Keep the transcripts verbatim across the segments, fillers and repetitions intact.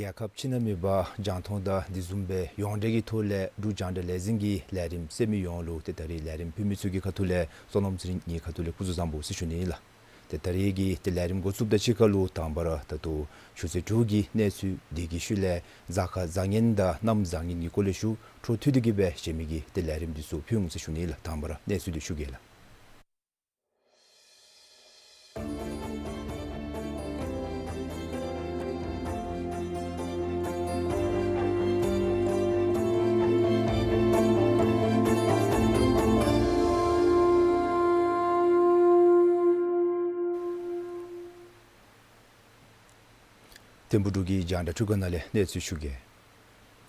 རྒྱལ་ཁབ་ཕྱི་ནང་མེད་པར་རྒྱང་མཐོང་དང་དེ་བཟུམ་སྦེ་ཡོངས་འབྲེལ་གྱི་ཐོག་ལས་འབྲུག་རྒྱང་བསྒྲགས་ལས་འཛིན་གྱི་ལས་རིམ་གསན་མི་ཡོངས་ལུ་ཏེ་ད་རིས་ལས་རིམ་ཕུལ་མི་ཚུ་གི་ཁ་ཐུག་ལས་བསོད་ནམས་ཚེ་རིང་ངེའི་ཁ་ཐུག་ལས་སྐུ་གཟུགས་བཟང་པོ་ཟེར་ཞུ་ནི་ཨིན་ལགས། ཏེ་ད་རིས་ཀྱི་ཏེ་ལས་རིམ་འགོ་བཙུགསཔ་དང་གཅིག་ཁར་ལུ་དང་པ་ར་ད་ལྟོ་ཆུ་ཚོད་དྲུག་གི་གནས་ཚུལ་དེ་གི་ཤུལ་ལས་གཟའ་སྐར་བཟང་ངན་དང་གནམ་བཟང་ངན་གྱི་སྐོར་ལས་ཞུ་འཕྲོ་མཐུད་དེ་གི་སྦེ་གཞན་མི་གི་ཏེ་ལས་རིམ་འདི་ཚུ་ཕུལ་འོང་ཟེར་ཞུ་ནི་ཨིན་ལགས། དང་པ་ར་གནས་ཚུལ་འདི་ཞུ་གེ་ལགས། ཐིམ་ཕུ་འབྲུག་གི་རྒྱང་བསྒྲགས་འཕྲུལ་ཁང་ནང་ལས་གནས་ཚུལ་ཞུ་གེ།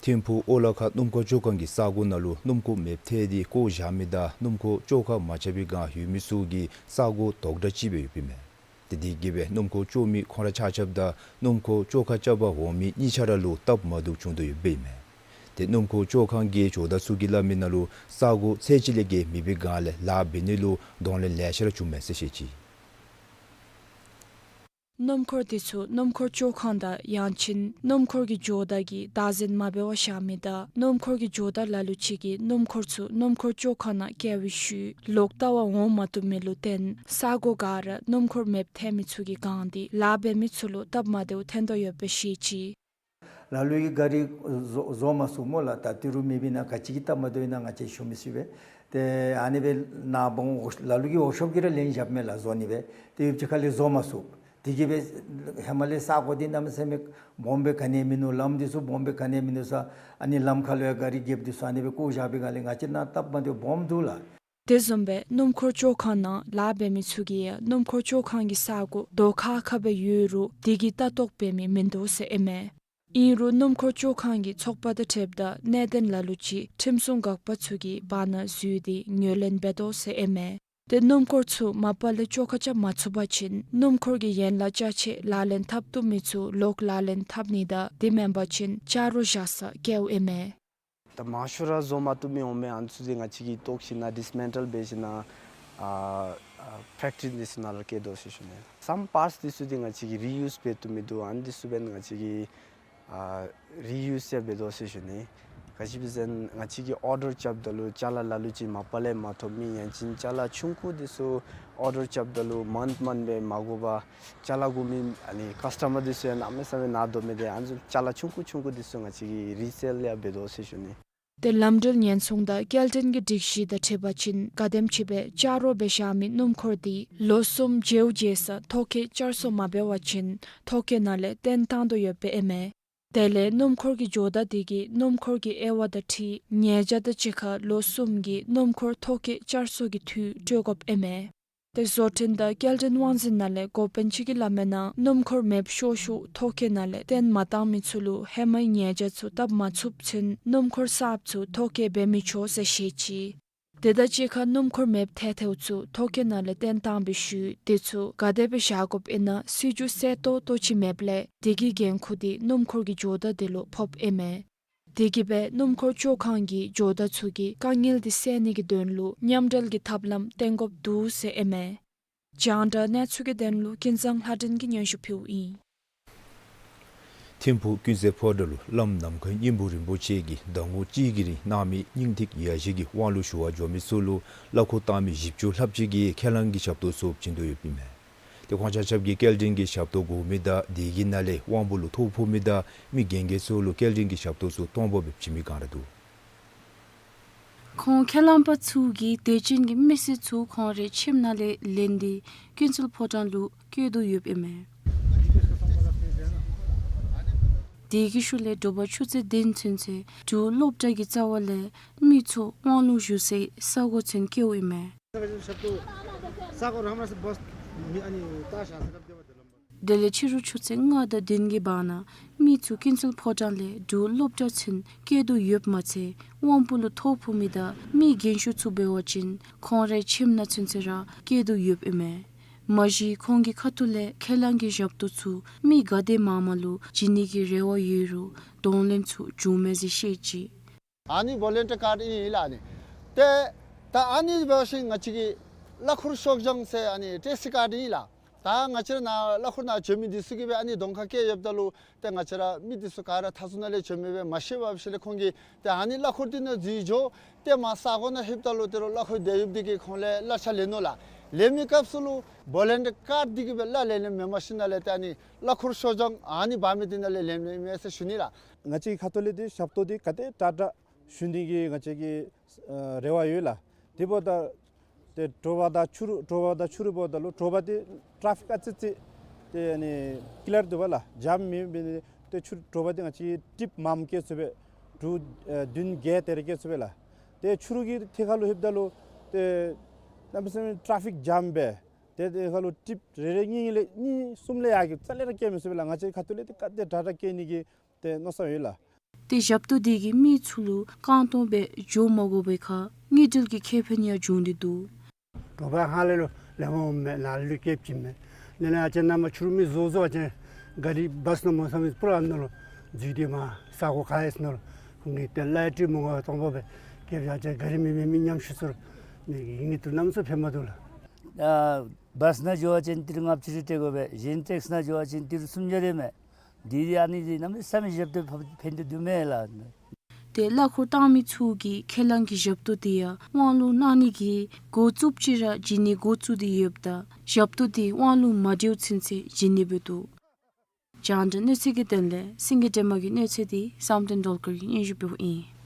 ཐིམ་ཕུ་ཨོ་ལ་ཁ་སྣུམ་འཁོར་བཅོ་ཁང་གི་ས་གོ་ནང་ལུ་སྣུམ་འཁོར་མེདཔ་ཐལ་ཏེ་བཀོ་བཞག་མི་དང་སྣུམ་འཁོར་བཅོ་ཁ་མ་རྐྱབ་པའི་སྒང་ཡོད་མི་ཚུ་གི་ས་གོ་དོག་དྲགས་ཅིག་སྦེ་ཡོདཔ་ཨིན་མས། ཏེ་དེ་གིས་སྦེ་སྣུམ་འཁོར་བཅོ་མི་ཁོང་ར་ཆ་ཁྱབ་དང་སྣུམ་འཁོར་བཅོ་ཁ་རྐྱབ་པར་འོང་མི་གཉིས་ཆ་ར་ལུ་སྟབས་མ་བདེཝ་བྱུང་དོ་ཡོདཔ་ཨིན་མས། ཏེ་སྣུམ་འཁོར་བཅོ་ཁང་གི་ཇོ་བདག་ཚུ་གིས་སླབ་མི་ནང་ལུ་ས་གོ་ཚད་ཅིག་ལས་བརྒལ་མེད་པའི་སྒང་ལས་ལཱ་འབད་ནི་ལུ་གདོང་ལེན་ལེ་ཤ་ར་བྱུངམ་མས་ཟེར་བཤད་ཅི། སྣུམ་འཁོར་དེ་ཚུ་སྣུམ་འཁོར་བཅོ་ཁང་དང་ཡང་ཅིན་སྣུམ་འཁོར་གྱི་ཇོ་བདག་གིས་བདག་འཛིན་མ་འབད་བར་བཞག་མི་དང་སྣུམ་འཁོར་གྱི་ཇོ་བདག་ལ་ལུ་ཅིག་གིས་སྣུམ་འཁོར་ཚུ་སྣུམ་འཁོར་བཅོ་ཁང་ནང་བསྐྱལ་བའི་ཤུལ་ལོག་བལྟ་བར་འོང་མ་བཏུབ་མི་ལུ་བརྟེན་ས་གོ་ག་ར་སྣུམ་འཁོར་མེདཔ་ཐལ་མི་ཚུ་གིས་གང་སྟེ་ལཱ་འབད་མི་ཚུ་ལུ་སྟབས་མ་བདེཝ་ཐོན་དོ་ཡོདཔ་སྦེ་བཤད་ཅི། ལ་ལུ་གིས་གཱ་རི་བཟོ་བཟོ་མ་ཚུགས་སྨོ་ལགས། ད་ཏི་རུ་མེད་པའི་ནང་ག་ཅི་གི་སྟབས་མ་བདེཝ་ཨིན་ན་ང་བཅས་ཞུ་མི་ཚུགས་པས། ཏེ་ཨ་ནི་སྦེ་ནཱ་འབངས་ལ་ལུ་གིས་ཝརཀ་ཤོབ་ཀྱིས་ར་ལེན་བཞགཔ་མས་ལགས་བཟོ་ནི་སྦེ། ཏེ་ཡུདཔ་ཅིག་ཁ་ལས་བཟོ་མ་ཚུགས། དེ་གིས་སྦེ་ཧེ་མ་ལས་ས་གོ་འདི་གནམ་མེད་ས་མེད་སྦོམ་སྦེ་ག་ནི་མིན་ནུག། ལམ་འདི་ཚུ་སྦོམ་སྦེ་ག་ནི་མིན་ནུག་ས། ཨ་ནི་ལམ་ཁ་ལུ་ཡང་གཱ་རི་རྒསཔ་འདི་ཚུ་ཨ་ནི་སྦེ་བཀོ་བཞག་པའི་སྒང་ལས་ང་བཅས་ནང་སྟབས་མ་བདེཝ་སྦོམ་འདུག་ལགས། དེ་བཟུམ་སྦེ་སྣུམ་འཁོར་བཅོ་ཁང་ནང་ལཱ་འབད་མི་ཚུ་གིས་ཡང་སྣུམ་འཁོར་བཅོ་ཁང་གི་ས་གོ་རྡོ་ཁ་ཁ་སྦེ་ཡོད་རུང་དེ་གི་ལྟ་རྟོག་འབད་མི་མིན་འདུག་ཟེར་ཨིན་མས། ཨིན་རུང་སྣུམ་འཁོར་བཅོ་ཁང་གི་ཚོགས་པ་དང་འཁྲིལཝ་ད་གནད་དོན་ལ་ལུ་ཅིག་ཁྲིམས་སྲུང་འགག་པ་ཚུ་གིས་བར་ན་འཛུལ་ཏེ་ངོས་ལེན་འབད་དོ་ཟེར་ཨིན་མས། ཏེ་སྣུམ་འཁོར་ཚུ་མ་པ་ལས་བཅོ་ཁ་རྐྱབ་མ་ཚུགས་པ་ཅིན་སྣུམ་འཁོར་གྱི་ཡན་ལག་ཅ་ཆས་ལག་ལེན་འཐབ་བཏུབ་མི་ཚུ་ལོག་ལག་ལེན་འཐབ་ནི་དང་དེ་མེན་པ་ཅིན་ཆ་རོགས་བཞག་ས་བཀལཝ་ཨིན་མས། ད་མང་ཤོས་ར་བཟོ་མ་བཏུབ་མི་འོང་མི་ཨ་ནི་ཚུ་འདི་ང་བཅས་ཀྱིས་བཏོག་ཞིན་ན་ཌིསི་མེན་ཊལ་འབད་ཞིན་ན་ཨ་ཨ་ཕེཀ་ཊི་རི་འདི་ཚུ་ནང་ལུ་བསྐྱལ་དོ་ཟེར་ཞུ་ནི། སམ་པཱརཊསི་འདི་ཚུ་འདི་ང་བཅས་ཀྱིས་རི་ཡུསི་འབད་བཏུབ་མི་འདུག། ཨ་ནི་འདི་ཚུ་འབདན་ང་བཅས་ཀྱིས་ཨ་རི་ཡུསི་ཡང་འབད་དོ་ཟེར་ཞུ་ནི། ག་ཅི་སྦེ་ཟེར་ན་ང་བཅས་ཀྱིས་ཨོར་ཌར་རྐྱབ་ད་ལུ་ཅ་ལ་ལ་ལུ་ཅིག་མ་པ་ལས་མ་ཐོབ་མི་ཡང་ཅིན་ཅ་ལ་ཆུང་ཀུ་འདི་ཚུ་ཨོར་ཌར་རྐྱབ་ད་ལུ་མནྟ་མནྟ་སྦེ་མ་དགོ་པར་ཅ་ལ་དགོ་མི་ཨ་ནི་ཀཱསི་ཊ་མར་འདི་ཚུ་ཡང་གནམ་མེད་ས་མེད་ནཱ་སྡོད་མི་འདི་ཨ་ནི་ཚུ་ཅ་ལ་ཆུང་ཀུ་ཆུང་ཀུ་འདི་ཚུ་ང་བཅས་ཀྱིས་རི་སེལ་ཡང་འབད་དོ་ཟེར་ཞུ་ནི། ཏེ་ལམ་འགྲུལ་ཉེན་སྲུང་དང་སྐྱེལ་འདྲེན་གྱི་སྒྲིག་གཞི་དང་འཁྲིལ་བ་ཅིན་ག་དེམ་ཅིག་སྦེ་ཆ་རོགས་འབད་བཞག་མི་སྣུམ་འཁོར་འདི་ལོ་གསུམ་མཇལཝ་མཇལ་ས་ཐོ་བཀོད་བསྐྱར་གསོ་མ་འབད་བ་ཅིན་ཐོ་བཀོད་ནང་ལས་བཏོན་བཏང་དོ་ཡོདཔ་ཨིན་མས། དེ་ལས་སྣུམ་འཁོར་གྱི་ཇོ་བདག་དེ་གིས་སྣུམ་འཁོར་གྱི་དབྱེ་བ་དང་འཁྲིལ་ཉེས་བྱ་དང་གཅིག་ཁར་ལོ་གསུམ་གྱི་སྣུམ་འཁོར་ཐོ་བཀོད་བསྐྱར་གསོ་གི་འཐུས་སྤྲོད་དགོཔ་ཨིན་མས། ཏེ་བཟོ་སྐྲུན་དང་སྐྱེལ་འདྲེན་དབང་འཛིན་ནང་ལས་འགོ་དཔོན་ཅིག་གིས་སླབ་མིའི་ནང་སྣུམ་འཁོར་མེདཔ་ཤོར་ཤོརཝ་ཐོ་བཀོད་ནང་ལས་བཏོན་མ་བཏང་མི་ཚུ་ལུ་ཧེ་མའི་ཉེས་བྱ་ཚུ་བཏབ་མ་ཚུགསཔ་ཚུན་སྣུམ་འཁོར་གསརཔ་ཚུ་ཐོ་བཀོད་འབད་མི་ཆོག་ཟེར་བཤད་ཅི། དེ་དང་གཅིག་ཁར་སྣུམ་འཁོར་མེདཔ་ཐལ་ཐལཝ་ཚུ་ཐོ་བཀོད་ནང་ལས་བཏོན་བཏངམ་སྦེ་ཞུ། དེ་ཚུ་ག་དེ་སྦེ་བཞག་དགོཔ་ཨིན་ན་སྲིད་བྱུས་གསལ་ཏོག་ཏོ་ཅིག་མེདཔ་ལས་དེ་གི་འགན་ཁུར་འདི་སྣུམ་འཁོར་གྱི་ཇོ་བདག་དེ་ལུ་ཕོགཔ་ཨིན་མས། དེ་གིས་སྦེ་སྣུམ་འཁོར་བཅོ་ཁང་གིས་ཇོ་བདག་ཚུ་གི་དཀའ་ངལ་འདི་སེལ་ནི་གི་དོན་ལུ་མཉམ་འབྲེལ་གྱི་ཐབས་ལམ་བཏོན་དགོཔ་འདུག་ཟེར་ཨིན་མས། རྒྱང་བསྒྲགས་གནས་ཚུལ་གྱི་དོན་ལུ་ཀུན་བཟང་ལྷ་སྒྲོན་གྱིས་སྙན་ཞུ་ཕུལཝ་ཨིན། ཐིམ་ཕུག་ཀུན་གསལ་ཕོ་བྲང་ལུ་བླམ་ནམ་མཁའི་སྙིང་པོ་རིན་པོ་ཆེ་གིས་ཟླ་ངོ་གཅིག་གི་རིང་གནང་མི་སྙིང་ཐིག་ཡ་བཞི་གི་དབང་ལུང་ཞུ་བར་འགྱོ་མི་ཚུ་ལུ་གླ་འཁོར་བཏང་མི་བཞི་བཅུ་ལྷགཔ་ཅིག་གིས་ཁས་བླངས་ཀྱི་ཞབས་ཏོག་ཚུ་བྱིན་དོ་ཡོདཔ་ཨིན་མས། ཏེ་ཁོང་ཆ་ཁྱབ་ཀྱིས་སྐྱེལ་འདྲེན་གྱི་ཞབས་ཏོག་དགོ་མི་དང་དེ་གི་ནང་ལས་དབང་པོ་ལུ་ཐོ་ཕོག་མི་དང་མི་རྒན་རྒས་ཚུ་ལུ་སྐྱེལ་འདྲེན་གྱི་ཞབས་ཏོག་ཚུ་སྟོང་པ་སྦེ་བྱིན་མི་གང་ར་འདུག། ཁོང་ཁས་བླངས་པ་ཚུ་གིས་དད་ཅན་གྱི་མི་སེར་ཚུ་ཁོང་རའི་ཁྱིམ་ནང་ལས་ལེན་ཏེ་ཀུན་གསལ་ཕོ་བྲང་ལུ་བསྐྱལ་དོ་ཡོདཔ་ཨིན་མས། དེ་གི་ཤུལ་ལས་དྲོ་པ་ཆུ་ཚོད་བདུན་ཚུན་ཚོད་འབྲུག་སློབ་གྲྭ་གི་རྩ་བ་ལས་མི་ཚུ་དབང་ལུང་ཞུ་སའི་ས་གོ་ཚུན་བསྐྱལཝ་ཨིན་མས། དེ་ལས་ཕྱི་རུ་ཆུ་ཚོད་ལྔ་དང་བདུན་གྱི་བར་ན་མི་ཚུ་ཀུན་གསལ་ཕོ་བྲང་ལས་འབྲུག་སློབ་གྲྭ་ཚུན་བསྐྱལ་དོ་ཡོདཔ་མ་ཚད་དབང་པོ་ལུ་ཐོ་ཕོག་མི་དང་མི་རྒན་ཤོས་ཚུ་འབད་བ་ཅིན་ཁོང་རའི་ཁྱིམ་ནང་ཚུན་ཚོད་ར་བསྐྱལ་དོ་ཡོདཔ་ཨིན་མས། མ་གཞི་ཁོང་གི་ཁ་ཐུག་ལས་ཁས་བླངས་ཀྱི་ཞབས་ཏོག་ཚུ་མི་ག་དེ་མང་མང་ལུ་བྱིན་ནི་གི་རེ་བ་ཡོད་རུང་གདོང་ལེན་ཚུ་བྱུང་མས་ཟེར་བཤད་ཅི། ཨ་ནི་བོ་ལན་ཊི་ཡར་ཀཱརཌ་ཨིན་ལགས་ཨ་ནི། ཏེ་ད་ཨ་ནི་འབད་བ་ཅིན་ང་བཅས་ཀྱི་གླ་འཁོར་ཤོག་བྱང་ཟེར་ཨ་ནི་ཊེ་སི་ཊི་ཀཱརཌ་ཨིན་ལགས། ད་ང་བཅས་ར་ནཱ་གླ་འཁོར་ནང་འགྱོ་མི་འདི་ཚུ་གིས་སྦེ་ཨ་ནི་གདོང་ཁར་བཀལ་ཡོདཔ་ད་ལུ་ཏེ་ང་བཅས་ར་མི་འདི་ཚུ་ག་ར་མཐའ་ཟུར་ནང་ལས་འགྱོ་མི་སྦེ་མ་ཤེས་པར་ཞིནམ་ལས་ཁོང་གིས་ཏེ་ཨ་ནི་གླ་འཁོར་འདི་ནང་འཛུལ་འགྱོ། ཏེ་མར་ས་གོ་ནང་ལྷོདཔ་ད་ལུ་ཏེ་རོགས་གླ་འཁོར་དེ་ཡོདཔ་འདི་གིས་ཁོང་ལས་གླ་ཆ་ལེན་ནུག་ལགས། ལེན་མི་སྐབས་སུ་ལུ་བོ་ལན་ཊི་ཡར་ཀཱརཌ་འདི་གིས་སྦེ་གླ་ལེན་ལེན་མེན་པར་ཞིནམ་ལས་ཏེ་ཨ་ནི་གླ་འཁོར་ཤོག་བྱང་ཨ་ནི་འབག་མི་འདི་ནང་ལས་ལེན་ལེནམ་ཨིན་མས་ཟེར་ཞུ་ནི་ལགས། ང་བཅས་ཀྱི་ཁ་ཐུག་ལས་ཏེ་ཞབས་ཏོག་འདི་ག་དེ་དྲག་དྲག་ཞུ་ནི་གི་ང་བཅས་ཀྱི་ཨ་རེ་བ་ཡོད་ལགས། དེ་འབདཝ་ད་ཏེ་དྲོ་པ་དང་ཕྱི་རུ་དྲོ་པ་དང་ཕྱི་རུ་འབདཝ་ད་ལུ་དྲོ་པ་འདི་ཊ་ཕིག་ཨ་ཙི་ཅིག་ཏེ་ཨ་ནི་ཀི་ལིར་འདུག་པ་ལགས། ཇམ་མེད་པས། ཏེ་ཕྱི་རུ་དྲོ་པ་འདི་ང་བཅས་ཀྱིས་ཊིབ་མངམ་བཀལ་ཚུགས་པས། འབྲུག་ཨེ་བདུན་བརྒྱད་དེ་རེ་བཀལ་ཚུགས་པས་ལགས། ཏེ་ཕྱི་རུ་གི་ཐད་ཁར་ལུ་ལྷོདཔ་ད་ལུ་ཏེ་གནམ་མེད་ས་མེད་ཊ་ཕིག་ཇམ་འབད། ཏེ་དེ་ཁར་ལུ་ཊིབ་རེ་རེ་གཉིས་གཉིས་ལས་གཉིས་གསུམ་ལས་ཡར་གྱི་རྩ་ལས་ར་བཀལ་མི་ཚུགས་པས་ལགས། ང་བཅས་ཁ་ཐུག་ལས་ཏེ་ག་དེ་དྲག་དྲག་བཀལ་ནི་གི་ཏེ་མནོ་བསམ་ཡོད་ལགས། ཏེ་ཞབས་ཏོག་འདི་གིས་མི་ཚུ་ལུ་རྐང་སྟོང་སྦེ་འགྱོ་མ་དགོ་པའི་ཁར་དངུལ་འབྲེལ་གྱི་ཁེ་ཕན་ཡང་བྱུང་སྟེ་འདུག། དྲོ་པ་ཧ་ལས་ལོ་ལེགས་མོ་མེད་ལ་ལུ་སྐྱེབ་ཅིག་མེད། ནི་ནི་ཨ་ཅེ་ན་མ་ཕྱི་རུ་མི་བཟོ་བཟོ་ཨ་ཅེ་ག་རི་བཱས་ནང་མོ་ས་མི་པུ་ར་ནང་ལུ་འཛུལ་ཏེ་མར་ས་གོ་ཁ་ཡེས་ནང་ལུ་ཁོང་གིས་ཏེ་གླ་སྤྲོད་མི་དགོ་སྟོང་པ་སྦེ་སྐྱེབ་ཅིག་ཨ་ཅེ་ག་རི་མེད་མི་མི་ཉམ་ཆུང་ཚུ་ལུ་ནི་ཡིད་གཉིས་དུ་གནམ་མེད་ས་མེད་ཕན་མ་ཐོགས་ལགས། ཨ་བཱས་ནང་འགྱོ་བ་ཅིན་ཏི་རུ་ལྔ་བཅུ་རེ་སྤྲོད་དགོ་པས། གཞན་ཊེགསི་ནང་འགྱོ་བ་ཅིན་ཏི་རུ་སུམ་བརྒྱ་རེ་མས། འདི་འདི་ཨ་ནི་འདི་གནམ་མེད་ས་མེད་ཞབས་ཏོག་ཕ་ཕན་ཐོགས་འདུག་མས་ལགས། ཏེ་གླ་འཁོར་བཏང་མི་ཚུ་གིས་ཁས་བླངས་ཀྱི་ཞབས་ཏོག་འདི་ཡང་དབང་ལུང་གནང་ནི་གི་འགོ་བཙུགསཔ་ཅིག་ར་བྱིན་ནི་འགོ་བཙུགས་ཏེ་ཡོདཔ་ད་ཞབས་ཏོག་འདི་དབང་ལུང་མ་འདྲིཝ་ཚུན་ཚོད་བྱིན་ནི་སྦེ་འདུག། རྒྱང་བསྒྲགས་གནས་ཚུལ་གྱི་དོན་ལས་སེང་གེ་སྒྲོལ་མ་གི་གནས་ཚུལ་འདི་བསམ་གཏན་སྒྲོལ་དཀར་གྱིས་སྙན་ཞུ་ཕུལཝ་ཨིན།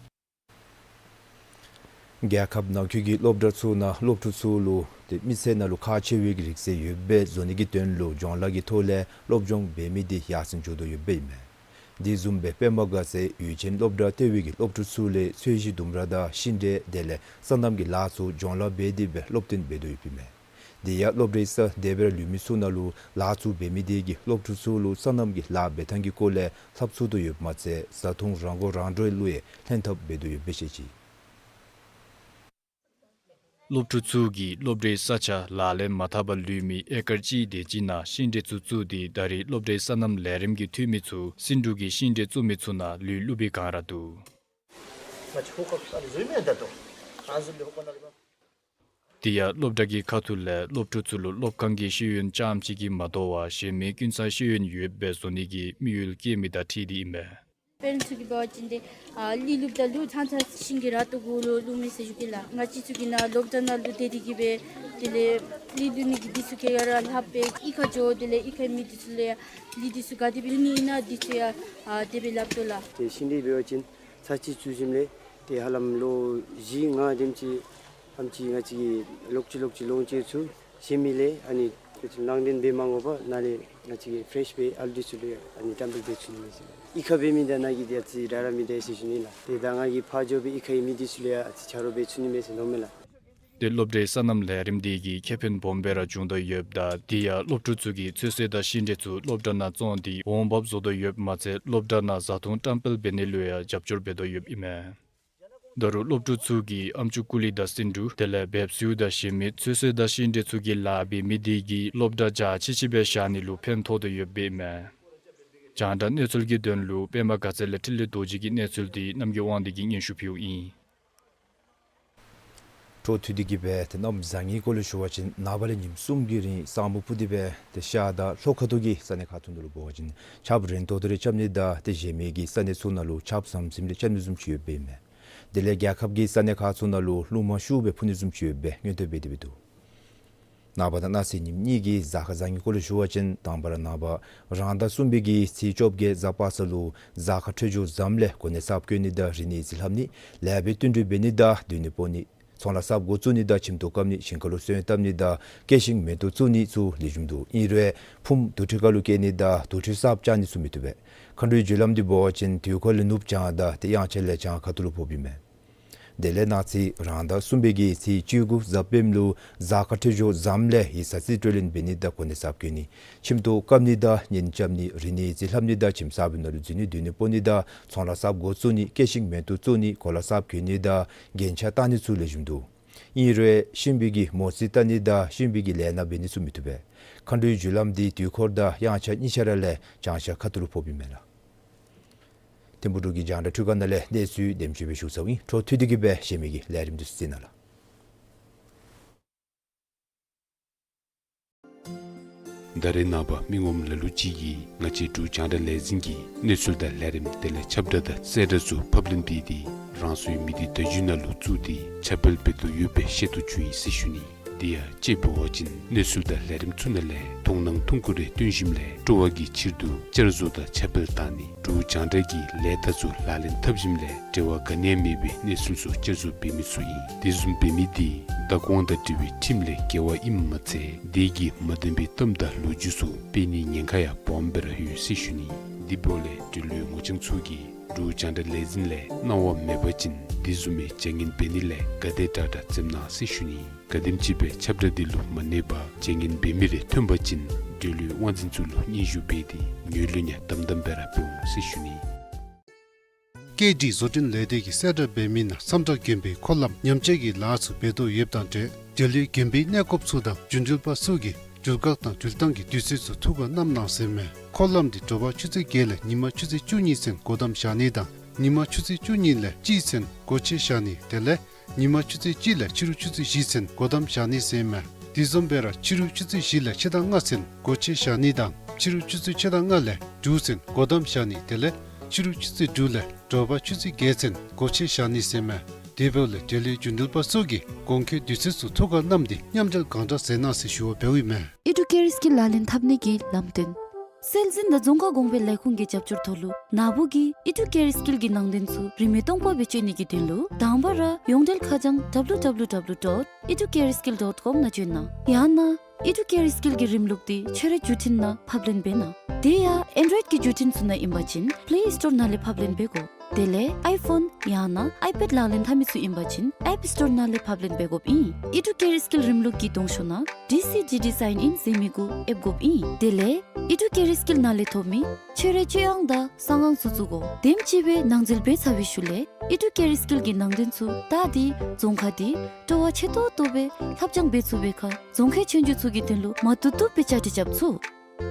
རྒྱལ་ཁབ་ནང་འཁོད་ཀྱི་སློབ་གྲྭ་ཚུ་ནང་སློབ་ཕྲུག་ཚུ་ལུ་ཏེ་མི་ཚེ་ནང་ལུ་ཁག་ཆེ་བའི་གི་རིགས་སུ་ཡོདཔ་སྦེ་བཟོ་ནི་གི་དོན་ལུ་སྦྱོང་བརྡར་གྱི་ཐོག་ལས་སློབ་སྦྱོང་འབད་མི་འདི་ཡར་སེང་འགྱོ་དོ་ཡོདཔ་ཨིན་མས། དེ་བཟུམ་སྦེ་པདྨ་དགའ་ཚལ་ཡུལ་ཆེན་སློབ་གྲྭ་ལྟེ་བའི་གི་སློབ་ཕྲུག་ཚུ་ལས་ཚོས་གཞི་ལྡུམ་ར་དང་ཤིང་འབྲས་དེ་ལས་སོ་ནམ་གྱི་ལཱ་ཚུ་སྦྱོང་ལཱ་འབད་དེ་སྦེ་སློབ་སྟོན་འབད་དོ་ཡོདཔ་ཨིན་མས། དེ་ཡང་སློབ་གྲྭའི་ས་དེ་སྦེ་ར་ལུས་མི་ཚུ་ནང་ལུ་ལཱ་ཚུ་འབད་མི་དེ་གིས་སློབ་ཕྲུག་ཚུ་ལུ་སོ་ནམ་གྱི་ལཱ་འབད་ཐངས་ཀྱི་སྐོར་ལས་ལྷབ་ཚུགས་དོ་ཡོདཔ་མ་ཚད་བཟའ་འཐུང་རང་མགོ་རང་འདྲོངས་ལུ་ཡང་ལྷན་ཐབས་འབད་དོ་ཡོདཔ་སྦེ་བཤད་ཅི། སློབ་ཕྲུག་ཚུ་གིས་སློབ་གྲྭའི་ས་ཆ་ལག་ལེན་མ་འཐབ་པར་ལུས་མི་ཨེ་ཀར་གཅིག་དེ་ཅིག་ནང་ཤིང་འབྲས་ཚུ་བཙུགས་ཏེ་ད་རེས་སློབ་གྲྭའི་སོ་ནམ་ལས་རིམ་གྱི་འཐུས་མི་ཚུ་སེང་འབྲུག་གི་ཤིང་འབྲས་བཙུགས་མི་ཚུ་ནང་ལུས་བླུགས་པའི་བསྒང་ར་འདུག། དེ་ཡང་སློབ་གྲྭ་གི་ཁ་ཐུག་ལས་སློབ་ཕྲུག་ཚུ་ལུ་སློབ་ཁང་གི་ཤེས་ཡོན་རྐྱངམ་གཅིག་གིས་མ་དོ་བར་གཞན་མི་ཀུན་ཚང་ཤེས་ཡོན་ཡོདཔ་སྦེ་བཟོ་ནི་གི་དམིགས་ཡུལ་བསྐྱེད་མི་དང་འཁྲིལ་ཏེ་ཨིན་མས། པེ་རེནཊསི་ཚུ་གིས་འབད་བ་ཅིན་ཏེ་ཨ་ལུས་བླུགསཔ་ད་ལུ་ཚང་ཚང་ཤིང་གི་ར་ཏོ་གུ་ལུ་བླུགས་མི་ཟེར་ཞུ་གེ་ལགས། ང་བཅས་ཚུ་གིས་ནཱ་སློབ་གྲྭ་ནང་ལུ་སྡོད་དེ་གིས་སྦེ་དེ་ལས་ལུས་བླུགས་ནི་གི་འདི་ཚུ་ག་ར་ལྷབ་སྦེ་གཡུས་ཁར་འགྱོ། དེ་ལས་གཡུས་ཁའི་མི་འདི་ཚུ་ལུ་ཡང་ལུས་འདི་ཚུ་ག་དེ་སྦེ་བླུགས་ནི་ཨིན་ན་འདི་ཚུ་ཡང་ཨ་དེ་སྦེ་སླབ་དོ་ལགས། ཏེ་ཤིང་འབྲས་འབད་བ་ཅིན་ཚར་གཅིག་བཙུགས་ཞིནམ་ལས་ཏེ་ཧ་ལམ་ལོ་བཞི་ལྔ་དེམ་ཅིག་ཨེམ་ཅིག་ང་བཅས་ཀྱིས་ལོག་ཅི་ལོག་ཅི་ལོངས་སྤྱོད་ཚུ་བཞེས་མི་ལས་ཨ་ནི་ནང་འདྲེན་འབད་མ་དགོ་པར་ནཱ་ལས་ང་བཅས་ཀྱིས་ཕེ་རེཤ་སྦེ་ཨ་ལུ་འདི་ཚུ་ལུ་ཡང་ཨ་ནི་བཀྲམ་སྤེལ་འབད་ཚུགས་ནི་མས་ཟེར། གཡུས་ཁར་འབད་མི་དང་ནཱ་གི་འདི་ཨ་ཙི་ར་ར་མི་འདྲ་ཟེར་ཞུ་ནི་ལགས། ཏེ་ད་ང་གིས་ཕར་འགྱོ་སྦེ་གཡུས་ཁའི་མི་འདི་ཚུ་ལུ་ཡང་ཨ་ཙི་ཆ་རོགས་འབད་ཚུགས་ནི་མས་ཟེར་མནོཝ་མས་ལགས། ཏེ་སློབ་གྲྭའི་སོ་ནམ་ལས་རིམ་འདི་གིས་ཁེ་ཕན་སྦོམ་སྦེ་ར་བྱུང་དོ་ཡོདཔ་ད་དེ་ཡང་སློབ་ཕྲུག་ཚུ་གིས་ཚོད་བསྲེ་དང་ཤིང་འབྲས་ཚུ་སློབ་གྲྭ་ནང་བཙོང་སྟེ་འོང་འབབ་བཟོ་དོ་ཡོདཔ་མ་ཚད་སློབ་གྲྭ་ནང་བཟའ་འཐུང་བཀྲམ་སྤེལ་འབད་ནི་ལུ་ཡང་རྒྱབ་སྐྱོར་འབད་དོ་ཡོདཔ་ཨིན་མས། ད་རུང་སློབ་ཕྲུག་ཚུ་གིས་ཨམ་ཅུ་ཀུ་ལི་དང་སིནྡྷུ་དེ་ལས་འབེབས་ཡོལ་དང་གཞན་མི་ཚོད་བསྲེ་དང་ཤིང་འབྲས་ཚུ་གི་ལཱ་འབད་མི་དེ་གིས་སློབ་གྲྭ་རྒྱ་ཆེ་ཆེ་སྦེ་བཞག་ནི་ལུ་ཕན་ཐོགས་དོ་ཡོདཔ་ཨིན་མས། རྒྱང་བསྒྲགས་གནས་ཚུལ་གྱི་དོན་ལུ་པདྨ་དགའ་ཚལ་ལས་འཕྲིན་ལས་རྡོ་རྗེ་གི་གནས་ཚུལ་འདི་རྣམ་རྒྱལ་དབང་འདུས་ཀྱིས་སྙན་ཞུ་ཕུལཝ་ཨིན། འཕྲོ་མཐུད་དེ་གིས་སྦེ་ཏེ་གནམ་བཟང་ངན་སྐོར་ལས་ཞུ་བ་ཅིན་ནངས་པ་ལས་ཉིནམ་གསུམ་གྱི་རིང་ས་སྨུག་ཕུབ་སྟེ་སྦེ་ཏེ་ཤར་དང་ལྷོ་ཁ་ཐུག་གི་ས་གནས་ཁག་ཚུ་ནང་ལུ་འབད་བ་ཅིན་ཆརཔ་རན་ཏོག་ཏོ་རེ་རྐྱབ་ནི་དང་ཏེ་གཞན་མི་གི་ས་གནས་ཚུ་ནང་ལུ་ཆརཔ་ཟམ་ཟིམ་རེ་རྐྱབ་ནི་བཟུམ་ཅིག་ཡོདཔ་ཨིན་མས། དེ་ལས་རྒྱལ་ཁབ་ཀྱི་ས་གནས་ཁག་ཚུ་ནང་ལུ་རླུང་མ་ཤུགས་སྦེ་འཕུ་ནི་བཟུམ་ཅིག་ཡོད་པའི་མངོན་བསྟོད་འབད་དེ་སྦེ་འདུག། ནངས་པ་དང་གནངས་ཚེ་ཉིནམ་གཉིས་ཀྱི་གཟའ་སྐར་བཟང་ངན་སྐོར་ལས་ཞུ་བ་ཅིན་དང་པ་ར་ནངས་པ་རང་ཟླ་གསུམ་པའི་གི་ཚེས་བཅོ་བརྒྱད་གཟའ་པ་སངས་ལུ་གཟའ་སྐར་འཕྲོད་སྦྱོར་བཟངམ་ལས་གོ་གནས་གསརཔ་བཀོད་ནི་དང་རིག་གནས་རྩིས་ལྷབ་ནི་ལེགས་སྦེ་བསྟུན་གྲོས་འབད་ནི་དང་སྡོད་གནས་སྤོ་ནི་ཚོང་ལཱ་གསརཔ་འགོ་བཙུགས་ནི་དང་ཁྱིམ་ཐོག་བཀབ་ནི་ཞིང་ཁ་ལུ་སོན་བཏབ་ནི་དང་སྐྱེད་ཤིང་མེ་ཏོག་བཙུགས་ནི་ཚུ་ལེགས་ཤོམ་འདུག། ཨིན་རུང་ཕུངམ་དུར་ཁྲོད་ཁ་ལུ་བསྐྱལ་ནི་དང་དུར་ཁྲོད་གསརཔ་བཅག་ནི་ཚུ་མི་བཏུབ་པས། མཁའ་འགྲོའི་རྒྱུ་ལམ་འདི་འབད་བ་ཅིན་དུས་འཁོར་ལས་ནུབ་བྱང་དང་ཏེ་དབྱངས་འཆར་ལས་བྱང་ཁ་ཐུག་ལུ་ཕོགཔ་ཨིན་མས། དེ་ལས་གནངས་ཚེ་རང་ཟླ་གསུམ་པའི་གི་ཚེས་བཅུ་དགུ་གཟའ་སྤེནམ་ལུ་གཟའ་སྐར་འཕྲོད་སྦྱོར་བཟངམ་ལས་ཡི་ས་རྩིས་སྤྲོད་ལེན་འབད་ནི་དང་གོ་གནས་གསརཔ་བཀོད་ནི་ཁྱིམ་ཐོག་བཀབ་ནི་དང་གཉེན་རྐྱབ་ནི་རིག་གནས་རྩིས་ལྷབ་ནི་དང་ཁྱིམ་གསར་པའི་ནང་ལུ་འཛུལ་ནི་སྡོད་གནས་སྤོ་ནི་དང་ཚོང་ལཱ་གསརཔ་འགོ་བཙུགས་ནི་སྐྱེད་ཤིང་མེ་ཏོག་བཙུགས་ནི་གོ་ལ་གསརཔ་གྱོན་ནི་དང་རྒྱན་ཆ་བཏགས་ནི་ཚུ་ལེགས་ཤོམ་འདུག། ཨིན་རུང་ཤིང་པའི་གི་མོ་རྩིས་བལྟ་ནི་དང་ཤིང་པའི་གི་ལས་སྣ་འབད་ནི་ཚུ་མི་བཏུབ་པས། མཁའ་འགྲོའི་རྒྱུ་ལམ་འདི་དུས་འཁོར་དང་དབྱངས་འཆར་གཉིས་ཆ་ར་ལས་བྱང་ཤར་ཁ་ཐུག་ལུ་ཕོགཔ་ཨིན་མས་ལགས། ཐིམ་ཕུག་འབྲུག་གི་རྒྱང་བསྒྲགས་འཕྲུལ་ཁང་ནང་ལས་གནས་ཚུལ་དེམ་ཅིག་སྦེ་ཞུ་ཚརཝ་ཨིན། འཕྲོ་མཐུད་དེ་གིས་སྦེ་གཞན་མི་གི་ལས་རིམ་འདི་ཚུ་གཟིགས་གནང་ལགས། ད་རེས་ནངས་པ་མི་ངོམ་ལ་ལུ་ཅིག་གིས་ང་བཅས་འབྲུག་རྒྱང་བསྒྲགས་ལས་འཛིན་གྱི་གནས་ཚུལ་དང་ལས་རིམ་དེ་ལས་ཁྱབ་བསྒྲགས་དང་གསལ་བསྒྲགས་ཚུ་ཕབ་ལེན་འབད་དེ་རང་སོའི་མི་སྡེ་བརྡ་བརྒྱུད་ནང་ལུ་བཙུགས་ཏེ་ཁྱབ་སྤེལ་འབད་དོ་ཡོད་པའི་ཤེས་རྟོགས་བྱུང་ཡི་ཟེར་ཞུ་ནི། དེ་ཡང་དཔྱེ་འབད་བ་ཅིན་གནས་ཚུལ་དང་ལས་རིམ་ཚུ་ནང་ལས་མཐོང་སྣང་ཐུང་ཀུ་རེ་སྟོན་ཞིནམ་ལས་སྤྲོ་བ་གི་ཕྱིར་དུ་བསྐྱར་བཟོ་དང་ཁྱབ་སྤེལ་བཏང་ནི་འབྲུག་རྒྱང་བསྒྲགས་ཀྱི་ལས་རྟགས་ཚུ་ལག་ལེན་འཐབ་ཞིནམ་ལས་འབྲེལ་བ་ག་ནི་ཡང་མེད་པའི་གནས་ཚུལ་ཚུ་བསྐྱར་བཟོ་འབད་མི་ཚུ་ཨིན། དེ་བཟུམ་འབད་མི་འདི་བདག་དབང་དང་འབྲེལ་བའི་ཁྲིམས་ལས་འགལ་བ་ཨིནམ་མ་ཚད་དེ་གིས་མ་བདེན་པའི་གཏམ་དང་ལོ་རྒྱུས་ཚུ་སྤེལ་ནིའི་ཉེན་ཁ་ཡང་སྦོམ་སྦེ་ར་ཡོད་ཟེར་ཞུ་ནི། དེ་འབདཝ་ལས་འབྲེལ་ཡོད་ངོ་རྐྱང་ཚུ་གིས་འབྲུག་རྒྱང་བསྒྲགས་ལས་འཛིན་ལས་གནང་བ་མེད་པ་ཅིན་དེ་བཟུམ་མའི་བྱ་ངན་འབད་ནི་ལས་ག་དེ་དྲག་དྲག་འཛེམ་གནང་ཟེར་ཞུ་ནི། ག་དེམ་ཅིག་སྦེ་ཁྱབ་བསྒྲགས་འདི་ལུ་མ་གནས་པར་བྱ་ངན་འབད་མི་རེ་ཐོན་པ་ཅིན་འབྲེལ་ཡོད་དབང་འཛིན་ཚུ་ལུ་སྙན་ཞུ་འབད་དེ་ངོས་ལེན་ཡང་དམ་དམ་སྦེ་ར་འབད་འོང་ཟེར་ཞུ་ནི། སྐྱེལ་འདྲེན་བཟོ་སྐྲུན་ལས་སྡེ་གིས་གསལ་བསྒྲགས་འབད་མི་ནང་སམ་ཁྲ་དགོན་པའི་འཁོར་ལམ་ཉམས་བཅོས་ཀྱི་ལཱ་ཚུ་འབད་དོ་ཡོདཔ་དང་འབྲེལ་འབྲེལ་ཡོད་དགོན་པའི་གནས་སྐབས་ཚུ་དང་རྒྱུན་འགྲུལ་པ་ཚུ་གིས་འགྲུལ་བཀག་དང་འགྲུལ་བཏང་གི་དུས་ཚོད་ཚུ་ཐུགས་ཁར་བསྣམས་གནང་ཟེར་མས། འཁོར་ལམ་འདི་དྲོ་པ་ཆུ་ཚོད་བརྒྱད་ལས་ཉིན་མ་ཆུ་ཚོད་བཅུ་གཉིས་ཚུན་སྒོ་བསྡམས་བཞག་ནི་དང་ཉིན་མ་ཆུ་ཚོད་བཅུ་གཉིས་ལས་གཅིག་ཚུན་སྒོ་ཕྱེ་བཞག་ནི་དེ་ལས་ཉིན་མ་ཆུ་ཚོད་གཅིག་ལས་ཕྱི་རུ་ཆུ་ཚོད་བཞི་ཚུན་སྒོ་བསྡམས་བཞག་ནི་ཟེར་མས། དེ་བཟུམ་སྦེ་ར་ཕྱི་རུ་ཆུ་ཚོད་བཞི་ལས་ཕྱེད་དང་ལྔ་ཚུན་སྒོ་ཕྱེ་བཞག་ནི་དང་ཕྱི་རུ་ཆུ་ཚོད་ཕྱེད་དང་ལྔ་ལས་དྲུག་ཚུན་སྒོ་བསྡམས་བཞག་ནི་དེ་ལས་ཕྱི་རུ་ཆུ་ཚོད་དྲུག་ལས་དྲོ་པ་ཆུ་ཚོད་བརྒྱད་ཚུན་སྒོ་ཕྱེ་བཞག་ནི་ཟེར་མས། དེ་འབདཝ་ལས་འབྲེལ་ཡོད་རྒྱུན་འགྲུལ་པ་ཚུ་གིས་གོང་འཁོད་དུས་ཚོད་ཚུ་ཐུགས་ཁར་བསྣམས་ཏེ་མཉམ་འབྲེལ་གང་དྲག་མཛད་གནང་ཟེར་ཞུ་བ་འབདཝ་ཨིན་མས། ཨི་ཌུ་ཀེར་སི་ཀིལ་ལག་ལེན་འཐབ་ནི་གི་ལམ་སྟོན། སྲོལ་འཛིན་དང་རྫོང་ཁ་གོང་འཕེལ་ལས་ཁུངས་ཀྱི་རྒྱབ་སྐྱོར་ཐོག་ལུ་ནཱ་བུ་གིས་ཨི་ཌུ་ཀེར་སི་ཀིལ་གྱི་ནང་དོན་ཚུ་རིན་མེད་སྟོང་པ་སྦེ་སྤྱོད་ནི་གི་དོན་ལུ་དང་པ་ར་ཡོངས་འབྲེལ་ཁ་བྱང་W W W dot educareskill dot com ནང་བྱོན་གནང་། ཡང་ན་ཨི་ཌུ་ཀེར་སི་ཀིལ་གྱི་རིམ་ལུགས་འདི་ཁྱོད་རའི་བརྒྱུད་འཕྲིན་ནང་ཕབ་ལེན་འབད་གནང་། དེ་ཡང་ཨེན་ཌོའིཌ་ཀྱི་བརྒྱུད་འཕྲིན་ཚུ་ནང་ཨིན་པ་ཅིན་པེ་ལེ་སི་ཊོར་ནང་ལས་ཕབ་ལེན་འབད་དགོ། དེ་ལས་ཨའི་ཕོན་ཡང་ན་ཨའི་པེཌ་ལག་ལེན་འཐབ་མི་ཚུ་ཨིན་པ་ཅིན་ཨེཔ་སི་ཊོར་ནང་ལས་ཕབ་ལེན་འབད་དགོཔ་ཨིན། ཨི་ཌུ་ཀེར་སི་ཀིལ་རིམ་ལུགས་ཀྱི་གདོང་ཤོག་ནང་ཌི་སི་ཌི་ཌི་སའིན་ཨིན་ཟེར་མི་གུ་ཨེབ་དགོཔ་ཨིན། དེ་ལས་ཨི་ཌུ་ཀེར་སི་ཀིལ་ནང་ལས་ཐོབ་མི་ཁྱོད་རའི་སྤྱོད་དབང་དང་གསང་ཁང་ཚུ་བཙུགས་དགོ། དེམ་ཅིག་སྦེ་ནང་འཛུལ་འབད་ཚར་བའི་ཤུལ་ལས་ཨི་ཌུ་ཀེར་སི་ཀིལ་གྱི་ནང་དོན་ཚུ་བལྟ་སྟེ་རྫོང་ཁ་འདི་སྤྲོ་བ་ཆེ་ཏོག་ཏོ་སྦེ་ལྷབ་སྦྱང་འབད་ཚུགས་པའི་ཁར་རྫོང་ཁའི་ཆོས་རྒྱུགས་ཚུ་གི་དོན་ལུ་མ་བཏུབ་བཏུབ་སྦེ་བཅའ་སྒྲིག་རྐྱབ་ཚུགས།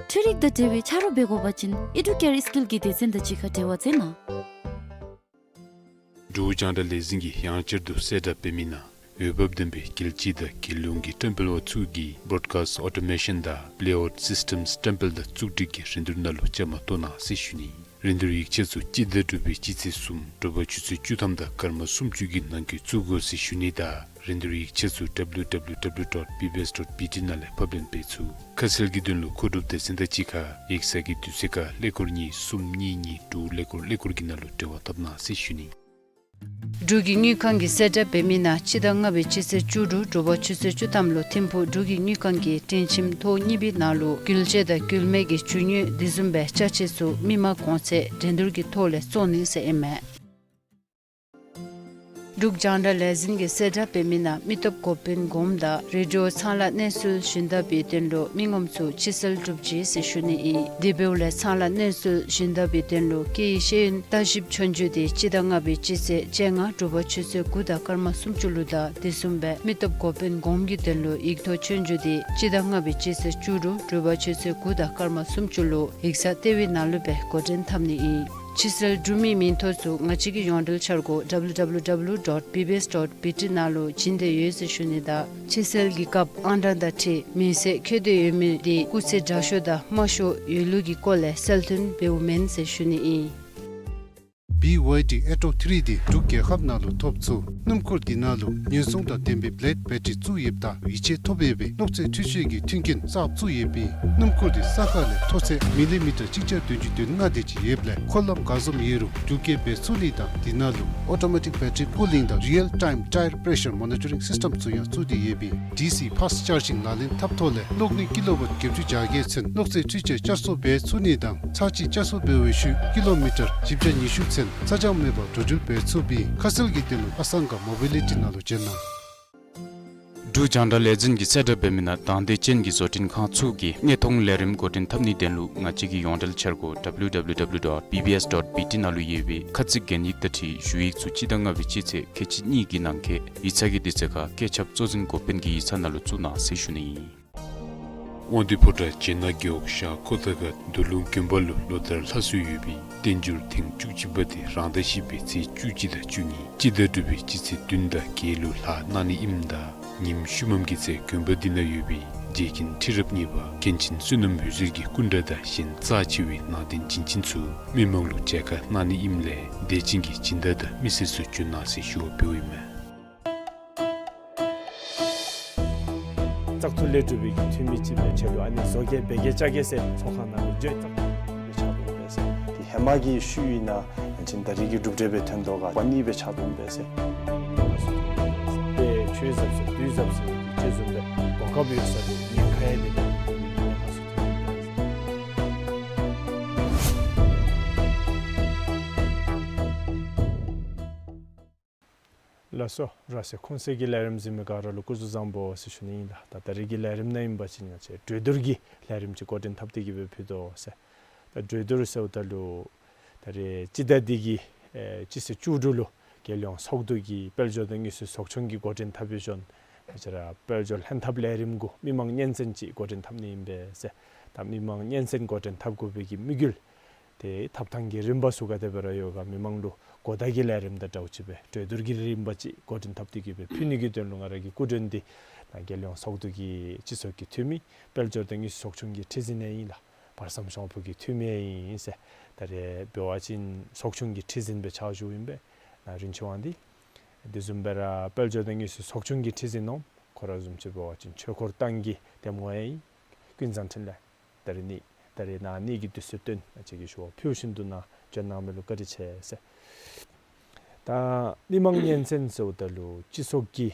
འཕྲུལ་རིག་དང་འབྲེལ་བའི་ཆ་རོགས་འབད་དགོ་པ་ཅིན་ཨི་ཌུ་ཀེར་སི་ཀིལ་གྱི་སྡེ་ཚན་དང་གཅིག་ཁར་འབྲེལ་བ་མཛད་གནང་། འབྲུག་རྒྱང་བསྒྲགས་ལས་འཛིན་གྱིས་ཡང་བསྐྱར་དུ་གསལ་བསྒྲགས་འབད་མི་ནང་འོས་འབབ་ལྡན་པའི་རྒྱལ་སྤྱི་དང་རྒྱལ་ཡོངས་ཀྱི་བཀྲམ་སྤེལ་པ་ཚུ་གིས་བྲོཌ་ཀཱསིཊ་ཨོ་ཊོ་མེ་ཤཱན་དང་པེ་ལེ་ཨའུཊ་སིསི་ཊེམསི་བཀྲམ་སྤེལ་དང་བཙུགས་སྒྲིག་གི་རིན་བསྡུར་ནང་ལུ་བཅའ་མར་གཏོགས་གནང་ཟེར་ཞུ་ནི། རིན་བསྡུར་ཡིག་ཆ་ཚུ་སྤྱི་ཟླ་དྲུག་པའི་སྤྱི་ཚེས་གསུམ་དྲོ་པ་ཆུ་ཚོད་བཅུ་ཐམ་དང་སྐར་མ་སུམ་ཅུ་གི་ནང་འཁོད་བཙུགས་དགོ་ཟེར་ཞུ་ནི་དང་རིན་བསྡུར་ཡིག་ཆ་ཚུ་W W W dot B B S dot B T ནང་ལས་ཕབ་ལེན་འབད་ཚུགས། ཁ་གསལ་གྱི་དོན་ལུ་མཁོ་སྒྲུབ་སྡེ་ཚན་དང་གཅིག་ཁར་ཡིག་ཚང་གི་དུས་ཚོད་ཁར་ཀླད་ཀོར་གཉིས་གསུམ་གཉིས་གཉིས་དྲུག་ཀླད་ཀོར་ཀླད་ཀོར་གྱི་ནང་ལུ་འབྲེལ་བ་འཐབ་གནང་ཟེར་ཞུ་ནི། འབྲུག་གི་དངུལ་ཁང་གིས་གསལ་བསྒྲགས་འབད་མི་ནང་སྤྱི་ཟླ་ལྔ་པའི་སྤྱི་ཚེས་བཅུ་དྲུག་དྲོ་པ་ཆུ་ཚོད་བཅུ་ཐམ་ལུ་ཐིམ་ཕུག་འབྲུག་གི་དངུལ་ཁང་གི་སྤྲིན་ཁྱིམ་ཐོག་གཉིས་པའི་ནང་ལུ་འགུལ་སྐྱོད་དང་འགུལ་མེད་ཀྱི་རྒྱུ་དངོས་དེ་བཟུམ་སྦེ་ཅ་ཆས་ཚུ་མི་མང་གོང་ཚད་འགྲན་བསྡུར་གྱི་ཐོག་ལས་བཙོང་ནི་ཟེར་ཨིན་མས། འབྲུག་རྒྱང་བསྒྲགས་ལས་འཛིན་གྱིས་གསལ་བསྒྲགས་འབད་མི་ནང་མི་སྟོབས་འགོ་དཔོན་གོངམ་དང་རེ་ཌིའོ་ཚང་ལ་གནས་ཚུལ་བྱིན་ད་པའི་དོན་ལུ་མི་ངོམ་ཚུ་ཕྱི་སེལ་གྲུབ་ཅི་ཟེར་ཞུ་ནི་ཨིན། དེ་འབདཝ་ལས་ཚང་ལ་གནས་ཚུལ་བྱིན་ད་པའི་དོན་ལུ་སྐད་ཡིག་ཤེས་ཡོན་ལྟ་ཞིབ་ཆོས་རྒྱུགས་དེ་སྤྱི་ཟླ་ལྔ་པའི་སྤྱི་ཚེས་བཅོ་ལྔ་དྲོ་པ་ཆུ་ཚོད་དགུ་དང་སྐར་མ་སུམ་ཅུ་ལུ་དང་དེ་བཟུམ་སྦེ་མི་སྟོབས་འགོ་དཔོན་གོངམ་གྱི་དོན་ལུ་ཡིག་ཐོག་ཆོས་རྒྱུགས་དེ་སྤྱི་ཟླ་ལྔ་པའི་སྤྱི་ཚེས་བཅུ་དྲུག་དྲོ་པ་ཆུ་ཚོད་དགུ་དང་སྐར་མ་སུམ་ཅུ་ལུ་ཡིག་ཚང་ལྟེ་བའི་ནང་ལུ་སྦེ་འགོ་འདྲེན་འཐབ་ནི་ཨིན། ཕྱི་སེལ་གྲུབ་མི་མིང་ཐོ་ཚུ་ང་བཅས་ཀྱི་ཡོངས་འབྲེལ་འཆར་སྒོ་W W W dot B B S dot B T ནང་ལུ་བྱིན་ཏེ་ཡོད་ཟེར་ཞུ་ནི་དང་ཕྱི་སེལ་གྱི་སྐབས་ཨང་གྲངས་དང་འཁྲིལ་མིང་གསལ་འཁོད་དེ་ཡོད་མི་དེ་སྐུགས་ཚད་དྲག་ཤོས་དང་དམའ་ཤོས་ཡོད་ལུགས་ཀྱི་སྐོར་ལས་གསལ་སྟོན་འབདཝ་མེན་ཟེར་ཞུ་ནི་ཨིན། B Y D Atto three འདི་འབྲུག་རྒྱལ་ཁབ་ནང་ལུ་ཐོབ་ཚུགས། སྣུམ་འཁོར་འདི་ནང་ལུ་ཉེན་སྲུང་དང་ལྡན་པའི་བེ་ལེཌ་བེ་ཊི་རི་བཙུགས་ཡོདཔ་ད་ཡིད་ཆེས་ཐོབ་ཡོད་པའི་གློག་རྫས་འཕྲུལ་ཆས་ཀྱི་མཐུན་རྐྱེན་གསརཔ་བཙུགས་ཡོདཔ་ཨིན། སྣུམ་འཁོར་འདི་ས་ཁ་ལས་མཐོ་ཚད་མི་ལི་མི་ཊར་གཅིག་བརྒྱ་བདུན་ཅུ་དོན་ལྔ་དེ་ཅིག་ཡོདཔ་ལས་འཁོར་ལམ་ག་བཟུམ་ཡོད་རུང་འགྲུལ་སྐྱེལ་འབད་ཚུགས་ནི་དང་འདི་ནང་ལུ་ཨོ་ཊོ་མེ་ཊིཀ་བེ་ཊི་རི་ཀུ་ལིང་དང་རི་ཡལ་ཊའིམ་ཊའི་ཡར་པེ་རེ་ཤར་མོ་ནི་ཊ་རིང་སིསི་ཊེམ་ཚུ་ཡང་བཙུགས་ཏེ་ཡོདཔ་ཨིན། ཌི་སི་ཕཱསཊ་ཅར་ཇིང་ལག་ལེན་འཐབ་ཐོག་ལས་གློག་ནུས་ཀི་ལོ་ཝཊ་བརྒྱད་ཅུ་གྱ་བརྒྱད་ཚུན་གློག་རྫས་འཕྲུལ་ཆས་བསྐྱར་གསོ་འབད་ཚུགས་ནི་དང་ཚར་གཅིག་བསྐྱར་གསོ་འབད་བའི་ཤུལ་ཀི་ལོ་མི་ཊར་བཞི་བརྒྱ་ཉི་ཤུ་ཚུན་ཚ་གྱང་མེད་པར་འགྲོ་འགྲུལ་འབད་ཚུགསཔ་ཨིན། ཁ་གསལ་གྱི་དོན་ལུ་ཨ་སང་ག་མོ་བི་ལི་ཊི་ནང་ལུ་བྱོན་གནང་། འབྲུག་རྒྱང་བསྒྲགས་ལས་འཛིན་གྱིས་གསལ་བསྒྲགས་འབད་མི་ནང་དང་འདོད་ཅན་གྱི་བཟོ་སྐྲུན་ཁང་ཚུ་གིས་གནས་མཐོང་ལས་རིམ་འགོ་འདྲེན་འཐབ་ནིའི་དོན་ལུ་ང་བཅས་ཀྱི་ཡོངས་འབྲེལ་འཆར་སྒོ་W W W dot B B S dot B T ནང་ལུ་ཡོད་པའི་ཁ་ཚིག་གན་ཡིག་དང་འཁྲིལ་ཞུ་ཡིག་ཚུ་སྤྱི་ཟླ་ལྔ་པའི་སྤྱི་ཚེས་ཁལ་གཅིག་གཉིས་ཀྱི་ནང་འཁོད་ཡིག་ཚང་གི་དུས་ཚོད་ཁར་བཀོད་ཁྱབ་གཙོ་འཛིན་འགོ་དཔོན་གྱི་ཡིག་ཚང་ནང་ལུ་བཙུགས་གནང་ཟེར་ཞུ་ནི་ཨིན། དབང་འདུས་ཕོ་བྲང་བྱེ་ནག་རྒེད་འོག་ཤར་ཁོ་ཐང་ཁ་མདོ་ལུང་དགོན་པ་ལུ་ལོ་ལྟར་ལྷག་སྲོལ་ཡོད་པའི་བསྟན་འགྱུར་ཐེངས་བཅུ་གཅིག་པ་དེ་རང་ཟླ་བཞི་པའི་ཚེས་བཅུ་གཅིག་དང་བཅུ་གཉིས་སྤྱི་ཟླ་དྲུག་པའི་སྤྱི་ཚེས་བདུན་དང་བརྒྱད་ལུ་ལྷག་གནང་ནི་ཨིནམ་ད་ཉིནམ་ཤུལ་མམ་གྱི་ཚེ་དགོན་པ་འདི་ནང་ཡོད་པའི་རྗེ་མཁན་ཁྲི་རབས་གཉིས་པ་མཁན་ཆེན་བསོད་ནམས་འོད་ཟེར་གྱི་སྐུ་འདྲ་དང་གཞན་རྩ་ཆེ་བའི་ནང་རྟེན་བྱིན་ཅན་ཚུ་མི་མང་ལུ་མཇལ་ཁ་གནང་ནི་ཨིནམ་ལས་དད་ཅན་གྱི་སྦྱིན་བདག་དང་མི་སེར་ཚུ་བྱོན་གནང་ཟེར་ཞུ་བ་འབདཝ་ཨིན་མས། བཙག་འཐུ་ལས་གྲུབ་པའི་གི་འཐུས་མི་ཅིག་སྦེ་ཆ་ལུ་ཨ་ནི་བཟོ་བཀོད་འབད་གེ་བཅའ་གེ་ཟེར་ཚོགས་ཁང་ནང་ལུ་འགྱོ་བཙག་འཐུ་ལས་ཕྱག་དོན་འབད་ཟེར། དེ་ཧེ་མ་གི་ཤུལ་ཨིན་ན་ཨ་ནི་ད་རེས་ཀྱི་གྲུབ་འབྲས་སྦེ་ཐོན་དོ་ག་པ་ནི་སྦེ་ཕྱག་དོན་འབད་ཟེར། དཔེ་ཆོས་ཟབ་ཟེར་དུས་ཟབ་ཟེར་གྱི་ཅིག་བཟུམ་སྦེ་གོ་སྐབས་ཡོད་ས་དེ་ཉེན་ཁ་ཡང་དེ་ལས་ཉེན་ཁ་སུ་ཐོན་འབད་ཟེར། ལགས་སོ། ར་སེ་ཁུངས་སེ་གི་ལས་རིམ་གཟིགས་མི་ག་ར་ལུ་སྐུ་གཟུགས་བཟང་པོ་ཟེར་ཞུ་ནི་ཨིན་ལགས། ད་ད་རེས་ཀྱི་ལས་རིམ་ནང་ཨིན་པ་ཅིན་ང་བཅས་གྲོས་བསྡུར་གྱི་ལས་རིམ་ཅིག་འགོ་འདྲེན་འཐབ་སྟེ་གི་སྦེ་ཕུལ་དོ་ཟེར། ད་གྲོས་བསྡུར་ཟེརཝ་ད་ལུ་ད་རེས་སྤྱི་ཟླ་འདི་གི་ཨེ་སྤྱི་ཚེས་བཅུ་དྲུག་ལུ་རྒྱལ་ཡོངས་ཚོགས་འདུ་གི་དཔལ་འབྱོར་དང་དངུལ་རྩིས་ཚོགས་ཆུང་གིས་འགོ་འདྲེན་འཐབ་པའི་ཞོར་ང་བཅས་ར་དཔལ་འབྱོར་ལྷན་ཐབས་ལས་རིམ་གུ་མི་མང་སྙན་གསན་ཅིག་འགོ་འདྲེན་འཐབ་ནི་ཨིན་པས་ཟེར། ད་མི་མང་སྙན་གསན་འགོ་འདྲེན་འཐབ་དགོ་པའི་གི་དམིགས་ཡུལ་དེ་འཐབ་ཐངས་ཀྱི་རིམ་པ་ཚུ་ག་དེ་སྦེ་ར་ཡོད་ག་མི་མང་ལུ་གོ་བརྡ་གི་ལས་རིམ་དང་འདྲཝ་ཅིག་སྦེ་གྲོས་བསྡུར་གྱི་རིམ་པ་ཅིག་འགོ་འདྲེན་འཐབ་སྟེ་གི་སྦེ་ཕུལ་ནི་གི་དོན་ལུ་ང་ར་གི་སྐུ་མགྲོན་འདི་ནཱ་རྒྱལ་ཡོངས་ཚོགས་འདུ་གི་སྤྱི་ཚོགས་ཀྱི་འཐུས་མི་དཔལ་འབྱོར་དང་དངུལ་རྩིས་ཚོགས་ཆུང་གི་ཁྲི་འཛིན་ཡང་ཨིན་ལགས། བར་མཚམས་ཤོང་ཕུ་གི་འཐུས་མི་ཡང་ཨིན་ཟེར། ད་རེས་འབད་བ་ཅིན་ཚོགས་ཆུང་གི་ཁྲི་འཛིན་སྦེ་ཕྱག་ཞུཝ་ཨིན་པས་ནཱ་རིན་ཆེན་དབང་འདུས། དེ་བཟུམ་སྦེ་ར་དཔལ་འབྱོར་དང་དངུལ་རྩིས་ཚོགས་ཆུང་གི་ཁྲི་འཛིན་ནོ་ཁོ་ར་བཟུམ་ཅིག་འབད་བ་ཅིན་ཆོས་འཁོར་ཏང་གི་འདེམས་ངོ་ཡང་ཨིན། ཀུན་བཟང་འཕྲིན་ལས། ད་རེས་ནི་ད་རེས་ནཱ་གནས་ཀྱི་དུས་ཚོད་བཏོན་ང་བཅས་ཀྱི་ཞུ་བ་ཕུལ་བཞིན་དུ་ནཱ་བྱོན་གནང་མི་ལུ་བཀའ་དྲིན་ཆེ་ཟེར། ད་མི་མང་སྙན་གསན་ཟེརཝ་ད་ལུ་སྤྱི་ཚོགས་ཀྱི་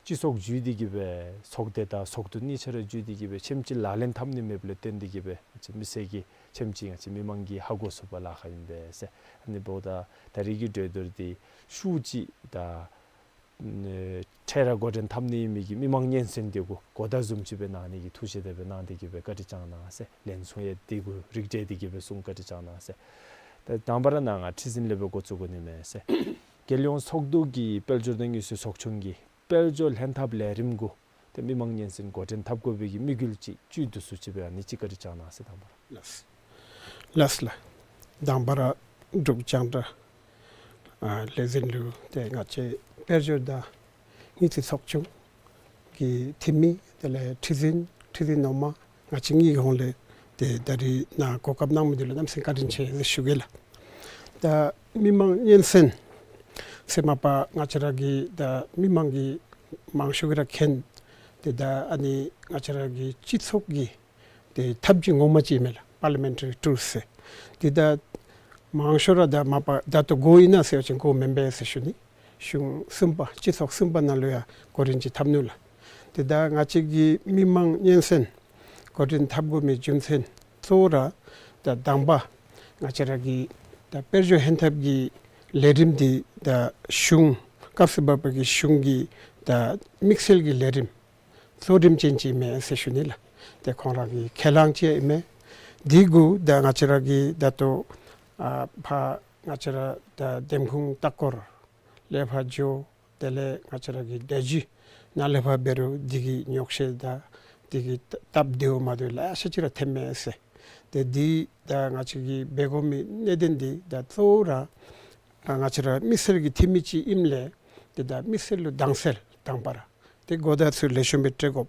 སྤྱི་ཚོགས་བརྒྱུད་དེ་གི་སྦེ་ཚོགས་སྡེ་དང་ཚོགས་འདུ་གཉིས་ཆ་ར་བརྒྱུད་དེ་གི་སྦེ་ཁྱིམ་གཅིག་ལག་ལེན་འཐབ་ནི་མེདཔ་ལས་བརྟེན་ཏེ་གི་སྦེ་ང་བཅས་མི་སེར་གྱི་ཁྱིམ་གཅིག་ང་བཅས་མི་མང་གིས་ཧ་གོ་ཚུགས་པར་ལཱ་ཁག་ཨིན་པས་ཟེར། ཨ་ནི་འབདཝ་ད་ད་རེས་ཀྱི་གྲོས་བསྡུར་འདི་ཤུགས་ཅིག་དང་ཨེ་འཕྲལ་ར་འགོ་འདྲེན་འཐབ་ནི་ཨིན་མི་གི་མི་མང་སྙན་གསན་དེ་གུ་གོ་བརྡ་བཟུམ་ཅིག་སྦེ་གནང་ནི་གི་ཐུགས་བཞེད་དེ་སྦེ་གནང་སྟེ་གི་སྦེ་བཀའ་དྲིན་བསྐྱང་གནང་ཟེར། ལན་གསུང་ཡང་དེ་གུ་རིགས་བསྒྲེས་ཏེ་གི་སྦེ་གསུང་བཀའ་དྲིན་བསྐྱང་གནང་ཟེར། ད་དང་པ་ར་ནཱ་ང་ཁྲི་འཛིན་ལས་སྦེ་འགོ་བཙུགས་དགོ་ནི་མས་ཟེར། རྒྱལ་ཡོངས་ཚོགས་འདུ་གི་དཔལ་འབྱོར་དང་དངུལ་རྩིས་ཚོགས་ཆུང་གི་དཔལ་འབྱོར་ལྷན་ཐབས་ལས་རིམ་གུ་ཏེ་མི་མང་སྙན་གསན་འགོ་འདྲེན་འཐབ་དགོ་པའི་གི་དམིགས་ཡུལ་ཅིག་བཅུད་བསྡུ་སུ་ཅིག་སྦེ་ཨ་ནི་ཅིག་བཀའ་དྲིན་བསྐྱང་གནང་ཟེར་དང་པ་ར། ལགས། ལགས་ལགས། དང་པ་ར་འབྲུག་རྒྱང་བསྒྲགས་ཨ་ལས་འཛིན་ལུ་ཏེ་ང་བཅས་དཔལ་འབྱོར་དང་དངུལ་རྩིས་ཚོགས་ཆུང་གི་འཐུས་མི་དེ་ལས་ཁྲི་འཛིན་ཁྲི་འཛིན་ནོར་མ་ང་བཅས་གཉིས་ཀྱི་ཧོངས་ལས་ཏེ་ད་རིས་ནཱ་གོ་སྐབས་གནང་མི་འདི་ལུ་གནམ་མེད་ས་མེད་བཀའ་དྲིན་ཆེ་ཟེར་ཞུ་གེ་ལགས། ད་མི་མང་སྙན་གསན་ཟེར་མ་པ་ང་བཅས་ར་གི་ད་མི་མང་གི་མང་ཤོས་ཀྱིས་ར་མཁྱེན། ཏེ་ད་ཨ་ནི་ང་བཅས་ར་གི་སྤྱི་ཚོགས་ཀྱི་ཏེ་ཐབས་ཇུས་ངོ་མ་ཅིག་མས་ལགས། པར་ལི་མེན་ཊ་རི་ཊུལ་ཟེར། ཏེ་ད་མང་ཤོས་ར་ད་མ་པ་ད་ལྟོ་དགོ་ཨིན་ན་ཟེར་བ་ཅིན་དགོ་མེན་པས་ཟེར་ཞུ་ནི། གཞུང་གསུམ་པ་སྤྱི་ཚོགས་གསུམ་པ་ནང་ལུ་ཡང་གོ་རིམ་ཅིག་འཐབ་ནུག་ལགས། ཏེ་ད་ང་བཅས་ཀྱི་མི་མང་སྙན་གསན་གོ་རིམ་འཐབ་དགོ་མི་རྒྱུ་མཚན་གཙོ་བོ་ར་ད་དང་པ་ང་བཅས་ར་གི་ད་དཔལ་འབྱོར་ལྷན་ཐབས་ཀྱི་ལས་རིམ་འདི་ད་གཞུང་ སྐབས་སུ་བབ་པའི་གི་གཞུང་གི་ད་དམིགས་བསལ་གྱི་ལས་རིམ་གཙོ་རིམ་ཅན་ཅིག་ཨིན་མས་ཟེར་ཞུ་ནི་ལགས། ཏེ་ཁོང་ར་གི་ཁས་བླངས་ཅིག་ཨིན་མས། དེ་གུ་ད་ང་བཅས་ར་གི་ད་ལྟོ་ཨ་ཕར་ང་བཅས་ར་ད་འདེམས་ཁོངས་ལྟ་སྐོར་ལས་ཕར་འགྱོ། དེ་ལས་ང་བཅས་ར་གི་སྡོད་བྱ་ནང་ལས་ཕར་འབད་རུང་དེ་གི་ཉོག་བཤད་དང་དེ་གི་སྟབས་བདེཝ་མ་བདེཝ་ལེ་ཤ་ཅིག་ར་ཐོནམ་མས་ཟེར། ཏེ་དེ་ད་ང་བཅས་ཀྱིས་འབད་དགོ་མི་གནད་དོན་འདི་ད་གཙོ་བོ་ར་ང་བཅས་ར་མི་སེར་གྱི་འཐུས་མི་ཅིག་ཨིནམ་ལས་ཏེ་ད་མི་སེར་ལུ་དྭངས་གསལ་དང་པ་ར་ཏེ་གོ་བརྡ་ཚུ་ལེགས་ཤོམ་སྦེ་སྤྲོད་དགོ།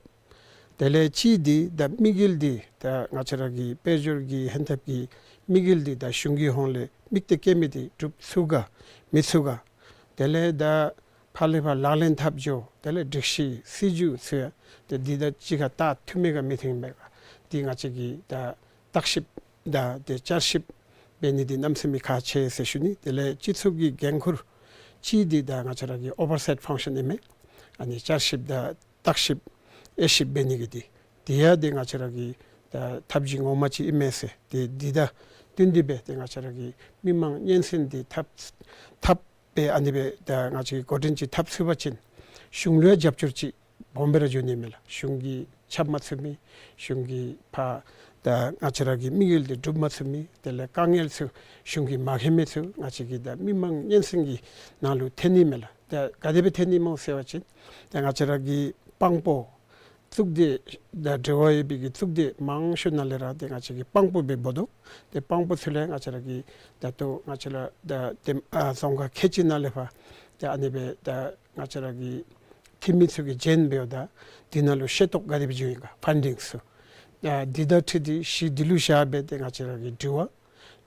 དེ་ལས་གཅིག་འདི་ད་དམིགས་ཡུལ་འདི་ད་ང་བཅས་ར་གི་དཔལ་འབྱོར་གྱི་ཧེང་ཐབས་ཀྱི་དམིགས་ཡུལ་འདི་ད་གཞུང་གི་ཧོངས་ལས་དམིགས་གཏད་བསྐྱེད་མི་འདི་འགྲུབ་ཚུགས་ག་མི་ཚུགས་ག། དེ་ལས་ད་ཕར་ལས་ཕར་ལག་ལེན་འཐབ་འགྱོ། དེ་ལས་སྒྲིག་གཞི་སྲིད་བྱུས་ཚུ་ཡང་ཏེ་འདི་དང་གཅིག་ཁར་ད་མཐུནམ་མས་ག་མི་མཐུནམ་མས་ག། འདི་ང་བཅས་ཀྱིས་ད་བརྟག་ཞིབ་དང་ཏེ་བསྐྱར་ཞིབ་འབད་ནི་འདི་གནམ་མེད་ས་མེད་ཁག་ཆེ་ཟེར་ཞུ་ནི། དེ་ལས་སྤྱི་ཚོགས་ཀྱི་འགན་ཁུར་ཅིག་འདི་ད་ང་བཅས་ར་གི་ཨོ་བར་སའིཊ་ཕང་ཤཱན་ཨིན་མས། ཨ་ནི་བསྐྱར་ཞིབ་དང་བརྟག་ཞིབ་དབྱེ་ཞིབ་འབད་ནི་གི་འདི་དེ་ཡང་ཏེ་ང་བཅས་ར་གི་ད་ཐབས་ཇུས་ངོ་མ་ཅིག་ཨིན་མས་ཟེར། ཏེ་འདི་དང་བསྟུན་ཏེ་སྦེ་ཏེ་ང་བཅས་ར་གི་མི་མང་སྙན་གསན་འདི་འཐབ་འཐབ་སྦེ་ཨ་ནི་སྦེ་ད་ང་བཅས་འགོ་འདྲེན་ཅིག་འཐབ་ཚུགས་པ་ཅིན་གཞུང་ལུ་ཡང་རྒྱབ་སྐྱོར་ཅིག་སྦོམ་སྦེ་ར་འབྱུང་ནི་མས་ལགས། གཞུང་གིས་ཆ་མ་ཚུགས་མི་གཞུང་གིས་ཕར་ད་ང་བཅས་ར་གི་དམིགས་ཡུལ་འདི་འགྲུབ་མ་ཚུགས་མི་དེ་ལས་དཀའ་ངལ་ཚུ་གཞུང་གིས་མ་མཁྱེན་མི་ཚུ་ང་བཅས་ཀྱི་ད་མི་མང་སྙན་གསན་གྱི་ནང་ལུ་ཐོན་ནི་མས་ལགས། ད་ག་དེ་སྦེ་ཐོན་ནི་སྨོ་ཟེར་བ་ཅིན་ད་ང་བཅས་ར་གི་དཔང་པོ་གཙུག་སྡེ་དང་འབྲེལ་བ་ཡོད་པའི་གི་གཙུག་སྡེ་མང་ཤོས་ནང་ལས་ར་ཏེ་ང་བཅས་ཀྱིས་དཔང་པོ་སྦེ་འབོ་དོ། ཏེ་དཔང་པོ་ཚུ་ལས་ང་བཅས་ར་གི་ད་ལྟོ་ང་བཅས་ར་ད་ཏེ་ཨ་རྫོང་ཁག་ཁལ་གཅིག་ནང་ལས་ཕར་ཏེ་ཨ་ནི་སྦེ་ད་ང་བཅས་ར་གི་འཐུས་མི་ཚུ་གིས་བྱོན་འབདཝ་ད་དེ་ནང་ལུ་ཤེས་རྟོགས་ག་དེ་སྦེ་འབྱུང་ཡི་ག་ཕན་ཌིང་ཚུ། ཨ་འདི་དང་འཁྲིལ་ཏེ་གཞི་འདི་ལུ་བཞག་སྦེ་ཏེ་ང་བཅས་ར་གིས་དྲི་བ་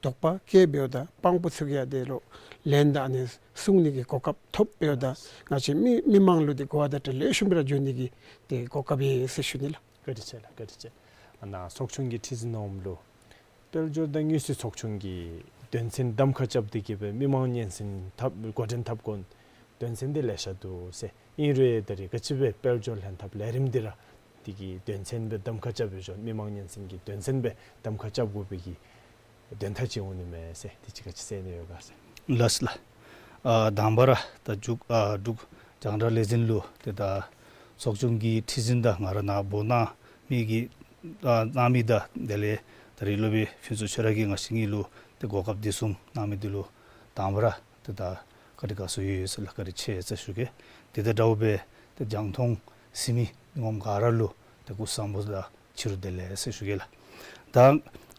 དོགས་པ་བཀོད་འབདཝ་ད་དཔང་པོ་ཚུ་གིས་ཡང་དེ་ལུ་ལན་དང་ཨ་ནི་གསུང་ནི་གི་གོ་སྐབས་ཐོབ་འབདཝ་ད་ང་བཅས་མི་མི་མང་ལུ་ཏེ་གོ་བ་བརྡ་སྤྲོད་ལེགས་ཤོམ་སྦེ་ར་འགྱོ་ནི་གི་ཏེ་གོ་སྐབས་ཡོད་ཟེར་ཞུ་ནི་ལགས། བཀའ་དྲིན་ཆེ་ལགས། བཀའ་དྲིན་ཆེ། ཨ་ནཱ་ཚོགས་ཆུང་གི་ཁྲི་འཛིན་འོགམ་ལུ་དཔལ་འབྱོར་དང་དངུལ་རྩིས་ཚོགས་ཆུང་གི་དོན་ཚན་གདམ་ཁ་རྐྱབ་སྟེ་གིས་སྦེ་མི་མང་སྙན་གསན་འཐབ་འགོ་འདྲེན་འཐབ་དགོ་དོན་ཚན་འདི་ལེ་ཤ་འདུག་ཟེར། ཨིན་རུང་ད་རེས་ག་ཅི་སྦེ་དཔལ་འབྱོར་ལྷན་ཐབས་ལས་རིམ་འདི་ར་དེ་གི་དོན་ཚན་སྦེ་གདམ་ཁ་རྐྱབ་ཡོད་ཟེར། མི་མང་སྙན་གསན་གྱི་དོན་ཚན་སྦེ་གདམ་ཁ་རྐྱབ་དགོ་པའི་གི་དོན་དག་ཅིག་འོང་ནི་མས་ཟེར། དེ་ཅིག་ག་ཅི་ཟེར་ནི་ཡོད་ག་ཟེར། ལགས་ལགས། ཨ་དང་པ་ར་ད་འབྲུག་ཨ་འབྲུག་རྒྱང་བསྒྲགས་ལས་འཛིན་ལུ་ཏེ་ད་ཚོགས་ཆུང་གི་ཁྲི་འཛིན་དང་ང་ར་ནཱ་འབོ་གནང་མི་གི་ཨ་གནང་མི་དང་དེ་ལས་ད་རེས་སློབ་དཔོན་ཕུན་ཚོགས་ཆོས་རབ་ཀྱིས་ང་བཅས་གཉིས་ལུ་ཏེ་གོ་སྐབས་འདི་བཟུམ་གནང་མི་འདི་ལུ་དང་པ་ར་ཏེ་ད་བཀའ་དྲིན་དགའ་ཚོར་ཡོད་ཡོད་ཟེར་ལགས། བཀའ་དྲིན་ཆེ་ཟེར་ཞུ་གེ། དེ་དང་འདྲཝ་སྦེ་ཏེ་རྒྱང་མཐོང་གཟིགས་མི་མི་ངོམ་ག་ར་ལུ་ཏེ་སྐུ་གཟུགས་བཟང་པོ་དང་ཕྱི་རུ་བདེ་ལེགས་ཟེར་ཞུ་གེ་ལགས། ད་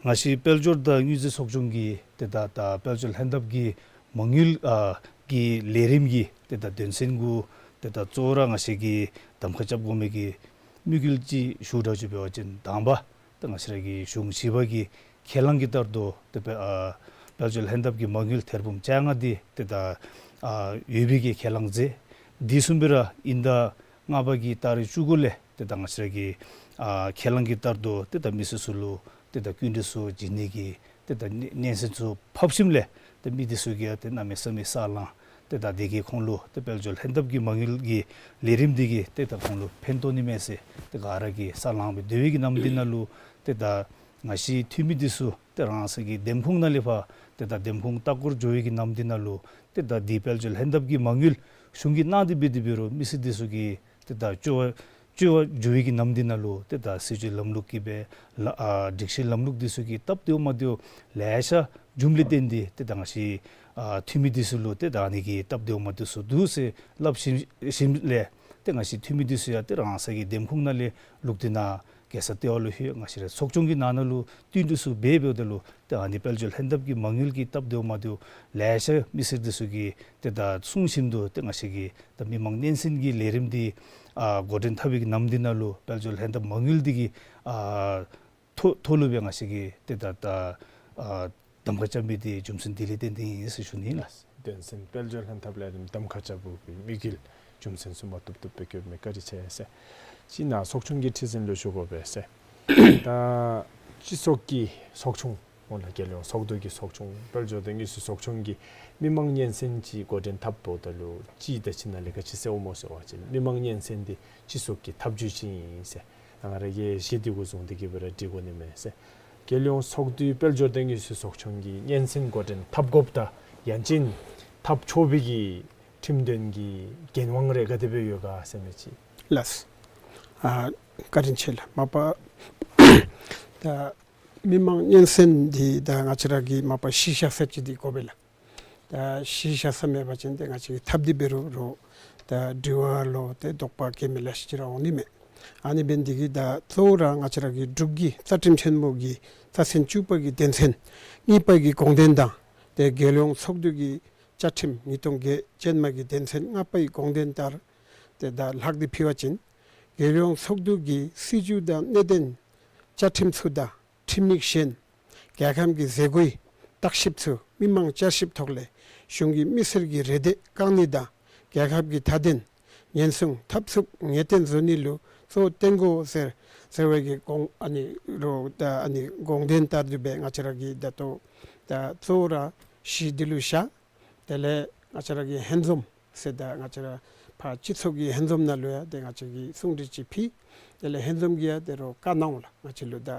ང་བཅས་དཔལ་འབྱོར་དང་དངུལ་རྩིས་ཚོགས་ཆུང་གི་ཏེ་ད་ད་དཔལ་འབྱོར་ལྷན་ཐབས་ཀྱི་མ་དངུལ་ཨ་གི་ལས་རིམ་གྱི་ཏེ་ད་དོན་ཚན་གུ་ཏེ་ད་གཙོ་བོ་ར་ང་བཅས་ཀྱིས་གདམ་ཁ་རྐྱབ་དགོ་མི་གི་དམིགས་ཡུལ་ཅིག་ཞུ་དགོཔ་ཅིག་འབད་བ་ཅིན་དང་པ་ཏེ་ང་བཅས་ར་གི་གཞུང་ཞིབ་པ་གི་ཁས་བླངས་ཀྱི་ལྟར་དུ་ཏེ་དཔེ་ཨ་དཔལ་འབྱོར་ལྷན་ཐབས་ཀྱི་མ་དངུལ་ཐེར་འབུམ་བཅོ་ལྔ་འདི་ཏེ་ད་ཨ་ཡོད་པའི་གི་ཁས་བླངས་མཛད། དེ་བཟུམ་སྦེ་ར་དབྱིན་ཟླ་ལྔ་པ་གི་ཏ་རིག་བཅུ་དགུ་ལས་ཏེ་ད་ང་བཅས་ར་གི་ཨ་ཁས་བླངས་ཀྱི་ལྟར་དུ་ཏེ་ད་མི་སེར་ཚུ་ལུ་ཏེ་ད་སྐྱིན་འགྲུལ་ཚུ་བྱིན་ནི་གི་ཏེ་ད་སྙན་སྙན་གསན་ཚུ་ཕབ་ཞིནམ་ལས་ཏེ་མི་འདི་ཚུ་གིས་ཏེ་གནམ་མེད་ས་མེད་ས་ལངས། ཏེ་ད་དེ་གིས་ཁོང་ལུ་ཏེ་དཔལ་འབྱོར་ལྷན་ཐབས་ཀྱི་མ་དངུལ་གྱི་ལས་རིམ་འདི་གིས་ཏེ་ད་ཁོང་ལུ་ཕན་ཐོགས་ནི་མས་ཟེར་ཏེ་ག་ར་གིས་ས་ལངས་སྦེ་སྡོད་པའི་གི་ནམ་འདི་ནང་ལུ་ཏེ་ད་ང་བཅས་འཐུས་མི་འདི་ཚུ་ཏེ་རང་སོའི་གི་འདེམས་ཁོངས་ནང་ལས་ཕར་ཏེ་ད་འདེམས་ཁོངས་ལྟ་སྐོར་འགྱོ་བའི་གི་ནམ་འདི་ནང་ལུ་ཏེ་ད་འདི་དཔལ་འབྱོར་ལྷན་ཐབས་ཀྱི་མ་དངུལ་གཞུང་གིས་གནང་སྟེ་འབད་དེ་འབད་རུང་མི་སེར་འདི་ཚུ་གིས་ཏེ་ད་སྤྱོད་པ་སྤྱོད་པ་འགྱོ་བའི་གི་ནམ་འདི་ནང་ལུ་ཏེ་ད་སྲིད་བྱུས་ལམ་ལུགས་ཀྱི་སྦེ་ལ་ཨ་སྒྲིག་གཞི་ལམ་ལུགས་འདི་ཚུ་གི་སྟབས་བདེཝ་མ་བདེཝ་ལེ་ཤ་བྱུངམ་ལས་བརྟེན་ཏེ་ཏེ་ད་ང་བཅས་ཨ་འཐུས་མི་འདི་ཚུ་ལུ་ཏེ་ད་ཨ་ནི་གི་སྟབས་བདེཝ་མ་བདེཝ་ཚུ་འདུག་ཟེར་སླབ་ཞིནམ་ཞིནམ་ལས་ཏེ་ང་བཅས་འཐུས་མི་འདི་ཚུ་ཡང་ཏེ་རང་སོའི་གི་འདེམས་ཁོངས་ནང་ལས་ལོག་སྟེ་ནཱ་རྒྱལ་ས་ལྟེ་བ་ལུ་ལྷོད། ང་བཅས་རའི་ཚོགས་ཆུང་གི་ནང་ན་ལུ་བསྟུན་གྲོས་ཚུ་འབད་འབདཝ་ད་ལུ་ཏེ་ཨ་ནི་དཔལ་འབྱོར་ལྷན་ཐབས་ཀྱི་མ་དངུལ་གྱི་སྟབས་བདེཝ་མ་བདེཝ་ལེ་ཤ་མི་སེར་འདི་ཚུ་གིས་ཏེ་ད་གསུང་ཞིནམ་དུ་ཏེ་ང་བཅས་ཀྱིས་ད་མི་མང་སྙན་གསན་གྱི་ལས་རིམ་འདི་ཨ་འགོ་འདྲེན་འཐབ་པའི་གི་ནམ་འདི་ནང་ལུ་དཔལ་འབྱོར་ལྷན་ཐབས་མ་དངུལ་འདི་གི་ཨ་ཐོག་ཐོག་ལུ་སྦེ་ང་བཅས་ཀྱིས་ཏེ་ད་ད་ཨ་གདམ་ཁ་རྐྱབ་མི་འདི་རྒྱུ་མཚན་འདི་ལས་བརྟེན་ཏེ་ཨིན་ཟེར་ཞུ་ནི་ལགས། དོན་ཚན་དཔལ་འབྱོར་ལྷན་ཐབས་ལས་རིམ་གདམ་ཁ་རྐྱབ་དགོ་པའི་དམིགས་ཡུལ་རྒྱུ་མཚན་ཚུ་མ་བཏུབ་བཏུབ་སྦེ་བཀོད་མི་བཀའ་དྲིན་ཆེ་ཟེར། ཅིག་ནཱ་ཚོགས་ཆུང་གི་ཁྲི་འཛིན་ལུ་ཞུ་དགོ་པས་ཟེར། ད་སྤྱི་ཚོགས་ཀྱི་ཚོགས་ཆུང་འོང་ལགས། རྒྱལ་ཡོངས་ཚོགས་འདུ་གི་ཚོགས་ཆུང་དཔལ་འབྱོར་དང་དངུལ་རྩིས་ཚོགས་ཆུང་གིས་མི་མང་སྙན་གསན་ཅིག་འགོ་འདྲེན་འཐབ་འབདཝ་ད་ལུ་སྤྱི་དང་སྤྱི་ནང་ལས་ག་ཅི་ཟེར་འོང་སྨོ་ཟེར་བ་ཅིན་མི་མང་སྙན་གསན་འདི་སྤྱི་ཚོགས་ཀྱི་ཐབས་བྱུས་ཅིག་ཨིན་ཟེར། ང་ར་གིས་གཞི་འདི་གུ་བཟུང་སྟེ་གིས་སྦེ་ར་འདྲི་དགོ་ནི་མས་ཟེར། རྒྱལ་ཡོངས་ཚོགས་འདུའི་དཔལ་འབྱོར་དང་དངུལ་རྩིས་ཚོགས་ཆུང་གིས་སྙན་གསན་འགོ་འདྲེན་འཐབ་དགོཔ་དང་ཡང་ཅིན་འཐབ་ཆོག་པའི་གི་ ཁྲིམས་དོན་གྱི་འགན་དབང་རེ་ག་དེ་སྦེ་ཡོད་ག་ཟེར་མི་ཅིག། ལགས། ཨ་བཀའ་དྲིན་ཆེ་ལགས། མ་པ་ད་མི་མང་སྙན་གསན་འདི་ད་ང་བཅས་ར་གིས་མ་པ་གཞི་བཞག་ས་ཅིག་འདི་དགོ་པས་ལགས། ད་གཞི་བཞག་ས་མེད་པ་ཅིན་ཏེ་ང་བཅས་ཀྱིས་ཐབས་འདི་འབད་རུང་རོགས་ད་དྲི་བ་ལུ་ཏེ་དོགས་པ་སྐྱེ་མི་ལེ་ཤ་ཅིག་ར་འོང་ནི་མས། ཨ་ནི་འབད་ནི་འདི་གིས་ད་གཙོ་བོ་ར་ང་བཅས་ར་གི་འབྲུག་གི་རྩ་ཁྲིམས་ཆེན་མོ་གི་རྩ་ཚན་བཅུ་པ་གི་དོན་ཚན་གཉིས་པ་གི་དགོངས་དོན་དང་ཏེ་རྒྱལ་ཡོངས་ཚོགས་འདུ་གི་བཅའ་ཁྲིམས་ཉིས་སྟོང་བརྒྱད་ཅན་མ་གི་དོན་ཚན་ལྔ་པའི་དགོངས་དོན་ལྟར་ཏེ་ད་ལྷག་སྟེ་ཕུལ་བ་ཅིན་རྒྱལ་ཡོངས་ཚོགས་འདུ་གི་སྲིད་བྱུས་དང་གནད་དོན་བཅའ་ཁྲིམས་ཚུ་དང་ཁྲིམས་ཡིག་གཞན་རྒྱལ་ཁབ་ཀྱི་མཛད་སྒོའི་བརྟག་ཞིབ་ཚུ་མི་མང་བསྐྱར་ཞིབ་ཐོག་ལས་གཞུང་གི་མི་སེར་གྱི་རེ་འདོད་བསྐང་ནི་དང་རྒྱལ་ཁབ་ཀྱི་མཐའ་དོན་ཉེན་སྲུང་འཐབ་ཚུགས་ངེས་གཏན་བཟོ་ནི་ལུ་གཙོ་བོ་བཏོན་དགོ་ཟེར་ཟེར་བའི་གི་དགོངས་ཨ་ནི་རོགས་ད་ཨ་ནི་དགོངས་དོན་ལྟར་དུ་སྦེ་ང་བཅས་ར་གིས་ད་ལྟོ་ད་གཙོ་བོ་ར་གཞི་འདི་ལུ་བཞག། དེ་ལས་ང་བཅས་ར་གི་ཧན་འཛོམས་ཟེར་ད་ང་བཅས་ར་ཕར་སྤྱི་ཚོགས་ཀྱི་ཧན་འཛོམས་ནང་ལུ་ཡང་ཏེ་ང་བཅས་ཀྱིས་གསུང་གྲོས་ཅིག་ཕུལ། དེ་ལས་ཧན་འཛོམས་ཀྱིས་ཡང་ཏེ་རོགས་བཀའ་གནང་འོང་ལགས། ང་བཅས་ལུ་ད་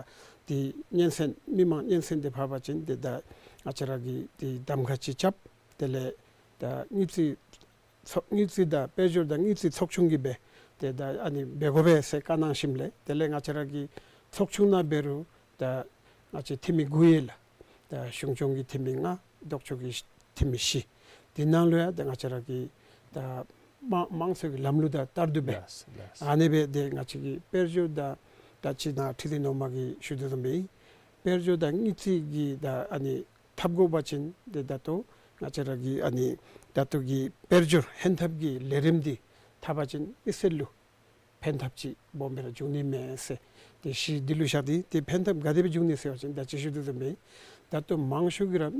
ཏེ་སྙན་གསན་མི་མང་སྙན་གསན་འདི་ཕབ་པ་ཅིན་ཏེ་ད་ང་བཅས་ར་གིས་ཏེ་གདམ་ཁ་ཅིག་རྐྱབ། དེ་ལས་ད་དངུལ་རྩིས་ཚོགས་དངུལ་རྩིས་དང་དཔལ་འབྱོར་དང་དངུལ་རྩིས་ཚོགས་ཆུང་གིས་སྦེ་ཏེ་ད་ཨ་ནི་འབད་དགོ་པས་ཟེར་བཀའ་གནང་ཞིནམ་ལས་དེ་ལས་ང་བཅས་ར་གི་ཚོགས་ཆུང་ནང་འབད་རུང་ད་ང་བཅས་འཐུས་མི་དགུ་ཡོད་ལགས། ད་གཞུང་སྐྱོང་གི་འཐུས་མི་ལྔ། ལྡོག་ཕྱོགས་ཀྱི་འཐུས་མི་བཞི། དེ་ནང་ལུ་ཡང་ད་ང་བཅས་ར་གི་ད་དམངས་དམངས་གཙོའི་ལམ་ལུགས་དང་ལྟར་དུ་སྦེ་ལགས་ལགས། ཨ་ནི་སྦེ་ཏེ་ང་བཅས་ཀྱི་དཔལ་འབྱོར་དང་ད་ཅི་ནཱ་ཁྲི་འཛིན་ནོར་མ་གིས་ཞུ་དོ་བཟུམ་སྦེ་དཔལ་འབྱོར་དང་དངུལ་རྩིས་ཀྱི་ད་ཨ་ནི་འཐབ་དགོ་པ་ཅིན་ཏེ་ད་ལྟོ་ང་བཅས་ར་གི་ཨ་ནི་ད་ལྟོ་གི་དཔལ་འབྱོར་ཧན་ཐབས་ཀྱི་ལས་རིམ་འདི་འཐབ་པ་ཅིན་མི་སེར་ལུ་ཕན་ཐབས་ཅིག་སྦོམ་སྦེ་ར་འབྱུང་ནི་མས་ཟེར། ཏེ་གཞི་འདི་ལུ་བཞག་སྟེ་ཏེ་ཕན་ཐབས་ག་དེ་སྦེ་འབྱུང་ནི་ཟེར་བ་ཅིན་ད་ཅི་ཞུ་དོ་བཟུམ་སྦེ་ད་ལྟོ་མང་ཤོས་ཀྱིས་ར་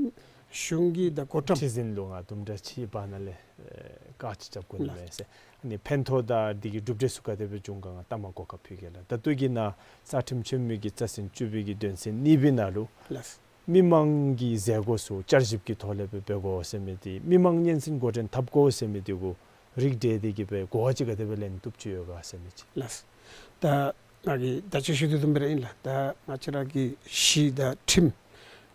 གཞུང་གི་ད་གོ་གྲངས་ཁྲི་འཛིན་ལུ་ང་དུམ་གྲ་ཅིག་བར་ན་ལས་ཨེ་བཀའ་ཅིག་རྐྱབ་དགོ་ནི་ལགས། མས་ཟེར། ཨ་ནི་ཕན་ཐོགས་དང་འདི་གི་གྲུབ་འབྲས་ཚུ་ག་དེ་སྦེ་བྱུང་ག་ང་ལྟ་མ་གོ་སྐབས་ཕུལ་གེ་ལགས། ད་ལྟོ་གི་ནཱ་རྩ་ཁྲིམས་ཆེན་མོ་གི་རྩ་ཚན་བཅུ་པའི་གི་དོན་ཚན་གཉིས་པའི་ནང་ལུ་ལགས། མི་མང་གི་མཛད་སྒོ་ཚུ་བསྐྱར་ཞིབ་ཀྱི་ཐོག་ལས་སྦེ་འབད་དགོ་ཟེར་མི་འདི་མི་མང་སྙན་གསན་འགོ་འདྲེན་འཐབ་དགོ་ཟེར་མི་འདི་གུ་རིགས་བསྒྲེས་ཏེ་གི་སྦེ་གོ་བ་ཅིག་ག་དེ་སྦེ་ལེན་བཏུབ་ཅི་ཡོད་ག་ཟེར་མི་ཅིག། ལགས། ད་ང་གིས་ད་ཅི་ཞུ་དོ་བཟུམ་སྦེ་ར་ཨིན་ལགས། ད་ང་བཅས་ར་གི་གཞི་དང་ཁྲིམས་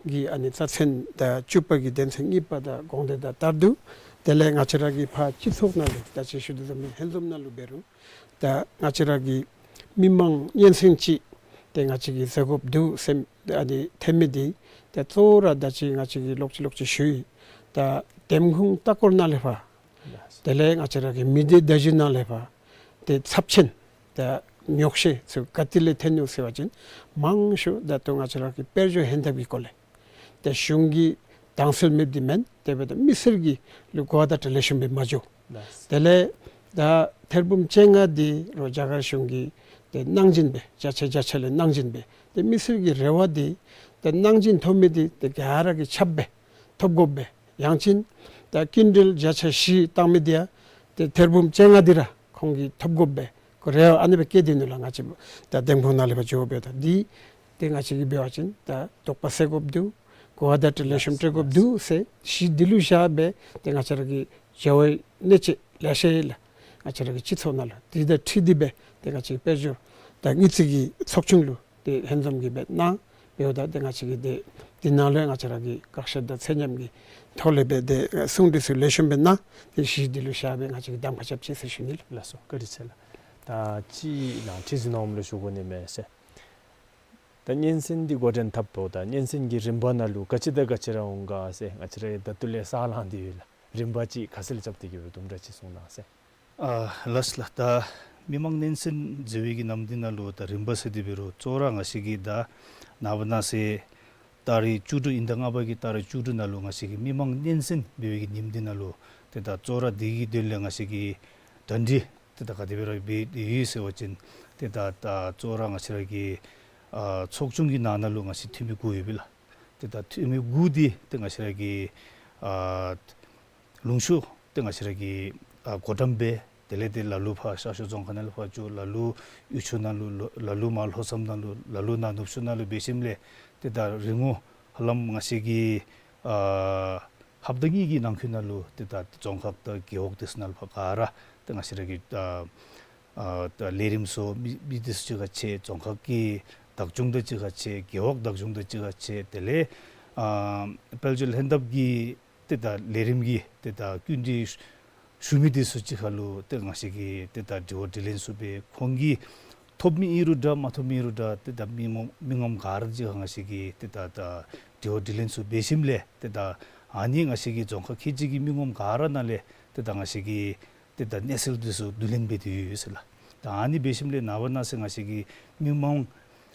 ཀྱི་ཨ་ནི་རྩ་ཚན་ད་བཅུ་པ་གི་དོན་ཚན་གཉིས་པ་དང་དགོངས་དོན་དང་ལྟར་དུ་དེ་ལས་ང་བཅས་ར་གི་ཕར་སྤྱི་ཚོགས་ནང་ལུ་ད་ཅི་ཞུ་དོ་བཟུམ་སྦེ་ཧན་འཛོམས་ནང་ལུ་འབད་རུང་ད་ང་བཅས་ར་གི་མི་མང་སྙན་གསན་ཅིག་ཏེ་ང་བཅས་ཀྱིས་མཛད་དགོཔ་འདུག་ཟེར་ཨ་ནི་ཐོན་མི་འདི་ད་གཙོ་བོ་ར་ད་ཅི་ང་བཅས་ཀྱིས་ལོག་ཅི་ལོག་ཅི་ཞུ་ཡི། ད་འདེམས་ཁོངས་ལྟ་སྐོར་ནང་ལས་ཕར་དེ་ལས་ང་བཅས་ར་གི་མི་སྡེ་བརྡ་བརྒྱུད་ནང་ལས་ཕར་ཏེ་ཚབས་ཆེན་ད་ཉོགས་བཤད་ཚུ་ག་ཏེ་ལས་ཐོན་ནུག་ཟེར་བ་ཅིན་མང་ཤོས་ད་ལྟོ་ང་བཅས་ར་གི་དཔལ་འབྱོར་ཧན་ཐབས་ཀྱི་སྐོར་ལས། ཏེ་གཞུང་གི་དྭངས་གསལ་མེདཔ་འདི་མེན། དེ་འབདཝ་ད་མི་སེར་གྱི་ལུ་གོ་བརྡ་དྲག་ལེགས་ཤོམ་སྦེ་མ་འགྱོ། ལགས། དེ་ལས་ད་ཐེར་འབུམ་བཅོ་ལྔ་འདི་རོགས་རྒྱ་གར་གཞུང་གིས་ཏེ་གནང་སྦྱིན་སྦེ་བརྒྱ་ཆ་བརྒྱ་ཆ་ལས་གནང་སྦྱིན་སྦེ་ཏེ་མི་སེར་གྱི་རེ་བ་འདི་ཏེ་གནང་སྦྱིན་ཐོབ་མི་འདི་ཏེ་ག་ར་གིས་ཁྱབ་སྦེ་ཐོབ་དགོ་པས། ཡང་ཅིན་ད་སྐྱིན་འགྲུལ་བརྒྱ་ཆ་བཞི་བཏང་མི་འདི་ཡང་ཏེ་ཐེར་འབུམ་བཅོ་ལྔ་འདི་ར་ཁོང་གིས་ཐོབ་དགོ་པས། ཁོ་རེ་བ་ཨ་ནི་སྦེ་བསྐྱེད་དེ་ནུག་ལགས། ང་བཅས་ད་འདེམས་ཁོངས་ནང་ལས་ཕར་འགྱོ་སྦེ་ད་འདི་ཏེ་ང་བཅས་ཀྱིས་འབད་བ་ཅིན་ད་དོགས་པ་སེལ་དགོཔ་འདུག། གོ་བ་དྲག་ལེགས་ཤོམ་སྤྲོད་དགོཔ་འདུག་ཟེར་གཞི་འདི་ལུ་བཞག་སྦེ་ཏེ་ང་བཅས་ར་གི་བྱ་བའི་གནད་སྤྱོད་ལེ་ཤ་ཡོད་ལགས། ང་བཅས་ར་གི་སྤྱི་ཚོགས་ནང་ལུ་འདི་དང་འཁྲིལ་ཏེ་སྦེ་ཏེ་ང་བཅས་ཀྱི་དཔལ་འབྱོར་དང་དངུལ་རྩིས་ཀྱི་ཚོགས་ཆུང་ལུ་ཏེ་ཧན་འཛོམས་ཀྱིས་སྦེ་གནང་། འབདཝ་ད་ཏེ་ང་བཅས་ཀྱིས་ཏེ་འདི་ནང་ལུ་ཡང་ང་བཅས་ར་གིས་བཀག་ཆ་དང་ཚད་མཉམ་གྱི་ཐོག་ལས་སྦེ་ཏེ་གསུང་གྲོས་ཚུ་ལེགས་ཤོམ་སྦེ་གནང་། ཏེ་གཞི་འདི་ལུ་བཞག་སྦེ་ང་བཅས་ཀྱིས་གདམ་ཁ་རྐྱབ་ཅི་ཟེར་ཞུ་ནི་ལགས། ལགས་སོ། བཀའ་དྲིན་ཆེ་ལགས། ད་ཅི་ནཱ་ཁྲི་འཛིན་ནཱ་ལུ་ཞུ་དགོ་ནི་མས་ཟེར། ད་སྙན་གསན་འདི་འགོ་འདྲེན་འཐབ་འོང་། ད་སྙན་གསན་གྱི་རིམ་པ་ནང་ལུ་ག་ཅི་དང་ག་ཅི་ར་འོང་ག་ཟེར་ང་བཅས་ར་ད་ལྟོ་ལས་ས་ལང་སྟེ་ཡོད་ལགས། རིམ་པ་ཅིག་ཁ་གསལ་རྐྱབ་སྟེ་གི་སྦེ་དུམ་གྲ་ཅིག་གསུང་གནང་ཟེར། ཨ་ལགས་ལགས། ད་མི་མང་སྙན་གསན་མཛད་པའི་གི་ནམ་དུས་ནང་ལུ་ད་རིམ་པ་ཟེར་དེ་འབད་རུང་གཙོ་བོ་ར་ང་བཅས་ཀྱིས་ད་ནངས་པ་གནངས་ཚེ་ཏ་རིག་བཅུ་དྲུག་དབྱིན་ཟླ་ལྔ་པ་གི་ཏ་རིག་བཅུ་དྲུག་ནང་ལུ་ང་བཅས་ཀྱིས་མི་མང་སྙན་གསན་འབད་བའི་གི་ཉིནམ་འདི་ནང་ལུ་ཏེ་ད་གཙོ་བོ་ར་འདི་གི་དོན་ལས་ང་བཅས་ཀྱིས་གྲ་སྒྲིག་ཏེ་ད་ག་དེ་སྦེ་ར་འབད་དེ་ཡོད་ཟེར་བ་ཅིན་ཏེ་ད་ད་གཙོ་བོ་ར་ང་བཅས་ར་གི་ཨ་ཚོགས་ཆུང་གི་ནང་ན་ལུ་ང་བཅས་འཐུས་མི་དགུ་ཡོད་པས་ལགས། ཏེ་ད་འཐུས་མི་དགུ་འདི་ཏེ་ང་བཅས་ར་གི་ཨ་ལུང་ཤོར་ཏེ་ང་བཅས་ར་གི་ཨ་གོ་ཏམ་སྦེ་དེ་ལས་ཏེ་ལ་ལུ་ཕར་ཤར་ཕྱོགས་རྫོང་ཁག་ནང་ལུ་ཕར་འགྱོ། ལ་ལུ་ཡུལ་ཕྱོགས་ནང་ལུ་ལ་ལུ་མར་ལྷོ་མཚམས་ནང་ལུ་ལ་ལུ་ནཱ་ནུབ་ཕྱོགས་ནང་ལུ་འབད་ཞིནམ་ལས་ཏེ་ད་རིང་ངོ་ཧ་ལམ་ང་བཅས་ཀྱི་ཨ་ཧབ་ཏ་གཉིས་ཀྱི་ནང་འཁོད་ནང་ལུ་ཏེ་ད་རྫོང་ཁག་དང་རྒེད་འོག་དེ་ཚུ་ནང་ལུ་ཕར་ག་ར་ཏེ་ང་བཅས་ར་གི་ཨ་ཨ་ད་ལས་རིམ་ཚུ་མི་མི་སྡེ་ཚུ་གཅིག་ཁར་ཕྱད། རྫོང་ཁག་གི་བདག་སྐྱོང་དང་གཅིག་ཁར་ཕྱད། རྒེད་འོག་བདག་སྐྱོང་དང་གཅིག་ཁར་ཕྱད། དེ་ལས་ཨ་དཔལ་འབྱོར་ལྷན་ཐབས་ཀྱི་ཏེ་ད་ལས་རིམ་གྱི་ཏེ་ད་སྐུལ་འདེད་ ཞུ་མི་འདི་ཚུ་གཅིག་ཁར་ལུ་ཏེ་ང་བཅས་ཀྱིས་ཏེ་ད་དྲི་བ་དྲིས་ལན་ཚུ་འབད། ཁོང་གིས་ཐོབ་མི་ཨིན་རུང་འདྲ་མ་ཐོབ་མི་ཨིན་རུང་འདྲ་ཏེ་ད་མི་ངོམ་མི་ངོམ་ག་ར་གཅིག་ཁར་ང་བཅས་ཀྱིས་ཏེ་ད་ད་དྲི་བ་དྲིས་ལན་ཚུ་འབད་ཞིནམ་ལས་ཏེ་ད་ཨ་ནི་ང་བཅས་ཀྱི་རྫོང་ཁག་ཁལ་གཅིག་གི་མི་ངོམ་ག་ར་ནང་ལས་ཏེ་ད་ང་བཅས་ཀྱིས་ཏེ་ད་གནས་ཚུལ་འདི་ཚུ་བསྡུ་ལེན་འབད་དེ་ཡོད་ཟེར་ལགས། ད་ཨ་ནི་འབད་ཞིནམ་ལས་ནངས་པ་གནངས་ཚེ་ང་བཅས་ཀྱིས་མི་མང་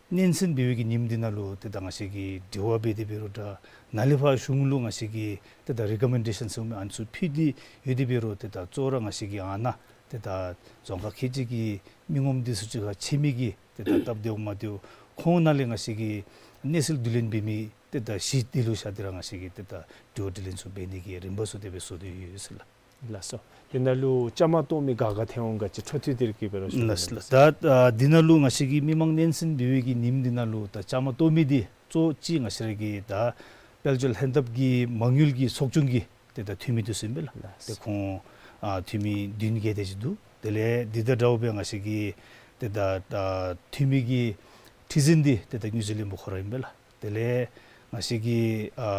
སྙན་གསན་འབད་བའི་གི་ཉིནམ་འདི་ནང་ལུ་ཏེ་ད་ང་བཅས་ཀྱིས་དྲི་བ་འབད་དེ་འབད་རུང་འདྲ་ནཱ་ལས་ཕར་གཞུང་ལུ་ང་བཅས་ཀྱིས་ཏེ་ད་རི་ཀོ་མེན་ཌེ་ཤཱན་ཟེར་མི་ཨ་ནི་ཚུ་ཕུལ་ཏེ་ཡོད་དེ་འབད་རུང་ཏེ་ད་གཙོ་བོ་ར་ང་བཅས་ཀྱིས་ཨ་ནཱ་ཏེ་ད་རྫོང་ཁག་ཁལ་གཅིག་གི་མི་ངོམ་འདི་ཚུ་གཅིག་ཁར་ཕྱད་མི་གི་ཏེ་ད་སྟབས་བདེཝ་མ་བདེཝ་ཁོང་ནང་ལས་ང་བཅས་ཀྱིས་གནས་ཚུལ་བསྡུ་ལེན་འབད་མི་ཏེ་ད་གཞི་འདི་ལུ་བཞག་སྟེ་ར་ང་བཅས་ཀྱིས་ཏེ་ད་དྲི་བ་དྲིས་ལན་ཚུ་འབད་ནི་གི་རིམ་པ་ཚུ་དེ་སྦེ་བཟོ་སྟེ་ཡོད་ཟེར་ལགས། ལགས་སོ། འདི་ནང་ལུ་བཅའ་མར་གཏོགས་མི་ག་ག་ཐོན་འོང་ག་ཅི་འཕྲོ་མཐུད་དེ་ར་གི་འབད་རུང་ཞུ་ལགས་ལགས། ད་ཨ་འདི་ནང་ལུ་ང་བཅས་ཀྱིས་མི་མང་སྙན་གསན་འབད་བའི་གི་ཉིནམ་འདི་ནང་ལུ་ད་བཅའ་མར་གཏོགས་མི་འདི་གཙོ་བོ་ཅིག་ང་བཅས་ར་གི་ད་དཔལ་འབྱོར་ལྷན་ཐབས་ཀྱི་མ་དངུལ་གྱི་ཚོགས་ཆུང་གི་ཏེ་ད་འཐུས་མི་འདི་ཚུ་ཨིན་པས་ལགས། ལགས། ཏེ་ཁོང་ཨ་འཐུས་མི་བདུན་བརྒྱད་དེ་ཅིག་འདུག། དེ་ལས་འདི་དང་འདྲཝ་སྦེ་ང་བཅས་ཀྱི་ཏེ་ད་ད་འཐུས་མི་གི་ཁྲི་འཛིན་འདི་ཏེ་ད་དངུལ་རྩིས་བློན་པོ་ཁོ་ར་ཨིན་པས་ལགས། དེ་ལས་ང་བཅས་ཀྱི་ཨ་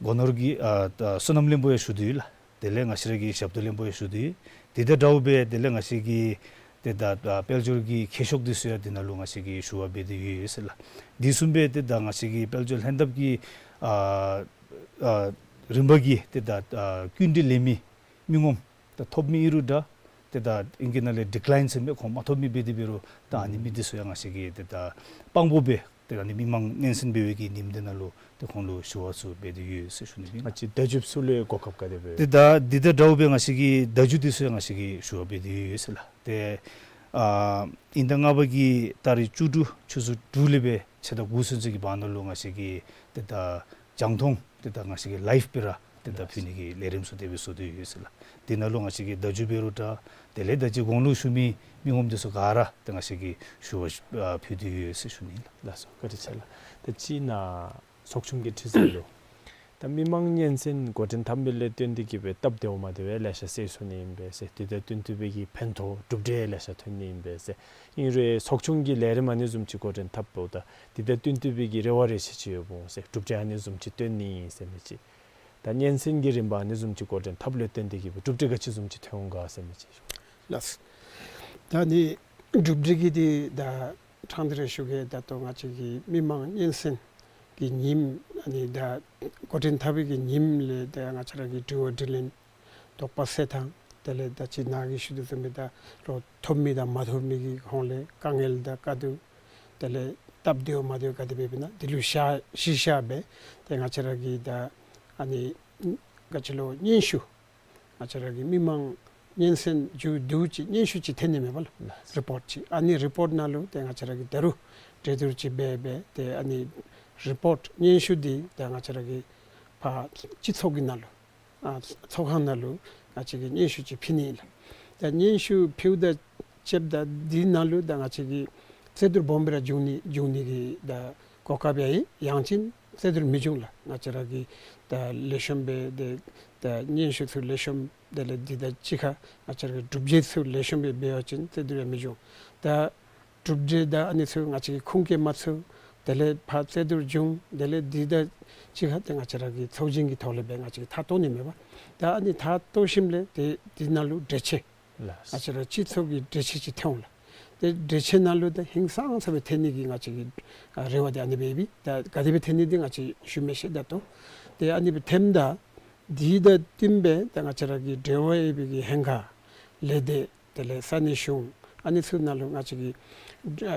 སྒོ་ནོར་གྱི་ཨ་ད་སོ་ནམ་བློན་པོ་ཡང་ཞུ་དོ་ཡོད་ལགས། དེ་ལས་ང་བཅས་ར་གི་ཞབས་ཏོག་བློན་པོ་ཡང་ཞུ་དོ་ཡོད། དེ་དང་འདྲཝ་སྦེ་དེ་ལས་ང་བཅས་ཀྱི་ཏེ་ད་ད་དཔལ་འབྱོར་གྱི་མཁས་མཆོག་འདི་ཚུ་ཡང་འདི་ནང་ལུ་ང་བཅས་ཀྱིས་ཞུ་བ་འབད་དེ་ཡོད་ཟེར་ལགས། འདི་བཟུམ་སྦེ་ཏེ་ད་ང་བཅས་ཀྱི་དཔལ་འབྱོར་ལྷན་ཐབས་ཀྱི་ཨ་ཨ་རིམ་པ་གི་ཏེ་ད་ཨ་སྐྱིན་འགྲུལ་ལེན་མི་མི་ངོམ་ད་ཐོབ་མི་ཨིན་རུང་འདྲ་ཏེ་ད་ཨིང་སྐད་ནང་ལས་ཌི་ཀ་ལའིན་ཟེར་མི་ཁོང་མ་ཐོབ་མི་འབད་དེ་འབད་རུང་ད་ཨ་ནི་མི་འདི་ཚུ་ཡང་ང་བཅས་ཀྱིས་ཏེ་ད་དཔང་པོ་སྦེ་ཏེ་ཨ་ནི་མི་མང་སྙན་གསན་འབད་བའི་གི་ཉིནམ་འདི་ནང་ལུ་ཏེ་ཁོང་ལུ་ཞུ་བ་ཚུ་འབད་དེ་ཡོད་ཟེར་ཞུ་ནི་ཨིན། ང་བཅས་བརྡ་བརྒྱུདཔ་ཚུ་ལུ་གོ་སྐབས་ག་དེ་སྦེ། ཏེ་ད་འདི་དང་འདྲཝ་སྦེ་ང་བཅས་ཀྱི་བརྡ་བརྒྱུད་འདི་ཚུ་ཡང་ང་བཅས་ཀྱིས་ཞུ་བ་འབད་དེ་ཡོད་ཟེར་ལགས། ཏེ་ཨ་དབྱིན་ཟླ་ལྔ་པ་གི་ཏ་རིག་བཅུ་དྲུག་ཆུ་ཚོད་དྲུག་ལས་སྦེ་ཕྱེད་དང་དགུ་ཚུན་ཚོད་ཀྱི་བར་ན་ལུ་ང་བཅས་ཀྱིས་ཏེ་ད་རྒྱང་མཐོང་ཏེ་ད་ང་བཅས་ཀྱིས་ལའིབ་སྦེ་ར་ཏེ་ད་ཕུལ་ནི་གི་ལས་རིམ་ཚུ་དེ་སྦེ་བཟོ་སྟེ་ཡོད་ཟེར་ལགས། དེ་ནང་ལུ་ང་བཅས་ཀྱིས་བརྡ་བརྒྱུད་འབད་རུང་འདྲ་དེ་ལས་ད་ཅི་གོང་ལུ་ཞུ་མི་མི་ངོམ་འདི་ཚུ་ག་ར་ཏེ་ང་བཅས་ཀྱིས་ཞུ་བ་ཨ་ཕུལ་ཏེ་ཡོད་ཟེར་ཞུ་ནི་ལགས། ལགས་སོ། བཀའ་དྲིན་ཆེ་ལགས། ད་ཅི་ནཱ་ཚོགས་ཆུང་གི་ཁྲི་འཛིན་ལུ་ད་མི་མང་སྙན་གསན་འགོ་འདྲེན་འཐབ་མི་ལས་བརྟེན་ཏེ་གིས་སྦེ་སྟབས་བདེཝ་མ་བདེཝ་ལེ་ཤ་སེལ་ཚུགས་ནི་ཨིན་པས་ཟེར། དེ་དང་བསྟུན་ཏེ་སྦེ་གི་ཕན་ཐོགས་གྲུབ་འབྲས་ལེ་ཤ་ཐོན་ནི་ཨིན་པས་ཟེར། ཨིན་རུང་ཚོགས་ཆུང་གི་ལས་རིམ་ཨ་ནི་བཟུམ་ཅིག་འགོ་འདྲེན་འཐབ་འབདཝ་ད་དེ་དང་བསྟུན་ཏེ་སྦེ་གི་རེ་བ་རེ་ཆེ་ཅིག་ཡོདཔ་འོང་ཟེར། གྲུབ་འབྲས་ཨ་ནི་བཟུམ་ཅིག་སྟོན་ནི་ཨིན་ཟེར་མི་ཅིག། ད་སྙན་གསན་གྱི་རིམ་པ་ཨ་ནི་བཟུམ་ཅིག་འགོ་འདྲེན་འཐབ་ལུ་བརྟེན་ཏེ་གིས་སྦེ་གྲུབ་འབྲས་ག་ཅི་བཟུམ་ཅིག་ཐོན་འོང་ག་ཟེར་མི་ཅིག། ལགས། ད་ཨ་ནི་གྲུབ་འབྲས་ཀྱི་འདི་ད་ཕྲང་སྟེ་ར་ཞུ་གེ། ད་ལྟོ་ང་བཅས་ཀྱི་མི་མང་སྙན་གསན་གྱི་ཉིནམ་ཨ་ནི་ད་འགོ་འདྲེན་འཐབ་པའི་གི་ཉིནམ་ལས་ད་ང་བཅས་ར་གི་དྲི་བ་དྲིས་ལན་དོགས་པ་སེལ་ཐངས་དེ་ལས་ད་ཅི་ནཱ་གིས་ཞུ་དོ་བཟུམ་སྦེ་ད་ལོག་ཐོབ་མི་དང་མ་ཐོབ་མི་གི་ཧོང་ལས་དཀའ་ངལ་དང་དཀའ་སྡུག་དེ་ལས་སྟབས་བདེཝ་མ་བདེཝ་ག་དེ་སྦེ་ཨིན་ན་འདི་ལུ་ཤ་གཞི་བཞག་སྦེ་ཏེ་ང་བཅས་ར་གི་ད་ཨ་ནི་ག་ཅི་ལོ་སྙན་ཞུ་ང་བཅས་ར་གི་མི་མང་སྙན་གསན་མཇུག་བསྡུ་ཅིག་སྙན་ཞུ་ཅིག་ཐོན་ནི་མས་པ་ལགས། རི་པོརཊ་ཅིག། ཨ་ནི་རི་པོརཊ་ནང་ལུ་ཏེ་ང་བཅས་ར་གིས་ད་རུང་གྲོས་བསྡུར་ཅིག་འབད་འབད་ཏེ་ཨ་ནི་རི་པོརཊ་སྙན་ཞུ་འདི་ད་ང་བཅས་ར་གི་ཕར་སྤྱི་ཚོགས་ཀྱི་ནང་ལུ་ཨ་ཚོགས་ཁང་ནང་ལུ་ང་བཅས་ཀྱིས་སྙན་ཞུ་ཅིག་ཕུལ་ནི་ཨིན་ལགས། ད་སྙན་ཞུ་ཕུལཝ་ད་ཅིག་ད་འདི་ནང་ལུ་ད་ང་བཅས་ཀྱིས་རྩོད་བསྡུར་སྦོམ་སྦེ་ར་འབྱུང་ནི་འབྱུང་ནི་གི་ད་གོ་སྐབས་ཡང་ཡང་ཅིན་རྩོད་བསྡུར་མི་འབྱུང་ལགས། ང་བཅས་ར་གིས་ད་ལེགས་ཤོམ་སྦེ་ཏེ་ད་སྙན་ཞུ་ཚུ་ལེགས་ཤོམ་དེ་ལས་འདི་དང་གཅིག་ཁར་ང་བཅས་ར་གི་གྲུབ་འབྲས་ཚུ་ལེགས་ཤོམ་སྦེ་འབད་བ་ཅིན་རྩོད་བསྡུར་ཡང་མི་འབྱུང་། ད་གྲུབ་འབྲས་དང་ཨ་ནི་ཚུ་ང་བཅས་ཀྱི་ཁུངས་སྐྱེལ་མ་ཚུགས། དེ་ལས་ཕར་རྩོད་བསྡུར་འབྱུང་། དེ་ལས་འདི་དང་གཅིག་ཁར་ཏེ་ང་བཅས་ར་གི་ཚོགས་ཆེན་གྱི་ཐོག་ལས་སྦེ་ང་བཅས་ཀྱིས་མཐའ་སྟོན་ནི་མས་པ། ད་ཨ་ནི་མཐའ་སྟོན་ཞིནམ་ལས་ཏེ་འདི་ནང་ལུ་གྲོས་ཆོད་ལགས། ང་བཅས་ར་སྤྱི་ཚོགས་ཀྱི་གྲོས་ཆོད་ཅིག་ཐོན་འོང་ལགས། ཏེ་གྲོས་ཆོད་ནང་ལུ་ད་ཧིང་སངས་ས་སྦེ་ཐོན་ནི་གི་ང་བཅས་ཀྱི་ཨ་རེ་བ་འདི་ཨ་ནི་སྦེ་ཡོད་པས། ད་ག་དེ་སྦེ་ཐོན་ནི་འདི་ང་བཅས་ཞུ་མི་ཤེས། ད་ལྟོ་ཏེ་ཨ་ནི་སྦེ་ཐོནམ་ད་འདི་དང་བསྟུན་སྦེ་ད་ང་བཅས་ར་གི་འབྲེལ་བ་ཡོད་པའི་གི་ཧེང་ཁ་ལས་སྡེ་དེ་ལས་ས་གནས་གཞུང་ཨ་ནི་ཚུ་ནང་ལུ་ང་བཅས་ཀྱིས་ཨ་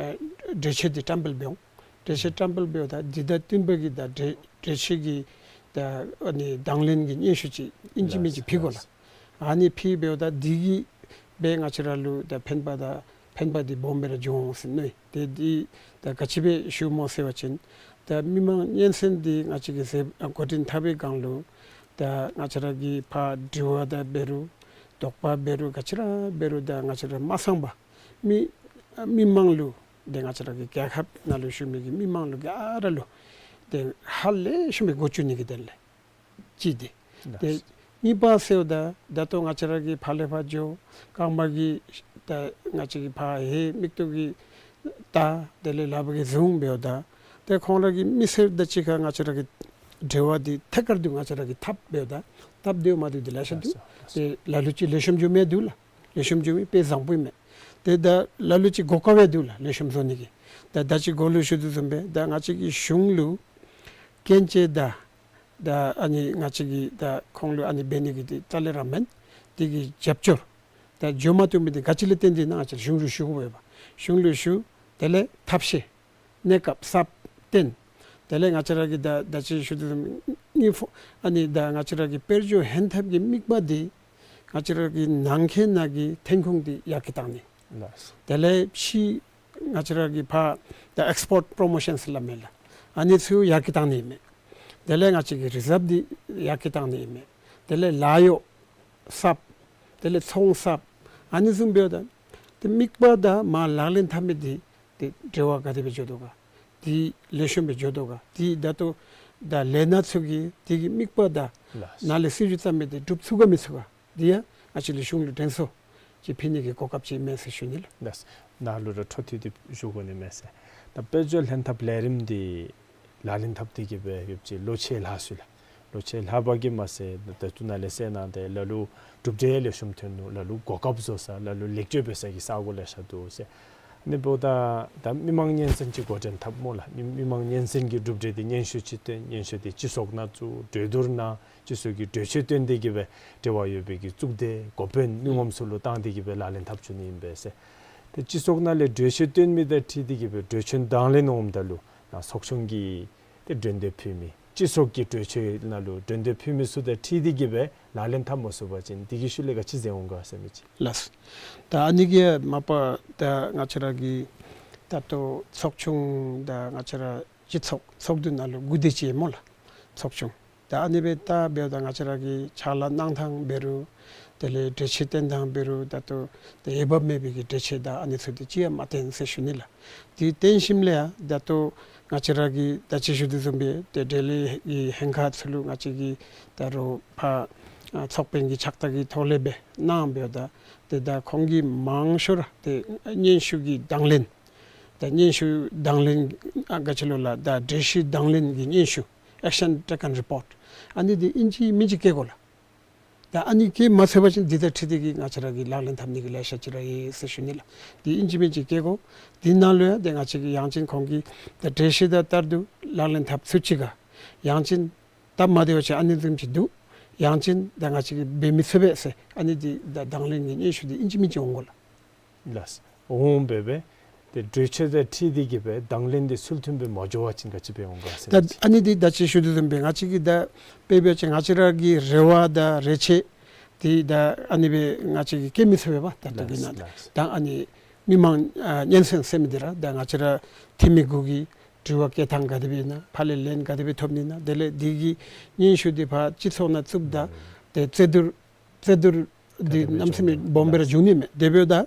གྲོས་ཆོད་འདི་བཀྲམ་སྤེལ་འབད་འོང་། གྲོས་ཆོད་བཀྲམ་སྤེལ་འབདཝ་ད་འདི་དང་བསྟུན་པའི་གི་ད་གྲོས་གྲོས་ཆོད་ཀྱི་ད་ཨ་ནི་དང་ལེན་གྱི་སྙན་ཞུ་ཅིག་ཨིན་ཅི་མིན་ཅི་ཕུལ་དགོ་ལགས། ཨ་ནི་ཕུལ་འབདཝ་ད་འདི་གིས་སྦེ་ང་བཅས་ར་ལུ་ད་ཕན་པ་ད་ཕན་པ་འདི་སྦོམ་སྦེ་ར་འབྱུང་འོང་ཟེར་མནོ་ཡི། ཏེ་འདི་ད་ག་ཅི་སྦེ་ཞུཝ་སྨོ་ཟེར་བ་ཅིན་ད་མི་མང་སྙན་གསན་འདི་ང་བཅས་ཀྱིས་ཟེར་ཨ་འགོ་འདྲེན་འཐབ་པའི་སྒང་ལུ་ད་ང་བཅས་ར་གིས་ཕར་དྲི་བ་དང་འབད་རུང་དོགས་པ་འབད་རུང་ག་ཅི་ར་འབད་རུང་ད་ང་བཅས་ར་མ་གསང་པར་མི་མི་མང་ལུ་ཏེ་ང་བཅས་ར་གི་རྒྱལ་ཁབ་ནང་ལུ་བཞུགས་མི་གི་མི་མང་ལུ་ག་ར་ལུ་ཏེ་ཧ་ལས་ཤུགས་སྦེ་གོ་བཅུག་ནི་གི་དོན་ལས་ཅིག་ཏེ། ཏེ་གཉིས་པ་ཟེརཝ་ད་ད་ལྟོ་ང་བཅས་ར་གིས་ཕར་ལས་ཕར་འགྱོ་རྐངམ་གིས་ད་ང་བཅས་ཀྱིས་ཕར་ཧེ་མིག་ཏོ་གིས་བལྟ་དེ་ལས་ལགཔ་གིས་བཟུང་འབདཝ་ད་ཏེ་ཁོང་ར་གི་མི་སེར་དང་གཅིག་ཁར་ང་བཅས་ར་གི་འབྲེལ་བ་འདི་ཐད་ཀར་དུ་ང་བཅས་ར་གིས་འཐབ་འབདཝ་ད་ སྟབས་བདེཝ་མ་བདེཝ་འདི་ལེ་ཤ་འདུག། ལགས་སོ། ཏེ་ལ་ལུ་ཅིག་ལེགས་ཤོམ་འགྱོ་མི་འདུག་ལགས། ལེགས་ཤོམ་འགྱོ་མི་དཔེ་བཟང་པོ་ཨིན་མས། ཏེ་ད་ལ་ལུ་ཅིག་གོ་སྐབས་འདུག་ལགས། ལེགས་ཤོམ་བཟོ་ནི་གི། ད་ད་ཅི་གོང་ལུ་ཞུ་དོ་བཟུམ་སྦེ་ད་ང་བཅས་ཀྱི་གཞུང་ལུ་སྐྱོན་བརྗོད་དང་ད་ཨ་ནི་ང་བཅས་ཀྱིས་ད་ཁོང་ལུ་ཨ་ནི་འབད་ནི་གི་ཏེ་རྩ་ལས་ར་མེན། དེ་གི་རྒྱབ་སྐྱོར་ད་འགྱོ་མ་བཏུབ་མི་འདི་ག་ཅི་ལས་བརྟེན་ཏེ་ཨིན་ན་ང་བཅས་གཞུང་ལུ་ཞུ་དགོ་པས་པ། གཞུང་ལུ་ཞུ། དེ་ལས་ཐབས་ཤེས་གནས་སྐབས་གསརཔ་བཏོན། དེ་ལས་ང་བཅས་ར་གི་ད་ད་ཅི་ཞུ་དོ་བཟུམ་སྦེ་ཨ་ནི་ད་ང་བཅས་ར་གི་དཔལ་འབྱོར་ལྷན་ཐབས་ཀྱི་དམིགས་པ་འདི་ང་བཅས་ར་གི་ནང་འཁོད་ནང་གི་ཐོན་ཁུངས་འདི་ཡར་རྒྱས་བཏང་ནི། ལགས། དེ་ལས་ཕྱི་ང་བཅས་ར་གི་ཕར་ད་ཨེགསི་པོརཊ་པོརོ་མོ་ཤཱན་ཟེར་སླབ་མས་ལགས། ཨ་ནི་ཚུ་ཡར་རྒྱས་བཏང་ནི་ཨིན་མས། དེ་ལས་ང་བཅས་ཀྱི་རི་ཟརབ་འདི་ཡར་རྒྱས་བཏང་ནི་ཨིན་མས། དེ་ལས་ལཱ་གཡོག་གསརཔ། དེ་ལས་ཚོང་གསརཔ། ཨ་ནི་བཟུམ་འབདཝ་ད་ཏེ་དམིགས་པ་དང་མར་ལག་ལེན་འཐབ་མི་འདི་ཏེ་འབྲེལ་བ་ག་དེ་སྦེ་འགྱོ་དོ་ག། འདི་ལེགས་ཤོམ་སྦེ་འགྱོ་དོ་ག། འདི་ད་ལྟོ་ད་ལས་སྣ་ཚུ་གི་འདི་གི་དམིགས་པ་དང་ལགས། ནཱ་ལས་སྲིད་བྱུས་བརྩམས་མི་འདི་འགྲུབ་ཚུགས་ག་མི་ཚུགས་ག། འདི་ཡང་ང་བཅས་ལུ་གཞུང་ལུ་དྲན་གསོ་ཅིག་ཕུལ་ནི་གི་གོ་སྐབས་ཅིག་ཨིན་མས་ཟེར་ཞུ་ནི་ལགས། ལགས། ནཱ་ལུ་ར་འཕྲོ་མཐུད་དེ་ཞུ་དགོ་ནི་མས་ཟེར། ད་དཔལ་འབྱོར་ལྷན་ཐབས་ལས་རིམ་འདི་ལག་ལེན་འཐབ་སྟེ་གི་སྦེ་ཡོདཔ་ཅིག་ལོ་ཕྱེད་ལྷག་སོང་ཡི་ལགས། ལོ་ཕྱེད་ལྷག་པ་གིས་མ་ཚད་ད་ལྟོ་ནཱ་ལས་གསན་གནང་སྟེ་ལ་ལུ་གྲུབ་འབྲས་ལེགས་ཤོམ་ཐོན་ནུག། ལ་ལུ་གོ་སྐབས་བཟོ་ས་ལ་ལུ་ལེགས་བཅོས་འབད་ས་གི་ས་གོ་ལེ་ཤ་འདུག་ཟེར། ཨ་ནི་འབདཝ་ད་ད་མི་མང་སྙན་གསན་ཅིག་འགོ་འདྲེན་འཐབ་སྨོ་ལགས། མི་མི་མང་སྙན་གསན་གྱི་གྲུབ་འབྲས་འདི་སྙན་ཞུ་ཅིག་བཏོན། སྙན་ཞུ་འདི་སྤྱི་ཚོགས་ནང་བཙུགས། གྲོས་བསྡུར་གནང་། སྤྱི་ཚོགས་ཀྱིས་གྲོས་ཆོད་བཏོན་ཏེ་གི་སྦེ་འབྲེལ་བ་ཡོད་པའི་གི་གཙུག་སྡེ་འགོ་དཔོན་མི་ངོམ་ཚུ་ལུ་བཏང་སྟེ་གི་སྦེ་ལག་ལེན་འཐབ་བཅུག་ནི་ཨིན་པས་ཟེར། ཏེ་སྤྱི་ཚོགས་ནང་ལས་གྲོས་ཆོད་བཏོན་མི་དང་འཁྲིལ་ཏེ་གི་སྦེ་གྲོས་ཆོད་དང་ལེན་འོངམ་ད་ལུ་ནཱ་ཚོགས་ཆུང་གི་ཏེ་མགྲོན་འདོད་ཕུལ་མི་སྤྱི་ཚོགས་ཀྱི་གྲོས་ཆོད་ནང་ལུ་མགྲོན་འདོད་ཕུལ་མི་ཚུ་དང་འཁྲིལ་ཏེ་གི་སྦེ་ལག་ལེན་འཐབ་མ་ཚུགས་པ་ཅིན་དེ་གི་ཤུལ་ལས་ག་ཅི་མཛད་འོང་ག་ཟེར་མི་ཅིག། ལགས། ད་ཨ་ནི་གིས་མ་པ་ད་ང་བཅས་ར་གི་ད་ལྟོ་ཚོགས་ཆུང་ད་ང་བཅས་ར་སྤྱི་ཚོགས་ཚོགས་འདུ་ནང་ལུ་དགུ་སྡེ་ཅིག་ཡོད་སྨོ་ལགས། ཚོགས་ཆུང་ད་ཨ་ནི་སྦེ་ད་འབདཝ་ད་ང་བཅས་ར་གི་ཕྱག་ལཱ་གནང་ཐངས་འབད་རུང་དེ་ལས་གྲོས་ཆོད་བཏོན་ཐངས་འབད་རུང་ད་ལྟོ་ཏེ་འོས་འབབ་མེད་པའི་གི་གྲོས་ཆོད་དང་ཨ་ནི་ཚུ་འདི་ཅིག་ཡང་མ་བཏོན་ཟེར་ཞུ་ནི་ལགས། དེ་བཏོན་ཞིནམ་ལས་ཡང་ད་ལྟོ་ང་བཅས་ར་གི་ད་ཅི་ཞུ་དོ་བཟུམ་སྦེ་ཏེ་འབྲེལ་ཡོད་ཀྱི་ཧེང་ཁ་ཚུ་ལུ་ང་བཅས་ཀྱིས་ད་རུང་ཕར་ཨ་ཚོགས་དཔོན་གྱི་ཕྱག་རྟགས་ཀྱི་ཐོག་ལས་སྦེ་གནང་འབདཝ་ད་ཏེ་ད་ཁོང་གིས་མང་ཤོས་ར་ཏེ་སྙན་ཞུ་གི་དང་ལེན་ད་སྙན་ཞུ་དང་ལེན་ཨ་ག་ཅི་ལོ་ལགས། ད་གྲོས་གཞི་དང་ལེན་གྱི་སྙན་ཞུ་ཨེག་ཤན་ཊེཀ་ཨེན་རི་པོརཊ་ཨ་ནི་འདི་ཨིན་ཅི་མིན་ཅི་བཀོད་དགོ་ལགས། ད་ཨ་ནི་བཀོད་མ་ཚུགས་པ་ཅིན་འདི་དང་འཁྲིལ་ཏེ་གི་ང་བཅས་ར་གིས་ལག་ལེན་འཐབ་ནི་གི་ལེ་ཤ་ཅིག་ར་ཡོད་ཟེར་ཞུ་ནི་ལགས། འདི་ཨིན་ཅི་མིན་ཅི་བཀོད་དགོ། འདི་ནང་ལུ་ཡང་ཏེ་ང་བཅས་ཀྱིས་ཡང་ཅིན་ཁོང་གི་ད་གྲོས་གཞི་དང་ལྟར་དུ་ལག་ལེན་འཐབ་ཚུགས་ཅི་ག། ཡང་ཅིན་སྟབས་མ་བདེཝ་ཅིག་ཨ་ནི་བཟུམ་ཅིག་འདུག། ཡང་ཅིན་ད་ང་བཅས་ཀྱིས་འབད་མི་ཚུགས་པས་ཟེར་ཨ་ནི་འདི་ད་དང་ལེན་གྱི་སྙན་ཞུ་འདི་ཨིན་ཅི་མིན་ཅི་འོང་དགོ་ལགས། ལགས། འོང་འབད་བས། ཏེ་གྲོས་ཆོད་དང་འཁྲིལ་ཏེ་གི་སྦེ་དང་ལེན་འདི་ཚུལ་མཐུན་སྦེ་མ་འགྱོ་བ་ཅིན་ག་ཅི་སྦེ་འོང་ག་ཟེར་ད་ཨ་ནི་འདི་ད་ཅི་ཞུ་དོ་བཟུམ་སྦེ་ང་བཅས་ཀྱིས་ད་དཔེ་འབད་བ་ཅིན་ང་བཅས་ར་གི་རེ་བ་དང་རེ་ཆེ་འདི་ད་ཨ་ནི་སྦེ་ང་བཅས་ཀྱིས་བཀོད་མི་ཚུགས་པས་པ། ད་ལྟོ་གི་ནང་ད་ཨ་ནི་མི་མང་ཨ་སྙན་གསན་ཟེར་མི་འདི་ར་ད་ང་བཅས་ར་འཐུས་མི་གུ་གིས་དྲི་བ་བཀོད་ཐངས་ག་དེ་སྦེ་ཨིན་ན། ཕར་ལས་ལན་ག་དེ་སྦེ་ཐོབ་ནི་ཨིན་ན། དེ་ལས་འདི་གི་སྙན་ཞུ་འདི་ཕར་སྤྱི་ཚོགས་ནང་བཙུགསཔ་ད་ཏེ་རྩོད་བསྡུར་རྩོད་བསྡུར་འདི་གནམ་མེད་ས་མེད་སྦོམ་སྦེ་ར་འབྱུང་ནི་མས། དེ་འབདཝ་ད་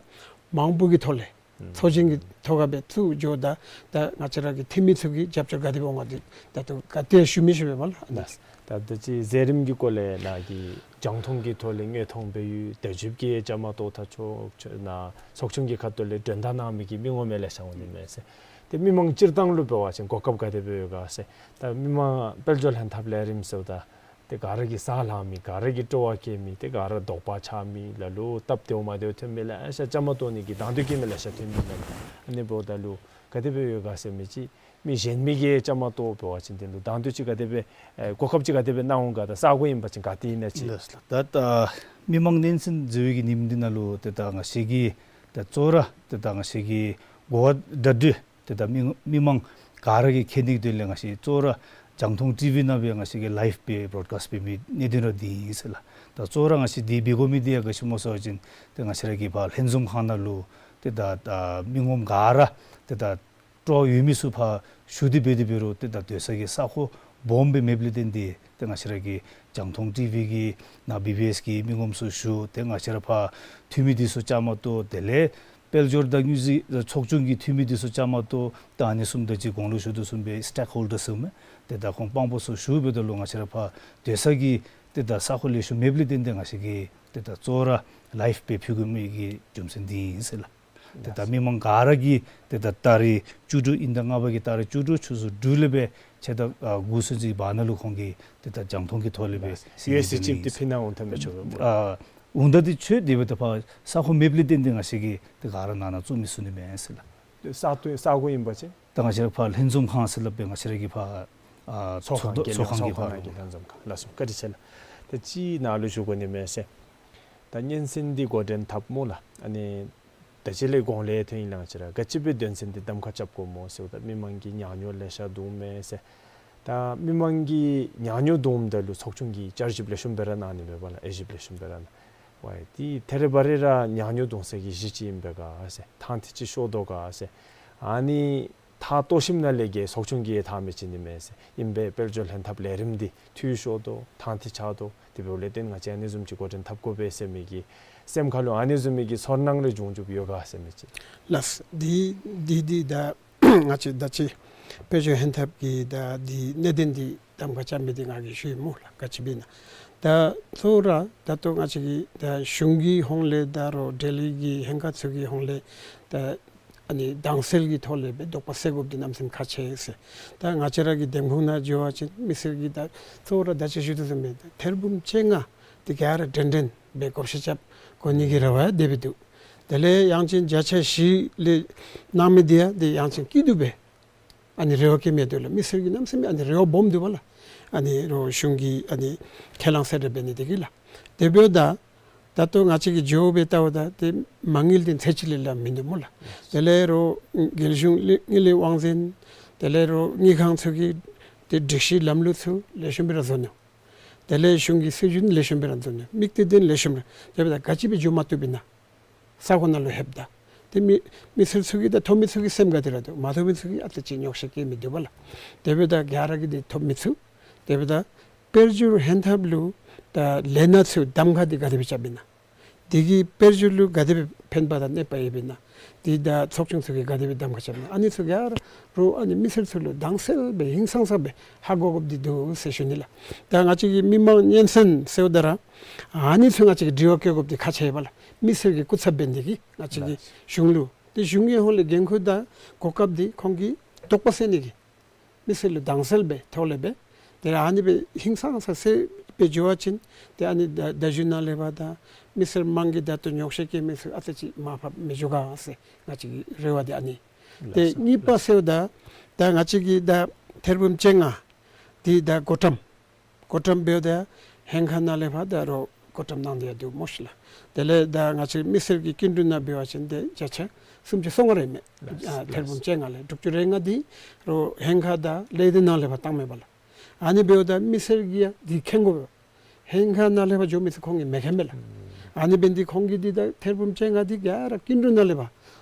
མང་པོ་གི་ཐོག་ལས་ཚོགས་ཆེན་གྱི་ཐོག་ཁར་སྦེ་བཙུགས་འགྱོཝ་ད་ད་ང་བཅས་ར་གི་འཐུས་མི་ཚུ་གིས་རྒྱབ་སྐྱོར་ག་དེ་སྦེ་འོང་ག་འདི་ད་ལྟོ་ག་ཏེ་ཞུ་མི་ཤེས་པས་པ་ལགས། ད་ད་ཅི་མཛད་རིམ་གྱི་སྐོར་ལས་ནཱ་གི་རྒྱང་མཐོང་གི་ཐོག་ལས་མངོན་མཐོང་འབད་ཡོད། དུས་ཅིག་གི་བཅའ་མར་གཏོགས་ད་ཚོགས་ཆུང་ནཱ་ཚོགས་ཆུང་གི་ཁ་ཐུག་ལས་མགྲོན་བརྡ་གནང་མི་གི་མི་ངོམ་ལེ་ཤ་འོང་ནི་མས་ཟེར། ཏེ་མི་མང་སྤྱིར་བཏང་ལུ་འབད་བ་ཅིན་གོ་སྐབས་ག་དེ་སྦེ་ཡོད་ག་ཟེར། ད་མི་མང་དཔལ་འབྱོར་ལྷན་ཐབས་ལས་རིམ་ཟེརཝ་ད་ཏེ་ག་ར་གིས་ས་ལྷག་མི་ག་ར་གིས་སྤྲོ་བ་བསྐྱེད་མི་ཏེ་ག་ར་དོགས་པ་ཆགས་མི་ལ་ལུ་སྟབས་བདེཝ་མ་བདེཝ་ཐོན་མི་ལེ་ཤ་བཅའ་མར་གཏོགས་ནི་གི་དང་འདོད་བསྐྱེད་མི་ལེ་ཤ་ཐོན་མི་ལགས། ཨ་ནི་འབདཝ་ད་ལུ་ག་དེ་སྦེ་ཡོད་ག་ཟེར་མི་ཅིག་མི་གཞན་མི་གིས་བཅའ་མར་གཏོགས་འབད་བ་ཅིན་དེ་ལུ་དང་འདོད་ཅིག་ག་དེ་སྦེ་ཨེ་གོ་སྐབས་ཅིག་ག་དེ་སྦེ་གནང་འོང་ག་དང་ས་གོ་ཨིན་པ་ཅིན་ག་ཏེ་ཨིན་ན་ཅིག། ལགས་ལགས། ད་ད་མི་མང་སྙན་གསན་ཟེར་བའི་གི་ཉིནམ་འདི་ནང་ལུ་ཏེ་ད་ང་བཅས་ཀྱིས་ད་གཙོ་བོ་ར་ཏེ་ད་ང་བཅས་ཀྱི་གོ་བ་བརྡ་སྤྲོད་ཏེ་ད་མི་མི་མང་ག་ར་གིས་མཁྱེན་ནི་དོན་ལས་ང་བཅས་གཙོ་བོ་ར་རྒྱང་མཐོང་ཊི་ཝི་ནང་སྦེ་ང་བཅས་ཀྱིས་ལའིབ་སྦེ་བོརོཌ་ཀཱསཊ་འབད་མི་གནད་དོན་ར་འདི་ཨིན་ཟེར་ལགས། ད་གཙོ་བོ་ར་ང་བཅས་འདི་འབད་དགོ་མི་འདི་ཡང་ག་ཅི་སྨོ་ཟེར་བ་ཅིན་ཏེ་ང་བཅས་ར་གི་ཕར་ལྷན་འཛོམས་ཁང་ནང་ལུ་ཏེ་ད་ད་མི་ངོམ་ག་ར་ཏེ་ད་སྤྲོ་བ་ཡོད་མི་ཚུ་ཕར་ཞུ་སྟེ་འབད་དེ་འབད་རུང་ཏེ་ད་སྡོད་ས་གི་ས་གོ་སྦོམ་སྦེ་མེདཔ་ལས་བརྟེན་ཏེ་ཏེ་ང་བཅས་ར་གི་རྒྱང་མཐོང་ཊི་ཝི་གི་ནང་བི་བི་ཨེསི་གི་མི་ངོམ་ཚུ་ཞུ། ཏེ་ང་བཅས་ར་ཕར་འཐུས་མི་འདི་ཚུ་བཅའ་མར་གཏོགས། དེ་ལས་དཔལ་འབྱོར་དང་དངུལ་རྩིས་ཚོགས་ཆུང་གི་འཐུས་མི་འདི་ཚུ་བཅའ་མར་གཏོགས། ད་ཨ་ནི་བཟུམ་ད་ཅི་གོང་ལུ་ཞུ་དོ་བཟུམ་སྦེ་སི་ཊེག་ཧོལ་ཌར་ཟེར་མི་ཏེ་ད་ཁོང་དཔང་པོ་ཚུ་ཞུ་འབདཝ་ད་ལུ་ང་བཅས་ར་ཕར་སྡོད་ས་གི་ཏེ་ད་ས་གོ་ལེགས་ཤོམ་མེདཔ་ལས་བརྟེན་ཏེ་ང་བཅས་ཀྱིས་ཏེ་ད་གཙོ་བོ་ར་ལའིབ་སྦེ་ཕུལ་དགོ་མི་གི་རྒྱུ་མཚན་འདི་ཨིན་ཟེར་ལགས། ཏེ་ད་མི་མང་ག་ར་གིས་ཏེ་ད་ཏ་རིག་བཅུ་དྲུག་དབྱིན་ཟླ་ལྔ་པ་གི་ཏ་རིག་བཅུ་དྲུག་ཆུ་ཚོད་དྲུག་ལས་སྦེ་ཕྱེད་དང་ཨ་དགུ་ཚུན་ཚོད་བར་ན་ལུ་ཁོང་གིས་ཏེ་ད་རྒྱང་མཐོང་གི་ཐོག་ལས་སྦེ་ལགས། ཡོད་ཟེར་ཅིག་ཏེ་ཕུལ་ན་འོང་ཐབས་མེད་ཆོག་གི་སྨོ། ཨ་འོང་ད་ཏེ་ཆོས་དེ་སྦེ་ད་ཕར་ས་ཁོངས་མེདཔ་ལས་བརྟེན་ཏེ་ང་བཅས་ཀྱིས་ཏེ་ག་ར་ནང་ན་བཙུགས་མི་ཚུགས་ནི་མས་ཟེར་ལགས། ས་ཏུ་ས་གོ་ཨིན་པ་ཅིན་ད་ང་བཅས་ར་ཕར་ལྷན་འཛོམས་ཁང་ཟེར་སླབ་སྦེ་ང་བཅས་ར་གི་ཕར་ཨ་ཚོགས་ཚོགས་ཁང་རྒྱལ་ཚོགས་ཡོངས་ཁང་གི་ཚོགས་ཁང་ཕར་ནང་གི་ལྷན་འཛོམས་ཁང་ལགས་སོ། བཀའ་དྲིན་ཆེ་ལགས། ད་ཅིག་ནཱ་ལུ་ཞུ་དགོ་ནི་མས་ཟེར། ད་སྙན་གསན་འདི་འགོ་འདྲེན་འཐབ་སྨོ་ལགས། ཨ་ནི་ད་ཅི་ལས་གོང་ལས་ཐོན་ཡི་ལགས། ང་བཅས་ར་ག་ཅི་སྦེ་དོན་ཚན་འདི་གདམ་ཁ་རྐྱབ་དགོཔ་སྨོ་ཟེརཝ་ད་མི་མང་གིས་ཉག་ཉོག་ལེ་ཤ་འདུག་མས་ཟེར། ད་མི་མང་གིས་ཉག་ཉོག་འདུགཔ་ད་ལུ་ཚོགས་ཆུང་གིས་བསྐྱར་ཞིབ་ལེགས་ཤོམ་སྦེ་ར་གནང་ནི་མས་པ་ལགས། དབྱེ་ཞིབ་ལེགས་ཤོམ་སྦེ་ར་གནང་། ཝའི་ཏེ་ཐད་རི་བ་རི་ར་ཉག་ཉོག་འདུག་ས་གི་གཞི་ཅིག་ཨིན་པས་ག་ཟེར། ཐང་ཐི་ཅིག་ཤོར་དོ་ག་ཟེར། ཨ་ནི་ད་ལྟོ་ཞིནམ་ལས་ཀྱི་ཚོགས་ཆུང་གིས་ཐག་མི་བཅད་ནི་མས་ཟེར། ཨིན་པས་དཔལ་འབྱོར་ལྷན་ཐབས་ལས་རིམ་འདི་འཐུས་ཤོར་དོ་ཐང་ཐི་ཆག་དོ། དེ་འབདཝ་ལས་བརྟེན་ང་བཅས་ཨ་ནི་བཟུམ་ཅིག་འགོ་འདྲེན་འཐབ་དགོ་པས་ཟེར་མི་གི་སེམས་ཁ་ལུ་ཨ་ནི་བཟུམ་མའི་གི་ཚོར་སྣང་རེ་བྱུང་བྱུངམ་ཡོད་ག་ཟེར་མི་ཅིག། ལགས། འདི་འདི་འདི་ད་ང་བཅས་ད་ཅི་དཔལ་འབྱོར་ལྷན་ཐབས་ཀྱི་ད་འདི་གནད་དོན་འདི་གདམ་ཁ་རྐྱབ་མི་འདི་ང་གིས་ཞུ་ཡི་སྨོ་ལགས། ག་ཅི་སྦེ་ན་ད་གཙོ་བོ་ར་ད་ལྟོ་ང་བཅས་ཀྱི་ད་གཞུང་གི་ཧོངས་ལས་ད་རུང་འབྲེལ་ཡོད་ཀྱི་ཧེང་ཁ་ཚུ་གི་ཧོངས་ལས་ད་ཨ་ནི་དྭངས་གསལ་གྱི་ཐོག་ལས་སྦེ་དོགས་པ་སེལ་དགོཔ་འདི་གནམ་མེད་ས་མེད་ཁག་ཆེ་ཟེར། ད་ང་བཅས་ར་གི་འདེམས་ཁོངས་ནང་འགྱོ་བ་ཅིན་མི་སེར་གྱིས་ད་གཙོ་བོ་ར་ད་ཅི་ཞུ་དོ་བཟུམ་སྦེ་ཐེར་འབུམ་བཅོ་ལྔ་འདི་ག་ར་འདྲན་འདྲ་སྦེ་བགོ་བཤའ་རྐྱབ་དགོ་ནི་གི་རེ་བ་དེ་སྦེ་འདུག། དེ་ལས་ཡང་ཅིན་བརྒྱ་ཆ་བཞི་ལས་གནང་མི་འདི་ཡང་འདི་ཡང་ཅིན་སྐྱིད་སྡུག་སྦེ་ཨ་ནི་རེ་བ་བསྐྱེད་མི་འདུག་ལགས། མི་སེར་གྱིས་གནམ་མེད་ས་མེད་ཨ་ནི་རེ་བ་སྦོམ་འདུག་པ་ལགས། ཨ་ནི་རོགས་གཞུང་གིས་ཨ་ནི་ཁས་བླངས་གསལ་བསྒྲགས་འབད་ནི་འདི་གིས་ལགས། དེ་འབདཝ་ད་ད་ལྟོ་ང་བཅས་ཀྱིས་འགྱོ་སྦེ་བལྟཝ་ད་ཏེ་མ་དངུལ་འདི་ཚད་ཅིག་ལས་ལྷག་མིན་འདུག་སྨོ་ལགས། དེ་ལས་རོགས་རྒྱལ་གཞུང་དངུལ་ལས་དབང་འཛིན་དེ་ལས་རོགས་དངུལ་ཁང་ཚུ་གིས་ཏེ་སྒྲིག་གཞི་ལམ་ལུགས་ཚུ་ལེགས་ཤོམ་སྦེ་ར་བཟོ་ནུག། དེ་ལས་གཞུང་གི་སྲིད་བྱུས་ལེགས་ཤོམ་སྦེ་ར་བཟོ་ནུག། དམིགས་གཏད་འདི་ལེགས་ཤོམ་ར། དེ་འབདཝ་ད་ག་ཅི་སྦེ་འགྱོ་མ་བཏུབ་ཨིན་ན། ས་གོ་ནང་ལུ་ལྷོདཔ་ད་ཏེ་མི་མི་སེར་ཚུ་གིས་ད་ཐོབ་མི་ཚུ་གིས་སེམས་དགའ་སྟེ་ར་འདུག། མ་ཐོབ་མི་ཚུ་གིས་ཨ་ཙི་ཅིག་ཉོགས་བཤད་བཀོད་མི་འདུག་པ་ལགས། དེ་འབདཝ་ད་ག་ར་གིས་འདི་ཐོབ་མི་ཚུགས། དེ་འབདཝ་ད་དཔལ་འབྱོར་ལྷན་ཐབས་ལུ་ད་ལས་སྣ་ཚུ་གདམ་ཁ་འདི་ག་དེ་སྦེ་རྐྱབ་ཨིན་ན། འདི་གིས་དཔལ་འབྱོར་ལུ་ག་དེ་སྦེ་ཕན་པ་དང་གནོད་པ་ཡོདཔ་ཨིན་ན། འདི་ད་ཚོགས་ཆུང་ཚུ་གིས་ག་དེ་སྦེ་གདམ་ཁ་རྐྱབ་ཨིན་ན། ཨ་ནི་ཚུ་ག་ར་རོགས་ཨ་ནི་མི་སེར་ཚུ་ལུ་དྭངས་གསལ་སྦེ་ཧིང་སངས་ས་སྦེ་ཧ་གོ་དགོཔ་འདི་འདུག་ཟེར་ཞུ་ནི་ལགས། ད་ང་བཅས་ཀྱིས་མི་མང་སྙན་གསན་ཟེརཝ་ད་ར་ཨ་ནི་ཚུ་ང་བཅས་ཀྱིས་དྲི་བ་བཀོད་དགོཔ་འདི་ཁག་ཆེ་བས་ལགས། མི་སེར་གྱི་སྐུ་ཚབ་འབད་ནི་འདི་གིས་ང་བཅས་ཀྱིས་གཞུང་ལུ་ཏེ་གཞུང་གི་ཧོངས་ལས་འགན་ཁུར་དང་གོ་སྐབས་འདི་ཁོང་གི་དོགས་པ་སེལ་ནི་གི་མི་སེར་ལུ་དྭངས་གསལ་སྦེ་ཐོག་ལས་སྦེ་ཏེ་ཨ་ནི་སྦེ་ཧིང་སངས་ས་སྦེ་འགྱོ་བ་ཅིན་ཏེ་ཨ་ནི་ད་བརྡ་བརྒྱུད་ནང་ལས་ཕར་ད་མི་སེར་མང་གིས་ད་ལྟོ་ཉོགས་བཤད་བཀོད་མི་ཚུ་ཨ་ཙི་ཅིག་མར་ཕབ་མི་འགྱོ་ག་ཟེར་ང་བཅས་ཀྱི་རེ་བ་འདི་ཨ་ནི། ཏེ་གཉིས་པ་ཟེརཝ་ད་ད་ང་བཅས་ཀྱི་ད་ཐེར་འབུམ་བཅོ་ལྔ་འདི་ད་བགོ་བཀྲམ་བགོ་བཀྲམ་འབདཝ་ད་ཧེང་ཁ་ནང་ལས་ཕར་ད་རོགས་བགོ་བཀྲམ་གནང་སྟེ་ཡང་འདུག་སྨོ་ཤིག་ལགས། དེ་ལས་ད་ང་བཅས་མི་སེར་གྱི་སྐྱིན་འགྲུལ་ནང་འབད་བ་ཅིན་ཏེ་བརྒྱ་ཆ་སུམ་ཅུ་སོ་ལྔ་ར་ཨིན་མས། ལགས། ཨ་ཐེར་འབུམ་བཅོ་ལྔ་ལས་དྲུག་ཅུ་རེ་ལྔ་འདི་རོགས་ཧེང་ཁ་དང་ལས་སྡེ་ནང་ལས་ཕར་བཏང་མས་པ་ལགས། ཨ་ནི་འབདཝ་ད་མི་སེར་གྱིས་ཡང་འདི་མཁྱེན་དགོ་པས། ཧེང་ཁ་ནང་ལས་ཕར་འགྱོ་མི་ཚུ་ཁོང་གིས་མི་མཁྱེན་པས་ལགས། ཨ་ནི་འབད་ནི་འདི་ཁོང་གིས་འདི་ད་ཐེར་འབུམ་བཅོ་ལྔ་འདི་ག་ར་སྐྱིན་འགྲུལ་ནང་ལས་ཕར་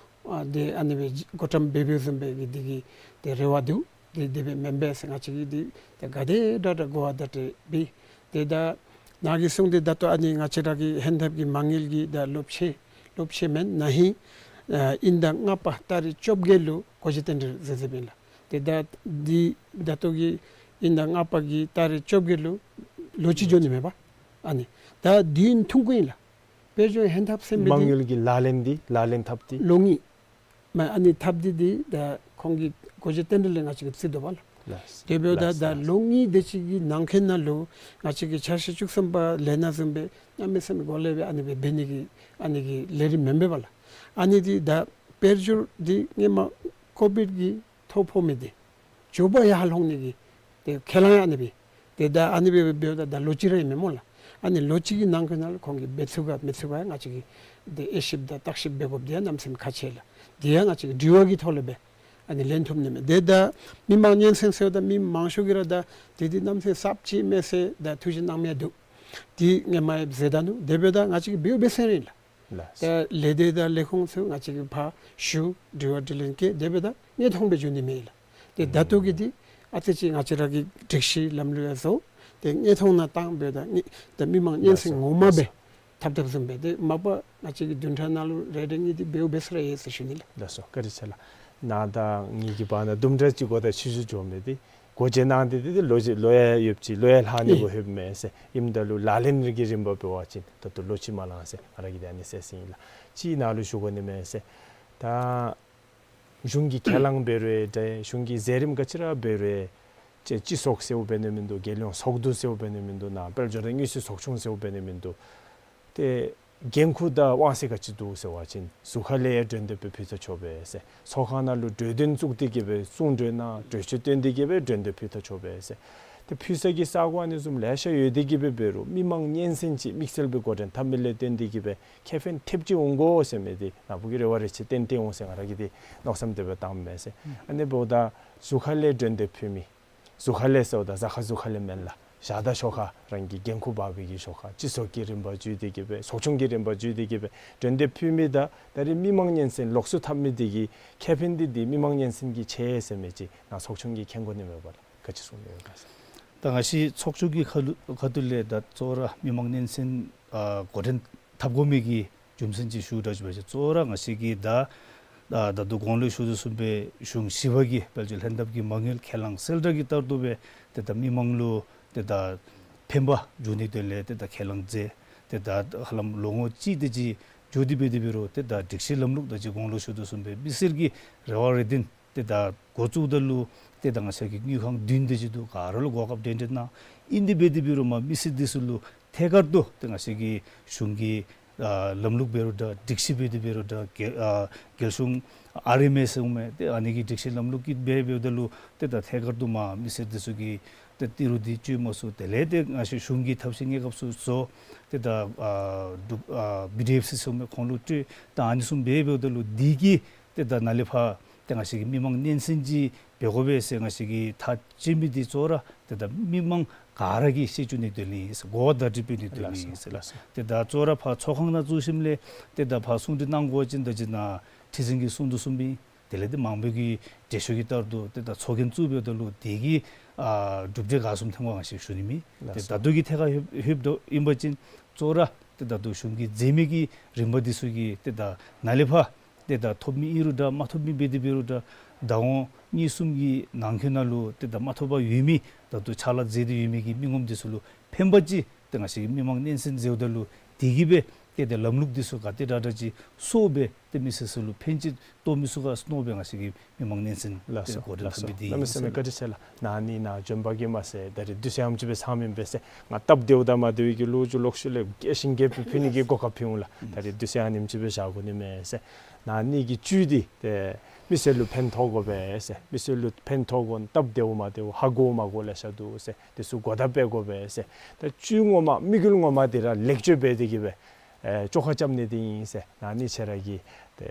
ཨ་ཏེ་ཨ་ནི་སྦེ་བགོ་བཀྲམ་འབད་འབདཝ་བཟུམ་སྦེ་གི་འདི་གི་ཏེ་རེ་བ་འདུག། འདི་དེ་སྦེ་མེན་པས་ཟེར་ང་བཅས་ཀྱིས་འདི་ད་ག་དེ་དྲག་དྲག་གོ་བ་བརྡ་སྤྲོད་འབད། ཏེ་ད་ནཱ་གིས་གསུངས་ཏེ་ད་ལྟོ་ཨ་ནི་ང་བཅས་ར་གི་ལྷན་ཐབས་ཀྱི་མ་དངུལ་གྱི་ད་ལོ་ཕྱེད་ལོ་ཕྱེད་མེན་ན་ཧིང་ཨ་དབྱིན་ཟླ་ལྔ་པ་ཏ་རིག་བཅོ་བརྒྱད་ལུ་སྒོ་འབྱེད་རྟེན་འབྲེལ་མཛད་མཛདཔ་ཨིན་ལགས། ཏེ་ད་འདི་ད་ལྟོ་གི་དབྱིན་ཟླ་ལྔ་པ་གི་ཏ་རིག་བཅོ་བརྒྱད་ལུ་ལོ་གཅིག་འགྱོ་ནི་མས་པ། ཨ་ནི་ད་འདི་ཐུང་ཀུ་ཨིན་ལགས། དཔལ་འབྱོར་ལྷན་ཐབས་ཟེར་མི་མ་འདི་དངུལ་གྱི་ལག་ལེན་འདི་ལག་ལེན་འཐབ་འདི་ལོ་གཉིས། མ་ཨ་ནི་འཐབ་འདི་འདི་ད་ཁོང་གི་སྒོ་འབྱེད་རྟེན་འབྲེལ་ལས་ང་བཅས་ཀྱིས་བརྩི་དོ་བ་ལགས། ལགས། དེ་འབདཝ་ད་ལགས་ད་ལགས། ལོ་གཉིས་དེ་ཅིག་གི་ནང་འཁོད་ནང་ལུ་ང་བཅས་ཀྱི་འཆར་གཞི་བཅུ་གསུམ་པ་ལས་སྣ་བཟུམ་སྦེ་གནམ་མེད་ས་མེད་གོ་ལེགས་སྦེ་ཨ་ནི་སྦེ་འབད་ནི་གི་ཨ་ནི་གི་ལས་རིམ་མེན་པས་པ་ལགས། ཨ་ནི་འདི་ད་དཔལ་འབྱོར་འདི་སྔོན་མ་ཀོ་བིཌ་ཀྱི་ཐོ་ཕོག་མི་འདི་མགྱོགས་པ་ཡར་ལྷོད་ནི་གི་ཏེ་ཁས་བླངས་ཡང་ཨ་ནི་སྦེ། ཏེ་ད་ཨ་ནི་སྦེ་འབདཝ་ད་ད་ལོ་གཅིག་ར་ཨིན་མས་སྨོ་ལགས། ཨ་ནི་ལོ་གཅིག་གི་ནང་འཁོད་ནང་ལུ་ཁོང་གིས་འབད་ཚུགས་ག་མི་ཚུགས་ག་ང་བཅས་ཀྱིས་ཏེ་དབྱེ་ཞིབ་དང་བརྟག་ཞིབ་འབད་དགོཔ་འདི་ཡང་གནམ་མེད་ས་མེད་ཁག་ཆེ་ལགས། འདི་ཡང་ང་བཅས་ཀྱིས་དྲི་བ་གི་ཐོག་ལས་སྦེ་ཨ་ནི་ལན་ཐོབ་ནི་མས། ཏེ་ད་མི་མང་སྙན་གསན་ཟེརཝ་ད་མི་མང་ཤོས་ཀྱིས་ར་ད་འདི་འདི་གནམ་མེད་ས་མེད་གསརཔ་ཅིག་མས་ཟེར་ད་ཐུགས་བཞེད་གནང་མི་ཡང་འདུག། འདི་སྔོན་མ་ཡང་མཛད་ད་ནུག། དེ་འབདཝ་ད་ང་བཅས་ཀྱིས་འབདཝ་འབད་ས་ར་ཨིན་ལགས། ལགས། ད་ལས་སྡེ་དང་ལས་ཁུངས་ཚུ་ང་བཅས་ཀྱིས་ཕར་ཞུ་དྲི་བ་དྲིས་ལན་བཀོད་དེ་འབདཝ་ད་དངོས་མཐོང་སྦེ་འགྱོ་ནི་མས་ལགས། ཏེ་ད་ལྟོ་གི་འདི་ཨ་ཙི་ཅིག་ང་བཅས་ར་གི་སྒྲིག་གཞི་ལམ་ལུགས་ཡང་བཟོ། ཏེ་དངོས་མཐོང་ནང་བཏང་འབདཝ་ད་ངེ་ད་མི་མང་སྙན་གསན་ངོ་མ་སྦེ་འཐབ་འཐབ་བཟུམ་སྦེ་ཏེ་མ་པ་ང་བཅས་ཀྱི་བདུན་ཕྲག་ནང་ལུ་རེ་རེ་གཉིས་འདི་འབདཝ་འབད་ས་ར་ཡོད་ཟེར་ཞུ་ནི་ལགས། ལགས་སོ། བཀའ་དྲིན་ཆེ་ལགས། ནཱ་དང་ངེ་གི་བར་ན་དུམ་གྲ་ཅིག་འགོར་ད་ཆུ་ཚོད་འགྱོཝ་མས། ཏེ་སྒོ་འབྱེད་གནང་སྟེ་ཏེ་ཏེ་ལོ་གཅིག་ལོ་ཡང་ཡོདཔ་ཅིག་ལོ་ཡང་ལྷག་ནི་གུ་ལྷོདཔ་མས་ཟེར། ཨིནམ་ད་ལུ་ལག་ལེན་གྱི་རིམ་པ་འབད་བ་ཅིན་ད་ལྟོ་ལོ་གཅིག་མ་ལང་ཟེར་ང་ར་གིས་ད་ཨ་ནི་ཟེར་ཟེར་ཨིན་ལགས། ཅིག་ནཱ་ལུ་ཞུ་དགོ་ནི་མས་ཟེར། ད་གཞུང་གི་ཁས་བླངས་འབད་རུང་འདྲ་གཞུང་གི་མཛད་རིམ་ག་ཅི་ར་འབད་རུང་ཅེ་སྤྱི་ཚོགས་ཟེརཝ་འབད་ནི་མིན་འདུག། རྒྱལ་ཡོངས་ཚོགས་འདུ་ཟེརཝ་འབད་ནི་མིན་འདུག། ནཱ་དཔལ་འབྱོར་དང་དངུལ་རྩིས་ཚོགས་ཆུང་ཟེརཝ་འབད་ནི་མིན་འདུག། ཏེ་འགན་ཁུར་དང་དབང་ཚད་ག་ཅི་འདུག་ཟེར་བ་ཅིན་གཟུར་ཁ་ལས་ཡང་མགྲོན་དེབ་སྦེ་ཕུལ་ད་ཆོག་པས་ཟེར། ཚོགས་ཁང་ནང་ལུ་གྲོས་དོན་བཙུགས་ཏེ་གི་སྦེ་གསུང་གྲོས་གནང་གྲོས་ཆོད་བཏོན་ཏེ་གི་སྦེ་མགྲོན་དེབ་ཕུལ་ད་ཆོག་པས་ཟེར། ཏེ་ཕུལ་ས་གི་ས་གོ་ཨ་ནི་བཟུམ་ལེ་ཤ་ཡོད་དེ་གི་སྦེ་འབད་རུང་མི་མང་སྙན་གསན་ཅིག་དམིགས་བསལ་སྦེ་འགོ་འདྲེན་འཐབ་མི་ལས་བརྟེན་ཏེ་གི་སྦེ་ཁེ་ཕན་ཐེབས་ཅིག་འོང་དགོ་ཟེར་མི་འདི་ནཱ་བུ་གིས་རེ་བ་རེ་ཆེ་ཏན་ཏན་འོང་ཟེར་ང་ར་གིས་འདི་མནོ་བསམ་དེ་སྦེ་བཏངམ་མས་ཟེར། ཨ་ནི་འབདཝ་ད་གཟུར་ཁ་ལས་མགྲོན་དེབ་ཕུལ་མི་གཟུར་ཁ་ལས་ཟེརཝ་ད་གཟའ་ཁར་གཟུར་ཁ་ལས་མེན་ལགས། ཞག་དང་ཞོར་ཁར་རང་གི་འགན་ཁུར་འབག་པའི་གི་ཞོར་ཁར་སྤྱི་ཚོགས་ཀྱི་རིམ་པ་བརྒྱུད་དེ་གི་སྦེ་ཚོགས་ཆུང་གི་རིམ་པ་བརྒྱུད་དེ་གི་སྦེ་མགྲོན་དེབ་ཕུལ་མི་དང་ད་རེས་མི་མང་སྙན་གསན་ལོགས་སུ་འཐབ་མི་འདི་གི་ཁེ་ཕན་འདི་འདི་མི་མང་སྙན་གསན་གྱིས་ཆེ་ཟེར་མི་ཅིག་ནཱ་ཚོགས་ཆུང་གིས་མཁྱེན་དགོ་ནི་མས་པ་ལགས། ག་ཅི་གསུང་ནི་ཡོད་ག་ཟེར། ད་ང་བཅས་ཚོགས་ཆུང་གི་ཁ་ལུ་ཁ་ཐུག་ལས་ད་གཙོ་བོ་ར་མི་མང་སྙན་གསན་ཨ་འགོ་འདྲེན་འཐབ་དགོ་མི་གི་རྒྱུ་མཚན་ཅིག་ཞུ་དྲག་ཅིག་འབད་བ་ཅིན་གཙོ་བོ་ར་ང་བཅས་ཀྱི་ད་ད་ད་ལྟོ་གོང་ལུ་ཞུ་དོ་བཟུམ་སྦེ་གཞུང་བཞི་པ་གི་དཔལ་འབྱོར་ལྷན་ཐབས་ཀྱི་མ་དངུལ་ཁས་བླངས་གསལ་བསྒྲགས་ཀྱི་ལྟར་དུ་སྦེ་ཏེ་ད་མི་མང་ལུ་ཏེ་ད་ཕན་པ་འབྱུང་ནིའི་དོན་ལས་ཏེ་ད་ཁས་བླངས་མཛད། ཏེ་ད་ཧ་ལམ་ལོ་ངོ་གཅིག་དེ་ཅིག་འགྱོ་སྟེ་འབད་དེ་འབད་རུང་ཏེ་ད་སྒྲིག་གཞི་ལམ་ལུགས་ད་ཅི་གོང་ལུ་ཞུ་དོ་བཟུམ་སྦེ་མི་སེར་གྱི་རེ་བ་རེ་འདུན་ཏེ་ད་འགོ་བཙུགས་ད་ལུ་ཏེ་ད་ང་བཅས་ཀྱི་དངུལ་ཁང་བདུན་དེ་ཅིག་འདུག། ག་ར་ལུ་གོ་སྐབས་འདྲན་འདྲ་གནང་། ཨིན་དེ་འབད་དེ་འབད་རུང་མ་མི་སེར་འདི་ཚུ་ལུ་ཐད་ཀར་དུ་ཏེ་ང་བཅས་ཀྱི་གཞུང་གི་ཨ་ལམ་ལུགས་འབད་རུང་འདྲ་སྒྲིག་གཞི་འབད་དེ་འབད་རུང་འདྲ་རྒྱལ་ཨ་རྒྱལ་གཞུང་ཨར་ཨེམ་ཨེསི་ཟེར་འོང་མས། ཏེ་ཨ་ནི་གི་སྒྲིག་གཞི་ལམ་ལུགས་ཀྱིས་འབད་འབདཝ་ད་ལུ་ཏེ་ད་ཐད་ཀར་དུ་མ་མི་སེར་འདི་ཚུ་གིས་ཏེ་ཏི་རུ་འདི་སྤྱོད་མ་ཚུགས། དེ་ལས་ཏེ་ང་བཅས་གཞུང་གི་ཐབས་ཤེས་གནས་སྐབས་སུ་བཟོ་ཏེ་ད་ཨ་འབྲུག་ཨ་བི་ཌི་ཨེཕ་སི་ཟེར་འོང་མས། ཁོང་ལུ་སྤྲོད། ད་ཨ་ནི་བཟུམ་འབད་འབདཝ་ད་ལུ་འདི་གིས་ཏེ་ད་ནཱ་ལས་ཕར་ཏེ་ང་བཅས་ཀྱིས་མི་མང་སྙན་གསན་ཅིག་འབད་དགོ་པས་ཟེར་ང་བཅས་ཀྱིས་ཐག་བཅད་མི་འདི་གཙོ་བོ་ར་ཏེ་ད་མི་མང་ག་ར་གིས་ཤེས་བཅུག་ནིའི་དོན་ལས་ཨིན་ཟེར། གོ་བ་བརྡ་སྤྲོད་འབད་ནིའི་དོན་ལས་ཨིན་ཟེར་ལགས། ལགས་སོ། ཏེ་ད་གཙོ་བོ་ར་ཕར་ཚོགས་ཁང་ནང་བཙུགས་ཞིནམ་ལས་ཏེ་ད་ཕར་གསུང་གྲོས་གནང་དགོ་པ་ཅིན་ད་ཅི་ནཱ་ཁྲི་འཛིན་གྱིས་གསུང་དོ་བཟུམ་སྦེ་དེ་ལས་ཏེ་མང་པོ་གི་འགྲེལ་བཤད་ཀྱི་ལྟར་དུ་ཏེ་ད་ཚོགས་རྒྱན་བཙུགས་འབདཝ་ད་ལུ་དེ་གིས་ཨ་གྲུབ་འབྲས་ག་བཟུམ་ཐོན་ག་ང་བཅས་ཞུ་ནི་མེད། ལགས་ཏེ་སོ། ད་ལྟོ་གི་ཐད་ཁར་ལྷོདཔ་ལྷོདཔ་ད་ཨིན་པ་ཅིན་གཙོ་བོ་ར་ཏེ་ད་ལྟོ་གཞུང་གིས་མཛད་མི་གི་རིམ་པ་འདི་ཚུ་གིས་ཏེ་ད་ནཱ་ལས་ཕར་ཏེ་ད་ཐོབ་མི་ཨིན་རུང་འདྲ་མ་ཐོབ་མི་འབད་དེ་འབད་རུང་འདྲ་ཟླ་ངོ་གཉིས་གསུམ་གྱི་ནང་འཁོད་ནང་ལུ་ཏེ་ད་མ་ཐོབ་པར་ཡོད་མི་ད་ལྟོ་ཕྱག་ལཱ་མཛད་དེ་ཡོད་མི་གི་མི་ངོམ་འདི་ཚུ་ལུ་ཕན་པ་ཅིག་ཏེ་ང་བཅས་ཀྱིས་མི་མང་སྙན་གསན་མཛདཔ་ད་ལུ་དེ་གིས་སྦེ་ཏེ་ད་ལམ་ལུགས་འདི་ཚུ་ག་དེ་དྲག་དྲག་ཅིག་སོར་སྦེ་ཏེ་མི་སེར་ཚུ་ལུ་ཕན་ཅིག་ཐོགས་མི་ཚུགས་ག་མནོ་སྦེ་ང་བཅས་ཀྱིས་མི་མང་སྙན་གསན་ལགས་སོ། ཏེ་འགོ་འདྲེན་ལགས་སོ། འཐབ་མི་འདི་གནམ་མེད་ས་མེད་བཀའ་དྲིན་ཆེ་ལགས། ནཱ་ནི་ནཱ་བྱོན་པ་གིས་མ་ཚད་ད་རེས་དུས་ཚོད་ཨེམ་ཅིག་སྦེ་ཚང་མེན་པས་ཟེར། ང་སྟབས་བདེཝ་དང་མ་བདེཝ་གི་ལོ་རྒྱུས་ལོག་ཤུལ་ལས་རྒྱས་ཤིང་རྒྱས་པ་ཕུལ་ནི་གི་གོ་སྐབས་ཕུལ་འོང་ལགས། ད་རེས་དུས་ཚོད་ཨ་ནེམ་ཅིག་སྦེ་བཞག་དགོ་ནི་མས་ཟེར། ནཱ་ནི་གི་བཅུད་འདི་ཏེ་མི་སེར་ལུ་ཕན་ཐོགས་དགོ་པས་ཟེར། མི་སེར་ལུ་ཕན་ཐོགས་དགོ་ན་སྟབས་བདེཝ་མ་བདེཝ་ཧ་གོ་མ་གོ་ལེ་ཤ་འདུག་ཟེར། དེ་ཚུ་གོ་བརྡ་སྤེལ་དགོ་པས་ཟེར། ད་བཅུད་ངོ་མ་དམིགས་ཡུལ་ངོ་མ་འདི་ར་ལེགས་བཅོས་འབད་དེ་གི་སྦེ་ཨེ་བཅོ་ཁ་རྐྱབ་ནི་འདི་ཨིན་ཟེར། ནཱ་ནི་ཁྱེད་ར་གིས་ཏེ་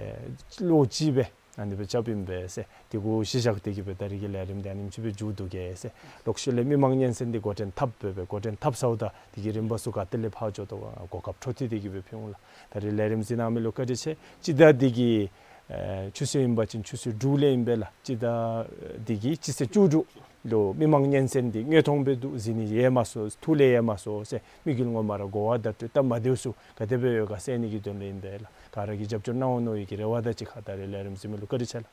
ལོ་གཅིག་སྦེ་ཨ་ནི་སྦེ་རྐྱབ་ཨིན་པས་ཟེར། དེ་གུ་གཞི་བཞག་སྟེ་གི་སྦེ་ད་རེས་ཀྱི་ལས་རིམ་འདི་ཨ་ནེམ་ཅིག་སྦེ་མཇུག་བསྡུ་གེ་ཟེར། ལོག་ཤུལ་ལས་མི་མང་སྙན་གསན་འདི་འགོ་འདྲེན་འཐབ་སྦེ་སྦེ་འགོ་འདྲེན་འཐབ་ཚརཝ་ད་དེ་གི་རིམ་པ་ཚུ་ག་ཏེ་ལས་ཕར་འགྱོ་དོ་ག་གོ་སྐབས་འཕྲོ་མཐུད་དེ་གི་སྦེ་ཕུལ་འོང་ལགས། ད་རེས་ལས་རིམ་གཟིགས་གནང་མི་ལུ་བཀའ་དྲིན་ཆེ། སྤྱི་ཟླ་འདི་གི་ཨེ་ཆུ་ཚོད་ཨིན་པ་ཅིན་ཆུ་ཚོད་དྲུག་ལས་ཨིན་པས་ལགས། སྤྱི་ཟླ་འདི་གི་སྤྱི་ཚེས་བཅུ་དྲུག་ལུ་མི་མང་སྙན་གསན་འདི་དངོས་མཐོང་སྦེ་འདུག། གཟིགས་ནི་ཡལ་མ་སོང་། ཐུགས་ལས་ཡལ་མ་སོང་ཟེར། དམིགས་ཡུལ་ངོ་མ་ར་གོ་བ་བརྡ་སྤྲོད་སྟབས་མ་བདེཝ་ཚུ་ག་དེ་སྦེ་ཡོད་ག་གསལ་ནི་གི་དོན་ལས་ཨིན་པས་ལགས། ག་ར་གིས་རྒྱབ་སྐྱོར་གནང་འོང་མནོ་བའི་གི་རེ་བ་དང་གཅིག་ཁར་ད་རེས་ལས་རིམ་གཟིགས་མི་ལུ་བཀའ་དྲིན་ཆེ་ལགས།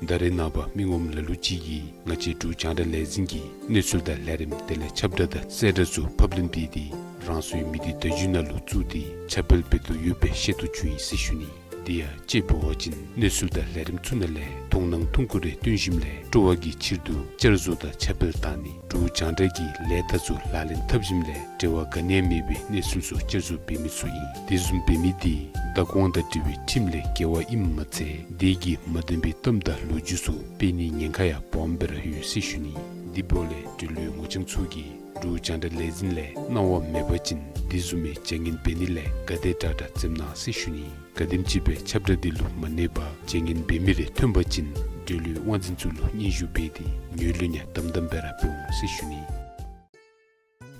ད་རེས་ནངས་པ་མི་ངོམ་ལ་ལུ་ཅིག་གིས་ང་བཅས་འབྲུག་རྒྱང་བསྒྲགས་ལས་འཛིན་གྱི་གནས་ཚུལ་དང་ལས་རིམ་དེ་ལས་ཁྱབ་བསྒྲགས་དང་གསལ་བསྒྲགས་ཚུ་ཕབ་ལེན་འབད་དེ་རང་སོའི་མི་སྡེ་བརྡ་བརྒྱུད་ནང་ལུ་བཙུགས་ཏེ་ཁྱབ་སྤེལ་འབད་དོ་ཡོད་པའི་ཤེས་རྟོགས་བྱུང་ཡི་ཟེར་ཞུ་ནི། དེ་ཡང་དཔྱེ་འབད་བ་ཅིན་གནས་ཚུལ་དང་ལས་རིམ་ཚུ་ནང་ལས་མཐོང་སྣང་ཐུང་ཀུ་རེ་སྟོན་ཞིནམ་ལས་སྤྲོ་བ་གི་ཕྱིར་དུ་བསྐྱར་བཟོ་དང་ཁྱབ་སྤེལ་བཏང་ནི། འབྲུག་རྒྱང་བསྒྲགས་ཀྱི་ལས་རྟགས་ཚུ་ལག་ལེན་འཐབ་ཞིནམ་ལས་འབྲེལ་བ་ག་ནི་ཡང་མེད་པའི་གནས་ཚུལ་ཚུ་བསྐྱར་བཟོ་འབད་མི་ཚུ་ཨིན། དེ་བཟུམ་འབད་མི་འདི་བདག་དབང་དང་འབྲེལ་བའི་ཁྲིམས་ལས་འགལ་བ་ཨིནམ་མ་ཚད་དེ་གིས་མ་བདེན་པའི་གཏམ་དང་ལོ་རྒྱུས་ཚུ་སྤེལ་ནིའི་ཉེན་ཁ་ཡང་སྦོམ་སྦེ་ར་ཡོད་ཟེར་ཞུ་ནི། དེ་འབདཝ་ལས་འབྲེལ་ཡོད་ངོ་རྐྱང་ཚུ་གིས་འབྲུག་རྒྱང་བསྒྲགས་ལས་འཛིན་ལས་གནང་བ་མེད་པ་ཅིན་དེ་བཟུམ་མའི་བྱ་ངན་འབད་ནི་ལས་ག་དེ་དྲག་དྲག་འཛེམ་གནང་ཟེར་ཞུ་ནི། ག་དེམ་ཅིག་སྦེ་ཁྱབ་བསྒྲགས་འདི་ལུ་མ་གནས་པར་བྱ་ངན་འབད་མི་རེ་ཐོན་པ་ཅིན་འབྲེལ་ཡོད་དབང་འཛིན་ཚུ་ལུ་སྙན་ཞུ་འབད་དེ་ངོས་ལེན་ཡང་དམ་དམ་སྦེ་ར་འབད་འོང་ཟེར་ཞུ་ནི།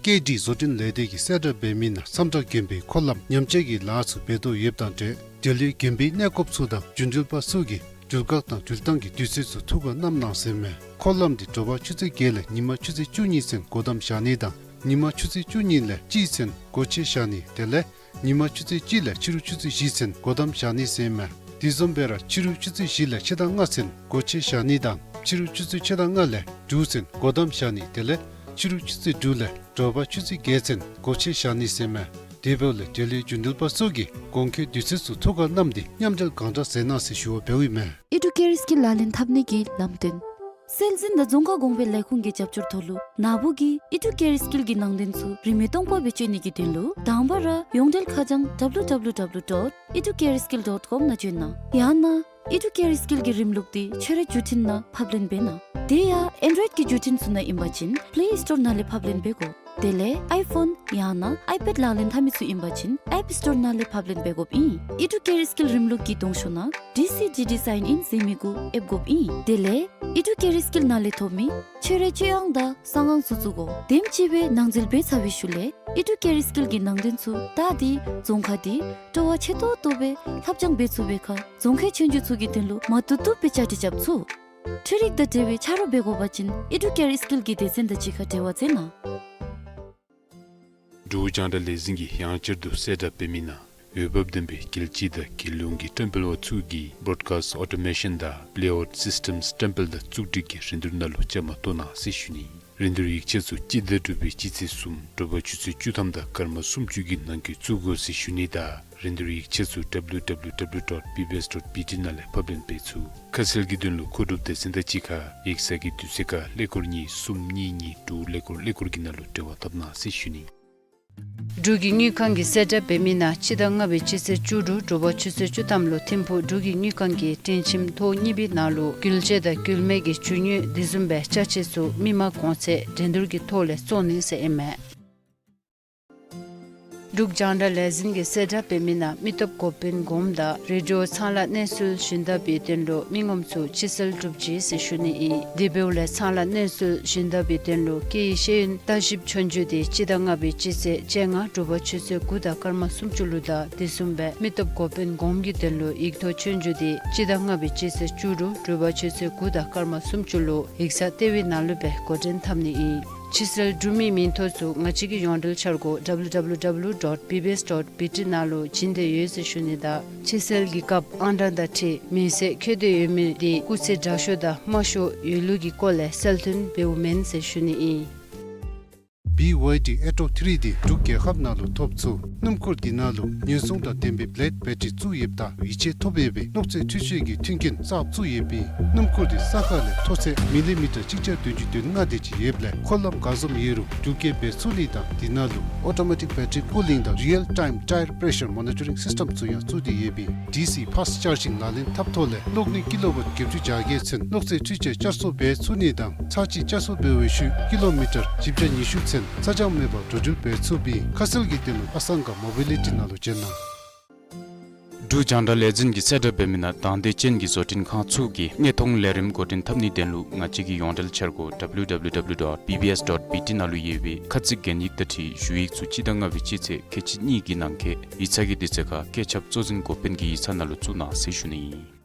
སྐད་སྒྲིག་བཟོ་སྐྲུན་ལས་སྡེ་གིས་གསལ་བསྒྲགས་འབད་མི་ནང་སམ་ཁྲ་དགོན་པའི་འཁོར་ལམ་ཉམས་བཅོས་ཀྱི་ལཱ་ཚུ་འབད་དོ་ཡོདཔ་དང་འབྲེལ་འབྲེལ་ཡོད་དགོན་པའི་གནས་སྐབས་ཚུ་དང་རྒྱུན་འགྲུལ་པ་ཚུ་གིས་འགྲུལ་བཀག་དང་འགྲུལ་བཏང་གི་དུས་ཚོད་ཚུ་ཐུགས་ཁར་བསྣམས་གནང་ཟེར་མས། འཁོར་ལམ་འདི་དྲོ་པ་ཆུ་ཚོད་བརྒྱད་ལས་ཉི་མ་ཆུ་ཚོད་བཅུ་གཉིས་ཚུན་སྒོ་བསྡམ་བཞག་ནི་དང་ཉི་མ་ཆུ་ཚོད་བཅུ་གཉིས་ལས་གཅིག་ཚུན་སྒོ་ཕྱེ་བཞག་ནི་དེ་ལས་ཉི་མ་ཆུ་ཚོད་གཅིག་ལས་ཕྱི་རུ་ཆུ་ཚོད་བཞི་ཚུན་སྒོ་བསྡམ་བཞག་ནི་ཟེར་མས། དེ་བཟུམ་སྦེ་ར་ཕྱི་རུ་ཆུ་ཚོད་བཞི་ལས་ཕྱེད་དང་ལྔ་ཚུན་སྒོ་ཕྱེ་བཞག་ནི་དང་ཕྱི་རུ་ཆུ་ཚོད་ཕྱེད་དང་ལྔ་ལས་དྲུག་ཚུན་སྒོ་བསྡམ་བཞག་ནི་དེ་ལས་ཕྱི་རུ་ཆུ་ཚོད་དྲུག་ལས་དྲོ་པ་ཆུ་ཚོད་བརྒྱད་ཚུན་སྒོ་ཕྱེ་བཞག་ནི་ཟེར་མས། དེ་འབདཝ་ལས་འབྲེལ་ཡོད་རྒྱུན་འགྲུལ་པ་ཚུ་གིས་གོང་འཁོད་དུས་ཚོད་ཚུ་ཐུགས་ཁར་བསྣམས་ཏེ་མཉམ་འབྲེལ་གང་དྲག་མཛད་གནང་ཟེར་ཞུ་བ་འབདཝ་ཨིན་མས། ཨི་ཌུ་ཀེ་རི་སྐྱིད་ལག་ལེན་འཐབ་ནི་གི་ལམ་སྟོན། སྲོལ་འཛིན་དང་རྫོང་ཁ་གོང་འཕེལ་ལས་ཁུངས་ཀྱི་རྒྱབ་སྐྱོར་ཐོག་ལུ་ནཱ་བུ་གིས་ཨི་ཌུ་ཀེ་རི་སྐྱིད་ཀྱི་ནང་དོན་ཚུ་རིན་མེད་སྟོང་པ་སྦེ་སྤྱོད་ནི་གི་དོན་ལུ་དང་པ་ར་ཡོངས་འབྲེལ་ཁ་བྱང་W W W dot educareskill dot com ནང་བྱོན་གནང་། ཡང་ན་ཨི་ཌུ་ཀེ་རི་སྐྱིད་ཀྱི་རིམ་ལུགས་འདི་ཁྱོད་རའི་བརྒྱུད་འཕྲིན་ནང་ཕབ་ལེན་འབད་གནང་། དེ་ཡང་ཨེན་ཌོ་རོའིཌ་ཀྱི་བརྒྱུད་འཕྲིན་ཚུ་ནང་ཨིན་པ་ཅིན་པེ་ལེ་སི་ཊོར་ནང་ལས་ཕབ་ལེན་འབད་དགོ། དེ་ལས་ཨའི་ཕོན་ཡང་ན་ཨའི་པེཌ་ལག་ལེན་འཐབ་མི་ཚུ་ཨིན་པ་ཅིན་ཨེཔ་སི་ཊོར་ནང་ལས་ཕབ་ལེན་འབད་དགོཔ་ཨིན། ཨི་ཌུ་ཀེ་རི་སྐྱིད་རིམ་ལུགས་ཀྱི་གདོང་ཤོག་ནང་ཌི་སི་ཌི་ཌི་སའིན་ཨིན་ཟེར་མི་གུ་ཨེབ་དགོཔ་ཨིན། དེ་ལས་ཨི་ཌུ་ཀེ་རི་སྐྱིད་ནང་ལས་ཐོབ་མི་ཁྱོད་རའི་སྤྱོད་དབྱངས་དང་གསང་ཁང་ཚུ་བཙུགས་དགོ། དེམ་ཅིག་སྦེ་ནང་འཛུལ་འབད་ཚར་བའི་ཤུལ་ལས་ཨི་ཌུ་ཀེ་རི་སྐྱིད་ཀྱི་ནང་དོན་ཚུ་བལྟ་སྟེ་རྫོང་ཁ་འདི་སྤྲོ་བ་ཆེ་ཏོག་ཏོ་སྦེ་ལྷབ་སྦྱང་འབད་ཚུགས་པའི་ཁར་རྫོང་ཁའི་ཆོས་རྒྱུགས་ཚུ་གི་དོན་ལུ་མ་བཏུབ་བཏུབ་སྦེ་བཅའ་སྒྲིག་རྐྱབ་ཚུགས། འཕྲུལ་རིག་དང་འབྲེལ་བའི་ཆ་རོགས་འབད་དགོ་པ་ཅིན་ཨི་ཌུ་ཀེ་རི་སྐྱིད་ཀྱི་སྡེ་ཚན་དང་གཅིག་ཁར་འབྲེལ་བ་མཛད་གནང་། འབྲུག་རྒྱང་བསྒྲགས་ལས་འཛིན་གྱིས་ཡང་བསྐྱར་དུ་གསལ་བསྒྲགས་འབད་མི་ནང་འོས་འབབ་ལྡན་པའི་རྒྱལ་སྤྱི་དང་རྒྱལ་ཡོངས་ཀྱི་བཀྲམ་སྤེལ་བ་ཚུ་གིས་བོརོཌ་ཀཱསིཊ་ཨོ་ཊོ་མེ་ཤཱན་དང་པེ་ལེ་ཡའུཊ་སིསི་ཊེམསི་བཀྲམ་སྤེལ་དང་བཙུགས་སྒྲིག་གི་རིན་བསྡུར་ནང་ལུ་བཅའ་མར་གཏོགས་གནང་ཟེར་ཞུ་ནི། རིན་བསྡུར་ཡིག་ཆ་ཚུ་སྤྱི་ཟླ་དྲུག་པའི་སྤྱི་ཚེས་གསུམ་དྲོ་པ་ཆུ་ཚོད་བཅུ་ཐམ་དང་སྐར་མ་སུམ་ཅུ་གི་ནང་འཁོད་བཙུགས་དགོ་ཟེར་ཞུ་ནི་དང་རིན་བསྡུར་ཡིག་ཆ་ཚུ་W W W dot B B S dot B T ནང་ལས་ཕབ་ལེན་འབད་ཚུགས། ཁ་གསལ་གྱི་དོན་ལུ་མཁོ་སྒྲུབ་སྡེ་ཚན་དང་གཅིག་ཁར་ཡིག་ཚང་གི་དུས་ཚོད་ཁར་ཀླད་ཀོར་གཉིས་གསུམ་གཉིས་གཉིས་དྲུག་ཀླད་ཀོར་ཀླད་ཀོར་གྱི་ནང་ལུ་འབྲེལ་བ་འཐབ་གནང་ཟེར་ཞུ་ནི། འབྲུག་གི་དངུལ་ཁང་གིས་གསལ་བསྒྲགས་འབད་མི་ནང་སྤྱི་ཟླ་ལྔ་པའི་སྤྱི་ཚེས་བཅུ་དྲུག་དྲོ་པ་ཆུ་ཚོད་བཅུ་ཐམ་ལུ་ཐིམ་ཕུག་འབྲུག་གི་དངུལ་ཁང་གི་སྤྲིན་ཁྱིམ་ཐོག་གཉིས་པའི་ནང་ལུ་འགུལ་སྐྱོད་དང་འགུལ་མེད་ཀྱི་འབྱོར་དངུལ་བདེ་བཟུམ་སྦེ་ཅ་ཆས་ཚུ་མི་མང་གོང་ཚད་འགྲན་བསྡུར་གྱི་ཐོག་ལས་བཙོང་ནི་ཟེར་ཨིན་མས། འབྲུག་རྒྱང་བསྒྲགས་ལས་འཛིན་གྱིས་གསལ་བསྒྲགས་འབད་མི་ནང་མི་སྟོབས་འགོ་དཔོན་གོངམ་དང་རེ་ཌི་ཡོ་ཚང་ལ་གནས་ཚུལ་བཞིན་དུ་སྦེ་དོན་ལུ་མི་ངོམ་ཚུ་ཕྱི་སེལ་གྲུབ་ཅི་ཟེར་ཞུ་ནི་ཨིན། དེ་འབདཝ་ལས་ཚང་ལ་གནས་ཚུལ་བཞིན་དུ་སྦེ་དོན་ལུ་སྐད་ཡིག་ཤེས་ཡོན་ལྟ་ཞིབ་ཆོས་རྒྱུགས་དེ་སྤྱི་ཟླ་ལྔ་པའི་སྤྱི་ཚེས་བཅོ་ལྔ་དྲོ་པ་ཆུ་ཚོད་དགུ་དང་སྐར་མ་སུམ་ཅུ་ལུ་དང་དེ་བཟུམ་སྦེ་མི་སྟོབས་འགོ་དཔོན་གོངམ་གྱི་དོན་ལུ་ཡིག་ཐོག་ཆོས་རྒྱུགས་དེ་སྤྱི་ཟླ་ལྔ་པའི་སྤྱི་ཚེས་བཅུ་དྲུག་དྲོ་པ་ཆུ་ཚོད་དགུ་དང་སྐར་མ་སུམ་ཅུ་ལུ་ཡིག་ཚང་ལྟེ་བའི་ནང་ལུ་སྦེ་འགོ་འདྲེན་འཐབ་ནི་ཨིན། ཕྱི་སེལ་གྲུབ་མིའི་མིང་ཐོ་ཚུ་ང་བཅས་ཀྱི་ཡོངས་འབྲེལ་འཆར་སྒོ་W W W dot B B S dot B T ནང་ལུ་བྱིན་ཏེ་ཡོད་ཟེར་ཞུ་ནི་དང་ཕྱི་སེལ་གྱི་སྐབས་ཨང་གྲངས་དང་འཁྲིལ་མིང་གསལ་བཀོད་དེ་ཡོད་མི་དེ་སྐུགས་ཚད་དྲག་ཤོས་དང་དམའ་ཤོས་ཡོད་ལུགས་ཀྱི་སྐོར་ལས་གསལ་སྟོན་འབདཝ་མེན་ཟེར་ཞུ་ནི་ཨིན། བི་ཝའི་ཌི་ཨེ་ཊོ་ཐི་རི་དེ་འབྲུག་རྒྱལ་ཁབ་ནང་ལུ་ཐོབ་ཚུགས། སྣུམ་འཁོར་དེ་ནང་ལུ་ཉེན་སྲུང་དང་ལྡན་པའི་བེ་ལེཌ་བེ་ཊ་རི་བཙུགས་ཡོདཔ་ད་ཡིད་ཆེས་ཐོབ་ཡོད་པའི་གློག་རྫས་འཕྲུལ་ཆས་ཀྱི་མཐུན་རྐྱེན་གསརཔ་བཙུགས་ཡོདཔ་ཨིན། སྣུམ་འཁོར་དེ་ས་ཁ་ལས་མཐོ་ཚད་མི་ལི་མི་ཊར་གཅིག་བརྒྱ་བདུན་ཅུ་དོན་ལྔ་དེ་ཅིག་ཡོདཔ་ལས་འཁོར་ལམ་ག་བཟུམ་ཡོད་རུང་འགྲུལ་སྐྱེལ་འབད་ཚུགས་ནི་དང་དེ་ནང་ལུ་ཨོ་ཊོ་མེ་ཊིཀ་བེ་ཊ་རི་ཀུ་ལིང་དང་རི་ཡལ་ཊའིམ་ཊའི་ར་པེ་རེ་ཤར་མོ་ནི་ཊ་རིང་སིསི་ཊེམ་ཚུ་ཡང་བཙུགས་ཏེ་ཡོདཔ་ཨིན། ཌི་སི་ཕཱསཊ་ཅཱར་ཇིང་ལག་ལེན་འཐབ་ཐོག་ལས་གློག་ནུས་ཀི་ལོ་ཝཊ་བརྒྱད་ཅུ་གྱ་བརྒྱད་ཚུན་གློག་རྫས་འཕྲུལ་ཆས་བསྐྱར་གསོ་འབད་ཚུགས་ནི་དང་ཚར་གཅིག་བསྐྱར་གསོ་འབད་བའི་ཤུལ་ཀི་ལོ་མི་ཊར་བཞི་བརྒྱ་ཉི་ཤུ་ཚུན་ཚ་གྱང་མེད་པར་འགྲོ་འགྲུལ་འབད་ཚུགསཔ་ཨིན། ཁ་གསལ་གྱི་དོན་ལུ་ཨ་སང་ག་མོ་བི་ལི་ཊི་ནང་ལུ་བྱོན་གནང་། འབྲུག་རྒྱང་བསྒྲགས་ལས་འཛིན་གྱིས་གསལ་བསྒྲགས་འབད་མི་ནང་དང་འདོད་ཅན་གྱི་བཟོ་སྐྲུན་ཁང་ཚུ་གིས་དངོས་མཐོང་ལས་རིམ་འགོ་འདྲེན་འཐབ་ནིའི་དོན་ལུ་ང་བཅས་ཀྱི་ཡོངས་འབྲེལ་འཆར་སྒོ་W W W dot B B S dot B T ནང་ལུ་ཡོད་པའི་ཁ་ཚིག་གན་ཡིག་དང་འཁྲིལ་ཞུ་ཡིག་ཚུ་སྤྱི་ཟླ་ལྔ་པའི་སྤྱི་ཚེས་ཁལ་གཅིག་གཉིས་ཀྱི་ནང་འཁོད་ཡིག་ཚང་གི་དུས་ཚོད་ཁར་བཀོད་ཁྱབ་གཙོ་འཛིན་འགོ་དཔོན་གྱི་ཡིག་ཚང་ནང་ལུ་བཙུགས་གནང་ཟེར་ཞུ་ནི་ཨིན།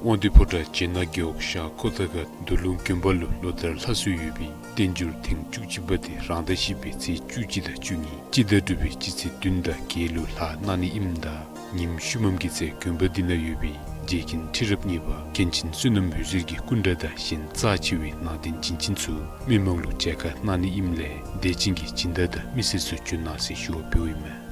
དབང་འདུས་ཕོ་བྲང་བྱེ་ནག་རྒེད་འོག་ཤར་ཁོ་ཐང་ཁ་མདོ་ལུང་དགོན་པ་ལུ་ལོ་ལྟར་ལྷ་གསོལ་ཡོད་པའི་བསྟན་འགྱུར་ཐེངས་བཅུ་གཅིག་པ་དེ་རང་ཟླ་བཞི་པའི་ཚེས་བཅུ་གཅིག་དང་བཅུ་གཉིས་སྤྱི་ཟླ་དྲུག་པའི་སྤྱི་ཚེས་བདུན་དང་བརྒྱད་ལུ་ལྷག་གནང་ནི་ཨིནམ་ད་ཉིནམ་ཤུལ་མམ་གྱི་ཚེ་དགོན་པ་འདི་ནང་ཡོད་པའི་རྗེ་མཁན་ཁྲི་རབས་གཉིས་པ་མཁན་ཆེན་བསོད་ནམས་འོད་ཟེར་གྱི་སྐུ་འདྲ་དང་གཞན་རྩ་ཆེ་བའི་ནང་རྟེན་བྱིན་ཅན་ཚུ་མི་མང་ལུ་མཇལ་ཁ་གནང་ནི་ཨིནམ་ལས་དད་ཅན་གྱི་སྦྱིན་བདག་དང་མི་སེར་ཚུ་བྱོན་གནང་ཟེར་ཞུ་བ་འབདཝ་ཨིན་མས།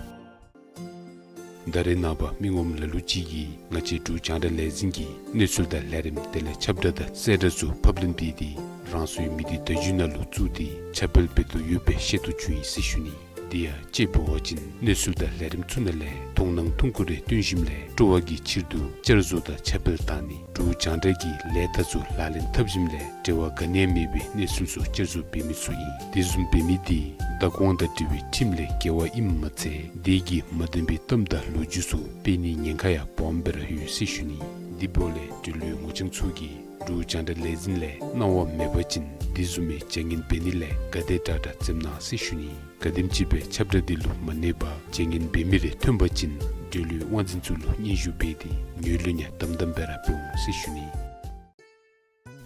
ད་རེས་ནངས་པ་མི་ངོམ་ལ་ལུ་ཅིག་གིས་ང་བཅས་འབྲུག་རྒྱང་བསྒྲགས་ལས་འཛིན་གྱི་གནས་ཚུལ་དང་ལས་རིམ་དེ་ལས་ཁྱབ་བསྒྲགས་དང་གསལ་བསྒྲགས་ཚུ་ཕབ་ལེན་འབད་དེ་རང་སོའི་མི་སྡེ་བརྡ་བརྒྱུད་ནང་ལུ་བཙུགས་ཏེ་ཁྱབ་སྤེལ་འབད་དོ་ཡོདཔ་སྦེ་ཤེས་རྟོགས་བྱུང་ཡི་ཟེར་ཞུ་ནི། དེ་ཡང་དཔྱེ་འབད་བ་ཅིན་གནས་ཚུལ་དང་ལས་རིམ་ཚུ་ནང་ལས་མཐོང་སྣང་ཐུང་ཀུ་རེ་སྟོན་ཞིནམ་ལས་སྤྲོ་བ་གི་ཕྱིར་དུ་བསྐྱར་བཟོ་དང་ཁྱབ་སྤེལ་བཏང་ནི། འབྲུག་རྒྱང་བསྒྲགས་ཀྱི་ལས་རྟགས་ཚུ་ལག་ལེན་འཐབ་ཞིནམ་ལས་འབྲེལ་བ་ག་ནི་ཡང་མེད་པའི་གནས་ཚུལ་ཚུ་བསྐྱར་བཟོ་འབད་མི་ཚུ་ཨིན། དེ་བཟུམ་འབད་མི་དེ་བདག་དབང་དང་འབྲེལ་བའི་ཁྲིམས་ལས་འགལ་བ་ཨིནམ་མ་ཚད་དེ་གིས་མ་བདེན་པའི་གཏམ་དང་ལོ་རྒྱུས་ཚུ་སྤེལ་ནིའི་ཉེན་ཁ་ཡང་སྦོམ་སྦེ་ར་ཡོད་ཟེར་ཞུ་ནི། དེ་འབདཝ་ལས་འབྲེལ་ཡོད་ངོ་རྐྱང་ཚུ་གིས་འབྲུག་རྒྱང་བསྒྲགས་ལས་འཛིན་ལས་གནང་བ་མེད་པ་ཅིན་དེ་བཟུམ་མའི་བྱ་ངན་འབད་ནི་ལས་ག་དེ་དྲག་དྲག་འཛེམ་གནང་ཟེར་ཞུ་ནི། ག་དེམ་ཅིག་སྦེ་ཁྱབ་བསྒྲགས་འདི་ལུ་མ་གནས་པར་བྱ་ངན་འབད་མི་རེ་ཐོན་པ་ཅིན་འབྲེལ་ཡོད་དབང་འཛིན་ཚུ་ལུ་སྙན་ཞུ་འབད་དེ་ངོས་ལེན་ཡང་དམ་དམ་སྦེ་ར་འབད་འོང་ཟེར་ཞུ་ནི།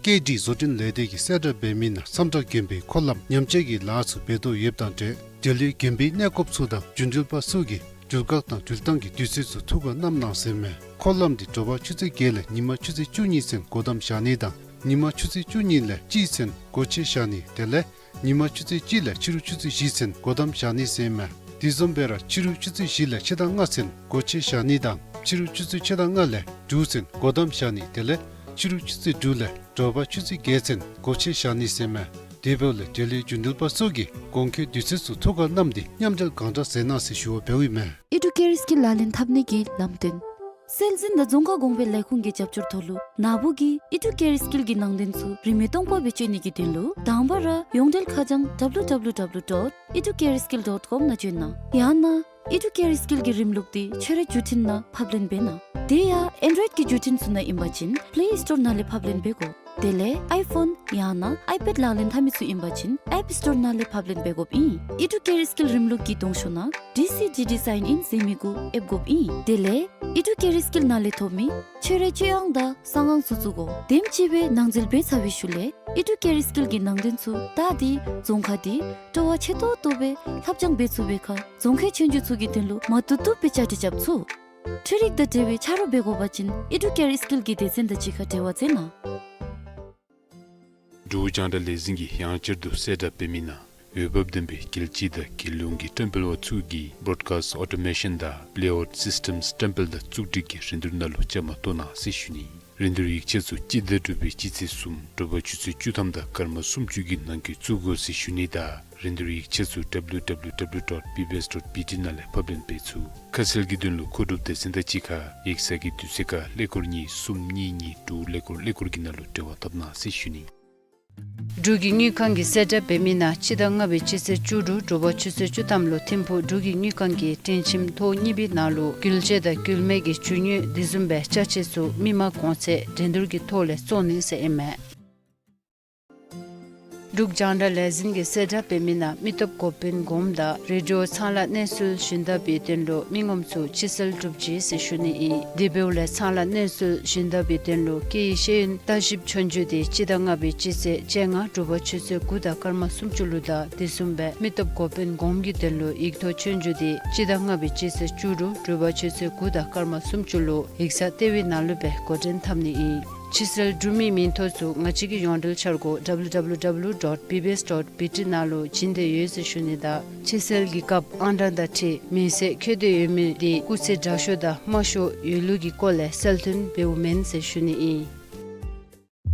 ཀེ་ཌི་བཟོ་སྐྲུན་ལས་སྡེ་གིས་གསལ་བསྒྲགས་འབད་མི་ནང་བསམ་གྲགས་དགོན་པའི་འཁོར་ལམ་ཉམས་བཅོས་ཀྱི་ལཱ་ཚུ་འབད་དོ་ཡོདཔ་དང་འབྲེལ་འབྲེལ་ཡོད་དགོན་པའི་གནས་སྐབས་ཚུ་དང་རྒྱུན་འགྲུལ་པ་ཚུ་གིས་འགྲུལ་བཀག་དང་འགྲུལ་བཏང་གི་དུས་ཚོད་ཚུ་ཐུགས་ཁར་བསྣམ་གནང་ཟེར་མས། འཁོར་ལམ་འདི་དྲོ་པ་ཆུ་ཚོད་བརྒྱད་ལས་ཉིན་མ་ཆུ་ཚོད་བཅུ་གཉིས་ཚུན་སྒོ་བསྡམ་བཞག་ནི་དང་ཉིན་མ་ཆུ་ཚོད་བཅུ་གཉིས་ལས་གཅིག་ཚུན་སྒོ་ཕྱེ་བཞག་ནི་དེ་ལས་ཉིན་མ་ཆུ་ཚོད་གཅིག་ལས་ཕྱི་རུ་ཆུ་ཚོད་བཞི་ཚུན་སྒོ་བསྡམ་བཞག་ནི་ཟེར་མས། དེ་བཟུམ་སྦེ་ར་ཕྱི་རུ་ཆུ་ཚོད་བཞི་ལས་ཕྱེད་དང་ལྔ་ཚུན་སྒོ་ཕྱེ་བཞག་ནི་དང་ཕྱི་རུ་ཆུ་ཚོད་ཕྱེད་དང་ལྔ་ལས་དྲུག་ཚུན་སྒོ་བསྡམས་བཞག་ནི་དེ་ལས་ཕྱི་རུ་ཆུ་ཚོད་དྲུག་ལས་དྲོ་པ་ཆུ་ཚོད་བརྒྱད་ཚུན་སྒོ་ཕྱེ་བཞག་ནི་ཟེར་མས། དེ་འབདཝ་ལས་འབྲེལ་ཡོད་རྒྱུན་འགྲུལ་པ་ཚུ་གིས་གོང་འཁོད་དུས་ཚོད་ཚུ་ཐུགས་ཁར་བསྣམས་ཏེ་མཉམ་འབྲེལ་གང་དྲག་མཛད་གནང་ཟེར་ཞུ་བ་འབདཝ་ཨིན་མས། ཨི་ཌུ་ཀེར་སི་ཀིལ་ལག་ལེན་འཐབ་ནི་གི་ལམ་སྟོན། སྲོལ་འཛིན་དང་རྫོང་ཁ་གོང་འཕེལ་ལས་ཁུངས་ཀྱི་རྒྱབ་སྐྱོར་ཐོག་ལུ་ནཱ་བུ་གིས་ཨི་ཌུ་ཀེར་སི་ཀིལ་གྱི་ནང་དོན་ཚུ་རིན་མེད་སྟོང་པ་སྦེ་སྤྱོད་ནི་གི་དོན་ལུ་དང་པ་ར་ཡོངས་འབྲེལ་ཁ་བྱང་W W W dot educareskill dot com ནང་བྱོན་གནང་། ཡང་ན་ཨི་ཌུ་ཀེར་སི་ཀིལ་གྱི་རིམ་ལུགས་འདི་ཁྱོད་རའི་བརྒྱུད་འཕྲིན་ནང་ཕབ་ལེན་འབད་གནང་། དེ་ཡང་ཨེན་ཌོ་རོའིཌ་ཀྱི་བརྒྱུད་འཕྲིན་ཚུ་ནང་ཨིན་པ་ཅིན་པླེ་སི་ཊོར་ནང་ལས་ཕབ་ལེན་འབད་དགོ། དེ་ལས་ཨའི་ཕོན་ཡང་ན་ཨའི་པེཌ་ལག་ལེན་འཐབ་མི་ཚུ་ཨིན་པ་ཅིན་ཨེཔ་སི་ཊོར་ནང་ལས་ཕབ་ལེན་འབད་དགོཔ་ཨིན། ཨི་ཌུ་ཀེར་སི་ཀིལ་རིམ་ལུགས་ཀྱི་གདོང་ཤོག་ནང་ཌི་སི་ཌི་ཌི་སའིན་ཨིན་ཟེར་མི་གུ་ཨེབ་དགོཔ་ཨིན། དེ་ལས་ཨི་ཌུ་ཀེར་སི་ཀིལ་ནང་ལས་ཐོབ་མི་ཁྱོད་རའི་སྤྱོད་ཨང་དང་གསང་ཨང་ཚུ་བཙུགས་དགོ། དེམ་ཅིག་སྦེ་ནང་འཛུལ་འབད་ཚར་བའི་ཤུལ་ལས་ཨི་ཌུ་ཀེར་སི་ཀིལ་གྱི་ནང་དོན་ཚུ་ད་འདི་རྫོང་ཁ་འདི་སྤྲོ་བ་ཆེ་ཏོག་ཏོ་སྦེ་ལྷབ་སྦྱང་འབད་ཚུགས་པའི་ཁར་རྫོང་ཁའི་ཆོས་རྒྱུགས་ཚུ་གི་དོན་ལུ་མ་བཏུབ་བཏུབ་སྦེ་བཅའ་སྒྲིག་རྐྱབ་ཚུགས། འཕྲུལ་རིག་དང་འབྲེལ་བའི་ཆ་རོགས་འབད་དགོ་པ་ཅིན་ཨི་ཌུ་ཀེར་སི་ཀིལ་གྱི་སྡེ་ཚན་དང་གཅིག་ཁར་འབྲེལ་བ་མཛད་གནང་། འབྲུག་རྒྱང་བསྒྲགས་ལས་འཛིན་གྱིས་ཡང་བསྐྱར་དུ་གསལ་བསྒྲགས་འབད་མི་ནང་འོས་འབབ་ལྡན་པའི་རྒྱལ་སྤྱི་དང་རྒྱལ་ཡོངས་ཀྱི་བཀྲམ་སྤེལ་པ་ཚུ་གིས་བྲོཌ་ཀཱསིཊ་ཨོ་ཊོ་མེ་ཤཱན་དང་པླེ་ཨའུཊ་སིསི་ཊེམསི་བཀྲམ་སྤེལ་དང་བཙུགས་སྒྲིག་གི་རིན་བསྡུར་ནང་ལུ་བཅའ་མར་གཏོགས་གནང་ཟེར་ཞུ་ནི། རིན་བསྡུར་ཡིག་ཆ་ཚུ་སྤྱི་ཟླ་དྲུག་པའི་སྤྱི་ཚེས་གསུམ་དྲོ་པ་ཆུ་ཚོད་བཅུ་ཐམ་དང་སྐར་མ་སུམ་ཅུ་གི་ནང་འཁོད་བཙུགས་དགོ་ཟེར་ཞུ་ནི་དང་རིན་བསྡུར་ཡིག་ཆ་ཚུ་W W W dot B B S dot B T ནང་ལས་ཕབ་ལེན་འབད་ཚུགས། ཁ་གསལ་གྱི་དོན་ལུ་མཁོ་སྒྲུབ་སྡེ་ཚན་དང་གཅིག་ཁར་ཡིག་ཚང་གི་དུས་ཚོད་ཁར་ཀླད་ཀོར་གཉིས་གསུམ་གཉིས་གཉིས་དྲུག་ཀླད་ཀོར་ཀླད་ཀོར་གྱི་ནང་ལུ་འབྲེལ་བ་འཐབ་གནང་ཟེར་ཞུ་ནི། འབྲུག་གི་དངུལ་ཁང་གིས་གསལ་བསྒྲགས་འབད་མི་ནང་སྤྱི་ཟླ་ལྔ་པའི་སྤྱི་ཚེས་བཅུ་དྲུག་དྲོ་པ་ཆུ་ཚོད་བཅུ་ཐམ་ལུ་ཐིམ་ཕུག་འབྲུག་གི་དངུལ་ཁང་གི་སྒྲིང་ཁྱིམ་ཐོག་གཉིས་པའི་ནང་ལུ་འགུལ་སྐྱོད་དང་འགུལ་མེད་ཀྱི་རྒྱུ་དངོས་དེ་བཟུམ་སྦེ་ཅ་ཆས་ཚུ་མི་མང་གོང་ཚད་འགྲན་བསྡུར་གྱི་ཐོག་ལས་བཙོང་ནི་ཟེར་ཨིན་མས། འབྲུག་རྒྱང་བསྒྲགས་ལས་འཛིན་གྱིས་གསལ་བསྒྲགས་འབད་མི་ནང་མི་སྟོབས་འགོ་དཔོན་གོངམ་དང་རེ་ཌི་ཡོ་ཚང་ལཱ་གནས་ཚུལ་ཞུན་དག་པའི་དོན་ལུ་མི་ངོམ་ཚུ་ཕྱི་སེལ་གྲུབ་ཅི་ཟེར་ཞུ་ནི་ཨིན། དེ་འབདཝ་ལས་ཚང་ལཱ་གནས་ཚུལ་ཞུན་དག་པའི་དོན་ལུ་སྐད་ཡིག་ཤེས་ཡོན་ལྟ་ཞིབ་ཆོས་རྒྱུགས་དེ་སྤྱི་ཟླ་ལྔ་པའི་སྤྱི་ཚེས་བཅོ་ལྔ་དྲོ་པ་ཆུ་ཚོད་དགུ་དང་སྐར་མ་སུམ་ཅུ་ལུ་དང་དེ་བཟུམ་སྦེ་མི་སྟོབས་འགོ་དཔོན་གོངམ་གྱི་དོན་ལུ་ཡིག་ཐོག་ཆོས་རྒྱུགས་དེ་སྤྱི་ཟླ་ལྔ་པའི་སྤྱི་ཚེས་བཅུ་དྲུག་དྲོ་པ་ཆུ་ཚོད་དགུ་དང་སྐར་མ་སུམ་ཅུ་ལུ་ཡིག་ཚང་ལྟེ་བའི་ནང་ལུ་སྦེ་འགོ་འདྲེན་འཐབ་ནི་ཨིན། ཕྱི་སེལ་གྲུབ་མིའི་མིང་ཐོ་ཚུ་ང་བཅས་ཀྱི་ཡོངས་འབྲེལ་འཆར་སྒོ་W W W dot B B S dot B T ནང་ལུ་བྱིན་ཏེ་ཡོད་ཟེར་ཞུ་ནི་དང་ཕྱི་སེལ་གྱི་སྐབས་ཨང་གྲངས་དང་འཁྲིལ་མིང་གསལ་འཁོད་དེ་ཡོད་མི་དེ་སྐུགས་ཚད་དྲག་ཤོས་དང་དམའ་ཤོས་ཡོད་ལུགས་ཀྱི་སྐོར་ལས་གསལ་སྟོན་འབདཝ་མེན་ཟེར་ཞུ་ནི་ཨིན།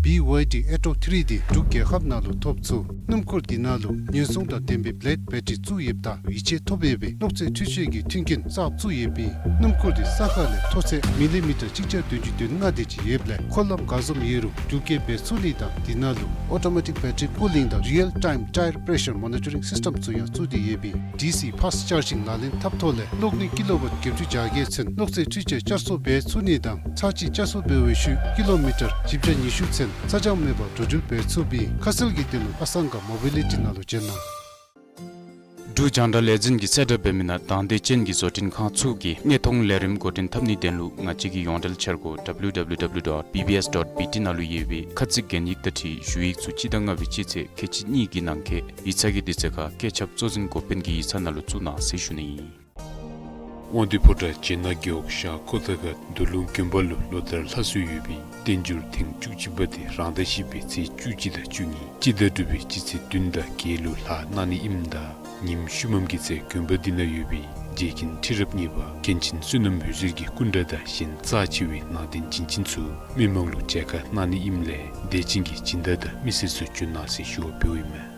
བི་ཝའི་ཌི་ཨེ་ཊི་ཨོ་ཐི་རི་དེ་འབྲུག་རྒྱལ་ཁབ་ནང་ལུ་ཐོབ་ཚུགས། སྣུམ་འཁོར་དེ་ནང་ལུ་ཉེན་སྲུང་དང་ལྡན་པའི་བི་ལེཌ་བེ་ཊི་རི་བཙུགས་ཡོདཔ་ད་ཡིད་ཆེས་ཐོབ་ཡོད་པའི་གློག་རྫས་འཕྲུལ་ཆས་ཀྱི་མཐུན་རྐྱེན་གསརཔ་བཙུགས་ཡོདཔ་ཨིན། སྣུམ་འཁོར་དེ་ས་ཁ་ལས་མཐོ་ཚད་མི་ལི་མི་ཊར་གཅིག་བརྒྱ་བདུན་ཅུ་དོན་ལྔ་དེ་ཅིག་ཡོདཔ་ལས་འཁོར་ལམ་ག་བཟུམ་ཡོད་རུང་འགྲུལ་སྐྱེལ་འབད་ཚུགས་ནི་དང་དེ་ནང་ལུ་ཨོ་ཊོ་མེ་ཊིག་བེ་ཊི་རི་ཀུ་ལིང་དང་རི་ཡལ་ཊའིམ་ཊའེར་པེ་ཤར་མོ་ནི་ཊ་རིང་སིསི་ཊེམ་ཚུ་ཡང་བཙུགས་ཏེ་ཡོདཔ་ཨིན། ཌི་སི་ཕཱསི་ཅར་ཇིང་ལག་ལེན་འཐབ་ཐོག་ལས་གློག་ནུས་ཀི་ལོ་ཝཊ་བརྒྱད་ཅུ་གྱ་བརྒྱད་ཚུན་གློག་རྫས་འཕྲུལ་ཆས་བསྐྱར་གསོ་འབད་ཚུགས་ནི་དང་ཚར་གཅིག་བསྐྱར་གསོ་འབད་བའི་ཤུལ་ཀི་ལོ་མི་ཊར་བཞི་བརྒྱ་ཉི་ཤུ་ཚུན་ས་འཇམ་མེད་པར་འགྲོ་འགྲུལ་འབད་ཚུགསཔ་ཨིན། ཁ་གསལ་གྱི་དོན་ལུ་ཨ་སང་ག་མོ་བི་ལི་ཊི་ནང་ལུ་བྱོན་གནང་། འབྲུག་རྒྱང་བསྒྲགས་ལས་འཛིན་གྱིས་གསལ་བསྒྲགས་འབད་མི་ནང་དང་འདོད་ཅན་གྱི་བཟོ་སྐྲུན་ཁང་ཚུ་གིས་གནས་མཐོང་ལས་རིམ་འགོ་འདྲེན་འཐབ་ནིའི་དོན་ལུ་ང་བཅས་ཀྱི་ཡོངས་འབྲེལ་འཆར་སྒོ་W W W dot B B S dot B T ནང་ལུ་ཡོད་པའི་ཁ་ཚིག་གན་ཡིག་དང་འཁྲིལ་ཞུ་ཡིག་ཚུ་སྤྱི་ཟླ་ལྔ་པའི་སྤྱི་ཚེས་ཁལ་གཅིག་གཉིས་ཀྱི་ནང་འཁོད་ཡིག་ཚང་གི་དུས་ཚོད་ཁར་བཀོད་ཁྱབ་གཙོ་འཛིན་འགོ་དཔོན་གྱི་ཡིག་ཚང་ནང་ལུ་བཙུགས་གནང་ཟེར་ཞུ་ནི་ཨིན། དབང་འདུས་ཕོ་བྲང་བྱེ་ནག་རྒེད་འོག་ཤང་ཁོ་ཐང་ཁ་མདོ་ལུང་དགོན་པ་ལུ་ལོ་ལྟར་ལྷ་གསོལ་ཡོད་པའི་བསྟན་འགྱུར་ཐེངས་བཅུ་གཅིག་པ་དེ་རང་ཟླ་བཞི་པའི་ཚེས་བཅུ་གཅིག་དང་བཅུ་གཉིས་སྤྱི་ཟླ་དྲུག་པའི་སྤྱི་ཚེས་བདུན་དང་བརྒྱད་ལུ་ལྷག་གནང་ནི་ཨིནམ་ད་ཉིནམ་ཤུལ་མམ་གྱི་ཚེ་དགོན་པ་འདི་ནང་ཡོད་པའི་རྗེ་མཁན་ཁྲི་རབས་གཉིས་པ་མཁན་ཆེན་བསོད་ནམས་འོད་ཟེར་གྱི་སྐུ་འདྲ་དང་གཞན་རྩ་ཆེ་བའི་ནང་རྟེན་བྱིན་ཅན་ཚུ་མི་མང་ལུ་མཇལ་ཁ་གནང་ནི་ཨིནམ་ལས་དད་ཅན་གྱི་སྦྱིན་བདག་དང་མི་སེར་ཚུ་བྱོན་གནང་ཟེར་ཞུ་བ་འབདཝ་ཨིན་མས།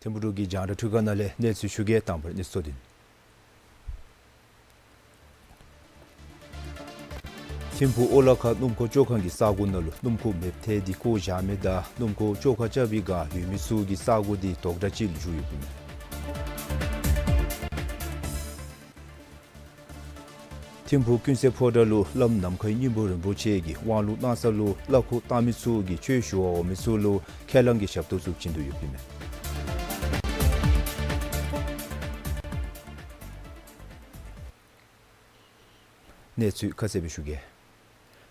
ཐིམ་ཕུག་འབྲུག་གི་རྒྱང་བསྒྲགས་འཕྲུལ་ཁང་ནང་ལས་གནས་ཚུལ་ཞུ་གེ། དང་པ་ར་གནས་ཚུལ་གཙོ་དོན། ཐིམ་ཕུག་ཨོ་ལ་ཁ་སྣུམ་འཁོར་བཅོ་ཁང་གི་ས་གོ་ནང་ལུ་སྣུམ་འཁོར་མེདཔ་ཐལ་ཏེ་བཀོ་བཞག་མི་དང་སྣུམ་འཁོར་བཅོ་ཁ་རྐྱབ་པའི་བསྒང་ཡོད་མི་ཚུ་གི་ས་གོ་འདི་དོག་དྲགས་ཅིག་ལུ་འགྱུར་ཡོདཔ་ཨིན་མས། ཐིམ་ཕུག་ཀུན་གསལ་ཕོ་བྲང་ལུ་བླམ་ནམ་མཁའི་སྙིང་པོ་རིན་པོ་ཆེ་གིས་དབང་ལུང་གནང་ས་ལུ་གླ་འཁོར་བཏང་མི་ཚུ་གིས་ཆོས་ཞུ་བར་འོང་མི་ཚུ་ལུ་ཁས་བླངས་ཀྱི་ཞབས་ཏོག་ཚུ་བྱིན་དོ་ཡོདཔ་ཨིན་མས། གནས་ཚུལ་ཁ་གསལ་སྦེ་ཞུ་གེ།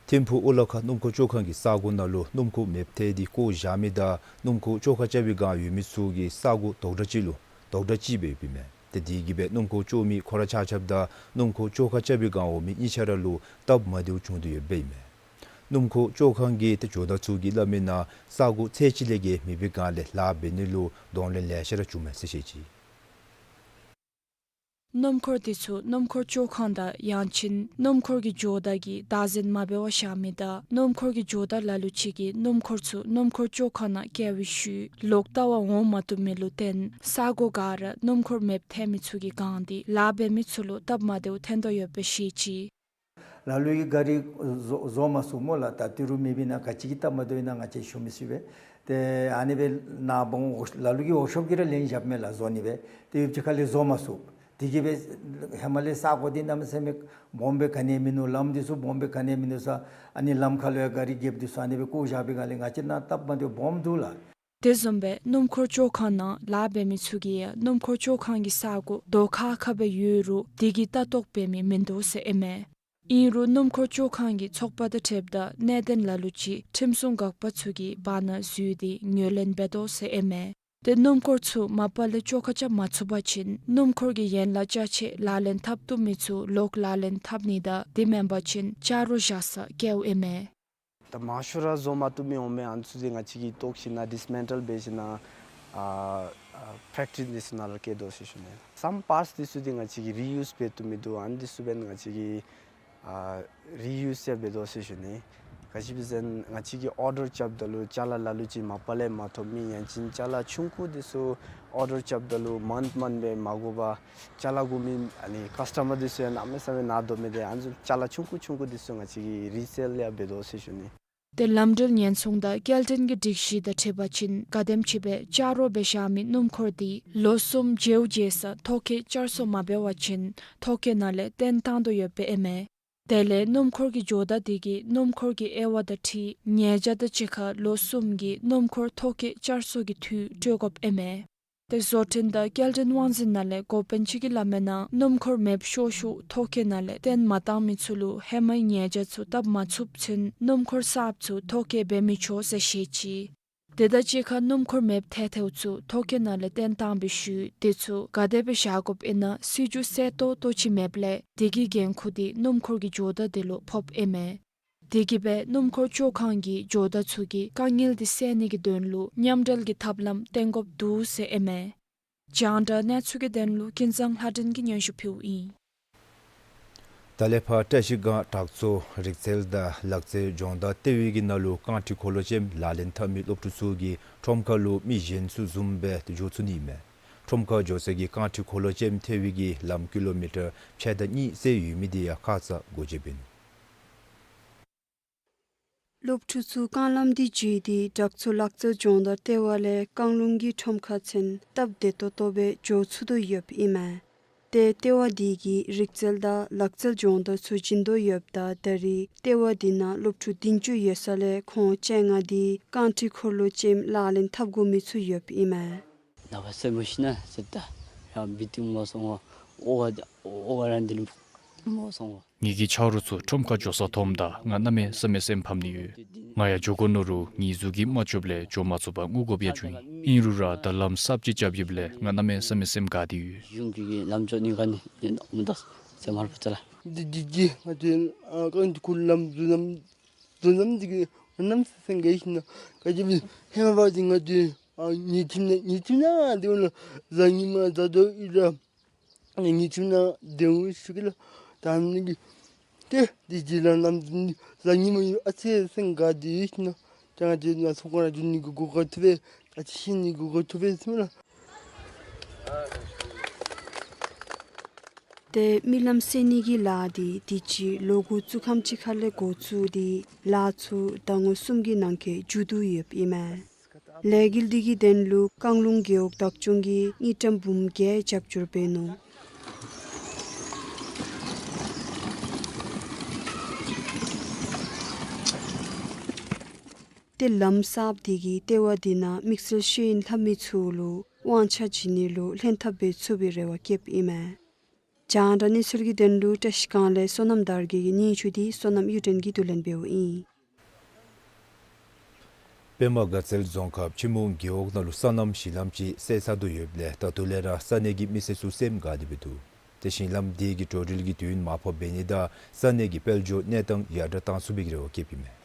ཐིམ་ཕུག་ཨོ་ལ་ཁ་སྣུམ་འཁོར་བཅོ་ཁང་གི་ས་གོ་ནང་ལུ་སྣུམ་འཁོར་མེདཔ་ཐལ་ཏེ་བཀོ་བཞག་མི་དང་སྣུམ་འཁོར་བཅོ་ཁ་རྐྱབ་པའི་བསྒང་ཡོད་མི་ཚུ་གི་ས་གོ་དོག་དྲགས་ཅིག་ལུ་དོག་དྲགས་ཅིག་སྦེ་ཡོདཔ་ཨིན་མས། ཏེ་དེ་གིས་སྦེ་སྣུམ་འཁོར་བཅོ་མི་ཁོ་ར་ཆ་ཁྱབ་དང་སྣུམ་འཁོར་བཅོ་ཁ་རྐྱབ་པའི་བསྒང་འོང་མི་གཉིས་ཆ་ར་ལུ་སྟབས་མ་བདེཝ་བྱུང་དོ་ཡོདཔ་ཨིན་མས། སྣུམ་འཁོར་བཅོ་ཁང་གི་ཏེ་ཇོ་བདག་ཚུ་གིས་སླབ་མིའི་ནང་ས་གོ་ཚད་ཅིག་ལས་བརྒལ་མེད་པའི་བསྒང་ལས་ལཱ་འབད་ནི་ལུ་གདོང་ལེན་ལེ་ཤ་ར་བྱུངམ་མས་ཟེར་བཤད་ཅི། སྣུམ་འཁོར་འདི་ཚུ་སྣུམ་འཁོར་བཅོ་ཁང་དང་ཡང་ཅིན་སྣུམ་འཁོར་གྱི་ཇོ་བདག་གིས་བདག་འཛིན་མ་འབད་བར་བཞག་མི་དང་སྣུམ་འཁོར་གྱི་ཇོ་བདག་ལ་ལུ་ཅིག་གིས་སྣུམ་འཁོར་ཚུ་སྣུམ་འཁོར་བཅོ་ཁང་ནང་བསྐྱལ་བའི་ཤུལ་ལོག་བལྟ་བར་འོང་མ་བཏུབ་མི་ལུ་བརྟེན་ས་གོ་ག་ར་སྣུམ་འཁོར་མེདཔ་ཐལ་མི་ཚུ་གི་བསྒང་འདི་ལཱ་འབད་མི་ཚུ་ལུ་སྟབས་མ་བདེཝ་ཐོན་དོ་ཡོདཔ་སྦེ་བཤད་ཅི། ལ་ལུ་གིས་ག་རི་བཟོ་བཟོ་མ་ཚུགས་སྨོ་ལགས། ད་ཏི་རུ་མེད་པའི་ནང་ག་ཅི་གི་སྟབས་མ་བདེཝ་ཨིན་ན་ང་བཅས་ཞུ་མི་ཚུགས་པས། ཏེ་ཨ་ནི་སྦེ་ནཱ་འབདཝ་ལ་ལུ་གིས་ཝརཀ་ཤོབ་ཀྱིས་ར་ལེན་བཞགཔ་མས་ལགས་བཟོ་ནི་སྦེ། ཏེ་ཡུདཔ་ཅིག་ཁ་ལས་བཟོ་མ་ཚུགས། དེ་གིས་སྦེ་ཧེ་མ་ལས་ས་གོ་འདི་གནམ་མེད་ས་མེད་སྦོམ་སྦེ་ག་ནི་ཡང་མིན་ནུག། ལམ་འདི་ཚུ་སྦོམ་སྦེ་ག་ནི་ཡང་མིན་ནུག་ས། ཨ་ནི་ལམ་ཁ་ལུ་ཡང་ག་རི་རྒསཔ་འདི་ཚུ་ཨ་ནི་སྦེ་བཀོ་བཞག་པའི་བསྒང་ལས་ང་བཅས་ནང་སྟབས་མ་བདེཝ་སྦོམ་འདུག་ལགས། དེ་བཟུམ་སྦེ་སྣུམ་འཁོར་བཅོ་ཁང་ནང་ལཱ་འབད་མི་ཚུ་གིས་ཡང་སྣུམ་འཁོར་བཅོ་ཁང་གི་ས་གོ་རྡོ་ཁ་ཁ་སྦེ་ཡོད་རུང་དེ་གིས་ལྟ་རྟོག་འབད་མི་མིན་འདུག་ཟེར་ཨིན་མས། ཨིན་རུང་སྣུམ་འཁོར་བཅོ་ཁང་གི་ཚོགས་པ་དང་འཁྲིལཝ་ད་གནད་དོན་ལ་ལུ་ཅིག་ཁྲིམས་སྲུང་འགག་པ་ཚུ་གིས་བར་ན་འཛུལ་ཏེ་ངོས་ལེན་འབད་དོ་ཟེར་ཨིན་མས། ཏེ་སྣུམ་འཁོར་ཚུ་མ་པ་ལས་བཅོ་ཁ་རྐྱབ་མ་ཚུགས་པ་ཅིན་སྣུམ་འཁོར་གྱི་ཡན་ལག་ཅ་ཆས་ལག་ལེན་འཐབ་བཏུབ་མི་ཚུ་ལོག་ལག་ལེན་འཐབ་ནི་དང་དེ་མེན་པ་ཅིན་ཆ་རོགས་བཞག་སར་བསྐྱལཝ་ཨིན་མས། ད་མང་ཤོས་ར་བཟོ་མ་བཏུབ་མི་འོང་མི་ཨ་ནི་ཚུ་འདི་ང་བཅས་ཀྱིས་བཏོག་ཞིནམ་ལས་ཌིསི་མེན་ཊལ་འབད་ཞིནམ་ལས་ཨ་ཨ་ཕེཀ་ཊི་རི་འདི་ཚུ་ནང་ལུ་བསྐྱལ་དོ་ཟེར་ཞུ་ནི། སམ་པཱརཊསི་འདི་ཚུ་འདི་ང་བཅས་ཀྱིས་རི་ཡུསི་འབད་བཏུབ་མི་འདུག། ཨ་ནི་འདི་ཚུ་འབདན་ང་བཅས་ཀྱིས་ཨ་རི་ཡུསི་ཡང་འབད་དོ་ཟེར་ཞུ་ནི། ག་ཅི་སྦེ་ཟེར་ན་ང་བཅས་ཀྱིས་ཨོར་ཌར་རྐྱབ་ད་ལུ་ཅ་ལ་ལ་ལུ་ཅིག་མ་པ་ལས་མ་ཐོབ་མི་ཡང་ཅིན་ཅ་ལ་ཆུང་ཀུ་འདི་ཚུ་ཨོར་ཌར་རྐྱབ་ད་ལུ་མཱནཐ་མཱནཐ་སྦེ་མ་དགོ་པར་ཅ་ལ་དགོ་མི་ཨ་ནི་ཀཱསི་ཊ་མར་འདི་ཚུ་ཡང་གནམ་མེད་ས་མེད་ནཱ་དོ་མི་འདི་ཨ་ནི་ཚུ་ཅ་ལ་ཆུང་ཀུ་ཆུང་ཀུ་འདི་ཚུ་ང་བཅས་ཀྱིས་རི་སེལ་ཡང་འབད་དོ་ཟེར་ཞུ་ནི། ཏེ་ལམ་འགྲུལ་ཉེན་སྲུང་དང་སྐྱེལ་འདྲེན་གྱི་སྒྲིག་གཞི་དང་འཁྲིལ་བ་ཅིན་ག་དེམ་ཅིག་སྦེ་ཆ་རོགས་འབད་བཞག་མི་སྣུམ་འཁོར་འདི་ལོ་གསུམ་མཇལཝ་མཇལ་ས་ཐོ་བཀོད་བསྐྱར་གསོ་མ་འབད་བ་ཅིན་ཐོ་བཀོད་ནང་ལས་བཏོན་བཏང་དོ་ཡོདཔ་ཨིན་མས། དེ་ལས་སྣུམ་འཁོར་གྱི་ཇོ་བདག་འདི་གིས་སྣུམ་འཁོར་གྱི་དབྱེ་བ་དང་འཁྲིལ་ཉེས་བྱ་དང་གཅིག་ཁར་ལོ་གསུམ་གྱི་སྣུམ་འཁོར་ཐོ་བཀོད་བསྐྱར་གསོ་གི་འཐུས་སྤྲོད་དགོཔ་ཨིན་མས། ཏེ་བཟོ་སྐྲུན་དང་སྐྱེལ་འདྲེན་དབང་འཛིན་ནང་ལས་འགོ་དཔོན་ཅིག་གིས་སླབ་མིའི་ནང་སྣུམ་འཁོར་མེདཔ་ཤོར་ཤོར་ཐོ་བཀོད་ནང་ལས་བཏོན་མ་བཏང་མི་ཚུ་ལུ་ཧེ་མའི་ཉེས་བྱ་ཚུ་བཏབ་མ་ཚུགས་ཚུན་སྣུམ་འཁོར་གསརཔ་ཚུ་ཐོ་བཀོད་འབད་མི་ཆོག་ཟེར་བཤད་ཅི། དེ་དང་གཅིག་ཁར་སྣུམ་འཁོར་མེདཔ་ཐལ་ཐལཝ་ཚུ་ཐོ་བཀོད་ནང་ལས་བཏོན་བཏང་བའི་ཤུལ་དེ་ཚུ་ག་དེ་སྦེ་བཞག་དགོཔ་ཨིན་ན་སྲིད་བྱུས་གསལ་ཏོག་ཏོ་ཅིག་མེདཔ་ལས་དེ་གི་འགན་ཁུར་འདི་སྣུམ་འཁོར་གྱི་ཇོ་བདག་དེ་ལུ་ཕོགཔ་ཨིན་མས། དེ་གིས་སྦེ་སྣུམ་འཁོར་བཅོ་ཁང་གི་ཇོ་བདག་ཚུ་གིས་དཀའ་ངལ་འདི་སེལ་ནི་གི་དོན་ལུ་མཉམ་འབྲེལ་གྱི་ཐབས་ལམ་བཏོན་དགོཔ་འདུག་ཟེར་ཨིན་མས། རྒྱང་བསྒྲགས་གནས་ཚུལ་གྱི་དོན་ལུ་ཀུན་བཟང་ལྷ་སྒྲོན་གྱིས་སྙན་ཞུ་ཕུལཝ་ཨིན། ད་ལས་ཕར་བཀྲ་ཤིས་སྒང་བྲག་མཚོ་རིག་རྩལ་དང་ལག་རྩལ་སྦྱོང་བརྡར་ལྟེ་བའི་གི་ནང་ལུ་རྐང་ཁྲི་འཁོར་ལོ་ཅན་ལག་ལེན་འཐབ་མི་སློབ་ཕྲུག་ཚུ་གིས་ཁྲོམ་ཁ་ལུ་མི་གཞན་ཚུ་བཟུམ་སྦེ་འགྱོ་ཚུགས་ནི་མས། ཁྲོམ་ཁར་འགྱོ་ས་གི་རྐང་ཁྲི་འཁོར་ལོ་ཅན་ཐལ་བའི་གི་ལམ་ཀི་ལོ་མི་ཊར་ཕྱེད་དང་གཉིས་ཟེར་ཡོད་མི་འདི་ཡང་ཁ་ཙ་འགོ་འབྱེད་འབད་ནུག། སློབ་ཕྲུག་ཚུ་རྐང་ལམ་འདི་བརྒྱུད་དེ་བྲག་མཚོ་ལག་རྩལ་སྦྱོང་བརྡར་ལྟེ་བ་ལས་རྐང་ལུང་གི་ཁྲོམ་ཁ་ཚུན་སྟབས་བདེ་ཏོག་ཏོ་སྦེ་འགྱོ་ཚུགས་དོ་ཡོདཔ་ཨིན་མས། ཏེ་ལྟེ་བ་འདི་གིས་རིག་རྩལ་དང་ལག་རྩལ་སྦྱོང་བརྡར་ཚུ་བྱིན་དོ་ཡོདཔ་ད་ད་རེས་ལྟེ་བ་འདི་ནང་སློབ་ཕྲུག་བདུན་ཅུ་ཡོད་ས་ལས་ཁོང་བཅོ་ལྔ་འདི་རྐང་ཁྲི་འཁོར་ལོ་ཅན་ལག་ལེན་འཐབ་དགོ་མི་ཚུ་ཡོདཔ་ཨིན་མས། ནངས་པ་སེར་མོ་ཤི་ན་ཟེར་ད་ཡང་བི་ཏིང་མོ་སོང་ངོ་ཨོ་བ་ཨོ་བ་རང་འདི་ལུ་མོ་སོང་ངོ་། ངེ་གི་ཆ་རོགས་ཚུ་ཁྲོམ་ཁར་འགྱོ་ས་མཐོངམ་ད་ང་གནམ་མེད་ས་མེད་སེམས་ཕམ་ནི་ཡོད། ང་ཡང་འགྱོ་དགོ་མནོ་རུང་ངེའི་གཟུགས་ཀྱིས་མ་ལྕོགསཔ་ལས་འགྱོ་མ་ཚུགས་པར་སྔུ་དགོཔ་ཡང་བྱུང་ཡི། ཨིན་རུང་ར་ད་ལམ་གསརཔ་ཅིག་རྐྱབ་ཡོདཔ་ལས་ང་གནམ་མེད་ས་མེད་སེམས་དགའ་སྟེ་ཡོད། གཞུང་གི་ལམ་ཕྱོགས་ནི་ག་ནི་ཡོད་ན་མི་འདུག་ཟེར་མར་པ་ཚ་ལ། འདི་འདི་འདི་ང་ཚོའི་ཨ་རྐང་འདི་ཁུ་ལམ་བཟོ་ནམ་བཟོ་ནམ་འདི་གི་ནམ་སེང་གེ་ཤིན་ན་ག་ཅི་བི་ཧེ་མ་བ་འདི་ང་ཚོའི་ཨ་ཉི་ཁྲི་ན་ཉི་ཁྲི་ན་འདི་འོ་ན་གཟའ་ཉི་མ་གཟའ་ཟླ་ཨིན་ར། ཉི་ཁྲི་ན་དེ་འུ་ཤུ་གི་ལ་ད་ནི་གི་ཏེ་འདི་ཇི་ལ་ནམ་ནི་གཟའ་ཉི་མ་ཨ་ཚེ་སེང་ག་འདི་ཤིན་ན་ད་ང་ཚོའི་ན་སོ་ཁོ་ར་འཇུ་ནི་གི་གོ་ག་ཐུབ་པས་ད་ཅི་ཤི་ནི་གི་གོ་ཐུབ་པས་སེམས་ལ། ཏེ་མི་ལམ་སེལ་ནི་གི་ལཱ་འདི་དུས་ཅི་ལོ་འགོ་བཙུགས་ཁམས་ཅིག་ཁ་ལས་འགོ་བཙུགས་ཏེ་ལཱ་ཚུ་ཟླ་ངོ་གསུམ་གྱི་ནང་འཁོད་མཇུག་བསྡུ་ཡོདཔ་ཨིན་མས། ལས་འགུལ་འདི་གི་དོན་ལུ་བཀང་ལུང་རྒེད་འོག་བདག་སྐྱོང་གིས་དངུལ་ཀྲམ་འབུམ་བརྒྱད་རྒྱབ་སྐྱོར་འབད་ནུག། ཏེ་ལམ་གསརཔ་འདི་གིས་ལྟེ་བ་འདི་ནང་དམིགས་བསལ་ཤེས་ཡོན་ལྷབ་མི་ཚུ་ལུ་དབང་ཆ་བྱིན་ནི་ལུ་ལྷན་ཐབས་འབད་ཚུགས་པའི་རེ་བ་བསྐྱེདཔ་ཨིན་མས། རྒྱང་བསྒྲགས་གནས་ཚུལ་གྱི་དོན་ལུ་བཀྲིས་སྒང་ལས་བསོད་ནམས་དར་རྒྱས་ཀྱི་སྙན་ཞུ་འདི་བསོད་ནམས་གཡུ་སྒྲོན་གྱིས་བསྡུ་ལེན་འབདཝ་ཨིན། པདྨ་དགའ་ཚལ་རྫོང་ཁག་ཕྱི་མོང་རྒེད་འོག་ནང་ལུ་སོ་ནམ་ཞིང་ལམ་ཅིག་སེལ་ཚར་དོ་ཡོདཔ་ལས་ད་ལྟོ་ལས་ར་ས་གནས་ཀྱི་མི་སེར་ཚུ་སེམས་དགའ་སྟེ་འབད་འདུག། ཏེ་ཞིང་ལམ་འདི་གིས་འགྲོ་འགྲུལ་གྱི་དུས་ཡུན་མར་ཕབ་འབད་ནི་དང་ས་གནས་ཀྱི་དཔལ་འབྱོར་གནས་སྟངས་ཡར་དྲག་གཏང་ཚུགས་པའི་རེ་བ་བསྐྱེདཔ་ཨིན་མས།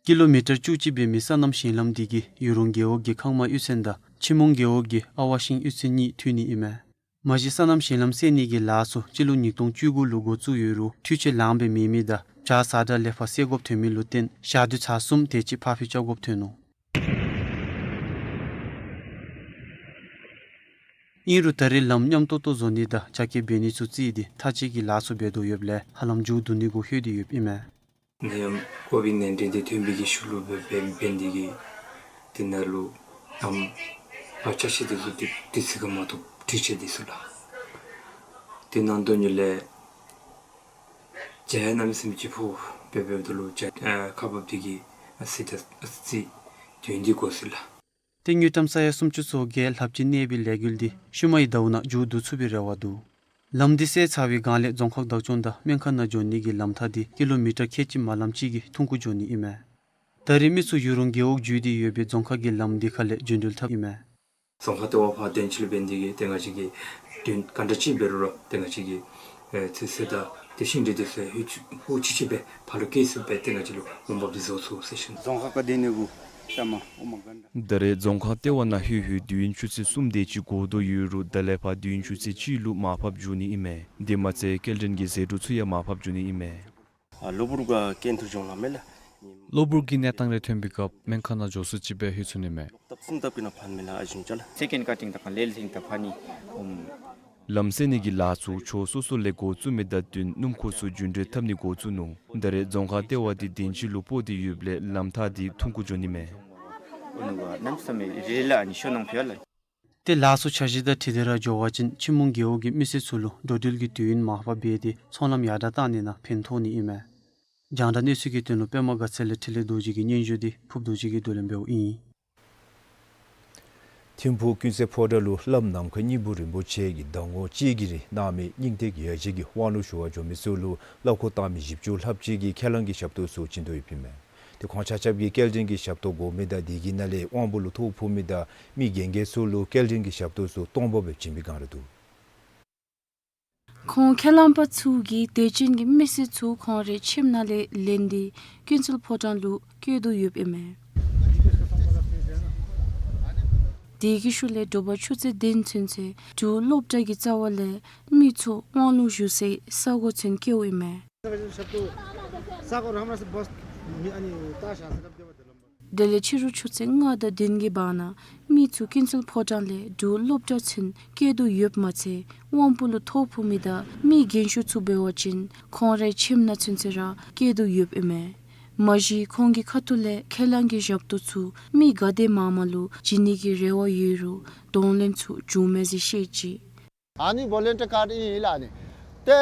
ཀི་ལོ་མི་ཊར་བཅུ་གཅིག་འབད་མི་སོ་ནམ་ཞིང་ལམ་འདི་གིས་ཡུ་རོང་རྒེད་འོག་གི་ཁང་མ་གཡུས་ཚན་དང་ཕྱི་མོང་རྒེད་འོག་གི་ཨ་ཝ་ཤིང་གཡུས་ཚན་གཉིས་མཐུད་ནི་ཨིན་མས། མ་གཞི་སོ་ནམ་ཞིང་ལམ་སེལ་ནི་གི་ལཱ་ཚུ་སྤྱི་ལོ་ཉིས་སྟོང་བཅུ་དགུ་ལུ་འགོ་བཙུགས་ཡོད་རུང་འཕྲུལ་ཆས་ལངམ་སྦེ་མེད་མི་དང་བྱཱར་ས་ཁྲ་ལེ་ཕར་སེལ་དགོཔ་ཐོན་མི་ལུ་བརྟེན་ཞག་དུས་ཚར་གསུམ་དེ་ཅིག་ཕར་འཕུལ་རྐྱབ་དགོཔ་ཐོན་ནུག། ཨིན་རུང་ད་རེས་ལམ་ཉམས་ཏོག་ཏོ་བཟོ་ནི་དང་རྒྱ་སྐྱེད་འབད་ནི་ཚུ་བརྩིས་ཏེ་མཐའ་དཔྱད་ཀྱི་ལཱ་ཚུ་འབད་དོ་ཡོདཔ་ལས་ཧ་ལམ་མཇུག་བསྡུ་ནི་གུ་ལྷོད་དེ་ཡོདཔ་ཨིན་མས། ནད་ཡམས་ཀོ་བིཌ་ནའིན་ཊིན་འདི་ཐོན་པའི་གི་ཤུལ་ལུ་འབད་འབད་འབད་ནི་དེ་གིས་དེ་ནང་ལུ་ནམ་ཕར་ཆ་ཤས་འདི་ཚུ་དུས་དུས་ཚོད་ཁར་མ་ཐོབ་འཕྲུལ་ཆས་འདི་ཚུ་ལགས། དེ་ནང་དོན་ཉིད་ལས་བྱཱར་གནམ་མེད་ས་མེད་ཅིག་ཕོག་པས། འབདཝ་ད་ལུ་བྱཱར་ཨ་ཁག་འབགཔ་འདི་གིས་ཨ་ཙི་ད་ཨ་ཙི་དུས་ཡུན་འདི་འགོར་སོ་ཡི་ལགས། ཏེ་དངུལ་ཀྲམ་ས་ཡ་སུམ་ཅུ་སོ་བརྒྱད་ལྷགཔ་ཅིག་གནས་པའི་ལས་འགུལ་འདི་ཤུལ་མའི་ཟླཝ་ནང་མཇུག་བསྡུ་ཚུགས་པའི་རེ་བ་འདུག། ལམ་འདི་སེལ་ཚར་བའི་སྒང་ལས་རྫོང་ཁག་བདག་སྐྱོང་དང་སྨན་ཁང་ནང་འགྱོ་ནི་གི་ལམ་ཐག་འདི་ཀི་ལོ་མི་ཊར་ཁལ་གཅིག་མ་ལངམ་ཅིག་གིས་ཐུང་ཀུ་འགྱོ་ནི་ཨིན་མས། ད་རེས་མི་ཚུ་ཡུ་རོང་རྒེད་འོག་བརྒྱུད་དེ་ཡོད་པའི་རྫོང་ཁག་གི་ལམ་འདི་ཁ་ལས་རྒྱུན་འགྲུལ་འཐབ་ཨིན་མས། རྫོང་ཁག་ལྟེ་བ་ཕར་དོན་ཆེ་ལུ་འབད་ནི་དེ་གིས་ཏེ་ང་བཅས་ཀྱིས་དུས་ཡུན་ག་འདྲ་ཅིག་འབད་རུང་ར་ཏེ་ང་བཅས་ཀྱིས་ཨེ་ཚོད་བསྲེ་དང་ཏེ་ཤིང་འབྲས་འདི་ཚུ་ཧུ་ཅི་ཧུ་ཅི་ཅིག་སྦེ་ཕར་ལུ་སྐྱེལ་ཚུགསཔ་སྦེ་ཏེ་ང་བཅས་ལུ་འོང་འབབ་འདི་བཟོ་ཚུགས་ཟེར་ཞུ་ནི། རྫོང་ཁག་ག་དེ་ནི་གུ་ཤ་མ་འོ་མ་ག་འདྲ། ད་རེས་རྫོང་ཁག་ལྟེ་བ་ནང་ལྷོད་ལྷོད་དུས་ཡུན་ཆུ་ཚོད་གསུམ་དེ་ཅིག་འགོར་དོ་ཡོད་རུང་ད་ལས་ཕར་དུས་ཡུན་ཆུ་ཚོད་གཅིག་ལུ་མར་ཕབ་འགྱོ་ནི་ཨིན་མས། དེ་མ་ཚད་སྐྱེལ་འདྲེན་གྱི་ཟད་འགྲོ་ཚུ་ཡང་མར་ཕབ་འགྱོ་ནི་ཨིན་མས། ཨ་གློ་བུར་གྱི་གནས་སྟངས་རེ་ཐོན་པའི་སྐབས་སྨན་ཁང་ནང་འགྱོ་ཚུགས་ཅི་སྦེ་ལྷོད་ཚུགས་ནི་མས། སེ་ཀེནཌ་ཀ་ཊིང་དང་ལེ་ལེ་ཐིང་དང་ཕར་ནི་ཨུམ། ལམ་སེལ་ནི་གི་ལཱ་ཚུ་ཕྱོགས་སོ་སོ་ལས་འགོ་བཙུགས་མི་དང་བསྟུན་སྣུམ་འཁོར་ཚུ་རྒྱུན་འགྲུལ་འཐབ་ནི་འགོ་བཙུགས་ནུག། ད་རེས་རྫོང་ཁག་ལྟེ་བ་འདི་དོན་ཆེ་ལུ་སྤོ་སྟེ་ཡོདཔ་ལས་ལམ་ཐག་འདི་ཐུང་ཀུ་འགྱོ་ནི་མས། ཏེ་ལཱ་ཚུ་འཆར་གཞི་དང་འཁྲིལ་ཏེ་ར་འགྱོ་བ་ཅིན་ཕྱི་མོང་རྒེད་འོག་གི་མི་སེར་ཚུ་ལུ་འགྲོ་འགྲུལ་གྱི་དུས་ཡུན་མར་ཕབ་འབད་དེ་ཚོང་ལམ་ཡར་དྲག་གཏང་ནི་ནང་ཕན་ཐོགས་ནི་ཨིན་མས། རྒྱང་བསྒྲགས་གནས་ཚུལ་གྱི་དོན་ལུ་པདྨ་དགའ་ཚལ་ལས་འཕྲིན་ལས་རྡོ་རྗེ་གི་སྙན་ཞུ་འདི་ཕུབ་རྡོ་རྗེ་གིས་བསྡུ་ལེན་འབདཝ་ཨིན། ཐིམ་ཕུག་ཀུན་གསལ་ཕོ་བྲང་ལུ་བླམ་ནམ་མཁའི་སྙིང་པོ་རིན་པོ་ཆེ་གིས་ཟླ་ངོ་གཅིག་གི་རིང་གནང་མི་སྙིང་ཐིག་ཡ་གཅིག་གི་དབང་ལུང་ཞུ་བར་འགྱོ་མི་ཚུ་ལུ་གླ་འཁོར་བཏང་མི་བཞི་བཅུ་ལྷགཔ་ཅིག་གིས་ཁས་བླངས་ཀྱི་ཞབས་ཏོག་ཚུ་བྱིན་དོ་ཡོདཔ་ཨིན་མས། ཏེ་ཁོང་ཆ་ཁྱབ་ཀྱིས་སྐྱེལ་འདྲེན་གྱི་ཞབས་ཏོག་དགོ་མི་དང་དེ་གི་ནང་ལས་དབང་པོ་ལུ་ཐོ་ཕོག་མི་དང་མི་རྒན་རྒས་ཚུ་ལུ་སྐྱེལ་འདྲེན་གྱི་ཞབས་ཏོག་ཚུ་སྟོང་པ་སྦེ་བྱིན་པའི་སྒང་ར་འདུག། ཁོང་ཁས་བླངས་པ་ཚུ་གིས་དད་ཅན་གྱི་མི་སེར་ཚུ་ཁོང་རའི་ཁྱིམ་ནང་ལས་ལེན་ཏེ་ཀུན་གསལ་ཕོ་བྲང་ལུ་སྐྱེལ་དོ་ཡོདཔ་ཨིན་མས། དེ་གི་ཤུལ་ལས་དྲོ་པ་ཆུ་ཚོད་བདུན་ཚུན་ཚོད་འབྲུག་སློབ་གྲྭ་གི་རྩ་བ་ལས་མི་ཚུ་དབང་ལུང་ཞུ་སའི་ས་གོ་ཚུན་སྐྱེལཝ་ཨིན་མས། དེ་ལས་ཕྱི་རུ་ཆུ་ཚོད་ལྔ་དང་བདུན་གྱི་བར་ན་མི་ཚུ་ཀུན་གསལ་ཕོ་བྲང་ལས་འབྲུག་སློབ་གྲྭ་ཚུན་སྐྱེལ་དོ་ཡོདཔ་མ་ཚད་དབང་པོ་ལུ་ཐོ་ཕོག་མི་དང་མི་རྒན་ཤོས་ཚུ་འབད་བ་ཅིན་ཁོང་རའི་ཁྱིམ་ནང་ཚུན་ཚོད་ར་སྐྱེལ་དོ་ཡོདཔ་ཨིན་མས། མ་གཞི་ཁོང་གི་ཁ་ཐུག་ལས་ཁས་བླངས་ཀྱི་ཞབས་ཏོག་ཚུ་མི་ག་དེ་མང་མང་ལུ་བྱིན་ནི་གི་རེ་བ་ཡོད་རུང་གདོང་ལེན་ཚུ་བྱུང་མས་ཟེར་བཤད་ཅི། ཨ་ནི་བོ་ལན་ཊི་ཡར་ཀཱཌ་ཨིན་ལགས། ཨ་ནི་ཏེ་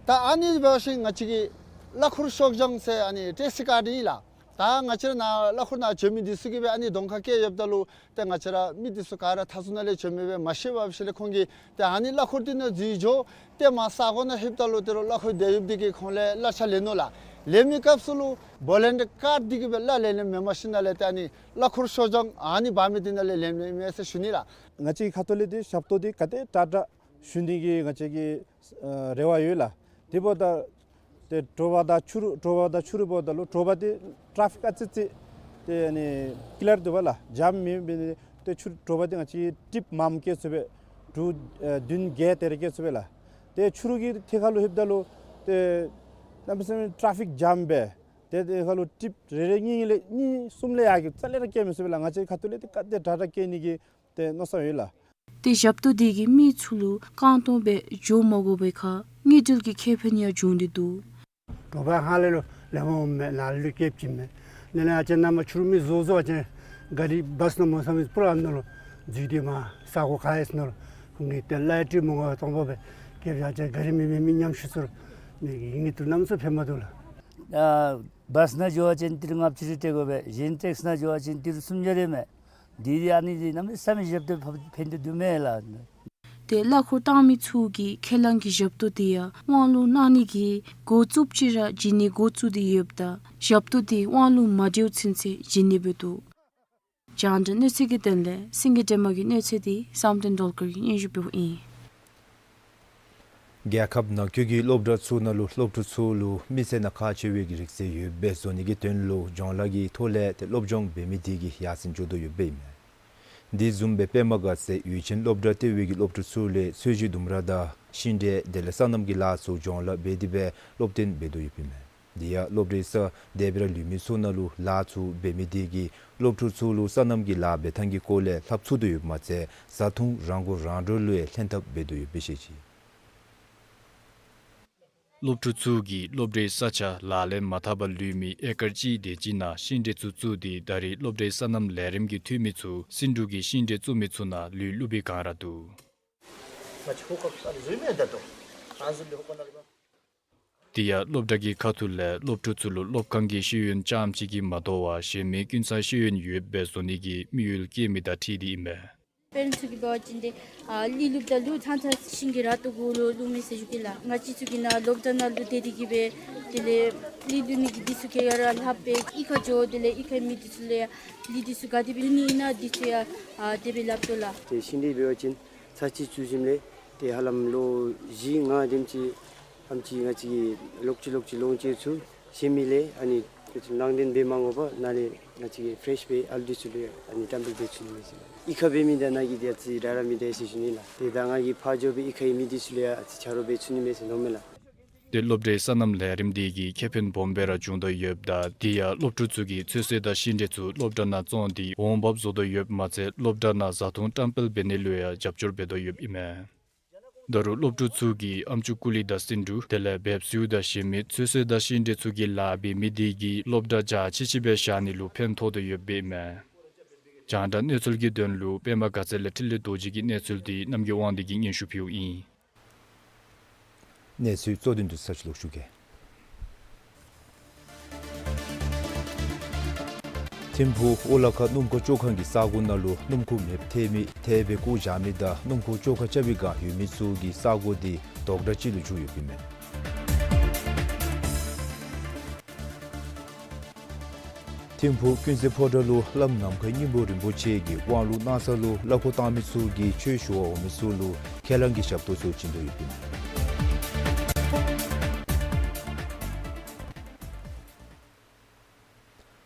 ད་ཨ་ནི་འབད་བ་ཅིན་ང་བཅས་ཀྱི་གླ་འཁོར་ཤོར་བྱུང་ཟེར་ཨ་ནི་ཊེ་སི་ཀཱཌ་ཨིན་ལགས། ད་ང་བཅས་ར་ནཱ་གླ་འཁོར་ནང་འགྱོ་མི་འདི་ཚུ་གིས་སྦེ་ཨ་ནི་གདོང་ཁར་བཀལ་ཡོདཔ་ད་ལུ་ཏེ་ང་བཅས་ར་མི་འདི་ཚུ་ག་ར་མཐའ་ཟུར་ནང་ལས་འགྱོ་མི་སྦེ་མ་ཤེས་པར་ཞིནམ་ལས་ཁོང་གིས་ཏེ་ཨ་ནི་གླ་འཁོར་འདི་ནང་འཛུལ་འགྱོ། ཏེ་མར་ས་གོ་ནང་ལྷོདཔ་ད་ལུ་ཏེ་རོགས་གླ་འཁོར་དེད་ཡོདཔ་འདི་གིས་ཁོང་ལས་གླ་ཆ་ལེན་ནུག་ལགས། ལེན་མི་སྐབས་སུ་ལུ་བོ་ལན་ཊི་ཡར་ཀཱཌ་འདི་གིས་སྦེ་གླ་ལེན་ལེནམ་མེན་པར་ཞིནམ་ལས་ཏེ་ཨ་ནི་གླ་འཁོར་ཤོར་བྱུང་ཨ་ནི་འབག་མི་འདི་ནང་ལས་ལེནམ་ཨིན་མས་ཟེར་ཞུ་ནི་ལགས། ང་བཅས་ཁ་ཐུག་ལས་ཏེ་ཞབས་ཏོག་འདི་ག་དེ་དྲག་དྲག་ཞུ་ནི་གི་ང་བཅས་ཀྱི་ཨ་རེ་བ་ཡོད་ལགས། དེ་འབདཝ་ད་ཏེ་དྲོ་པ་དང་ཕྱི་རུ་དྲོ་པ་དང་ཕྱི་རུ་འབདཝ་ད་ལུ་དྲོ་པ་འདི་ཊ་རེ་ཕིག་ཨ་ཙི་ཙི་ཏེ་ཨ་ནི་ཀི་ལིར་འདུག་པ་ལགས། ཇམ་མེད་མི་ཏེ་ཕྱི་རུ་དྲོ་པ་འདི་ང་བཅས་ཊིབ་མངམ་སྐྱེལ་ཚུགས་པས། འབྲུག་ཨ་བདུན་བརྒྱད་དེ་རེ་སྐྱེལ་ཚུགས་པས་ལགས། ཏེ་ཕྱི་རུ་གི་ཐད་ཁར་ལུ་ལྷོདཔ་ད་ལུ་ཏེ་གནམ་མེད་ས་མེད་ཊ་རེ་ཕིག་ཇམ་སྦེ་ཏེ་དེ་ཁར་ལུ་ཊིབ་རེ་རེ་གཉིས་གཉིས་ལས་གཉིས་གསུམ་ལས་ཡར་གྱི་རྩ་ལས་ར་སྐྱེལ་མི་ཚུགས་པས་ལགས། ང་བཅས་ཁ་ཐུག་ལས་ཏེ་ག་དེ་དྲག་དྲག་སྐྱེལ་ནི་གི་ཏེ་མནོ་བསམ་ཡོད་ལགས། ཏེ་ཞབས་ཏོག་འདི་གིས་མི་ཚུ་ལུ་རྐང་སྟོང་སྦེ་འགྱོ་མ་དགོ་པའི་ཁར་དངུལ་འབྲེལ་གྱི་ཁེ་ཕན་ཡང་བྱུང་སྟེ་འདུག། དྲོ་པ་ཧ་ལས་ལོ་ལེགས་ཤོམ་མས། ལ་ལུ་སྐྱེབ་ཅིག་མས། ནི་ནི་ཨ་ཅེ་ན་མ་ཕྱི་རུ་མི་བཟོ་བཟོ་ཨ་ཅེ་ག་རི་བཱས་ནང་མ་སོང་མི་པུ་ར་ནང་ལུ་འཛུལ་ཏེ་མ་ས་གོ་ཁ་ཡེས་ནང་ལུ་ཁོང་གིས་ཏེ་ལཱ་ཡང་འབྲི་མ་དགོ་པར་སྟོང་པ་སྦེ་སྐྱེབ་ཡང་ཅེ་ག་རི་མེད་མི་མི་ཉམ་ཆུང་ཚུ་ལུ་ནི་ཡིད་གཉིས་ཏེ་གནམ་མེད་ས་མེད་ཕན་མ་ཐོགས་ལགས། ཨ་བཱས་ནང་འགྱོ་བ་ཅིན་ཏི་རུ་ལྔ་བཅུ་རེ་སྤྲོད་དགོ་པས། གཞན་ཊེག་སི་ནང་འགྱོ་བ་ཅིན་ཏི་རུ་སུམ་བརྒྱ་རེ་མས། འདི་འདི་ཨ་ནི་འདི་གནམ་མེད་ས་མེད་ཞབས་ཏོག་ཕ་ཕན་ཐོགས་འདུག་མས་ལགས། ཏེ་གླ་འཁོར་བཏང་མི་ཚུ་གིས་ཁས་བླངས་ཀྱི་ཞབས་ཏོག་འདི་ཡང་དབང་ལུང་གནང་ནི་གི་འགོ་བཙུགསཔ་ཅིག་ར་བྱིན་ནི་འགོ་བཙུགས་ཏེ་ཡོདཔ་ད་ཞབས་ཏོག་འདི་དབང་ལུང་མ་འགྲེཝ་ཚུན་ཚོད་བྱིན་ནི་སྦེ་འདུག། རྒྱང་བསྒྲགས་གནས་ཚུལ་གྱི་དོན་ལས་སེང་གེ་སྒྲོལ་མ་གི་གནས་ཚུལ་འདི་བསམ་གཏན་སྒྲོལ་དཀར་གྱིས་སྙན་ཞུ་ཕུལཝ་ཨིན། རྒྱལ་ཁབ་ནང་འཁོད་ཀྱི་སློབ་གྲྭ་ཚུ་ནང་ལུ་སློབ་ཕྲུག་ཚུ་ལུ་མི་སེར་ནང་ཁག་ཆེ་བའི་གི་རིག་རྩལ་ཡོདཔ་སྦེ་བཟོ་ནི་གི་དོན་ལུ་སྦྱོང་བརྡར་གྱི་ཐོག་ལས་ཏེ་སློབ་སྦྱོང་འབད་མི་དེ་གིས་ཡར་སེང་འགྱོ་དོ་ཡོདཔ་ཨིན་མས། དེ་བཟུམ་སྦེ་པདྨ་དགའ་ཚལ་ཡུལ་ཆེན་སློབ་གྲྭ་ལྟེ་བའི་གི་སློབ་ཕྲུག་ཚུ་ལས་ཚོས་གཞི་ལྡུམ་ར་དང་ཤིང་འབྲས་དེ་ལས་སོ་ནམ་གྱི་ལཱ་ཚུ་སྦྱོང་བརྡར་འབད་དེ་སྦེ་སློབ་སྟོན་འབད་དོ་ཡོདཔ་ཨིན་མས། དེ་ཡང་སློབ་གྲྭའི་ས་དེ་སྦེ་ར་ལུས་མི་ཚུ་ནང་ལུ་ལཱ་ཚུ་འབད་མི་དེ་གིས་སློབ་ཕྲུག་ཚུ་ལུ་སོ་ནམ་གྱི་ལཱ་འབད་ཐངས་ཀྱི་སྐོར་ལས་ལྷབ་ཚུགས་དོ་ཡོདཔ་མ་ཚད་བཟའ་འཐུང་རང་མགོ་རང་འདྲོངས་ལུ་ཡང་ལྷན་ཐབས་འབད་དོ་ཡོདཔ་སྦེ་བཤད་ཅི། སློབ་ཕྲུག་ཚུ་གིས་སློབ་གྲྭའི་ས་ཆ་ལག་ལེན་མ་འཐབ་པར་ལུས་མི་ཨེ་ཀར་གཅིག་དེ་ཅིག་ནང་ཤིང་འབྲས་ཚུ་བཙུགས་ཏེ་ད་རེས་སློབ་གྲྭའི་སོ་ནམ་ལས་རིམ་གྱི་འཐུས་མི་ཚུ་སེང་འབྲུག་གི་ཤིང་འབྲས་བཙུགས་མི་ཚུ་ནང་ལུས་བླུག་པའི་སྒང་ར་འདུག། དེ་ཡང་སློབ་གྲྭ་གི་ཁ་ཐུག་ལས་སློབ་ཕྲུག་ཚུ་ལུ་སློབ་ཁང་གི་ཤེས་ཡོན་རྐྱངམ་གཅིག་གིས་མ་དོ་བར་གཞན་མི་ཀུན་ཚང་ཤེས་ཡོན་ཡོདཔ་སྦེ་བཟོ་ནི་གི་དམིགས་ཡུལ་བསྐྱེད་མི་དང་འཁྲིལ་ཏེ་ཨིན་པས། པེ་རེནཊ་ཚུ་གིས་འབད་བ་ཅིན་ཏེ་ཨ་ལུ་བླུགཔ་ད་ལུ་ཚང་ཚང་ཤིང་གི་ར་ཏོ་གུ་ལུ་བླུག་མི་ཟེར་ཞུ་གེ་ལགས། ང་བཅས་ཚུ་གིས་ནཱ་སློབ་གྲྭ་ནང་ལུ་སྡོད་དེ་གིས་སྦེ་དེ་ལས་ལུ་བླུག་ནི་གི་འདི་ཚུ་ག་ར་ལྷབ་སྦེ་གཡུས་ཁར་འགྱོ་དེ་ལས་གཡུས་ཁའི་མི་འདི་ཚུ་ལུ་ཡང་ལུ་འདི་ཚུ་ག་དེ་སྦེ་བླུག་ནི་ཨིན་ན་འདི་ཚུ་ཡང་ཨ་དེ་སྦེ་སླབ་དོ་ལགས། ཏེ་ཤིང་འབྲས་འབད་བ་ཅིན་ཚར་གཅིག་བཙུགས་ཞིནམ་ལས་ཏེ་ཧ་ལམ་ལོ་བཞི་ལྔ་དེམ་ཅིག་ཨེམ་ཅིག་ང་བཅས་ཀྱིས་ལོག་ཅི་ལོག་ཅི་ལོངས་སྤྱོད་ཚུ་ཤེས་མི་ལས་ཨ་ནི་ཁོང་ཚུ་ནང་འདྲེན་འབད་མ་དགོ་པར་ནཱ་ལས་ང་བཅས་ཀྱིས་ཕེ་རེཤ་སྦེ་ཨ་ལུ་འདི་ཚུ་ལུ་ཡང་ཨ་ནི་བཀྲམ་སྤེལ་འབད་ཚུགས་ནི་མས་ཟེར། གཡུས་ཁར་འབད་མི་དང་ནཱ་གི་འདི་ཨ་ཙི་འདྲ་འདྲ་མི་འདྲ་ཟེར་ཞུ་ནི་ལགས། ཏེ་ད་ང་གིས་ཕར་འགྱོ་སྦེ་གཡུས་ཁའི་མི་འདི་ཚུ་ལུ་ཡང་ཨ་ཙི་ཆ་རོགས་འབད་ཚུགས་ནི་མས་ཟེར་མནོཝ་མས་ལགས། ཏེ་སློབ་གྲྭའི་སོ་ནམ་ལས་རིམ་འདི་གིས་ཁེ་ཕན་སྦོམ་སྦེ་ར་བྱུང་དོ་ཡོདཔ་ད་དེ་ཡང་སློབ་ཕྲུག་ཚུ་གིས་ཚོད་བསྲེ་དང་ཤིང་འབྲས་ཚུ་སློབ་གྲྭ་ནང་བཙོང་སྟེ་འོང་འབབ་བཟོ་དོ་ཡོདཔ་མ་ཚད་སློབ་གྲྭ་ནང་བཟའ་འཐུང་བཀྲམ་སྤེལ་འབད་ནི་ལུ་ཡང་རྒྱབ་སྐྱོར་འབད་དོ་ཡོདཔ་ཨིན་མས། ད་རུང་སློབ་ཕྲུག་ཚུ་གིས་ཨམ་ཅུ་ཀུ་ལི་དང་སེང་འབྲུག་དེ་ལས་འབེབས་སེའུ་དང་གཞན་མི་ཚོད་བསྲེ་དང་ཤིང་འབྲས་ཚུ་གི་ལཱ་འབད་མི་དེ་གིས་སློབ་གྲྭ་འཇའ་ཆི་ཆི་སྦེ་བཞག་ནི་ལུ་ཕན་ཐོགས་དོ་ཡོདཔ་ཨིན་མས། རྒྱང་བསྒྲགས་གནས་ཚུལ་གྱི་དོན་ལུ་པདྨ་དགའ་ཚལ་ལས་འཕྲིན་ལས་རྡོ་རྗེ་གི་གནས་ཚུལ་འདི་རྣམ་རྒྱལ་དབང་འདུས་ཀྱིས་སྙན་ཞུ་ཕུལཝ་ཨིན། གནས་ཚུལ་གཙོ་དོན་དུ་ཚར་གཅིག་ལོག་ཞུ་གེ། ཐིམ་ཕུག་ཨོ་ལ་ཁ་སྣུམ་འཁོར་བཅོ་ཁང་གི་ས་གོ་ནང་ལུ་སྣུམ་འཁོར་མེདཔ་ཐལ་མི་ཐལ་སྦེ་བཀོ་བཞག་མི་དང་སྣུམ་འཁོར་བཅོ་ཁ་རྐྱབ་པའི་བསྒང་ཡོད་མི་ཚུ་གི་ས་གོ་འདི་དོག་དྲགས་ཅིག་ལུ་འགྱུར་ཡོདཔ་ཨིན་མས། ཐིམ་ཕུག་ཀུན་གསལ་ཕོ་བྲང་ལུ་བླམ་ནམ་མཁའི་སྙིང་པོ་རིན་པོ་ཆེ་གིས་དབང་ལུང་གནང་ས་ལུ་གླ་འཁོར་བཏང་མི་ཚུ་གིས་ཆོས་ཞུ་བར་འོང་མི་ཚུ་ལུ་ཁས་བླངས་ཀྱི་ཞབས་ཏོག་ཚུ་བྱིན་དོ་ཡོདཔ་ཨིན་མས།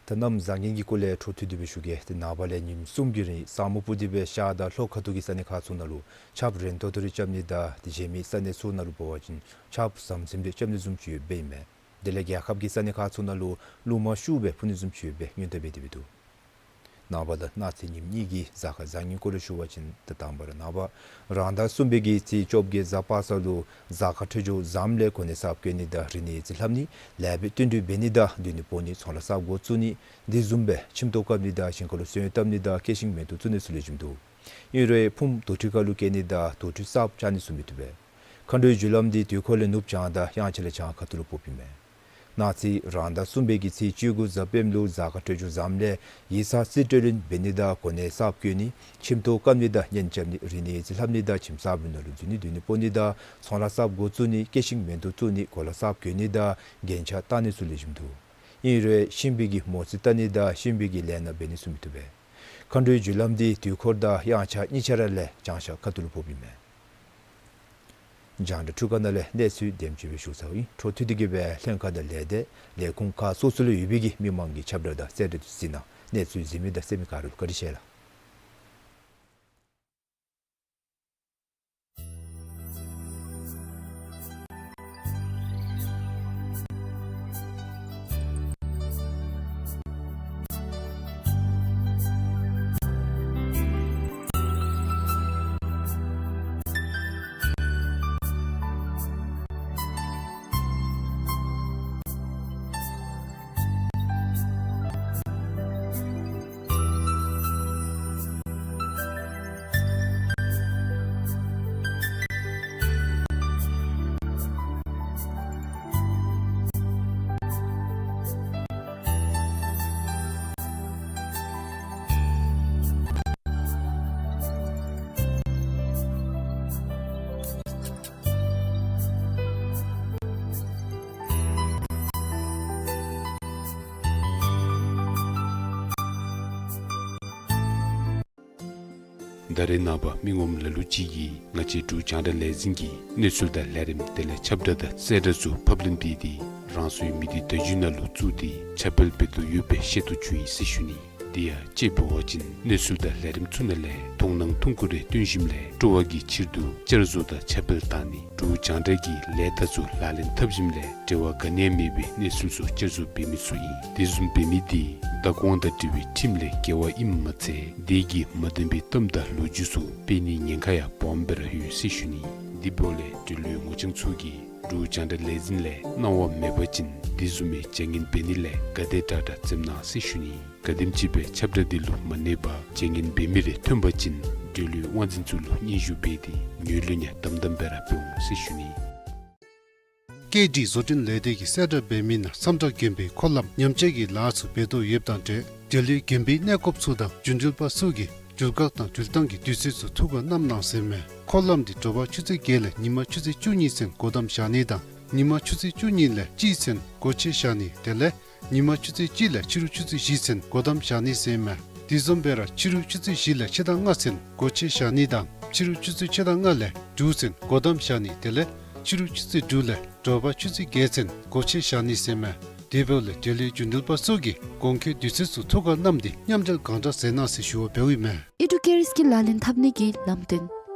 ད་གནམ་བཟང་ངན་གྱི་སྐོར་ལས་འཕྲོ་མཐུད་དེ་སྦེ་ཞུ་གེ། ཏེ་ནངས་པ་ལས་ཉིནམ་གསུམ་གྱི་རིང་ས་སྨུག་སྤུབས་ཏེ་སྦེ་ཤར་དང་ལྷོ་ཁ་ཐུག་གི་ས་གནས་ཁག་ཚུ་ནང་ལུ་ཆརཔ་རན་ཏོག་ཏོ་རེ་རྐྱབ་ནི་དང་ཏེ་གཞན་མི་ས་གནས་ཚུ་ནང་ལུ་འབད་བ་ཅིན་ཆརཔ་ཟམ་ཟིམ་རེ་རྐྱབ་ནི་བཟུམ་ཅིག་ཡོདཔ་ཨིན་མས། དེ་ལས་རྒྱལ་ཁབ་ཀྱི་ས་གནས་ཁག་ཚུ་ནང་ལུ་རླུང་མ་ཤུགས་སྦེ་འཕུ་ནི་བཟུམ་ཅིག་ཡོདཔ་སྦེ་སྔོན་བརྡ་འབད་དེ་སྦེ་འདུག། ནངས་པ་དང་གནངས་ཚེ་ཉིནམ་གཉིས་ཀྱི་གཟའ་སྐར་བཟང་ངན་སྐོར་ལས་ཞུ་བ་ཅིན་ད་དང་པ་ར་ནངས་པ་རང་ཟླ་གསུམ་པའི་གི་ཚེས་བཅོ་བརྒྱད་གཟའ་པ་སངས་ལུ་གཟའ་སྐར་འཕྲོད་སྦྱོར་བཟངམ་ལས་གོ་གནས་གསརཔ་བཀོད་ནི་དང་རིག་གནས་རྩིས་ལྷབ་ནི་ལེགས་སྦེ་བསྟུན་གྲོས་འབད་ནི་དང་སྡོད་གནས་སྤོ་ནི་ཚོང་ལཱ་གསརཔ་འགོ་བཙུགས་ནི་དེ་བཟུམ་སྦེ་ཁྱིམ་ཐོག་བཀབ་ནི་དང་ཞིང་ཁ་ལུ་སོན་བཏབ་ནི་དང་སྐྱེད་ཤིང་མེ་ཏོག་བཙུགས་ནི་ཚུ་ལེགས་ཤོམ་འདུག། ཨིན་རུང་ཕུངམ་དོག་ཁྲི་ཁ་ལུ་སྐྱེ་ནི་དང་དོག་ཁྲི་གསརཔ་བཅག་ནི་ཚུ་མི་བཏུབ་པས། མཁའ་འགྲོའི་རྒྱུ་ལམ་འདི་དུས་འཁོར་ལས་ནུབ་བྱང་དང་དབྱངས་འཆར་ལས་བྱང་ཁ་ཐུག་ལུ་ཕོགཔ་ཨིན་མས། གནངས་ཚེ་རང་ཟླ་གསུམ་པའི་གི་ཚེས་བཅུ་དགུ་གཟའ་སྤེནམ་ལུ་གཟའ་སྐར་འཕྲོད་སྦྱོར་བཟངམ་ལས་ཡིག་ཚང་རྩིས་སྤྲོད་ལེན་འབད་ནི་དང་གོ་གནས་གསརཔ་བཀོད་ནི་ཁྱིམ་ཐོག་བཀབ་ནི་དང་གཉེན་རྐྱབ་ནི་རིག་གནས་རྩིས་ལྷབ་ནི་དང་ཁྱིམ་གསརཔ་ནང་ལུ་འཛུལ་ནི་སྡོད་གནས་སྤོ་ནི་དང་ཚོང་ལཱ་གསརཔ་འགོ་བཙུགས་ནི་སྐྱེད་ཤིང་མེ་ཏོག་བཙུགས་ནི་གོ་ལ་གསརཔ་གྱོན་ནི་དང་རྒྱན་ཆ་བཏགས་ནི་ཚུ་ལེགས་ཤོམ་འདུག། ཨིན་རུང་གཤིན་པོའི་གི་མོ་རྩིས་བལྟ་ནི་དང་གཤིན་པོའི་གི་ལས་སྣ་འབད་ནི་ཚུ་མི་བཏུབ་པས། མཁའ་འགྲོའི་རྒྱུ་ལམ་འདི་དུས་འཁོར་དང་དབྱངས་འཆར་གཉིས་ཆ་ར་ལས་བྱང་ཤར་ཁ་ཐུག་ལུ་ཕོགཔ་ཨིན་མས། རྒྱང་བསྒྲགས་འཕྲུལ་ཁང་ནང་ལས་གནས་ཚུལ་དེམ་ཅིག་སྦེ་ཞུ་ཚརཝ་ཨིན། འཕྲོ་མཐུད་དེ་གིས་སྦེ་ལྷན་ཁག་དང་ལས་སྡེ་ལས་ཁུངས་ཁག་སོ་སོ་ལུ་ཡོད་པའི་གི་མི་མང་གི་ཁྱབ་བསྒྲགས་དང་གསལ་བསྒྲགས་ཚུ་གཟིགས་གནང་། གནས་ཚུལ་གཟིགས་མི་དང་གསན་མི་ག་ར་ལུ་བཀའ་དྲིན་ཆེ་ལགས། ད་རེས་ནངས་པ་མི་ངོམ་ལ་ལུ་ཅིག་གིས་ང་བཅས་འབྲུག་རྒྱང་བསྒྲགས་ལས་འཛིན་གྱི་གནས་ཚུལ་དང་ལས་རིམ་དེ་ལས་ཁྱབ་བསྒྲགས་དང་གསལ་བསྒྲགས་ཚུ་ཕབ་ལེན་འབད་དེ་རང་སོའི་མི་སྡེ་བརྡ་བརྒྱུད་ནང་ལུ་བཙུགས་ཏེ་ཁྱབ་སྤེལ་འབད་དོ་ཡོདཔ་སྦེ་ཤེས་རྟོགས་བྱུང་ཡི་ཟེར་ཞུ་ནི། དེ་ཡང་དཔྱེ་འབད་བ་ཅིན་གནས་ཚུལ་དང་ལས་རིམ་ཚུ་ནང་ལས་མཐོང་སྣང་ཐུང་ཀུ་རེ་སྟོན་ཞིནམ་ལས་སྤྲོ་བ་གི་ཕྱིར་དུ་བསྐྱར་བཟོ་དང་ཁྱབ་སྤེལ་བཏང་ནི་འབྲུག་རྒྱང་བསྒྲགས་ཀྱི་ལས་རྟགས་ཚུ་ལག་ལེན་འཐབ་ཞིནམ་ལས་འབྲེལ་བ་ག་ནི་ཡང་མེད་པའི་གནས་ཚུལ་ཚུ་བསྐྱར་བཟོ་འབད་མི་ཚུ་ཨིན། དེ་བཟུམ་འབད་མི་དེ་བདག་དབང་དང་འབྲེལ་བའི་ཁྲིམས་ལས་འགལ་བ་ཨིནམ་མ་ཚད་དེ་གིས་མ་བདེན་པའི་གཏམ་དང་ལོ་རྒྱུས་ཚུ་སྤེལ་ནིའི་ཉེན་ཁ་ཡང་སྦོམ་སྦེ་ར་ཡོད་ཟེར་ཞུ་ནི། དེ་འབདཝ་ལས་འབྲེལ་ཡོད་ངོ་རྐྱང་ཚུ་གིས་འབྲུག་རྒྱང་བསྒྲགས་ལས་འཛིན་ལས་གནང་བ་མེད་པ་ཅིན་དེ་བཟུམ་མའི་བྱ་ངན་འབད་ནི་ལས་ག་དེ་དྲག་དྲག་འཛེམ་གནང་ཟེར་ཞུ་ནི། ག་དེམ་ཅིག་སྦེ་ཁྱབ་བསྒྲགས་དེ་ལུ་མ་གནས་པར་བྱ་ངན་འབད་མི་རེ་ཐོན་པ་ཅིན་འབྲེལ་ཡོད་དབང་འཛིན་ཚུ་ལུ་སྙན་ཞུ་འབད་དེ་ངོས་ལེན་ཡང་དམ་དམ་སྦེ་ར་འབད་འོང་ཟེར་ཞུ་ནི། ཀེ་ཌི་བཟོ་སྐྲུན་ལས་སྡེ་གིས་གསལ་བསྒྲགས་འབད་མི་ནང་མཚམས་བསྒྲགས་དགོན་པའི་འཁོར་ལམ་ཉམས་བཅོས་ཀྱི་ལཱ་ཚུ་འབད་དོ་ཡོདཔ་དང་འབྲེལ་འབྲེལ་ཡོད་དགོན་པའི་གནས་སྐབས་ཚུ་དང་རྒྱུན་འགྲུལ་པ་ཚུ་གིས་འགྲུལ་བཀག་དང་འགྲུལ་བཏང་གི་དུས་ཚོད་ཚུ་ཐུགས་ཁར་བསྣམ་གནང་ཟེར་མས། འཁོར་ལམ་འདི་དྲོ་པ་ཆུ་ཚོད་བརྒྱད་ལས་ཉིན་མ་ཆུ་ཚོད་བཅུ་གཉིས་ཚུན་སྒོ་བསྡམ་བཞག་ནི་དང་ཉིན་མ་ཆུ་ཚོད་བཅུ་གཉིས་ལས་གཅིག་ཚུན་སྒོ་ཕྱེ་བཞག་ནི་དེ་ལས་ཉིན་མ་ཆུ་ཚོད་གཅིག་ལས་ཕྱི་རུ་ཆུ་ཚོད་བཞི་ཚུན་སྒོ་བསྡམ་བཞག་ནི་ཟེར་མས། དེ་བཟུམ་སྦེ་ར་ཕྱི་རུ་ཆུ་ཚོད་བཞི་ལས་ཕྱེད་དང་ལྔ་ཚུན་སྒོ་ཕྱེ་བཞག་ནི་དང་ཕྱི་རུ་ཆུ་ཚོད་ཕྱེད་དང་ལྔ་ལས་དྲུག་ཚུན་སྒོ་བསྡམ་བཞག་ནི་དེ་ལས་ཕྱི་རུ་ཆུ་ཚོད་དྲུག་ལས་དྲོ་པ་ཆུ་ཚོད་བརྒྱད་ཚུན་སྒོ་ཕྱེ་བཞག་ནི་ཟེར་མས། དེ་འབདཝ་ལས་འབྲེལ་ཡོད་རྒྱུན་འགྲུལ་པ་ཚུ་གིས་གོང་འཁོད་དུས་ཚོད་ཚུ་ཐུགས་ཁར་བསྣམས་ཏེ་མཉམ་འབྲེལ་གང་དྲག་མཛད་གནང་ཟེར་ཞུ་བ་འབདཝ་ཨིན་མས། ཨེ་ཌུ་ཀེར་སྐིལ་ལག་ལེན་འཐབ་ནི་གི་ལམ་སྟོན།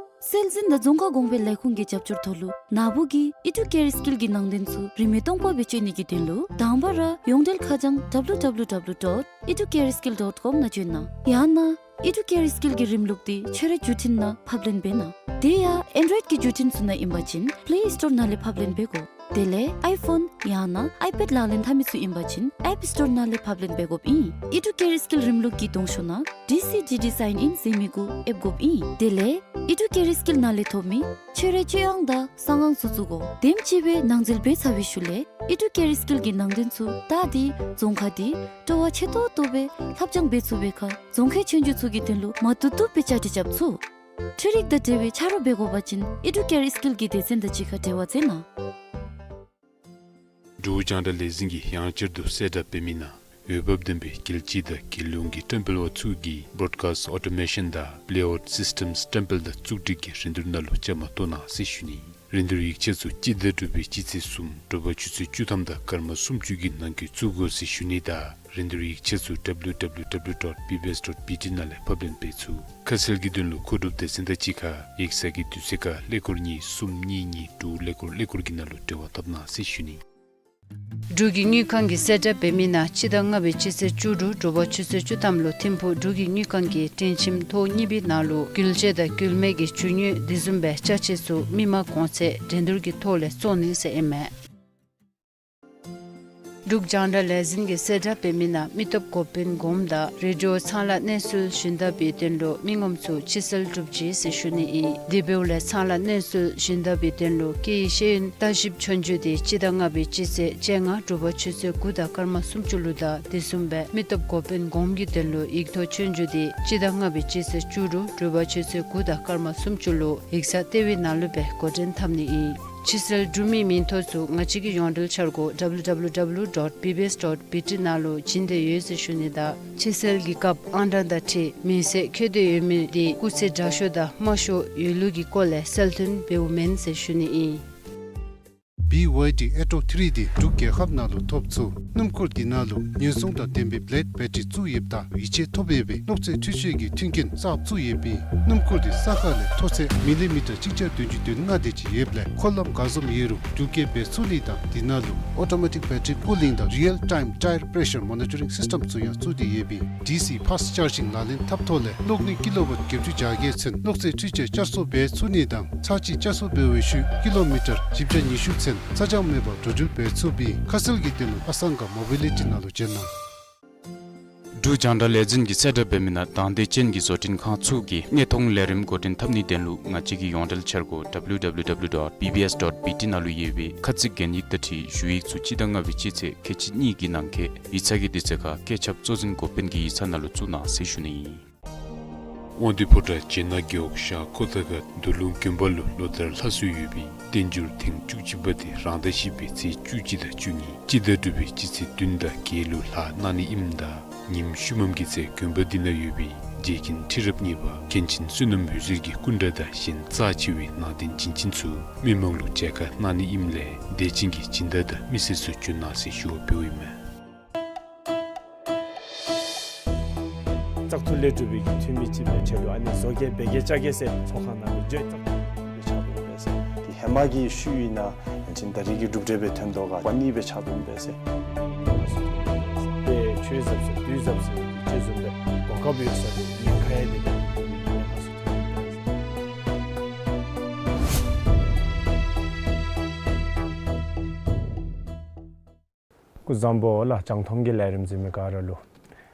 སྲོལ་འཛིན་དང་རྫོང་ཁ་གོང་འཕེལ་ལས་ཁུངས་ཀྱི་རྒྱབ་སྐྱོར་ཐོག་ལུ་ནཱ་བུ་གིས་ཨེ་ཌུ་ཀེར་སྐིལ་གྱི་ནང་དོན་ཚུ་རིན་མེད་སྟོང་པ་སྦེ་སྤྱོད་ནི་གི་དོན་ལུ་དང་པ་ར་ཡོངས་འབྲེལ་ཁ་བྱང་W W W dot educareskill dot com ནང་བྱོན་གནང་། ཡང་ན་ཨེ་ཌུ་ཀེར་སྐིལ་གྱི་རིམ་ལུགས་འདི་ཁྱོད་རའི་བརྒྱུད་འཕྲིན་ནང་ཕབ་ལེན་འབད་གནང་། དེ་ཡང་ཨེན་ཌོའིཌ་ཀྱི་བརྒྱུད་འཕྲིན་ཚུ་ནང་ཨིན་པ་ཅིན་པླེ་སི་ཊོར་ནང་ལས་ཕབ་ལེན་འབད་དགོ། དེ་ལས་ཨའི་ཕོན་ཡང་ན་ཨའི་པེཌ་ལག་ལེན་འཐབ་མི་ཚུ་ཨིན་པ་ཅིན་ཨེཔ་སི་ཊོར་ནང་ལས་ཕབ་ལེན་འབད་དགོཔ་ཨིན། ཨེ་ཌུ་ཀེར་སྐིལ་རིམ་ལུགས་ཀྱི་གདོང་ཤོག་ནང་ཌི་སི་ཌི་ཌི་སའིན་ཨིན་ཟེར་མི་གུ་ཨེབ་དགོཔ་ཨིན། དེ་ལས་ཨེ་ཌུ་ཀེར་སྐིལ་ནང་ལས་ཐོབ་མི་ཁྱོད་རའི་སྤྱོད་དབང་དང་གསང་དབང་ཚུ་བཙུགས་དགོ། དེམ་ཅིག་སྦེ་ནང་འཛུལ་འབད་ཚར་བའི་ཤུལ་ལས་ཨེ་ཌུ་ཀེར་སྐིལ་གྱི་ནང་དོན་ཚུ་ད་འདི་རྫོང་ཁ་འདི་སྤྲོ་བ་ཆེ་ཏོག་ཏོ་སྦེ་ལྷབ་སྦྱང་འབད་ཚུགས་པའི་ཁར་རྫོང་ཁའི་ཆོས་རྒྱུགས་ཚུ་གི་དོན་ལུ་མ་བཏུབ་བཏུབ་སྦེ་བཅའ་སྒྲིག་རྐྱབ་ཚུགས། འཕྲུལ་རིག་དང་འབྲེལ་བའི་ཆ་རོགས་འབད་དགོ་པ་ཅིན་ཨེ་ཌུ་ཀེར་སྐིལ་གྱི་སྡེ་ཚན་དང་གཅིག་ཁར་འབྲེལ་བ་མཛད་གནང་། འབྲུག་རྒྱང་བསྒྲགས་ལས་འཛིན་གྱིས་ཡང་བསྐྱར་དུ་གསལ་བསྒྲགས་འབད་མི་ནང་འོས་འབབ་ལྡན་པའི་རྒྱལ་སྤྱི་དང་རྒྱལ་ཡོངས་ཀྱི་བཀྲམ་སྤེལ་བ་ཚུ་གིས་བྲོཌ་ཀཱསཊ་ཨོ་ཊོ་མེ་ཤཱན་དང་པེ་ལེ་ཨའུཊ་སིསི་ཊེམསི་བཀྲམ་སྤེལ་དང་བཙུགས་སྒྲིག་གི་རིན་བསྡུར་ནང་ལུ་བཅའ་མར་གཏོགས་གནང་ཟེར་ཞུ་ནི། རིན་བསྡུར་ཡིག་ཆ་ཚུ་སྤྱི་ཟླ་དྲུག་པའི་སྤྱི་ཚེས་གསུམ་དྲོ་པ་ཆུ་ཚོད་བཅུ་ཐམ་དང་སྐར་མ་སུམ་ཅུ་གི་ནང་འཁོད་བཙུགས་དགོ་ཟེར་ཞུ་ནི་དང་རིན་བསྡུར་ཡིག་ཆ་ཚུ་W W W dot B B S dot B T ནང་ལས་ཕབ་ལེན་འབད་ཚུགས། ཁ་གསལ་གྱི་དོན་ལུ་མཁོ་སྒྲུབ་སྡེ་ཚན་དང་གཅིག་ཁར་ཡིག་ཚང་གི་དུས་ཚོད་ཁར་ཀླད་ཀོར་གཉིས་གསུམ་གཉིས་གཉིས་དྲུག་ཀླད་ཀོར་ཀླད་ཀོར་གྱི་ནང་ལུ་འབྲེལ་བ་འཐབ་གནང་ཟེར་ཞུ་ནི། འབྲུག་གི་དངུལ་ཁང་གིས་གསལ་བསྒྲགས་འབད་མི་ནང་སྤྱི་ཟླ་ལྔ་པའི་སྤྱི་ཚེས་བཅུ་དྲུག་དྲོ་པ་ཆུ་ཚོད་བཅུ་ཐམ་ལུ་ཐིམ་ཕུག་འབྲུག་གི་དངུལ་ཁང་གི་སྤྲིན་ཁྱིམ་ཐོག་གཉིས་པའི་ནང་ལུ་འགུལ་སྐྱོད་དང་འགུལ་མེད་ཀྱི་རྒྱུ་དངོས་དེ་བཟུམ་སྦེ་ཅ་ཆས་ཚུ་མི་མང་གོང་ཚད་འགྲན་བསྡུར་གྱི་ཐོག་ལས་བཙོང་ནི་ཟེར་ཨིན་མས། འབྲུག་རྒྱང་བསྒྲགས་ལས་འཛིན་གྱིས་གསལ་བསྒྲགས་འབད་མི་ནང་མི་སྟོབས་འགོ་དཔོན་གོངམ་དང་རེ་ཌི་ཡོ་ཚང་ལཱ་གནས་ཚུལ་ཞུན་དག་པའི་དོན་ལུ་མི་ངོམ་ཚུ་ཕྱི་སེལ་གྲུབ་ཅི་ཟེར་ཞུ་ནི་ཨིན། དེ་འབདཝ་ལས་ཚང་ལཱ་གནས་ཚུལ་ཞུན་དག་པའི་དོན་ལུ་སྐད་ཡིག་ཤེས་ཡོན་ལྟ་ཞིབ་ཆོས་རྒྱུགས་དེ་སྤྱི་ཟླ་ལྔ་པའི་སྤྱི་ཚེས་བཅོ་ལྔ་དྲོ་པ་ཆུ་ཚོད་དགུ་དང་སྐར་མ་སུམ་ཅུ་ལུ་དང་དེ་བཟུམ་སྦེ་མི་སྟོབས་འགོ་དཔོན་གོངམ་གྱི་དོན་ལུ་ཡིག་ཐོག་ཆོས་རྒྱུགས་དེ་སྤྱི་ཟླ་ལྔ་པའི་སྤྱི་ཚེས་བཅུ་དྲུག་དྲོ་པ་ཆུ་ཚོད་དགུ་དང་སྐར་མ་སུམ་ཅུ་ལུ་ཡིག་ཚང་ལྟེ་བའི་ནང་ལུ་སྦེ་འགོ་འདྲེན་འཐབ་ནི་ཨིན། ཕྱི་སེལ་གྲུབ་མིའི་མིང་ཐོ་ཚུ་ང་བཅས་ཀྱི་ཡོངས་འབྲེལ་འཆར་སྒོ་W W W dot B B S dot B T ནང་ལུ་བྱིན་ཏེ་ཡོད་ཟེར་ཞུ་ནི་དང་ཕྱི་སེལ་གྱི་སྐབས་ཨང་གྲངས་དང་འཁྲིལ་མིང་གསལ་འཁོད་དེ་ཡོད་མི་དེ་སྐུགས་ཚད་དྲག་ཤོས་དང་དམའ་ཤོས་ཡོད་ལུགས་ཀྱི་སྐོར་ལས་གསལ་སྟོན་འབདཝ་མེན་ཟེར་ཞུ་ནི་ཨིན། B Y D Atto three འདི་འབྲུག་རྒྱལ་ཁབ་ནང་ལུ་ཐོབ་ཚུགས། སྣུམ་འཁོར་འདི་ནང་ལུ་ཉེན་སྲུང་དང་ལྡན་པའི་བེ་ལེཌ་བེ་ཊི་རི་བཙུགས་ཡོདཔ་ད་ཡིད་ཆེས་ཐོབ་ཡོད་པའི་གློག་རྫས་འཕྲུལ་ཆས་ཀྱི་མཐུན་རྐྱེན་གསརཔ་བཙུགས་ཡོདཔ་ཨིན། སྣུམ་འཁོར་འདི་ས་ཁ་ལས་མཐོ་ཚད་མི་ལི་མི་ཊར་གཅིག་བརྒྱ་བདུན་ཅུ་དོན་ལྔ་དེ་ཅིག་ཡོདཔ་ལས་འཁོར་ལམ་ག་བཟུམ་ཡོད་རུང་འགྲུལ་སྐྱེལ་འབད་ཚུགས་ནི་དང་འདི་ནང་ལུ་ཨོ་ཊོ་མེ་ཊིཀ་བེ་ཊི་རི་ཀུ་ལིང་དང་རི་ཡལ་ཊའིམ་ཊའེར་པེ་རེ་ཤར་མོ་ནི་ཊ་རིང་སིསི་ཊེམ་ཚུ་ཡང་བཙུགས་ཏེ་ཡོདཔ་ཨིན། ཌི་སི་ཕཱསཊ་ཅཱར་ཇིང་ལག་ལེན་འཐབ་ཐོག་ལས་གློག་ནུས་ཀི་ལོ་ཝཊ་བརྒྱད་ཅུ་གྱ་བརྒྱད་ཚུན་གློག་རྫས་འཕྲུལ་ཆས་བསྐྱར་གསོ་འབད་ཚུགས་ནི་དང་ཚར་གཅིག་བསྐྱར་གསོ་འབད་བའི་ཤུལ་ཀི་ལོ་མི་ཊར་བཞི་བརྒྱ་ཉི་ཤུ་ཚུན་ཚ་གྱང་མེད་པར་འགྲོ་འགྲུལ་འབད་ཚུགསཔ་ཨིན། ཁ་གསལ་གྱི་དོན་ལུ་ཨ་སང་ག་མོ་བི་ལི་ཊི་ནང་ལུ་བྱོན་གནང་། འབྲུག་རྒྱང་བསྒྲགས་ལས་འཛིན་གྱིས་གསལ་བསྒྲགས་འབད་མི་ནང་དང་འདོད་ཅན་གྱི་བཟོ་སྐྲུན་ཁང་ཚུ་གིས་དངོས་མཐོང་ལས་རིམ་འགོ་འདྲེན་འཐབ་ནིའི་དོན་ལུ་ང་བཅས་ཀྱི་ཡོངས་འབྲེལ་འཆར་སྒོ་W W W dot B B S dot B T ནང་ལུ་ཡོད་པའི་ཁ་ཚིག་གན་ཡིག་དང་འཁྲིལ་ཞུ་ཡིག་ཚུ་སྤྱི་ཟླ་ལྔ་པའི་སྤྱི་ཚེས་ཁལ་གཅིག་གཉིས་ཀྱི་ནང་འཁོད་ཡིག་ཚང་གི་དུས་ཚོད་ཁར་སྐད་ཁྱབ་གཙོ་འཛིན་འགོ་དཔོན་གྱི་ཡིག་ཚང་ནང་ལུ་བཙུགས་གནང་ཟེར་ཞུ་ནི་ཨིན། དབང་འདུས་ཕོ་བྲང་བྱེ་ནག་རྒེད་འོག་ཤར་ཁོ་ཐང་ཁ་མདོ་ལུང་དགོན་པ་ལུ་ལོ་ལྟར་ལྷག་སྲོལ་ཡོད་པའི་བསྟན་འགྱུར་ཐེངས་བཅུ་གཅིག་པ་དེ་རང་ཟླ་བཞི་པའི་ཚེས་བཅུ་གཅིག་དང་བཅུ་གཉིས་སྤྱི་ཟླ་དྲུག་པའི་སྤྱི་ཚེས་བདུན་དང་བརྒྱད་ལུ་ལྷག་གནང་ནི་ཨིནམ་ད་ཉིནམ་ཤུལ་མམ་གྱི་ཚེ་དགོན་པ་འདི་ནང་ཡོད་པའི་ འབྲེལ་མཁན་ཁྲི་རབས་གཉིས་པ་མཁན་ཆེན་བསོད་ནམས་འོད་ཟེར་གྱི་སྐུ་འདྲ་དང་གཞན་རྩ་ཆེ་བའི་ནང་རྟེན་བྱིན་ཅན་ཚུ་མི་མང་ལུ་མཇལ་ཁ་གནང་ནི་ཨིནམ་ལས་དད་ཅན་གྱི་སྦྱིན་བདག་དང་མི་སེར་ཚུ་འབྱོན་གནང་ཟེར་ཞུ་བ་འབདཝ་ཨིན་མས། བཙག་འཐུ་ལས་གྲུབ་པའི་འཐུས་མི་ཅིག་འབད་ཆེད་དུ་ཨ་ནི་བཟོ་གེ་འབད་གེ་བཅའ་གེ་ཟེར་ཚོགས་ཁང་ནང་ལུ་བརྗོད་བཙག་འཐུ་ལས་ཆགས་འདུག་པས་ཟེར། དེ་ཧེ་མ་གི་ཤུལ་ཨིན་ན་ཡང་ཅིན་ད་རེས་ཀྱི་གྲུབ་འབྲས་སྦེ་ཐོན་དོ་ག་པ་ནི་སྦེ་ཆགས་འདུག་པས་ཟེར། དཔེ་ཆོས་ཟབ་ཟེར་དུས་ཟབ་ཟེར་དེ་ཅིག་བཟུམ་སྦེ་གོ་སྐབས་ཡོད་ས་དེ་ཉེན་ཁ་ཡང་དེ་ཉེན་ཁ་ཚུ་ཐོན་འདུག་པས་ཟེར། སྐུ་གཟུགས་བཟང་པོ་ལགས། རྒྱང་མཐོང་གི་ལས་རིམ་གཟིགས་མི་ག་ར་ལུ།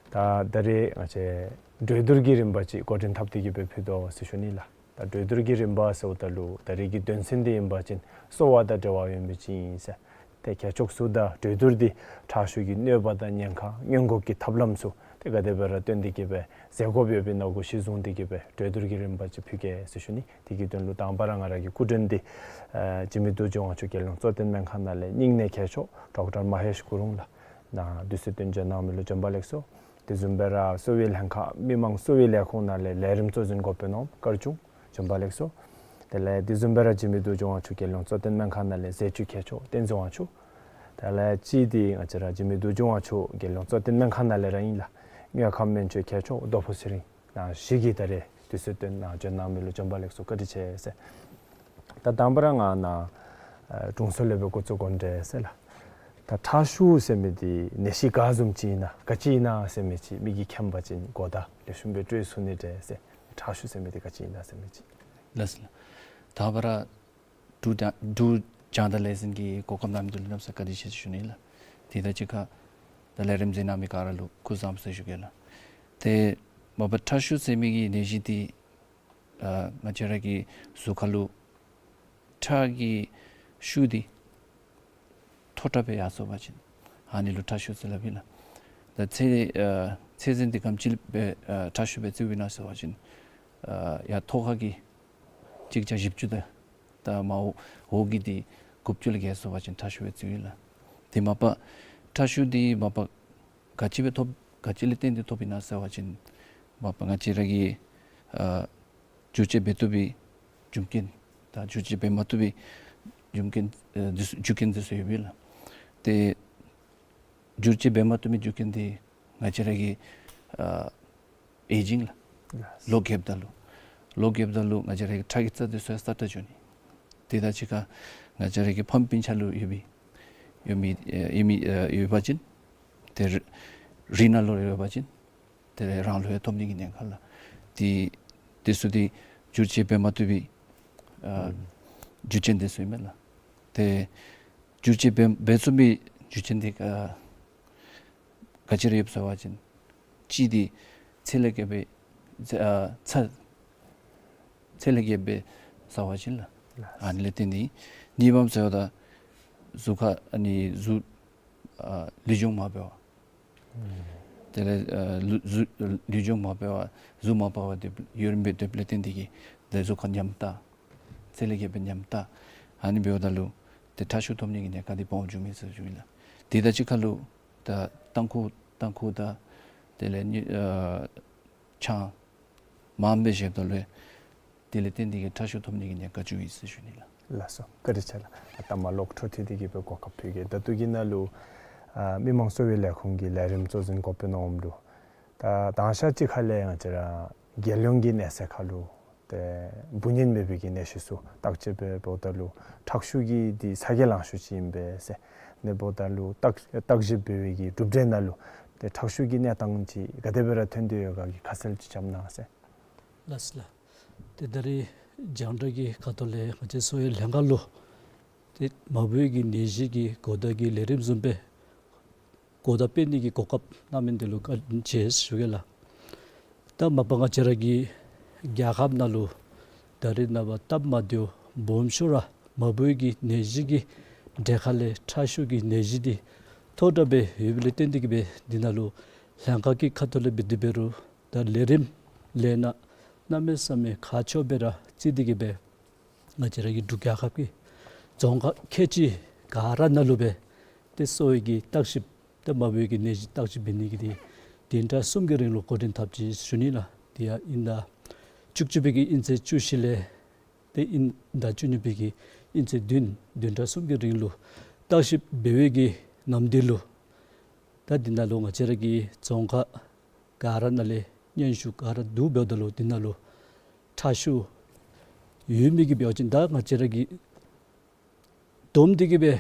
ད་ད་རེས་ང་བཅས་གྲོས་བསྡུར་གྱི་རིམ་པ་ཅིག་འགོ་འདྲེན་འཐབ་སྟེ་གི་སྦེ་ཕུལ་དོ་ཟེར་ཞུ་ནི་ལགས། ད་གྲོས་བསྡུར་གྱི་རིམ་པ་ཟེརཝ་ད་ལུ་ད་རེས་ཀྱི་དོན་ཚན་འདི་ཨིན་པ་ཅིན་གསོ་བ་དང་འབྲེལ་བ་ཡོད་མི་ཅིག་ཨིན་ཟེར། ཏེ་ཁྱད་ཆོས་ཚུ་དང་གྲོས་བསྡུར་འདི་ཁྲག་ཤུགས་ཀྱི་གནོད་པ་དང་ཉེན་ཁ་སྔོན་འགོག་གི་ཐབས་ལམ་ཚུ་ཏེ་ག་དེ་སྦེ་ར་བཏོན་ཏེ་གི་སྦེ་མཛད་དགོཔ་ཡོདཔ་ཨིན་ན་གུ་གཞི་བཟུང་སྟེ་གི་སྦེ་གྲོས་བསྡུར་གྱི་རིམ་པ་ཅིག་ཕུལ་གེ་ཟེར་ཞུ་ནི། དེ་གི་དོན་ལུ་དང་པ་ར་ང་ར་གི་སྐུ་མགྲོན་འདི་ཨ་འཇིགས་མེད་རྡོ་རྗེ་དབང་ཕྱུག་རྒྱལ་ཡོངས་གཙོ་བསྟེན་སྨན་ཁང་ནང་ལས་སྙིང་ནས་མཁས་མཆོག་ཌོག་ཊར་མ་ཧེཤ་གུ་རུང་ལགས། ནཱ་དུས་ཚོད་བཏོན་བྱོན་གནང་མི་ལུ་བྱོན་པ་ལེགས་སོ། དེ་བཟུམ་སྦེ་ར་གསོ་བའི་ལྷན་ཁག་མི་མང་གསོ་བའི་ལས་ཁུངས་ནང་ལས་ལས་རིམ་གཙོ་འཛིན་འགོ་དཔོན་ནོར་བུ་དཀར་ཆུང་བྱོན་པ་ལེགས་སོ། དེ་ལས་དེ་བཟུམ་སྦེ་ར་འཇིགས་མེད་རྡོ་རྗེ་དབང་ཕྱུག་རྒྱལ་ཡོངས་གཙོ་བསྟེན་སྨན་ཁང་ནང་ལས་ཟས་བཅུད་མཁས་མཆོག་བསྟན་འཛིན་དབང་ཕྱུག། དེ་ལས་གཅིག་འདི་ང་བཅས་ར་འཇིགས་མེད་རྡོ་རྗེ་དབང་ཕྱུག་རྒྱལ་ཡོངས་གཙོ་བསྟེན་སྨན་ཁང་ནང་ལས་ར་ཨིན་ལགས། དངོས་ཁམས་སྨན་བཅོས་མཁས་མཆོག་རྡོ་ཕུ་ཚེ་རིང་ནཱ་བཞུགས་ཀྱི། ད་རེས་དུས་ཚོད་བཏོན་ནཱ་བྱོན་གནང་མི་ལུ་བྱོན་པ་ལེགས་སོ། བཀའ་དྲིན་ཆེ་ཟེར། ད་དང་པ་ར་ང་ནཱ་ཨ་དྲུང་འཚོ་ལས་སྦེ་འགོ་བཙུགས་དགོ་འདྲས་ཟེར་ལགས། ད་ཁྲག་ཤུགས་ཟེར་མི་འདི་ནད་གཞི་ག་བཟུམ་ཅིག་ཨིན་ན་ག་ཅི་ཨིན་ན་ཟེར་མི་ཅིག་མི་གིས་མཁྱེན་པ་ཅིན་གོ་བརྡ་ལེགས་ཤོམ་སྦེ་སྤྲོད་ཚུགས་ནི་འདྲས་ཟེར། ཁྲག་ཤུགས་ཟེར་མི་འདི་ག་ཅི་ཨིན་ན་ཟེར་མི་ཅིག། ལགས་སོ་ལགས། ད་བར་འབྲུག་རྒྱང་འབྲུག་རྒྱང་བསྒྲགས་ལས་འཛིན་གྱི་གོ་སྐབས་གནང་མི་འདི་ལུ་གནམ་ས་བཀའ་དྲིན་ཆེ་ཟེར་ཞུ་ནི་ལགས། དེ་དང་གཅིག་ཁར་ད་ལས་རིམ་གཟིགས་གནང་མི་ག་ར་ལུ་སྐུ་གཟུགས་བཟང་པོ་ཟེར་ཞུ་གེ་ལགས། ཏེ་མ་པ་ཁྲག་ཤུགས་ཟེར་མི་གི་ནད་གཞི་འདི་ཨ་ང་བཅས་ར་གི་གཟུགས་ཁ་ལུ་ཁྲག་གི་ཤུགས་འདི་མཐོ་དྲགས་སྦེ་ཡར་སོང་པ་ཅིན་ཨ་ནི་ལུ་ཁྲག་ཤུགས་ཟེར་སླབ་ཨིན་ལགས། ད་ཚད་ཨ་ཚད་འཛིན་འདི་ག་དེམ་ཅིག་སྦེ་ཨ་ཁྲག་ཤུགས་སྦེ་བརྩིཝ་ཨིན་ན་ཟེར་བ་ཅིན་ཨ་ཡར་ཐོག་ཁ་གི་གཅིག་བརྒྱ་བཞི་བཅུ་དང་ད་མར་འོག་འོག་གི་འདི་དགུ་བཅུ་ལས་བརྒལ་སོང་པ་ཅིན་ཁྲག་ཤུགས་སྦེ་བརྩིཝ་ཨིན་ལགས། དེ་མ་པ་ཁྲག་ཤུགས་འདི་མ་པ་ག་ཅི་སྦེ་ཐོབ་ག་ཅི་ལས་བརྟེན་ཏེ་ཐོབ་ཨིན་ན་ཟེར་བ་ཅིན་མ་པ་ང་བཅས་ར་གི་ཨ་བསྒྱུར་བཅོས་འབད་བཏུབ་པའི་རྒྱུ་རྐྱེན་དང་བསྒྱུར་བཅོས་འབད་མ་བཏུབ་པའི་རྒྱུ་རྐྱེན་ཨ་འདི་ཚུ་རྒྱུ་རྐྱེན་འདི་ཚུ་ཡོདཔ་ཨིན་ལགས། ཏེ་བསྒྱུར་བཅོས་འབད་མ་བཏུབ་པའི་རྒྱུ་རྐྱེན་འདི་ང་བཅས་ར་གི་ཨ་ཨེ་ཇིང་ལགས། ལོ་རྒསཔ་ད་ལུ་ལོ་རྒསཔ་ད་ལུ་ང་བཅས་ར་གི་ཁྲག་གི་རྩ་འདི་ཚུ་ཡང་སྲ་ཀྲག་འགྱོ་ནི། དེ་དང་གཅིག་ཁར་ང་བཅས་ར་གི་ཕམ་སྤུན་ཆ་ལུ་ཡོད་པའི་ཡོད་མི་ཨེ་ཡོད་མི་ཨེ་ཡོད་པ་ཅིན་ཏེ་རི་རི་ནང་ལུ་ཡོད་པ་ཅིན་ཏེ་རང་ལུ་ཡང་ཐོབ་ནི་གི་ཉེན་ཁ་ལགས། ཏེ་འདི་ཚུ་འདི་བསྒྱུར་བཅོས་འབད་མ་བཏུབ་པའི་ཨ་ཨུམ་རྒྱུ་རྐྱེན་འདི་ཚུ་ཨིན་མས་ལགས། ཏེ་བསྒྱུར་བཅོས་འབད་འབད་ཚུགས་པའི་རྒྱུ་རྐྱེན་འདི་ཨ་ག་ཅི་ར་ཡོདཔ་ཟེར་བ་ཅིན་གཅིག་འདི་ཚད་ལས་བརྒལ་བའི་ཚད་ཨ་ཚད་ཚད་ལས་བརྒལ་བའི་ཟེར་བ་ཅིན་ལགས། ཨ་ནི་ལས་བརྟེན་ཏེ་གཉིས་པམ་ཟེརཝ་ད་གཟུགས་ཁར་ཨ་ནི་གཟུགས་ཨ་ལུས་སྦྱོང་མ་འབད་བར་ཨུམ་དེ་ལས་ཨ་ལུ་གཟུགས་ལུས་སྦྱོང་མ་འབད་བར་གཟུགས་མ་འཕར་བར་སྡོད་ཡུན་རིངམོ་སྦེ་སྡོདཔ་ལས་བརྟེན་ཏེ་གིས་ཏེ་གཟུགས་ཁར་ཉམས་ཏ་ཚད་ལས་བརྒལ་བའི་ཉམས་ཏ་ཨ་ནི་འབདཝ་ད་ལུ་ཏེ་ཁྲག་ཤུགས་ཐོབ་ནི་གི་ཉེན་ཁ་འདི་སྦོམ་འགྱོཝ་ཨིན་ཟེར་ཞུཝ་ཨིན་ལགས། དེ་དང་གཅིག་ཁར་ལུ་ད་ཏམ་ཁུ་ཏམ་ཁུ་དང་དེ་ལས་ནི་ཨ་ཆང་མངམ་སྦེ་བཞེསཔ་ད་ལུ་དེ་ལས་བརྟེན་ཏེ་གིས་ཁྲག་ཤུགས་ཐོབ་ནི་གི་ཉེན་ཁ་འགྱོཝ་ཨིན་ཟེར་ཞུ་ནི་ལགས། ལགས་སོ། བཀའ་དྲིན་ཆེ་ལགས། ད་མ་ལོག་འཕྲོ་མཐུད་དེ་གིས་སྦེ་གོ་སྐབས་ཕུལ་གེ། ད་ལྟོ་གི་ནང་ལུ་ཨ་མི་མང་གསོ་བའི་ལས་ཁུངས་ཀྱི་ལས་རིམ་གཙོ་འཛིན་འགོ་དཔོན་ནོར་བུ་ལུ་ད་དང་ཤ་ཅིག་ཁ་ལས་ང་བཅས་ར་རྒྱལ་ཡོངས་ཀྱི་གནས་ཚད་ཁར་ལུ་ཏེ་འབུ་གཉན་མེད་པའི་གི་ནད་གཞི་ཚུ་བརྟག་དཔྱད་འབད་འབདཝ་ད་ལུ་ཁྲག་ཤུགས་ཀྱི་འདི་ཚ་གྱང་ལང་ཤོས་ཅིག་ཨིན་པས་ཟེར། ཨ་ནི་འབདཝ་ད་ལུ་བརྟག་བརྟག་ཞིབ་འབད་བའི་གི་གྲུབ་འབྲས་ནང་ལུ་ཏེ་ཁྲག་ཤུགས་ཀྱི་གནས་སྟངས་ཅིག་ག་དེ་སྦེ་ར་ཐོན་ཏེ་ཡོད་ག་གི་ཁ་གསལ་ཅིག་བཀྲམ་གནང་ཟེར། ལགས་སོ་ལགས། ཏེ་ད་རེས་རྒྱང་བསྒྲགས་ཀྱི་ཁ་ཐུག་ལས་ང་བཅས་གསོ་བའི་ལྷན་ཁག་ལུ་ཏེ་མ་བུའི་གི་ནད་གཞི་གི་གོ་བརྡ་གི་ལས་རིམ་བཟུམ་སྦེ་གོ་བརྡ་སྤེལ་ནི་གི་གོ་སྐབས་གནང་མི་འདི་ལུ་བཀའ་དྲིན་ཆེ་ཟེར་ཞུ་གེ་ལགས། ད་མ་པ་ང་བཅས་ར་གི་རྒྱལ་ཁབ་ནང་ལུ་ད་རེས་ནངས་པ་སྟབས་མ་བདེཝ་སྦོམ་ཤོས་ར་མ་བུའི་གི་ནད་གཞི་གི་གྲས་ཁ་ལས་ཁྲག་ཤུགས་ཀྱི་ནད་གཞི་འདི་མཐོ་དྲགས་སྦེ་ཡོདཔ་ལས་བརྟེན་ཏེ་གིས་སྦེ་འདི་ནང་ལུ་ལྷན་ཁག་གི་ཁ་ཐུག་ལས་འབད་དེ་འབད་རུང་ད་ལས་རིམ་ལས་སྣ་གནམ་མེད་ས་མེད་ཁག་ཆེཝ་སྦེ་ར་བརྩི་སྟེ་གིས་སྦེ་ང་བཅས་ར་གི་འབྲུག་རྒྱལ་ཁབ་ཀྱི་རྫོང་ཁག་ཁལ་གཅིག་ག་ར་ནང་ལུ་སྦེ་ཏེ་གསོ་བའི་གི་བརྟག་ཞིབ་ཏེ་མ་བུའི་གི་ནད་གཞི་བརྟག་ཞིབ་འབད་ནི་གི་འདི་བདུན་ཕྲག་གསུམ་གྱི་རིང་ལུ་འགོ་འདྲེན་འཐབ་ཅི་ཞུ་ནི་ལགས། དེ་ཡང་དབྱིན་ཟླ་བཅུ་གཅིག་པའི་གི་དབྱིན་ཚེས་བཅུ་བཞི་ལས་ཏེ་དབྱིན་ཟླ་བཅུ་གཉིས་པའི་གི་དབྱིན་ཚེས་བདུན། བདུན་ཕྲག་གསུམ་གྱི་རིང་ལུ་བརྟག་ཞིབ་འབད་བའི་གི་ནམ་དུས་ལུ་ད་འདི་ནང་ལུ་ང་བཅས་ར་གི་རྫོང་ཁག་ག་ར་ནང་ལས་སྙན་ཞུ་ག་ར་བསྡུ་འབདཝ་ད་ལུ་འདི་ནང་ལུ་ཁྲག་ཤུགས་ཡོད་མི་གི་འབད་བ་ཅིན་ད་ང་བཅས་ར་གི་བསྡོམས་ཏེ་གི་སྦེ་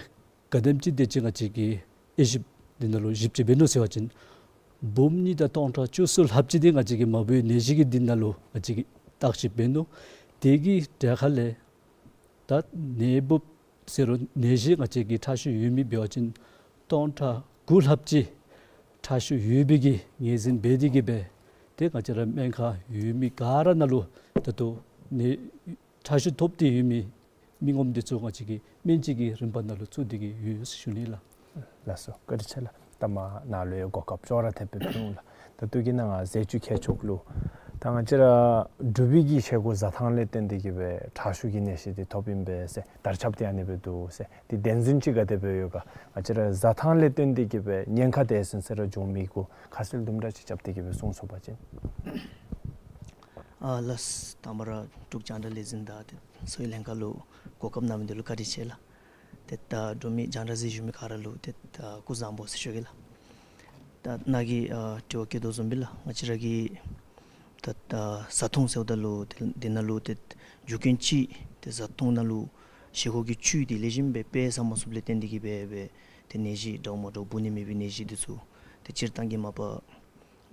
ག་དེམ་ཅིག་དེ་ཅིག་ང་བཅས་ཀྱིས་དབྱེ་ཞིབ་འདི་ནང་ལུ་ཞིབ་དཔྱད་འབད་ནུག་ཟེར་བ་ཅིན་འབུམ་གཉིས་དང་སྟོང་ཕྲག་བཅུ་གསུམ་ལྷགཔ་ཅིག་འདི་ང་བཅས་ཀྱི་མ་བུའི་ནད་གཞི་གི་འདི་ནང་ལུ་ང་བཅས་ཀྱིས་བརྟག་ཞིབ་འབད་ནུག། དེ་གི་གྲས་ཁ་ལས་ད་ནད་འབུཔ་ཟེར་རུང་ནད་གཞི་ང་བཅས་ཀྱི་ཁྲག་ཤུགས་ཡོད་མི་འབད་བ་ཅིན་སྟོང་ཕྲག་དགུ་ལྷགཔ་ཅིག་ཁྲག་ཤུགས་ཡོད་པའི་གི་ངོས་འཛིན་འབད་དེ་གི་སྦེ་ཏེ་ང་བཅས་ར་སྨན་ཁང་ཡོད་མི་ག་ར་ནང་ལུ་ད་ལྟོ་ནད་ཁྲག་ཤུགས་ཐོབ་སྟེ་ཡོད་མི་མི་ངོམ་འདི་ཚུ་ང་བཅས་ཀྱིས་སྨན་བཅོས་ཀྱི་རིམ་པ་ནང་ལུ་བཙུགས་ཏེ་གི་ཡོད་ཟེར་ཞུ་ནི་ལགས། ལགས་སོ། བཀའ་དྲིན་ཆེ་ལགས། ད་མ་ནཱ་ལུ་ཡང་གོ་སྐབས་ཅོག་ར་འཐདཔ་སྦེ་ཕུལ་འོང་ལགས། ད་ལྟོ་གི་ནང་ང་ཟས་བཅུད་ཁྱད་ཆོས་ལུ་ད་ང་བཅས་ར་འབྲུག་པའི་གི་བཞེས་སྒོ་བཟའ་ཐངས་ལས་བརྟེན་ཏེ་གི་སྦེ་ཁྲག་ཤུགས་ཀྱི་ནད་གཞི་འདི་ཐོབ་ཨིན་པས་ཟེར་དར་ཁྱབ་འདི་ཨ་ནི་སྦེ་འདུག་ཟེར། འདི་བདེན་རྫུན་ཅིག་ག་དེ་སྦེ་ཡོད་ག། ང་བཅས་ར་བཟའ་ཐངས་ལས་བརྟེན་ཏེ་གི་སྦེ་ཉེན་ཁ་དེ་ཟུན་ཟེར་ར་འབྱུང་མི་གུ་ཁ་གསལ་དུམ་གྲ་ཅིག་རྐྱབ་སྟེ་གི་སྦེ་གསུང་ཚུགས་པ་ཅིན། ཨ་ལགས། དང་པ་ར་འབྲུག་རྒྱང་བསྒྲགས་ལས་འཛིན་དང་ཏེ་གསོ་བའི་ལྷན་ཁག་ལུ་གོ་སྐབས་གནང་མི་འདི་ལུ་བཀའ་དྲིན་ཆེ་ལགས། ཏེ་ད་འབྲུག་མི་རྒྱང་བསྒྲགས་གཟིགས་བཞུགས་མི་ག་ར་ལུ་ཏེ་ད་སྐུ་གཟུགས་བཟང་པོ་ཟེར་ཞུ་གེ་ལགས། ད་ནཱ་གིས་ཨ་དྲི་བ་བཀོད་དོ་བཟུམ་སྦེ་ལགས། ང་བཅས་ར་གི་ད་ད་བཟའ་འཐུང་ཟེརཝ་ད་ལུ་ཏེ་འདི་ནང་ལུ་ཏེ་རྒྱུ་རྐྱེན་ཅིག་ཏེ་བཟའ་འཐུང་ནང་ལུ་བཞེས་སྒོ་གི་བཅུད་འདི་ལེགས་ཤོམ་སྦེ་སྤེལ་ས་མ་ཚུགསཔ་ལས་བརྟེན་ཏེ་གི་སྦེ་སྦེ་ཏེ་ནད་གཞི་འདྲཝ་མ་འདྲཝ་འབུ་ནད་མེད་པའི་ནད་གཞི་འདི་ཚུ་ཏེ་སྤྱིར་བཏང་གི་མ་པ་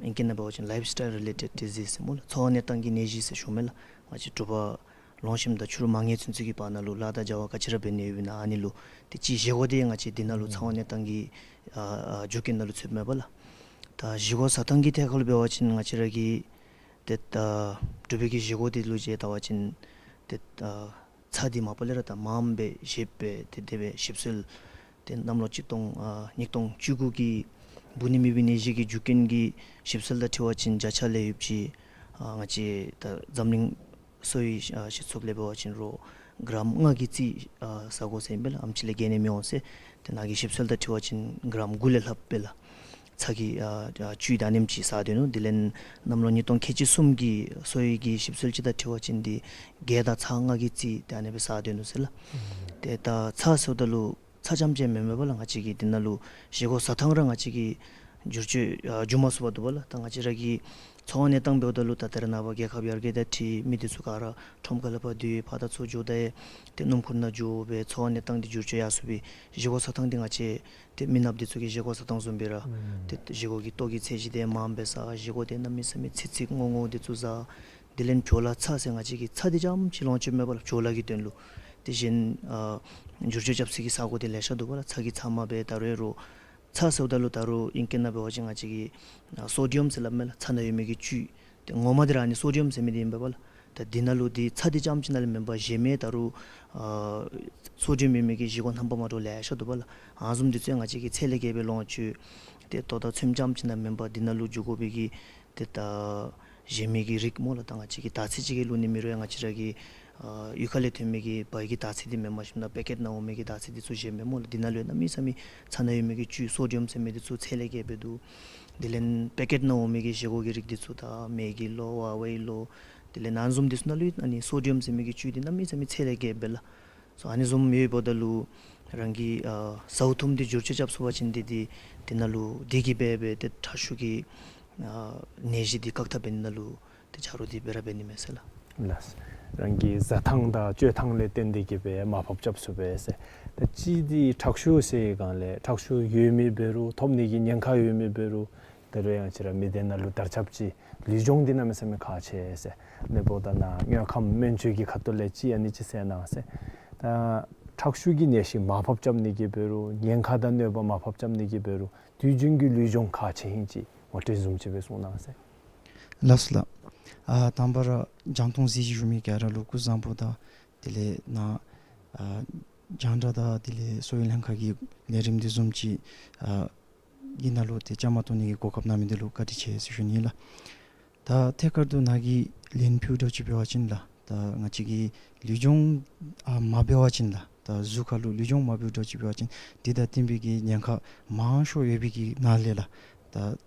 ཨིང་སྐད་ནང་འབད་བ་ཅིན་ལའིབ་སི་ཊའིལ་རི་ལེ་ཊེཌ་ཌི་ཟིསི་ཟེར་སྨོ་ལགས། འཚོ་བ་གནས་སྟངས་ཀྱི་ནད་གཞི་ཟེར་ཞུཝ་མས་ལགས། ང་བཅས་དྲོ་པ་ལོང་ཞིནམ་དང་ཕྱི་རུ་མ་ངལ་ཚུན་ཚོད་ཀྱི་བར་ན་ལུ་ལཱ་དང་བྱ་བ་ག་ཅི་ར་འབད་ནི་ཡོདཔ་ཨིན་ན་ཨ་ནི་ལུ་ཏེ་ཅིག་བཞེས་སྒོ་འདི་ང་བཅས་འདི་ནང་ལུ་ཨུམ་འཚོ་བ་གནས་སྟངས་ཀྱི་ཨ་ཨ་རྒྱུ་རྐྱེན་ནང་ལུ་ཚུདཔ་མས་པ་ལགས། ད་བཞེས་སྒོ་བཟའ་ཐངས་ཀྱི་ཐད་ཁར་ལུ་འབད་བ་ཅིན་ང་བཅས་ར་གི་ཏེ་ད་འབྲུག་པའི་གི་བཞེས་སྒོ་འདི་ལུ་བྱས་བལྟ་བ་ཅིན་ཏེ་ད་ཚྭ་འདི་མ་པ་ལས་ར་ད་མངམ་སྦེ་བཞེས་སྦེ་ཏེ་དེ་སྦེ་ཞིབ་འཚོལ་ཏེ་གནམ་ལོ་གཅིག་སྟོང་ཨ་ཉིས་སྟོང་བཅུ་དགུ་གི་འབུ་ནད་མེད་པའི་ནད་གཞི་གི་རྒྱུ་རྐྱེན་གྱི་ཞིབ་འཚོལ་དང་འཁྲིལ་བ་ཅིན་བརྒྱ་ཆ་ལས་ཡོདཔ་ཅིག་ཨ་ང་བཅས་ད་འཛམ་གླིང་གསོ་བའི་ཨ་སྤྱི་ཚོགས་ལས་འབད་བ་ཅིན་རོགས་གྲམ་ལྔ་གི་རྩིས་ཨ་བཟའ་དགོ་ཟེར་ཨིན་པས་ལགས། ཨེམ་ཅིག་ལས་བརྒལ་ནི་མི་འོང་ཟེར། ཏེ་ནཱ་གི་ཞིབ་འཚོལ་དང་འཁྲིལ་བ་ཅིན་གྲམ་དགུ་ལས་ལྷགཔ་སྦེ་ལགས། ཚྭ་གི་ཨ་ཨ་བཅུད་ད་ཨ་ནེམ་ཅིག་བཟའ་སྡོད་ནུག། དེ་ལས་གནམ་ལོ་ཉིས་སྟོང་ཁལ་གཅིག་གསུམ་གྱི་གསོ་བའི་གི་ཞིབ་འཚོལ་ཅིག་དང་འཁྲིལ་བ་ཅིན་འདི་རྒྱས་དང་ཚྭ་ལྔ་གི་རྩིས་ད་ཨ་ནི་སྦེ་བཟའ་སྡོད་ནུག་ཟེར་ལགས། ཨུམ་ཏེ་ད་ཚྭ་ཟེརཝ་ད་ལུ་ཚྭ་རྐྱངམ་ཅིག་མེན་མས་པ་ལགས། ང་བཅས་ཀྱི་འདི་ནང་ལུ་བཞེས་སྒོ་བཟའ་ཐངས་ར་ང་བཅས་ཀྱིས་བསྒྱུར་བཅོས་ཨ་འགྱོ་མ་ཚུགས་པར་འདུག་པ་ལགས། ད་ང་བཅས་ར་གི་འཚོ་བ་གནས་སྟངས་འབདཝ་ད་ལུ་ད་ད་རེས་ནངས་པ་རྒྱལ་ཁབ་ཡར་རྒྱས་དང་འཁྲིལ་མི་འདི་ཚུ་ག་ར་ཁྲོམ་ཁ་ལས་ཕར་འདི་ཕར་དང་ཚུར་འགྱོ་ད་ཡང་ཏེ་སྣུམ་འཁོར་ནང་འགྱོ་སྦེ་འཚོ་བ་གནས་སྟངས་འདི་བསྒྱུར་བཅོས་ཡར་སོང་སྦེ་བཞེས་སྒོ་བཟའ་ཐངས་འདི་ང་བཅས་ཏེ་མི་ནགཔ་འདི་ཚུ་གི་བཞེས་སྒོ་བཟའ་ཐངས་བཟུམ་སྦེ་ར་ཨུམ་ཏེ་བཞེས་སྒོ་གི་ལྟོ་གི་ཚད་གཞི་འདི་མངམ་སྦེ་བཟའ། བཞེས་སྒོ་འདི་གནམ་མེད་ས་མེད་ཚིག་ཚིག་རྔོག་རྔོག་འདི་ཚུ་བཟའ། དེ་ལས་བྲོ་ལ་ཚྭ་ཟེར་ང་བཅས་ཀྱིས་ཚྭ་འདི་རྐྱངམ་ཅིག་ལོངས་སྤྱོད་མེད་པ་ལགས། བྲོ་ལ་གི་དོན་ལུ། དེ་བཞིན་ཨ་བསྒྱུར་བཅོས་རྐྱབ་ས་གི་ས་གོ་འདི་ལེ་ཤ་འདུག་པ་ལགས། ཚྭ་གི་ཚབ་མ་སྦེ་ད་རུང་རོགས་ཚྭ་ཟེརཝ་ད་ལུ་ད་རུང་ཨིང་སྐད་ནང་འབད་བ་ཅིན་ང་བཅས་ཀྱིས་ཨ་སོ་ཌི་ཡམ་ཟེར་སླབ་མས་ལགས། ཚྭ་ནང་ཡོད་མི་གི་བཅུད། ཏེ་ངོ་མ་འདི་ར་ཨ་ནི་སོ་ཌི་ཡམ་ཟེར་མི་འདི་ཨིན་པས་པ་ལགས། ད་འདི་ནང་ལུ་འདི་ཚྭ་འདི་རྐྱངམ་ཅིག་ནང་ལས་མེན་པར་གཞན་མི་ད་རུང་ཨ་སོ་ཌི་ཡམ་ཡོད་མི་གི་བཞེས་སྒོ་རྣམ་པ་མ་འདྲཝ་ལེ་ཤ་འདུག་པ་ལགས། ཨ་ནི་བཟུམ་འདི་ཚུ་ང་བཅས་ཀྱིས་ཚད་ལས་བརྒལ་སྦེ་ལོངས་སྤྱོད། ཏེ་ལྟོ་དང་ཚོདམ་རྐྱངམ་ཅིག་ནང་མེན་པར་འདི་ནང་ལུ་འགྱོ་དགོ་པའི་གི་ཏེ་ད་གཞན་མི་གི་རིགས་སྨོ་ལགས། ད་ང་བཅས་ཀྱིས་དར་ཚིལ་ཅིག་གི་ལུ་ནི་མེད་རུང་ཡང་ང་བཅས་ར་གི་ཨ་གཡུས་ཁ་ལས་ཐོན་མི་གི་བལ་གྱི་དར་ཚིལ་འདི་མེནམ་ཞིནམ་ད་པེ་ཀེཊ་ནང་འོང་མི་གི་དར་ཚིལ་འདི་ཚུ་གཞན་མི་སྨོ་ལགས། འདི་ནང་ལུ་ཡང་གནམ་མེད་ས་མེད་ཚྭ་ནང་ཡོད་མི་གི་བཅུད་སོ་ཌི་ཡམ་ཟེར་མི་འདི་ཚུ་ཚད་ལས་བརྒལ་སྦེ་འདུག། དེ་ལས་པེ་ཀེཊ་ནང་འོང་མི་གི་བཞེས་སྒོ་གི་རིགས་འདི་ཚུ་ད་མེ་གི་ལོ་ཝ་ཝའི་ལོ་དེ་ལས་ཨ་ནི་བཟུམ་འདི་ཚུ་ནང་ལུ་ཡང་ཨ་ནི་སོ་ཌི་ཡམ་ཟེར་མི་གི་བཅུད་འདི་གནམ་མེད་ས་མེད་ཚད་ལས་བརྒལ་སྦེ་ལགས། སོ་ཨ་ནི་བཟུམ་ཡོདཔ་ད་ལུ་རང་གི་ཨ་བཟའ་འཐུང་འདི་བསྒྱུར་བཅོས་རྐྱབ་ཚུགས་པ་ཅིན་འདི་འདི་འདི་ནང་ལུ་འདི་གིས་འབད་འབད་ཏེ་ཁྲག་ཤུགས་ཀྱི་ཨ་ནད་གཞི་འདི་བཀག་ཐབས་འབད་ནི་ནང་ལུ་ཏེ་ཆ་རོགས་འདི་འབད་ར་འབད་ནི་མས་ཟེར་ལགས། ལགས། རང་གི་བཟའ་ཐངས་དང་སྤྱོད་ཐངས་ལས་བརྟེན་ཏེ་གི་སྦེ་མར་ཕབ་རྐྱབ་ཚུགས་པས་ཟེར། ད་ཅི་འདི་ཁྲག་ཤུགས་ཟེར་སྒང་ལས་ཁྲག་ཤུགས་ཡོད་མི་འབད་རུང་ཐོབ་ནི་གི་ཉེན་ཁ་ཡོད་མི་འབད་རུང་ད་རུང་ཡང་ང་བཅས་ར་མི་སྡེ་ནང་ལུ་དར་ཁྱབ་ཅིག་ལུས་སྦྱོང་འདི་གནམ་མེད་ས་མེད་ཁག་ཆེ་ཟེར། ལས་འབདཝ་ད་ནཱ་དངོས་ཁམས་སྨན་བཅོས་ཀྱི་ཁ་ཐུག་ལས་ཅིག་ཨ་ནི་ཅིག་གསལ་གནང་ཟེར། ད་ཁྲག་ཤུགས་ཀྱི་ནད་གཞི་མར་ཕབ་རྐྱབ་ནི་གི་འབད་རུང་ཉེན་ཁ་དང་གནོད་པ་མར་ཕབ་རྐྱབ་ནི་གི་འབད་རུང་དུས་རྒྱུན་གྱི་ལུས་སྦྱོང་ཁག་ཆེ་ཨིན་ཅིག་ངོ་སྤྲོད་བཟུམ་ཅིག་སྦེ་གསུང་གནང་ཟེར། ལགས་སོ་ལགས། ཨ་དང་པ་ར་རྒྱང་མཐོང་གཟིགས་བཞུགས་མི་ག་ར་ལུ་སྐུ་གཟུགས་བཟང་པོ་དང་དེ་ལས་ནཱ་ཨ་རྒྱང་བསྒྲགས་དང་དེ་ལས་གསོ་བའི་ལྷན་ཁག་གི་ལས་རིམ་འདི་བཟུམ་ཅིག་ཨ་གི་ནང་ལུ་ཏེ་བཅའ་མར་གཏོགས་ནི་གི་གོ་སྐབས་གནང་མི་འདི་ལུ་བཀའ་དྲིན་ཆེ་ཟེར་ཞུ་ནི་ལགས། ད་ཐད་ཀར་དུ་ནཱ་གིས་ལན་ཕུལཝ་འདྲཝ་ཅིག་འབད་བ་ཅིན་ལགས། ད་ང་བཅས་ཀྱིས་ལུས་སྦྱོང་ཨ་མ་འབད་བ་ཅིན་ལགས། ད་གཟུགས་ཁར་ལུ་ལུས་སྦྱོང་མ་འབདཝ་འདྲཝ་ཅིག་འབད་བ་ཅིན་འདི་དང་བསྟུན་པའི་གི་ཉེན་ཁ་མང་ཤོས་ཡོད་པའི་གི་ནང་ལས་ལགས། ད་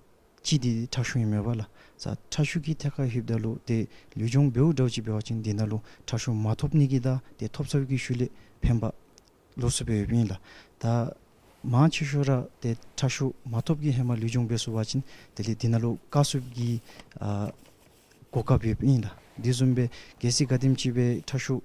གཅིག་འདི་ཁྲག་ཤུགས་ཨིན་མས་པ་ལགས། ས་ཁྲག་ཤུགས་ཀྱི་ཐད་ཁར་ལྷོདཔ་ད་ལུ་ཏེ་ལུས་སྦྱོང་འབདཝ་འདྲཝ་ཅིག་འབད་བ་ཅིན་དེ་ནང་ལུ་ཁྲག་ཤུགས་མ་ཐོབ་ནི་གི་དང་ཏེ་ཐོབ་ཚར་བའི་ཤུལ་ལས་ཕན་པ་ལོགས་སུ་སྦེ་ཡོདཔ་ཨིན་ལགས། ད་མང་ཆེ་ཤོས་ར་ཏེ་ཁྲག་ཤུགས་མ་ཐོབ་ཀྱི་ཧེ་མ་ལུས་སྦྱོང་འབད་ཚུགས་པ་ཅིན་དེ་ལས་དེ་ནང་ལུ་བཀག་ཚུགསཔ་གི་ཨ་གོ་སྐབས་ཡོདཔ་ཨིན་ལགས། དེ་བཟུམ་སྦེ་གལ་སྲིད་ག་དེམ་ཅིག་སྦེ་ཁྲག་ཤུགས་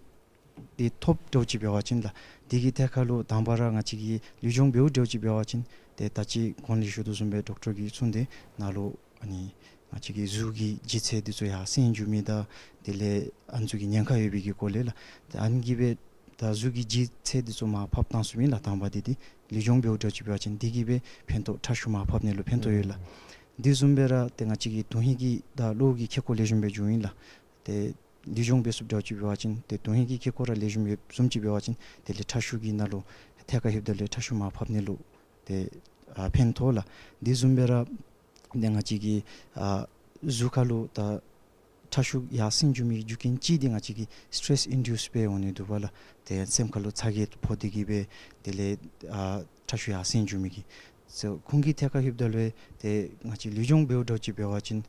འདི་ཐོབ་འདྲཝ་ཅིག་འབད་བ་ཅིན་ལགས། དེ་གི་ཐད་ཁར་ལུ་དང་པ་ར་ང་བཅས་ཀྱིས་ལུས་སྦྱོང་འབདཝ་འདྲཝ་ཅིག་འབད་བ་ཅིན་ཏེ་ད་ཅི་གོང་ལས་ཞུ་དོ་བཟུམ་སྦེ་ཌོག་ཊར་གྱིས་གསུངས་ཏེ་ནཱ་ལུ་ཨ་ནི་ང་བཅས་ཀྱི་གཟུགས་ཀྱི་ལྗིད་ཚད་འདི་ཚུ་ཡར་སེང་འགྱོ་མི་དང་དེ་ལས་ཨ་ནི་ཚུ་གི་ཉེན་ཁ་ཡོད་པའི་གི་སྐོར་ལས་ལགས། ཏེ་ཨ་ནི་གིས་སྦེ་ད་གཟུགས་ཀྱི་ལྗིད་ཚད་འདི་ཚུ་མར་ཕབ་བཏང་ཚུགས་ཨིན་ལགས། དང་པ་འདི་འདི་ལུས་སྦྱོང་འབདཝ་འདྲཝ་ཅིག་འབད་བ་ཅིན་དེ་གིས་སྦེ་ཕན་ཐོགས་ཁྲག་ཤུགས་མར་ཕབ་ནི་ལུ་ཕན་ཐོགས་ཡོད་ལགས། དེ་བཟུམ་སྦེ་ར་ཏེ་ང་བཅས་ཀྱི་དོན་ཧིང་གི་དང་གློ་བོ་གི་ཁེ་ཀོ་ལེགས་ཤོམ་སྦེ་འགྱོཝ་ཨིན་ལགས། ཏེ་ལུས་སྦྱོང་འབད་ཚུགསཔ་འདྲཝ་ཅིག་འབད་བ་ཅིན་ཏེ་དོན་ཧིང་གི་ཁེ་ཀོ་ར་ལེགས་ཤོམ་ཡོདཔ་བཟུམ་ཅིག་འབད་བ་ཅིན་དེ་ལས་ཁྲག་ཤུགས་ཀྱི་ནང་ལུ་ཐད་ཁར་ལྷོདཔ་ད་ལུ་ཁྲག་ཤུགས་མར་ཕབ་ནི་ལུ་ཏེ་ཨ་ཕན་ཐོགས་ལགས། དེ་བཟུམ་སྦེ་ར་ཏེ་ང་བཅས་ཀྱི་ཨ་གཟུགས་ཁར་ལུ་ད་ཁྲག་ཤུགས་ཡར་སེང་འགྱོ་མི་རྒྱུ་རྐྱེན་གཅིག་འདི་ང་བཅས་ཀྱི་སི་ཊེ་རེསི་ཨིན་ཌིའུསཌ་སྦེ་འོང་ནི་འདུག་པ་ལགས། ཏེ་སེམས་ཁར་ལུ་ཚ་གྱང་ཕོག་སྟེ་གིས་སྦེ་དེ་ལས་ཨ་ཁྲག་ཤུགས་ཡར་སེང་འགྱོ་མི་གི་སོ་ཁོང་གི་ཐད་ཁར་ལྷོདཔ་ད་ལུ་ཏེ་ང་བཅས་ལུས་སྦྱོང་འབདཝ་འདྲཝ་ཅིག་འབད་བ་ཅིན་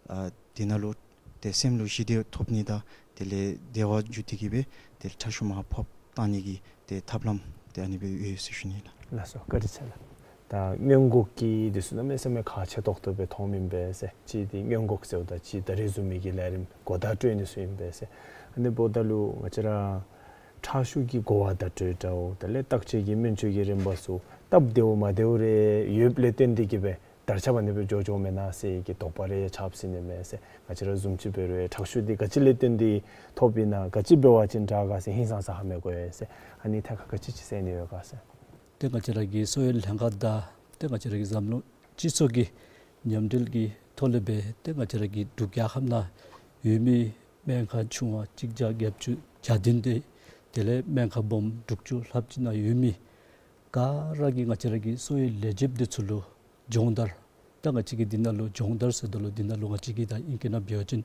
ཨ་དེ་ནང་ལུ་ཏེ་སེམས་ལུ་ཞི་བདེ་ཐོབ་ནི་དང་དེ་ལས་བདེ་བ་འགྱོ་སྟེ་གིས་སྦེ་ཏེ་ཁྲག་ཤུགས་མར་ཕབ་བཏང་ནི་གི་ཏེ་ཐབས་ལམ་ཏེ་ཨ་ནི་སྦེ་ཡོད་ཟེར་ཞུ་ནི་ལགས། ལགས་སོ། བཀའ་དྲིན་ཆེ་ལགས། ད་སྔོན་འགོག་གི་འདི་ཚུ་གནམ་མེད་ས་མེད་ཁག་ཆེ་ཏོག་ཏོ་སྦེ་མཐོངམ་ཨིན་པས་ཟེར། གཅིག་འདི་སྔོན་འགོག་ཟེརཝ་ད་གཅིག་ད་རིས་བཟུམ་མའི་གི་ལས་རིམ་གོ་བརྡ་སྤྲོད་ནི་ཚུ་ཨིན་པས་ཟེར། ཨ་ནི་འབདཝ་ད་ལུ་ང་བཅས་ར་ཁྲག་ཤུགས་ཀྱི་གོ་བ་བརྡ་སྤྲོད་འདྲཝ་དེ་ལས་བརྟག་དཔྱད་ཀྱི་སྨན་བཅོས་ཀྱི་རིམ་པ་ཚུ་སྟབས་བདེཝ་མ་བདེཝ་རེ་ཡོདཔ་ལས་བརྟེན་ཏེ་གིས་སྦེ་དར་ཁྱབ་ཨ་ནི་སྦེ་འགྱོ་འགྱོཝ་མེན་ན་ཟེར་གྱི་དོགས་པ་རེ་ཆགསཔ་ཟེར་ནི་མས་ཟེར། ང་བཅས་ར་བཟུམ་ཅིག་འབད་རུང་ཁྲག་ཤུགས་འདི་ག་ཅི་ལས་བརྟེན་ཏེ་ཐོབ་ཨིན་ན་ག་ཅི་འབད་བ་ཅིན་དྲག་ག་ཟེར་ཧིང་སངས་ས་ཧ་མི་གོ་ཡི་ཟེར། ཨ་ནི་ཐད་ཁར་ག་ཅི་ཅིག་ཟེར་ནི་ཡོད་ག་ཟེར། ཏེ་ང་བཅས་ར་གི་གསོ་བའི་ལྷན་ཁག་དང་ཏེ་ང་བཅས་ར་གི་འཛམ་གླིང་སྤྱི་ཚོགས་ཀྱི་མཉམ་འབྲེལ་གྱི་ཐོག་ལས་སྦེ་ཏེ་ང་བཅས་ར་གི་འབྲུག་རྒྱལ་ཁབ་ནང་ཡོད་མི་སྨན་ཁང་ཆུང་བ་གཅིག་བརྒྱ་བརྒྱད་ཅུ་གྱ་བདུན་ཏེ་དེ་ལས་སྨན་ཁང་སྦོམ་དྲུག་ཅུ་ལྷགཔ་ཅིག་ནང་ཡོད་མི་ག་ར་གིས་ང་བཅས་ར་གི་གསོ་བའི་ལས་བྱེདཔ་འདི་ཚུ་ལུ་སྦྱོང་བརྡར། ད་ང་བཅས་ཀྱིས་འདི་ནང་ལུ་སྦྱོང་བརྡར་ཟེརཝ་ད་ལུ་འདི་ནང་ལུ་ང་བཅས་ཀྱིས་ད་ཨིང་སྐད་ནང་འབད་བ་ཅིན་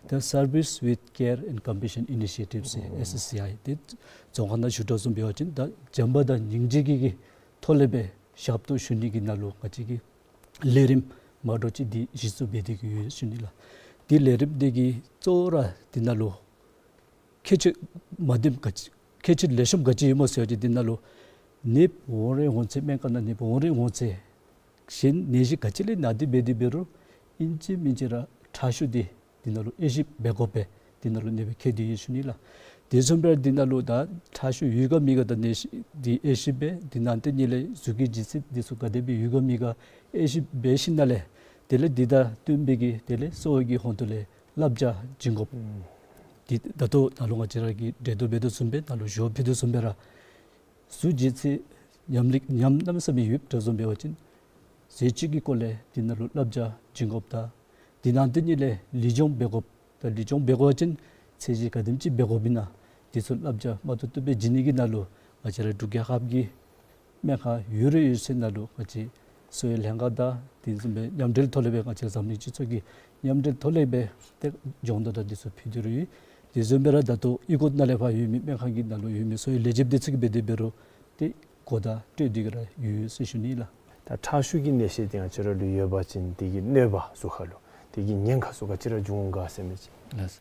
ད་Service with Care and Compassion Initiative ཟེར་ཨེསི་ཨེསི་སི་ཨའི་འདི་རྫོང་ཁ་ནང་ཞུ་དོ་བཟུམ་འབད་བ་ཅིན་ད་བྱམས་པ་དང་སྙིང་རྗེ་གི་གི་ཐོག་ལས་སྦེ་ཞབས་ཏོག་ཞུ་ནི་གི་ནང་ལུ་ང་བཅས་ཀྱིས་ལས་རིམ་མ་འདྲཝ་ཅིག་འདི་གཞི་བཙུགས་འབད་དེ་གི་ཡོད་ཟེར་ཞུ་ནི་ལགས། འདི་ལས་རིམ་འདི་གི་གཙོ་བོ་ར་འདི་ནང་ལུ་ཁྱད་ཆོས་མ་བདེཝ་ག་ཅི་ཁྱད་ཆོས་ལེགས་ཤོམ་ག་ཅི་ཡོདཔ་སྨོ་ཟེར་བ་ཅིན་འདི་ནང་ལུ་ནདཔ་འོང་རན་འོང་ཚད་སྨན་ཁང་ནང་ནདཔ་འོང་རན་འོང་ཚད་གཞན་ནད་གཞི་ག་ཅི་ལས་ན་སྟེ་འབད་དེ་འབད་རུང་ཨིན་ཅི་མིན་ཅི་ར་ཁྲག་ཤུགས་འདི་འདི་ནང་ལུ་དབྱེ་ཞིབ་འབད་དགོ་པས། འདི་ནང་ལུ་ནདཔ་འཁྱིད་དེ་ཡོད་ཟེར་ཞུ་ནི་ལགས། དེ་བཟུམ་སྦེ་འདི་ནང་ལུ་ད་ཁྲག་ཤུགས་ཡོད་ག་མེད་ག་ད་ནད་གཞི་འདི་དབྱེ་ཞིབ་འབད། དེ་ནང་དེ་ཉིད་ལས་གཟུགས་ཀྱི་ལྗིད་ཚད་འདི་ཚུ་ག་དེ་སྦེ་ཡོད་ག་མེད་ག་དབྱེ་ཞིབ་འབད་ཞིནམ་ལས་དེ་ལས་འདི་དང་བསྟུན་པའི་གི་དེ་ལས་གསོ་བའི་གི་ཧོང་ཏོ་ལས་བསླབ་བྱ་བྱིན་དགོཔ། ཨུམ། འདི་ད་ལྟོ་ནཱ་ལུ་ང་བཅས་ར་གིས་འགྲེལ་བརྡ་འབད་དོ་བཟུམ་སྦེ་ནཱ་ལུ་ཞུ་བ་ཕུལ་དོ་བཟུམ་སྦེ་ར་གཟུགས་ལྗིད་ཚད་ཉམས་ལི་ཉམས་གནམ་མེད་ས་མེད་ཡོདཔ་འདྲཝ་བཟུམ་འབད་བ་ཅིན་ཟས་བཅུད་ཀྱི་སྐོར་ལས་འདི་ནང་ལུ་བསླབ་བྱ་བྱིན་དགོཔ་དང་འདི་ནང་དེ་ཉིད་ལས་ལུས་སྦྱོང་འབད་དགོཔ་དང་ལུས་སྦྱོང་འབད་དགོ་པ་ཅིན་ཚད་གཞི་ག་དེམ་ཅིག་འབད་དགོཔ་ཨིན་ན་འདི་ཚུ་བསླབ་བྱ་མ་ཐུབ་ཐུབ་སྦེ་བྱིན་ནི་གི་ནང་ལུ་ང་བཅས་ར་འབྲུག་རྒྱལ་ཁབ་ཀྱི་སྨན་ཁང་ཡོད་རུང་ཡོད་ཚད་ནང་ལུ་ང་བཅས་གསོ་བའི་ལྷན་ཁག་དང་དེ་བཟུམ་སྦེ་མཉམ་འབྲེལ་ཐོག་ལས་སྦེ་ང་བཅས་འཛམ་གླིང་སྤྱི་ཚོགས་ཀྱི་མཉམ་འབྲེལ་ཐོག་ལས་སྦེ་ཏེ་སྦྱོང་བརྡར་དང་དེ་ཚུ་ཕུལ་ཏེ་ར་ཡོད། དེ་བཟུམ་སྦེ་ར་ད་ལྟོ་གཡུས་སྒོ་ནང་ལས་ཕར་ཡོད་མི་སྨན་ཁང་གི་ནང་ལུ་ཡོད་མི་གསོ་བའི་ལས་བྱེདཔ་དེ་ཚུ་གིས་འབད་དེ་འབད་རུང་ཏེ་གོ་བརྡ་སྤྲོད་དེ་གི་ར་ཡོད་ཟེར་ཞུ་ནི་ལགས། ད་ཁྲག་ཤུགས་ཀྱི་ནད་གཞི་དེ་ང་བཅས་ར་ལུ་ཡོད་པ་ཅིན་དེ་གི་གནོད་པ་གཟུགས་ཁར་ལུ་དེ་གི་ཉེན་ཁ་ཚུ་ག་ཅི་ར་འབྱུང་ག་ཟེར་མི་ཅིག། ལགས།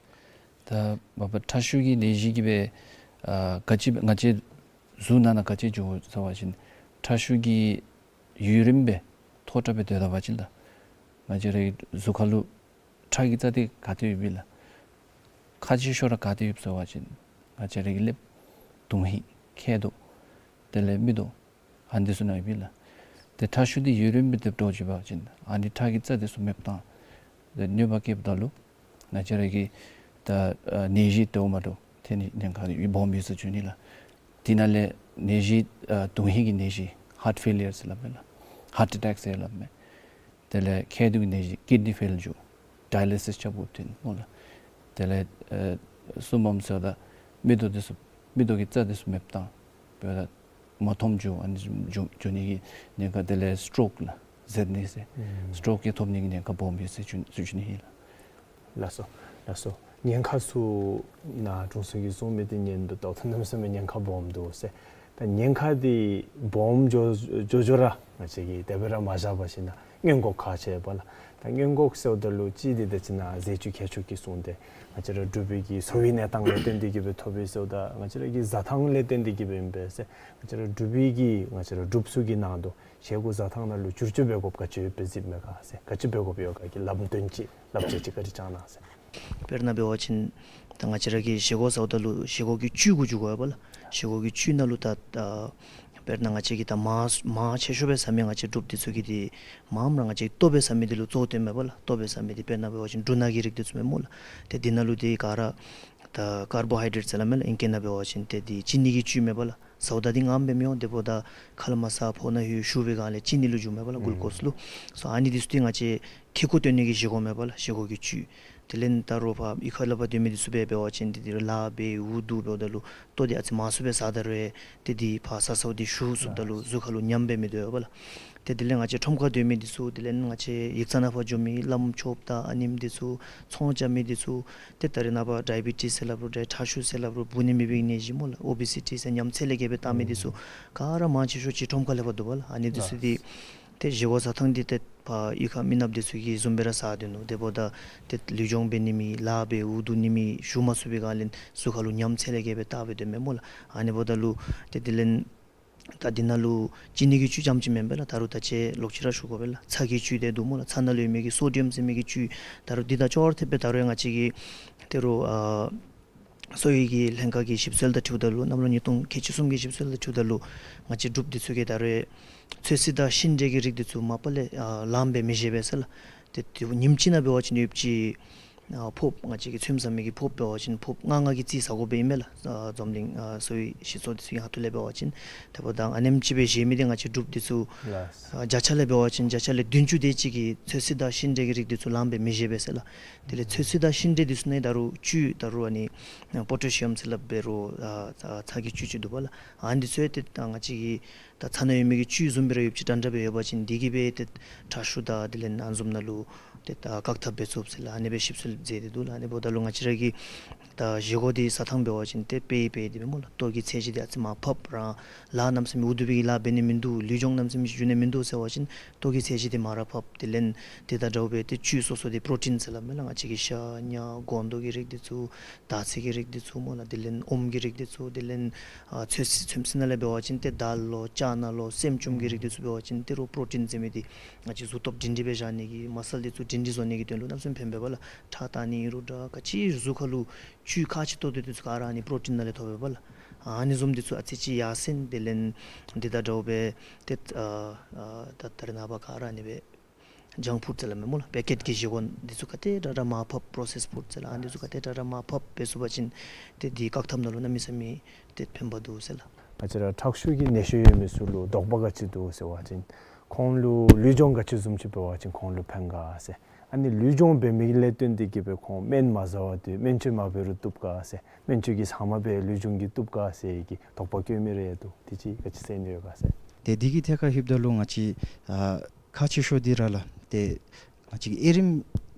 ད་མ་པ་ཁྲག་ཤུགས་ཀྱི་ནད་གཞི་གིས་སྦེ་ཨ་ག་ཅི་ང་བཅས་གཟུགས་ནང་ན་ག་ཅི་འབྱུང་ཟེར་བ་ཅིན་ཁྲག་ཤུགས་ཀྱི་ཡུན་རིངམོ་སྦེ་མཐོ་དྲགས་སྦེ་སྡོད་ད་པ་ཅིན་ད་ང་བཅས་རའི་གཟུགས་ཁར་ལུ་ཁྲག་གི་རྩ་འདི་ག་ཏེ་ཡོདཔ་ཨིན་ལགས། ཁག་ཆེ་ཤོས་ར་ག་ཏེ་ཡོདཔ་ཟེར་བ་ཅིན་ང་བཅས་རའི་ཀླདཔ་དོན་ཧིང་མཁལ་རྡོག་དེ་ལས་མིག་ཏོ་ཨ་ནི་ཚུ་ནང་ཡོདཔ་ཨིན་ལགས། ཏེ་ཁྲག་ཤུགས་འདི་ཡུན་རིངམོ་སྦེ་སྡོད་འགྱོ་བ་ཅིན་ཨ་ནི་ཁྲག་གི་རྩ་འདི་ཚུ་མེདཔ་བཏང་ཏེ་གནོད་པ་བཀལཝ་ད་ལུ་ང་བཅས་ར་གི་ད་ཨ་ནད་གཞི་དེ་འོ་མ་འདྲཝ་ཐོན་ནི་ཉེན་ཁ་སྦོམ་ཡོད་ཟེར་ཞུ་ནི་ལགས། དེ་ནང་ལས་ནད་གཞི་ཨ་དོན་ཧིང་གི་ནད་གཞི་ཧཱརཊ་ཕེ་ལི་ཡར་ཟེར་སླབ་མས་ལགས། ཧཱརཊ་ཨེ་ཊེཀ་ཟེར་སླབ་མས། དེ་ལས་མཁལ་རྡོག་གི་ནད་གཞི་ཀིཌ་ནི་ཕེལ་འགྱོ། ཌའི་ལི་སིས་རྐྱབ་དགོཔ་ཐོན་སྨོ་ལགས། དེ་ལས་ཨེ་གསུམ་པམ་ཟེརཝ་ད་མིག་ཏོ་འདི་ཚུ་མིག་ཏོ་གི་རྩ་འདི་ཚུ་མེདཔ་བཏང་འབདཝ་ད་མ་མཐོང་འགྱོ་ཨ་ནི་འགྱོ་འགྱོ་ནི་གི་ཉེན་ཁ། དེ་ལས་སི་ཊོག་ལགས་ཟེར་ནི་ཟེར་ཨུམ་སི་ཊོག་གི་ཐོབ་ནི་གི་ཉེན་ཁ་སྦོམ་ཡོད་ཟེར་ཞུ་ཞུ་ནི་ཨིན་ལགས། ལགས་སོ་ལགས་སོ། ཉེན་ཁ་ཚུ་ནཱ་དྲུང་འཚོ་གིས་གསུངས་མི་འདི་ཉན་དོ་བལྟཝ་ད་གནམ་མེད་ས་མེད་ཉེན་ཁ་སྦོམ་འདུག་ཟེར། ད་ཉེན་ཁ་འདི་སྦོམ་འགྱོ་འགྱོ་འགྱོ་ར་ང་བཅས་ཀྱིས་དེ་སྦེ་ར་མ་བཞག་པར་ཞིནམ་ན་སྔོན་འགོག་ཁག་ཆེ་བས་ལགས། ད་སྔོན་འགོག་ཟེརཝ་ད་ལུ་གཅིག་འདི་ད་ཅི་ན་ཟས་བཅུད་ཁྱད་ཆོས་ཀྱིས་བཟུང་སྟེ་ང་བཅས་ར་འབྲུག་པའི་གི་འཚོ་བའི་གནས་སྟངས་ལས་བརྟེན་ཏེ་གིས་སྦེ་ཐོབ་པས་ཟེརཝ་ད་ང་བཅས་ར་གི་བཟའ་ཐངས་ལས་བརྟེན་ཏེ་གིས་སྦེ་ཨིན་པས་ཟེར། ང་བཅས་ར་འབྲུག་པའི་གི་ང་བཅས་ར་འབྲུགཔ་ཚུ་གི་ནང་དུ་བཞེས་སྒོ་བཟའ་ཐངས་ནང་ལུ་བསྒྱུར་བཅོས་འབད་དགོཔ་ག་ཅི་ཡོདཔ་སྦེ་གཟིགསཔ་མས་ག་ཟེར། ག་ཅི་འབད་དགོཔ་ཡོད་ག་གི་ལམ་སྟོན་ཅིག་ལབ་ཅིག་བཀའ་དྲིན་བསྐྱང་གནང་ཟེར། དཔེར་ན་འབད་བ་ཅིན་ད་ང་བཅས་ར་གིས་བཞེས་སྒོ་བཟའཝ་ད་ལུ་བཞེས་སྒོ་གི་བཅུད་གུ་འགྱུར་དགོ་པས་ལགས། བཞེས་སྒོ་གི་བཅུད་ནང་ལུ་ད་ད་དཔེར་ན་ང་བཅས་ཀྱིས་ད་མང་མང་ཆེ་ཤོས་སྦེ་ཟ་མི་ང་བཅས་འབྲུགཔ་འདི་ཚུ་གིས་འདི་མངམ་ར་ང་བཅས་ལྟོ་སྦེ་ཟ་མི་འདི་ལུ་གཙོ་བོ་བཏོནམ་མས་པ་ལགས། ལྟོ་སྦེ་ཟ་མི་འདི་དཔེར་ན་འབད་བ་ཅིན་འབྲུ་སྣ་གི་རིགས་འདི་ཚུ་མས་སྨོ་ལགས། ཏེ་འདི་ནང་ལུ་འདི་ག་ར་ད་ཀར་བོ་ཧའི་ཌེཊ་ཟེར་སླབ་མས་ལགས། ཨིང་སྐད་ནང་འབད་བ་ཅིན་ཏེ་འདི་ཅི་ནི་གི་བཅུད་མས་པ་ལགས། ཟཝ་ད་འདི་མངམ་སྦེ་མི་འོང་། དེ་འབདཝ་ད་ཁ་ལས་མར་ས་ཕོཝ་ནང་ལྷོད་ཞུ་བའི་སྒང་ལས་ཅི་ནི་ལུ་འགྱུརཝ་མས་པ་ལགས། གླུ་ཀོསི་ལུ། སོ་ཨ་ནི་འདི་ཚུ་འདི་ང་བཅས་ཁེ་ཀོ་བཏོན་ནི་གི་བཞེས་སྒོ་མས་པ་ལགས། བཞེས་སྒོ་གི་བཅུད། དེ་ལས་ད་རུང་ཕར་གཡུས་ཁ་ལས་ཕར་སྡོད་མི་འདི་ཚུ་སྦེ་འབད་བ་ཅིན་འདི་འདི་རུང་ལཱ་འབད་འུ་སྡུ་འབདཝ་ད་ལུ་ལྟོ་འདི་ཨ་ཙི་མང་སུ་སྦེ་ཟ་ད་རུང་ཏེ་འདི་ཕར་ཟ་ཟཝ་འདི་ཞུ་ཚུགསཔ་ད་ལུ་གཟུགས་ཁར་ལུ་ཉམས་སྦེ་མི་སྡོད་པ་ལགས། ཏེ་དེ་ལས་ང་བཅས་ཁྲོམ་ཁར་སྡོད་མི་འདི་ཚུ་དེ་ལས་ང་བཅས་ཡིག་ཚང་ནང་ཕར་འགྱོ་མི་བླམ་ཆོསཔ་དང་ཨ་ནེམ་འདི་ཚུ་ཚོང་རྐྱབ་མི་འདི་ཚུ་ཏེ་ད་རེས་ནངས་པ་ཌའི་བི་ཊིསི་ཟེར་སླབ་རུང་ཏེ་ཁྲག་ཤུགས་ཟེར་སླབ་རུང་འབུ་ནད་མེད་པའི་ནད་གཞི་སྨོ་ལགས། ཨོ་བི་སི་ཊི་ཟེར་ཉམས་ཚད་ལས་བརྒལ་སྦེ་བཏང་མི་འདི་ཚུ་ག་ར་མང་ཆེ་ཤོས་ཅིག་ཁྲོམ་ཁ་ལས་ཕར་འདུག་པ་ལགས། ཨ་ནི་འདི་ཚུ་འདི་ཏེ་བཞེས་སྒོ་བཟའ་ཐངས་འདི་ཏེ་ཕར་གཡུས་ཁ་མི་ནགཔ་འདི་ཚུ་གིས་བཟུམ་སྦེ་ར་ཟ་སྡོད་ནུག། དེ་འབདཝ་ད་ཏེ་ལུས་སྦྱོང་འབད་ནི་མེད་ལཱ་འབད་འུ་སྡུ་ནི་མེད་ཞུ་མ་ཚུགས་པའི་སྒང་ལས་གཟུགས་ཁར་ལུ་ཉམས་ཚད་ལས་བརྒལ་སྦེ་བཏང་སྦེ་སྡོདཔ་མས་སྨོ་ལགས། ཨ་ནི་འབདཝ་ད་ལུ་ཏེ་དེ་ལས་ད་འདི་ནང་ལུ་ཅི་ནི་གི་བཅུད་རྐྱངམ་ཅིག་མེན་པས་ལགས། ད་རུང་ད་ཅི་ལོག་ཅི་ར་ཞུ་དགོ་པས་ལགས། ཚྭ་གི་བཅུད་འདི་འདུག་སྨོ་ལགས། ཚྭ་ནང་ལུ་ཡོད་མི་གི་སོ་ཌི་ཡམ་ཟེར་མི་གི་བཅུད། ད་རུང་འདི་དང་ཅོག་ར་འཐདཔ་སྦེ་ད་རུང་ཡང་ང་བཅས་ཀྱི་ད་རུང་ཨ་གསོ་བའི་གི་ལྷན་ཁག་གི་ཞིབ་འཚོལ་དང་འཁྲིལཝ་ད་ལུ་གནམ་ལོ་ཉིས་སྟོང་ཁལ་གཅིག་གསུམ་གྱི་ཞིབ་འཚོལ་དང་འཁྲིལཝ་ད་ལུ་ང་བཅས་འབྲུགཔ་འདི་ཚུ་གིས་ད་རུང་ཚོད་བསྲེ་དང་ཤིང་འབྲས་ཀྱི་རིགས་འདི་ཚུ་མ་པ་ལས་ཨ་ལངམ་སྦེ་མི་བཞེས་པས་ཟེར་ལགས། ཏེ་ཏེ་ཉིནམ་གཅིག་ནང་འབད་བ་ཅིན་ཡོདཔ་ཅིག་ཨ་ཕོརཔ་ང་བཅས་ཀྱིས་ཚོདམ་ཟ་མི་གི་ཕོརཔ་འབད་བ་ཅིན་ཕོརཔ་ལྔ་ལྔ་གི་རྩིས་ཟ་དགོ་པས་ཨིན་མས་ལགས། ཨ་འཛམ་གླིང་ཨ་གསོ་བའི་ཞིབ་འཚོལ་འདི་ཚུ་གི་ཁ་ཐུག་ལས་འབད་བ་ཅིན། དེ་འབདཝ་ད་ཨ་ནེམ་ཅིག་སྦེ་བཞེས་མི་འདི་ང་བཅས་འབྲུགཔ་འདི་ཚུ་ལགས། ཨ་བརྒྱ་ཆ་ལས་འབད་བ་ཅིན་བརྒྱ་ཆ་ལས་བདུན་ཅུ་དེ་ཅིག་གིས་ཚོད་བསྲེ་དང་ཤིང་འབྲས་ཀྱི་རིགས་འདི་ཚུ་ལངམ་སྦེ་མི་བཞེས་པས་ཟེར་ལགས། དེ་ལས་ཚོད་བསྲེ་དང་ཤིང་འབྲས་འདི་ཚུ་ནང་ད་རུང་བཅུད་ད་རུང་ཨ་ནི་པོ་ཊེ་ཤི་ཡམ་ཟེར་སླབ་འབད་རུང་ཨ་ཚྭ་གི་བཅུད་ཅིག་འདུག་པ་ལགས། ཨ་ནི་འདི་ཚུ་ཡང་ཏེ་ད་ང་བཅས་ཀྱི་ད་ཚྭ་ནང་ཡོད་མི་གི་བཅུད་བཟུམ་སྦེ་ར་ཡོདཔ་ཅིག་འདྲན་འདྲ་སྦེ་ཡོད་པ་ཅིན་འདི་གིས་སྦེ་ཏེ་ཁྲག་ཤུགས་དང་དེ་ལས་ཨ་ནི་བཟུམ་ནང་ལུ་ཏེ་ད་བཀག་ཐབས་འབད་ཚུགས་ཟེར་ལགས། ཨ་ནི་སྦེ་ཞིབ་འཚོལ་མཛད་དེ་འདུག་ལགས། ཨ་ནི་འབདཝ་ད་ལུ་ང་བཅས་ར་གི་ད་བཞེས་སྒོ་འདི་བཟའ་ཐངས་འབད་བ་ཅིན་ཏེ་དཔེ་དཔེ་འདི་སྦེ་སྨོ་ལགས། ལྟོ་གི་ཚད་གཞི་འདི་ཨ་ཙི་མར་ཕབ་ར་ལཱ་གནམ་མེད་ས་མེད་འུ་སྡུ་སྦེ་གི་ལཱ་འབད་ནི་མིན་འདུག། ལུས་སྦྱོང་གནམ་མེད་ས་མེད་ཅིག་འགྱོ་ནི་མིན་འདུག་ཟེར་བ་ཅིན་ལྟོ་གི་ཚད་གཞི་འདི་མར་ར་ཕབ། དེ་ལས་འདི་དང་འདྲཝ་སྦེ་ཏེ་བཅུད་སོ་སོ་འདི་པྲོ་ཊིན་ཟེར་སླབ་མས་ལགས། ང་བཅས་ཀྱི་ཤ་ཉ་སྒོང་རྡོག་གི་རིགས་འདི་ཚུ་དར་ཚིལ་གྱི་རིགས་འདི་ཚུ་སྨོ་ལགས། དེ་ལས་ཨོམ་གྱི་རིགས་འདི་ཚུ། དེ་ལས་ཨ་ཚོད་བསྲེ་ཚོད་བསྲེ་ནང་ལས་འབད་བ་ཅིན་ཏེ་དཱལ་ལོ་ཅ་ན་ལོ་སྲནམ་ཅུམ་གྱི་རིགས་འདི་ཚུ་འབད་བ་ཅིན་ཏེ་རོགས་པྲོ་ཊིན་ཟེར་མི་འདི་ང་བཅས་གཟུགས་སྟོབས་སྒྲིང་སྒྲི་སྦེ་བཞག་ནི་གི་མ་སལ་འདི་ཚུ་སྒྲིང་སྒྲི་བཟོ་ནི་གི་དོན་ལུ་གནམ་མེད་ས་མེད་ཕན་པས་པ་ལགས། ཁྲག་བཏང་ནི་ཨིན་རུང་འདྲ་ག་ཅི་གཟུགས་ཁར་ལུ་བཅུད་ཁག་ཆེ་ཏོག་ཏོ་འདི་ཚུ་ག་ར་ཨ་ནི་པྲོ་ཊིན་ནང་ལས་ཐོབ་པས་པ་ལགས། ཨ་ནི་བཟུམ་འདི་ཚུ་ཨ་ཙི་ཅིག་ཡར་སེང་། དེ་ལས་འདི་དང་འདྲཝ་སྦེ་ཏེ་ཨ་ཨ་ད་ད་རེས་ནངས་པ་ག་ར་ཨ་ནི་སྦེ་ཇངཀ་ཕུཌ་ཟེར་སླབ་མས་སྨོ་ལགས། པེ་ཀེཊ་གི་བཞེས་སྒོ་འདི་ཚུ་ག་དེ་དྲག་དྲག་མར་ཕབ། པྲོ་སེསཌ་ཕུཌ་ཟེར་སླབ། ཨ་ནི་འདི་ཚུ་ག་དེ་དྲག་དྲག་མར་ཕབ་འབད་ཚུགས་པ་ཅིན་ཏེ་འདི་བཀག་ཐབས་ནང་ལུ་གནམ་མེད་ས་མེད་ཏེ་ཕན་པ་འདུག་ཟེར་ལགས། ང་བཅས་ར་ཁྲག་ཤུགས་ཀྱི་ནད་གཞི་ཡོད་མི་ཚུ་ལུ་དོགས་པ་ག་ཅི་འདུག་ཟེར་བ་ཅིན་ཁོང་ལུ་ལུས་སྦྱོང་ག་ཅི་བཟུམ་ཅིག་འབད་བ་ཅིན་ཁོང་ལུ་ཕན་ག་ཟེར། ཨ་ནི་ལུས་སྦྱོང་འབད་མི་ལས་བརྟེན་ཏེ་གིས་སྦེ་ཁོང་སྨན་མ་བཟའ་བར་དུ་སྨན་བཅོས་མ་འབད་རུང་བཏུབ་ག་ཟེར། སྨན་བཅོས་ཀྱི་ཚབ་མ་སྦེ་ལུས་སྦྱོང་གིས་བཏུབ་ག་ཟེར་གྱི་དོགས་པ་བཀོད་མི་རེ་འདུག། དེ་ཅིག་ག་ཅི་ཟེར་ནི་ཡོད་ག་ཟེར། ཏེ་འདི་གི་ཐད་ཁར་ལྷོདཔ་ད་ལུ་ང་བཅས་ཨ་ཁག་ཆེ་ཤོས་འདི་ར་ལགས། ཏེ་ང་བཅས་ཀྱི་དབྱེ་རིམ་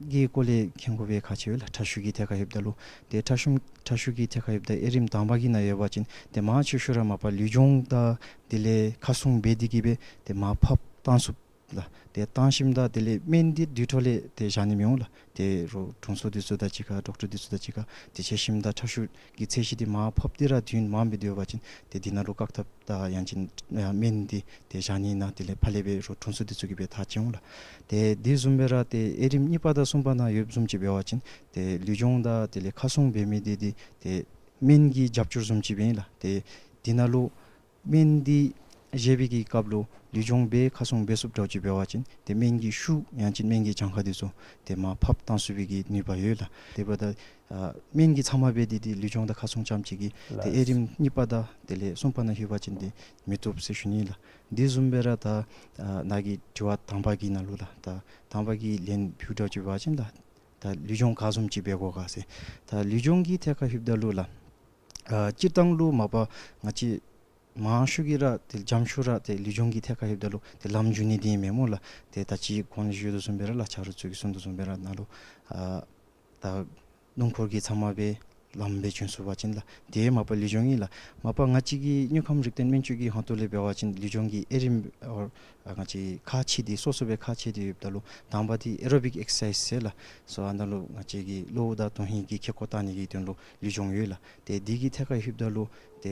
གྱི་སྐོར་ལས་མཁྱེན་དགོ་པའི་ཁག་ཆེ་བས་ལགས། ཁྲག་ཤུགས་ཀྱི་ཐད་ཁར་ལྷོདཔ་ད་ལུ་ཏེ་ཁྲག་ཤུགས་ཁྲག་ཤུགས་ཀྱི་ཐད་ཁར་ལྷོདཔ་ད་དབྱེ་རིམ་དང་པ་གི་ནང་ཡོད་པ་ཅིན་ཏེ་མང་ཆེ་ཤོས་ར་མ་པ་ལུས་སྦྱོང་དང་དེ་ལས་ཁ་སྲུང་འབད་དེ་གིས་སྦེ་ཏེ་མར་ཕབ་བཏང་ཚུགས་ལགས། ཏེ་བཏང་ཞིནམ་ད་དེ་ལས་སྨན་འདི་དུས་ཐོག་ལས་ཏེ་བཞག་ནི་མི་འོང་ལགས། ཏེ་རོགས་དྲུང་འཚོ་འདི་ཚུ་དང་གཅིག་ཁར་ཌོག་ཊར་འདི་ཚུ་དང་གཅིག་ཁར་ཏེ་འཕྱད་ཞིནམ་ད་ཁྲག་ཤུགས་ཀྱི་ཚད་གཞི་འདི་མར་ཕབ་སྟེ་ར་དུས་མངམ་སྦེ་སྡོད་པ་ཅིན་ཏེ་འདི་ནང་ལུ་བཀག་ཐབས་དང་ཡང་ཅིན་ཨ་སྨན་འདི་ཏེ་བཞག་ནི་ནང་དེ་ལས་ཕར་ལས་སྦེ་རོགས་དྲུང་འཚོ་འདི་ཚུ་གིས་སྦེ་ཐག་བཅད་འོང་ལགས། ཏེ་དེ་བཟུམ་སྦེ་ར་ཏེ་དབྱེ་རིམ་གཉིས་པ་དང་གསུམ་པ་ནང་ཡོདཔ་བཟུམ་ཅིག་འབད་བ་ཅིན་ཏེ་ལུས་སྦྱོང་དང་དེ་ལས་ཁ་སྲུང་འབད་མི་འདི་འདི་ཏེ་སྨན་གྱི་རྒྱབ་སྐྱོར་བཟུམ་ཅིག་སྦེ་ཨིན་ལགས། ཏེ་འདི་ནང་ལུ་སྨན་འདི་བཞེས་པའི་གི་སྐབས་ལུ་ལུས་སྦྱོང་འབད་ཁ་སྲུང་འབད་ཚུགསཔ་འདྲཝ་ཅིག་འབད་བ་ཅིན་ཏེ་སྨན་གྱི་ཤུགས་ཡང་ཅིན་སྨན་གྱི་གྱངས་ཁ་འདི་ཚུ་ཏེ་མར་ཕབ་བཏང་ཚུགས་པའི་གི་ནུས་པ་ཡོད་ལགས། དེ་འབདཝ་ད་ཨ་སྨན་གྱི་ཚབ་མ་འབད་དེ་ཏེ་ལུས་སྦྱོང་དང་ཁ་སྲུང་རྐྱངམ་ཅིག་གིས་ཏེ་ལགས། དབྱེ་རིམ་གཉིས་པ་དང་དེ་ལས་གསུམ་པ་ནང་ལྷོད་པ་ཅིན་ཏེ་མི་བཏུབ་ཟེར་ཞུ་ནི་ལགས། དེ་བཟུམ་སྦེ་ར་ད་ཨ་ནཱ་གི་དྲི་བ་དང་པ་གི་ནང་ལུ་ལགས། ད་དང་པ་གི་ལན་ཕུལཝ་འདྲཝ་ཅིག་འབད་བ་ཅིན་ད་ད་ལུས་སྦྱོང་ག་བཟུམ་ཅིག་འབད་དགོ་ག་ཟེར། ད་ལུས་སྦྱོང་གི་ཐད་ཁར་ལྷོདཔ་ད་ལུ་ལགས། ཨ་སྤྱིར་བཏང་ལུ་མ་པ་ང་བཅས་མང་ཤོས་ཀྱིས་ར་ཏེ་འཇམ་ཤོས་ར་ཏེ་ལུས་སྦྱོང་གི་ཐད་ཁར་ལྷོདཔ་ད་ལུ་ཏེ་ལམ་འགྱོ་ནི་འདི་ཨིན་མས་སྨོ་ལགས། ཏེ་ད་ཅི་གོང་ལུ་ཞུ་དོ་བཟུམ་སྦེ་ར་ལགས། ཆ་རོགས་ཚུ་གིས་གསུང་དོ་བཟུམ་སྦེ་ར་ནཱ་ལུ་ཨ་ད་སྣུམ་འཁོར་གྱི་ཚབ་མ་སྦེ་ ལམ་སྦེ་བྱོན་ཚུགས་པ་ཅིན་ལགས། དེ་མ་པ་ལུས་སྦྱོང་ཨིན་ལགས། མ་པ་ང་བཅས་ཀྱི་དངོས་ཁམས་རིག་སྟོང་སྨན་བཅོས་ཀྱི་ཧོང་ཏོ་ལས་འབད་བ་ཅིན་ལུས་སྦྱོང་གི་དབྱེ་རིམ་ཨོ་ང་བཅས་ཁག་ཆེ་སྟེ་སོ་སོ་སྦེ་ཁག་ཆེ་སྟེ་ཡོདཔ་ད་ལུ་དང་པ་འདི་ཨེ་རོ་བིག་ཨེག་སར་སའིཛ་ཟེར་ལགས། སོ་ཨ་ནཱ་ལུ་ང་བཅས་ཀྱི་གློ་བ་དང་དོན་ཧིང་གི་ཁེ་ཀོ་བཏང་ནི་གི་དོན་ལུ་ལུས་སྦྱོང་ཡོད་ལགས། ཏེ་འདི་གི་ཐད་ཁར་ལྷོདཔ་ད་ལུ་ཏེ་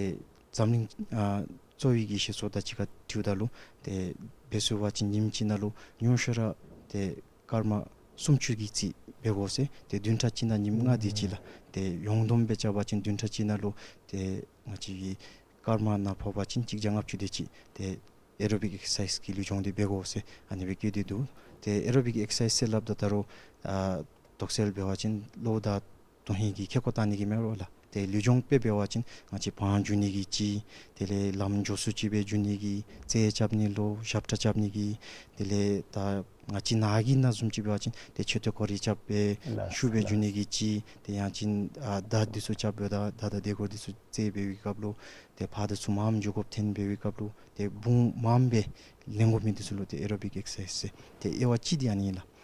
འཛམ་གླིང་ཨ་གཙོ་བོའི་གི་བཤད་སྲོལ་དང་གཅིག་ཁར་འཁྲིལཝ་ད་ལུ་ཏེ་འབད་ཚུགས་པ་ཅིན་ཉིནམ་གཅིག་ནང་ལུ་ཉུང་ཤོས་ར་ཏེ་སྐར་མ་སུམ་ཅུ་གི་རྩིས་འབད་དགོ་ཟེར། ཏེ་བདུན་ཕྲག་གཅིག་ནང་ཉིནམ་ལྔ་དེ་ཅིག་ལགས། ཏེ་ཡོངས་བསྡོམས་སྦེ་རྐྱབ་པ་ཅིན་བདུན་ཕྲག་གཅིག་ནང་ལུ་ཏེ་ང་བཅས་ཀྱི་སྐར་མ་ནང་ཕོག་པ་ཅིན་གཅིག་བརྒྱ་ལྔ་བཅུ་དེ་ཅིག་ཏེ་ཨེ་རོ་བིག་ཨེག་སར་སའིཛ་གི་ལུས་སྦྱོང་འདི་འབད་དགོ་ཟེར་ཨ་ནི་སྦེ་བཀོད་དེ་འདུག། ཏེ་ཨེ་རོ་བིག་ཨེག་སར་སའིཛ་ཟེར་སླབ་ད་ད་རུང་ཨ་དོགས་སེལ་འབད་བ་ཅིན་གློ་བ་དང་དོན་ཧིང་གི་ཁེ་ཀོ་བཏང་ནི་གི་མེན་རོ་ལགས། ཏེ་ལུས་སྦྱོང་དཔེ་འབད་བ་ཅིན་ང་བཅས་བང་རྒྱུག་ནི་གི་ཅིག། དེ་ལས་ལམ་མགྱོགས་སུ་ཅིག་སྦེ་རྒྱུག་ནི་གི་རྩལ་རྐྱབ་ནི་ལུ་ཞབས་ཁྲ་རྐྱབ་ནི་གི། དེ་ལས་ད་ང་བཅས་ནཱ་གི་ནང་བཟུམ་ཅིག་འབད་བ་ཅིན་ཏེ་མཆོད་རྟེན་སྐོར་ར་རྐྱབ་སྦེ་ལགས་ཤུགས་སྦེ་རྒྱུག་ནི་གི་ཅིག། ཏེ་ཡང་ཅིན་ཨ་མདའ་འདི་ཚུ་རྐྱབ་སྦེ་ད་མདའ་དང་སྡེར་ཁུ་འདི་ཚུ་རྩེད་འབད་བའི་སྐབས་ལུ་ཏེ་ཕར་དང་ཚུར་མངམ་འགྱོ་དགོཔ་ཐོན་འབད་བའི་སྐབས་ལུ་ཏེ་བུང་མངམ་སྦེ་ལེན་དགོ་མི་འདི་ཚུ་ལུ་ཏེ་ཨེ་རོ་བིག་ཨེག་སར་སའིཛ་ཟེར། ཏེ་དབྱེ་བ་གཅིག་འདི་ཨ་ནི་ཨིན་ལགས།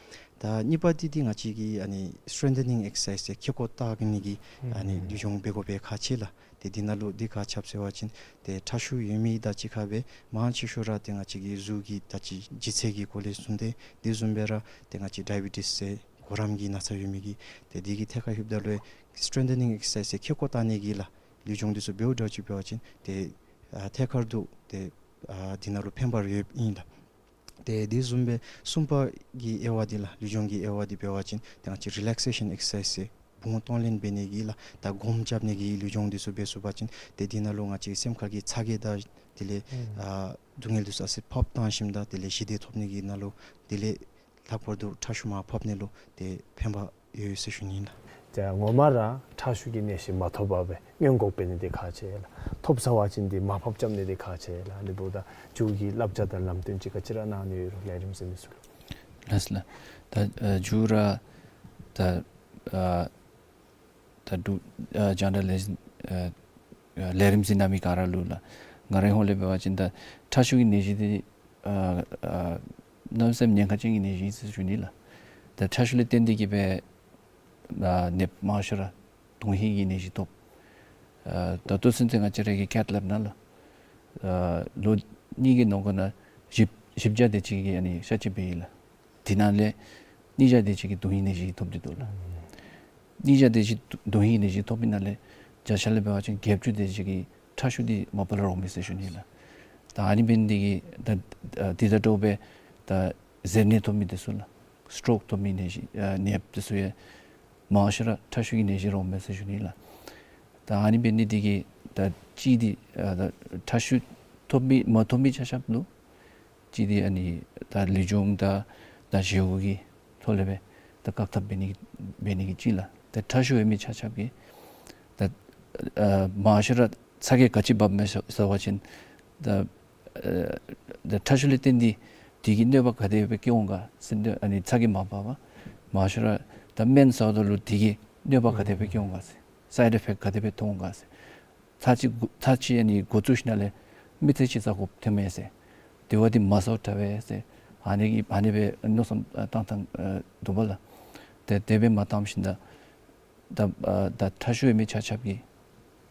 ད་གཉིས་པ་འདི་འདི་ང་བཅས་ཀྱི་ཨ་ནི་སི་ཊེང་ཐ་ནིང་ཨེག་སར་སའིཛ་ཟེར་ཁེ་ཀོ་བཏགས་ནི་གི་ཨ་ནི་ལུས་སྦྱོང་འབད་དགོཔ་སྦེ་ཁག་ཆེ་ལགས། ཏེ་འདི་ནང་ལུ་འདི་ག་ཅི་འབད་ཟེར་བ་ཅིན་ཏེ་ཁྲག་ཤུགས་ཡོད་མི་དང་གཅིག་ཁར་སྦེ་མང་ཆེ་ཤོས་ར་ཏེ་ང་བཅས་ཀྱི་གཟུགས་ཀྱི་ད་ཅི་ལྗིད་ཚད་ཀྱི་སྐོར་ལས་གསུངས་ཏེ་དེ་བཟུམ་སྦེ་ར་ཏེ་ང་བཅས་ཌའི་བི་ཊིས་ཟེར་གོ་རམས་ཀྱི་ན་ཚ་ཡོད་མི་གིས་ཏེ་འདི་གི་ཐད་ཁར་ལྷོདཔ་ད་ལུ་སི་ཊེང་ཐ་ནིང་ཨེག་སར་སའིཛ་ཟེར་ཁེ་ཀོ་བཏགས་ནི་གི་ལགས་ལུས་སྦྱོང་འདི་ཚུ་འབདཝ་འདྲཝ་ཅིག་འབད་བ་ཅིན་ཏེ་ཨ་ཐད་ཀར་དུ་ཏེ་ཨ་འདི་ནང་ལུ་ཕན་པ་ར་ཡོདཔ་ཨིན་ལགས། ཏེ་དེ་བཟུམ་སྦེ་གསུམ་པ་གི་དབྱེ་བ་འདི་ལགས་ལུས་སྦྱོང་གི་དབྱེ་བ་འདི་འབད་བ་ཅིན་ཏེ་ང་བཅས་རི་ལེག་སེ་ཤཱན་ཨེག་སར་སའིཛ་ཟེར་བུང་གཏོང་ལེན་འབད་ནི་གི་ལགས་ད་སྒོམ་རྐྱབ་ནི་གི་ལུས་སྦྱོང་འདི་ཚུ་འབད་ཚུགས་པ་ཅིན་ཏེ་འདི་ནང་ལུ་ང་བཅས་སེམས་ཁར་གྱི་ཚ་གྱང་དང་དེ་ལས་ཨ་སྡུག་བསྔལ་འདི་ཚུ་ཨ་ཙི་ཕབ་བཏང་ཞིནམ་ད་དེ་ལས་ཞི་བདེ་ཐོབ་ནི་གི་ནང་ལུ་དེ་ལས་ལྷག་པར་དུ་ཁྲག་ཤུགས་མར་ཕབ་ནི་ལུ་ཏེ་ཕན་པ་ཡོད་ཟེར་ཞུ་ནི་ཨིན་ལགས། ཏེ་ངོ་མ་ར་ཁྲག་ཤུགས་ཀྱི་ནད་གཞི་མ་ཐོབ་པར་སྦེ་སྔོན་འགོག་འབད་ནི་འདི་ཁག་ཆེ་ལགས། ཐོབ་ཚར་བ་ཅིན་འདི་མར་ཕབ་རྐྱབ་ནི་འདི་ཁག་ཆེ་ལགས། ཨ་ནི་འབདཝ་ད་མཇུག་གི་བསླབ་བྱ་དང་ལམ་སྟོན་ཅིག་ག་ཅི་ར་གནང་ནི་ཡོད་རུང་ལས་རིམ་གཟིགས་མི་ཚུ་ལུ། ལགས་ལགས། ད་ཨ་མཇུག་ར་ད་ཨ་ད་འབྲུག་ཨ་རྒྱང་བསྒྲགས་ལས་འཛིན་ཨ་ཨ་ལས་རིམ་གཟིགས་གནང་མི་ག་ར་ལུ་ལགས་ང་རའི་ཧོང་ལས་འབད་བ་ཅིན་ད་ཁྲག་ཤུགས་ཀྱི་ནད་གཞི་འདི་ཨ་ཨ་གནམ་མེད་ས་མེད་ཉེན་ཁ་ཅན་གྱི་ནད་གཞི་ཨིན་ཟེར་ཞུ་ནི་ལགས། ད་ཁྲག་ཤུགས་ལས་བརྟེན་ཏེ་གིས་སྦེ་ཨ་ནདཔ་མང་ཤོས་ར་དོན་ཧིང་གི་ནད་གཞི་ཐོབ། ཨ་ད་ལྟོ་ཚུན་ཚོད་ང་བཅས་ར་གི་ཁེ་ཊ་ལེབ་ནང་ལུ་ཨ་ལོ་གཉིས་ཀྱི་ནང་འཁོད་ནང་བཞི་བཞི་བརྒྱ་དེ་ཅིག་གིས་ཨ་ནི་གཤག་བཅོས་འབད་ཡི་ལགས། དེ་ནང་ལས་ཉིས་བརྒྱ་དེ་ཅིག་གིས་དོན་ཧིང་ནད་གཞི་ཐོབ་སྟེ་འདུག་ལགས། ཉིས་བརྒྱ་དེ་ཅིག་དོན་ཧིང་ནད་གཞི་ཐོབ་པའི་ནང་ལས་བརྒྱ་ཆ་ལས་འབད་བ་ཅིན་བརྒྱད་ཅུ་དེ་ཅིག་གིས་ཁྲག་ཤུགས་འདི་མ་པ་ལས་རོགས་མེད་ཟེར་ཞུ་ནི་ལགས། ད་ཨ་ནི་འབད་ནི་འདི་གིས་ད་ཨ་འདི་དང་འདྲཝ་སྦེ་ད་གཟེར་ནད་ཐོབ་མི་འདི་ཚུ་ལགས་སི་ཊོག་ཐོབ་མི་ནད་གཞི་ཨ་ནདཔ་འདི་ཚུ་ཡང་མང་ཤོས་ར་ཁྲག་ཤུགས་ཀྱི་ནད་གཞི་རོགས་མེད་ཟེར་ཞུ་ནི་ལགས། ད་ཨ་ནི་འབད་ནི་འདི་གིས་ད་གཅིག་འདི་ཨ་ད་ཁྲག་ཤུགས་ཐོབ་མི་མ་ཐོབ་མི་ཆ་ཁྱབ་ལུ་གཅིག་འདི་ཨ་ནི་ད་ལུས་སྦྱོང་དང་ད་བཞེས་སྒོ་གི་ཐོག་ལས་སྦེ་ད་བཀག་ཐབས་འབད་ནི་འབད་ནི་གི་གཅིག་ལགས། ད་ཁྲག་ཤུགས་ཡོད་མི་ཆ་ཁྱབ་ཀྱིས་ད་ཨ་མང་ཤོས་ར་ཚ་གྱང་ག་ཅི་འབབ་མས་ཟེར་བ་ཅིན་ད་ཨ་ད་ཁྲག་ཤུགས་ལས་བརྟེན་ཏེ་དེ་གིས་གནོད་པ་ག་དེ་སྦེ་བཀལ་འོང་ག་ཟེར་ཨ་ནི་ཚ་གྱང་མ་འབབ་པར་མང་ཤོས་ར་ད་སྨན་ཟཝ་ད་ལུ་དེ་གིས་གནོད་པ་ག་དེ་སྦེ་བཀལ་འོང་ག་ཟེར་སའིཌ་ཨི་ཕེཀཊ་ག་དེ་སྦེ་ཐོན་འོང་ག་ཟེར། ཚར་གཅིག་འགོ་ཚར་གཅིག་ཨ་ནི་འགོ་བཙུགས་ཞིནམ་ལས་མི་ཚེ་གཅིག་ཟ་དགོཔ་ཐོནམ་མས་ཟེར། དེ་བ་འདི་མ་ཟཝ་དྲག་པས་ཟེར། ཨ་ནི་གི་ཨ་ནི་སྦེ་མནོ་བསམ་བཏང་བཏང་འདུག་པ་ལགས། ཏེ་དེ་སྦེ་མ་བཏངམ་ཞིནམ་ད་ད་ཨ་ད་ཁྲག་ཤུགས་ཡོད་མི་ཆ་ཁྱབ་ཀྱིས་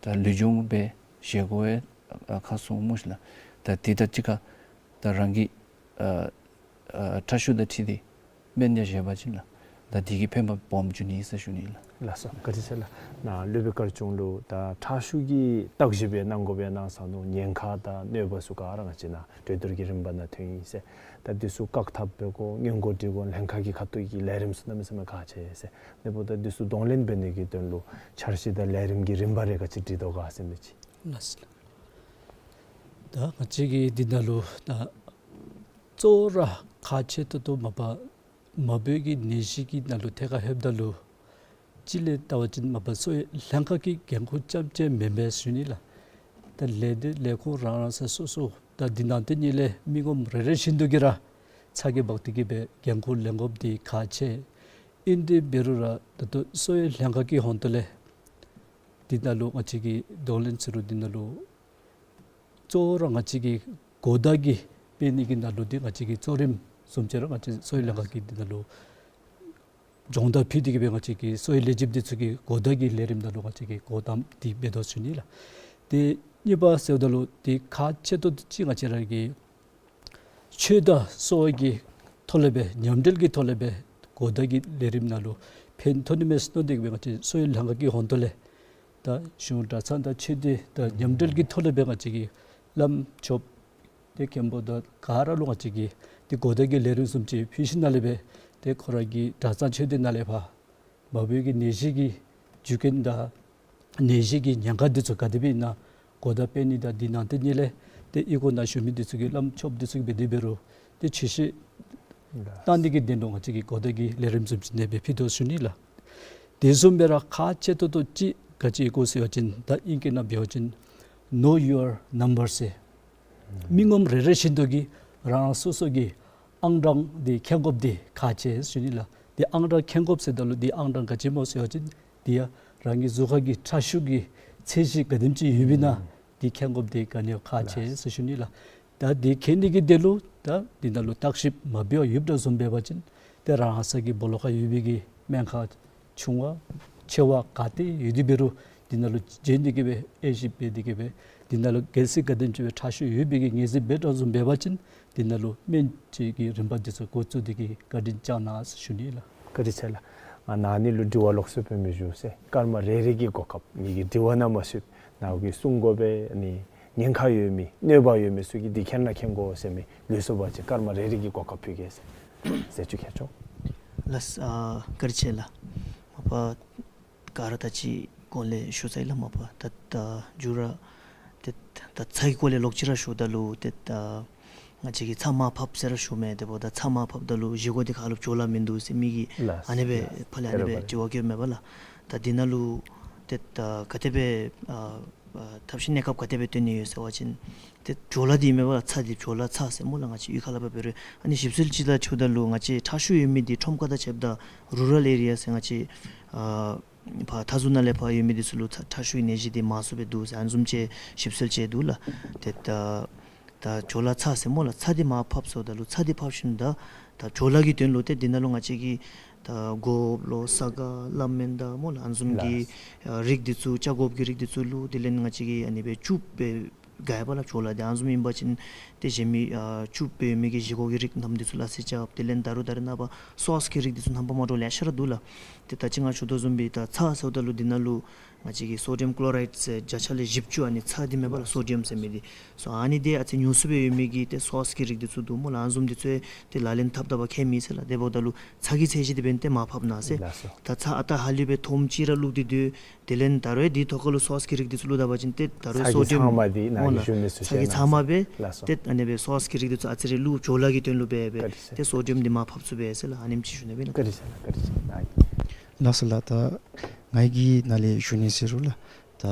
ད་ལུས་སྦྱོང་འབད་བཞེས་སྒོ་ཡང་ཨ་ཁ་སྲུང་སྨོ་ཤིག་ལགས། ད་དེ་དང་གཅིག་ཁར་ད་རང་གི་ཨ་ཨ་ཁྲག་ཤུགས་དང་འཁྲིལ་ཏེ་སྨན་ཡང་བཞེས་པ་ཅིན་ལགས་ད་དེ་གིས་ཕན་པ་སྦོམ་འབྱུང་ནི་ཟེར་ཞུ་ནི་ལགས། ལགས་སོ། བཀའ་དྲིན་ཆེ་ལགས། ནཱ་སློབ་དཔོན་དཀར་ཆུང་ལུ་ད་ཁྲག་ཤུགས་ཀྱི་བརྟག་ཞིབ་སྦེ་གནང་དགོ་པས་གནང་ས་ནུག། ཉེན་ཁ་དང་གནོད་པ་ཚུ་ག་ར་ང་བཅས་ནཱ་གྲོས་བསྡུར་གྱི་རིམ་པ་ནང་ཐོན་ཡི་ཟེར། ད་འདི་ཚུ་བཀག་ཐབས་འབད་དགོ་སྔོན་འགོག་འབད་དགོ་ལྷན་ཁག་གི་ཁ་ཐུག་གི་ལས་རིམ་ཚུ་གནམ་མེད་ས་མེད་ཁག་ཆེ་ཟེར། དེ་འབདཝ་ད་འདི་ཚུ་གདོང་ལེན་འབད་ནི་གི་དོན་ལུ་འཆར་གཞི་དང་ལས་རིམ་གྱི་རིམ་པ་རེ་ག་ཅི་སྒྲིག་དོ་ག་ཟེར་མི་ཅིག། ལགས་སོ། ད་ང་བཅས་ཀྱི་འདི་ནང་ལུ་ད་གཙོ་བོ་ར་ཁག་ཆེ་ཏོག་ཏོ་མ་པ་མ་བུ་གི་ནད་གཞི་གི་ནང་ལུ་ཐད་ཁར་ལྷོདཔ་ད་ལུ་གཅིག་ལས་བལྟ་བ་ཅིན་མ་པ་གསོ་བའི་ལྷན་ཁག་གིས་འགན་ཁུར་རྐྱབ་རྐྱབ་མེན་པས་ཟེར་ཞུ་ནི་ལགས། ད་ལས་སྡེ་ལས་ཁུངས་རང་རང་ས་སོ་སོ་ད་འདི་ནང་དེ་ནང་ལས་མི་ངོམ་རེ་རེ་བཞིན་དུ་གིས་ར་ཚ་གྱང་འབག་སྟེ་གིས་སྦེ་འགན་ཁུར་ལེན་དགོཔ་འདི་ཁག་ཆེ། ཨིན་ཏེ་འབད་རུང་ར་ད་ལྟོ་གསོ་བའི་ལྷན་ཁག་གི་ཧོང་ཏོ་ལས་འདི་ནང་ལུ་ང་བཅས་ཀྱིས་གདོང་ལེན་ཟེར་རུང་འདི་ནང་ལུ་གཙོ་བོ་ར་ང་བཅས་ཀྱི་གོ་བརྡ་གི་སྤེལ་ནི་གི་ནང་ལུ་འདི་ང་བཅས་ཀྱི་གཙོ་རིམ་བཟུམ་ཅིག་ར་ང་བཅས་གསོ་བའི་ལྷན་ཁག་གིས་འདི་ནང་ལུ་ སྦྱོང་བརྡར་ཕུལ་ཏེ་གི་སྦེ་ང་བཅས་ཀྱི་གསོ་བའི་ལས་བྱེདཔ་འདི་ཚུ་གིས་གོ་བརྡ་གི་ལས་རིམ་ནང་ལུ་ང་བཅས་ཀྱིས་གོ་ཏམ་འདི་འབད་དོ་ཟེར་ཞུ་ནི་ལགས། ཏེ་གཉིས་པ་ཟེརཝ་ད་ལུ་ཏེ་ཁག་ཆེ་ཏོག་ཏོ་ཅིག་ང་བཅས་ར་གི་ཆོས་དང་གསོ་བ་གི་ཐོག་ལས་སྦེ་མཉམ་འབྲེལ་གྱི་ཐོག་ལས་སྦེ་གོ་བརྡ་གི་ལས་རིམ་ནང་ལུ་ཕན་ཐོགས་ནི་མས་ཟེར་མནོ་སྟེ་གི་སྦེ་ང་བཅས་གསོ་བའི་ལྷན་ཁག་གི་ཧོངས་ཏོ་ལས་ད་གཞུང་གྲྭ་ཚང་དང་ཆོས་སྡེ་དང་མཉམ་འབྲེལ་གྱི་ཐོག་ལས་སྦེ་ང་བཅས་ཀྱི་བླམ་ཆོསཔ་ཏེ་མཁན་པོ་དང་ག་ར་ལུ་ང་བཅས་ཀྱིས་ཏེ་གོ་བརྡ་གི་ལས་རིམ་བཟུམ་ཅིག་ཕུལ་ཞིནམ་ལས་སྦེ་ཏེ་ཁོ་ར་གི་གྲྭ་ཚང་ཆོས་སྡེ་ནང་ལས་ཕར་མ་བུ་གི་ནད་གཞི་གི་རྒྱུ་རྐྱེན་དང་ནད་གཞི་གི་ཉེན་ཁ་འདི་ཚུ་ག་དེ་སྦེ་ཨིན་ན་གོ་བརྡ་སྤེལ་ནི་དང་འདི་ནང་ཏེ་ནི་ལས་ཏེ་ཨི་ཁུག་ནང་བཞུགས་མི་འདི་ཚུ་གིས་བླམ་ཆོསཔ་འདི་ཚུ་གིས་འབད་དེ་འབད་རུང་ཏེ་ཆོས་བཤད་གནང་ནི་གི་དོན་ལུ་ང་བཅས་ཀྱིས་གོ་བརྡ་གི་ལས་རིམ་བཟུམ་ཅིག་ནང་སྦེ་ཕུལ་དོ་ཟེར་ཞུ་ནི་ལགས། དེ་བཟུམ་སྦེ་ར་ཁག་ཆེ་ཏོག་ཏོ་ཅིག་ག་ཅི་ཨིན་གོ་ཟེར་བ་ཅིན་ད་ཨིང་སྐད་ནང་འབད་བ་ཅིན་know your number ཟེར། མི་ངོམ་རེ་རེ་བཞིན་དུ་གིས་རང་རང་སོ་སོ་གི་ཨང་གྲངས་འདི་མཁྱེན་དགོཔ་འདི་ཁག་ཆེ་ཟེར་ཞུ་ནི་ལགས། ཏེ་ཨང་གྲངས་མཁྱེན་དགོཔ་ཟེརཝ་ད་ལུ་འདི་ཨང་གྲངས་ག་ཅི་སྨོ་ཟེར་བ་ཅིན་འདི་ཡང་རང་གི་གཟུགས་ཁར་གྱི་ཁྲག་ཤུགས་ཀྱི་ཚད་གཞི་ག་དེམ་ཅིག་ཡོདཔ་ཨིན་ན་འདི་མཁྱེན་དགོཔ་འདི་ག་ནི་ཡང་ཁག་ཆེ་ཟེར་ཞུ་ནི་ལགས། ད་འདི་མཁྱེན་ནི་གི་དོན་ལུ་ད་འདི་ནང་ལུ་བརྟག་ཞིབ་མ་འབད་བར་ཡོདཔ་དང་བཟུམ་འབད་བ་ཅིན་ཏེ་རང་ས་གི་སྦོ་ལོགས་ཁར་ཡོད་པའི་གི་སྨན་ཁང་ཆུང་བ་ཆེ་བ་ག་ཏེ་ཡོད་དེ་འབད་རུང་འདི་ནང་ལུ་བྱོན་ཏེ་གི་སྦེ་དབྱེ་ཞིབ་འབད་དེ་གི་སྦེ་འདི་ནང་ལུ་གལ་སྲིད་ག་དེམ་ཅིག་སྦེ་ཁྲག་ཤུགས་ཡོད་པའི་གི་ངེས་ཟིན་འབད་དོ་བཟུམ་འབད་བ་ཅིན་འདི་ནང་ལུ་སྨན་བཅོས་ཀྱི་རིམ་པ་འདི་ཚུ་འགོ་བཙུགས་ཏེ་གི་བཀའ་དྲིན་བསྐྱང་གནང་ཟེར་ཞུ་ནི་ལགས། བཀའ་དྲིན་ཆེ་ལགས། ང་ནཱ་ནི་ལུ་དྲི་བ་ལོགས་སུ་སྤེལ་མི་ཞུ་ཟེར་སྐར་མ་རེ་རེ་གི་གོ་སྐབས་ངེ་གི་དྲི་བ་ནང་མ་ཚུད་ནཱ་གིས་གསུང་དགོ་པས། ཨ་ནི་ཉེན་ཁ་ཡོད་མི་གནོད་པ་ཡོད་མི་ཚུ་གིས་འདི་མཁྱེན་ན་མཁྱེན་དགོ་ཟེར་མི་ལུས་སོ་བ་ཅིན་སྐར་མ་རེ་རེ་གི་གོ་སྐབས་ཕུལ་གེ་ཟེར། ཟེར་ཅིག་ཁྱེར་ཆོག། ལགས། ཨ་བཀའ་དྲིན་ཆེ་ལགས། མ་པ་ག་ར་ད་ཅི་གོང་ལས་ཞུ་ཚར་ཡི་ལགས། མ་པ་ད་ད་མཇུག་ར་ཏེ་ད་ཚ་གི་སྐོར་ལས་ལོག་ཅི་ར་ཞུཝ་ད་ལུ་ཏེ་ད་ང་བཅས་ཀྱིས་ཚྭ་མར་ཕབ་ཟེར་ར་ཞུཝ་མས། དེ་འབདཝ་ད་ཚྭ་མར་ཕབ་ད་ལུ་བཞེས་སྒོ་འདི་ཁ་ལུ་བྲོ་བརླག་མིན་འདུག་ཟེར་མི་གིས་ལགས། ཨ་ནི་སྦེ་ལགས། ཕར་ལས་ཨ་ནི་སྦེ་དྲི་བ་བཀོདཔ་མས་པ་ལགས། ད་འདི་ནང་ལུ་ཏེ་ད་ག་དེ་སྦེ་ཨ་ཨ་ཐབས་ཤེས་གནས་སྐབས་ག་དེ་སྦེ་སྟོན་ནི་ཡོད་ཟེར་བ་ཅིན་ཏེ་བྲོ་བརླག་འདི་མེན་པ་ལགས། ཚྭ་འདི་བྲོ་བརླག་ཚྭ་ཟེར་སྨོ་ལགས། ང་བཅས་གཡུས་ཁ་ལས་ཕར་འབད་རུང་ཨ་ནི་ཞིབ་འཚོལ་ཅིག་ལགས་ཞུཝ་ད་ལུ་ང་བཅས་ཁྲག་ཤུགས་ཡོད་མི་འདི་ཁྲོམ་ཁ་དང་ཕྱདཔ་ད་རུ་རཱལ་ཨེ་རི་ཡ་ཟེར་ང་བཅས་ཨ་ཕར་མཐའ་ཟུར་ནང་ལས་ཕར་ཡོད་མི་འདི་ཚུ་ལུ་ཁྲག་ཁྲག་ཤུགས་ཀྱི་ནད་གཞི་འདི་མང་སུ་སྦེ་འདུག་ཟེར་ཨ་ནི་བཟུམ་ཅིག་ཞིབ་འཚོལ་ཅིག་འདུག་ལགས། ཏེ་ད་ད་བྲོ་བརླག་ཚྭ་ཟེར་སྨོ་ལགས། ཚྭ་འདི་མར་ཕབ་སོངམ་ད་ལུ་ཚྭ་འདི་ཕབ་ཞིནམ་ད་ད་བྲོ་བརླག་གི་དོན་ལུ་ཏེ་འདི་ནང་ལུ་ང་བཅས་ཀྱི་ད་སྒོགཔ་ལོ་ས་ག་སླབ་མེན་ད་སྨོ་ལགས། ཨ་ནི་བཟུམ་གྱི་ལགས། ཨ་རིགས་འདི་ཚུ་ཆ་སྒོགཔ་གི་རིགས་འདི་ཚུ་བླུགས། དེ་ལས་ང་བཅས་ཀྱིས་ཨ་ནི་སྦེ་བཅུག་སྦེ་དགའ་བ་ལགས་བྲོ་བརླག་འདི། ཨ་ནི་བཟུམ་ཨིན་པ་ཅིན་ཏེ་གཞན་མི་ཨ་བཅུག་སྦེ་མི་གི་བཞེས་སྒོ་གི་རིགས་རྣམས་འདི་ཚུ་སླ་བསྲེ་རྐྱབ། དེ་ལས་ད་རུང་ད་རེས་ནངས་པ་སོསི་གི་རིགས་འདི་ཚུ་རྣམ་པ་མ་འདྲཝ་ལེ་ཤ་ར་འདུག་ལགས། ཏེ་ད་ཅི་ང་ཞུ་དོ་བཟུམ་སྦེ་ད་ཚྭ་ཟེརཝ་ད་ལུ་འདི་ནང་ལུ་ང་བཅས་ཀྱི་སོ་ཌི་ཡམ་ཀློ་རའིཌ་ཟེར་བརྒྱ་ཆ་ལས་བཞི་བཅུ་ཨ་ནི་ཚྭ་འདི་མེན་པ་ལགས། སོ་ཌི་ཡམ་ཟེར་མི་འདི་སོ་ཨ་ནི་འདི་ཨ་ཙི་ཉུང་སུ་སྦེ་ཡོད་མི་གི་ཏེ་སོསི་གི་རིགས་འདི་ཚུ་འདུག་སྨོ་ལགས། ཨ་ནི་བཟུམ་འདི་ཚུ་ཏེ་ལག་ལེན་འཐབ་ད་བ་ཁྱད་མེད་ཟེར་ལགས། དེ་འབདཝ་ད་ལུ་ཚྭ་གི་ཚད་གཞི་འདི་འབདན་ཏེ་མར་ཕབ་གནང་ཟེར། ལགས་སོ། ད་ཚྭ་ཨ་རྟག་ཧ་ལུགས་སྦེ་ཐོམ་ཅིག་ར་བླུགས་ཏེ་སྡོད། དེ་ལས་ད་རུང་འདི་ཐོག་ཁ་ལུ་སོསི་གི་རིགས་འདི་ཚུ་བླུགས་ད་པ་ཅིན་ཏེ་ད་རུང་ཚྭ་གི་སོ་ཌི་ཡམ་ཚང་མ་འདི་ནཱ་སྨོ་ལགས། གིས་ཞུ་མི་ཚུ་ཚྭ་གི་ཚང་མ་སྦེ་ལགས་སོ། ཏེ་ཨ་ནི་སྦེ་སོསི་གི་རིགས་འདི་ཚུ་ཨ་ཙི་རེ་བླུགས། བྲོ་བརླག་གི་དོན་ལུ་སྦེ་སྦེ་བཀའ་དྲིན་ཆེ། ཏེ་སོ་ཌི་ཡམ་འདི་མར་ཕབ་ཚུགས་པས་ཟེར་ལགས། ཨ་ནེམ་ཅིག་ཞུ་ནི་སྦེ་ལགས། བཀའ་དྲིན་ཆེ་ལགས། བཀའ་དྲིན་ཆེ་ལགས། ལགས་སོ་ལགས། ད་ང་གིས་ནཱ་ལས་ཞུ་ནི་ཟེར་རུང་ལགས། ད་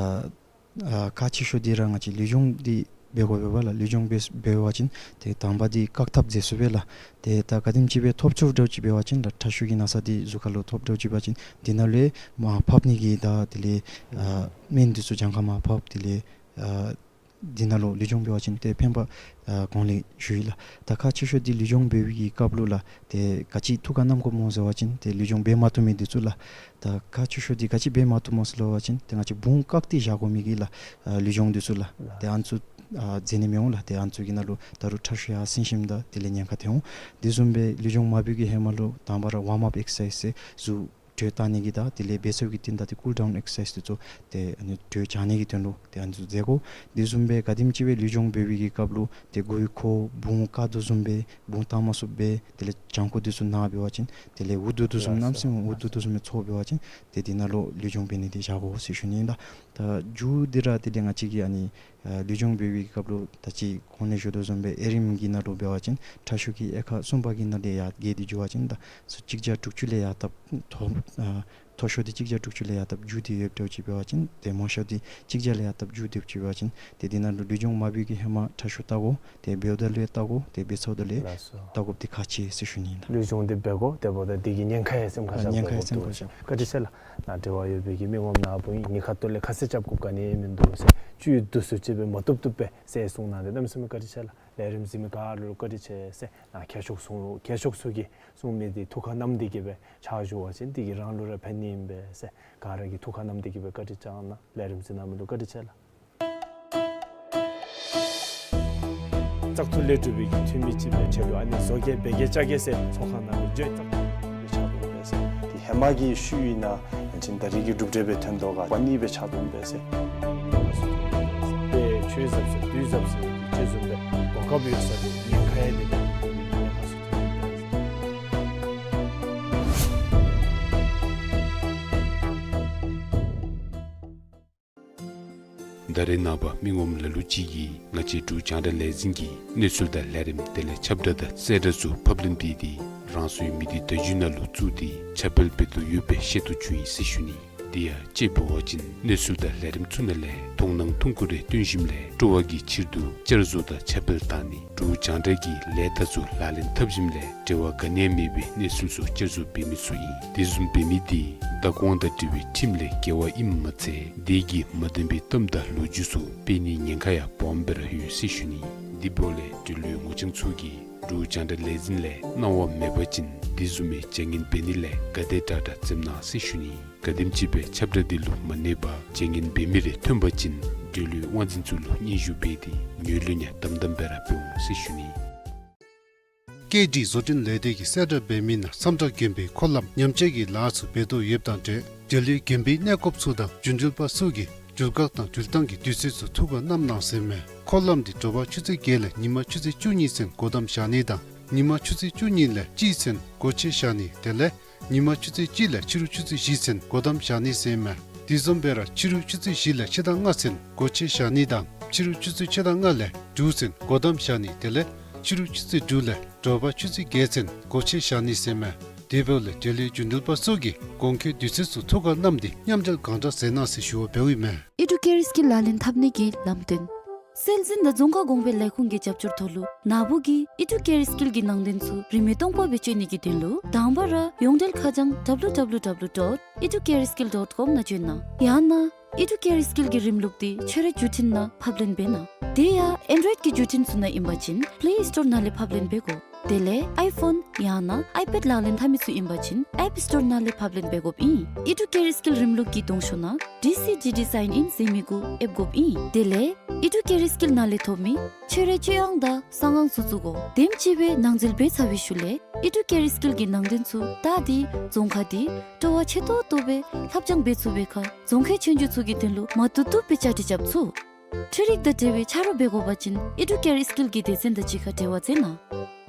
ཨ་ཁག་ཆེ་ཤོས་འདི་ར་ང་བཅས་ལུས་སྦྱོང་འདི་འབད་དགོ་པས་པ་ལགས། ལུས་སྦྱོང་འབད་འབད་བ་ཅིན་ཏེ་དང་པ་འདི་བཀག་ཐབས་མཛད་ཚུགས་པས་ལགས། ཏེ་ད་ག་དེམ་ཅིག་སྦེ་ཐོབ་ཚུགསཔ་འདྲཝ་ཅིག་འབད་བ་ཅིན་ལགས་ཁྲག་ཤུགས་ཀྱི་ན་ཚ་འདི་གཟུགས་ཁ་ལུ་ཐོབ་འདྲཝ་ཅིག་འབད་བ་ཅིན་འདི་ནང་ལུ་མར་ཕབ་ནི་གི་ད་དེ་ལས་ཨ་སྨན་འདི་ཚུ་གྱངས་ཁ་མར་ཕབ། དེ་ལས་ཨ་འདི་ནང་ལུ་ལུས་སྦྱོང་འབད་བ་ཅིན་ཏེ་ཕན་པ་ཨ་གོང་ལས་ཞུ་ཡི་ལགས། ད་ཁག་ཆེ་ཤོས་འདི་ལུས་སྦྱོང་འབད་བའི་གི་སྐབས་ལུ་ལགས་ཏེ་ག་ཅི་ཐུགས་ཁར་བསྣམ་དགོཔ་སྨོ་ཟེར་བ་ཅིན་ཏེ་ལུས་སྦྱོང་འབད་མ་བཏུབ་མི་འདི་ཚུ་ལགས། ད་ཁག་ཆེ་ཤོས་འདི་ག་ཅི་འབད་མ་བཏུབ་སྨོ་ཟེར་བ་ཅིན་ཏེ་ང་བཅས་བུང་བཀག་སྟེ་བཞག་དགོ་མི་གི་ལགས་ཨ་ལུས་སྦྱོང་འདི་ཚུ་ལགས། ཏེ་ཨ་ནི་ཚུ་ཨ་མཛད་ནི་མི་འོང་ལགས། ཏེ་ཨ་ནི་ཚུ་གི་ནང་ལུ་ད་རུང་ཁྲག་ཤུགས་ཡར་སེང་ཞིནམ་ད་དེ་ལས་ཉེན་ཁ་ཐོན་འོང་། དེ་བཟུམ་སྦེ་ལུས་སྦྱོང་མ་འབད་བའི་གི་ཧེ་མ་ལུ་དང་པ་ར་ཝརམ་ཨཔ་ཨེག་སར་སའིཛ་ཟེར་གཟུགས་དྲོད་བཏང་ནི་གི་དང་དེ་ལས་འབད་ཚར་བའི་གི་རྟིང་བདའ་སྟེ་ཀུལ་ཌའུན་ཨེག་སར་སའིཛ་འདི་ཚུ་ཏེ་ཨ་ནི་དྲོད་བྱང་ནི་གི་དོན་ལུ་ཏེ་ཨ་ནི་ཚུ་མཛད་དགོ། དེ་བཟུམ་སྦེ་ག་དེམ་ཅིག་སྦེ་ལུས་སྦྱོང་འབད་བའི་གི་སྐབས་ལུ་ཏེ་མགུ་ཡུ་འཁོར་བུང་བཀག་དོ་བཟུམ་སྦེ་བུང་བཏང་མ་ཚུགསཔ་སྦེ་དེ་ལས་བྱང་ཁོག་འདི་ཚུ་ན་འབད་བ་ཅིན་དེ་ལས་འུ་སྡུག་དོ་བཟུམ་ལགས་སོ། གནམ་མེད་ས་མེད་འུ་སྡུག་དོ་བཟུམ་སྦེ་ཚོར་འབད་བ་ཅིན་ཏེ་འདི་ནང་ལུ་ལུས་སྦྱོང་འབད་ནི་འདི་བཞག་དགོ་ཟེར་ཞུ་ནི་ཨིན་ལགས། ད་མཇུག་འདི་ར་དེ་ལས་ང་བཅས་ཀྱིས་ཨ་ནི་ཨ་ལུས་སྦྱོང་འབད་བའི་གི་སྐབས་ལུ་ད་ཅི་གོང་ལས་ཞུ་དོ་བཟུམ་སྦེ་ཨེ་རིམ་གྱི་ནང་ལུ་འབད་བ་ཅིན་ཁྲག་ཤུགས་ཀྱི་དབྱེ་ཁག་གསུམ་པ་གི་ནང་ལས་ཡར་རྒྱས་ཏེ་འགྱོ་བ་ཅིན་ད་ཚུ་གཅིག་བརྒྱ་དྲུག་ཅུ་ལས་ཡར་བཏབ་མཐོ་ཨ་མཐོ་ཤོས་འདི་གཅིག་བརྒྱ་དྲུག་ཅུ་ལས་ཡར་བཏབ་མཇུག་སྡུད་ཡོདཔ་འདྲཝ་ཅིག་འབད་བ་ཅིན་ཏེ་མང་ཤོས་འདི་གཅིག་བརྒྱ་ལས་ཡར་བཏབ་མཇུག་སྡུདཔ་ཅིག་འབད་བ་ཅིན་ཏེ་འདི་ནང་ལུ་ལུས་སྦྱོང་མ་འབད་བའི་གི་ཧེ་མ་ཁྲག་ཤུགས་བལྟ་དགོ། ཏེ་འབདཝ་ད་ལུ་ཡང་བལྟ་དགོ། ཏེ་འབད་ཚརཝ་ད་ལུ་ཡང་ལགས་སོ། བལྟ་དགོཔ་འདི་ཁག་ཆེ་ཟེར་ཞུ་ནི་ཨིན་ལགས། ལུས་སྦྱོང་འདི་འབད་དགོ། དེ་འབདཝ་ད་འདི་གི་ཉེན་ཁ་ཡང་སེམས་ཁར་ཨ་བཞག་ཉེན་ཁ་ཡང་དགོཔ་སེམས་ཁར་འདུག་བཞག། བཀའ་དྲིན་ཆེ་ལགས། ནཱ་དྲི་བ་ཡོད་པའི་གི་མི་ངོམ་ནཱ་བུ་ཨིན། ཉེན་ཁ་ཐོག་ལས་ཁ་གསལ་རྐྱབ་དགོཔ་ག་ནི་མིན་འདུག་ཟེར་བཅུད་བསྡུ་སུ་ཅིག་སྦེ་མ་བཏུབ་བཏུབ་སྦེ་ཟེར་གསུངས་གནང་སྟེ་གནམ་མེད་ས་མེད་བཀའ་དྲིན་ཆེ་ལགས། ལས་རིམ་གཟིགས་མི་ག་ར་ལུ་བཀའ་དྲིན་ཆེ་ཟེར། ནཱ་མཁས་མཆོག་གསུང་ལུ་མཁས་མཆོག་ཚུ་གིས་གསུང་མི་འདི་ཐུགས་ཁར་བསྣམས་ཏེ་གི་སྦེ་ཕྱག་ཞུ་བ་ཅིན་དེ་གིས་རང་ལུ་ར་ཕན་ནི་ཨིན་པས་ཟེར། ག་ར་གིས་ཐུགས་ཁར་བསྣམས་ཏེ་གི་སྦེ་བཀའ་དྲིན་བསྐྱང་གནང་། ལས་རིམ་གཟིགས་གནང་མི་ལུ་བཀའ་དྲིན་ཆེ་ལགས། བཙག་འཐུ་ལས་གྲུབ་པའི་གི་འཐུས་མི་ཅིག་སྦེ་ཆེད་དུ་ཨ་ནི་བཟོ་བཀོད་འབད་གེ་བཅའ་གེ་ཟེར་ཚོགས་ཁང་ནང་ལུ་བརྗོད་བཙག་འཐུ་སྦེ་ཕྱག་དོན་འབད་ཟེར། དེ་ཧེ་མ་གི་ཤུལ་ཨིན་ན་ཡང་ཅིན་ད་རེས་ཀྱི་གྲུབ་འབྲས་སྦེ་ཐོན་དོ་ག་བ་ནི་སྦེ་ཕྱག་དོན་འབད་ཟེར། དཔེ་ཆོས་ཟབ་ཟེར་དུས་ཟབ་ཟེར་གྱི་ཆོས་བཟུམ་སྦེ་གོ་སྐབས་ཡོད་ས་དེ་ཉེན་ཁ་ཡང་དེ་ཉེན་ཁ་སུ་ཐོན་འབད་ཟེར། ད་རེས་ནངས་པ་མི་ངོམ་ལ་ལུ་ཅིག་གིས་ང་བཅས་འབྲུག་རྒྱང་བསྒྲགས་ལས་འཛིན་གྱི་གནས་ཚུལ་དང་ལས་རིམ་དེ་ལས་ཁྱབ་བསྒྲགས་དང་གསལ་བསྒྲགས་ཚུ་ཕབ་ལེན་འབད་དེ་རང་སོའི་མི་སྡེ་བརྡ་བརྒྱུད་ནང་ལུ་བཙུགས་ཏེ་ཁྱབ་སྤེལ་འབད་དོ་ཡོདཔ་སྦེ་ཤེས་རྟོགས་བྱུང་ཡི་ཟེར་ཞུ་ནི། དེ་ཡང་དཔྱེ་འབད་བ་ཅིན་གནས་ཚུལ་དང་ལས་རིམ་ཚུ་ནང་ལས་མཐོང་སྣང་ཐུང་ཀུ་རེ་སྟོན་ཞིནམ་ལས་སྤྲོ་བ་གི་ཕྱིར་དུ་བསྐྱར་བཟོ་དང་ཁྱབ་སྤེལ་བཏང་ནི་འབྲུག་རྒྱང་བསྒྲགས་ཀྱི་ལས་རྟགས་ཚུ་ལག་ལེན་འཐབ་ཞིནམ་ལས་འབྲེལ་བ་ག་ནི་ཡང་མེད་པའི་གནས་ཚུལ་ཚུ་བསྐྱར་བཟོ་འབད་མི་ཚུ་ཨིན། དེ་བཟུམ་འབད་མི་དེ་བདག་དབང་དང་འབྲེལ་བའི་ཁྲིམས་ལས་འགལ་བ་ཨིནམ་མ་ཚད་དེ་གིས་མ་བདེན་པའི་གཏམ་དང་ལོ་རྒྱུས་ཚུ་སྤེལ་ནིའི་ཉེན་ཁ་ཡང་སྦོམ་སྦེ་ར་ཡོད་ཟེར་ཞུ་ནི། དེ་འབདཝ་ལས་འབྲེལ་ཡོད་ངོ་རྐྱང་ཚུ་གིས་འབྲུག་རྒྱང་བསྒྲགས་ལས་འཛིན་ལས་གནང་བ་མེད་པ་ཅིན་དེ་བཟུམ་མའི་བྱ་ངན་འབད་ནི་ལས་ག་དེ་དྲག་དྲག་འཛེམ་གནང་ཟེར་ཞུ་ནི། ག་དེམ་ཅིག་སྦེ་ཁྱབ་བསྒྲགས་འདི་ལུ་མ་གནས་པར་བྱ་ངན་འབད་མི་རེ་ཐོན་པ་ཅིན་འབྲེལ་ཡོད་དབང་འཛིན་ཚུ་ལུ་སྙན་ཞུ་འབད་དེ་ངོས་ལེན་ཡང་དམ་དམ་སྦེ་ར་འབད་འོང་ཟེར་ཞུ་ནི། སྐད་སྒྲིག་བཟོ་སྐྲུན་ལས་སྡེ་གིས་གསལ་བསྒྲགས་འབད་མི་ནང་སམ་ཁྲ་དགོན་པའི་འཁོར་ལམ་ཉམས་བཅོས་ཀྱི་ལཱ་ཚུ་འབད་དོ་ཡོདཔ་དང་འབྲེལ་འབྲེལ་ཡོད་དགོན་པའི་གནས་སྐབས་ཚུ་དང་རྒྱུན་འགྲུལ་པ་ཚུ་གིས་འགྲུལ་བཀག་དང་འགྲུལ་བཏང་གི་དུས་ཚོད་ཚུ་ཐུགས་ཁར་བསྣམ་གནང་ཟེར་མས། འཁོར་ལམ་འདི་དྲོ་པ་ཆུ་ཚོད་བརྒྱད་ལས་ཉིན་མ་ཆུ་ཚོད་བཅུ་གཉིས་ཚུན་སྒོ་བསྡམ་བཞག་ནི་དང་ཉིན་མ་ཆུ་ཚོད་བཅུ་གཉིས་ལས་གཅིག་ཚུན་སྒོ་ཕྱེ་བཞག་ནི་དེ་ལས་ཉིན་མ་ཆུ་ཚོད་གཅིག་ལས་ཕྱི་རུ་ཆུ་ཚོད་བཞི་ཚུན་སྒོ་བསྡམ་བཞག་ནི་ཟེར་མས། དེ་བཟུམ་སྦེ་ར་ཕྱི་རུ་ཆུ་ཚོད་བཞི་ལས་ཕྱེད་དང་ལྔ་ཚུན་སྒོ་ཕྱེ་བཞག་ནི་དང་ཕྱི་རུ་ཆུ་ཚོད་ཕྱེད་དང་ལྔ་ལས་དྲུག་ཚུན་སྒོ་བསྡམ་བཞག་ནི་དེ་ལས་ཕྱི་རུ་ཆུ་ཚོད་དྲུག་ལས་དྲོ་པ་ཆུ་ཚོད་བརྒྱད་ཚུན་སྒོ་ཕྱེ་བཞག་ནི་ཟེར་མས། དེ་འབདཝ་ལས་འབྲེལ་ཡོད་རྒྱུན་འགྲུལ་པ་ཚུ་གིས་དགོངས་འཁོད་དུས་ཚོད་ཚུ་ཐུགས་ཁར་བསྣམས་ཏེ་མཉམ་འབྲེལ་གང་དྲག་མཛད་གནང་ཟེར་ཞུ་བ་འབདཝ་ཨིན་མས། ཨི་ཌུ་ཀེར་སྐིལ་ལག་ལེན་འཐབ་ནི་གི་ལམ་སྟོན། སྲོལ་འཛིན་དང་རྫོང་ཁ་གོང་འཕེལ་ལས་ཁུངས་ཀྱི་རྒྱབ་སྐྱོར་ཐོག་ལུ་ནཱ་བུ་གིས་ཨི་ཌུ་ཀེར་སྐིལ་གྱི་ནང་དོན་ཚུ་རིན་མེད་སྟོང་པ་སྦེ་སྤྱོད་ནི་གི་དོན་ལུ་དང་པ་ར་ཡོངས་འབྲེལ་ཁ་བྱང་W W W dot educareskill dot com ནང་བྱོན་གནང་། ཡང་ན་ཨི་ཌུ་ཀེར་སྐིལ་གྱི་རིམ་ལུགས་འདི་ཁྱོད་རའི་བརྒྱུད་འཕྲིན་ནང་ཕབ་ལེན་འབད་གནང་། དེ་ཡང་ཨེན་ཌོའིཌ་ཀྱི་བརྒྱུད་འཕྲིན་ཚུ་ནང་ཨིན་པ་ཅིན་པླེ་སི་ཊོར་ནང་ལས་ཕབ་ལེན་འབད་དགོ། དེ་ལས་ཨའི་ཕོན་ཡང་ན་ཨའི་པེཌ་ལག་ལེན་འཐབ་མི་ཚུ་ཨིན་པ་ཅིན་ཨེཔ་སི་ཊོར་ནང་ལས་ཕབ་ལེན་འབད་དགོཔ་ཨིན། ཨི་ཌུ་ཀེར་སྐིལ་རིམ་ལུགས་ཀྱི་གདོང་ཤོག་ནང་ཌི་སི་ཇི་ཌི་སའིན་ཨིན་ཟེར་མི་གུ་ཨེབ་དགོཔ་ཨིན། དེ་ལས་ཨི་ཌུ་ཀེར་སྐིལ་ནང་ལས་ཐོབ་མི་ཁྱོད་རའི་སྤྱོད་དབང་དང་གསང་ཁང་ཚུ་བཙུགས་དགོ། དེམ་ཅིག་སྦེ་ནང་འཛུལ་འབད་ཚར་བའི་ཤུལ་ལས་ཨི་ཌུ་ཀེར་སྐིལ་གྱི་ནང་དོན་ཚུ་ད་འདི་རྫོང་ཁ་འདི་སྤྲོ་བ་ཆེ་ཏོག་ཏོ་སྦེ་ལྷབ་སྦྱང་འབད་ཚུགས་པའི་ཁར་རྫོང་ཁའི་ཆོས་རྒྱུགས་ཚུ་གི་དོན་ལུ་མ་བཏུབ་བཏུབ་སྦེ་བཅའ་སྒྲིག་རྐྱབ་ཚུགས། འཕྲུལ་རིག་དང་འབྲེལ་བའི་ཆ་རོགས་འབད་དགོ་པ་ཅིན་ཨི་ཌུ་ཀེར་སྐིལ་གྱི་སྡེ་ཚན་དང་གཅིག་ཁར་འབྲེལ་བ་མཛད་གནང་།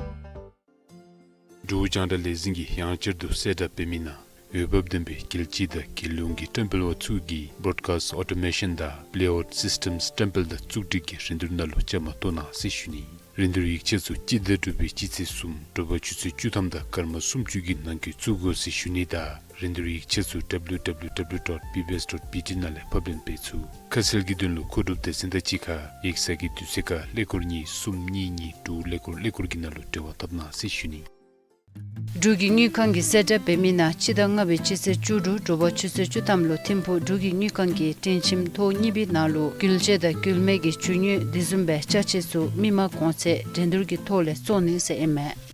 འབྲུག་རྒྱང་བསྒྲགས་ལས་འཛིན་གྱིས་ཡང་བསྐྱར་དུ་གསལ་བསྒྲགས་འབད་མི་ནང་འོས་འབབ་ལྡན་པའི་རྒྱལ་སྤྱི་དང་རྒྱལ་ཡོངས་ཀྱི་བཀྲམ་སྤེལ་བ་ཚུ་གིས་བོརོཌ་ཀཱསཊ་ཨོ་ཊོ་མེ་ཤཱན་དང་པླེ་ཨའུཊ་སིསི་ཊེམསི་བཀྲམ་སྤེལ་དང་བཙུགས་སྒྲིག་གི་རིན་བསྡུར་ནང་ལུ་བཅའ་མར་གཏོགས་གནང་ཟེར་ཞུ་ནི། རིན་བསྡུར་ཡིག་ཆ་ཚུ་སྤྱི་ཟླ་དྲུག་པའི་སྤྱི་ཚེས་གསུམ་དྲོ་པ་ཆུ་ཚོད་བཅུ་ཐམ་དང་སྐར་མ་སུམ་ཅུ་གི་ནང་འཁོད་བཙུགས་དགོ་ཟེར་ཞུ་ནི་དང་རིན་བསྡུར་ཡིག་ཆ་ཚུ་W W W dot B B S dot B T ནང་ལས་ཕབ་ལེན་འབད་ཚུགས། ཁ་གསལ་གྱི་དོན་ལུ་མཁོ་སྒྲུབ་སྡེ་ཚན་དང་གཅིག་ཁར་ཡིག་ཚང་གི་དུས་ཚོད་ཁར་ཀླད་ཀོར་གཉིས་གསུམ་གཉིས་གཉིས་དྲུག་ཀླད་ཀོར་ཀླད་ཀོར་གྱི་ནང་ལུ་འབྲེལ་བ་འཐབ་གནང་ཟེར་ཞུ་ནི། འབྲུག་གི་དངུལ་ཁང་གིས་གསལ་བསྒྲགས་འབད་མི་ནང་སྤྱི་ཟླ་ལྔ་པའི་སྤྱི་ཚེས་བཅུ་དྲུག་དྲོ་པ་ཆུ་ཚོད་བཅུ་ཐམ་ལུ་ཐིམ་ཕུག་འབྲུག་གི་དངུལ་ཁང་གི་སྒྲིང་ཁྱིམ་ཐོག་གཉིས་པའི་ནང་ལུ་འགུལ་སྐྱེད་དང་འགུལ་མེད་ཀྱི་རྒྱུ་དངོས་དེ་བཟུམ་སྦེ་ཅ་ཆས་ཚུ་མི་མང་གོང་ཚད་འགྲན་བསྡུར་གྱི་ཐོག་ལས་བཙོང་ནི་ཟེར་ཨིན་མས།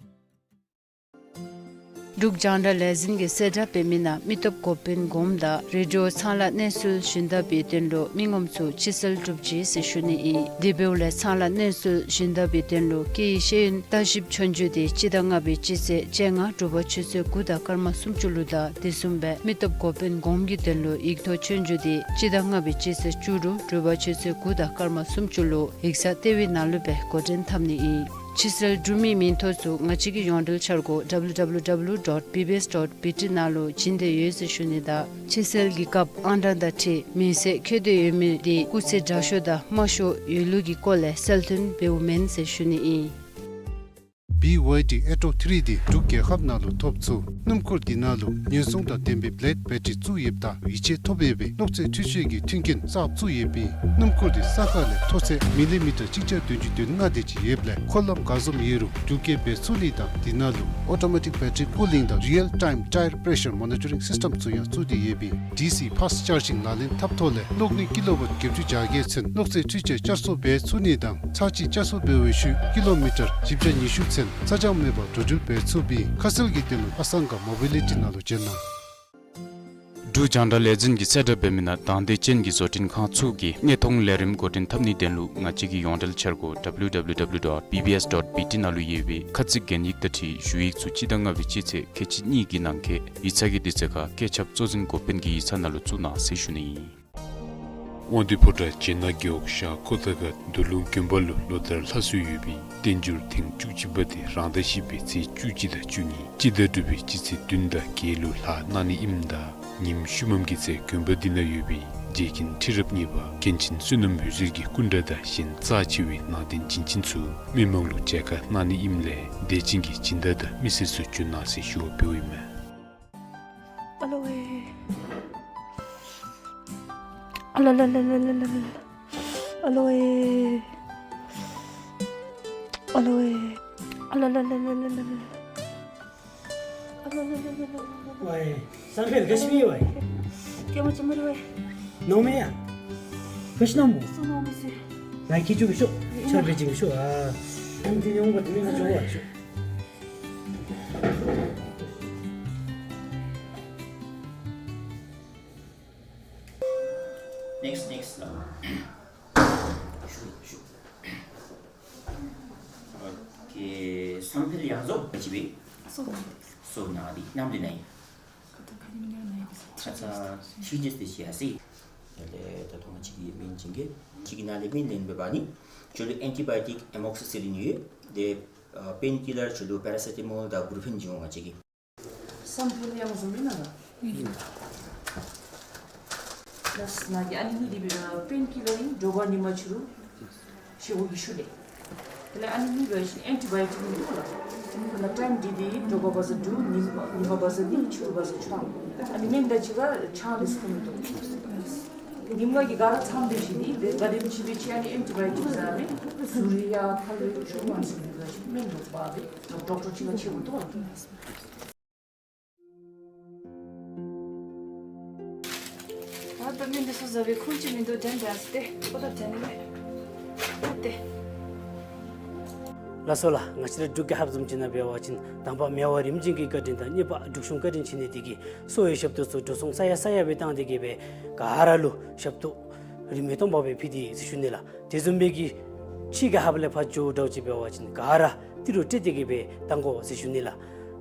འབྲུག་རྒྱང་བསྒྲགས་ལས་འཛིན་གྱིས་གསལ་བསྒྲགས་འབད་མི་ནང་མི་སྟོབས་འགོ་དཔོན་གོངམ་དང་རེ་ཌི་ཡོ་ཚང་ལཱ་གནས་ཚུལ་སྦྱིན་བདག་པའི་དོན་ལུ་མི་ངོམ་ཚུ་ཕྱི་སེལ་གྲུབ་ཅི་ཟེར་ཞུ་ནི་ཨིན། དེ་འབདཝ་ལས་ཚང་ལཱ་གནས་ཚུལ་སྦྱིན་བདག་པའི་དོན་ལུ་སྐད་ཡིག་ཤེས་ཡོན་བརྟག་ཞིབ་ཆོས་རྒྱུགས་དེ་སྤྱི་ཟླ་ལྔ་པའི་སྤྱི་ཚེས་བཅོ་ལྔ་དྲོ་པ་ཆུ་ཚོད་དགུ་དང་སྐར་མ་སུམ་ཅུ་ལུ་དང་དེ་བཟུམ་སྦེ་མི་སྟོབས་འགོ་དཔོན་གོངམ་གྱི་དོན་ལུ་ཡིག་ཐོག་ཆོས་རྒྱུགས་དེ་སྤྱི་ཟླ་ལྔ་པའི་སྤྱི་ཚེས་བཅུ་དྲུག་དྲོ་པ་ཆུ་ཚོད་དགུ་དང་སྐར་མ་སུམ་ཅུ་ལུ་ཡིག་ཚང་ལྟེ་བའི་ནང་ལུ་སྦེ་འགོ་འདྲེན་འཐབ་ནི་ཨིན། ཕྱི་སེལ་གྲུབ་མིའི་མིང་ཐོ་ཚུ་ང་བཅས་ཀྱི་ཡོངས་འབྲེལ་འཆར་སྒོ་W W W dot B B S dot B T ནང་ལུ་བྱིན་ཏེ་ཡོད་ཟེར་ཞུ་ནི་དང་ཕྱི་སེལ་གྱི་སྐབས་ཨང་གྲངས་དང་འཁྲིལ་མིང་གསལ་འཁོད་དེ་ཡོད་མི་དེ་སྐུགས་ཚད་དྲག་ཤོས་དང་དམའ་ཤོས་ཡོད་ལུགས་ཀྱི་སྐོར་ལས་གསལ་སྟོན་འབདཝ་མེན་ཟེར་ཞུ་ནི་ཨིན། བི་ཝའི་ཌི་ཨེ་ཊོ་ཐི་རི་དེ་འབྲུག་རྒྱལ་ཁབ་ནང་ལུ་ཐོབ་ཚུགས། སྣུམ་འཁོར་འདི་ནང་ལུ་ཉེན་སྲུང་དང་ལྡན་པའི་བེ་ལེཌ་བེ་ཊི་རི་བཙུགས་ཡོདཔ་ད་ཡིད་ཆེས་ཐོབ་ཡོད་པའི་གློག་རྫས་འཕྲུལ་ཆས་ཀྱི་མཐུན་རྐྱེན་གསརཔ་བཙུགས་ཡོདཔ་ཨིན། སྣུམ་འཁོར་འདི་ས་ཁ་ལས་མཐོ་ཚད་མི་ལི་མི་ཊར་གཅིག་བརྒྱ་བདུན་ཅུ་དོན་ལྔ་དེ་ཅིག་ཡོདཔ་ལས་འཁོར་ལམ་ག་བཟུམ་ཡོད་རུང་འགྲུལ་སྐྱེལ་འབད་ཚུགས་ནི་དང་འདི་ནང་ལུ་ཨོ་ཊོ་མེ་ཊིཀ་བེ་ཊི་རི་ཀུ་ལིང་དང་རི་ཡལ་ཊའིམ་ཊའེར་པེ་རེ་ཤར་མོ་ནི་ཊ་རིང་སིསི་ཊེམ་ཚུ་ཡང་བཙུགས་ཏེ་ཡོདཔ་ཨིན། ཌི་སི་ཕཱསཊ་ཅར་ཇིང་ལག་ལེན་འཐབ་ཐོག་ལས་གློག་ནུས་ཀི་ལོ་ཝཊ་བརྒྱད་ཅུ་གྱ་བརྒྱད་ཚུན་གློག་རྫས་འཕྲུལ་ཆས་བསྐྱར་གསོ་འབད་ཚུགས་ནི་དང་ཚར་གཅིག་བསྐྱར་གསོ་འབད་བའི་ཤུལ་ཀི་ལོ་མི་ཊར་བཞི་བརྒྱ་ཉི་ཤུ་ཚུན་ཚ་གྱང་མེད་པར་འགྲོ་འགྲུལ་འབད་ཚུགསཔ་ཨིན། ཁ་གསལ་གྱི་དོན་ལུ་ཨ་སང་ག་མོ་བི་ལི་ཊི་ནང་ལུ་བྱོན་གནང་། འབྲུག་རྒྱང་བསྒྲགས་ལས་འཛིན་གྱིས་གསལ་བསྒྲགས་འབད་མི་ནང་དང་འདོད་ཅན་གྱི་བཟོ་སྐྲུན་ཁང་ཚུ་གིས་གནས་མཐོང་ལས་རིམ་འགོ་འདྲེན་འཐབ་ནིའི་དོན་ལུ་ང་བཅས་ཀྱི་ཡོངས་འབྲེལ་འཆར་སྒོ་ཌབ་ལིའུ་ཌབ་ལིའུ་ཌབ་ལིའུ་ཌོཊ་བི་བི་ཨེསི་ཌོཊ་བི་ཊི་ནང་ལུ་ཡོད་པའི་ཁ་ཚིག་གན་ཡིག་དང་འཁྲིལ་ཞུ་ཡིག་ཚུ་སྤྱི་ཟླ་ལྔ་པའི་སྤྱི་ཚེས་ཁལ་གཅིག་གཉིས་ཀྱི་ནང་འཁོད་ཡིག་ཚང་གི་དུས་ཚོད་ཁར་བཀོད་ཁྱབ་གཙོ་འཛིན་འགོ་དཔོན་གྱི་ཡིག་ཚང་ནང་ལུ་བཙུགས་གནང་ཟེར་ཞུ་ནི་ཨིན། དབང་འདུས་ཕོ་བྲང་བྱེ་ནག་རྒེད་འོག་ཤང་ཁོ་ཐང་ཁ་མདོ་ལུང་དགོན་པ་ལུ་ལོ་ལྟར་ལྷག་སྲོལ་ཡོད་པའི་བསྟན་འགྱུར་ཐེངས་བཅུ་གཅིག་པ་དེ་རང་ཟླ་བཞི་པའི་ཚེས་བཅུ་གཅིག་དང་བཅུ་གཉིས་སྤྱི་ཟླ་དྲུག་པའི་སྤྱི་ཚེས་བདུན་དང་བརྒྱད་ལུ་ལྷག་གནང་ནི་ཨིནམ་ད་ཉིནམ་ཤུལ་མམ་གྱི་ཚེ་དགོན་པ་འདི་ནང་ཡོད་པའི་རྗེ་མཁན་ཁྲི་རབས་གཉིས་པ་མཁན་ཆེན་བསོད་ནམས་འོད་ཟེར་གྱི་སྐུ་འདྲ་དང་གཞན་རྩ་ཆེ་བའི་ནང་རྟེན་བྱིན་ཅན་ཚུ་མི་མང་ལུ་མཇལ་ཁ་གནང་ནི་ཨིནམ་ལས་དད་ཅན་གྱི་སྦྱིན་བདག་དང་མི་སེར་ཚུ་འབྱོན་གནང་ཟེར་ཞུ་བ་འབདཝ་ཨིན་མས། ཨ་ལོ་ཝེ། ཨ་ལ་ལ་ལ། ཨ་ལོ་ཝེ། ཨ་ལོ་ཝེ། ཨ་ལ་ལ་ལ། ཝའེ། སང་ཕེལ་ག་ཅི་མི་ཝའེ། ཀྱེ་མ་ཅི་མི་རེ་ཝའེ། ནོ་མེ་ཡ། ག་ཅི་ནམ་མོ། སོ་ནོ་མེ་སེ། ང་ཁྱེད་ཅུ་གི་ཤོ། ཆར་བེ་ཅིང་ཤོ་ཨ། ཨང་ཏི་ཉོང་བ་དེ་མི་ང་ཅོ་བ་ཤོ། ནེགསི་ནེགསི་ལ། ཤུ་ཤུ། ཨོ་ཁེ། སང་ཕེལ་ཡང་རྫོགས་པ་ཅིན་སྦེ། སོ་ནང་དེ། སོ་ནང་དེ་ནམ་དེ་ནང་ཨིན། ཁ་ཚ་ཁ་ཉིམ་ཉིམ་ནང་ཨིན། ཁ་ཚ་ཤི་ཇེས་ཏེ་ཤི་ཡ་སི། དེ་ལས་ད་ལྟོ་ང་བཅས་ཀྱི་སྨན་བྱིན་གེ། ཁྱེད་ཀྱིས་ནཱ་ལས་སྨན་ལེན་འབད་བ་ནི་ཁྱོད་ལུ་ཨེན་ཊི་བཱ་ཡོ་ཊིཀ་ཨེ་མོག་སི་སི་ལིན་ཡོད། དེ་ཨ་པེན་ཀི་ལར་ཁྱོད་ལུ་པེ་ར་སེ་ཊ་མོལ་དང་བུ་རུ་ཕེན་བྱིན་འོང་ང་བཅས་ཀྱིས། སང་ཕེལ་ཡང་བཟུམ་ཨིན་ན་ལགས། ཨིན། ལགས་ནཱ་གི་ཨ་ནི་གཉིས་འདི་སྦེ་པེན་ཀི་ལར་ཨིན། དྲོ་པ་ཉིན་མ་ཕྱི་རུ་ཞེ་པོ་གི་ཤུལ་ལས། དེ་ལས་ཨ་ནི་གཉིས་འབད་བ་ཅིན་ཨེན་ཊི་བཱ་ཡོ་ཊིཀ་ཨིན་འདུག་ལགས། ཨ་ནི་ཊའིམ་འདི་འདི་དྲོ་པ་བ་ཟ་དྲུག། ཉིན་མ་ཉིན་མ་བ་ཟ་གཉིས། ཕྱི་རུ་བ་ཟ་བཅུ། ཨ་ནི་སྨན་དང་གཅིག་ཁར་ཆང་ལེ་ཤ་བཏུང་མི་བཏུབ། ཉིནམ་གི་ག་ར་ཚངམ་དེ་བཞིན་འདི་དེ་ག་དེམ་ཅིག་སྦེ་ཅིག་ཨ་ནི་ཨེན་ཊི་བཱ་ཡོ་ཊིཀ་ཟ་མི་ཟུར་ཡ་ཁ་ལུ་ཆུ་མ་ཟུར་ཡ་ཅིག་སྨན་འདུག་པ་སྦེ་ཌོག་ཊར་ཅིག་ལུ་ཆེ་བོ་འདུག་ལགས། ད་ད་སྨན་འདི་ཚུ་ཟ་བའི་ཁུངས་ཅིག་མིན་འདུག། དྲན་དྲན་ཟེར་ཏེ་ཁོ་ད་དྲན་ནི་མས། ད་ཏེ། ལགས་སོ་ལགས། ང་བཅས་ར་འབྲུག་རྒྱལ་ཁབ་བཟུམ་ཅིག་ནང་འབད་བ་ཅིན་དང་པ་མི་དབང་རིམ་བྱོན་གྱི་བཀའ་དྲིན་དང་གཉིས་པ་འབྲུག་གཞུང་བཀའ་དྲིན་ཆེ་ནི་དེ་གིས་གསོ་བའི་ཞབས་ཏོག་ཚུ་འགྲོ་སོང་ས་ཡ་ས་ཡ་སྦེ་བཏང་སྟེ་གི་སྦེ་ག་ར་ལུ་ཞབས་ཏོག་རིན་མེད་སྟོང་པ་སྦེ་ཕུལ་ཏེ་ཟེར་ཞུ་ནི་ལགས། དེ་བཟུམ་སྦེ་གི་ཕྱི་རྒྱལ་ཁབ་ལས་ཕར་འགྱོ་འདྲཝ་ཅིག་འབད་བ་ཅིན་ག་ར་ཏི་རུ་སྤྲོད་དེ་གི་སྦེ་བཏང་དགོ་ཟེར་ཞུ་ནི་ལགས།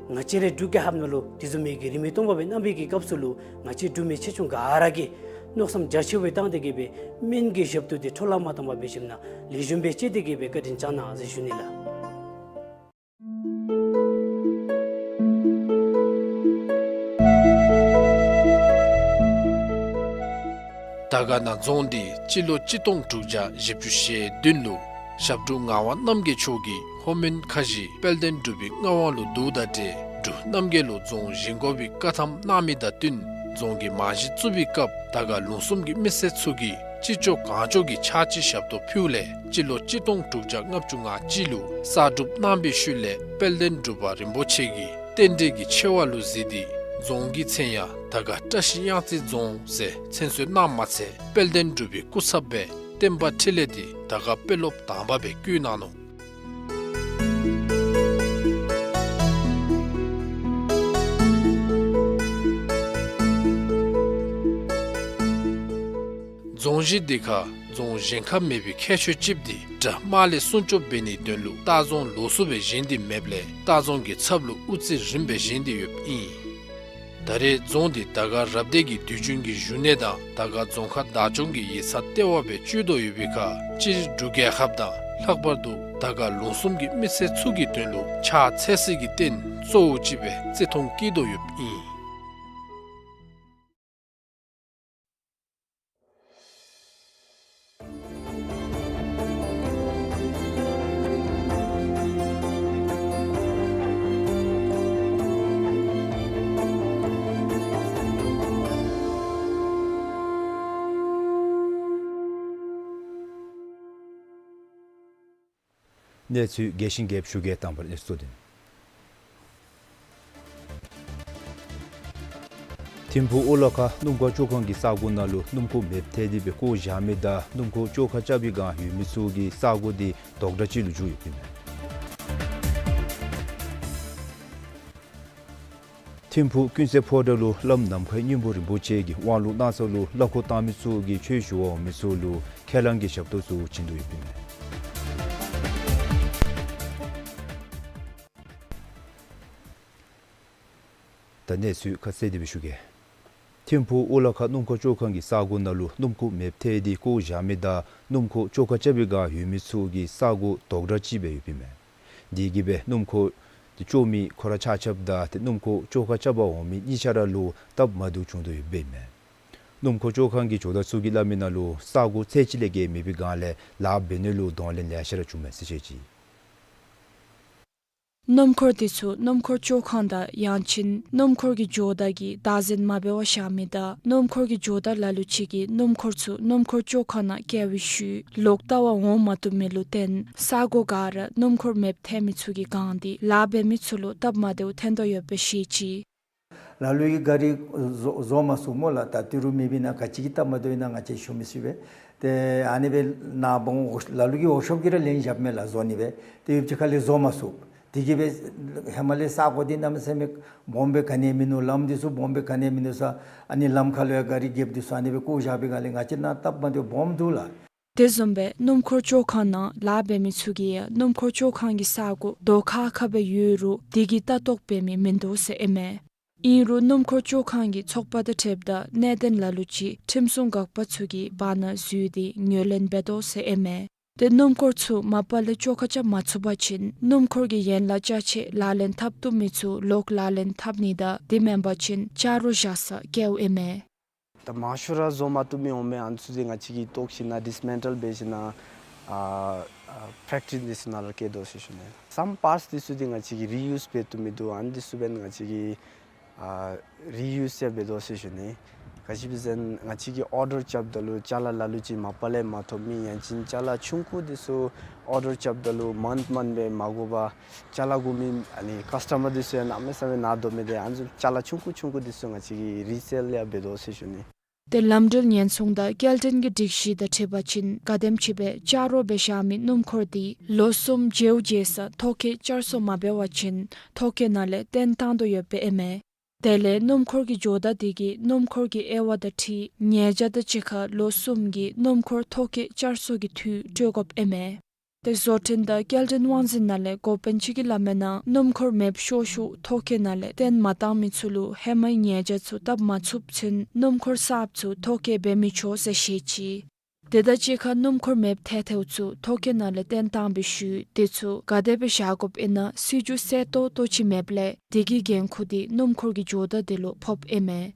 ང་བཅས་རའི་འབྲུག་རྒྱལ་ཁབ་ནང་ལུ་དེ་བཟུམ་མའི་གི་རིན་མེད་སྟོང་པ་སྦེ་གནང་བའི་གི་སྐབས་སུ་ལུ་ང་བཅས་འབྲུག་མི་ཆེ་ཆུང་ག་ར་གིས་མནོ་བསམ་རྒྱ་ཆེ་བའི་བཏང་སྟེ་གི་སྦེ་སྨན་གྱི་ཞབས་ཏོག་དེ་འཕྲོ་བརླག་མ་བཏང་པར་འབད་ཞིནམ་ན་ལེགས་ཤོམ་སྦེ་སྤྱོད་དེ་གི་སྦེ་བཀའ་དྲིན་བསྐྱང་གནང་ཟེར་ཞུ་ནི་ལགས། དར་དཀར་ན་རྫོང་འདི་སྤྱི་ལོ་གཅིག་སྟོང་དྲུག་བརྒྱ་བཞི་བཅུ་ཞེ་བདུན་ལུ་ཞབས་དྲུང་ངག་དབང་རྣམ་རྒྱལ་མཆོག་གིས་ལྷོ་མོན་ཁ་བཞི་དཔལ་ལྡན་འབྲུག་པའི་མངའ་དབང་ལུ་བསྡུཝ་དང་འབྲེལ་འབྲུག་རྣམ་རྒྱལ་ལུ་རྫོང་བཞེངས་དགོ་པའི་བཀའ་ཐམ་གནང་མི་དང་བསྟུན་རྫོང་གི་རྨང་གཞི་བཙུགས་པའི་སྐབས་དར་དཀར་ལུང་གསུམ་གྱི་མི་སེར་ཚུ་གིས་ཅི་ལྕོགས་གང་ལྕོགས་ཀྱིས་ཕྱག་ཕྱི་ཞབས་ཏོག་ཕུལཝ་ལས་སྤྱི་ལོ་གཅིག་སྟོང་དྲུག་བརྒྱ་ལྔ་བཅུ་ང་གཅིག་ལུ་གསར་སྒྲུབ་གནང་བའི་ཤུལ་ལས་དཔལ་ལྡན་འབྲུག་པ་རིན་པོ་ཆེ་གིས་རྟེན་འབྲེལ་གྱི་ཆེ་བ་ལུ་གཟིགས་ཏེ་རྫོང་གི་མཚན་ཡང་དར་དཀར་བཀྲ་ཤིས་གཡང་རྩེ་རྫོང་ཟེར་མཚན་གསོལ་གནངམ་མ་ཚད་དཔལ་ལྡན་འབྲུག་པའི་སྐུ་ཚབ་སྦེ་བསྟན་པ་འཕྲིན་ལས་འདི་དར་དཀར་དཔོན་སློབ་དང་པ་སྦེ་བསྐོ་གནང་ནུག། རྫོང་གཞི་འདི་ཁར་རྫོང་གཞན་ཁར་མེད་པའི་ཁྱད་ཆོས་ཅིག་འདི་དགྲ་དམག་ལས་སྲུང་སྐྱོབ་འབད་ནིའི་དོན་ལུ་ལྟ་རྫོང་ལོགས་སུ་སྦེ་བཞེངས་ཏེ་མེདཔ་ལས་ལྟ་རྫོང་གི་ཚབ་ལུ་དབུ་རྩེ་རིངམ་སྦེ་བཞེངས་ཏེ་ཡོདཔ་ཨིན། ད་རེས་རྫོང་འདི་དར་དཀར་རབ་སྡེ་གི་དུས་རྒྱུན་གྱི་བཞུགས་གནས་དང་དར་དཀར་རྫོང་ཁག་བདག་སྐྱོང་གི་ཡིག་ཚང་ལྟེ་བ་སྦེ་སྤྱོད་དོ་ཡོད་པའི་ཁར་སྤྱིར་འབྲུག་རྒྱལ་ཁབ་དང་ལྷག་པར་དུ་དར་དཀར་ལུང་གསུམ་གྱི་མི་སེར་ཚུ་གི་དོན་ལུ་ཕྱག་འཚལ་སའི་རྟེན་གཙོ་བོ་ཅིག་སྦེ་བརྩི་མཐོང་བསྐྱེད་དོ་ཡོདཔ་ཨིན། གནས་ཚུལ་རྒྱས་ཤིང་རྒྱསཔ་ཞུ་གེ། དང་པ་ར་གནས་ཚུལ་གཙོ་དོན། ཐིམ་ཕུག་ཨོ་ལ་ཁ་སྣུམ་འཁོར་བཅོ་ཁང་གི་ས་གོ་ནང་ལུ་སྣུམ་འཁོར་མེདཔ་ཐལ་ཏེ་སྦེ་བཀོ་བཞག་མི་དང་སྣུམ་འཁོར་བཅོ་ཁ་རྐྱབ་པའི་བསྒང་ཡོད་མི་ཚུ་གི་ས་གོ་འདི་དོག་དྲགས་ཅིག་ལུ་འགྱུར་ཡོདཔ་ཨིན་མས། ཐིམ་ཕུག་ཀུན་གསལ་ཕོ་བྲང་ལུ་བླམ་ནམ་མཁའི་སྙིང་པོ་རིན་པོ་ཆེ་གིས་དབང་ལུང་གནང་ས་ལུ་གླ་འཁོར་བཏང་མི་ཚུ་གིས་ཆོས་ཞུ་བར་འོང་མི་ཚུ་ལུ་ཁས་བླངས་ཀྱི་ཞབས་ཏོག་ཚུ་བྱིན་དོ་ཡོདཔ་ཨིན་མས། ད་གནས་ཚུལ་ཁ་གསལ་དེ་སྦེ་ཞུ་གེ། ཐིམ་ཕུག་ཨོ་ལ་ཁ་སྣུམ་འཁོར་བཅོ་ཁང་གི་ས་གོ་ནང་ལུ་སྣུམ་འཁོར་མེདཔ་ཐལ་ཏེ་བཀོ་བཞག་མི་དང་སྣུམ་འཁོར་བཅོ་ཁ་རྐྱབ་པའི་བསྒང་ཡོད་མི་ཚུ་གི་ས་གོ་དོག་དྲགས་ཅིག་སྦེ་ཡོདཔ་ཨིན་མས། དེ་གིས་སྦེ་སྣུམ་འཁོར་དེ་བཅོ་མི་ཁོ་ར་ཆ་ཁྱབ་དང་དེ་སྣུམ་འཁོར་བཅོ་ཁ་རྐྱབ་པར་འོང་མི་གཉིས་ཆ་ར་ལུ་སྟབས་མ་བདེཝ་བྱུང་དོ་ཡོདཔ་ཨིན་མས། སྣུམ་འཁོར་བཅོ་ཁང་གི་ཇོ་བདག་ཚུ་གིས་སླབ་མི་ནང་ལུ་ས་གོ་ཚད་ཅིག་ལས་བརྒལ་མེད་པའི་བསྒང་ལས་ལཱ་འབད་ནི་ལུ་གདོང་ལེན་ལེ་ཤ་ར་བྱུངམ་མས་ཟེར་བཤད་ཅི། སྣུམ་འཁོར་དེ་ཚུ་སྣུམ་འཁོར་བཅོ་ཁང་དང་ཡང་ཅིན་སྣུམ་འཁོར་གྱི་ཇོ་བདག་གིས་བདག་འཛིན་མ་འབད་བར་བཞག་མི་དང་སྣུམ་འཁོར་གྱི་ཇོ་བདག་ལ་ལུ་ཅིག་གིས་སྣུམ་འཁོར་ཚུ་སྣུམ་འཁོར་བཅོ་ཁང་ནང་བསྐྱལ་བའི་ཤུལ་ལོག་བལྟ་བར་འོང་མ་བཏུབ་མི་ལུ་བརྟེན་ས་གོ་ག་ར་སྣུམ་འཁོར་མེདཔ་ཐལ་མི་ཚུ་གི་བསྒང་འདི་ལཱ་འབད་མི་ཚུ་ལུ་སྟབས་མ་བདེཝ་ཐོན་དོ་ཡོདཔ་སྦེ་བཤད་ཅི། ལ་ལུ་གིས་ག་རི་བཟོ་བཟོ་མ་ཚུགས་སྨོ་ལགས། ད་ཏི་རུ་མེད་པའི་ནང་ག་ཅི་གི་སྟབས་མ་བདེཝ་ཨིན་ན་ང་བཅས་ཞུ་མི་ཚུགས་པས། ཏེ་ཨ་ནི་སྦེ་ནཱ་འབདཝ་ལ་ལུ་གིས་ཝརཀ་ཤོབ་ཀྱིས་ར་ལེན་བཞགཔ་མས་ལགས་བཟོ་ནི་སྦེ། ཏེ་ཡུདཔ་ཅིག་ཁར་ལས་བཟོ་མ་ཚུགས། དེ་གིས་སྦེ་ཧེ་མ་ལས་ས་གོ་འདི་གནམ་མེད་ས་མེད་སྦོམ་སྦེ་ག་ནི་ཡང་མིན་ནུག། ལམ་འདི་ཚུ་སྦོམ་སྦེ་ག་ནི་ཡང་མིན་ནུག་ས། ཨ་ནི་ལམ་ཁ་ལུ་ཡང་ག་རི་རྒསཔ་འདི་ཚུ་ཨ་ནི་སྦེ་བཀོ་བཞག་པའི་བསྒང་ལས་ང་བཅས་ནང་སྟབས་མ་བདེཝ་སྦོམ་འདུག་ལགས། དེ་བཟུམ་སྦེ་སྣུམ་འཁོར་བཅོ་ཁང་ནང་ལཱ་འབད་མི་ཚུ་གིས་ཡང་སྣུམ་འཁོར་བཅོ་ཁང་གི་ས་གོ་རྡོ་ཁ་ཁ་སྦེ་ཡོད་རུང་དེ་གིས་ལྟ་རྟོག་འབད་མི་མིན་འདུག་ཟེར་ཨིན་མས། ཨིན་རུང་སྣུམ་འཁོར་བཅོ་ཁང་གི་ཚོགས་པ་དང་འཁྲིལཝ་ད་གནད་དོན་ལ་ལུ་ཅིག་ཁྲིམས་སྲུང་འགག་པ་ཚུ་གིས་བར་ན་འཛུལ་ཏེ་ངོས་ལེན་འབད་དོ་ཟེར་ཨིན་མས། ཏེ་སྣུམ་འཁོར་ཚུ་མ་པ་ལས་བཅོ་ཁ་རྐྱབ་མ་ཚུགས་པ་ཅིན་སྣུམ་འཁོར་གྱི་ཡན་ལག་ཅ་ཆས་ལག་ལེན་འཐབ་བཏུབ་མི་ཚུ་ལོག་ལག་ལེན་འཐབ་ནི་དང་དེ་མེན་པ་ཅིན་ཆ་རོགས་བཞག་སར་བསྐྱལཝ་ཨིན་མས། ད་མང་ཤོས་ར་བཟོ་མ་བཏུབ་མི་འོང་མས། ཨ་ནི་ཚུ་འདི་ང་བཅས་ཀྱིས་བཏོག་ཞིནམ་ལས་ཌིསི་མེན་ཊལ་འབད་ཞིནམ་ལས་ཨ་ཨ་ཕེཀ་ཊི་རི་འདི་ཚུ་ནང་ལུ་བསྐྱལ་དོ་ཟེར་ཞུ་ནི། སམ་པཱརཊསི་འདི་ཚུ་འདི་ང་བཅས་ཀྱིས་རི་ཡུསི་འབད་བཏུབ་མི་འདུག། ཨ་ནི་འདི་ཚུ་འབདན་ང་བཅས་ཀྱིས་ཨ་རི་ཡུསི་ཡང་འབད་དོ་ཟེར་ཞུ་ནི། ག་ཅི་སྦེ་ཟེར་ན་ང་བཅས་ཀྱིས་ཨོར་ཌར་རྐྱབ་ད་ལུ་ཅ་ལ་ལ་ལུ་ཅིག་མ་པ་ལས་མ་ཐོབ་མི་ཡང་ཅིན་ཅ་ལ་ཆུང་ཀུ་འདི་ཚུ་ཨོར་ཌར་རྐྱབ་ད་ལུ་མནྟ་མནྟ་སྦེ་མ་དགོ་པར་ཅ་ལ་དགོ་མི་ཨ་ནི་ཀསི་ཊ་མར་འདི་ཚུ་ཡང་གནམ་མེད་ས་མེད་ནཱ་སྡོད་མི་འདི་ཨ་ནི་ཚུ་ཅ་ལ་ཆུང་ཀུ་ཆུང་ཀུ་འདི་ཚུ་ང་བཅས་ཀྱིས་རི་སེལ་ཡང་འབད་དོ་ཟེར་ཞུ་ནི། ཏེ་ལམ་འགྲུལ་ཉེན་སྲུང་དང་སྐྱེལ་འདྲེན་གྱི་སྒྲིག་གཞི་དང་འཁྲིལ་བ་ཅིན་ག་དེམ་ཅིག་སྦེ་ཆ་རོགས་འབད་བཞག་མི་སྣུམ་འཁོར་འདི་ལོ་གསུམ་མཇལཝ་མཇལ་ས་ཐོ་བཀོད་བསྐྱར་གསོ་མ་འབད་བ་ཅིན་ཐོ་བཀོད་ནང་ལས་བཏོན་བཏང་དོ་ཡོདཔ་ཨིན་མས། དེ་ལས་སྣུམ་འཁོར་གྱི་ཇོ་བདག་དེ་གིས་སྣུམ་འཁོར་གྱི་དབྱེ་བ་དང་འཁྲིལ་ཉེས་བྱ་དང་གཅིག་ཁར་ལོ་གསུམ་གྱི་སྣུམ་འཁོར་ཐོ་བཀོད་བསྐྱར་གསོ་གི་འཐུས་སྤྲོད་དགོཔ་ཨིན་མས། ཏེ་བཟོ་སྐྲུན་དང་སྐྱེལ་འདྲེན་དབང་འཛིན་ནང་ལས་འགོ་དཔོན་ཅིག་གིས་སླབ་མིའི་ནང་སྣུམ་འཁོར་མེདཔ་ཤོར་ཤོརཝ་ཐོ་བཀོད་ནང་ལས་བཏོན་མ་བཏང་མི་ཚུ་ལུ་ཧེ་མའི་ཉེས་བྱ་ཚུ་བཏབ་མ་ཚུགསཔ་ཚུན་སྣུམ་འཁོར་གསརཔ་ཚུ་ཐོ་བཀོད་འབད་མི་ཆོག་ཟེར་བཤད་ཅི། དེ་དང་གཅིག་ཁར་སྣུམ་འཁོར་མེདཔ་ཐལ་ཐལཝ་ཚུ་ཐོ་བཀོད་ནང་ལས་བཏོན་བཏང་བའི་ཤུལ་དེ་ཚུ་ག་དེ་སྦེ་བཞག་དགོཔ་ཨིན་ན་སྲིད་བྱུས་གསལ་ཏོག་ཏོ་ཅིག་མེདཔ་ལས་དེ་གི་འགན་ཁུར་འདི་སྣུམ་འཁོར་གྱི་ཇོ་བདག་དེ་ལུ་ཕོགཔ་ཨིན་མས།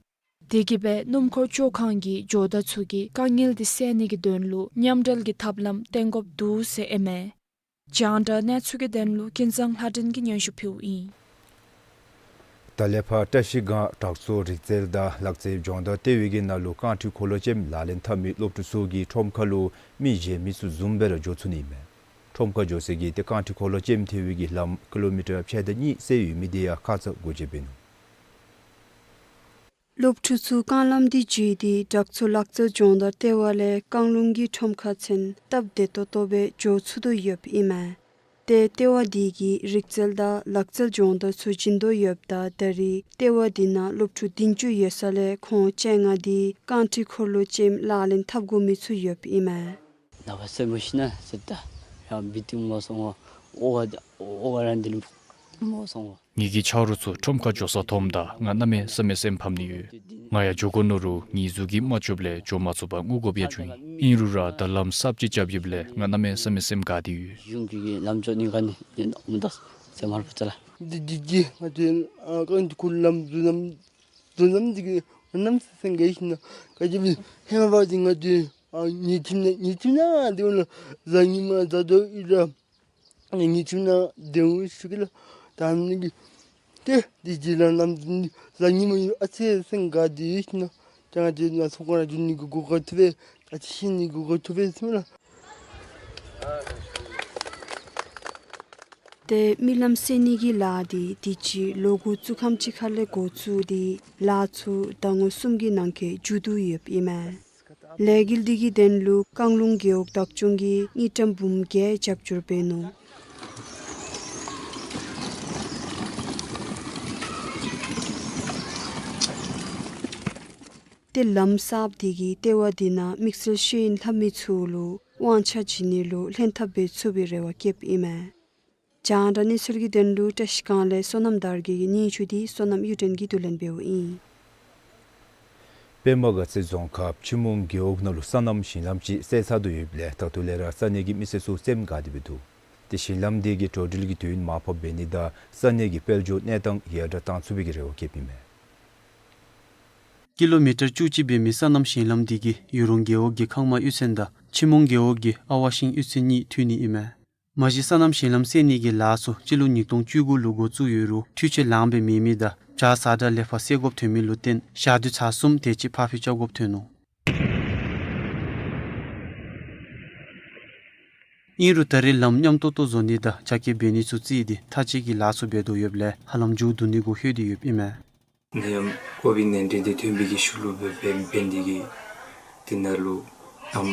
དེ་གིས་སྦེ་སྣུམ་འཁོར་བཅོ་ཁང་གི་ཇོ་བདག་ཚུ་གིས་དཀའ་ངལ་འདི་སེལ་ནི་གི་དོན་ལུ་མཉམ་འབྲེལ་གྱི་ཐབས་ལམ་བཏོན་དགོཔ་འདུག་ཟེར་ཨིན་མས། རྒྱང་བསྒྲགས་གནས་ཚུལ་གྱི་དོན་ལུ་ཀུན་བཟང་ལྷ་སྒྲོན་གྱིས་སྙན་ཞུ་ཕུལཝ་ཨིན། ད་ལས་ཕར་བཀྲ་ཤིས་སྒང་བྲག་མཚོ་རིག་རྩལ་དང་ལག་རྩལ་སྦྱོང་བརྡར་ལྟེ་བའི་གི་ནང་ལུ་རྐང་ཁྲི་འཁོར་ལོ་ཅནམ་ལག་ལེན་འཐབ་མི་སློབ་ཕྲུག་ཚུ་གི་ཁྲོམ་ཁ་ལུ་མི་གཞན་མི་ཚུ་བཟུམ་སྦེ་ར་འགྱོ་ཚུགས་ནི་ཨིན་མས། ཁྲོམ་ཁ་འགྱོ་ས་གི་ཏེ་རྐང་ཁྲི་འཁོར་ལོ་ཅནམ་ཐེབས་པའི་གི་ལམ་ཀི་ལོ་མི་ཊར་ཕྱེད་དང་གཉིས་ཟེར་ཡོད་མི་འདི་ཡང་ཁ་ཙ་སྒོ་འབྱེད་འབད་ནུག། སློབ་ཕྲུག་ཚུ་རྐང་ལམ་འདི་བརྒྱུད་དེ་བྲག་མཚོ་ལག་རྩལ་སྦྱོང་བརྡར་ལྟེ་བ་ལས་རྐང་ལུང་གི་ཁྲོམ་ཁ་ཚུན་སྟབས་བདེ་ཏོག་ཏོ་སྦེ་འགྱོ་ཚུགས་དོ་ཡོདཔ་ཨིན་མས། ཏེ་ལྟེ་བ་འདི་གིས་རིག་རྩལ་དང་ལག་རྩལ་སྦྱོང་བརྡར་ཚུ་བྱིན་དོ་ཡོདཔ་ད་ད་རེས་ལྟེ་བ་འདི་ནང་སློབ་ཕྲུག་བདུན་ཅུ་ཡོད་ས་ལས་ཁོང་བཅོ་ལྔ་འདི་རྐང་ཁྲི་འཁོར་ལོ་ཅནམ་ལག་ལེན་འཐབ་དགོ་མི་ཚུ་ཡོདཔ་ཨིན་མས། ནངས་པ་སེར་མོ་ཤིང་ན་ཟེར་ད་ཡང་བི་ཏིང་མོ་སོང་ངོ་ཨོ་བ་ཨོ་བ་རང་འདི་ལུ་མོ་སོང་ངོ་། ངེ་གི་ཆ་རོགས་ཚུ་ཁྲོམ་ཁར་འགྱོ་ས་མཐོངམ་ད་ང་གནམ་མེད་ས་མེད་སེམས་ཕམ་ནི་ཡོད། ང་ཡང་འགྱོ་དགོ་མནོ་རུང་ངེའི་གཟུགས་ཀྱིས་མ་ལྕོགསཔ་ལས་འགྱོ་མ་ཚུགས་པར་སྔུ་དགོཔ་ཡང་བྱུང་ཡི། ཨིན་རུང་ར་ད་ལམ་གསརཔ་ཅིག་རྐྱབ་ཡོདཔ་ལས་ང་གནམ་མེད་ས་མེད་སེམས་དགའ་སྟེ་ཡོད། གཞུང་གི་ལམ་ཕྱོགས་ནི་ག་ནི་ཡང་མི་འདུག་ཟེར་མར་པ་ཙ་ལ། འདི་འདི་འདི་ང་ཚོའི་ཨ་རྐང་འཁོར་ལམ་འཛུལ་ལམ་འཛུལ་ལམ་འདི་གི་གནམ་མེད་ས་མེད་དགའ་ཞིན་ན་ག་ཅི་སྦེ་ཧེ་མ་བ་འདི་ང་ཚོའི་ཨ་ཉིན་ཁྲིམས་ན་ཉིན་ཁྲིམས་ན་འདི་འོ་ན་གཟའ་ཉིན་མ་གཟའ་དོ་ཨིན་ར། ངེ་ཉིན་ཁྲིམས་ན་དེ་འོང་ཞུ་གེ་ལགས། ད་ནི་གི་ཏེ་འདི་རྗེ་ལ་ནམ་འདི་གཟའ་ཉི་མ་ཨ་ཙི་སེང་ག་འདི་ཡོད་ན་ད་ང་འདི་ན་སོ་ཀ་ར་འགྱོ་ནི་གི་གོ་སྐབས་ཐོབ་པས། ད་ཅི་ཤེས་ནི་གི་གོ་སྐབས་ཐོབ་པས་ཟེར་མས་ལགས། ཏེ་མི་ལམ་སེལ་ནི་གི་ལཱ་འདི་དུས་ཅི་ལོ་འགོ་བཙུགས་ཁམས་ཅིག་ཁ་ལས་འགོ་བཙུགས་ཏེ་ལཱ་ཚུ་ཟླ་ངོ་གསུམ་གྱི་ནང་འཁོད་མཇུག་བསྡུ་ཡོདཔ་ཨིན་མས། ལས་འགུལ་འདི་གི་དོན་ལུ་བཀང་ལུང་རྒེད་འོག་བདག་སྐྱོང་གིས་དངུལ་ཀྲམ་འབུམ་བརྒྱད་རྒྱབ་སྐྱོར་འབད་ནུག། ཏེ་ལམ་གསརཔ་འདི་གིས་ལྟེ་བ་འདི་ནང་དམིགས་བསལ་ཤེས་ཡོན་ལྷབ་མི་ཚུ་ལུ་དབང་ཆ་བྱིན་ནི་ལུ་ལྷན་ཐབས་འབད་ཚུགས་པའི་རེ་བ་བསྐྱེདཔ་ཨིན་མས། རྒྱང་བསྒྲགས་གནས་ཚུལ་གྱི་དོན་ལུ་བཀྲ་ཤིས་སྒང་ལས་བསོད་ནམས་དར་རྒྱས་ཀྱི་སྙན་ཞུ་འདི་བསོད་ནམས་གཡུ་སྒྲོན་གྱིས་བསྡུ་ལེན་འབདཝ་ཨིན། པདྨ་དགའ་ཚལ་རྫོང་ཁག་ཕྱི་མོང་རྒེད་འོག་ནང་ལུ་སོ་ནམ་ཞིང་ལམ་ཅིག་སེལ་ཚར་དོ་ཡོདཔ་ལས་ད་ལྟོ་ལས་ར་ས་གནས་ཀྱི་མི་སེར་ཚུ་སེམས་དགའ་སྟེ་འབད་འདུག། ཏེ་ཞིང་ལམ་འདི་གིས་འགྲོ་འགྲུལ་གྱི་དུས་ཡུན་མར་ཕབ་འབད་ནི་དང་ས་གནས་ཀྱི་དཔལ་འབྱོར་གནས་སྟངས་ཡར་དྲག་གཏང་ཚུགས་པའི་གི་རེ་བ་བསྐྱེདཔ་ཨིན་མས། ཀི་ལོ་མི་ཊར་བཅུ་གཅིག་འབད་མི་སོ་ནམ་ཞིང་ལམ་འདི་གིས་ཡུ་རོང་རྒེད་འོག་གི་ཁང་མ་གཡུས་ཚན་དང་ཕྱི་མོང་རྒེད་འོག་གི་ཨ་ཝ་ཤིང་གཡུས་ཚན་གཉིས་མཐུད་ནི་ཨིན་མས། མ་གཞི་སོ་ནམ་ཞིང་ལམ་སེལ་ནི་གི་ལཱ་ཚུ་སྤྱི་ལོ་ཉིས་སྟོང་བཅུ་དགུ་ལུ་འགོ་བཙུགས་ཡོད་རུང་འཕྲུལ་ཆས་ལངམ་སྦེ་མེད་མི་དང་བྱཱར་ས་ཁྲ་ལེགས་པར་སེལ་དགོཔ་ཐོན་མི་ལུ་བརྟེན་ཞག་དུས་ཚར་གསུམ་དེ་ཅིག་ཕར་འཕུལ་རྐྱབ་དགོཔ་ཐོན་ནུག། ཨིན་རུང་ད་རེས་ལམ་ཉམས་ཏོག་ཏོ་བཟོ་ནི་དང་རྒྱ་སྐྱེད་འབད་ནི་ཚུ་བརྩིས་ཏེ་མཐའ་དཔྱད་ཀྱི་ལཱ་ཚུ་འབད་དོ་ཡོདཔ་ལས་ཧ་ལམ་མཇུག་བསྡུ་ནི་འགོ་ལྷོད་དེ་ཡོདཔ་ཨིན་མས། ནད་ཡམས་ཀོ་བིཌ་ནའིན་ཊིན་འདི་ཐོན་པའི་གི་ཤུལ་ལུ་འབད་འབད་འབད་ནི་འདི་གིས་འདི་ནང་ལུ་ནམ་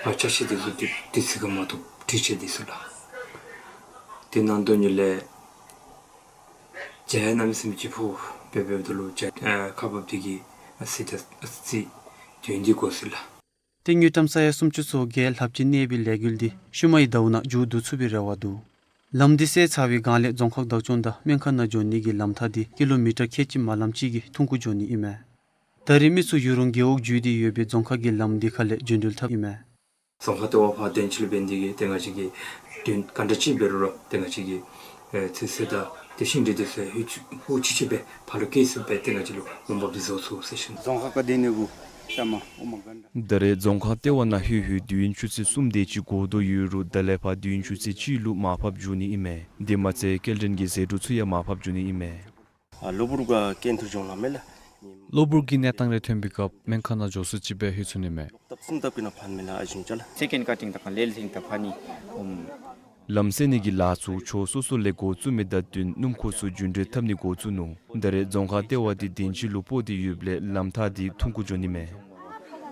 ཕར་ཅ་ཆས་འདི་ཚུ་དུས་དུས་ཚོད་ཁར་མ་ཐོབ། འཕྲུལ་ཆས་འདི་ཚུ་ལགས། དེ་ནང་དོན་ཉིད་ལས་བྱཱར་གནམ་མེད་ས་མེད་ཅིག་ཕོག་པས། འབདཝ་ད་ལུ་བྱཱར་ཨ་ཁག་འབགཔ་འདི་གིས་ཨ་སི་ཏ་ཨ་སི་དུས་ཡུན་འདི་འགོར་སོ་ཡི་ལགས། ཏེ་དངུལ་ཀྲམ་ས་ཡ་སུམ་ཅུ་སོ་བརྒྱད་ལྷགཔ་ཅིག་གནས་པའི་ལས་འགུལ་འདི་ཤུལ་མའི་ཟླཝ་ནང་མཇུག་བསྡུ་ཚུགས་པའི་རེ་བ་འདུག། ལམ་འདི་སེལ་ཚར་བའི་སྒང་ལས་རྫོང་ཁག་བདག་སྐྱོང་དང་སྨན་ཁང་ནང་འགྱོ་ནི་གི་ལམ་ཐག་འདི་ཀི་ལོ་མི་ཊར་ཁལ་གཅིག་མ་ལངམ་ཅིག་གིས་ཐུང་ཀུ་འགྱོ་ནི་ཨིན་མས། ད་རེས་མི་ཚུ་ཡུ་རོང་རྒེད་འོག་བརྒྱུད་དེ་ཡོད་པའི་རྫོང་ཁག་གི་ལམ་འདི་ཁ་ལས་རྒྱུན་འགྲུལ་འཐབ་ཨིན་མས། རྫོང་ཁག་ལྟེ་བ་ཕར་དོན་ཆེ་ལུ་འབད་ནི་འདི་གིས་ཏེ་ང་བཅས་ཀྱིས་དུས་ཡུན་ག་འདྲ་ཅིག་འབད་རུང་ར་ཏེ་ང་བཅས་ཀྱིས་ཨེ་ཚོད་བསྲེ་དང་ཏེ་ཤིང་འབྲས་འདི་ཚུ་ཧུ་ཅི་ཧུ་ཅི་ཅིག་སྦེ་ཕར་ལུ་སྐྱེལ་ཚུགསཔ་སྦེ་ཏེ་ང་བཅས་ལུ་འོང་འབབ་འདི་བཟོ་ཚུགས་ཟེར་ཞུ་ནི། རྫོང་ཁག་ག་དེ་ནི་གུ་ཤ་མ་ཨོ་མ་ག་འདྲ། ད་རེས་རྫོང་ཁག་ལྟེ་བ་ནང་ལྷོད་ལྷོད་དུས་ཡུན་ཆུ་ཚོད་གསུམ་དེ་ཅིག་འགོར་དོ་ཡོད་རུང་ད་ལས་ཕར་དུས་ཡུན་ཆུ་ཚོད་གཅིག་ལུ་མར་ཕབ་འགྱོ་ནི་ཨིན་མས། དེ་མ་ཚད་སྐྱེལ་འདྲེན་གྱི་ཟད་འགྲོ་ཚུ་ཡང་མར་ཕབ་འགྱོ་ནི་ཨིན་མས། ཨ་གློ་བུར་ག་སྐྱེལ་ཐུབ་འོང་ལགས་མེན་ལགས། གློ་བུར་གྱི་གནས་སྟངས་རེ་ཐོན་པའི་སྐབས་སྨན་ཁང་ནང་འགྱོ་ཚུགས་ཅིག་སྦེ་ལྷོད་ཚུགས་ནི་མས། ལོག་ཐབས་གསུམ་ཐབས་ཀྱི་ནང་ཕར་མི་ལ་ཨ་ཞུན་ཅ་ལགས། སེ་ཀེནཌ་ཀ་ཊིང་དང་ཁ་ལེ་ལེ་ཐིང་དང་ཕར་ནི་ཨུམ། ལམ་སེལ་ནི་གི་ལཱ་ཚུ་ཕྱོགས་སོ་སོ་ལས་འགོ་བཙུགས་མི་དང་བསྟུན་སྣུམ་འཁོར་ཚུ་རྒྱུན་འགྲུལ་འཐབ་ནི་འགོ་བཙུགས་ནུག། ད་རེས་རྫོང་ཁག་ལྟེ་བ་འདི་དོན་ཆེ་ལུ་སྤོ་སྟེ་ཡོདཔ་ལས་ལམ་ཐག་འདི་ཐུང་ཀུ་འགྱོ་ནི་མས།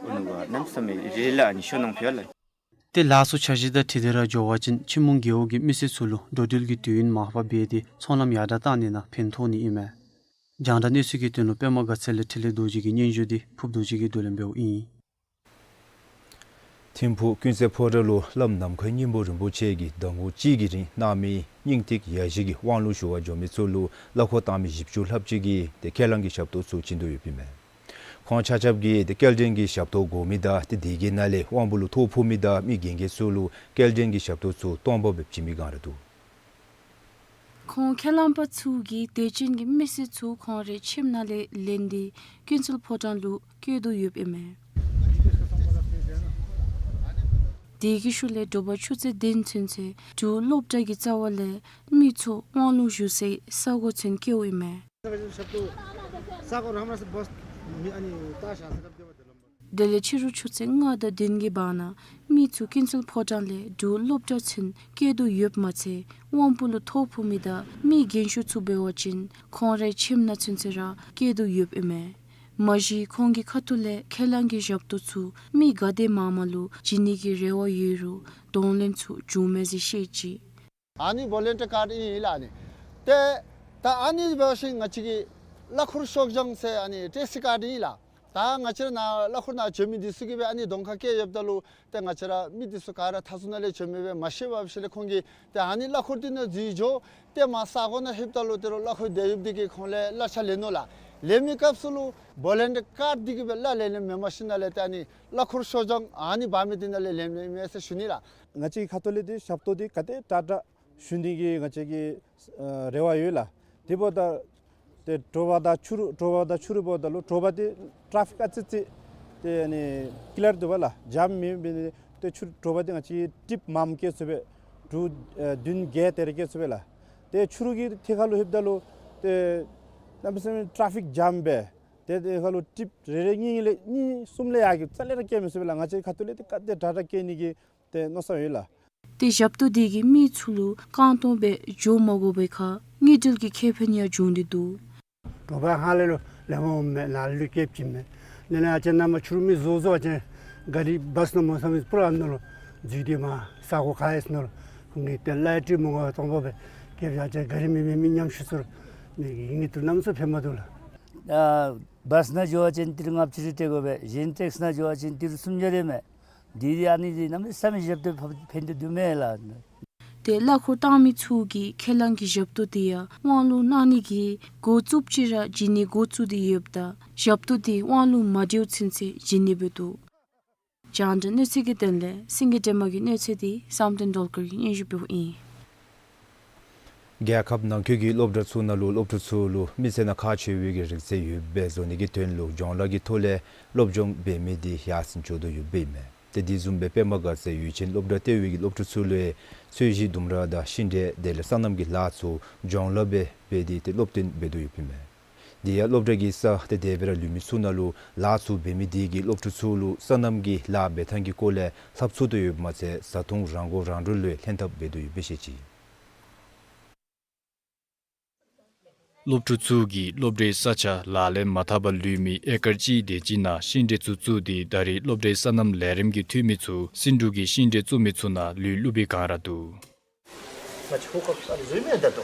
ཨོ་ནུ་ག་གནམ་མེད་ས་མེད་རེ་ལ་ཨ་ནི་ཤོ་ནང་ཕི་ཡ་ལ། ཏེ་ལཱ་ཚུ་འཆར་གཞི་དང་འཁྲིལ་ཏེ་ར་འགྱོ་བ་ཅིན་ཕྱི་མོང་རྒེད་འོག་གི་མི་སེར་ཚུ་ལུ་འགྲོ་འགྲུལ་གྱི་དུས་ཡུན་མར་ཕབ་འབད་དེ་ཚོང་ལམ་ཡར་དྲག་གཏང་ནི་ནང་ཕན་ཐོགས་ནི་ཨིན་མས། རྒྱང་བསྒྲགས་གནས་ཚུལ་གྱི་དོན་ལུ་པདྨ་དགའ་ཚལ་ལས་འཕྲིན་ལས་རྡོ་རྗེ་གི་སྙན་ཞུ་འདི་ཕུབ་རྡོ་རྗེ་གིས་བསྡུ་ལེན་འབདཝ་ཨིན། ཐིམ་ཕུག་ཀུན་གསལ་ཕོ་བྲང་ལུ་བླམ་ནམ་མཁའི་སྙིང་པོ་རིན་པོ་ཆེ་གིས་ཟླ་ངོ་གཅིག་གི་རིང་གནང་མི་སྙིང་ཐིག་ཡ་བཞི་གི་དབང་ལུང་ཞུ་བར་འགྱོ་མི་ཚུ་ལུ་གླ་འཁོར་བཏང་མི་བཞི་བཅུ་ལྷགཔ་ཅིག་གིས་ཏེ་ཁས་བླངས་ཀྱི་ཞབས་ཏོག་ཚུ་བྱིན་དོ་ཡོདཔ་ཨིན་མས། ཁོང་ཆ་ཁྱབ་ཀྱིས་ཏེ་སྐྱེལ་འདྲེན་གྱི་ཞབས་ཏོག་དགོ་མི་དང་ཏེ་དེ་གི་ནང་ལས་དབང་པོ་ལུ་ཐོ་ཕོག་མི་དང་མི་རྒན་རྒས་ཚུ་ལུ་སྐྱེལ་འདྲེན་གྱི་ཞབས་ཏོག་ཚུ་སྟོང་པ་སྦེ་བྱིན་མི་གང་ར་འདུག། ཁོང་ཁས་བླངས་པ་ཚུ་གིས་དད་ཅན་གྱི་མི་སེར་ཚུ་ཁོང་རའི་ཁྱིམ་ནང་ལས་ལེན་ཏེ་ཀུན་གསལ་ཕོ་བྲང་ལུ་སྐྱེལ་དོ་ཡོདཔ་ཨིན་མས། དེ་གི་ཤུལ་ལས་དྲོ་པ་ཆུ་ཚོད་བདུན་ཚུན་ཚོད་འབྲུག་སློབ་གྲྭ་གི་རྩ་བ་ལས་མི་ཚུ་དབང་ལུང་ཞུ་སའི་ས་གོ་ཚུན་སྐྱེལཝ་ཨིན་མས། དེ་ལས་ཕྱི་རུ་ཆུ་ཚོད་ལྔ་དང་བདུན་གྱི་བར་ན་མི་ཚུ་ཀུན་གསལ་ཕོ་བྲང་ལས་འབྲུག་སློབ་གྲྭ་ཚུན་སྐྱེལ་དོ་ཡོདཔ་མ་ཚད་དབང་པོ་ལུ་ཐོ་ཕོག་མི་དང་མི་རྒན་ཤོས་ཚུ་འབད་བ་ཅིན་ཁོང་རའི་ཁྱིམ་ནང་ཚུན་ཚོད་ར་སྐྱེལ་དོ་ཡོདཔ་ཨིན་མས། མ་གཞི་ཁོང་གི་ཁ་ཐུག་ལས་ཁས་བླངས་ཀྱི་ཞབས་ཏོག་ཚུ་མི་ག་དེ་མང་མང་ལུ་བྱིན་ནི་གི་རེ་བ་ཡོད་རུང་གདོང་ལེན་ཚུ་བྱུང་མས་ཟེར་བཤད་ཅི། ཨ་ནི་བོ་ལན་ཊི་ཡར་ཀཱཌ་ཨིན་ལགས་ཨ་ནི། ཏེ་ད་ཨ་ནི་འབད་བ་ཅིན་ང་བཅས་ཀྱི་གླ་འཁོར་ཤོག་བྱང་ཟེར་ཨ་ནི་ཊེ་སི་ཀཱཌ་ཨིན་ལགས། ད་ང་བཅས་ར་ནཱ་གླ་འཁོར་ནང་འགྱོ་མི་འདི་ཚུ་གིས་སྦེ་ཨ་ནི་གདོང་ཁར་བཀལ་ཡོདཔ་ད་ལུ་ཏེ་ང་བཅས་ར་མི་འདི་ཚུ་ག་ར་མཐའ་ཚུ་ནང་ལས་འགྱོ་མི་སྦེ་མ་ཤེས་པ་ཞིནམ་ལས་ཁོང་གིས་ཏེ་ཨ་ནི་གླ་འཁོར་འདི་ནང་འཛུལ་འགྱོ། ཏེ་མར་ས་གོ་ནང་ལྷོདཔ་ད་ལུ་ཏེ་རོགས་གླ་འཁོར་དེ་ཡོདཔ་འདི་གིས་ཁོང་ལས་གླ་ཆ་ལེན་ནུག་ལགས། ལེན་མི་སྐབས་སུ་ལུ་བོ་ལན་ཊི་ཡར་ཀཱཌ་འདི་གིས་སྦེ་གླ་ལེན་ལེནམ་མེན་པར་ཞིནམ་ལས་ཏེ་ཨ་ནི་གླ་འཁོར་ཤོག་བྱང་ཨ་ནི་འབག་མི་འདི་ནང་ལས་ལེནམ་ཨིན་མས་ཟེར་ཞུ་ནི་ལགས། ང་བཅས་ཁ་ཐུག་ལས་ཏེ་ཞབས་ཏོག་འདི་ག་དེ་དྲག་དྲག་ཞུ་ནི་གི་ང་བཅས་ཀྱི་ཨ་རེ་བ་ཡོད་ལགས། དེ་འབདཝ་ད་ཏེ་དྲོ་པ་དང་ཕྱི་རུ་དྲོ་པ་དང་ཕྱི་རུ་འབདཝ་ད་ལུ་དྲོ་པ་འདི་ཊ་ར་ཕིག་ཨ་ཙི་ཙི་ཏེ་ཨ་ནི་ཀི་ལིར་འདུག་པ་ལགས། ཇམ་མེད་པས། ཏེ་ཕྱི་རུ་དྲོ་པ་འདི་ང་བཅས་ཀྱིས་ཊིརིཔ་མངམ་སྐྱེལ་ཚུགས་པས། འབྲུག་ཨ་བདུན་བརྒྱད་དེ་རེ་སྐྱེལ་ཚུགས་པས་ལགས། ཏེ་ཕྱི་རུ་གི་ཐད་ཁར་ལུ་ལྷོདཔ་ད་ལུ་ཏེ་གནམ་མེད་ས་མེད་ཊ་ར་ཕིག་ཇམ་སྦེ་ཏེ་དེ་ཁར་ལུ་ཊིརིཔ་རེ་རེ་གཉིས་གཉིས་ལས་གཉིས་གསུམ་ལས་ཡར་གྱི་རྩ་ལས་ར་སྐྱེལ་མི་ཚུགས་པས་ལགས། ང་བཅས་ཁ་ཐུག་ལས་ཏེ་ག་དེ་དྲག་དྲག་སྐྱེལ་ནི་གི་ཏེ་མནོ་བསམ་ཡོད་ལགས། ཏེ་ཞབས་ཏོག་འདི་གིས་མི་ཚུ་ལུ་རྐང་སྟོང་སྦེ་འགྱོ་མ་དགོ་པའི་ཁར་དངུལ་འབྲེལ་གྱི་ཁེ་ཕན་ཡང་བྱུང་སྟེ་འདུག། དྲོ་པ་ཧ་ལས་ལོ་ལེགས་མོ་མེད་ལ་ལུ་སྐྱེབ་ཅིག་མེད། ནི་ནི་ཨ་ཅེ་ན་མ་ཆུ་མི་བཟོ་བཟོ་ཨ་ཅེ་ག་རི་བཱས་ནང་མོ་ས་མི་པུ་ར་ནོ་ལོ་འཛུལ་ཏེ་མ་ས་གོ་ཁ་ཡེས་ནོ་ལོ་ངེ་ཏེ་ལ་ཡ་ཏྲི་མོ་ངོ་སྟོང་པོ་སྦེ་སྐྱེབ་ཡ་ཅེ་ག་རི་མི་མི་མི་ཉམས་ཤུ་ཚུར་ནི་ངེ་ཏུ་ནམ་སུ་ཕན་མ་འདུག་ལ། ཨ་བཱས་ནང་འགྱོ་བ་ཅིན་ཏི་རུ་ལྔ་བཅུ་རེ་སྤྲོད་དགོ་པས། གཞན་ཊེག་སི་ནང་འགྱོ་བ་ཅིན་ཏི་རུ་སུམ་བརྒྱ་རེ་མས། འདི་འདི་ཨ་ནི་འདི་གནམ་མེད་ས་མེད་ཞབས་ཏོག་ཕན་ཐོགས་འདུག་མས་ལགས། ཏེ་གླ་འཁོར་བཏང་མི་ཚུ་གིས་ཁས་བླངས་ཀྱི་ཞབས་ཏོག་འདི་ཡང་དབང་ལུང་གནང་ནི་གི་འགོ་བཙུགསཔ་ཅིག་ར་བྱིན་ནི་འགོ་བཙུགས་ཏེ་ཡོདཔ་ད་ཞབས་ཏོག་འདི་དབང་ལུང་མ་འདྲཝ་ཚུན་ཚོད་བྱིན་ནི་སྦེ་འདུག། རྒྱང་བསྒྲགས་གནས་ཚུལ་གྱི་དོན་ལས་སེང་གེ་སྒྲོལ་མ་གི་གནས་ཚུལ་འདི་བསམ་གཏན་སྒྲོལ་དཀར་གྱིས་སྙན་ཞུ་ཕུལཝ་ཨིན། རྒྱལ་ཁབ་ནང་འཁོད་ཀྱི་སློབ་གྲྭ་ཚུ་ནང་ལུ་སློབ་ཕྲུག་ཚུ་ལུ་མི་ཚེ་ནང་ཁག་ཆེ་བའི་གི་རིག་རྩལ་ཡོདཔ་སྦེ་བཟོ་ནི་གི་དོན་ལུ་སྦྱོང་བརྡར་གྱི་ཐོག་ལས་སློབ་སྦྱོང་འབད་མི་འདི་ཡར་སེང་འགྱོ་དོ་ཡོདཔ་ཨིན་མས། ཏེ་དེ་བཟུམ་སྦེ་པདྨ་དགའ་ཚལ་ཡུལ་ཆེན་སློབ་གྲྭ་ལྟེ་བའི་གི་སློབ་ཕྲུག་ཚུ་ལུ་ཚོས་གཞི་ལྡུམ་ར་དང་ཤིང་འབྲས་དེ་ལས་སོ་ནམ་གྱི་ལཱ་ཚུ་སྦྱོང་བརྡར་སྦེ་འབད་དེ་ཏེ་སློབ་སྟོན་འབད་དོ་ཡོདཔ་ཨིན་མས། དེ་ཡང་སློབ་གྲྭ་གི་ས་ཏེ་དེ་སྦེ་ར་ལུས་མི་ཚུ་ནང་ལུ་ལཱ་ཚུ་འབད་མི་དེ་གིས་སློབ་ཕྲུག་ཚུ་ལུ་སོ་ནམ་གྱི་ལཱ་འབད་ཐངས་ཀྱི་སྐོར་ལས་ལྷབ་ཚུགས་དོ་ཡོདཔ་མ་ཚད་བཟའ་འཐུང་རང་མགོ་རང་འདྲོངས་ལུ་ལྷན་ཐབས་འབད་དོ་ཡོདཔ་སྦེ་བཤད་ཅི། སློབ་ཕྲུག་ཚུ་གིས་སློབ་གྲྭའི་ས་ཆ་ལག་ལེན་མ་འཐབ་པར་ལུས་མི་ཨེ་ཀར་གཅིག་དེ་ཅིག་ནང་ཤིང་འབྲས་ཚུ་བཙུགས་ཏེ་ད་རེས་སློབ་གྲྭའི་སོ་ནམ་ལས་རིམ་གྱི་འཐུས་མི་ཚུ་སེང་འབྲུག་གི་ཤིང་འབྲས་བཙུགས་མི་ཚུ་ནང་ལུས་བླུག་པའི་བསྒང་ར་འདུག།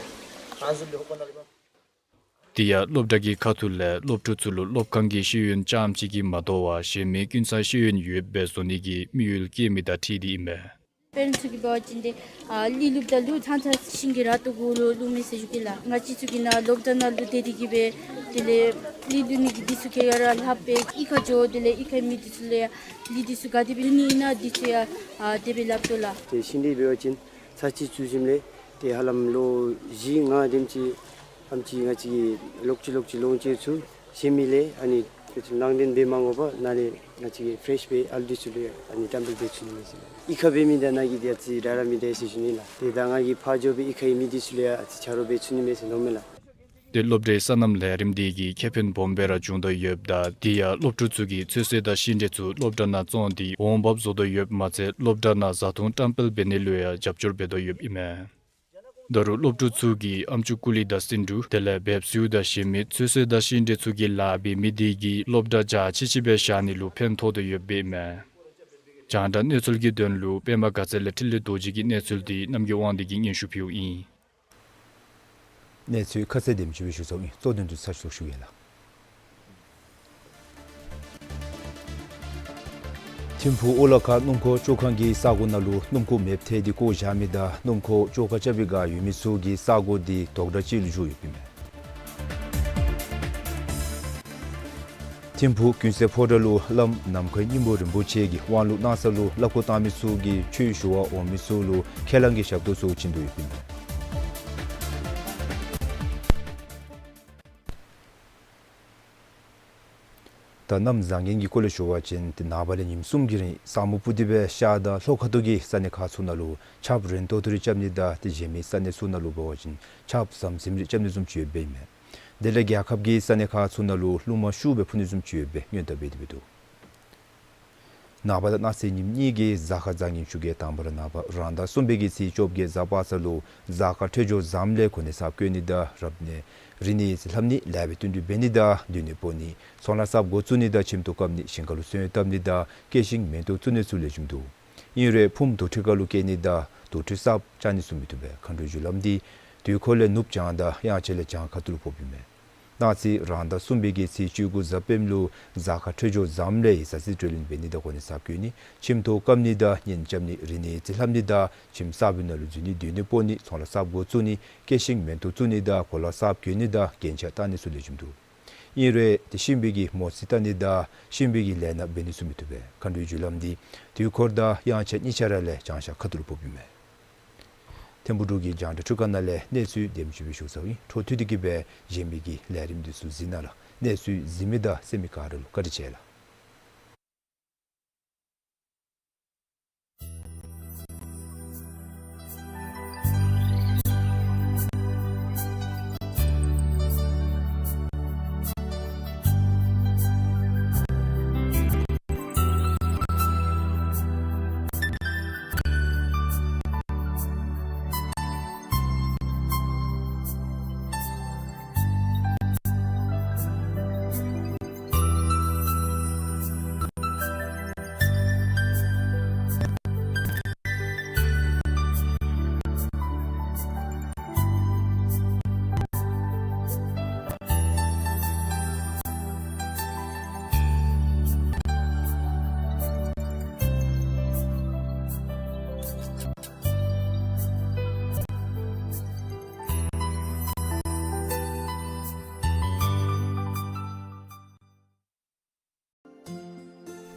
དེ་ཡང་སློབ་གྲྭ་གི་ཁ་ཐུག་ལས་སློབ་ཕྲུག་ཚུ་ལུ་སློབ་ཁང་གི་ཤེས་ཡོན་རྐྱངམ་ཅིག་གིས་མ་དོ་བར་གཞན་མི་ཀུན་ཚང་ཤེས་ཡོན་ཡོདཔ་སྦེ་བཟོ་ནི་གི་དམིགས་ཡུལ་བསྐྱེད་མི་དང་འཁྲིལ་ཏེ་ཨིན་མས། དཔེར་ན་ཚུ་གི་འབད་བ་ཅིན་ཏེ་ཨ་གླི་བླུགཔ་ད་ལུ་ཚང་ཚང་ཤིང་གི་ར་ཏོ་གུ་ལུ་བླུག་མི་ཟེར་ཞུ་གེ་ལགས། ང་བཅས་ཚུ་གིས་ནཱ་སློབ་གྲྭ་ནང་ལུ་སྡོད་དེ་གིས་སྦེ་དེ་ལས་གླི་བླུག་ནི་གི་འདི་ཚུ་ག་ར་ལྷབ་སྦེ་གཡུས་ཁར་འགྱོ་དེ་ལས་གཡུས་ཁའི་མི་འདི་ཚུ་ལུ་ཡང་གླི་འདི་ཚུ་ག་དེ་སྦེ་བླུག་ནི་ཨིན་ན་འདི་ཚུ་ཡང་ཨ་དེ་སྦེ་སླབ་དོ་ལགས། ཏེ་ཤིང་འབྲས་འབད་བ་ཅིན་ཚར་གཅིག་བཙུགས་ཞིནམ་ལས་ཏེ་ཧ་ལམ་ལོ་བཞི་ལྔ་དེམ་ཅིག་ཨེམ་ཅིག་ང་བཅས་ཀྱིས་ལོག་ཅི་ལོག་ཅི་ལོངས་སྤྱོད་ཚུ་བཞེས་མི་ལས་ཨ་ནི་ཏེ་ནང་འདྲེན་འབད་མ་དགོ་པར་ནཱ་ལས་ང་བཅས་ཀྱིས་ཕེ་རེཤ་སྦེ་ཨ་ལུ་འདི་ཚུ་ལུ་ཡང་ཨ་ནི་བཀྲམ་སྤེལ་འབད་ཚུགས་ནི་མས་ཟེར། གཡུས་ཁར་འབད་མི་དང་ནཱ་གི་འདི་ཨ་ཙི་ར་ར་མི་འདྲ་ཟེར་ཞུ་ནི་ལགས། ཏེ་ད་ང་གིས་ཕར་འགྱོ་སྦེ་གཡུས་ཁའི་མི་འདི་ཚུ་ལུ་ཡང་ཨ་ཙི་ཆ་རོགས་འབད་ཚུགས་ནི་མས་ཟེར་མནོཝ་མས་ལགས། ཏེ་སློབ་གྲྭའི་སོ་ནམ་ལས་རིམ་འདི་གིས་ཁེ་ཕན་སྦོམ་སྦེ་ར་བྱུང་དོ་ཡོདཔ་ད་དེ་ཡང་སློབ་ཕྲུག་ཚུ་གིས་ཚོད་བསྲེ་དང་ཤིང་འབྲས་ཚུ་སློབ་གྲྭ་ནང་བཙོང་སྟེ་འོང་འབབ་བཟོ་དོ་ཡོདཔ་མ་ཚད་སློབ་གྲྭ་ནང་བཟའ་འཐུང་བཀྲམ་སྤེལ་འབད་ནི་ལུ་ཡང་རྒྱབ་སྐྱོར་འབད་དོ་ཡོདཔ་ཨིན་མས། ད་རུང་སློབ་ཕྲུག་ཚུ་གིས་ཨམ་ཅུ་ཀུ་ལི་དང་སེང་འབྲུག་དེ་ལས་འབེབས་སེའུ་དང་གཞན་མི་ཚོད་བསྲེ་དང་ཤིང་འབྲས་ཚུ་གི་ལཱ་འབད་མི་དེ་གིས་སློབ་གྲྭ་འཇའ་ཆི་ཆི་སྦེ་བཞག་ནི་ལུ་ཕན་ཐོགས་དོ་ཡོདཔ་ཨིན་མས། རྒྱང་བསྒྲགས་གནས་ཚུལ་གྱི་དོན་ལུ་པདྨ་དགའ་ཚལ་ལས་འཕྲིན་ལས་རྡོ་རྗེ་གི་གནས་ཚུལ་འདི་རྣམ་རྒྱལ་དབང་འདུས་ཀྱིས་སྙན་ཞུ་ཕུལཝ་ཨིན། གནས་ཚུལ་ཁ་གསལ་དེམ་ཅིག་སྦེ་ཞུ་ཚརཝ་ཨིན། གཙོ་དོན་དུ་ཚར་ཞུ་ཞུ་གེ་ལགས། ཐིམ་ཕུག་ཨོ་ལ་ཁ་སྣུམ་འཁོར་བཅོ་ཁང་གི་ས་གོ་ནང་ལུ་སྣུམ་འཁོར་མེདཔ་ཐལ་ཏེ་བཀོ་བཞག་མི་དང་སྣུམ་འཁོར་བཅོ་ཁ་རྐྱབ་པའི་བསྒང་ཡོད་མི་ཚུ་གི་ས་གོ་འདི་དོག་དྲགས་ཅིག་ལུ་འགྱུར་ཡོདཔ་ཨིན་མས། ཐིམ་ཕུག་ཀུན་གསལ་ཕོ་བྲང་ལུ་བླམ་ནམ་མཁའི་སྙིང་པོ་རིན་པོ་ཆེ་གིས་དབང་ལུང་གནང་ས་ལུ་གླ་འཁོར་བཏང་མི་ཚུ་གིས་ཆོས་ཞུ་བར་འོང་མི་ཚུ་ལུ་ཁས་བླངས་ཀྱི་ཞབས་ཏོག་ཚུ་བྱིན་དོ་ཡོདཔ་ཨིན་མས། ད་གནམ་བཟང་ངན་གྱི་སྐོར་ལས་ཞུ་བ་ཅིན་ཏེ་ནངས་པ་ལས་ཉིནམ་གསུམ་གྱི་རིང་ས་སྨུག་སྤུབས་ཏེ་སྦེ་ཤར་དང་ལྷོ་ཁ་ཐུག་གི་ས་གནས་ཁག་ཚུ་ནང་ལུ་ཆརཔ་རན་ཏོག་ཏོ་རེ་རྐྱབ་ནི་དང་ཏེ་གཞན་མི་ས་གནས་ཚུ་ནང་ལུ་འབད་བ་ཅིན་ཆརཔ་ཟམ་ཟིམ་རེ་རྐྱབ་ནི་བཟུམ་ཅིག་ཡོདཔ་ཨིན་མས། དེ་ལས་རྒྱལ་ཁབ་ཀྱི་ས་གནས་ཁག་ཚུ་ནང་ལུ་རླུང་མ་ཤུགས་སྦེ་འཕུ་ནི་བཟུམ་ཅིག་ཡོདཔ་སྦེ་སྔོན་བརྡ་འབད་དེ་འབད་དོ། ནངས་པ་དང་གནངས་ཚེ་ཉིནམ་གཉིས་ཀྱི་གཟའ་སྐར་བཟང་ངན་ཆུ་རྐྱལ། དང་པ་ར་ནངས་པ་རང་ཟླ་གསུམ་པའི་གི་ཚེས་བཅོ་བརྒྱད་གཟའ་པ་སངས་ལུ་གཟའ་སྐར་འཕྲོད་སྦྱོར་བཟངམ་ལས་གོ་གནས་གསརཔ་བཀོད་ནི་དང་རབ་གནས་རིག་གནས་ཡིག་རྩིས་ལྷབ་ནི་ལེགས་པའི་བསྟུན་གྲོས་འབད་ནི་དང་སྡོད་གནས་སྤོ་ནི་ཚོང་ལཱ་གསརཔ་འགོ་བཙུགས་ནི་དང་ཁྱིམ་ཐོག་བཀབ་ནི་ཞིང་ཁ་ལུ་སོན་བཏབ་ནི་དང་སྐྱེད་ཤིང་མེ་ཏོག་བཙུགས་ནི་ཚུ་ལེགས་ཤོམ་འདུག། ཨིན་རུང་ཕུངམ་དུར་ཁྲོད་ཁ་ལུ་སྐྱེ་ནི་དང་དུར་ཁྲོད་གསརཔ་བཅག་ནི་ཚུ་མི་བཏུབ་པས། མཁའ་འགྲོའི་རྒྱུ་ལམ་འདི་དུས་འཁོར་ལས་ནུབ་བྱང་དང་དབྱངས་འཆར་ལས་བྱང་ཁ་ཐུག་ལུ་ཕོགཔ་ཨིན་མས། གནངས་ཚེ་རང་ཟླ་གསུམ་པའི་གི་ཚེས་བཅུ་དགུ་གཟའ་སྤེནམ་ལུ་གཟའ་སྐར་འཕྲོད་སྦྱོར་བཟངམ་ལས་ཡི་ས་རྩིས་སྤྲོད་ལེན་འབད་ནི་དང་གོ་གནས་གསརཔ་བཀོད་ནི་ཁྱིམ་ཐོག་བཀབ་ནི་དང་གཉེན་རྐྱབ་ནི་རིག་གནས་ཡིག་རྩིས་ལྷབ་ནི་དང་ཁྱིམ་གསརཔ་ནང་ལུ་འཛུལ་ནི་སྡོད་གནས་སྤོ་ནི་ཚོང་ལཱ་གསརཔ་འགོ་བཙུགས་ནི་སྐྱེད་ཤིང་མེ་ཏོག་བཙུགས་ནི་དང་གོ་ལ་གསརཔ་གྱོན་ནི་དང་རྒྱན་ཆ་བཏགས་ནི་ཚུ་ལེགས་ཤོམ་འདུག། ཨིན་རུང་ཏེ་གཤིན་པོའི་གི་མོ་རྩིས་བལྟ་ནི་དང་གཤིན་པོའི་གི་ལས་སྣ་འབད་ནི་ཚུ་མི་བཏུབ་པས། མཁའ་འགྲོའི་རྒྱུ་ལམ་འདི་དུས་འཁོར་དང་དབྱངས་འཆར་གཉིས་ཆ་ར་ལས་བྱང་ཤར་ཁ་ཐུག་ལུ་ཕོགཔ་ཨིན་མས། ཐིམ་ཕུག་འབྲུག་གི་རྒྱང་བསྒྲགས་ཁྲི་ཁང་ནང་ལས་གནས་ཚུལ་དེམ་ཅིག་སྦེ་ཞུ་ཚརཝ་ཨིན། འཕྲོ་མཐུད་དེ་གི་སྦེ་གཞན་མི་གི་ལས་རིམ་འདི་ཚུ་གཟིགས་གནང་ལགས། གནས་ཚུལ་གཟིགས་མི་དང་གསན་མི་ག་ར་ལུ་བཀའ་དྲིན་ཆེ་ལགས།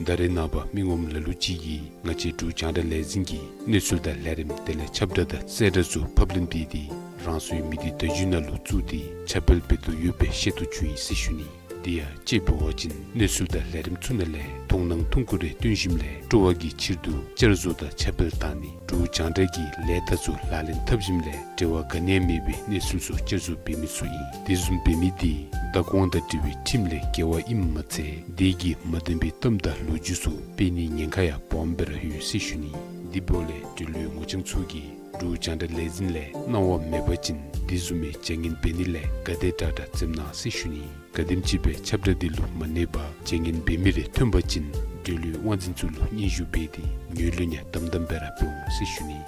ད་རེས་ནངས་པ་མི་ངོམ་ལ་ལུ་ཅིག་གིས་ང་བཅས་འབྲུག་རྒྱང་བསྒྲགས་ལས་འཛིན་གྱི་གནས་ཚུལ་དང་ལས་རིམ་དེ་ལས་ཁྱབ་བསྒྲགས་དང་གསལ་བསྒྲགས་ཚུ་ཕབ་ལེན་འབད་དེ་རང་སོའི་མི་སྡེ་བརྡ་བརྒྱུད་ནང་ལུ་བཙུགས་ཏེ་ཁྱབ་སྤེལ་འབད་དོ་ཡོདཔ་སྦེ་ཤེས་རྟོགས་བྱུང་ཡི་ཟེར་ཞུ་ནི། དེ་ཡང་དཔྱེ་འབད་བ་ཅིན་གནས་ཚུལ་དང་ལས་རིམ་ཚུ་ནང་ལས་མཐོང་སྣང་ཐུང་ཀུ་རེ་སྟོན་ཞིནམ་ལས་སྤྲོ་བ་གི་ཕྱིར་དུ་བསྐྱར་བཟོ་དང་ཁྱབ་སྤེལ་བཏང་ནི་འབྲུག་རྒྱང་བསྒྲགས་ཀྱི་ལས་རྟགས་ཚུ་ལག་ལེན་འཐབ་ཞིནམ་ལས་འབྲེལ་བ་ག་ནི་ཡང་མེད་པའི་གནས་ཚུལ་ཚུ་བསྐྱར་བཟོ་འབད་མི་ཚུ་ཨིན། དེ་བཟུམ་འབད་མི་དེ་བདག་དབང་དང་འབྲེལ་བའི་ཁྲིམས་ལས་འགལ་བ་ཨིནམ་མ་ཚད་དེ་གིས་མ་བདེན་པའི་གཏམ་དང་ལོ་རྒྱུས་ཚུ་སྤེལ་ནིའི་ཉེན་ཁ་ཡང་སྦོམ་སྦེ་ར་ཡོད་ཟེར་ཞུ་ནི། དེ་འབདཝ་ལས་འབྲེལ་ཡོད་ངོ་རྐྱང་ཚུ་གིས་འབྲུག་རྒྱང་བསྒྲགས་ལས་འཛིན་ལས་གནང་བ་མེད་པ་ཅིན་དེ་བཟུམ་མའི་བྱ་ངན་འབད་ནི་ལས་ག་དེ་དྲག་དྲག་འཛེམ་གནང་ཟེར་ཞུ་ནི། ག་དེམ་ཅིག་སྦེ་ཁྱབ་བསྒྲགས་དེ་ལུ་མ་གནས་པར་བྱ་ངན་འབད་མི་རེ་ཐོན་པ་ཅིན་འབྲེལ་ཡོད་དབང་འཛིན་ཚུ་ལུ་སྙན་ཞུ་འབད་དེ་ངོས་ལེན་ཡང་དམ་དམ་སྦེ་ར་འབད་འོང་ཟེར་ཞུ་ནི།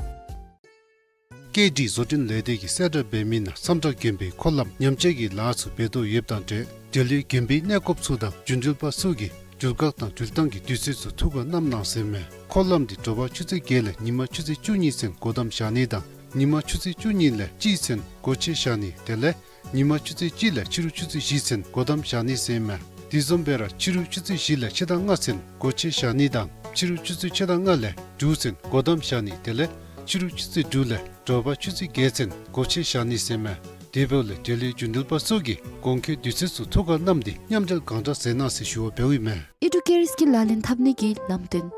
ཀེ་ཌི་བཟོ་སྐྲུན་ལས་སྡེ་གིས་གསལ་བསྒྲགས་འབད་མི་ནང་སམ་ཁྲ་དགོན་པའི་འཁོར་ལམ་ཉམས་བཅོས་ཀྱི་ལཱ་ཚུ་འབད་དོ་ཡོདཔ་དང་འབྲེལ་འབྲེལ་ཡོད་དགོན་པའི་གནས་སྐབས་ཚུ་དང་རྒྱུན་འགྲུལ་པ་ཚུ་གིས་འགྲུལ་འགག་དང་འགྲུལ་བཏང་གི་དུས་ཚོད་ཚུ་ཐུགས་ཁར་བསྣམ་གནང་ཟེར་མས། འཁོར་ལམ་འདི་དྲོ་པ་ཆུ་ཚོད་བརྒྱད་ལས་ཉིན་མ་ཆུ་ཚོད་བཅུ་གཉིས་ཚུན་སྒོ་བསྡམ་བཞག་ནི་དང་ཉིན་མ་ཆུ་ཚོད་བཅུ་གཉིས་ལས་གཅིག་ཚུན་སྒོ་ཕྱེ་བཞག་ནི་དེ་ལས་ཉིན་མ་ཆུ་ཚོད་གཅིག་ལས་ཕྱི་རུ་ཆུ་ཚོད་བཞི་ཚུན་སྒོ་བསྡམ་བཞག་ནི་ཟེར་མས། དེ་བཟུམ་སྦེ་ར་ཕྱི་རུ་ཆུ་ཚོད་བཞི་ལས་ཕྱེད་དང་ལྔ་ཚུན་སྒོ་ཕྱེ་བཞག་ནི་དང་ཕྱི་རུ་ཆུ་ཚོད་ཕྱེད་དང་ལྔ་ལས་དྲུག་ཚུན་སྒོ་བསྡམ་བཞག་ནི་དེ་ལས་ཕྱི་རུ་ཆུ་ཚོད་དྲུག་ལས་དྲོ་པ་ཆུ་ཚོད་བརྒྱད་ཚུན་སྒོ་ཕྱེ་བཞག་ནི་ཟེར་མས། དེ་འབདཝ་ལས་འབྲེལ་ཡོད་རྒྱུན་འགྲུལ་པ་ཚུ་གིས་གོང་འཁོད་དུས་ཚོད་ཚུ་ཐུགས་ཁར་བསྣམས་ཏེ་མཉམ་འབྲེལ་གང་དྲག་མཛད་གནང་ཟེར་ཞུ་བ་འབདཝ་ཨིན་མས། ཨི་ཌུ་ཀེ་རིགས་ཀྱི་ལག་ལེན་འཐབ་ནི་གི་ལམ་སྟོན།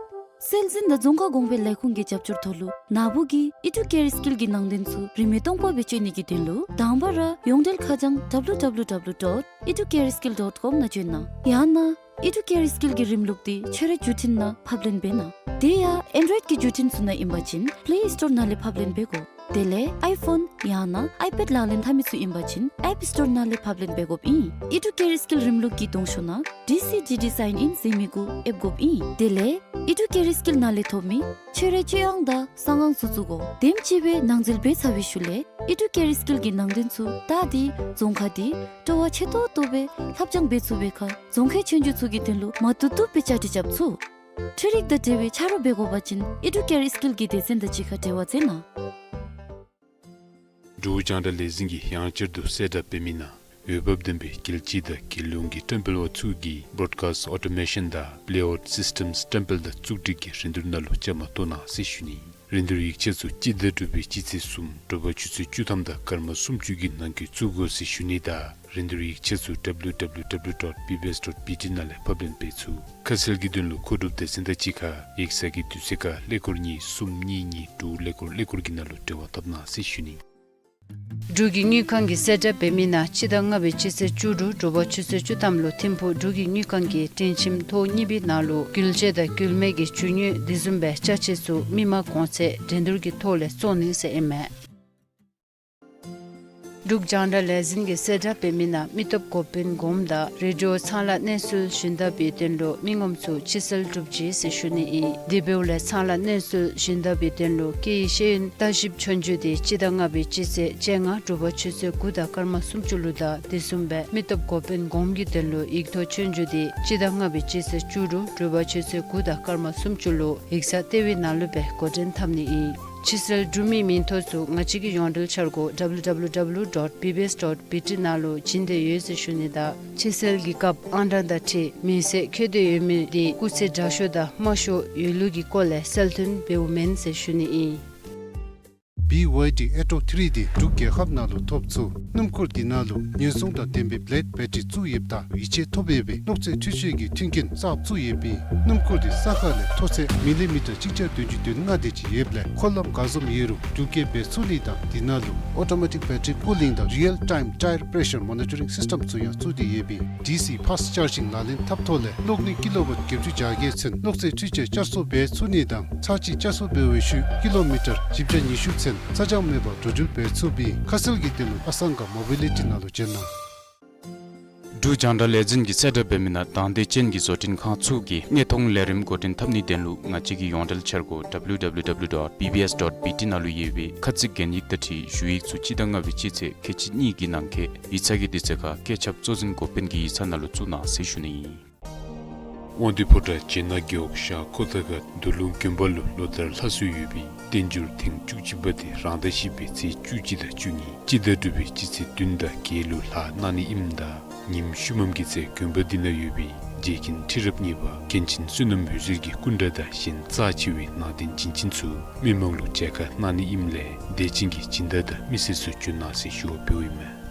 སྲོལ་འཛིན་དང་རྫོང་ཁ་གོང་འཕེལ་ལས་ཁུངས་ཀྱི་རྒྱབ་སྐྱོར་ཐོག་ལུ་ནཱ་བུ་གིས་ཨི་ཌུ་ཀེ་རིགས་ཀྱི་ནང་དོན་ཚུ་རིན་མེད་སྟོང་པ་སྦེ་སྤྱོད་ནི་གི་དོན་ལུ་དང་པ་ར་ཡོངས་འབྲེལ་ཁ་བྱང་W W W dot educareskill dot com ནང་བྱོན་གནང་། ཡང་ན་ཨི་ཌུ་ཀེ་རིགས་ཀྱི་རིམ་ལུགས་འདི་ཁྱོད་རའི་བརྒྱུད་འཕྲིན་ནང་ཕབ་ལེན་འབད་གནང་། དེ་ཡང་ཨེན་ཌོའིཌ་ཀྱི་བརྒྱུད་འཕྲིན་ཚུ་ནང་ཨིན་པ་ཅིན་པླེ་སི་ཊོར་ནང་ལས་ཕབ་ལེན་འབད་དགོ། དེ་ལས་ཨའི་ཕོན་ཡང་ན་ཨའི་པེཌ་ལག་ལེན་འཐབ་མི་ཚུ་ཨིན་པ་ཅིན་ཨེཔ་སི་ཊོར་ནང་ལས་ཕབ་ལེན་འབད་དགོཔ་ཨིན། ཨི་ཌུ་ཀེ་རིགས་ཀྱི་རིམ་ལུགས་ཀྱི་གདོང་ཤོག་ནང་ཌི་སི་ཌི་ཌི་སའིན་ཨིན་ཟེར་མི་གུ་ཨེབ་དགོཔ་ཨིན། དེ་ལས་ཨི་ཌུ་ཀེ་རིགས་ཀྱི་ནང་ལས་ཐོབ་མི་ཁྱོད་རའི་སྤྱོད་དབང་དང་གསང་དབང་ཚུ་བཙུགས་དགོ། དེམ་ཅིག་སྦེ་ནང་འཛུལ་འབད་ཚར་བའི་ཤུལ་ལས་ཨི་ཌུ་ཀེ་རིགས་ཀྱི་ནང་དོན་ཚུ་ད་འདི་རྫོང་ཁ་འདི་སྤྲོ་བ་ཆེ་ཏོག་ཏོ་སྦེ་ལྷབ་སྦྱང་འབད་ཚུགས་པའི་ཁར་རྫོང་ཁའི་ཆོས་རྒྱུགས་ཚུ་གི་དོན་ལུ་མ་བཏུབ་བཏུབ་སྦེ་བཅའ་སྒྲིག་རྐྱབ་ཚུགས། འཕྲུལ་རིག་དང་འབྲེལ་བའི་ཆ་རོགས་འབད་དགོ་པ་ཅིན་ཨི་ཌུ་ཀེ་རིགས་ཀྱི་སྡེ་ཚན་དང་གཅིག་ཁར་འབྲེལ་བ་མཛད་གནང་། འབྲུག་རྒྱང་བསྒྲགས་ལས་འཛིན་གྱིས་ཡང་བསྐྱར་དུ་གསལ་བསྒྲགས་འབད་མི་ནང་འོས་འབབ་ལྡན་པའི་རྒྱལ་སྤྱི་དང་རྒྱལ་ཡོངས་ཀྱི་བཀྲམ་སྤེལ་བ་ཚུ་གིས་བྲོཌ་ཀཱསིཊ་ཨོ་ཊོ་མེ་ཤཱན་དང་པེ་ལེ་ཨའུཊ་སིསི་ཊེམསི་བཀྲམ་སྤེལ་དང་བཙུགས་སྒྲིག་གི་རིན་བསྡུར་ནང་ལུ་བཅའ་མར་གཏོགས་གནང་ཟེར་ཞུ་ནི། རིན་བསྡུར་ཡིག་ཆ་ཚུ་སྤྱི་ཟླ་དྲུག་པའི་སྤྱི་ཚེས་གསུམ་དྲོ་པ་ཆུ་ཚོད་བཅུ་ཐམ་དང་སྐར་མ་སུམ་ཅུ་གི་ནང་འཁོད་བཙུགས་དགོ་ཟེར་ཞུ་ནི་དང་རིན་བསྡུར་ཡིག་ཆ་ཚུ་W W W dot B B S dot B T ནང་ལས་ཕབ་ལེན་འབད་ཚུགས། ཁ་གསལ་གྱི་དོན་ལུ་མཁོ་སྒྲུབ་སྡེ་ཚན་དང་གཅིག་ཁར་ཡིག་ཚང་གི་དུས་ཚོད་ཁར་ཀླད་ཀོར་གཉིས་གསུམ་གཉིས་གཉིས་དྲུག་ཀླད་ཀོར་ཀླད་ཀོར་གྱི་ནང་ལུ་འབྲེལ་བ་འཐབ་གནང་ཟེར་ཞུ་ནི། འབྲུག་གི་དངུལ་ཁང་གིས་གསལ་བསྒྲགས་འབད་མི་ནང་སྤྱི་ཟླ་ལྔ་པའི་སྤྱི་ཚེས་བཅུ་དྲུག་དྲོ་པ་ཆུ་ཚོད་བཅུ་ཐམ་ལུ་ཐིམ་ཕུག་འབྲུག་གི་དངུལ་ཁང་གི་སྤྲིན་ཁྱིམ་ཐོག་གཉིས་པའི་ནང་ལུ་འགུལ་སྐྱོད་དང་འགུལ་མེད་ཀྱི་རྒྱུ་དངོས་དེ་བཟུམ་སྦེ་ཅ་ཆས་ཚུ་མི་མང་གོང་ཚད་འགྲན་བསྡུར་གྱི་ཐོག་ལས་བཙོང་ནི་ཟེར་ཨིན་མས། འབྲུག་རྒྱང་བསྒྲགས་ལས་འཛིན་གྱིས་གསལ་བསྒྲགས་འབད་མི་ནང་མི་སྟོབས་འགོ་དཔོན་གོངམ་དང་རེ་ཌི་ཡོ་ཚང་ལ་གནས་ཚུལ་ཞུ་ནི་དང་འབྲེལ་དོན་ལུ་མི་ངོམ་ཚུ་ཕྱི་སེལ་གྲུབ་ཅི་ཟེར་ཞུ་ནི་ཨིན། དེ་འབདཝ་ལས་ཚང་ལ་གནས་ཚུལ་ཞུ་ནི་དང་འབྲེལ་དོན་ལུ་སྐད་ཡིག་ཤེས་ཡོན་བརྟག་ཞིབ་ཆོས་རྒྱུགས་དེ་སྤྱི་ཟླ་ལྔ་པའི་སྤྱི་ཚེས་བཅོ་ལྔ་དྲོ་པ་ཆུ་ཚོད་དགུ་དང་སྐར་མ་སུམ་ཅུ་ལུ་དང་དེ་བཟུམ་སྦེ་མི་སྟོབས་འགོ་དཔོན་གོངམ་གྱི་དོན་ལུ་ཡིག་ཐོག་ཆོས་རྒྱུགས་དེ་སྤྱི་ཟླ་ལྔ་པའི་སྤྱི་ཚེས་བཅུ་དྲུག་དྲོ་པ་ཆུ་ཚོད་དགུ་དང་སྐར་མ་སུམ་ཅུ་ལུ་ཡིག་ཚང་ལྟེ་བའི་ནང་ལུ་སྦེ་འགོ་འདྲེན་འཐབ་ནི་ཨིན། ཕྱི་སེལ་གྲུབ་མིའི་མིང་ཐོ་ཚུ་ང་བཅས་ཀྱི་ཡོངས་འབྲེལ་འཆར་སྒོ་W W W dot B B S dot B T ནང་ལུ་བྱིན་ཏེ་ཡོད་ཟེར་ཞུ་ནི་དང་ཕྱི་སེལ་གྱི་སྐབས་ཨང་གྲངས་དང་འཁྲིལ་མིང་གསལ་འཁོད་དེ་ཡོད་མི་དེ་སྐུགས་ཚད་དྲག་ཤོས་དང་དམའ་ཤོས་ཡོད་ལུགས་ཀྱི་སྐོར་ལས་གསལ་སྟོན་འབདཝ་མེན་ཟེར་ཞུ་ནི་ཨིན། B Y D Atto three དེ་འབྲུག་རྒྱལ་ཁབ་ནང་ལུ་ཐོབ་ཚུགས། སྣུམ་འཁོར་དེ་ནང་ལུ་ཉེན་སྲུང་དང་ལྡན་པའི་བེ་ལེཌ་བེ་ཊི་རི་བཙུགས་ཡོདཔ་ད་ཡིད་ཆེས་ཐོབ་ཡོད་པའི་གློག་རྫས་འཕྲུལ་ཆས་ཀྱི་མཐུན་རྐྱེན་གསརཔ་བཙུགས་ཡོདཔ་ཨིན། སྣུམ་འཁོར་དེ་ས་ཁ་ལས་མཐོ་ཚད་མི་ལི་མི་ཊར་གཅིག་བརྒྱ་བདུན་ཅུ་དོན་ལྔ་དེ་ཅིག་ཡོདཔ་ལས་འཁོར་ལམ་ག་བཟུམ་ཡོད་རུང་འགྲུལ་སྐྱེལ་འབད་ཚུགས་ནི་དང་དེ་ནང་ལུ་ཨོ་ཊོ་མེ་ཊིག་བེ་ཊི་རི་ཀུ་ལིང་དང་རི་ཡལ་ཊའིམ་ཊའེར་པེ་རེ་ཤར་མོ་ནི་ཊ་རིང་སིསི་ཊེམ་ཚུ་ཡང་བཙུགས་ཏེ་ཡོདཔ་ཨིན། ཌི་སི་ཕཱསི་ཅར་ཇིང་ལག་ལེན་འཐབ་ཐོག་ལས་གློག་ནུས་ཀི་ལོ་ཝཊ་བརྒྱད་ཅུ་གྱ་བརྒྱད་ཚུན་གློག་རྫས་འཕྲུལ་ཆས་བསྐྱར་གསོ་འབད་ཚུགས་ནི་དང་ཚར་གཅིག་བསྐྱར་གསོ་འབད་བའི་ཤུལ་ཀི་ལོ་མི་ཊར་བཞི་བརྒྱ་ཉི་ཤུ་ཚུན་ཚ་གྱང་མེད་པར་འགྲོ་འགྲུལ་འབད་ཚུགསཔ་ཨིན། ཁ་གསལ་གྱི་དོན་ལུ་ཨ་སང་ག་མོ་བི་ལི་ཊི་ནང་ལུ་བྱོན་གནང་། འབྲུག་རྒྱང་བསྒྲགས་ལས་འཛིན་གྱིས་གསལ་བསྒྲགས་འབད་མི་ནང་དང་འདོད་ཅན་གྱི་བཟོ་སྐྲུན་ཁང་ཚུ་གིས་དངོས་མཐོང་ལས་རིམ་འགོ་འདྲེན་འཐབ་ནིའི་དོན་ལུ་ང་བཅས་ཀྱི་ཡོངས་འབྲེལ་འཆར་སྒོ་W W W dot B B S dot B T ནང་ལུ་ཡོད་པའི་ཁ་ཚིག་གན་ཡིག་དང་འཁྲིལ་ཞུ་ཡིག་ཚུ་སྤྱི་ཟླ་ལྔ་པའི་སྤྱི་ཚེས་ཁལ་གཅིག་གཉིས་ཀྱི་ནང་འཁོད་ཡིག་ཚང་གི་དུས་ཚོད་ཁར་སྐད་ཁྱབ་གཙོ་འཛིན་འགོ་དཔོན་གྱི་ཡིག་ཚང་ནང་ལུ་བཙུགས་གནང་ཟེར་ཞུ་ནི་ཨིན། དབང་འདུས་ཕོ་བྲང་བྱེ་ནག་རྒེད་འོག་ཤར་ཁོ་ཐང་ཁ་མདོ་ལུང་དགོན་པ་ལུ་ལོ་ལྟར་ལྷག་སྲོལ་ཡོད་པའི་བསྟན་འགྱུར་ཐེངས་བཅུ་གཅིག་པ་དེ་རང་ཟླ་བཞི་པའི་ཚེས་བཅུ་གཅིག་དང་བཅུ་གཉིས་སྤྱི་ཟླ་དྲུག་པའི་སྤྱི་ཚེས་བདུན་དང་བརྒྱད་ལུ་ལྷག་གནང་ནི་ཨིནམ་ད་ཉིནམ་ཤུལ་མམ་གྱི་ཚེ་དགོན་པ་འདི་ནང་ཡོད་པའི་ རྗེ་མཁན་ཁྲི་རབས་གཉིས་པ་མཁན་ཆེན་བསོད་ནམས་འོད་ཟེར་གྱི་སྐུ་འདྲ་དང་གཞན་རྩ་ཆེ་བའི་ནང་རྟེན་བྱིན་ཅན་ཚུ་མི་མང་ལུ་མཇལ་ཁ་གནང་ནི་ཨིནམ་ལས་དད་ཅན་གྱི་སྦྱིན་བདག་དང་མི་སེར་ཚུ་འབྱོན་གནང་ཟེར་ཞུ་བ་འབདཝ་ཨིན་མས།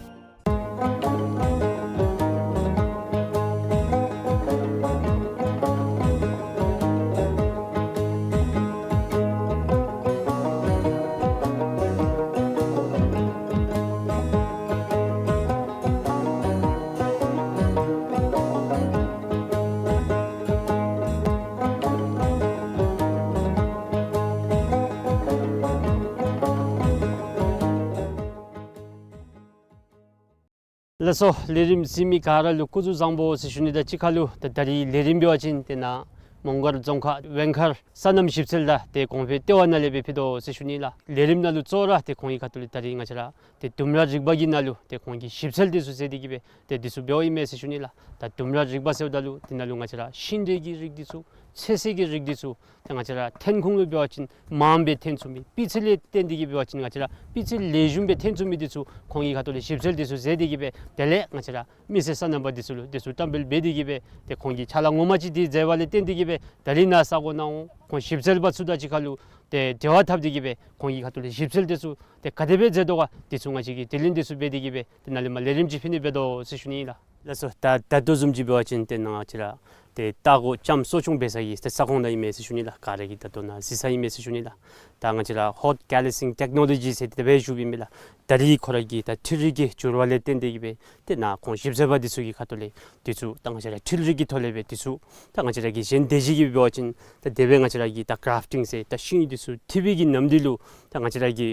ལགས་སོ། ལས་རིམ་གཟིགས་མི་ག་ར་ལུ་སྐུ་གཟུགས་བཟང་པོ་ཟེར་ཞུ་ནི་དང་གཅིག་ཁར་ལུ་ད་ད་རིས་ལས་རིམ་འབད་བ་ཅིན་ཏེ་ནཱ་མོང་སྒར་རྫོང་ཁག་ཝེང་མཁར་སོ་ནམ་ཞིབ་འཚོལ་དང་ཏེ་གོང་འཕེལ་ལྟེ་བ་ནང་ལས་སྦེ་ཕུལ་དོ་ཟེར་ཞུ་ནི་ལགས། ལས་རིམ་ནང་ལུ་གཙོ་བོ་ར་ཏེ་ཁོང་གི་ཁ་ཐུག་ལས་ད་རིས་ང་བཅས་ར་ཏེ་ལྡུམ་ར་རིག་པ་གི་ནང་ལུ་ཏེ་ཁོང་གིས་ཞིབ་འཚོལ་འདི་ཚུ་མཛད་དེ་གིས་སྦེ་ཏེ་འདི་ཚུ་འབདཝ་ཨིན་མས་ཟེར་ཞུ་ནི་ལགས། ད་ལྡུམ་ར་རིག་པ་ཟེརཝ་ད་ལུ་དེ་ནང་ལུ་ང་བཅས་ར་ཤིང་འབྲས་ཀྱི་རིགས་འདི་ཚུ་ཚོད་བསྲེ་གི་རིགས་འདི་ཚུ་ཏེ་ང་བཅས་ར་ཐོན་ཁུངས་ལུ་འབད་བ་ཅིན་མངམ་སྦེ་ཐོན་ཚུགས་མི་སྤུས་ཚད་ལས་བརྟེན་ཏེ་གིས་འབད་བ་ཅིན་ང་བཅས་ར་སྤུས་ཚད་ལེགས་ཤོམ་སྦེ་ཐོན་ཚུགས་མི་འདི་ཚུ་ཁོང་གི་ཁ་ཐུག་ལས་ཞིབ་འཚོལ་འདི་ཚུ་མཛད་དེ་གིས་སྦེ་དེ་ལས་ང་བཅས་ར་མི་སེར་སོ་ནམ་པ་འདི་ཚུ་ལུ་འདི་ཚུ་བཀྲམ་སྤེལ་འབད་དེ་གིས་སྦེ་ཏེ་ཁོང་གིས་ཕྱག་ལཱ་ངོ་མ་ཅིག་འདི་མཛད་པ་ལས་བརྟེན་ཏེ་གིས་སྦེ་ད་རིས་ནཱ་ས་གོ་ནང་འོང་ཁོང་ཞིབ་འཚོལ་པ་ཚུ་དང་གཅིག་ཁར་ལུ་ཏེ་འབྲེལ་བ་འཐབ་སྟེ་གིས་སྦེ་ཁོང་གི་ཁ་ཐུག་ལས་ཞིབ་འཚོལ་འདི་ཚུ་ཏེ་ག་དེ་སྦེ་མཛད་དོ་ག་འདི་ཚུ་ང་བཅས་ཀྱིས་དྲི་ལན་འདི་ཚུ་འབད་དེ་གིས་སྦེ་ཏེ་ནཱ་ལས་མར་ལས་རིམ་ཅིག་ཕུལ་ནི་འབད་དོ་ཟེར་ཞུ་ནི་ཨིན་ལགས། ལགས་སོ། ད་ད་ལྟོ་བཟུམ་ཅིག་འབད་བ་ཅིན་ཏེ་ནཱ་ང་བཅས་ར་ཏེ་ལྟ་སྒོ་ལྕམ་གསོ་སྐྱོང་འབད་ས་གི་ཏེ་ས་ཁོངས་ནང་ཨིན་མས་ཟེར་ཞུ་ནི་ལགས། ག་ར་གིས་ད་ལྟོ་ནཱ་གཟིགས་ས་ཨིན་མས་ཟེར་ཞུ་ནི་ལགས། ད་ང་བཅས་ར་ཧོཊ་ཀེ་ལི་སིང་ཊེཀ་ནོ་ལོ་ཇི་ཟེར་དེ་སྦེ་ཞུཝ་ཨིན་མས་ལགས། ད་རིས་ཁོ་ར་གི་ད་འཕྲུལ་རིག་གི་འགྱུར་བ་ལས་བརྟེན་ཏེ་གིས་སྦེ་ཏེ་ནཱ་ཁོང་ཞིབ་འཚོལ་པ་འདི་ཚུ་གི་ཁ་ཐུག་ལས་འདི་ཚུ་ད་ང་བཅས་ར་འཕྲུལ་རིག་གི་ཐོག་ལས་སྦེ་འདི་ཚུ་ད་ང་བཅས་ར་གི་གཞན་སྡེ་བཞི་གི་འབད་བ་ཅིན་ད་དེ་སྦེ་ང་བཅས་ར་གི་ད་གརཱཕ་ཊིང་ཟེར་ད་ཤིང་འདི་ཚུ་འཐུ་བའི་གི་ནམ་དུས་ལུ་ད་ང་བཅས་ར་གི་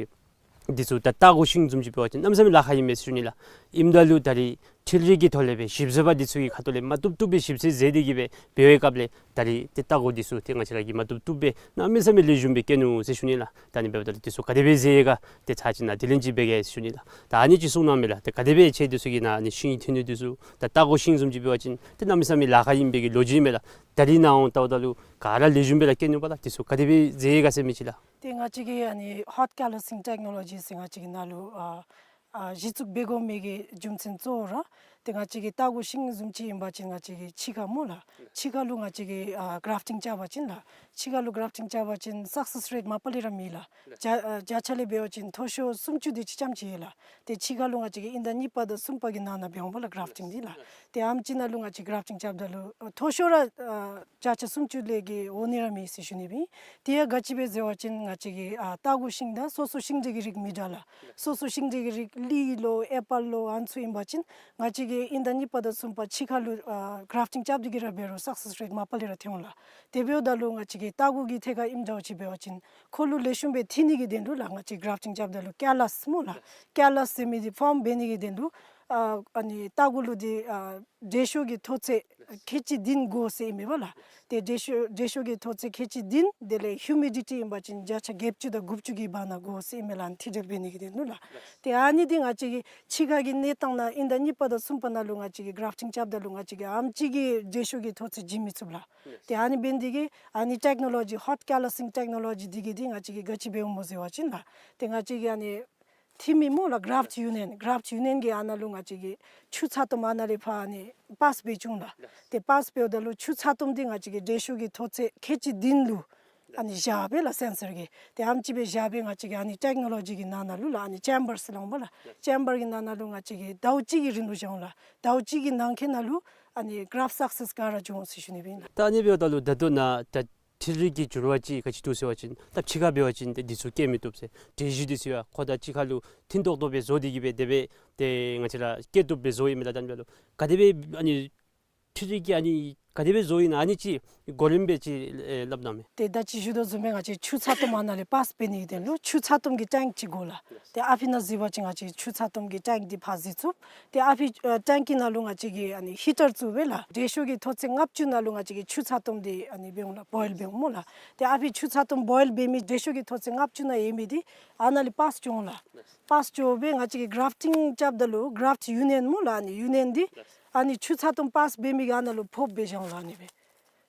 འདི་ཚུ་ད་ལྟ་སྒོ་ཤིང་བཟུམ་ཅིག་འབད་བ་ཅིན་གནམ་མེད་ས་མེད་ལཱ་ཁག་ཨིན་མས་ཟེར་ཞུ་ནི་ལགས། ཨིནམ་ད་ལུ་ད་རིས་འཕྲུལ་རིག་གི་ཐོག་ལས་སྦེ་ཞིབ་འཚོལ་པ་འདི་ཚུ་གི་ཁ་ཐུག་ལས་མ་བཏུབ་བཏུབ་སྦེ་ཞིབ་འཚོལ་མཛད་དེ་གིས་སྦེ་འབད་བའི་སྐབས་ལས་ད་རིས་ཏེ་ལྟ་སྒོ་འདི་ཚུ་ཏེ་ང་བཅས་ར་གིས་མ་བཏུབ་བཏུབ་སྦེ་གནམ་མེད་ས་མེད་ལེགས་ཤོམ་སྦེ་བཀལ་ནུག་ཟེར་ཞུ་ནི་ལགས། ད་ཨ་ནི་འབདཝ་ད་ལུ་འདི་ཚུ་ག་དེ་སྦེ་མཛད་ཡི་ག་ཏེ་ཚར་ཅིག་ནཱ་དྲི་ལན་ཅིག་འབད་གེ་ཟེར་ཞུ་ནི་ལགས། ད་ཨ་ནི་ཅིག་གསུང་གནང་མས་ལགས། ཏེ་ག་དེ་སྦེ་ཁྱེད་འདི་ཚུ་གིས་ནཱ་ཨ་ནི་ཤིང་འཐུ་ནི་འདི་ཚུ་ད་ལྟ་སྒོ་ཤིང་བཟུམ་ཅིག་འབད་བ་ཅིན་ཏེ་གནམ་མེད་ས་མེད་ལཱ་ཁག་ཨིན་པའི་གི་ལོ་རྒྱུས་མས་ལགས། ད་རིས་ནཱ་འོང་ལྟཝ་ད་ལུ་ག་ར་ལེགས་ཤོམ་སྦེ་ར་བཀལ་ནུག་པ་ལགས། འདི་ཚུ་ག་དེ་སྦེ་མཛད་ཡི་ག་ཟེར་མི་ཅིག་ལགས། ཏེ་ང་བཅས་ཀྱི་ཨ་ནི་ཧོཊ་ཀེ་ལི་སིང་ཊེཀ་ནོ་ལོ་ཇི་ཟེར་ང་བཅས་ཀྱི་ནཱ་ལུ་ཨ་ཨ་གཞི་བཙུགས་འབད་དགོ་མི་གི་རྒྱུ་མཚན་གཙོ་བོ་ར་ཏེ་ང་བཅས་ཀྱི་ལྟ་སྒོ་ཤིང་བཟུམ་ཅིག་ཨིན་པ་ཅིན་ང་བཅས་ཀྱི་ཕྱི་ཁ་སྨོ་ལགས། ཕྱི་ཁ་ལུ་ང་བཅས་ཀྱིས་ཨ་གརཱཕ་ཊིང་རྐྱབ་པ་ཅིན་ལགས། ཕྱི་ཁ་ལུ་གརཱཕ་ཊིང་རྐྱབ་པ་ཅིན་སག་སེསི་རེཊ་མ་པ་ལས་ར་མེད་ལགས། བརྒྱ་ཨ་བརྒྱ་ཆ་ལས་འབད་བ་ཅིན་མཐོ་ཤོས་སུམ་ཅུ་དེ་ཅིག་ཙམ་ཅིག་ཡོད་ལགས། ཏེ་ཕྱི་ཁ་ལུ་ང་བཅས་ཀྱིས་དབྱིན་ཟླ་གཉིས་པ་དང་གསུམ་པ་གི་ནང་ན་འབད་འོང་པ་ལགས་གརཱཕ་ཊིང་འདི་ལགས། ཏེ་ཨམ་ཅིག་ནང་ལུ་ང་བཅས་གརཱཕ་ཊིང་རྐྱབ་ད་ལུ་ཨ་མཐོ་ཤོས་ར་ཨ་བརྒྱ་ཆ་སུམ་ཅུ་ལས་ཀྱི་འོག་ནི་ར་མེད་ཟེར་ཞུ་ནི་སྦེ་ཨིན། དེ་ཡང་ག་ཅི་སྦེ་ཟེར་བ་ཅིན་ང་བཅས་ཀྱི་ཨ་ལྟ་སྒོ་ཤིང་དང་སོ་སོ་ཤིང་འབྲས་ཀྱི་རིགས་མི་འདྲ་ལགས། སོ་སོ་ཤིང་འབྲས་ཀྱི་རིགས་ལི་ལོ་ཨེ་པཱལ་ལོ་ཨ་ནི་ཚུ་ཨིན་པ་ཅིན་ང་བཅས་ཀྱིས་དབྱིན་ཟླ་གཉིས་པ་དང་གསུམ་པ་ཕྱི་ཁ་ལུ་ཨ་གརཱཕ་ཊིང་རྐྱབ་སྟེ་གིས་ར་འབད་རུང་སག་སེསི་རེཊ་མ་པ་ལས་ར་ཐོན་འོང་ལགས། དེ་འབདཝ་ད་ལུ་ང་བཅས་ཀྱི་ལྟ་སྒོ་གི་ཐད་ཁར་ཨིནམ་འདྲཝ་ཅིག་འབད་བ་ཅིན་ཁོ་ལུ་ལེགས་ཤོམ་སྦེ་འཐུ་ནི་གི་དོན་ལུ་ལགས་ང་བཅས་གརཱཕ་ཊིང་རྐྱབ་ད་ལུ་ཀེ་ལཱས་སྨོ་ལགས། ཀེ་ལཱས་ཟེར་མི་འདི་ཕོརམ་འབད་ནི་གི་དོན་ལུ་ཨ་ཨ་ནི་ལྟ་སྒོ་ལུ་འདི་ཨ་དྲོད་ཤུགས་ཀྱི་མཐོ་ཚད་ཁལ་གཅིག་བདུན་དགོ་ཟེར་ཨིན་མས་པ་ལགས། ཏེ་དྲོད་ཤུགས་དྲོད་ཤུགས་ཀྱི་མཐོ་ཚད་ཁལ་གཅིག་བདུན་དེ་ལས་ཧིའུ་མི་ཌི་ཊི་ཨིན་པ་ཅིན་བརྒྱ་ཆ་བརྒྱད་ཅུ་དང་དགུ་བཅུ་གི་བར་ན་དགོ་ཟེར་ཨིན་མས་ལགས། ཨ་ནི་འཐུ་སྦྱོར་འབད་ནི་གི་དོན་ལུ་ལགས། ཏེ་ཨ་ནི་འདི་ང་བཅས་ཀྱི་ཕྱི་ཁ་གི་གནས་སྟངས་ནང་དབྱིན་ཟླ་གཉིས་པ་དང་གསུམ་པ་ནང་ལུ་ང་བཅས་ཀྱིས་གརཱཕ་ཊིང་རྐྱབ་ད་ལུ་ང་བཅས་ཀྱིས་ཨམ་ཅིག་གི་དྲོད་ཤུགས་ཀྱི་མཐོ་ཚད་བྱིན་མི་ཚུགས་ལགས། ཏེ་ཨ་ནི་འབད་ནི་འདི་གིས་ཨ་ནི་ཊེཀ་ནོ་ལོ་ཇི་ཧོཊ་ཀེ་ལཱ་སིང་ཊེཀ་ནོ་ལོ་ཇི་འདི་གིས་འདི་ང་བཅས་ཀྱིས་ག་ཅི་འབདཝ་སྨོ་ཟེར་བ་ཅིན་ལགས། ཏེ་ང་བཅས་ཀྱི་ཨ་ནི་འཐུ་མི་སྨོ་ལགས་གརཱཕ་ཊི་ཡུ་ནི་ཡཱན་གརཱཕ་ཊི་ཡུ་ནི་ཡཱན་གྱིས་ཨ་ནཱ་ལུ་ང་བཅས་ཀྱི་ཆུ་ཚ་ཏོམ་ཨ་ནཱ་ལས་ཕར་ཨ་ནི་པཱསི་འབད་བྱུང་ལགས། ཏེ་པཱསི་འབདཝ་ད་ལུ་ཆུ་ཚ་ཏོམ་འདི་ང་བཅས་ཀྱི་དྲོད་ཤུགས་ཀྱི་མཐོ་ཚད་ཁལ་གཅིག་བདུན་ལུ་ཨ་ནི་བཞག་པས་ལགས་སེན་སར་གྱིས། ཏེ་ཨམ་ཅིག་སྦེ་བཞག་སྦེ་ང་བཅས་ཀྱི་ཨ་ནི་ཊེཀ་ནོ་ལོ་ཇི་གི་ནང་ན་ལུ་ལགས་ཨ་ནི་ཅེམ་བར་ཟེར་སླབ་འོང་པ་ལགས། ཅེམ་བར་གྱི་ནང་ན་ལུ་ང་བཅས་ཀྱིས་ཟླཝ་གཅིག་གི་རིང་ལུ་བཞག་འོང་ལགས། ཟླཝ་གཅིག་གི་ནང་འཁོད་ནང་ལུ་ཨ་ནི་གརཱཕ་སག་སེསི་ག་ར་འབྱུང་འོང་ཟེར་ཞུ་ནི་སྦེ་ཨིན་ལགས། ད་ཨ་ནི་འབདཝ་ད་ལུ་ད་ལྟོ་ནཱ་ད་འཕྲུལ་རིག་གི་འགྱུར་བ་ཅིག་ག་ཅི་འདུག་ཟེར་བ་ཅིན་ད་ཕྱི་ཁར་འབད་བ་ཅིན་ཏེ་འདི་ཚུ་བཀལ་མི་བཏུབ་ཟེར། དྲོད་ཤུགས་འདི་ཚུ་ཡང་ཁོ་དང་གཅིག་ཁར་ལུ་མཐུན་ཏོག་ཏོ་སྦེ་བཟོ་སྟེ་གིས་སྦེ་དེ་སྦེ་ཏེ་ང་བཅས་ར་བཀལ་བཏུབ་སྦེ་བཟོ་ཡི་མས་ལགས། ད་ཨ་ནི་འབདཝ་ད་ལུ་ག་དེ་སྦེ་ཨ་ནི་འཕྲུལ་རིག་གིས་ཨ་ནི་ག་དེ་སྦེ་བཟོ་ཡི་ན་ཨ་ནི་ཅིག་གོ་རིམ་སྦེ་ཅིག་ཨེ་སླབ་གནང་མས། ཏེ་ད་ཅི་ཞུ་དོ་བཟུམ་སྦེ་ང་བཅས་ཆུ་ཚ་ཏོམ་ཨ་ནཱ་ལས་པཱསི་འབད་ནི་གི་དོན་ལུ་ཆུ་ཚ་ཏོམ་གྱི་ཊེངཀ་ཅིག་དགོ་ལགས། ཏེ་ཨ་ཕི་ནང་གཟིགས་པ་ཅིན་ང་བཅས་ཆུ་ཚ་ཏོམ་གྱི་ཊེངཀ་འདི་ཕར་གཟིགས་ཚུགས། ཏེ་ཨ་ཕི་ཨ་ཊེངཀ་གི་ནང་ལུ་ང་བཅས་ཀྱིས་ཨ་ནི་ཧི་ཊར་བཙུགས་སྦེ་ལགས་དྲོད་ཤུགས་ཀྱི་མཐོ་ཚད་ལྔ་བཅུ་ནང་ལུ་ང་བཅས་ཀྱིས་ཆུ་ཚ་ཏོམ་འདི་ཨ་ནི་འབད་འོང་ལགས། བོའིལ་འབད་འོང་སྨོ་ལགས། ཏེ་ཨ་ཕི་ཆུ་ཚ་ཏོམ་བོའིལ་འབད་མི་དྲོད་ཤུགས་ཀྱི་མཐོ་ཚད་ལྔ་བཅུ་ནང་ཡོད་མི་འདི་ཨ་ནཱ་ལས་པཱསི་འགྱོ་འོང་ལགས། པཱསི་འགྱོ་སྦེ་ང་བཅས་ཀྱིས་གརཱཕ་ཊིང་རྐྱབ་ད་ལུ་གརཱཕ་ཊི་ཡུ་ནི་ཡཱན་སྨོ་ལགས། ཨ་ནི་ཡུ་ནི་ཡཱན་འདི་ཨ་ནི་ཆུ་ཚ་ཏོམ་པཱསི་འབད་མི་གི་ཨ་ནཱ་ལུ་ཕོགཔ་སྦེ་བཞག་འོང་ལགས། ཨ་ནི་སྦེ་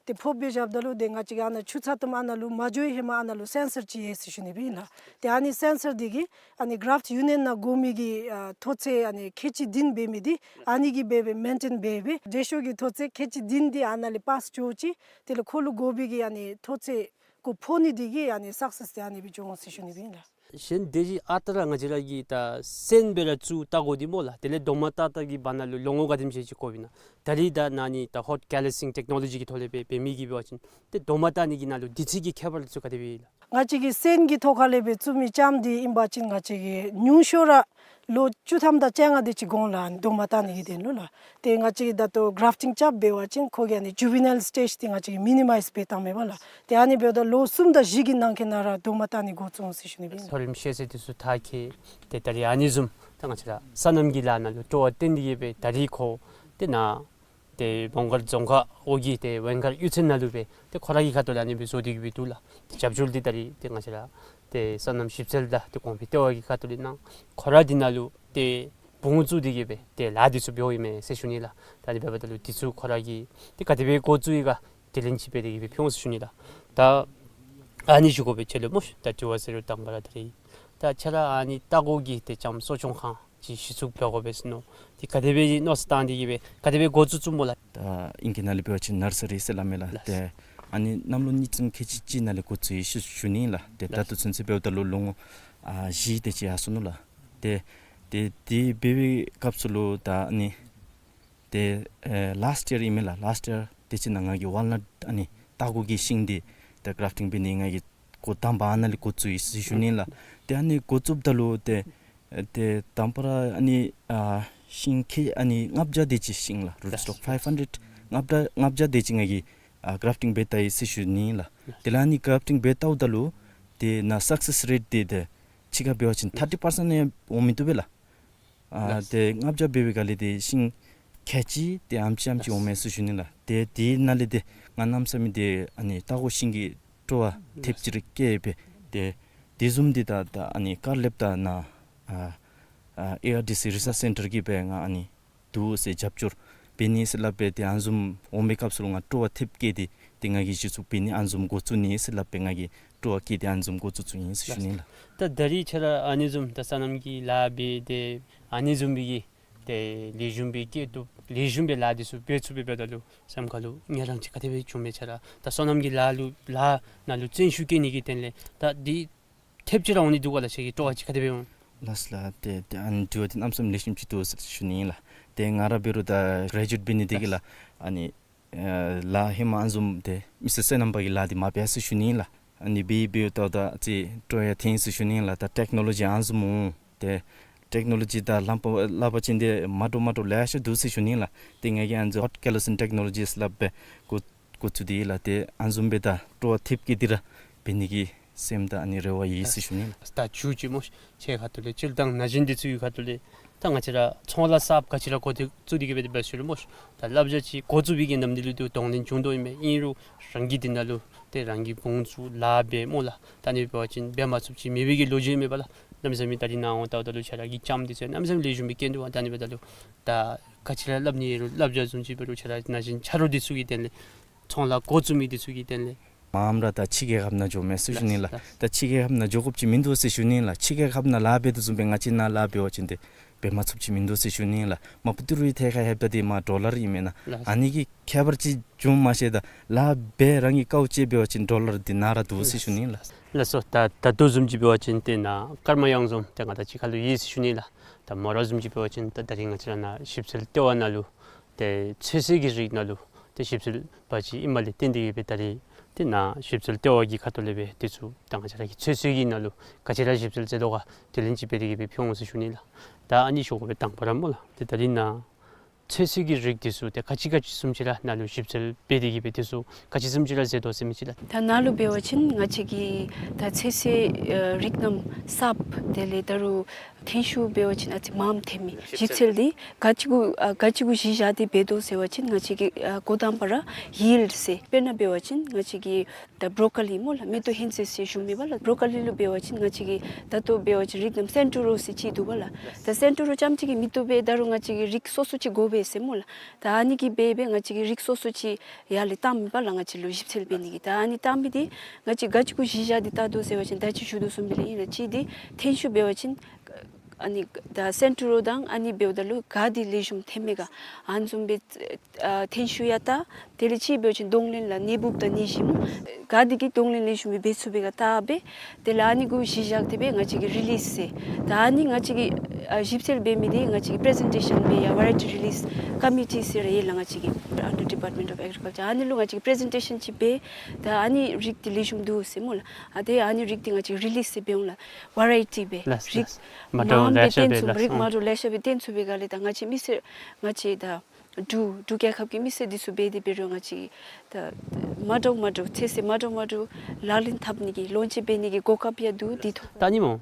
ཏེ་ཕབ་སྦེ་བཞགཔ་ད་ལུ་ཏེ་ང་བཅས་ཀྱིས་ཨ་ནཱ་ཆུ་ཚ་དམ་ཨ་ནཱ་ལུ་མ་འགྱོ་བའི་ཧེ་མ་ཨ་ནཱ་ལུ་སེན་སར་ཅིག་ཡོད་ཟེར་ཞུ་ནི་སྦེ་ཨིན་ལགས། ཏེ་ཨ་ནི་སེན་སར་འདི་གིས་ཨ་ནི་གཱ་རཕཊ་ཡུ་ནི་ཡཱན་ནང་དགོ་མི་གི་ཨ་ཐོག་ཚད་ཨ་ནི་ཁལ་གཅིག་བདུན་འབད་མི་འདི་ཨ་ནི་གིས་འབད་སྦེ་མེན་ཊེན་འབད་སྦེ་འགྲེལ་བཤད་ཀྱི་ཐོག་ཚད་ཁལ་གཅིག་བདུན་འདི་ཨ་ནཱ་ལས་པཱས་འགྱོ་ཅི། དེ་ལས་ཁོ་ལུ་དགོ་པའི་གི་ཨ་ནི་ཐོག་ཚད་ཁོ་ཕོག་ནི་འདི་གིས་ཨ་ནི་སག་སེས་འདི་ཨ་ནི་སྦེ་འགྱོ་འོང་ཟེར་ཞུ་ནི་སྦེ་ཨིན་ལགས། གཞན་དེ་བཞིན་ཨ་རྟག་ར་ང་བཅས་ར་གིས་ད་སོན་སྦེ་ར་བཙུགས་བལྟ་དགོ་འདི་སྨོ་ལགས། དེ་ལས་རྡོག་མ་བཏགས་བཏགས་ཀྱི་བར་ན་ལུ་ལོ་ངོ་ག་དེམ་ཅིག་ཅིག་འགོར་བའི་ནང་ད་རིས་ད་ཨ་ནི་ད་ཧོཊ་ཀེ་ལི་སིང་ཊེཀ་ནོ་ལོ་ཇི་གི་ཐོག་ལས་སྦེ་འབད་མི་གིས་འབད་བ་ཅིན་ཏེ་རྡོག་མ་བཏགས་ནི་གི་ནང་ལུ་དུས་ཚོད་ཀྱི་ཁྱད་པར་ཚུ་ག་དེ་སྦེ་ཨིན་ལགས། ང་བཅས་ཀྱིས་སོན་གྱི་ཐོག་ཁ་ལས་སྦེ་བཙུགས་མི་ལྕངམ་འདི་ཨིན་པ་ཅིན་ང་བཅས་ཀྱིས་ཉུང་ཤོས་ར་ལོ་བཅུ་ཐམ་དང་བཅོ་ལྔ་དེ་ཅིག་འགོར་འོང་ལགས། རྡོག་མ་བཏགས་ནི་གི་དོན་ལུ་ལགས། ཏེ་ང་བཅས་ཀྱིས་ད་ལྟོ་གཱ་རཕཊིང་རྐྱབ་འབད་བ་ཅིན་ཁོ་གི་ཨ་ནི་ཇུ་ཝི་ནཱའིལ་སི་ཊེཇ་འདི་ང་བཅས་ཀྱིས་མི་ནི་མའིཛ་འབད་བཏངམ་མས་པ་ལགས། ཏེ་ཨ་ནི་འབདཝ་ད་ལོ་གསུམ་དང་བཞི་གི་ནང་འཁོད་ནང་ར་རྡོག་མ་བཏགས་ནི་འགོ་བཙུགས་འོང་ཟེར་ཞུ་ནི་སྦེ་ཨིན་ལགས། མཐོ་རིམ་ཤེས་ཚད་དེ་ཚུ་མཐར་འཁྱོལ། ཏེ་ད་རིས་ཨ་ནི་བཟུམ་ད་ང་བཅས་ར་སོ་ནམ་གྱི་ལཱ་ནང་ལུ་སྤྲོ་བ་བཏོན་ཏེ་གི་སྦེ་ད་རིས་ཁོ་ཏེ་ནཱ་ཏེ་མོང་སྒར་རྫོང་ཁག་འོག་གི་ཏེ་ཝེང་མཁར་གཡུས་ཚན་ནང་ལུ་སྦེ་ཏེ་ཁོ་ར་གི་ཁ་ཐུག་ལས་ཨ་ནི་སྦེ་བཟོ་སྟེ་གི་སྦེ་འདུག་ལགས། ཏེ་རྒྱབ་སྐྱོར་འདི་ད་རིས་ཏེ་ང་བཅས་ར་ཏེ་སོ་ནམ་ཞིབ་འཚོལ་དང་ཏེ་གོང་འཕེལ་ལྟེ་བ་གི་ཁ་ཐུག་ལས་གནང་། ཁོ་ར་འདི་ནང་ལུ་ཏེ་བུ་བཙུགས་ཏེ་གི་སྦེ་ཏེ་ལཱ་འདི་ཚུ་འབདཝ་ཨིན་མས་ཟེར་ཞུ་ནི་ལགས། ད་ཨ་ནི་འབདཝ་ད་ལུ་འདི་ཚུ་ཁོ་ར་གིས་ཏེ་ག་དེ་སྦེ་འགོ་བཙུགས་ཡི་ག་དེ་ལན་ཅིག་སྦེ་དེ་གི་སྦེ་ཕུལ་འོང་ཟེར་ཞུ་ནི་ལགས། ད་ཨ་ནི་ཞུ་དགོ་པའི་ཆེད་ལུ་སྨོ་ཤ། ད་དྲི་བ་ཟེར་རུང་དང་པ་ར་ད་རིས་ད་ཁྱོད་ར་ཨ་ནི་ལྟ་སྒོ་གི་ཏེ་ལྕངམ་གསོ་སྐྱོང་ཁང་ཅིག་གཞི་བཙུགས་འབད་དགོ་པས་ཟེར་མནོ། ཏེ་ག་དེ་སྦེ་མནོ་བསམ་བཏང་སྟེ་གི་སྦེ་ག་དེ་སྦེ་འགོ་བཙུགས་བཙུགསཔ་སྨོ་ལགས། ད་ཨིང་སྐད་ནང་ལས་འབད་བ་ཅིན་ནར་སི་རི་ཟེར་སླབ་མས་ལགས། ལགས། ཏེ་ཨ་ནི་གནམ་ལོ་གཉིས་ཙམ་ཁལ་གཅིག་གཅིག་ནང་ལས་འགོ་བཙུགས་ཡི་ཟེར་ཞུ་ནི་ལགས། ཏེ་ད་ལགས། ལྟོ་ཚུན་ཚོད་འབདཝ་ད་ལུ་ལོ་ངོ་ཨ་བཞི་དེ་ཅིག་ཡར་སོ་ནུག་ལགས། ཏེ་ཏེ་དེ་འབད་བའི་སྐབས་སུ་ལུ་ད་ཨ་ནི་ཏེ་ཨེ་ལཱསཊ་ཡར་ཨིན་མས་ལགས། ལཱསཊ་ཡར་དེ་ཅིག་ནང་ང་གིས་ཝཱལ་ནཊ་ཨ་ནི་ལྟ་སྒོ་གི་ཤིང་འདི་ཏེ་གཱ་རཕཊིང་འབད་ནི་ང་གིས་འགོ་དང་པ་ཨ་ནཱ་ལས་འགོ་བཙུགས་ཡི་ཟེར་ཞུ་ནི་ལགས། ཏེ་ཨ་ནི་འགོ་བཙུགསཔ་ད་ལུ་ཏེ་ཨེ་ཏེ་དང་པ་ར་ཨ་ནི་ཨ་ཤིང་ཁལ་ཨ་ནི་ལྔ་བརྒྱ་དེ་ཅིག་ཤིང་ལགས། རུཊ་སི་ཊོག་ཕའིབ་ཧཱན་ཌེཌ་ལྔ་བརྒྱ་ལྔ་བརྒྱ་དེ་ཅིག་ང་གིས་ཨ་གཱ་རཕཊིང་འབད་བལྟ་ཡི་ཟེར་ཞུ་ནི་ལགས། དེ་ལས་ཨ་ནི་གཱ་རཕཊིང་འབད་བལྟཝ་ད་ལུ་ཏེ་ནཱ་སག་སེས་རེཊ་འདི་ཏེ་ཕྱི་ཁར་འབད་བ་ཅིན་ཐར་ཊི་པར་སེནཊ་ཡང་འོང་མི་བཏུབ་པས་ལགས། ཨ་ལགས། ཏེ་ལྔ་བརྒྱ་འབད་བའི་སྒང་ལས་ཏེ་ཤིང་ཁལ་གཅིག་ཏེ་ཨ་ནེམ་ཅིག་ཨ་ནེམ་ཅིག་འོང་མས་ཟེར་ཞུ་ནི་ལགས། ཏེ་དེ་ནང་ལས་ཏེ་ང་གནམ་མེད་ས་མེད་ཏེ་ཨ་ནི་ལྟ་སྒོ་ཤིང་གི་སྤྲོ་བ་ཐེབས་ཅིག་ར་སྐྱེས་སྦེ་ཏེ་དེ་བཟུམ་འདི་ད་ད་ཨ་ནི་ཀར་ལེབ་དང་ནཱ་ཨ་ཨ་ཨེ་ཨར་ཌི་སི་རི་སརཆ་སེན་ཊར་གྱིས་སྦེ་ང་ཨ་ནི་འདུག་ཟེར་རྒྱབ་སྐྱོར་འབད་ནི་ཟེར་སླབ་སྦེ་ཏེ་ཨ་ནི་བཟུམ་འོང་པའི་སྐབས་སུ་ལུ་ང་སྤྲོ་བ་ཐེབས་སྐྱེས་ཏེ་ཏེ་ང་གིས་གཞི་བཙུགས་འབད་ནི་ཨ་ནི་བཟུམ་འགོ་བཙུགས་ནི་ཟེར་སླབ་སྦེ་ང་གིས་སྤྲོ་བ་སྐྱེས་ཏེ་ཨ་ནི་བཟུམ་འགོ་བཙུགས་བཙུགསཔ་ཨིན་ཟེར་ཞུ་ནི་ལགས། ད་ད་རིས་ཁྱོད་ར་ཨ་ནི་བཟུམ་ད་སོ་ནམ་གྱི་ལཱ་འབད་དེ་ཨ་ནི་བཟུམ་སྦེ་གི་ཏེ་ལེགས་ཤོམ་སྦེ་སྐྱེལ་བཏུབ་ལེགས་ཤོམ་སྦེ་ལཱ་འདི་ཚུ་འབད་ཚུགས་པའི་འབདཝ་ད་ལུ་སེམས་ཁ་ལུ་ངལ་རངས་ཅིག་ག་དེ་སྦེ་བྱུང་མས། ཁྱོད་ར་ད་སོ་ནམ་གྱི་ལཱ་ལུ་ལཱ་ནང་ལུ་བརྩོན་ཤུགས་བསྐྱེད་ནི་གི་དོན་ལས་ད་འདི་ཐེབས་ཅིག་ར་འོང་ནི་འདུག་ག་ལགས། ཁྱོད་ཀྱི་སྤྲོ་བ་ཅིག་ག་དེ་སྦེ་འོང་། ལགས་ལགས། ཏེ་ཏེ་ཨ་ནི་དྲི་བ་འདི་གནམ་མེད་ས་མེད་ལེགས་ཤོམ་ཅིག་འདུག་ཟེར་ཞུ་ནི་ཨིན་ལགས། ཏེ་ང་ར་འབད་རུང་ད་གྲེ་ཇུ་ཨེཊ་འབད་ནི་དེ་གིས་ལགས་ཨ་ནི་ཨེ་ལཱ་ཧེ་མ་ཨ་ནི་བཟུམ་ཏེ་མི་སི་ཊར་བསོད་ནམས་པ་གི་ལཱ་འདི་མ་འབད་ཟེར་ཞུ་ནི་ཨིན་ལགས། ཨ་ནི་འབད་འབདཝ་ད་ད་ཅིག་སྤྲོ་ཡང་ཐོན་ཟེར་ཞུ་ནི་ཨིན་ལགས། ད་ཊེཀ་ནོ་ལོ་ཇི་ཨ་ནི་བཟུམ་འོང་ཏེ་ཊེཀ་ནོ་ལོ་ཇི་དང་ལམ་པ་སླབ་པ་ཅིན་ཏེ་མ་འདྲཝ་མ་འདྲཝ་ལེ་ཤ་འདུག་ཟེར་ཞུ་ནི་ཨིན་ལགས། ཏེ་ང་གིས་ཨ་ནི་ཧོཊ་ཀེ་ལི་སིང་ཊེཀ་ནོ་ལོ་ཇི་ཟེར་སླབ་སྦེ་འགོ་འགོ་བཙུགས་ཏེ་ལགས། ཏེ་ཨ་ནི་བཟུམ་སྦེ་ད་སྤྲོ་བ་ཐེབས་བསྐྱེད་དེ་ར་འབད་ནི་གི་སེམས་དང་ཨ་ནི་རེ་བ་ཡོད་ཟེར་ཞུ་ནི་ཨིན་ལགས། ད་མཇུག་ཅིག་སྨོ་ཤ། ཁྱོད་ཁ་ཐུག་ལས་སྤྱིར་བཏང་ན་གཞོན་འདི་ཚུ་གི་ཁ་ཐུག་ལས་ད་ང་བཅས་ར་ཚོང་ལཱ་གསརཔ་ག་ཅི་ར་འགོ་འདི་བཙུགས་ཏེ་གི་སྦེ་འབད་ཞུ་རུང་སྨོ་ཤ། ད་བསླབ་བྱ་ཅིག་འགོ་བཙུགས་པའི་གི་ནམ་དུས་ལུ་ཏེ་གདོང་ལེན་བྱུང་དོ་ཨིན་མས། ཨིན་རུང་རང་གིས་འདི་ནང་ལུ་ཏེ་རང་གིས་བུ་བཙུགས་ལཱ་འབད་སྨོ་ལགས། ད་ཨ་ནི་འབད་བ་ཅིན་འབད་མ་ཚུགསཔ་ཅིག་མེད་པའི་གི་ལོ་རྒྱུས་མེད་པ་ལགས། གནམ་མེད་ས་མེད་ད་རིས་ནཱ་འོང་བལྟཝ་ད་ལུ་ཁྱོད་ར་གི་ལྕངམ་འདི་ཚུ་གནམ་མེད་ས་མེད་ལེགས་ཤོམ་སྦེ་སྐྱེས་འདུག་པ། ད་ཨ་ནི་འབདཝ་ད་ལུ་ད་ག་ཅི་ར་སླབ་ནི་ཡོད་རུང་བསླབ་བྱ་བཟུམ་ཅིག་འབད་རུང་ཁྱོད་ར་ན་གཞོན་ཆ་རོགས་འདི་ཚུ་གི་དོན་ལས་ཚོང་ལཱ་འགོ་བཙུགས་མི་འདི་ཚུ་གི་དོན་ལས། མངམ་ར་ད་ཕྱི་རྒྱལ་ཁབ་ནང་འགྱོཝ་མས་ཟེར་ཞུ་ནི་ཨིན་ལགས། ལགས། ད་ཕྱི་རྒྱལ་ཁབ་ནང་འགྱོ་དགོཔ་ཅིག་མིན་འདུག་ཟེར་ཞུ་ནི་ཨིན་ལགས། ཕྱི་རྒྱལ་ཁབ་ནང་ལཱ་འབད་དོ་བཟུམ་སྦེ་ང་བཅས་ནཱ་ལཱ་འབད་བ་ཅིན་ཏེ་འབད་མ་ཚུགསཔ་ཅིག་མིན་འདུག་ཟེར་ཞུ་ནི་ཨིན་ལགས། མ་པ་ཏི་རུའི་ཐད་ཁར་ལྷོདཔ་ད་འདི་མ་ཌོ་ལར་ཨིན་མེན་ན། ལགས། ཨ་ནི་གི་ཁྱད་པར་ཅིག་འབྱུངམ་མ་ཤེས་ད་ལཱ་འབད་རང་གི་དཀའཝ་སྤྱད་འབད་བ་ཅིན་ཌོ་ལར་འདི་ནཱ་ར་འདུག་ཟེར་ཞུ་ནི་ཨིན་ལགས། ལགས་སོ། ད་ད་ལྟོ་བཟུམ་ཅིག་འབད་བ་ཅིན་ཏེ་ནཱ་ཀརྨ་གཡང་འཛོམས་ཏེ་ང་དང་གཅིག་ཁར་ལུ་ཡོད་ཟེར་ཞུ་ནི་ཨིན་ལགས། ད་མོ་ར་བཟུམ་ཅིག་འབད་བ་ཅིན་ད་ད་རིས་ང་བཅས་ར་ནཱ་ཞིབ་འཚོལ་ལྟེ་བ་ནང་ལུ་ཏེ་ཚོད་བསྲེ་གི་རིགས་ནང་ལུ་ཏེ་ཞིབ་འཚོལ་པ་ཅིག་ཨིནམ་ལས་བརྟེན་ཏེ་གི་སྦེ་ད་རིས་ཏེ་ནཱ་ཞིབ་འཚོལ་ལྟེ་བ་གི་ཁ་ཐུག་ལས་སྦེ་འདི་ཚུ་ད་ང་བཅས་ར་གི་ཚོད་བསྲེ་གི་ནང་ལུ་ག་ཅི་ར་ཞིབ་འཚོལ་མཛད་དོ་ག་དེ་ལན་ཅིག་འབད་དེ་གི་སྦེ་ཕུལ་འོང་ཟེར་ཞུ་ནི་ལགས། ད་ཨ་ནི་ཞུ་དགོ་པའི་དང་པ་ར་སྨོ་ལགས། ཏེ་ད་རིས་ནཱ་ཚོད་བསྲེ་གི་རིགས་འདི་ཚུ་ཏེ་ག་ཅི་ག་ཅི་བཟུམ་ཅིག་ར་ནཱ་ལུ་ཞིབ་འཚོལ་འབད་དེ་གི་སྦེ་འདི་ཚུ་ག་ཅི་བཟུམ་ཅིག་ར་མཛད་དོ་ཟེར་མི་ཅིག་ལགས། ད་ནཱ་ལུ་འབད་བ་ཅིན་ང་བཅས་ཀྱིས་ད་ཚོད་བསྲེ་ཨ་རིགས་རྣམས་གསརཔ་དེ་ལས་ད་རུང་ ཐོན་ཤུགས་འབད་བ་ཅིན་ཨ་ཙི་མངམ་ཐོནམ་མས། ཞིབ་འཚོལ་འདི་ག་ཅི་གུ་ཨ་ག་ཅི་གུ་གཞི་བཞག་སྟེ་འབད་དོ་ཟེར་བ་ཅིན་ང་བཅས་ཀྱིས་ཨ་འགོ་དང་པ་ར་ཡིལཌ་ཟེར། དཔེར་ན་འབད་བ་ཅིན་ང་བཅས་ཀྱིས་ད་བོརོ་ཀོ་ལི་སྨོ་ལགས། མེ་ཏོག་ཧིང་ཙེ་ཟེར་ཞུཝ་མས་པ་ལགས། བོརོ་ཀོ་ལི་ལུ་འབད་བ་ཅིན་ང་བཅས་ཀྱིས་ད་ལྟོ་འབད་བ་ཅིན་རིགས་རྣམས་སེན་ཊོ་རོ་ཟེར་ཅིག་འདུག་པ་ལགས། ད་སེན་ཊོ་རོ་རྐྱངམ་ཅིག་གིས་མི་བཏུབ་པས། ད་རུང་ང་བཅས་ཀྱིས་རིགས་སོ་སོ་ཅིག་དགོ་པས་ཟེར་སྨོ་ལགས། ད་ཨ་ནི་གིས་འབད་འབད་ང་བཅས་ཀྱིས་རིགས་སོ་སོ་ཅིག་ཡར་ལས་བཏངམ་མས་པ་ལགས། ང་བཅས་ལུ་ཞིབ་འཚོལ་འབད་ནི་གི། ད་ཨ་ནི་བཏངམ་འདི་ང་བཅས་ག་ཅི་གུ་གཞི་བཞག་སྟེ་བལྟ་དོ་ཟེར་བ་ཅིན་ད་ཅི་ཞུ་དོ་བཟུམ་སྦེ་ལགས་ཨིན་ལགས། གཅིག་འདི་ཐོན་ཤུགས་འབད་བ་ཅིན་ཨ་ནི་ད་སེན་ཊོ་རོ་དང་ཨ་ནི་འབདཝ་ད་ལུ་ག་འདི་ལེགས་ཤོམ་ཐོནམ་མས་ག། ཨ་ནི་བཟུམ་སྦེ་ཨ་ཐོན་ཤུགས་ཡང་བལྟ། དེ་ལས་གཅིག་འབད་བ་ཅིན་གདོང་ལེན་ལགས། ནད་འབུཔ་དང་ནད་གཞི་སྨོ། ག་འདི་གིས་གདོང་ལེན་ལེགས་ཤོམ་སྦེ་འབད་ཚུགས་པས་ག་བལྟ་སྦེ། དེ་ལས་ཨ་ནི་གུ་གཞི་བཞག་སྟེ་སྦེ་ང་བཅས་ཀྱིས་རི་ལིསི་ཟེར། ད་ཨ་ནི་ང་བཅས་ཀྱིས་ཨ་ཞིབ་འཚོལ་འབད་མི་འདི་ང་བཅས་ཀྱིས་པི་རི་ཟེན་ཊེ་ཤཱན་འབད་ཡང་ཝེ་རའི་ཊི་རི་ལིསི་ཀོ་མི་ཊི་ཟེར་ཡོད་ལགས་ང་བཅས་ཀྱི་under Department of Agriculture། ཨ་ནི་ལུ་ང་བཅས་ཀྱིས་པི་རི་ཟེན་ཊེ་ཤཱན་ཅིག་འབད། ད་ཨ་ནི་རིགས་འདི་ལེགས་ཤོམ་འདུག་ཟེར་སྨོ་ལགས། ཨ་ཏེ་ཨ་ནི་རིགས་འདི་ང་བཅས་ཀྱིས་རི་ལིསི་ཟེར་འབད་འོང་ལགས། ཝེ་རའི་ཊི་སྦེ་ལགས། རིགས་ལགས། མ་འདྲཝ་མངམ་ལེ་ཤ་སྦེ་སྦེ་ལགས། ལགས། རིགས་མ་འདྲཝ་ལེ་ཤ་སྦེ་བཏོན་ཚུགས་པས་ག་ལས། ད་ང་བཅས་མི་སེར་ང་བཅས་ད་འབྲུག་འབྲུག་རྒྱལ་ཁབ་ཀྱི་མི་སེར་འདི་ཚུ་འབད་དེ་འབད་རུང་ང་བཅས་ད་མ་འདྲཝ་མ་འདྲཝ་ཚོད་བསྲེ་མ་འདྲཝ་མ་འདྲཝ་ལག་ལེན་འཐབ་ནི་གི་ལོན་ཅིང་འབད་ནི་གི་གོ་སྐབས་ཡང་འདུག། འདི་ཐོབ། ད་ཨ་ནི་སྨོ།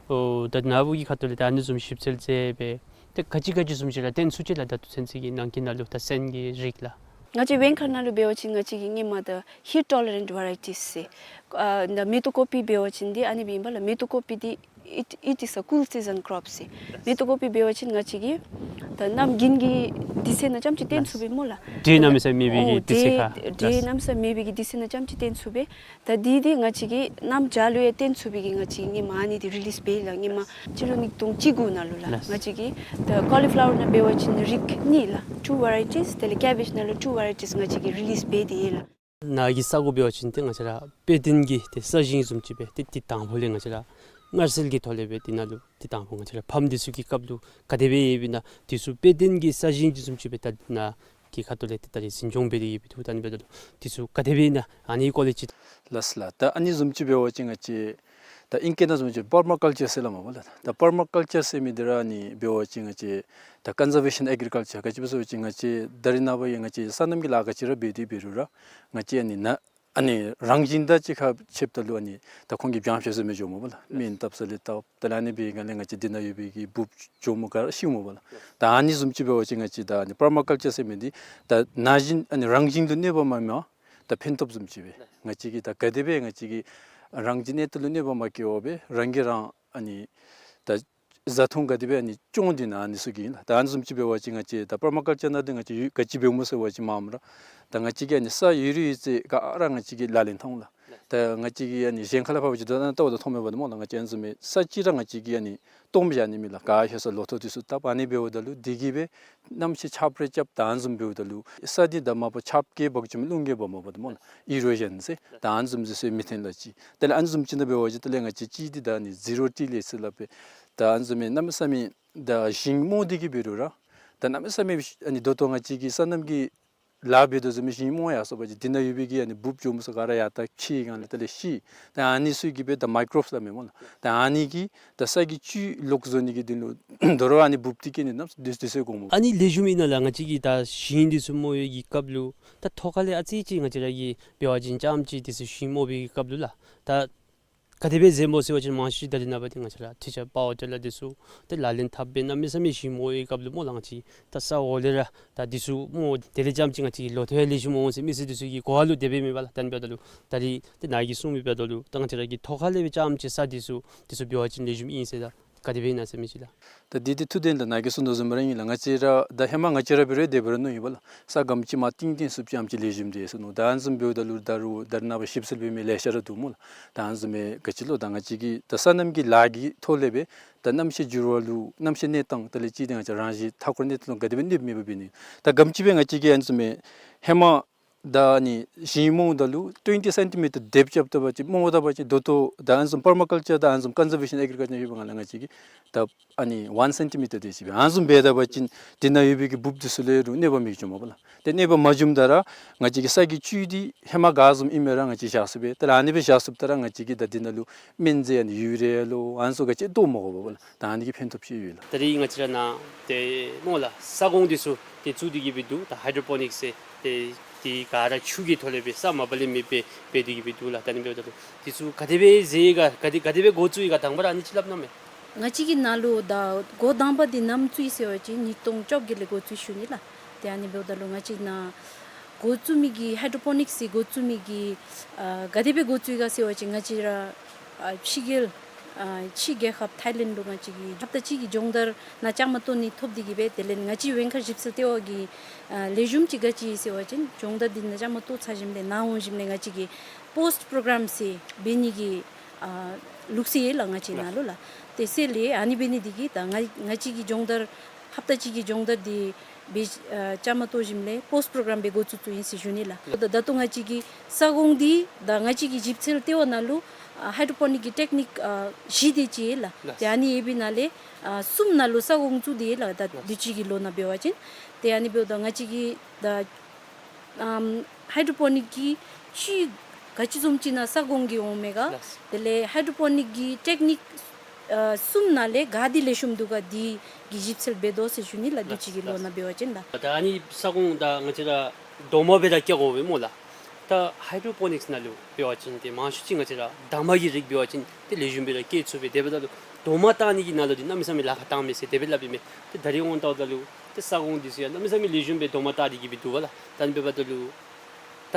ཨོ་ད་ནཱ་བུ་གི་ཁ་ཐུག་ལས་ད་ཨ་ནི་བཟུམ་ཞིབ་འཚོལ་མཛད་སྦེ་ཏེ་ག་ཅི་ག་ཅི་བཟུམ་ཅིག་ར་བཏོན་ཚུགས་ཅི་ལགས། ད་ལྟོ་ཚུན་ཚོད་ཀྱི་ནང་འཁོད་ནང་ལུ་ད་སོན་གྱི་རིགས་ལགས། ང་བཅས་བེང་ཁ་ནང་ལུ་འབད་བ་ཅིན་ང་བཅས་ཀྱིས་སྔོན་མ་ད་heat tolerant varieties ཟེར། ཨ་ད་མེ་ཏོག་ཀོ་པི་འབད་བ་ཅིན་འདི་ཨ་ནི་སྦེ་ཨིན་པ་ལགས། མེ་ཏོག་ཀོ་པི་འདི་it, it is a cool season crop ཟེར། མེ་ཏོག་ཀོ་པི་འབད་བ་ཅིན་ང་བཅས་ཀྱིས་ད་གནམ་དགུན་གྱི་དུས་ཚོད་ནང་རྐྱངམ་ཅིག་བཏོན་ཚུགས་པས་སྨོ་ལགས། འདྲེ་གནམ་མེད་ས་མེད་པའི་གི་དུས་ཚོད་ཁར། འདྲེ་གནམ་མེད་ས་མེད་པའི་གི་དུས་ཚོད་ནང་རྐྱངམ་ཅིག་བཏོན་ཚུགས་པས། ད་འདི་འདི་ང་བཅས་ཀྱིས་གནམ་བྱཱར་ལུ་ཡང་བཏོན་ཚུགས་པའི་གི་ང་བཅས་ཀྱིས་སྔོན་མ་ཨ་ནི་འདི་རི་ལིསི་འབད་ཡི་ལགས། སྔོན་མ་སྤྱི་ལོ་ཉིས་སྟོང་བཅུ་དགུ་ནང་ལུ་ལགས། ལགས། ང་བཅས་ཀྱིས་ད་ཀོ་ལི་ཕི་ལ་ཝར་ནང་འབད་བ་ཅིན་རིགས་གཉིས་ལགས། two varieties། དེ་ལས་ཀེ་བེཇ་ནང་ལུ་two varieties ང་བཅས་ཀྱིས་རི་ལིསི་འབད་དེ་ཡོད་ལགས། ནཱ་གི་ས་གོ་འབད་བ་ཅིན་ཏེ་ང་བཅས་ར་དཔེ་སྟོན་གྱི་ཏེ་ས་ཞིང་བཟུམ་ཅིག་སྦེ་ཏེ་འདི་དང་ཕུ་ལས་ང་བཅས་ར་མངར་གསིལ་གྱི་ཐོག་ལས་སྦེ་འདི་ནང་ལུ་འདི་དང་ཕུ་ང་བཅས་ར་ཕམ་འདི་ཚུ་གི་སྐབས་ལུ་ག་དེ་སྦེ་ཡོདཔ་ཨིན་ན་འདི་ཚུ་དཔེ་སྟོན་གྱི་ས་ཞིང་བཟུམ་ཅིག་སྦེ་ད་ནཱ་གི་ཁ་ཐུག་ལས་ཏེ་ད་རིས་འཛིན་སྐྱོང་འབད་དེ་ཡོདཔ་འདུག། ད་ཨ་ནི་འབདཝ་ད་ལུ་འདི་ཚུ་ག་དེ་སྦེ་ཨིན་ན་ཨ་ནི་ཀོ་ལི་ཊི། ལགས་ལགས། ད་ཨ་ནི་བཟུམ་ཅིག་འབད་བ་ཅིན་ང་བཅས་ད་ཨིང་སྐད་ནང་བཟུམ་ཅིག་པར་མ་ཀཱལ་ཅར་ཟེར་སླབ་མས་པ་ལགས། ད་པར་མ་ཀཱལ་ཅར་ཟེར་མི་འདི་ར་ཨ་ནི་འབད་བ་ཅིན་ང་བཅས་ད་ཀོན་ཛར་བེ་ཤཱན་ཨེག་རི་ཀཱལ་ཅར་ག་ཅི་སྦེ་ཟེར་བ་ཅིན་ང་བཅས་ད་རིས་ནངས་པ་ཡང་ང་བཅས་སོ་ནམ་གྱི་ལཱ་ག་ཅི་ར་འབད་དེ་འབད་རུང་ར་ང་བཅས་ཨ་ནི་ནཱ་ཨ་ནི་རང་བཞིན་དང་གཅིག་ཁར་ཕྱདཔ་ད་ལུ་ཨ་ནི་ད་ཁོང་གིས་སྦྱང་བཤལ་ཟེར་མི་འགྱོཝ་མས་པ་ལགས། སྨན་བཏབ་ས་ལས་བཏབ། དེ་ལས་ཨ་ནི་སྦེ་ག་ལས་ང་བཅས་འདི་ནང་ཡོད་པའི་གི་འབུཔ་གྱོགམོ་ག་ར་ཤིཝ་མས་པ་ལགས། ད་ཨ་ནི་བཟུམ་ཅིག་འབད་བ་ཅིན་ང་བཅས་ད་ཨ་ནི་པར་མ་ཀཱལ་ཅར་ཟེར་མི་འདི་ད་ན་གཞོན་ཨ་ནི་རང་བཞིན་དུ་གནོད་པ་མ་མེད་པར་ད་ཕན་ཐོགས་བཟུམ་ཅིག་སྦེ་ང་བཅས་ཀྱིས་ད་ག་དེ་སྦེ་ང་བཅས་ཀྱིས་རང་བཞིན་གནས་སྟངས་ལུ་གནོད་པ་མ་བཀལ་བར་སྦེ་རང་གིས་རང་ཨ་ནི་ད་བཟའ་འཐུང་ག་དེ་སྦེ་ཨ་ནི་སྐྱོང་སྟེ་ན་ཨ་ནི་ཚུ་གི་ཨིན་ལགས། ད་ཨ་ནི་བཟུམ་ཅིག་འབད་བ་ཅིན་ང་བཅས་ད་པར་མ་ཀཱལ་ཅར་ནང་འདི་ང་བཅས་ཡོད་ག་ཅི་འབདཝ་སྨོ་ཟེར་བ་ཅིན་མངམ་ར་ད་ང་བཅས་ཀྱིས་ཨ་ནི་ས་ཡོད་རིགས་ཡོད་ཚད་ག་ར་ང་བཅས་ཀྱིས་ལག་ལེན་འཐབ་འོང་ལགས། ད་ང་བཅས་ཀྱིས་ཨ་ནི་གཞན་ཁ་ལས་ཕར་འབད་བ་ཅིན་ད་ལྟོ་ད་མཐོངམ་མས་པ་སྨོ་ལགས། ང་བཅས་ཨ་ནི་བཟུམ་སྦེ་ས་ཅིག་ར་ང་བཅས་ཀྱིས་ཨ་ནི་སྟོངམ་བཞག་ནི་མེད་ལགས། ག་ཡོད་ས་ལོ་ཐོག་འདི་ཚུ་བཏབ། ཨ་ནི་འབདཝ་ད་ལུ་འདི་གིས་སྦེ་གནམ་གཤིས་ཆརཔ་རེ་རྐྱབ་ད་ཨ་ནི་བཟུམ་འབདཝ་ད་ལུ་ས་འདི་ད་མ་པ་ཆརཔ་བཀལ་འབག་བཅུག་མི་རླུང་བཀལ་འབག་མ་པ་ད་སྨོ་ལགས། ཨི་རོ་ཞཱན་ཟེར་ད་ཨ་ནི་བཟུམ་འདི་ཚུ་མི་ཐོན་ལགས་ཅིག། དེ་ལས་ཨ་ནི་བཟུམ་ཅིག་ནང་འབད་བ་ཅིན་དེ་ལས་ང་བཅས་ཅིག་འདི་ད་ཨ་ནི་ཟི་རོ་ཊི་ལེས་ཟེར་སླབ་པས། ད་ཨ་ནི་བཟུམ་མའི་གནམ་མེད་ས་མེད་ད་ཞིང་རྨོ་སྟེ་གི་འབད་རུང་ར་ད་གནམ་མེད་ས་མེད་ཨ་ནི་ད་ལྟོ་ང་བཅས་ཀྱིས་སོ་ནམ་གྱི་ལཱ་འབད་དོ་བཟུམ་མའི་ཞིང་རྨོ་ཡར་སོང་པ་ཅིན་འདི་ནང་ཡོད་པའི་གི་ཨ་ནི་འབུཔ་གྱོགམོ་ཚུ་ག་ར་ཡར་ད་འཁྱིད་གང་ལས་དེ་ལས་ཤི། ད་ཨ་ནི་ཚུ་གིས་སྦེ་ད་མའི་ཀོརོབསི་སླབ་མས་སྨོ་ལགས། ད་ཨ་ནི་གིས་ད་ས་གི་བཅུད་ལོག་བཟོ་ནི་གི་དོན་ལུ་དོ་རུང་ཨ་ནི་འབུཔ་འདི་བཀལ་ནི་ནམ་དུས་དུས་ཚོད་འགོརཝ་མས། ཨ་ནི་ལེགས་ཤོམ་ཨིན་ན་ལགས། ང་བཅས་ཀྱིས་ད་ཞིང་འདི་ཚུ་རྨོ་བའི་གི་སྐབས་ལུ་ད་ཐོག་ཁ་ལས་ཨ་ཙི་ཅིག་ང་བཅས་ར་གིས་འབད་བ་ཅིན་རྐྱངམ་ཅིག་འདི་ཚུ་ཞིང་རྨོ་བའི་གི་སྐབས་ལུ་ལགས་ད་ག་དེ་སྦེ་མཛད་སྨོ་ཟེར་བ་ཅིན་མང་ཤོས་ད་རིས་ནངས་པ་འདི་ང་བཅས་ར་ཊི་ཆར་པ་ཝར་ཊི་ལར་འདི་ཚུ་ཏེ་ལག་ལེན་འཐབ་སྦེ་གནམ་མེད་ས་མེད་ཞིང་རྨོ་བའི་སྐབས་ལུ་སྨོ་ལགས། ང་བཅས་ད་ས་འོག་ལས་ར་ད་འདི་ཚུ་རྨོ། དེ་ལས་རྐྱངམ་ཅིག་ང་བཅས་ཀྱི་ལོ་ཐོག་ཡང་ལེགས་ཤོམ་འོང་ཟེར་མི་སེར་འདི་ཚུ་གི་གོ་བ་ལུ་དེ་སྦེ་མེད་པ་ལགས། ད་ཨ་ནི་འབདཝ་ད་ལུ་ད་རིས་ཏེ་ནཱ་གིས་གསུངས་མི་འབདཝ་ད་ལུ་ད་ང་བཅས་ར་གིས་ཐོག་ཁ་ལས་སྦེ་རྐྱངམ་ཅིག་ས་འདི་ཚུ་འདི་ཚུ་འབད་བ་ཅིན་ལེགས་ཤོམ་ཨིན་ཟེར་ད་ག་དེ་སྦེ་ཨིན་ན་ཟེར་མི་ཅིག་ལགས། ད་འདི་འདི་ཐུགས་བདེན་ལགས། ནཱ་གིས་གསུངས་དོ་བཟུམ་ར་ཨིན་ལགས། ང་བཅས་ར་ད་ཧེ་མ་ང་བཅས་ར་འབད་རུང་དེ་འབད་རུང་མནོ་ཡི་པ་ལགས། ས་ག་དེམ་ཅིག་མར་གཏིང་གཏིང་བཙུགས་རྐྱངམ་ཅིག་ལེགས་ཤོམ་འདུག་ཟེར་མནོ། ད་ཨ་ནི་བཟུམ་འབདཝ་ད་ལུ་ད་རུང་ད་རིས་ནངས་པ་ཞིབ་འཚོལ་འབད་མི་ལེ་ཤ་ར་འདུག་སྨོ་ལགས། ད་ཨ་ནི་བཟུམ་སྦེ་ག་ཅི་ལོ་ད་ང་བཅས་ཀྱིས་ད་སོ་ནམ་གྱི་ལཱ་གི་ཐོག་ལས་སྦེ་ད་གནམ་གཤིས་འགྱུར་བ་ལུ་གནམ་གཤིས་གནས་སྟངས་དེ་ལས་གཅིག་འདི་ང་བཅས་རང་བཞིན་མཐའ་འཁོར་གནས་སྟངས་ལུ་ག་དེ་སྦེ་གནོདཔ་མེད་པར་འབད་ནི། ད་ག་དེམ་ཅིག་སྦེ་ང་བཅས་ཀྱིས་ཨ་ནི་བཟུམ་སྦེ་ཧེ་མ་ད་ཨ་ནི་ཞིང་རྨོཝ་ད་ལུ་ཊུ་ཝེན་ཊི་སེན་ཊི་མི་ཊར་དེབཐ་རྐྱབ་ད་པ་ཅིན་རྨོཝ་ད་པ་ཅིན་ད་ལྟོ་ད་ཨ་ནི་བཟུམ་པར་མ་ཀཱལ་ཅར་དང་ཨ་ནི་བཟུམ་ཀོན་ཛར་བེ་ཤཱན་ཨེག་རི་ཀཱལ་ཅར་ཡོད་པའི་སྒང་ལས་ང་བཅས་ཀྱིས་ད་ཨ་ནི་ཝན་སེན་ཊི་མི་ཊར་དེ་ཅིག་སྦེ་ཨ་ནི་བཟུམ་འབད་ད་པ་ཅིན་འདི་ནང་ཡོད་པའི་གི་འབུཔ་འདི་ཚུ་ལུ་རུང་གནོད་པ་མི་འབྱུངམ་མས་པ་ལགས། ཏེ་གནོད་པ་མ་འབྱུངམ་ད་ར་ང་བཅས་ཀྱི་ས་གི་བཅུད་འདི་ཧེ་མ་ག་བཟུམ་ཨིན་མི་ར་ང་བཅས་བཞག་ཚུགས་པས། ད་ཨ་ནི་སྦེ་བཞག་ཚུགསཔ་ད་ར་ང་བཅས་ཀྱིས་ད་འདི་ནང་ལུ་སྨན་རྫས་ཨ་ནི་ཡུ་རི་ཡ་ལོ་ཨ་ནི་ཚུ་ག་ཅི་བཏོག་མི་དགོ་པས་པ་ལགས། ད་ཨ་ནི་གི་ཕན་ཐོགས་ཅིག་ཡོད་ལགས། ད་རིས་ང་བཅས་ར་ནཱ་ཏེ་སྨོ་ལགས་ས་གོང་འདི་ཚུ་ཏེ་བཙུགས་ཏེ་གི་སྦེ་འདུག། ད་ཧའི་ཌྲོ་པོ་ནིཀསི་ཟེར་ཏེ་འདི་ག་ར་ཆུ་གི་ཐོག་ལས་སྦེ་ས་མ་པ་ལས་མེད་པར་འབད་དེ་གི་སྦེ་འདུག་ལགས། ད་ཨ་ནི་འབདཝ་ད་ལུ་འདི་ཚུ་ག་དེ་སྦེ་མཛད་ཡི་ག་ག་དེ་ག་དེ་སྦེ་འགོ་བཙུགས་ཡི་ག་དང་པ་ར་ཨ་ནི་ཅིག་སླབ་གནང་མས། ང་བཅས་ཀྱི་ནང་ལུ་ད་འགོ་དང་པ་འདི་ནམ་བཙུགས་ཡི་ཟེར་བ་ཅིན་ཉིས་སྟོང་བཅོ་བརྒྱད་ལས་འགོ་བཙུགས་ཞུ་ནི་ལགས། ཏེ་ཨ་ནི་འབདཝ་ད་ལུ་ང་བཅས་ནཱ་འགོ་བཙུགས་མི་གི་ཧའི་ཌྲོ་པོ་ནིཀསི་འགོ་བཙུགས་མི་གི་ཨ་ག་དེ་སྦེ་འགོ་བཙུགས་ཡི་ག་ཟེར་བ་ཅིན་ང་བཅས་ར་ཨ་ཕྱི་རྒྱལ་ཨ་ཕྱི་རྒྱལ་ཁབ་ཐའི་ལེནཌ་ལུ་ང་བཅས་ཀྱིས་ཧབ་ཏ་གཅིག་གི་སྦྱོང་བརྡར་ནང་བཅའ་མར་གཏོགས་ནི་ཐོབ་སྟེ་གིས་སྦེ་དེ་ལས་ང་བཅས་བེང་ཁ་ཞིབ་འཚོལ་ལྟེ་བ་གིས་ཨ་ལེགས་ཤོམ་ཅིག་ག་ཅི་ཡོད་ཟེར་བ་ཅིན་སྦྱོང་བརྡར་འདི་ནང་བཅའ་མར་གཏོགས་ཚར་ཞིནམ་ལས་ནཱ་འོང་ཞིནམ་ལས་ང་བཅས་ཀྱིས་པོསཊ་པོརོ་གརམ་ཟེར་འབད་ནི་གི་ཨ་ལུགས་སྲོལ་ཡོད་ལགས་ང་བཅས་ནང་ལུ་ལགས། དེ་ཟེར་ལས་ཨ་ནི་འབད་ནི་འདི་གིས་ད་ང་ང་བཅས་ཀྱི་སྦྱོང་བརྡར་ཧབ་ཏ་གཅིག་གི་སྦྱོང་བརྡར་འདི་འབད་ཨ་བཅའ་མར་གཏོགས་ཞིནམ་ལས་པོསཊ་པོརོ་གརམ་སྦེ་འགོ་བཙུགས་བཙུགསཔ་ཨིན་ཟེར་ཞུ་ནི་ལགས། ད་ད་ལྟོ་ང་བཅས་ཀྱི་ས་གོང་འདི་ད་ང་བཅས་ཀྱི་ཞིབ་འཚོལ་ལྟེ་བ་ནང་ལུ་ཨ་ཧའི་ཌྲོ་པོ་ནིཀ་གི་ཊེཀ་ནིཀ་ཨ་བཞི་དེ་ཅིག་ཡོད་ལགས། ཏེ་ཨ་ནི་ཡོད་པའི་ནང་ལས་ཨ་གསུམ་ནང་ལུ་ས་གོང་བཙུགས་ཏེ་ཡོད་ལགས། ད་དུས་ཅི་གི་ལོ་ནང་འབད་བ་ཅིན་ཏེ་ཨ་ནི་འབདཝ་ད་ང་བཅས་ཀྱི་ད་ཨམ་ཧའི་ཌྲོ་པོ་ནིཀ་གི་ཅིག་ག་ཅི་བཟུམ་ཅིག་ནང་ས་གོང་གི་འོང་མས་ག། ལགས། དེ་ལས་ཧའི་ཌྲོ་པོ་ནིཀ་གི་ཊེཀ་ནིཀ་ཨ་གསུམ་ནང་ལས་ག་འདི་ལེགས་ཤོམ་འདུག་ག་འདི་གི་ཞིབ་འཚོལ་འབད་དོ་ཟེར་ཞུ་ནི་ལགས། དུས་ཅི་གི་ལོ་ནང་འབད་བ་ཅིན་ལགས། ད་ཨ་ནི་ས་གོང་ད་ང་བཅས་ར་རྡོག་མ་སྦེ་ར་བཀལ་དགོ་པས་སྨོ་ལགས། ད་ཧའི་ཌྲོ་པོ་ནིཀསི་ནང་ལུ་འབད་བ་ཅིན་ཏེ་མང་ཤོས་ཅིག་ང་བཅས་ར་འདབ་མ་གི་རིགས་འབད་བ་ཅིན་ཏེ་ལེགས་ཤོམ་སྦེ་ར་བཀལ་ཚུགས་པས། དེ་འབདཝ་ད་ལུ་རྡོག་མ་བཏགས་ནི་གི་ནང་ལུ་འདི་གནམ་མེད་ས་མེད་ལཱ་ཁག་བཏངམ་མས་ཟེར་དེ་སྦེ་སླབ་ཨིན་མས། ཏེ་ད་རིས་འོང་ལྟཝ་ད་ལུ་ཏེ་ས་གོང་འདི་ཚུ་ཡང་གནམ་མེད་ས་མེད་ལེགས་ཤོམ་སྦེ་རྡོག་མ་བཏགས་ཏེ་གིས་སྦེ་འདུག་པ་ལགས། ད་ཨ་ནི་འབདཝ་ད་ལུ་ད་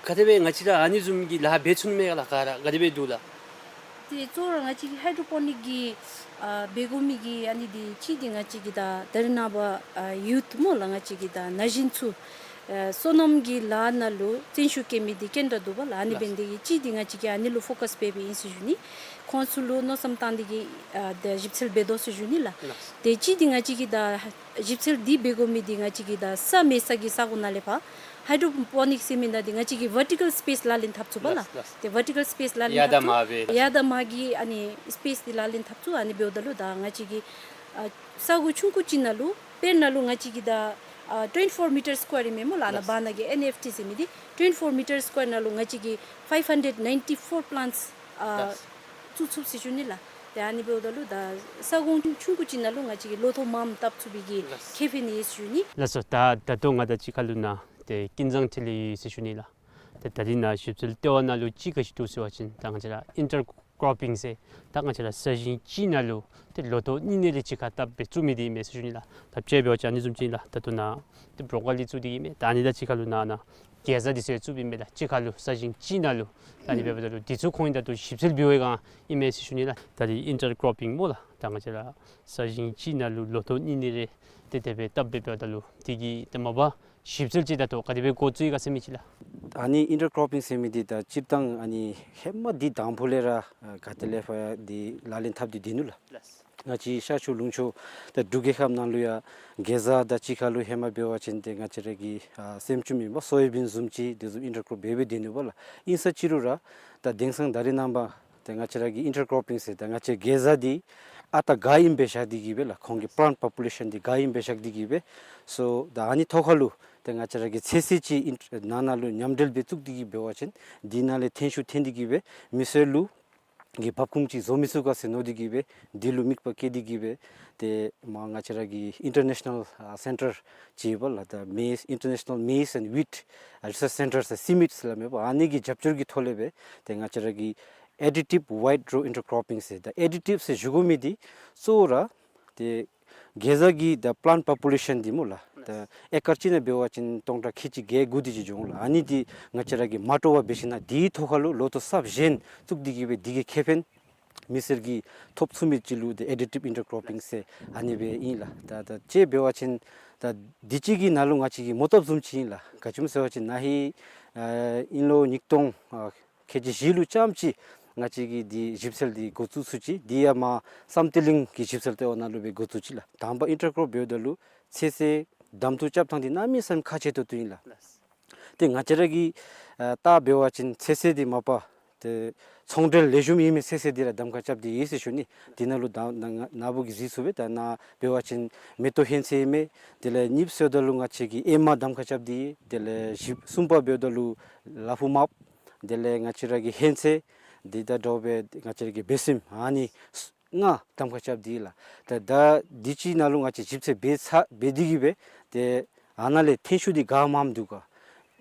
ག་དེ་སྦེ་ང་བཅས་ར་ཨ་ནི་བཟུམ་གྱི་ལཱ་འབད་ཚུགས་ནི་མས་ག་ལགས། ག་ར་ག་དེ་སྦེ་འདུག་ལགས། ཏེ་གཙོ་བོ་ར་ང་བཅས་ཀྱི་ཧའི་ཌྲོ་པོ་ནིཀ་གི་ཨ་འབད་དགོ་མི་གི་ཨ་ནི་འདི་གཅིག་འདི་ང་བཅས་ཀྱི་ད་ད་རེས་ནངས་པ་ཨ་ཡུཐ་སྨོ་ལགས། ང་བཅས་ཀྱི་ད་ན་གཞོན་ཚུ་ཨ་སོ་ནམ་གྱི་ལཱ་ནང་ལུ་བརྩོན་ཤུགས་བསྐྱེད་མི་འདི་ཀེན་ཌྲ་འདུག་པ་ལགས། ཨ་ནི་འབད་ནི་འདི་གིས་གཅིག་འདི་ང་བཅས་ཀྱིས་ཨ་ནི་ལུ་ཕོ་ཀཱསི་འབད་འབདཝ་ཨིན་ཟེར་ཞུ་ནི། ཁོང་ཚུ་ལུ་མནོ་བསམ་བཏང་སྟེ་གིས་ཨ་ད་ཞིབ་འཚོལ་འབད་དོ་ཟེར་ཞུ་ནི་ལགས། ལགས། ཏེ་གཅིག་འདི་ང་བཅས་ཀྱི་ད་ཞིབ་འཚོལ་འདི་འབད་དགོ་མི་འདི་ང་བཅས་ཀྱི་ད་ས་མེད་ས་གི་ས་གོ་ནང་ལས་ཕར་ཧའི་ཌྲོ་པོ་ནིཀསི་ཟེར་མི་ནང་འདི་ང་བཅས་ཀྱིས་ཝར་ཊི་ཀཱལ་སི་པེསི་ལག་ལེན་འཐབ་ཚུགས་པ་ལགས། ལགས། ལགས། ཏེ་ཝར་ཊི་ཀཱལ་སི་པེསི་ལག་ལེན་ཡར་དང་འཐབ་ཚུགས། མར་སྦེ། ཡར་དང་མར་གྱི་ཨ་ནི་སི་པེསི་འདི་ལག་ལེན་འཐབ་ཚུགས། ཨ་ནི་འབདཝ་ད་ལུ་ད་ང་བཅས་ཀྱི་ཨ་ས་གོ་ཆུང་ཀུ་ཅིག་ནང་ལུ་དཔེར་ན་ལུ་ང་བཅས་ཀྱི་ད་ཨ་ཊུ་ཝེན་ཊི་ཕོར་མི་ཊར་སི་ཀོ་ཡར་ཨིན་མས་སྨོ་ལགས། ཨ་ནཱ་ལགས། བར་ན་གི་ཨེན་ཨེཕ་ཊི་ཟེར་མི་འདི་ཊུ་ཝེན་ཊི་ཕོར་མི་ཊར་སི་ཀོ་ཡར་ནང་ལུ་ང་བཅས་ཀྱིས་ཕའིབ་ཧན་ཌེཌ་ནའིན་ཊི་ཕོར་པི་ལཱནཊསི་ཨ་ལགས། བཙུགས་ཚུགས་ཟེར་ཞུ་ནི་ལགས། ཏེ་ཨ་ནི་འབདཝ་ད་ལུ་ད་ས་གོ་ཆུང་ཀུ་ཅིག་ནང་ལུ་ང་བཅས་ཀྱིས་ལོ་ཐོག་མངམ་བཏབ་ཚུགས་པའི་གི་ལགས། ཁེ་ཕན་ཡོད་ཟེར་ཞུ་ནི། ལགས་སོ། ད་ད་ལྟོ་ང་དང་གཅིག་ཁར་ལུ་ནཱ་ཏེ་ཀུན་བཟང་འཕྲིན་ལས་ཡོད་ཟེར་ཞུ་ནི་ལགས། ཏེ་ད་རིས་ནཱ་ཞིབ་འཚོལ་ལྟེ་བ་ནང་ལུ་ཅིག་ག་ཅི་འདུག་ཟེར་བ་ཅིན་ད་ང་བཅས་ར་ཨིན་ཊར་ཀོར་པིང་ཟེར་ད་ང་བཅས་ར་ས་ཞིང་གཅིག་ནང་ལུ་ཏེ་ལོ་ཐོག་གཉིས་གཉིས་རེ་གཅིག་ཁར་བཏབ་སྦེ་བཙུགས་མི་འདི་ཨིན་མས་ཟེར་ཞུ་ནི་ལགས། ད་དཔྱེ་འབད་བ་ཅིན་ཨ་ནི་བཟུམ་ཅིག་ཨིན་ལགས། ད་ལྟོ་ནཱ་ཏེ་བོ་རོ་ཀོ་ལི་བཙུགས་ཏེ་གིས་མས། ད་ཨ་ནི་དང་གཅིག་ཁར་ལུ་ནཱ་ནཱ་གེ་ཛ་འདི་ཚུ་ཡང་བཙུགསཔ་ཨིན་མས་ལགས། གཅིག་ཁར་ལུ་ས་ཞིང་གཅིག་ནང་ལུ། ད་ཨ་ནི་འབདཝ་ད་ལུ་འདི་ཚུ་ཁོང་གིས་ད་ལྟོ་ཞིབ་འཚོལ་འབད་བའི་སྒང་ཨིན་མས་ཟེར་ཞུ་ནི་ལགས། ད་རིས་ཨིན་ཊར་ཀོར་པིང་སྨོ་ལགས། ད་ང་བཅས་ར་ས་ཞིང་གཅིག་ནང་ལུ་ལོ་ཐོག་གཉིས་གཉིས་རེ་ཏེ་དེ་སྦེ་བཏབ་སྦེ་འབདཝ་ད་ལུ་དེ་གི་ཏེ་མ་པ་ཞིབ་འཚོལ་ཅིག་ད་ལྟོ་ག་དེ་སྦེ་འགོ་བཙུགས་ཡི་ག་ཟེར་མི་ཅིག་ལགས། ཨ་ནི་ཨིན་ཊར་ཀོར་པིང་ཟེར་མི་འདི་ད་སྤྱིར་བཏང་ཨ་ནི་ཧེ་མ་འདི་དང་ཕུ་ལས་ར་ཨ་ག་ཏེ་ལས་ཕར་འདི་ལག་ལེན་འཐབ་སྟེ་སྡོད་ནུག་ལགས། ལགས། ང་བཅས་ཤར་ཕྱོགས་ལུང་ཕྱོགས་ད་འབྲུག་རྒྱལ་ཁབ་ནང་ལུ་ཡང་གེ་ཛ་དང་གཅིག་ཁར་ལུ་ཧེ་མ་འབད་བ་ཅིན་ཏེ་ང་བཅས་ར་གི་ཨ་སེམ་ཅུམ་ཨིན་པ་སོ་ཡ་བིན་བཟུམ་ཅིག་དེ་བཟུམ་ཨིན་ཊར་ཀོར་འབད་སྦེ་སྡོད་ནུག་པ་ལགས། ཨིན་ས་ཅི་རུང་ར་ད་དེང་སང་ད་རིས་ནངས་པ་ཏེ་ང་བཅས་ར་གི་ཨིན་ཊར་ཀོར་པིང་ཟེར་ད་ང་བཅས་གེ་ཛ་འདི་ཨ་རྟག་ག་ཨིནམ་སྦེ་བཞག་སྟེ་གིས་སྦེ་ལགས། ཁོང་གི་པི་ལཱནཊ་པོ་པུ་ལེ་ཤཱན་འདི་ག་ཨིནམ་སྦེ་བཞག་སྟེ་གིས་སྦེ། སོ་ད་ཨ་ནི་ཐོག་ཁར་ལུ་ཏེ་ང་བཅས་ར་གི་ཚོད་བསྲེ་ཅིག་ཨིན་ནང་ན་ལུ་མཉམ་འབྲེལ་སྦེ་བཙུགས་ཏེ་གིས་འབད་བ་ཅིན་འདི་ནང་ལས་ཐོན་ཤུགས་ཐོན་ཏེ་གིས་སྦེ་མི་སེར་ལུ་གི་འབབ་ཁུངས་ཅིག་བཟོ་མི་ཚུགས་ག་ཟེར་མནོ་སྟེ་གིས་སྦེ་འདི་ལུ་དམིགས་པ་བསྐྱེད་དེ་གིས་སྦེ་ཏེ་མ་ང་བཅས་ར་གི་ཨིན་ཊར་ནེ་ཤ་ནཱལ་ཨ་སེན་ཊར་ཅིག་ཡོད་པ་ལགས། ད་མེ་ཛི་ཨིན་ཊར་ནེ་ཤ་ནཱལ་མེ་ཛི་ཨེནཌ་ཝིཊ་ཨ་རི་སརཆ་སེན་ཊར་ཟེར་སི་མིཊ་ཟེར་སླབ་མས་པ། ཨ་ནི་གི་རྒྱབ་སྐྱོར་གྱི་ཐོག་ལས་སྦེ་ཏེ་ང་བཅས་ར་གི་ཨེ་ཌི་ཊིབ་ཝའིཌ་རོ་ཨིན་ཊར་ཀོར་པིང་ཟེར། ད་ཨེ་ཌི་ཊིབ་ཟེར་ཞུ་དགོ་མི་འདི་གཙོ་བོ་ར་ཏེ་གེ་ཛ་གི་ད་པི་ལཱནཊ་པོ་པུ་ལེ་ཤཱན་འདི་སྨོ་ལགས། ད་ཨེ་ཀར་གཅིག་ནང་འབད་བ་ཅིན་སྟོང་ཕྲག་ཁལ་གཅིག་བརྒྱད་དགུ་དེ་ཅིག་འགྱོ་འོང་ལགས། ཨ་ནི་འདི་ང་བཅས་ར་གིས་མ་སྤྲོ་བར་འབད་ཞིན་ན་འདིའི་ཐོག་ཁར་ལུ་ལོ་ཐོག་གསརཔ་གཞན་བཙུགས་ཏེ་གིས་སྦེ་འདི་གི་ཁེ་ཕན་མི་སེར་གྱིས་ཐོབ་ཚུགས་མི་ཅིག་ལུ་ཏེ་ཨེ་ཌི་ཊིབ་ཨིན་ཊར་ཀོར་པིང་ཟེར་ཨ་ནི་སྦེ་ཨིན་ལགས། ད་ད་དཔྱེ་འབད་བ་ཅིན་ད་འདི་ཅིག་གི་ནང་ལུ་ང་བཅས་ཀྱི་མོ་བཏབ་བཟུམ་ཅིག་ཨིན་ལགས། ག་ཅི་སྨོ་ཟེར་བ་ཅིན་ན་ཧིང་ཨ་དབྱིན་ལོ་ཉིས་སྟོང་ཨ་ཁལ་གཅིག་བཞི་ལུ་རྐྱངམ་ཅིག་ང་བཅས་ཀྱིས་འདི་ཞིབ་འཚོལ་འདི་འགོ་བཙུགས་ཚུགས་ཅི། འདི་ཡང་མར་བསམ་གཏན་གླིང་གི་ཞིབ་འཚོལ་ལྟེ་བ་ནང་ལུ་སྦེ་འགོ་བཙུགས་ཅི་ལགས། དང་པ་ཨིན་ཊར་ཀོར་འབདཝ་ད་ལུ་ཚོད་བསྲེ་གདམ་འཐུ་རྐྱབ་ཐངས་འདི་གནམ་མེད་ས་མེད་ཁག་ཆེ་ཏོག་ཏོ་ཨིན་ལགས། ཏེ་ང་བཅས་ར་གིས་ཨ་བལྟ་འབད་བ་ཅིན་ཚོད་བསྲེ་འདི་མ་པ་ཏེ་ཚོང་འབྲེལ་ལེགས་ཤོམ་ཨིན་མི་ཚོད་བསྲེ་འདི་ར་གདམ་ཁ་རྐྱབ་སྟེ་ཡོད་ཟེར་ཞུ་ནི། འདི་ནང་ལུ་ད་ན་ན་བུ་གིས་གཟིགས་ཚུགས་པས། ད་ནཱ་འབད་བ་ཅིན་མེ་ཏོག་ཧོན་ཚོད་ཨིན་མས། དེ་ལས་གཉིས་པ་ཟེརཝ་ད་ལུ་ང་བཅས་ཀྱིས་ཨེ་མ་གདམ་ཁ་རྐྱབ་སྟེ་ཡོད། དེ་ལས་བཞི་གསུམ་པ་འབདཝ་ད་ལུ་ལ་ཕུག་དམརཔོ། དེ་ལས་ང་བཅས་ར་གི་ཧོན་ཚོད་འདི་དང་འདྲཝ་སྦེ་ང་བཅས་ར་གི་བེ་སྲེསམོ་ཨ་ནི་ལྔ་གདམ་ཁ་རྐྱབ་སྟེ་ཡོད་ལགས། ད་ད་འདི་ཅིག་ནང་ལུ་ང་བཅས་ཞིབ་འཚོལ་འབད་ཚར་འབད་དེ་གིས་སྦེ་ཏེ་ཨ་ནཱ་ལས་ཐོན་ཤུགས་འདི་ག་མངམ་འདུག་ག།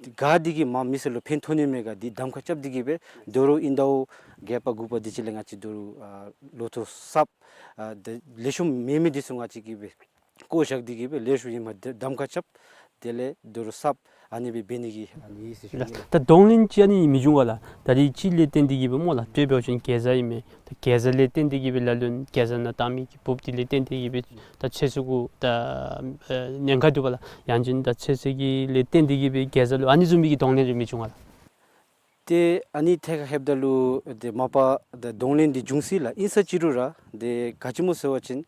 ག་འདི་གིས་མ་མི་སེར་ལུ་ཕན་ཐོགས་ནི་མས་ག་འདི་གདམ་ཁ་རྐྱབ་སྟེ་གིས་སྦེ་དོ་རུང་ཨིན་ཟླཝ་བརྒྱད་པ་དགུ་པ་འདི་ཅིག་ལས་ང་བཅས་དོ་རུང་ཨ་ལོ་ཐོག་གསརཔ་ཨ་དེ་ལེགས་ཤོམ་མེད་མི་འདི་ཚུ་ང་བཅས་ཀྱིས་སྦེ་བཀོ་བཞག་སྟེ་གིས་སྦེ་ལེགས་ཤོམ་ཨིནམ་དེ་གདམ་ཁ་རྐྱབ། དེ་ལས་དོ་རུང་གསརཔ་ཨ་ནི་སྦེ་འབད་ནི་གི་ཨ་ནི་ཟེར་ཞུ་ནི་ལགས། ད་གདོང་ལེན་ཅིག་ཨ་ནི་མི་འབྱུང་ག་ལགས། ད་རེས་ཅིག་ལས་བརྟེན་ཏེ་གིས་སྦེ་སྨོ་ལགས། དཔེ་འབད་བ་ཅིན་གེ་ཛ་ཨིན་མས། ད་གེ་ཛ་ལས་བརྟེན་ཏེ་གིས་སྦེ་ལ་ལུ་གེ་ཛ་ནང་བཏང་མི་གི་འབུཔ་འདི་ལས་བརྟེན་ཏེ་གིས་སྦེ་ད་ཚོད་བསྲེ་གུ་ད་ཨ་ཉེན་ཁ་འདུག་པ་ལགས། ཡང་ཅིན་ད་ཚོད་བསྲེ་གི་ལས་བརྟེན་ཏེ་གིས་སྦེ་གེ་ཛ་ལུ་ཨ་ནི་བཟུམ་མའི་གི་གདོང་ལེན་རེ་མི་འབྱུང་ག་ལགས། ཏེ་ཨ་ནི་ཐད་ཁར་ལྷོདཔ་ད་ལུ་ཏེ་མ་པ་ད་གདོང་ལེན་འདི་འབྱུང་སྲིད་ལགས། ཨིན་ས་ཅི་རུང་ར་ཏེ་ག་ཅི་སྨོ་ཟེར་བ་ཅིན་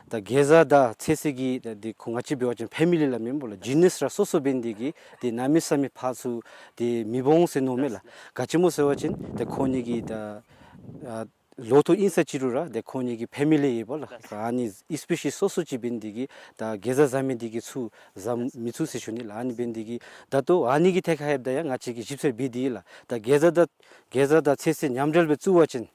ད་གེ་ཛ་དང་ཚོད་བསྲེ་གི་ད་ཏེ་ཁོང་ང་བཅས་འབད་བ་ཅིན་ཕེ་མི་ལི་ལགས་མེན་པ་ལགས། ཇི་ནསི་ར་སོ་སོ་འབད་ནི་དེ་གིས་ཏེ་གནམ་མེད་ས་མེད་ཕར་ཚུར་ཏེ་མི་འོང་ཟེར་མནོཝ་མས་ལགས། ག་ཅི་སྨོ་ཟེར་བ་ཅིན་ཏེ་ཁོང་གཉིས་ཀྱི་ད་ཨ་ལོ་ཐོག་ཨིན་ས་ཅི་རུང་ར་ཏེ་ཁོང་གཉིས་ཀྱི་ཕེ་མི་ལི་ཡོད་པ་ལགས། ཨ་ནི་སི་པེ་ཤིས་སོ་སོ་ཅིག་འབད་ནི་དེ་གིས་ད་གེ་ཛ་བཟའ་མི་དེ་གིས་ཚུར་བཟའ་མི་ཚུགས་ཟེར་ཞུ་ནི་ལགས། ཨ་ནི་འབད་ནི་དེ་གིས་ད་ལྟོ་ཨ་ནི་གི་ཐད་ཁར་ལྷོདཔ་ད་ཡང་ང་བཅས་ཀྱིས་ཞིབ་འཚོལ་འབད་དེ་ཡོད་ལགས། ད་གེ་ཛ་དང་གེ་ཛ་དང་ཚོད་བསྲེ་མཉམ་འབྲེལ་སྦེ་བཙུགས་པ་ཅིན་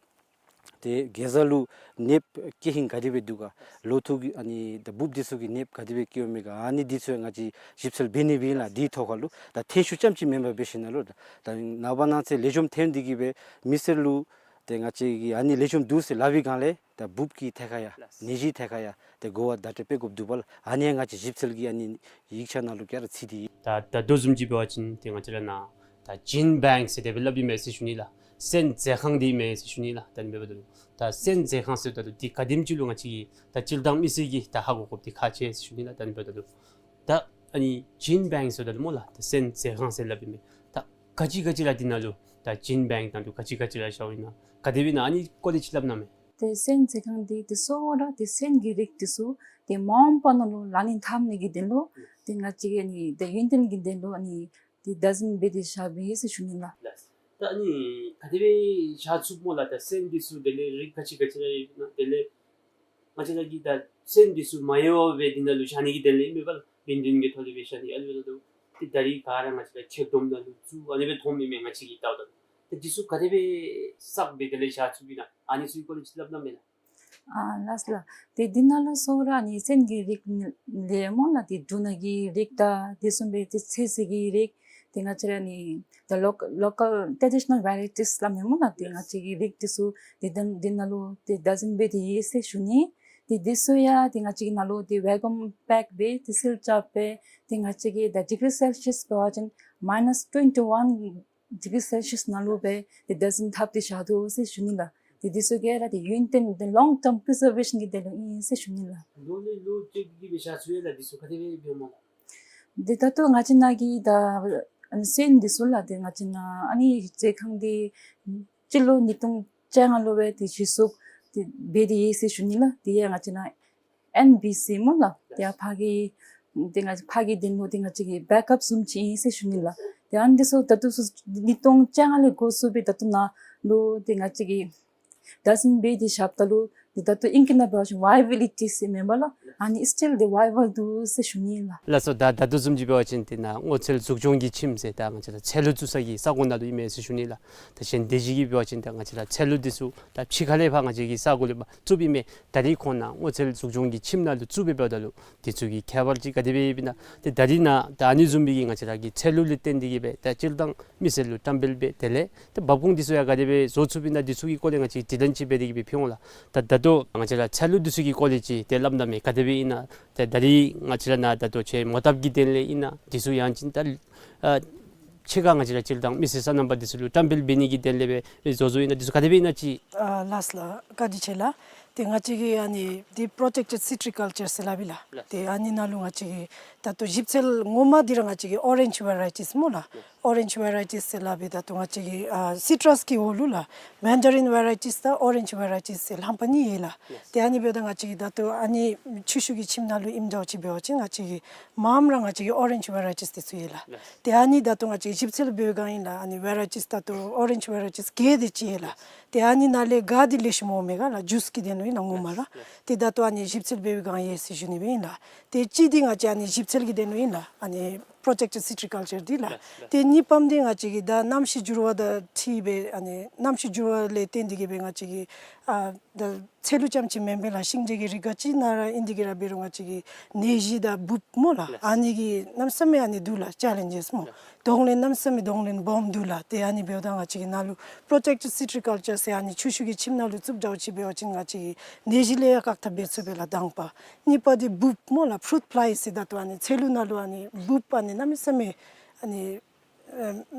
ཏེ་གེ་ཛ་ལུ་ནདཔ་སྐྱེ་ཧིང་ག་དེ་སྦེ་འདུག་ག། ལོ་ཐོག་གི་ཨ་ནི་ད་འབུཔ་འདི་ཚུ་གི་ནདཔ་ག་དེ་སྦེ་སྐྱེཝ་མས་ག། ཨ་ནི་འདི་ཚུ་ཡང་ང་བཅས་ཞིབ་འཚོལ་འབད་ནི་སྦེ་ཨིན་ལགས། དེའི་ཐོག་ཁར་ལུ་ད་ཐོན་ཤུགས་ཙམ་ཅིག་མེན་པར་འབད་ཞིནམ་ལས་ད་ནངས་པ་གནངས་ཚེ་ལེགས་ཤོམ་ཐོན་ཏེ་གིས་སྦེ་མི་སེར་ལུ་ཏེ་ང་བཅས་ཀྱིས་ཨ་ནི་ལེགས་ཤོམ་འདུག་ཟེར་སླབ་པའི་སྒང་ལས་ད་འབུཔ་གི་ཐད་ཁར་ཡང་ནད་གཞིའི་ཐད་ཁར་ཡང་ཏེ་གོ་བ་བརྡ་སྤྲོད་འབད་དགོཔ་འདུག་པ་ལགས། ཨ་ནི་ཡང་ང་བཅས་ཞིབ་འཚོལ་གྱི་ཨ་ནི་ཡིག་ཆ་ནང་ལུ་ག་ར་ཚུད་དེ་ཡོད། ད་ད་ལྟོ་བཟུམ་ཅིག་འབད་བ་ཅིན་ཏེ་ང་བཅས་ར་ནཱ་ད་ཇིན་བེངཀ་ཟེར་དེ་སྦེ་སླབ་ཨིན་མས་ཟེར་ཞུ་ནི་ལགས། སོན་མཛོད་ཁང་འདི་ཨིན་མས་ཟེར་ཞུ་ནི་ལགས། ད་ཨ་ནི་འབདཝ་ད་ལུ་ད་སོན་མཛོད་ཁང་ཟེརཝ་ད་ལུ་འདི་ག་དེམ་ཅིག་ལུ་ང་བཅས་ཀྱིས་ད་སྤྱིར་བཏང་མི་སེར་གྱིས་ད་ཧ་གོ་དགོཔ་འདི་ཁག་ཆེ་ཟེར་ཞུ་ནི་ལགས། ད་ཨ་ནི་འབདཝ་ད་ལུ་ད་ཨ་ནི་ཇིན་བེངཀ་ཟེརཝ་ད་ལུ་སྨོ་ལགས། ད་སོན་མཛོད་ཁང་ཟེར་སླབ་ཨིན་མས། ད་ག་ཅི་ག་ཅི་ར་འདི་ནང་ལུ་ད་ཇིན་བེངཀ་ནང་ལུ་ག་ཅི་ག་ཅི་ར་བཞགཔ་ཨིན་ན་ག་དེ་སྦེ་ཨིན་ན་ཨ་ནི་སྐོར་ལས་ཅིག་སླབ་གནང་མས། ཏེ་སོན་མཛོད་ཁང་འདི་ཏེ་གཙོ་བོ་ར་ཏེ་སོན་གྱི་རིགས་འདི་ཚུ་ཏེ་མ་འོངས་པ་ནང་ལུ་ལག་ལེན་འཐབ་ནི་གི་དོན་ལུ་ཏེ་ང་བཅས་ཀྱི་ཨ་ནི་ཏེ་ཡུན་བརྟན་གྱི་དོན་ལུ་ཨ་ནི་ཏེ་བདག་འཛིན་འབད་དེ་བཞག་པས་ཟེར་ཞུ་ནི་ལགས། ལགས། ད་ཨ་ནི་ག་དེ་སྦེ་བཞག་ཚུགས་སྨོ་ལགས། ད་སོན་འདི་ཚུ་དེ་ལས་རིགས་ག་ཅི་ག་ཅི་ར་ཡོད་ན་དེ་ལས་ང་བཅས་ར་གིས་ད་སོན་འདི་ཚུ་མ་ཡལ་བར་སྦེ་འདི་ནང་ལུ་བཞག་ནི་གི་དོན་ལས་ཨིན་མས་པ་ལགས། མི་འདི་གི་ཐོག་ལས་སྦེ་བཞག་ནི་ཨ་ནི་འབདཝ་ད་ལུ་ཏེ་ད་རིས་ག་ར་ང་བཅས་ར་ཁྱེར་སྡོམ་ནང་ལུ་བཙུགས་ཨ་ནི་སྦེ་མཐོངམ་ཨིན་མས་ང་བཅས་ཀྱིས་བལྟཝ་ད་ལུ། ཏེ་འདི་ཚུ་ག་དེ་སྦེ་བསགས་སྦེ་དེ་ལས་བཞག་ཚུགསཔ་ཨིན་ན་ཨ་ནི་ཚུ་གི་སྐོར་ལས་ཅིག་སླབ་གནང་མས་ལགས། ཨ་ལགས་ལགས། ཏེ་འདི་ནང་ལུ་གཙོ་བོ་ར་ཨ་ནི་སོན་གྱི་རིགས་ལས་སྨོ་ལགས། ཏེ་འབྲུ་སྣ་གི་རིགས་དང་དེ་བཟུམ་སྦེ་ཏེ་ཚོད་བསྲེ་གི་རིགས་ཏེ་ང་བཅས་ར་ཨ་ནི་the local, local traditional varieties སླབ་མས་སྨོ་ལགས། ཏེ་ང་བཅས་ཀྱི་རིགས་འདི་ཚུ་ཏེ་ད་འདི་ནང་ལུ་ཏེ་བདག་འཛིན་འབད་དེ་ཡོད་ཟེར་ཞུ་ནི། ཏེ་འདི་ཚུ་ཡང་ཏེ་ང་བཅས་ཀྱི་ནང་ལུ་ཏེ་བེ་ཀུམ་པེཀ་འབད་དེ་སིལ་རྐྱབ་སྦེ་ཏེ་ང་བཅས་ཀྱི་ད་ཌིག་རི་སེལ་སི་ཡས་འབད་བ་ཅིན་མའི་ནས་ཊུ་ཝེན་ཊི་ཝན་ཌིག་རི་སེལ་སི་ཡས་ནང་ལུ་སྦེ་ཏེ་བདག་འཛིན་འཐབ་སྟེ་བཞག་དོ་ཟེར་ཞུ་ནི་ལགས། ཏེ་འདི་ཚུ་ག་ར་ཏེ་ཡུན་བརྟན་ཏེ་ལོང་ཊརམ་པི་རི་ཛར་ཝེ་ཤཱན་གྱི་དོན་ལུ་ཨིན་ཟེར་ཞུ་ནི་ལགས། ལོ་ལས་ལོ་བཅད་དེ་གིས་སྦེ་བཞག་ཚུགས་ཡོད་ལགས། འདི་ཚུ་ག་དེ་སྦེ་འབདཝ་སྨོ་ལགས། ཏེ་ད་ལྟོ་ང་བཅས་ནཱ་གི་ད་ཨ་ནི་སོན་འདི་ཚུ་ལགས། ཏེ་ང་བཅས་ནཱ་ཨ་ནི་མཛོད་ཁང་འདི་སྤྱི་ལོ་ཉིས་སྟོང་བཅོ་ལྔ་ལུ་སྦེ་ཏེ་གཞི་བཙུགས་ཏེ་འབད་དེ་ཡོད་ཟེར་ཞུ་ནི་ལགས། དེ་ཡང་ང་བཅས་ནཱ་ཨེན་བི་སི་སྨོ་ལགས། ཏེ་ཡར་ཕར་གྱི་ཏེ་ང་ཕར་གྱི་དོན་ལུ་ཏེ་ང་བཅས་ཀྱི་བེཀ་ཨཔ་བཟུམ་ཅིག་ཨིན་ཟེར་ཞུ་ནི་ལགས། ཏེ་ཨ་ནི་འདི་ཚུ་ད་ལྟོ་ཚུ་ཉིས་སྟོང་བཅོ་ལྔ་ལས་འགོ་བཙུགས་སྦེ་ད་ལྟོ་ནཱ་ལུ་ཏེ་ང་བཅས་ཀྱིས་བདག་འཛིན་འབད་དེ་བཞགཔ་ད་ལུ་ཏེ་ད་ལྟོ་ཨིང་སྐད་ནང་འབད་བ་ཅིན་ཝའི་བི་ལི་ཊི་ཟེར་མེན་པ་ལགས། ཨ་ནི་སི་ཊིལ་ཏེ་ཝའི་བཱལ་འདུག་ཟེར་ཞུ་ནི་ལགས། ལགས་སོ། ད་ད་ལྟོ་བཟུམ་ཅིག་འབད་བ་ཅིན་ཏེ་ནཱ་སྔོ་ཚལ་འཛུགས་སྐྱོང་གི་ཁྱིམ་ཟེར་ད་ང་བཅས་ར་ཚལ་ལུ་བཙུགས་ས་གི་ས་གོ་ནང་ལུ་ཨིན་མས་ཟེར་ཞུ་ནི་ལགས། ད་གཞན་སྡེ་བཞི་གིས་འབད་བ་ཅིན་ད་ང་བཅས་ར་ཚལ་ལུ་འདི་ཚུ་ད་ཕྱི་ཁ་ལས་ཕར་ང་བཅས་ཀྱི་ས་གོ་ལུ་མར་བཙུགསཔ་ཨིན་མས། ད་རིས་ཁོང་ནཱ་སྔོ་ཚལ་འཛུགས་སྐྱོང་གི་ཁྱིམ་ནང་ལུ་བཙུགས་སྦེ་འབདཝ་ད་ལུ་འདི་ཚུ་གི་ཁྱད་པར་ཅིག་ག་དེ་སྦེ་ཡོདཔ་ཨིན་ན། ཏེ་ད་རིས་ནཱ་ད་ཨ་ནི་བཟུམ་སྦེ་གི་ང་བཅས་ར་གི་ཚལ་ལུ་ལས་བརྟེན་ཏེ་གིས་སྦེ་ད་སྤྱིར་བཏང་མི་སེར་ལུ་བཀྲམ་སྤེལ་འབད་དེ་ལས་ཏེ་འབབ་ཁུངས་འདི་ཚུ་ཡང་ག་དེ་སྦེ་བཟོ་ཚུགསཔ་ཨིན་ན་འདི་ཚུ་གི་སྐོར་ལས་ང་བཅས་དྲི་ལན་ཅིག་འབད་དེ་གིས་སྦེ་ཕུལ་འོང་ལགས། ད་ད་ལྟོ་ང་བཅས་ར་ཚལ་ལུ་འདི་ཚུ་གི་སྐོར་ལས་ཅིག་ཏེ་སླབ་གནང་མས། ག་དེ་སྦེ་ཨིན་ན། ཏེ་ད་རིས་ང་བཅས་ར་ནཱ་ད་ལྟོ་ཁྱེད་མོ་བཏབ་ཀྱི་དོན་ལས་ཨིན་ན་འདི་ཚུ་ཡང་ཅིན་ད་ཨ་ཕྱི་ཁར་ང་བཅས་ར་སྤྱིར་བཏང་མི་སེར་སོ་ནམ་པ་འདི་ཚུ་ལུ་བཀྲམ་སྤེལ་འབད་ནི་གི་དོན་ལས་སྦེ་བཟོ་བཟོཝ་ཨིན་ན་འདི་ཚུ་ག་དེ་སྦེ་ཨིན་ན་ཅིག། ཨ་ལགས་ལགས། བཀའ་དྲིན་ཆེ་ལགས། ཏེ་ང་བཅས་ཀྱི་ཨ་ནི་འདི་པྲོ་ཊེཀ་ཊེཌ་སི་ཊི་རི་ཀལ་ཅར་ཟེར་སླབ་ཨིན་ལགས། ལགས། ཏེ་ཨ་ནི་ནང་ལུ་ང་བཅས་ཀྱིས་ད་ལྟོ་ཞིབ་འཚོལ་ངོ་མ་འདི་ར་ང་བཅས་ཀྱིས་ཨོ་རེནཇ་ཝེ་རའི་ཊིས་སྨོ་ལགས། ཨོ་རེནཇ་ཝེ་རའི་ཊིས་ཟེར་སླབ་ཨིན། ད་ལྟོ་ང་བཅས་ཀྱིས་ཨ་སི་ཊྲས་ཀྱི་འོག་ལུ་ལགས་མེན་ཌ་རིན་ཝེ་རའི་ཊིས་དང་ཨོ་རེནཇ་ཝེ་རའི་ཊིས་ཟེར་ལྷག་པ་གཉིས་ཡོད་ལགས། ཏེ་ཨ་ནི་འབདཝ་ད་ང་བཅས་ཀྱིས་ད་ལྟོ་ཨ་ནི་ཆུ་ཤུགས་ཀྱི་ཁྱིམ་ནང་ལུ་ཨིནམ་འདྲཝ་ཅིག་འབད་བ་ཅིན་ང་བཅས་ཀྱིས་མངམ་ར་ང་བཅས་ཀྱིས་ཨོ་རེནཇ་ཝེ་རའི་ཊིས་འདི་ཚུ་ཡོད་ལགས། ཏེ་ཨ་ནི་ད་ལྟོ་ང་བཅས་ཞིབ་འཚོལ་འབད་བའི་སྒང་ཨིན་ལགས། ཨ་ནི་ཝེ་རའི་ཊིས་ད་ལྟོ་ཨོ་རེནཇ་ཝེ་རའི་ཊིས་བརྒྱད་དེ་ཅིག་ཡོད་ལགས། ཏེ་ཨ་ནི་ནང་ལས་ག་འདི་ལེགས་ཤོམ་འོང་མས་ག་ལགས། ཇུས་ཀྱི་དོན་ལུ་ཨིན་ལགས་ངོ་མ་ར། ཏེ་ད་ལྟོ་ཨ་ནི་ཞིབ་འཚོལ་འབད་བའི་སྒང་ཡོད་ཟེར་ཞུ་ནི་སྦེ་ཨིན་ལགས། ཏེ་གཅིག་འདི་ང་བཅས་ཨ་ནི་ཞིབ་འཚོལ་གྱི་དོན་ལུ་ཨིན་ལགས། ཨ་ནི་པྲོ་ཊེཀ་ཊེཌ་སི་ཊི་རི་ཀལ་ཅར་འདི་ལགས། ཏེ་གཉིས་པམ་འདི་ང་བཅས་ཀྱིས་ད་གནམ་གཤིས་འགྱུར་བ་དང་འཁྲིལ་སྦེ་ཨ་ནི་གནམ་གཤིས་འགྱུར་བ་ལས་བརྟེན་ཏེ་གིས་སྦེ་ང་བཅས་ཀྱིས་ཨ་ ད་ཚལ་ལུ་རྐྱངམ་ཅིག་མེན་པས་ལགས། ཤིང་འབྲས་ཀྱི་རིགས་ག་ཅི་ནང་ར་ཨིན་དེ་གི་ར་འབད་རུང་ང་བཅས་ཀྱི་ནད་གཞི་དང་འབུཔ་སྨོ་ལགས། ལགས། ཨ་ནི་གི་གནམ་མེད་ས་མེད་ཨ་ནི་འདུག་ལགས། ཅེ་ལེནཇེས་སྨོ། ལགས། གདོང་ལེན་གནམ་མེད་ས་མེད་གདོང་ལེན་སྦོམ་འདུག་ལགས། ཏེ་ཨ་ནི་འབདཝ་ད་ང་བཅས་ཀྱི་ནཱ་ལུ་པྲོ་ཊེཀ་ཊེཌ་སི་ཊི་རི་ཀཱལ་ཅར་ཟེར་ཨ་ནི་ཆུ་ཤུགས་ཀྱི་ཁྱིམ་ནང་ལུ་བཙུགས་འདྲཝ་ཅིག་འབད་བ་ཅིན་ང་བཅས་ཀྱི་ནད་གཞི་ལས་ཡང་བཀག་ཐབས་འབད་ཚུགས་པས་ལགས། དང་པ། གཉིས་པ་འདི་འབུཔ་སྨོ་ལགས། ཕུ་རུཊ་ཕླའི་ཟེར་ད་ལྟོ་ཨ་ནི་ཚལ་ལུ་ནང་ལུ་ཨ་ནི་འབུཔ་ཨ་ནི་གནམ་མེད་ས་མེད་ཨ་ནི་ཨ་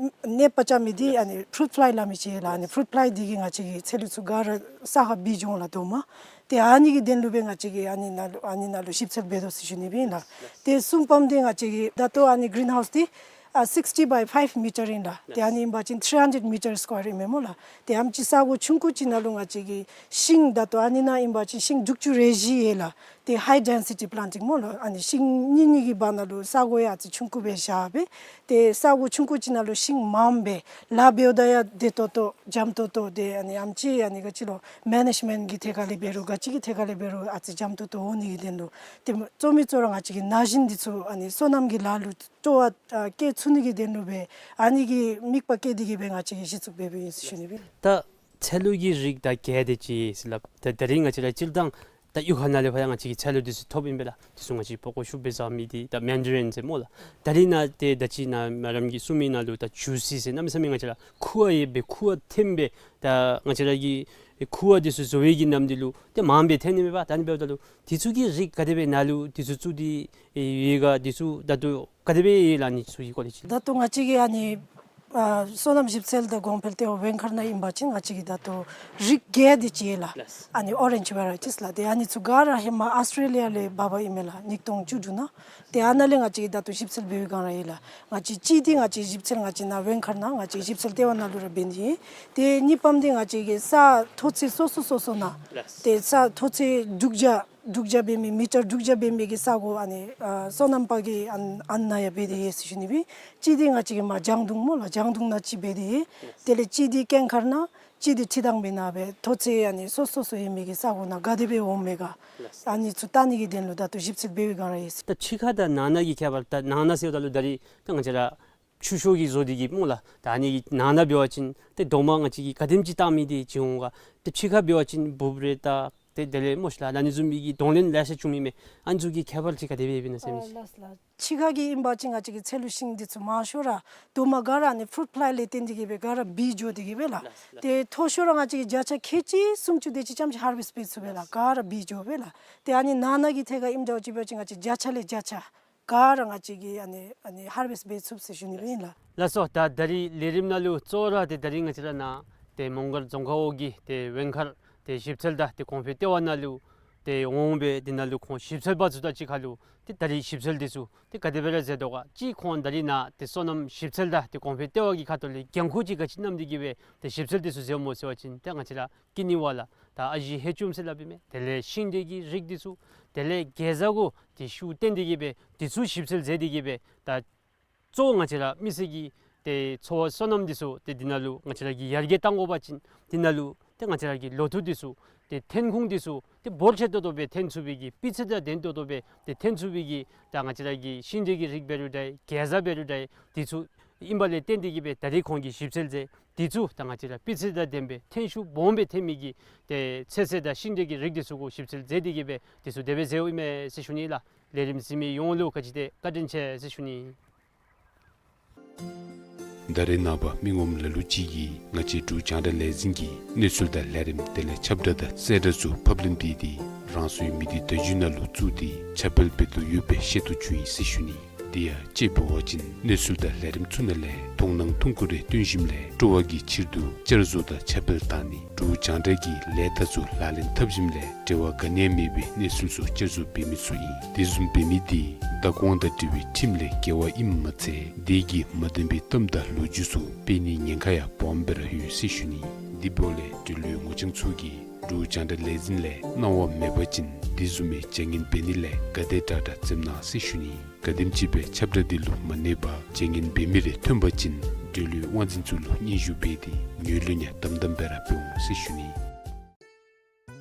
ནདཔ་རྐྱབ་མི་འདི་ཨ་ནི་ཕུ་རུཊ་ཕླའི་སླབ་མི་ཅིག་ལགས། ཨ་ནི་ཕུ་རུཊ་ཕླའི་འདི་གིས་ང་བཅས་ཀྱི་ཚལ་ལུ་ཚུ་ག་ར་ས་ཁར་བུད་འགྱོ་འོང་ལགས་དོ་མ། ཏེ་ཨ་ནི་གི་དོན་ལུ་སྦེ་ང་བཅས་ཀྱིས་ཨ་ནི་ནང་ལུ་ཨ་ནི་ནང་ལུ་ཞིབ་འཚོལ་འབད་དོ་ཟེར་ཞུ་ནི་སྦེ་ཨིན་ལགས། ཏེ་གསུམ་པམ་འདི་ང་བཅས་ཀྱི་ད་ལྟོ་ཨ་ནི་གི་རིན་ཧའུསི་འདི་ཨ་སིགསི་ཊི་བའི་ཕའིབ་མི་ཊར་ཨིན་ལགས། ཏེ་ཨ་ནི་ཨིན་པ་ཅིན་ཐི་རི་ཧན་ཌེཌ་མི་ཊར་སི་ཀོ་ཡར་ཨིན་མས་སྨོ་ལགས། ཏེ་ཨ་ནེམ་ཅིག་ས་གོ་ཆུང་ཀུ་ཅིག་ནང་ལུ་ང་བཅས་ཀྱིས་ཤིང་ད་ལྟོ་ཨ་ནི་ནང་ཨིན་པ་ཅིན་ཤིང་དྲུག་ཅུ་རེ་བཞི་ཡོད་ལགས། ཏེ་ཧའི་ཌེན་སི་ཊི་པི་ལཱན་ཊིང་སྨོ་ལགས། ཨ་ནི་ཤིང་གཉིས་གཉིས་ཀྱི་བར་ན་ལུ་ས་གོ་ཡང་ཨ་ཙི་ཆུང་ཀུ་སྦེ་བཞག་སྦེ། ཏེ་ས་གོ་ཆུང་ཀུ་ཅིག་ནང་ལུ་ཤིང་མངམ་སྦེ་ལཱ་འབདཝ་ད་ཡང་བདེ་ཏོག་ཏོ་འཇམ་ཏོག་ཏོ། ཏེ་ཨ་ནི་ཨ་ནེམ་ཅིག་ཨ་ནི་ག་ཅི་ལོ་མེ་ནེཇ་མེནཊ་ཀྱི་ཐད་ཁར་ལས་འབད་རུང་ག་ཅི་གི་ཐད་ཁར་ལས་འབད་རུང་ཨ་ཙི་འཇམ་ཏོག་ཏོ་འོང་ནི་གི་དོན་ལུ། ཏེ་གཙོ་མི་གཙོ་ར་ང་བཅས་ཀྱི་ན་གཞོན་འདི་ཚུ་ཨ་ནི་སོ་ནམ་གྱི་ལཱ་ལུ་སྤྲོ་བ་ཨ་བསྐྱེད་ཚུགས་ནི་གི་དོན་ལུ་སྦེ་ཨ་ནི་གི་དམིགས་པ་བསྐྱེད་དེ་གིས་སྦེ་ང་བཅས་ཀྱིས་གཞི་བཙུགས་འབད་འབདཝ་ཨིན་ཟེར་ཞུ་ནི་སྦེ། ད་ཚལ་ལུ་གི་རིགས་དང་རྒྱས་ཏེ་ཅིག་ཟེར་སླབ། ད་ད་རིས་ང་བཅས་ར་སྤྱིར་བཏང་ད་གཡུས་ཁ་ནང་ལས་ཕར་ཡང་ང་བཅས་ཀྱིས་ཚལ་ལུ་འདི་ཚུ་ཐོབ་ཨིན་པས་ལགས། འདི་ཚུ་ང་བཅས་ཀྱིས་པགས་ཀོ་ཤུགས་སྦེ་བཟའ་མི་འདི་ད་མེན་ཌ་རིན་ཟེར་སྨོ་ལགས། ད་རིས་ནཱ་ཏེ་ད་ཅི་ནཱ་མེ་ཌམ་གྱིས་གསུངས་མི་ནང་ལུ་ད་ཇུ་སི་ཟེར་གནམ་མེད་ས་མེད་ང་བཅས་ར་ཁུ་བ་ཡོད་པའི་ཁུ་བ་ཐོན་པའི་ད་ང་བཅས་ར་གི་ཁུ་བ་འདི་ཚུ་བཟོ་བའི་གི་ནམ་འདི་ལུ་ཏེ་མངམ་སྦེ་ཐོན་ནི་མས་པ། ད་ཨ་ནི་འབདཝ་ད་ལུ་འདི་ཚུ་གི་རིགས་ག་དེ་སྦེ་ནཱ་ལུ་འདི་ཚུ་བཙུགས་ཏེ་ཡོད་ག། འདི་ཚུ་ད་ལྟོ་ག་དེ་སྦེ་ཡོད་ལགས། ཨ་ནི་ཚུ་གི་སྐོར་ལས་ཅིག། ད་ལྟོ་ང་བཅས་ཀྱིས་ཨ་ནི་ཨ་སོ་ནམ་ཞིབ་འཚོལ་དང་གོང་འཕེལ་ལྟེ་བ་ཝེང་མཁར་ནང་ཨིན་པ་ཅིན་ང་བཅས་ཀྱིས་ད་ལྟོ་རིགས་བརྒྱད་དེ་ཅིག་ཡོད་ལགས། ལགས། ཨ་ནི་ཨོ་རེནཇ་ཝེ་རའི་ཊིས་ལགས། ཏེ་ཨ་ནི་ཚུ་ག་ར་ཧེ་མ་ཨཱོས་ཊྲེ་ལི་ཡ་ལས་འབག་འབག་ཨིན་མས་ལགས། ཉིས་སྟོང་བཅུ་དྲུག་ནང་། ཏེ་ཨ་ནཱ་ལས་ང་བཅས་ཀྱིས་ད་ལྟོ་ཞིབ་འཚོལ་འབད་བའི་སྒང་ར་ཡོད་ལགས། ང་བཅས་གཅིག་འདི་ང་བཅས་ཞིབ་འཚོལ་ང་བཅས་ནཱ་ཝེང་མཁར་ནང་ང་བཅས་ཞིབ་འཚོལ་ལྟེ་བ་ནང་ལུ་ར་འབད་ནི་ཨིན། ཏེ་གཉིས་པམ་འདི་ང་བཅས་ཀྱི་ས་མཐོ་ཚད་སོ་སོ་སོ་སོ་ནང་། ལགས། ཏེ་ས་མཐོ་ཚད་དྲུག་བརྒྱ་དྲུག་བརྒྱ་འབད་མི་མི་ཊར་དྲུག་བརྒྱ་འབད་མི་གི་ས་གོ་ཨ་ནི་ཨ་སོ་ནམ་པ་གི་ཨ་ཨ་ནཱ་ཡང་འབད་དེ་ཡོད་ཟེར་ཞུ་ནི་སྦེ། གཅིག་འདི་ང་བཅས་ཀྱི་མར་ལྗང་གདུང་སྨོ་ལགས། ལྗང་གདུང་ནང་གཅིག་འབད་དེ་ཡོད། དེ་ལས་གཅིག་འདི་སྐྱེངས་མཁར་ནང་གཅིག་འདི་ཁྲི་དང་པའི་ནང་སྦེ་མཐོ་ཚད་ཨ་ནི་སོ་སོ་སོ་ཡོད་མི་གི་ས་གོ་ནང་ག་དེ་སྦེ་འོང་མས་ག། ལགས། ཨ་ནི་ཚུ་བལྟ་ནི་གི་དོན་ལུ་ད་ལྟོ་ཞིབ་འཚོལ་འབད་བའི་སྒང་ར་ཡོད་ཟེར། ད་ཕྱི་ཁ་དང་ནང་ན་གི་ཁྱད་པར། ད་ནང་ན་ཟེརཝ་ད་ལུ་ད་རིས་ད་ང་བཅས་ར་ཆུ་ཤོག་གི་བཟོ་སྟེ་གི་སྨོ་ལགས། ད་ཨ་ནི་གི་ནང་ན་འབད་བ་ཅིན་ཏེ་རྡོག་མ་ང་བཅས་ཀྱིས་ག་དེམ་ཅིག་བཏང་མི་འདི་ཅིག་འོང་ག། ཏེ་ཕྱི་ཁ་འབད་བ་ཅིན་འབུཔ་རེ་ད་ཏེ་དེ་ལས་མོ་ཤ་ལ་ད་ཨ་ནི་བཟུམ་མའི་གི་གདོང་ལེན་ལེ་ཤ་བྱུང་མི་མས། ཨ་ནི་ཚུ་གི་ཁྱད་པར་ཅིག་ག་དེ་སྦེ་ཡོདཔ་ཨིན་ན་ཟེར་མི་ཅིག། ཨ་ལགས་ལགས། ཕྱི་ཁ་གི་ཨིན་པ་ཅིན་ང་བཅས་ཀྱི་ཚལ་ལུ་ཤིང་འདི་ཚུ་མང་ཤོས་ར་རྡོག་མ་ག་ར་ཨ་ནི་ཕུ་རུཊ་ཕླའི་ལས་བརྟེན་ཏེ་གི་སྦེ་ག་ར་བུད་འགྱོ་སྟེ་གི་སྦེ་ལགས། ལགས་ལགས། ཏེ་མཐོ་ཤོས་ར་ང་བཅས་ཀྱིས་བརྒྱ་ཆ་ཁལ་གཅིག་སུམ་ཅུ་དེ་ཅིག་ཙམ་ཅིག་ཧར་ཝེསཊ་འབད་ཚུགས་པས་ལགས། ལགས། ག་ར་བུད་འགྱོ་སྦེ་ལགས། ཏེ་ཨ་ནི་ནང་ན་གི་ཐད་ཁར་ཨིནམ་འདྲཝ་ཅིག་འབད་བ་ཅིན་ང་བཅས་བརྒྱ་ཆ་ལས་བརྒྱ་ཆ་ག་ར་ང་བཅས་ཀྱིས་ཨ་ནི་ཨ་ནི་ཧར་ཝེསཊ་འབད་ཚུགས་ཟེར་ཞུ་ནི་སྦེ་ཨིན་ལགས། ལགས་སོ། ད་ད་རིས་ལས་རིམ་ནང་ལུ་གཙོ་བོ་ར་ཏེ་ད་རིས་ང་བཅས་ར་ནཱ་ཏེ་མོང་སྒར་རྫོང་ཁག་འོག་གི་ཏེ་ཝེང་མཁར་ཏེ་ཞིབ་འཚོལ་དང་ཏེ་གོང་འཕེལ་ལྟེ་བ་ནང་ལུ་ཏེ་འོང་སྦེ་དེ་ནང་ལུ་ཁོང་ཞིབ་འཚོལ་པ་ཚུ་དང་གཅིག་ཁར་ལུ་ཏེ་ད་རིས་ཞིབ་འཚོལ་འདི་ཚུ་ཏེ་ག་དེ་སྦེ་ར་མཛད་དོ་ག། གཅིག་ཁོང་ད་རིས་ནཱ་ཏེ་སོ་ནམ་ཞིབ་འཚོལ་དང་ཏེ་གོང་འཕེལ་ལྟེ་བ་གི་ཁ་ཐུག་ལས་འགན་ཁུར་ཅིག་ག་ཅི་བསྣམས་ཏེ་གི་སྦེ་ཏེ་ཞིབ་འཚོལ་འདི་ཚུ་མཛདཔ་སྨོ་ཟེར་བ་ཅིན་ཏེ་ང་བཅས་ར་ཀི་ནི་བ་ལ་ད་ཨ་ཞེ་ཧེ་ཅུམ་ཟེར་སླབ་ཨིན་མས། དེ་ལས་ཤིང་འབྲས་ཀྱི་རིགས་འདི་ཚུ་དེ་ལས་གེ་ཛ་གུ་ཏེ་ཤུགས་བཏོན་ཏེ་གི་སྦེ་འདི་ཚུ་ཞིབ་འཚོལ་མཛད་དེ་གི་སྦེ་ད་གཙོ་བོ་ང་བཅས་ར་མི་སེར་གྱི་ཏེ་འཚོ་བ་སོ་ནམ་འདི་ཚུ་ཏེ་འདི་ནང་ལུ་ང་བཅས་ར་གིས་ཡར་རྒྱས་གཏང་དགོ་པ་ཅིན་འདི་ནང་ལུ་ཏེ་ང་བཅས་ར་གི་ལོ་ཐོག་འདི་ཚུ་ཏེ་ཐོན་ཁུངས་འདི་ཚུ་ཏེ་འབོར་ཆེ་ཏོག་ཏོ་སྦེ་ཐོན་ཚུགས་པའི་གི་སྤུས་ཚད་དང་ལྡན་ཏོག་ཏོ་སྦེ་ཏེ་ཐོན་ཚུགས་པའི་གི་ད་ང་བཅས་ར་གི་ཤིང་འབྲས་ཀྱི་རིགས་འབད་རུང་འདྲ་གེ་ཛ་འབད་རུང་འདྲ་འདི་ཚུ་ཨིན་པ་ལས་བརྟེན་ཏེ་གི་སྦེ་ད་རིས་ཁོང་གིས་ཞིབ་འཚོལ་མཛད། འདི་ཚུ་ད་ང་བཅས་ར་སྤུས་ཚད་དང་ལྡན་པའི་ཐོན་ཤུགས་སྦོམ་སྦེ་ཐོན་མི་གི་ཏེ་ཚོད་བསྲེ་དང་ཤིང་འབྲས་ཀྱི་རིགས་འདི་ཚུ་གུ་ཞིབ་འཚོལ་མཛད་དེ་གི་སྦེ་འདི་ཚུ་དེ་སྦེ་མཛདཔ་ཨིན་མས་ཟེར་ཞུ་ནི་ལགས། ལས་རིམ་གཟིགས་མི་ཡོངས་ལུ་ག་ཅི་ཏེ་བཀའ་དྲིན་ཆེ་ཟེར་ཞུ་ནི། ད་རེས་ནངས་པ་མི་ངོམ་ལ་ལུ་ཅིག་གིས་ང་བཅས་འབྲུག་རྒྱང་བསྒྲགས་ལས་འཛིན་གྱི་གནས་ཚུལ་དང་ལས་རིམ་དེ་ལས་ཁྱབ་བསྒྲགས་དང་གསལ་བསྒྲགས་ཚུ་ཕབ་ལེན་འབད་དེ་རང་སོའི་མི་སྡེ་བརྡ་བརྒྱུད་ནང་ལུ་བཙུགས་ཏེ་ཁྱབ་སྤེལ་འབད་དོ་ཡོད་པའི་ཤེས་རྟོགས་བྱུང་ཡི་ཟེར་ཞུ་ནི། དེ་ཡང་དཔྱེ་འབད་བ་ཅིན་གནས་ཚུལ་དང་ལས་རིམ་ཚུ་ནང་ལས་མཐོང་སྣང་ཐུང་ཀུ་རེ་བཏོན་ཞིནམ་ལས་སྤྲོ་བ་གི་ཕྱིར་དུ་བསྐྱར་བཟོ་དང་ཁྱབ་སྤེལ་བཏང་ནི། འབྲུག་རྒྱང་བསྒྲགས་ཀྱི་ལས་རྟགས་ཚུ་ལག་ལེན་འཐབ་ཞིནམ་ལས་འབྲེལ་བ་ག་ནི་ཡང་མེད་པའི་གནས་ཚུལ་ཚུ་བསྐྱར་བཟོ་འབད་མི་ཚུ་ཨིན། དེ་བཟུམ་འབད་མི་དེ་བདག་དབང་དང་འབྲེལ་བའི་ཁྲིམས་ལས་འགལ་བ་ཨིནམ་མ་ཚད་དེ་གིས་མ་བདེན་པའི་གཏམ་དང་ལོ་རྒྱུས་ཚུ་སྤེལ་ནིའི་ཉེན་ཁ་ཡང་སྦོམ་སྦེ་ར་ཡོད་ཟེར་ཞུ་ནི། དེ་འབདཝ་ལས་འབྲེལ་ཡོད་ངོ་རྐྱང་ཚུ་གིས་འབྲུག་རྒྱང་བསྒྲགས་ལས་འཛིན་ལས་གནང་བ་མེད་པ་ཅིན་དེ་བཟུམ་མའི་བྱ་ངན་འབད་ནི་ལས་ག་དེ་དྲག་དྲག་འཛེམ་གནང་ཟེར་ཞུ་ནི། ག་དེམ་ཅིག་སྦེ་ཁྱབ་བསྒྲགས་འདི་ལུ་མ་གནས་པར་བྱ་ངན་འབད་མི་རེ་ཐོན་པ་ཅིན་འབྲེལ་ཡོད་དབང་འཛིན་ཚུ་ལུ་སྙན་ཞུ་འབད་དེ་ངོས་ལེན་ཡང་དམ་དམ་སྦེ་ར་འབད་འོང་ཟེར་ཞུ་ནི།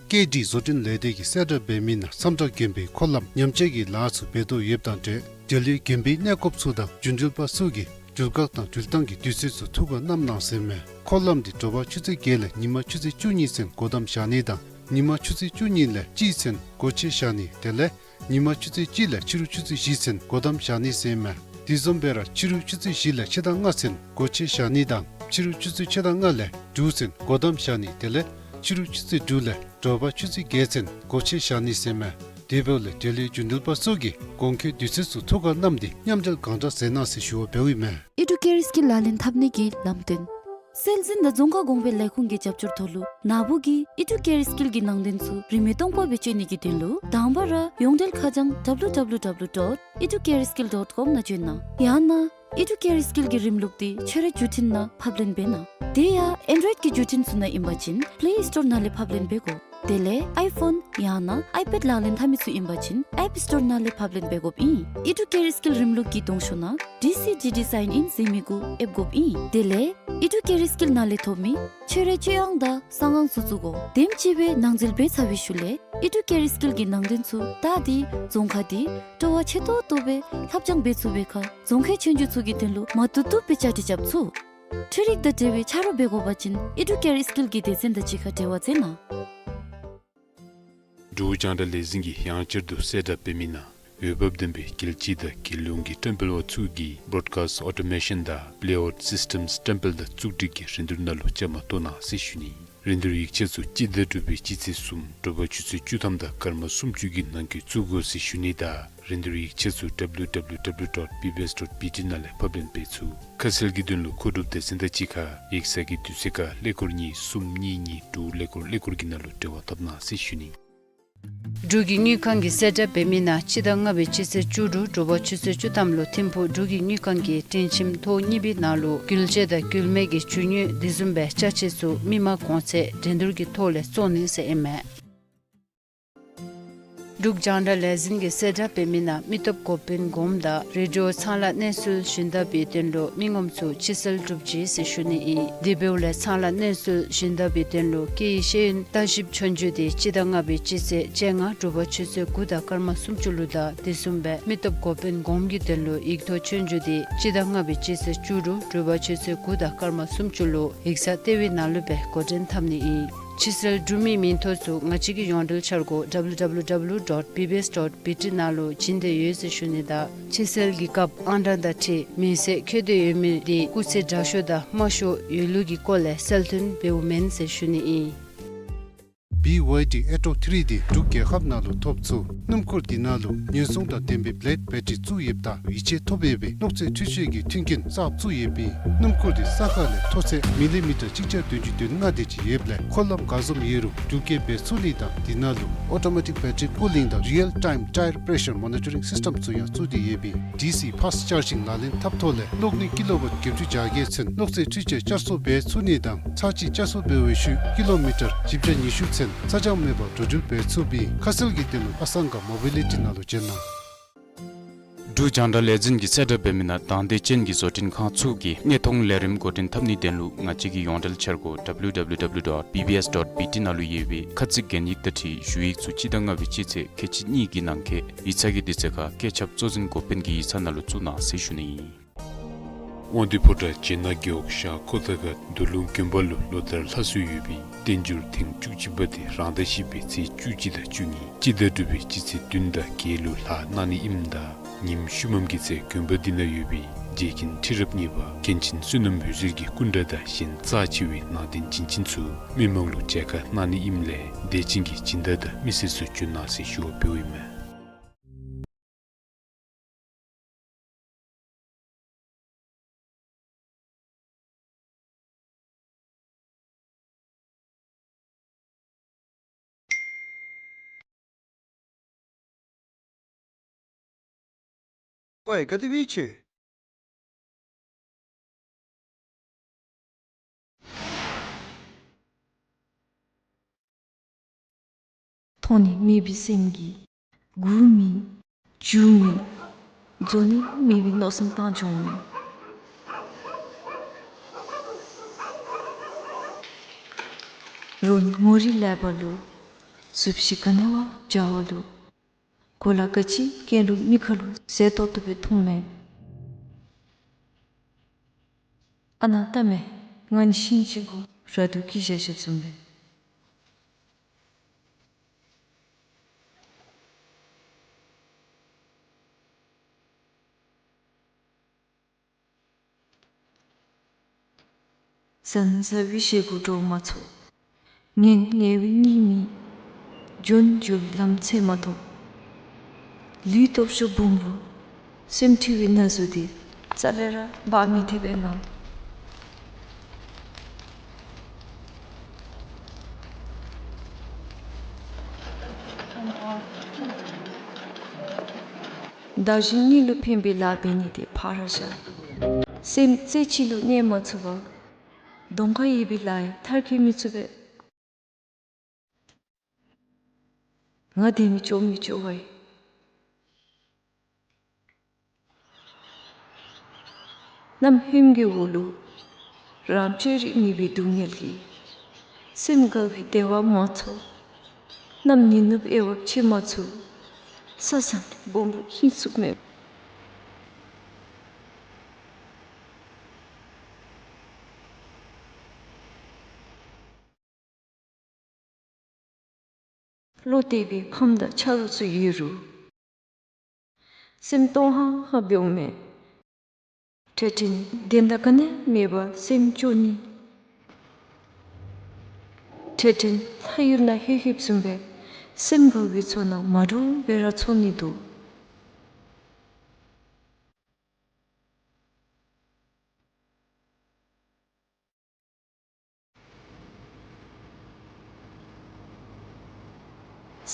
སྐྱེལ་འདྲེན་བཟོ་སྐྲུན་ལས་སྡེ་གིས་གསལ་བསྒྲགས་འབད་མི་ནང་མཚམས་བསྒྲགས་དགོན་པའི་འཁོར་ལམ་ཉམས་བཅོས་ཀྱི་ལཱ་ཚུ་འབད་དོ་ཡོདཔ་དང་འབྲེལ་འབྲེལ་ཡོད་དགོན་པའི་གནས་སྐབས་ཚུ་དང་རྒྱུན་འགྲུལ་པ་ཚུ་གིས་འགྲུལ་བཀག་དང་འགྲུལ་བཏང་གི་དུས་ཚོད་ཚུ་ཐུགས་ཁར་བསྣམས་གནང་ཟེར་མས། འཁོར་ལམ་འདི་དྲོ་པ་ཆུ་ཚོད་བརྒྱད་ལས་ཉིན་མ་ཆུ་ཚོད་བཅུ་གཉིས་ཚུན་སྒོ་བསྡམ་བཞག་ནི་དང་ ཉིན་མ་ཆུ་ཚོད་བཅུ་གཉིས་ལས་གཅིག་ཚུན་སྒོ་ཕྱེ་བཞག་ནི་དེ་ལས་ཉིན་མ་ཆུ་ཚོད་གཅིག་ལས་ཕྱི་རུ་ཆུ་ཚོད་བཞི་ཚུན་སྒོ་བསྡམས་བཞག་ནི་ཟེར་མས། དེ་བཟུམ་སྦེ་ར་ཕྱི་རུ་ཆུ་ཚོད་བཞི་ལས་ཕྱེད་དང་ལྔ་ཚུན་སྒོ་ཕྱེ་བཞག་ནི་དང་ཕྱི་རུ་ཆུ་ཚོད་ཕྱེད་དང་ལྔ་ལས་དྲུག་ཚུན་སྒོ་བསྡམས་བཞག་ནི་དེ་ལས་ཕྱི་རུ་ཆུ་ཚོད་དྲུག་ལས་དྲོ་པ་ཆུ་ཚོད་བརྒྱད་ཚུན་སྒོ་ཕྱེ་བཞག་ནི་ཟེར་མས། དེ་འབདཝ་ལས་འབྲེལ་ཡོད་རྒྱུན་འགྲུལ་པ་ཚུ་གིས་གོང་འཁོད་དུས་ཚོད་ཚུ་ཐུགས་ཁར་བསྣམས་ཏེ་མཉམ་འབྲེལ་གང་དྲག་མཛད་གནང་ཟེར་ཞུ་བ་འབདཝ་ཨིན་མས། ཨི་ཌུ་ཀེར་སྐིལ་ལག་ལེན་འཐབ་ནི་གི་ལམ་སྟོན། སྲོལ་འཛིན་དང་རྫོང་ཁ་གོང་འཕེལ་ལས་ཁུངས་ཀྱི་རྒྱབ་སྐྱོར་ཐོག་ལུ་ནཱ་བུ་གིས་ཨི་ཌུ་ཀེར་སྐིལ་གྱི་ནང་དོན་ཚུ་རིན་མེད་སྟོང་པ་སྦེ་སྤྱོད་ནི་གི་དོན་ལུ་དང་པ་ར་ཡོངས་འབྲེལ་ཁ་བྱང་W W W dot educareskill dot com ནང་བྱོན་གནང་། ཡང་ན་ཨི་ཌུ་ཀེར་སྐིལ་གྱི་རིམ་ལུགས་འདི་ཁྱོད་རའི་བརྒྱུད་འཕྲིན་ནང་ཕབ་ལེན་འབད་གནང་། དེ་ཡང་ཨེན་ཌོའིཌ་ཀྱི་བརྒྱུད་འཕྲིན་ཚུ་ནང་ཨིན་པ་ཅིན་པླེ་སི་ཊོར་ནང་ལས་ཕབ་ལེན་འབད་དགོ། དེ་ལས་ཨའི་ཕོན་ཡང་ན་ཨའི་པེཌ་ལག་ལེན་འཐབ་མི་ཚུ་ཨིན་པ་ཅིན་ཨེཔ་སི་ཊོར་ནང་ལས་ཕབ་ལེན་འབད་དགོཔ་ཨིན། ཨི་ཌུ་ཀེར་སྐིལ་རིམ་ལུགས་ཀྱི་གདོང་ཤོག་ནང་ཌི་སི་ཌི་ཌི་སའིན་ཨིན་ཟེར་མི་གུ་ཨེབ་དགོཔ་ཨིན། དེ་ལས་ཨི་ཌུ་ཀེར་སྐིལ་ནང་ལས་ཐོབ་མི་ཁྱོད་རའི་སྤྱོད་དབང་དང་གསང་ཁང་ཚུ་བཙུགས་དགོ། དེམ་ཅིག་སྦེ་ནང་འཛུལ་འབད་ཚར་བའི་ཤུལ་ལས་ཨི་ཌུ་ཀེར་སྐིལ་གྱི་ནང་དོན་ཚུ་བལྟ་སྟེ་རྫོང་ཁ་འདི་སྤྲོ་བ་ཆེ་ཏོག་ཏོ་སྦེ་ལྷབ་སྦྱང་འབད་ཚུགས་པའི་ཁར་རྫོང་ཁའི་ཆོས་རྒྱུགས་ཚུ་གི་དོན་ལུ་མ་བཏུབ་བཏུབ་སྦེ་བཅའ་སྒྲིག་རྐྱབ་ཚུགས། འཕྲུལ་རིག་དང་འབྲེལ་བའི་ཆ་རོགས་འབད་དགོ་པ་ཅིན་ཨི་ཌུ་ཀེར་སྐིལ་གྱི་སྡེ་ཚན་དང་གཅིག་ཁར་འབྲེལ་བ་མཛད་གནང་། འབྲུག་རྒྱང་བསྒྲགས་ལས་འཛིན་གྱིས་ཡང་བསྐྱར་དུ་གསལ་བསྒྲགས་འབད་མི་ནང་འོས་འབབ་ལྡན་པའི་རྒྱལ་སྤྱི་དང་རྒྱལ་ཡོངས་ཀྱི་བཀྲམ་སྤེལ་པ་ཚུ་གིས་བོརོཌ་ཀཱསཊ་ཨོ་ཊོ་མེ་ཤཱན་དང་པླེ་ཨའུཊ་སིསི་ཊེམསི་བཀྲམ་སྤེལ་དང་བཙུགས་སྒྲིག་གི་རིན་བསྡུར་ནང་ལུ་བཅའ་མར་གཏོགས་གནང་ཟེར་ཞུ་ནི། རིན་བསྡུར་ཡིག་ཆ་ཚུ་སྤྱི་ཟླ་དྲུག་པའི་སྤྱི་ཚེས་གསུམ་དྲོ་པ་ཆུ་ཚོད་བཅུ་ཐམ་དང་སྐར་མ་སུམ་ཅུ་གི་ནང་འཁོད་བཙུགས་དགོ་ཟེར་ཞུ་ནི་དང་རིན་བསྡུར་ཡིག་ཆ་ཚུ་W W W dot B B S dot B T ནང་ལས་ཕབ་ལེན་འབད་ཚུགས། ཁ་གསལ་གྱི་དོན་ལུ་མཁོ་སྒྲུབ་སྡེ་ཚན་དང་གཅིག་ཁར་ཡིག་ཚང་གི་དུས་ཚོད་ཁར་ཀླད་ཀོར་གཉིས་གསུམ་གཉིས་གཉིས་དྲུག་ཀླད་ཀོར་ཀླད་ཀོར་གྱི་ནང་ལུ་འབྲེལ་བ་འཐབ་གནང་ཟེར་ཞུ་ནི། འབྲུག་གི་དངུལ་ཁང་གིས་གསལ་བསྒྲགས་འབད་མི་ནང་སྤྱི་ཟླ་ལྔ་པའི་སྤྱི་ཚེས་བཅུ་དྲུག་དྲོ་པ་ཆུ་ཚོད་བཅུ་ཐམ་ལུ་ཐིམ་ཕུག་འབྲུག་གི་དངུལ་ཁང་གི་སྤྲིན་ཁྱིམ་ཐོག་གཉིས་པའི་ནང་ལུ་འགུལ་སྐྱོད་དང་འགུལ་མེད་ཀྱི་འབྱུང་དངུལ་དེ་བཟུམ་སྦེ་ཅ་ཆས་ཚུ་མི་མང་གོང་ཚད་འགྲན་བསྡུར་གྱི་ཐོག་ལས་བཙོང་ནི་ཟེར་ཨིན་མས། འབྲུག་རྒྱང་བསྒྲགས་ལས་འཛིན་གྱིས་གསལ་བསྒྲགས་འབད་མི་ནང་མི་སྟོབས་འགོ་དཔོན་གོངམ་དང་རེ་ཌི་ཡོ་ཚང་ལཱ་གནས་ཚུལ་བྱིན་དག་པའི་དོན་ལུ་མི་ངོམ་ཚུ་ཕྱི་སེལ་གྲུབ་ཅི་ཟེར་ཞུ་ནི་ཨིན། དེ་འབདཝ་ལས་ཚང་ལཱ་གནས་ཚུལ་བྱིན་དག་པའི་དོན་ལུ་སྐད་ཡིག་ཤེས་ཡོན་ལྟ་ཞིབ་ཆོས་རྒྱུགས་དེ་སྤྱི་ཟླ་ལྔ་པའི་སྤྱི་ཚེས་བཅོ་ལྔ་དྲོ་པ་ཆུ་ཚོད་དགུ་དང་སྐར་མ་སུམ་ཅུ་ལུ་དང་དེ་བཟུམ་སྦེ་མི་སྟོབས་འགོ་དཔོན་གོངམ་གྱི་དོན་ལུ་ཡིག་ཐོག་ཆོས་རྒྱུགས་དེ་སྤྱི་ཟླ་ལྔ་པའི་སྤྱི་ཚེས་བཅུ་དྲུག་དྲོ་པ་ཆུ་ཚོད་དགུ་དང་སྐར་མ་སུམ་ཅུ་ལུ་ཡིག་ཚང་ལྟེ་བའི་ནང་ལུ་སྦེ་འགོ་འདྲེན་འཐབ་ནི་ཨིན། ཕྱི་སེལ་གྲུབ་མིའི་མིང་ཐོ་ཚུ་ང་བཅས་ཀྱི་ཡོངས་འབྲེལ་འཆར་སྒོ་W W W dot B B S dot B T ནང་ལུ་བྱིན་ཏེ་ཡོད་ཟེར་ཞུ་ནི་དང་ཕྱི་སེལ་གྱི་སྐབས་ཨང་གྲངས་དང་འཁྲིལ་མིང་གསལ་འཁོད་དེ་ཡོད་མི་དེ་སྐུ་ཚེ་དྲག་ཤོས་དང་དམའ་ཤོས་ཡོད་ལུགས་ཀྱི་སྐོར་ལས་གསལ་སྟོན་འབདཝ་མེན་ཟེར་ཞུ་ནི་ཨིན། B Y D Atto three དེ་འབྲུག་རྒྱལ་ཁབ་ནང་ལུ་ཐོབ་ཚུགས། སྣུམ་འཁོར་དེ་ནང་ལུ་ཉེན་སྲུང་དང་ལྡན་པའི་བླེཌ་བེ་ཊ་རི་བཙུགས་ཡོདཔ་ད་ཡིད་ཆེས་ཐོབ་ཡོད་པའི་གློག་རྫས་འཕྲུལ་ཆས་ཀྱི་མཐུན་རྐྱེན་གསརཔ་བཙུགས་ཡོདཔ་ཨིན། སྣུམ་འཁོར་དེ་ས་ཁ་ལས་མཐོ་ཚད་མི་ལི་མི་ཊར་གཅིག་བརྒྱ་བདུན་ཅུ་དོན་ལྔ་དེ་ཅིག་ཡོདཔ་ལས་འཁོར་ལམ་ག་བཟུམ་ཡོད་རུང་རྒྱུག་སྐྱོར་འབད་ཚུགས་ནི་དང་དེ་ནང་ལུ་ཨོ་ཊོ་མེ་ཊིཀ་བེ་ཊ་རི་ཀུ་ལིང་དང་རི་ཡལ་ཊའིམ་ཊའིར་པྲེ་ཤར་མོ་ནི་ཊ་རིང་སིསི་ཊེམ་ཚུ་ཡང་བཙུགས་ཏེ་ཡོདཔ་ཨིན། ཌི་སི་ཕཱསཊ་ཅཱར་ཇིང་ལག་ལེན་འཐབ་ཐོག་ལས་གློག་ནུས་ཀི་ལོ་ཝཊ་བརྒྱད་ཅུ་གྱ་བརྒྱད་ཚུན་གློག་རྫས་འཕྲུལ་ཆས་བསྐྱར་གསོ་འབད་ཚུགས་ནི་དང་ཚར་གཅིག་བསྐྱར་གསོ་འབད་བའི་ཤུལ་ཀི་ལོ་མི་ཊར་བཞི་བརྒྱ་ཉི་ཤུ་ཚུན་ཚ་གྱང་མེད་པར་འགྲོ་འགྲུལ་འབད་ཚུགསཔ་ཨིན། ཁ་གསལ་གྱི་དོན་ལུ་ཨ་སང་ག་མོ་བི་ལི་ཊི་ནང་ལུ་བྱོན་གནང་། འབྲུག་རྒྱང་བསྒྲགས་ལས་འཛིན་གྱིས་གསལ་བསྒྲགས་འབད་མི་ནང་དང་འདོད་ཅན་གྱི་བཟོ་སྐྲུན་ཁང་ཚུ་གིས་གནས་མཐོང་ལས་རིམ་འགོ་འདྲེན་འཐབ་ནིའི་དོན་ལུ་ང་བཅས་ཀྱི་ཡོངས་འབྲེལ་འཆར་སྒོ་W W W dot B B S dot B T ནང་ལུ་ཡོད་པའི་ཁ་ཚིག་གན་ཡིག་དང་འཁྲིལ་ཞུ་ཡིག་ཚུ་སྤྱི་ཟླ་ལྔ་པའི་སྤྱི་ཚེས་ཁལ་གཅིག་གཉིས་ཀྱི་ནང་འཁོད་ཡིག་ཚང་གི་དུས་ཚོད་ཁར་བཀོད་ཁྱབ་གཙོ་འཛིན་འགོ་དཔོན་གྱི་ཡིག་ཚང་ནང་ལུ་བཙུགས་གནང་ཟེར་ཞུ་ནི་ཨིན། དབང་འདུས་ཕོ་བྲང་བྱེ་ནག་རྒེད་འོག་ཤང་ཁོ་ཐང་ཁ་མདོ་ལུང་དགོན་པ་ལུ་ལོ་ལྟར་ལྷ་གསོལ་ཡོད་པའི་བསྟན་འགྱུར་ཐེངས་བཅུ་གཅིག་པ་དེ་རང་ཟླ་བཞི་པའི་ཚེས་བཅུ་གཅིག་དང་བཅུ་གཉིས་སྤྱི་ཟླ་དྲུག་པའི་སྤྱི་ཚེས་བདུན་དང་བརྒྱད་ལུ་ལྷག་གནང་ནི་ཨིནམ་ད་ཉིནམ་ཤུལ་མམ་གྱི་ཚེ་དགོན་པ་འདི་ནང་ཡོད་པའི་རྗེ་མཁན་ཁྲི་རབས་གཉིས་པ་མཁན་ཆེན་བསོད་ནམས་འོད་ཟེར་གྱི་སྐུ་འདྲ་དང་གཞན་རྩ་ཆེ་བའི་ནང་རྟེན་བྱིན་ཅན་ཚུ་མི་མང་ལུ་མཇལ་ཁ་གནང་ནི་ཨིནམ་ལས་དད་ཅན་གྱི་སྦྱིན་བདག་དང་མི་སེར་ཚུ་བྱོན་གནང་ཟེར་ཞུ་བ་འབདཝ་ཨིན་མས། ཝའི་ག་དེ་སྦེ་ཡོད་ཅི། མཐོང་ནི་མེད་པའི་སེམས་ཀྱིས་སྒུག་མི་འགྱོ་མི་འཛོལ་ནི་མེད་པའི་མནོ་བསམ་བཏང་འགྱོ་མི། རོ་ནི་མོ་རའི་ཀླད་པ་ལུ་གཟུགས་གཞི་ག་ནི་བ་འཇའ་བ་ལུ། གོ་ལ་ག་ཅི་གྱོན་རུང་མིག་ཁར་ལུ་གཟེར་ཏོག་ཏོ་སྦེ་མཐོངམ་མས། ཨ་ནཱ་ལྟ་མས། ང་ནི་ཤིང་གཅིག་གུ་ར་དུ་སྐྱེས་བཞག་བཞགཔ་བཟུམ་སྦེ། བཟའ་ནི་བཟའ་བའི་བཞེས་སྒོ་འགྲོ་མ་ཚུགས། ཉལ་ནི་ཉལ་བའི་གཉིད་མེད། འགྱོ་ནི་འགྱོ་བའི་ལམ་འཚོལ་མ་ཐོབ། ལུས་སྟོབས་ཤོར་འབུམ་རུ། སེམས་འཁྲུལ་བའི་ན་ཟུག་འདི་རྩ་ལས་ར་འབག་མི་ཐེག་པས་ང་། བདག་གཞན་གཉིས་ལུ་ཕན་པའི་ལཱ་འབད་ནི་དེ་ཕར་བཞག། སེམས་རྩེ་གཅིག་ལུ་གནས་མ་ཚུགས་པར་གདོང་ཁར་ཡོད་པའི་ལཱ་ཡང་མཐར་འཁྱོལ་མི་ཚུགས་པས། ང་དེ་མི་ཅོ་མི་ཅོ་བ་ཡིན། གནམ་ཧོནམ་གྱི་འོག་ལུ་རང་སྤྱོད་རིག་མེད་པའི་སྡུག་བསྔལ་གྱིས་སེམས་དགའ་བའི་བདེ་བ་མ་ཚོར། གནམ་ཉི་ནུབ་དབྱེ་བ་ཕྱེ་མ་ཚུགས། ས་བཟང་སྦོམ་རུ་ཧིང་སུག་མེད། བློ་གཏད་པའི་ཁམས་དང་ཆ་རོགས་ཚུ་ཡོད་རུང་། སེམས་སྟོང་ཧང་ཧང་འབདཝ་མས། འཕྲལ་འཕྲལ་བདེན་མཐའ་ག་ནི་ཡང་མེད་པར་སེམས་སྐྱོ་ནི། འཕྲལ་འཕྲལ་ལྷ་ཡུལ་ནང་ལྷོད་ལྷོདཔ་བཟུམ་སྦེ་སེམས་དགའ་བའི་ཚོར་སྣང་མ་འདྲཝ་སྦེ་ར་ཚོར་ནི་འདུག།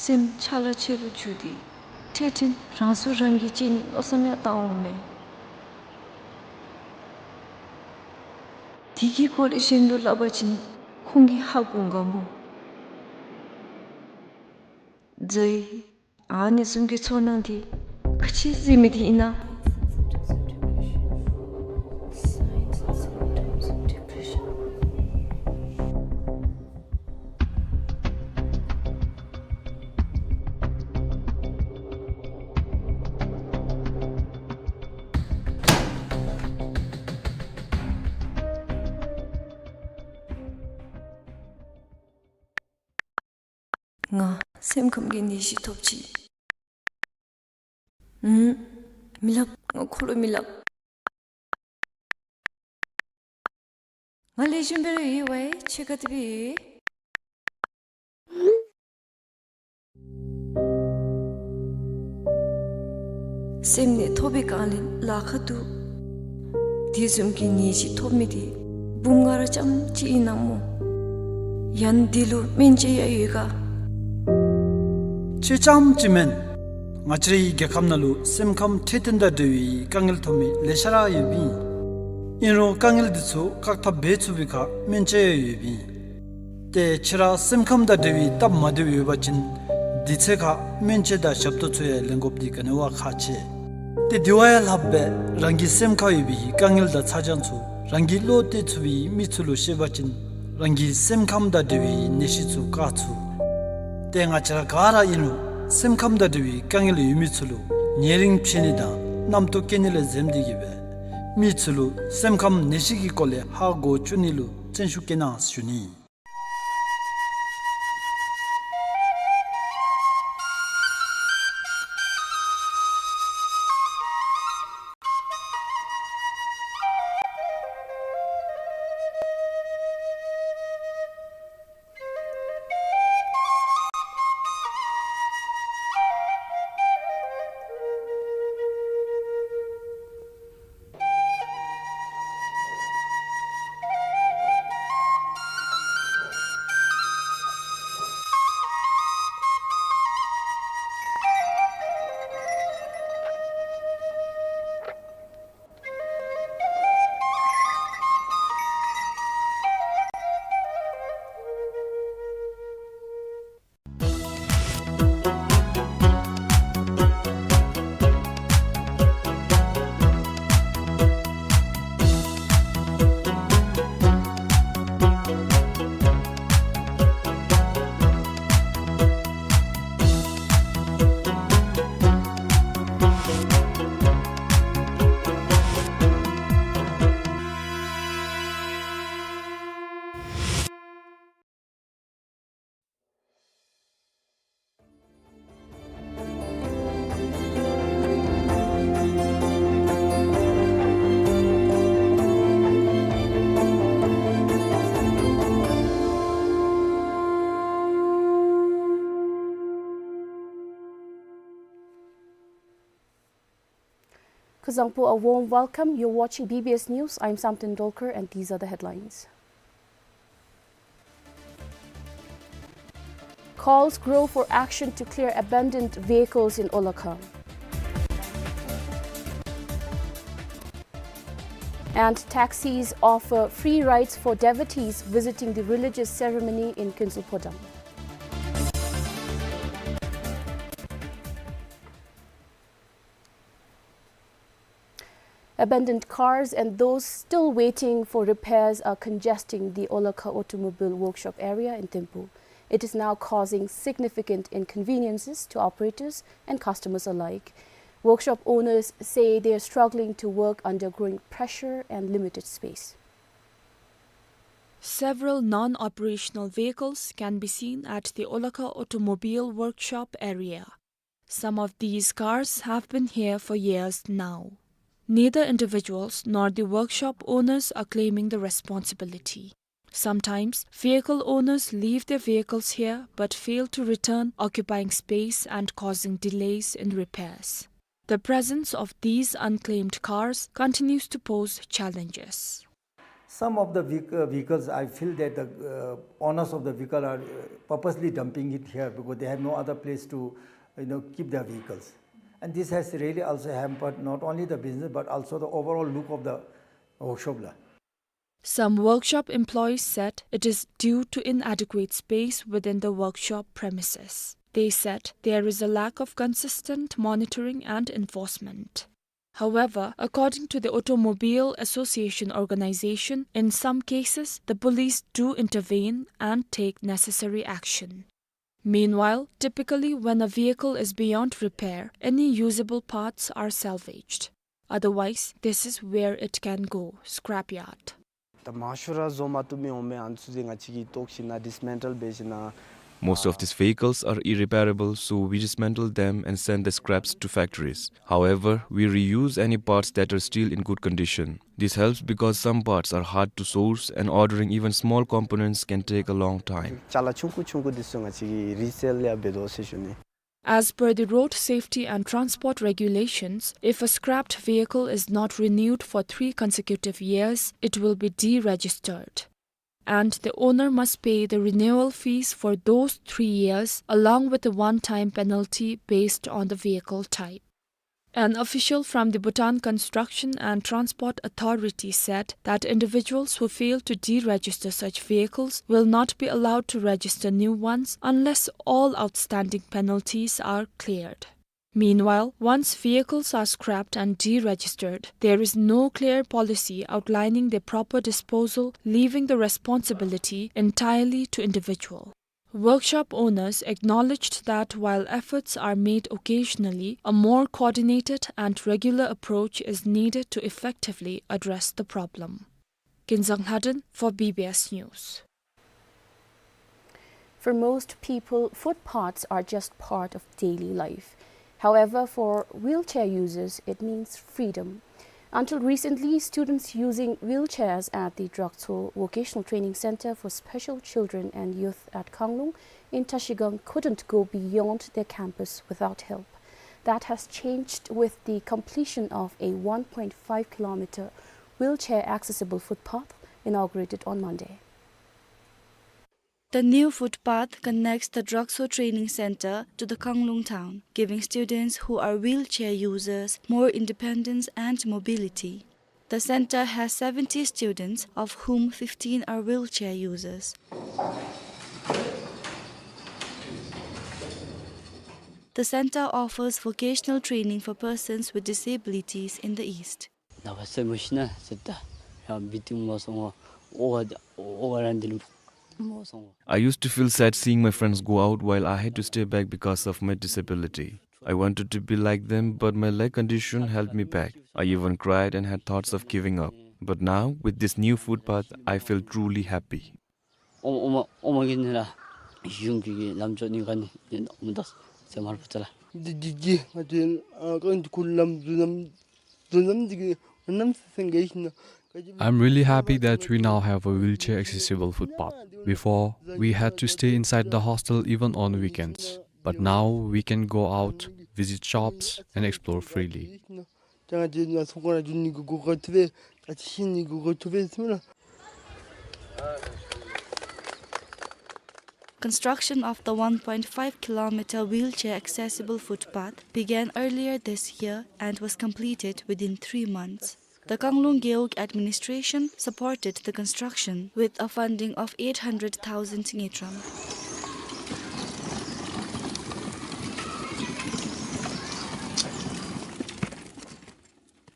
སེམས་ཆ་ལ་ཆེ་རུ་འགྱུར་ཏེ་འཕྲལ་འཕྲལ་རང་སྲོག་རང་གིས་བཅད་ནིའི་མནོ་བསམ་ཡང་བཏང་འོང་མས། དེ་གི་སྐོར་ལས་གཞན་ལུ་སླབ་པ་ཅིན་ཁོང་གིས་ཧ་གོ་འོང་ག་མོ། ཛའི། ཨ་ནི་བཟུམ་གྱི་ཚོར་སྣང་འདི་ག་ཅི་ཟེར་མི་འདི་ཨིན་ན། ང་སེམས་ཁམས་ཀྱི་ནད་གཞི་ཐོབ་ཅི། ཨུམ། མི་སླབ། ང་ཁོ་ལུ་མི་སླབ། ང་ལེགས་ཤོམ་སྦེ་ར་ཡོད་པས། ཁྱོད་ག་དེ་སྦེ་ཡོད། སེམས་ནད་ཐོབ་པའི་སྒང་ལས་ལཱ་ཁག་འདུག། དེ་བཟུམ་གྱི་ནད་གཞི་ཐོབ་མི་དེ་འབུམ་ལྔ་ར་རྐྱངམ་ཅིག་ཨིན་ན་མོ། ཡང་དེ་ལུ་སྨན་དཔྱད་ཡང་ཡོད་ག། ཁྱོད་རྐྱངམ་ཅིག་མེན། ང་བཅས་རའི་རྒྱལ་ཁབ་ནང་ལུ་སེམས་ཁམས་འཕྲོད་བསྟེན་དང་འབྲེལ་བའི་དཀའ་ངལ་ཐོབ་མི་ལེ་ཤ་ར་ཡོདཔ་ཨིན། ཨིན་རུང་དཀའ་ངལ་འདི་ཚུ་བཀག་ཐབས་འབད་ཚུགས་པའི་ཁར་སྨན་དཔྱད་ཡང་ཡོདཔ་ཨིན། ཏེ་ཁྱོད་ར་སེམས་ཁམས་དང་འབྲེལ་བའི་སྟབས་མ་བདེཝ་ཡོད་པ་ཅིན་དུས་ཚོད་ཁར་སྨན་དཔྱད་དང་ཞབས་ཏོག་ཚུ་ཡང་ལེན་དགོཔ་འདི་ག་ནི་བ་ཁག་ཆེ། ཏེ་དེ་བ་ཡང་ལྷགཔ་སྦེ་རང་གི་སེམས་ཁར་ཡོད་པའི་དཀའ་ངལ་དང་ཚ་གྱང་ཚུ་རང་གིས་བློ་གཏད་ཚུགས་པའི་མི་ཚུ་ལུ་བཤད་པ་ཅིན་རང་གི་སེམས་ཁམས་དང་འབྲེལ་བའི་ནད་གཞི་ཚུ་བཀག་ཚུགས། ཏེ་ང་བཅས་ར་ག་ར་ཨིན་རུང་སེམས་ཁམས་དང་འབྲེལ་བའི་དཀའ་ངལ་ཡོད་མི་ཚུ་ལུ་ཉེ་རིང་ཕྱད་ནི་དང་རྣམ་རྟོག་སྐྱེ་ནི་ལས་འཛེམ་སྟེ་གིས་སྦེ་མི་ཚུ་ལུ་སེམས་ཁམས་ནད་གཞི་གི་སྐོར་ལས་ཧ་གོ་བཅུག་ནི་ལུ་བརྩོན་ཤུགས་བསྐྱེད་གནང་ཞུ་ནི། Zangpo, a warm welcome. You're watching B B S News. I'm Samten Dolkar, and these are the headlines. Calls grow for action to clear abandoned vehicles in Olakha. And taxis offer free rides for devotees visiting the religious ceremony in Kinsulphodam. Abandoned cars and those still waiting for repairs are congesting the Olakha Automobile Workshop area in Thimphu. It is now causing significant inconveniences to operators and customers alike. Workshop owners say they are struggling to work under growing pressure and limited space. Several non-operational vehicles can be seen at the Olakha Automobile Workshop area. Some of these cars have been here for years now. Neither individuals nor the workshop owners are claiming the responsibility. Sometimes, vehicle owners leave their vehicles here but fail to return, occupying space and causing delays in repairs. The presence of these unclaimed cars continues to pose challenges. Some of the vehic-, uh, vehicles, I feel that the, uh, owners of the vehicle are, uh, purposely dumping it here because they have no other place to, you know, keep their vehicles. And this has really also hampered not only the business but also the overall look of the workshop la. Some workshop employees said it is due to inadequate space within the workshop premises. They said there is a lack of consistent monitoring and enforcement. However, according to the Automobile Association organization, in some cases, the police do intervene and take necessary action. Meanwhile, typically when a vehicle is beyond repair, any usable parts are salvaged. Otherwise, this is where it can go, scrapyard. ད་མང་ཤོས་ར་བཟོ་མ་བཏུབ་མི་འོང་མི་ཨ་ནི་ཚུ་ང་བཅས་ཀྱིས་བཏོག་ཞིནམ་ལས་dismantle འབད་ཞིནམ་ལས། Most of these vehicles are irreparable, so we dismantle them and send the scraps to factories. However, we reuse any parts that are still in good condition. This helps because some parts are hard to source and ordering even small components can take a long time. ཅ་ལ་ཆུང་ཀུ་ཆུང་ཀུ་འདི་ཚུ་ང་བཅས་ཀྱིས་resell ཡང་འབད་དོ་ཟེར་ཞུ་ནི། As per the road safety and transport regulations, if a scrapped vehicle is not renewed for three consecutive years, it will be deregistered. And the owner must pay the renewal fees for those three years, along with a one-time penalty based on the vehicle type. An official from the Bhutan Construction and Transport Authority said that individuals who fail to deregister such vehicles will not be allowed to register new ones unless all outstanding penalties are cleared. Meanwhile, once vehicles are scrapped and deregistered, there is no clear policy outlining their proper disposal, leaving the responsibility entirely to individual. Workshop owners acknowledged that while efforts are made occasionally, a more coordinated and regular approach is needed to effectively address the problem. Kinzang Lhaden for B B S News. For most people, footpaths are just part of daily life. However, for wheelchair users, it means freedom. Until recently, students using wheelchairs at the Drakso Vocational Training Center for Special Children and Youth at Khanglung in Trashigang couldn't go beyond their campus without help. That has changed with the completion of a one point five kilometer wheelchair accessible footpath inaugurated on Monday. The new footpath connects the Drakso Training Center to the Khanglung town, giving students who are wheelchair users more independence and mobility. The center has seventy students, of whom fifteen are wheelchair users. The center offers vocational training for persons with disabilities in the East. ནཱ་བ་སེར་མོ་ཤི་ན་ཟེར་ད་ཡང་བི་ཏིང་མོ་སོང་ངོ་ཨོ་བ་ཨོ་བ་ར་འདི་ལུ་མོ་སོང་ངོ། I used to feel sad seeing my friends go out while I had to stay back because of my disability. I wanted to be like them, but my leg condition held me back. I even cried and had thoughts of giving up. But now, with this new footpath, I feel truly happy. ཨོ་ཨོ་མ་ཨོ་མ་གི་ནི་ར་གཞུང་གི་གི་ལམ་ཅོ་ནི་ག་ནི་ཨོ་མ་དག་ཟེར་མར་པ་ཙ་ལ། འདི་འདི་འདི་ང་ཚོའི་ཨ་གང་འདི་ཁུར་ལམ་བཟོ་ནམ་བཟོ་ནམ་འདི་གི་ནམ་སེང་གེ་ཤིན་ན། I'm really happy that we now have a wheelchair accessible footpath. Before, we had to stay inside the hostel even on weekends. But now we can go out, visit shops, and explore freely. ད་ང་བཅས་ནཱ་ཚོང་ཁང་ར་བསྒྱུར་ནི་གི་གོ་སྐབས་ཐོབ་པས། ད་ཅི་ཤེས་ནི་གི་གོ་སྐབས་ཐོབ་པས་ཟེར་མས་ལགས། Construction of the one point five kilometer wheelchair accessible footpath began earlier this year and was completed within three months. The Kanglung Gewog administration supported the construction with a funding of eight hundred thousand ngultrum.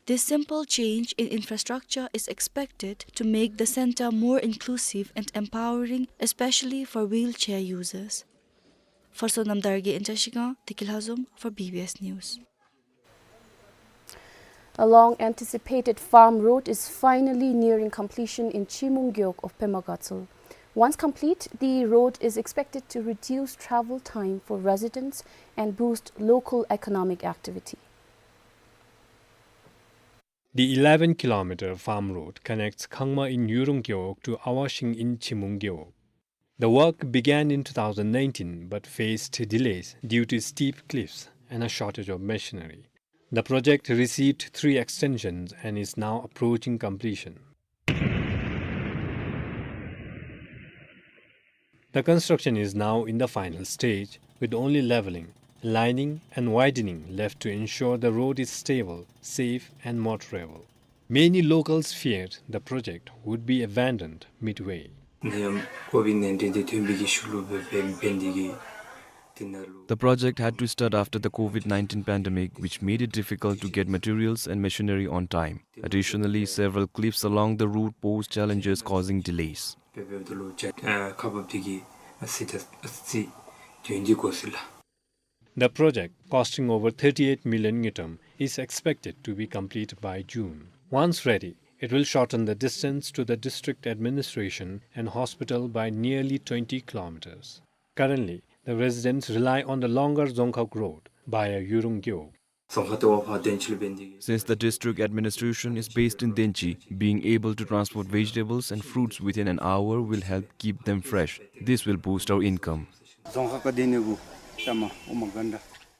This simple change in infrastructure is expected to make the center more inclusive and empowering, especially for wheelchair users. Phursonam Dargay, Inta Shigang, Tiki Lhazom for B B S News. A long-anticipated farm road is finally nearing completion in Chimung Gewog of Pema Gatshel. Once complete, the road is expected to reduce travel time for residents and boost local economic activity. The eleven kilometer farm road connects Khangma in Yurung Gewog to Awashing in Chimung Gewog. The work began in two thousand nineteen but faced delays due to steep cliffs and a shortage of machinery. The project received three extensions and is now approaching completion. The construction is now in the final stage, with only leveling, lining and widening left to ensure the road is stable, safe and motorable. Many locals feared the project would be abandoned midway. ནད་ཡམས་ཀོ་ཝིཌ་ནའིན་ཊིན་འདི་ཐོན་པའི་གི་ཤུལ་ལུ་འབད་འབད་འབད་ནི་འདི་གིས་དེ་ནང་ལུ། The project had to start after the COVID nineteen pandemic, which made it difficult to get materials and machinery on time. Additionally, several cliffs along the route pose challenges, causing delays. འབད་འབདཝ་ད་ལུ་ཅ་ཨ་ཁག་འབག་སྟེ་གིས་ཨ་ཙི་ད་ཨ་ཙི་དོན་འདི་འགོ་ཚུགས་ལགས། The project, costing over thirty-eight million ngultrum, is expected to be complete by June. Once ready, it will shorten the distance to the district administration and hospital by nearly twenty kilometers. Currently, the residents rely on the longer Dzongkhag Road via Yurung Gewog. Since the district administration is based in Denchi, being able to transport vegetables and fruits within an hour will help keep them fresh. This will boost our income.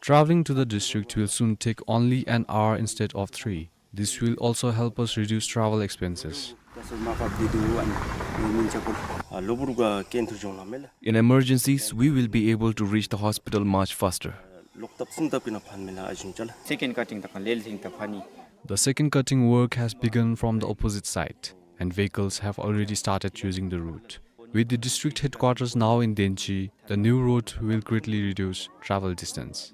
Traveling to the district will soon take only an hour instead of three. This will also help us reduce travel expenses. In emergencies, we will be able to reach the hospital much faster. Second cutting ད་ག་ལེ་ལེ་ཐིང་ད་ཕར་ནི། The second cutting work has begun from the opposite side, and vehicles have already started using the route. With the district headquarters now in Denchi, the new road will greatly reduce travel distance.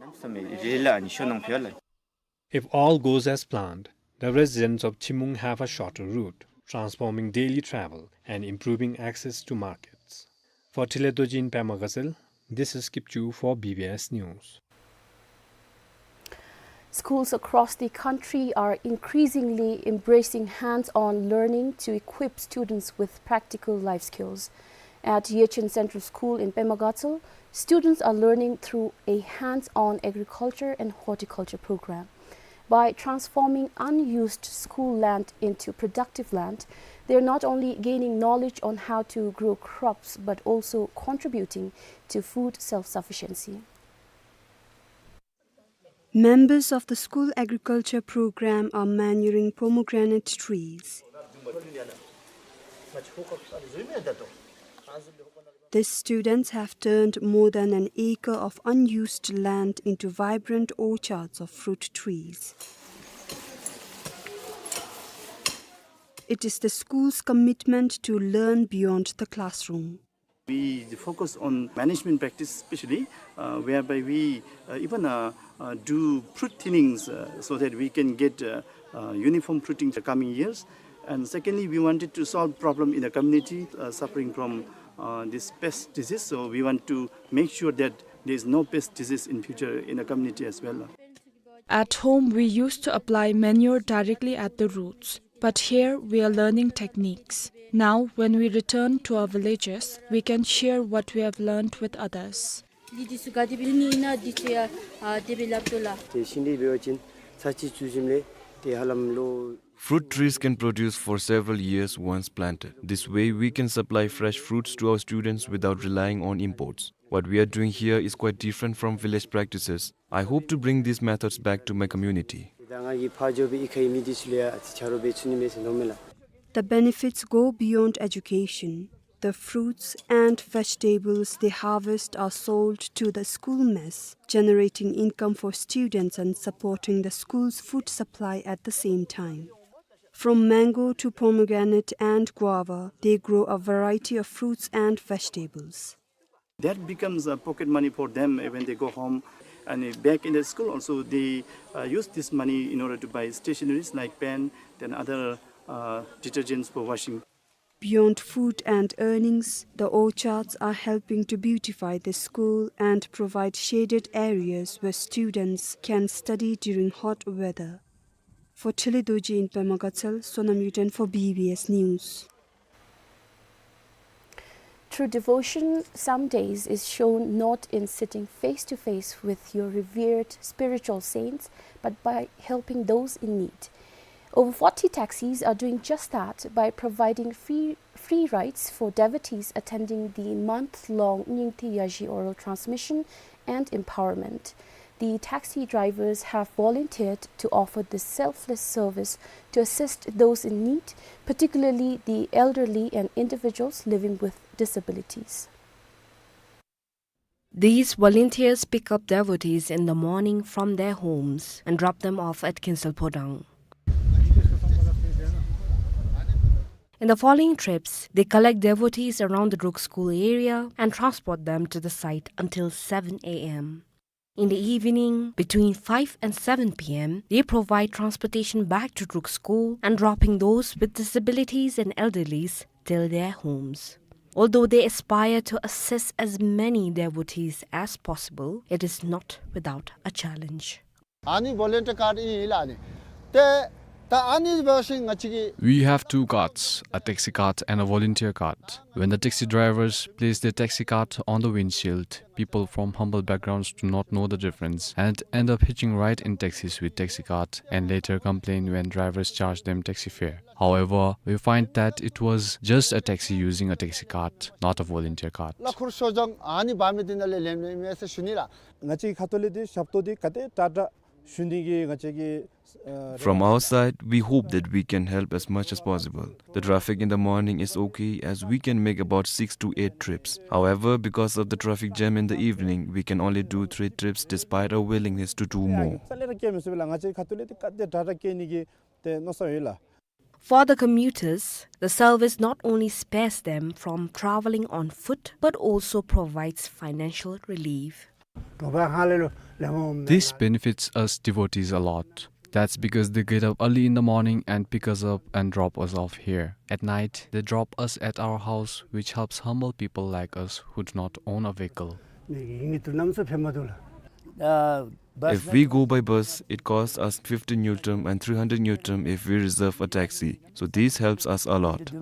If all goes as planned, the residents of Chimung have a shorter route, transforming daily travel and improving access to markets. For Tile Dorji in Pema Gatshel, this is Kipchu for B B S News. Schools across the country are increasingly embracing hands-on learning to equip students with practical life skills. At Yechen Central School in Pema Gatshel, students are learning through a hands-on agriculture and horticulture program. By transforming unused school land into productive land, they are not only gaining knowledge on how to grow crops but also contributing to food self-sufficiency. Members of the school agriculture program are manuring pomegranate trees. These students have turned more than an acre of unused land into vibrant orchards of fruit trees. It is the school's commitment to learn beyond the classroom. We focus on management practice especially, uh, whereby we, uh, even, uh, uh, do fruit thinnings, uh, so that we can get, uh, uh, uniform fruiting the coming years. And secondly, we wanted to solve problem in the community, uh, suffering from, uh, this pest disease. So we want to make sure that there is no pest disease in future in the community as well. At home, we used to apply manure directly at the roots, but here we are learning techniques. Now, when we return to our villages, we can share what we have learned with others. Fruit trees can produce for several years once planted. This way, we can supply fresh fruits to our students without relying on imports. What we are doing here is quite different from village practices. I hope to bring these methods back to my community. ང་གིས་ཕར་འགྱོ་སྦེ་གཡུས་ཁའི་མི་འདི་ཚུ་ལུ་ཡང་ཨ་ཙི་ཆ་རོགས་འབད་ཚུགས་ནི་མས་ཟེར་མནོཝ་མས་ལགས། The benefits go beyond education. The fruits and vegetables they harvest are sold to the school mess, generating income for students and supporting the school's food supply at the same time. From mango to pomegranate and guava, they grow a variety of fruits and vegetables. That becomes a pocket money for them when they go home. And back in the school also, they uh, use this money in order to buy stationeries like pen, then other uh, detergents for washing. Beyond food and earnings, the orchards are helping to beautify the school and provide shaded areas where students can study during hot weather. For Thelhe Dorji in Pema Gatshel, Sonam Yuden for B B S News. True devotion some days is shown not in sitting face to face with your revered spiritual saints, but by helping those in need. Over forty taxis are doing just that by providing free, free rides for devotees attending the month-long Nyingte Yazhi oral transmission and empowerment. The taxi drivers have volunteered to offer this selfless service to assist those in need, particularly the elderly and individuals living with disabilities. These volunteers pick up devotees in the morning from their homes and drop them off at Kinsel Phodang. In the following trips, they collect devotees around the Druk school area and transport them to the site until seven A M. In the evening, between five and seven P M, they provide transportation back to Druk school and dropping those with disabilities and elderlies till their homes. Although they aspire to assist as many devotees as possible, it is not without a challenge. ཨ་ནི་ཝོ་ལན་ཊི་ཡར་ཀཱརཌ་ཨིན་ལགས་ཨ་ནི། ཏེ་ད་ཨ་ནི་འབད་ཞིནམ་ང་བཅས་ཀྱིས། We have two cards, a taxi card and a volunteer card. When the taxi drivers place their taxi card on the windshield, people from humble backgrounds do not know the difference and end up hitching right in taxis with taxi card and later complain when drivers charge them taxi fare. However, we find that it was just a taxi using a taxi card, not a volunteer card. ལ་ཁུར་ཤོ་ཇང་ཨ་ནི་འབག་མི་འདི་ནང་ལས་ལེན་མི་མས་ཟེར་ཞུ་ནི་ལགས། ང་བཅས་ཁ་ཐུག་ལས་འདི་ཞབས་ཏོག་འདི་ག་དེ་དྲག་དྲག་ཞུ་ནི་གི་ང་བཅས་ཀྱི་ཨ། From our side, we hope that we can help as much as possible. The traffic in the morning is okay as we can make about six to eight trips. However, because of the traffic jam in the evening, we can only do three trips despite our willingness to do more. རྩ་ལས་ར་སྐྱེལ་མི་ཚུགས་པས་ལགས། ང་བཅས་ཁ་ཐུག་ལས་འདི་ག་དེ་དྲག་དྲག་སྐྱེལ་ནི་གི་ཏེ་མནོ་བསམ་ཡོད་ལགས། For the commuters, the service not only spares them from traveling on foot, but also provides financial relief. This benefits us devotees a lot. That's because they get up early in the morning and pick us up and drop us off here. At night, they drop us at our house, which helps humble people like us who do not own a vehicle. If we go by bus, it costs us fifty ngultrum and three hundred ngultrum if we reserve a taxi. So this helps us a lot.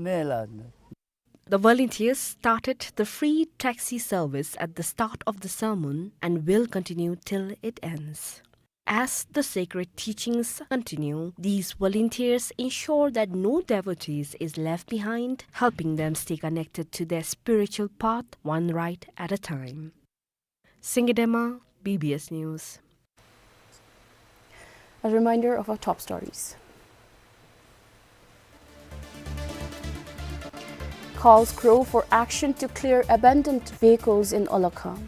The volunteers started the free taxi service at the start of the sermon and will continue till it ends. As the sacred teachings continue, these volunteers ensure that no devotees is left behind, helping them stay connected to their spiritual path one ride at a time. Singye Dema, B B S News. A reminder of our top stories. Calls grow for action to clear abandoned vehicles in Olakha.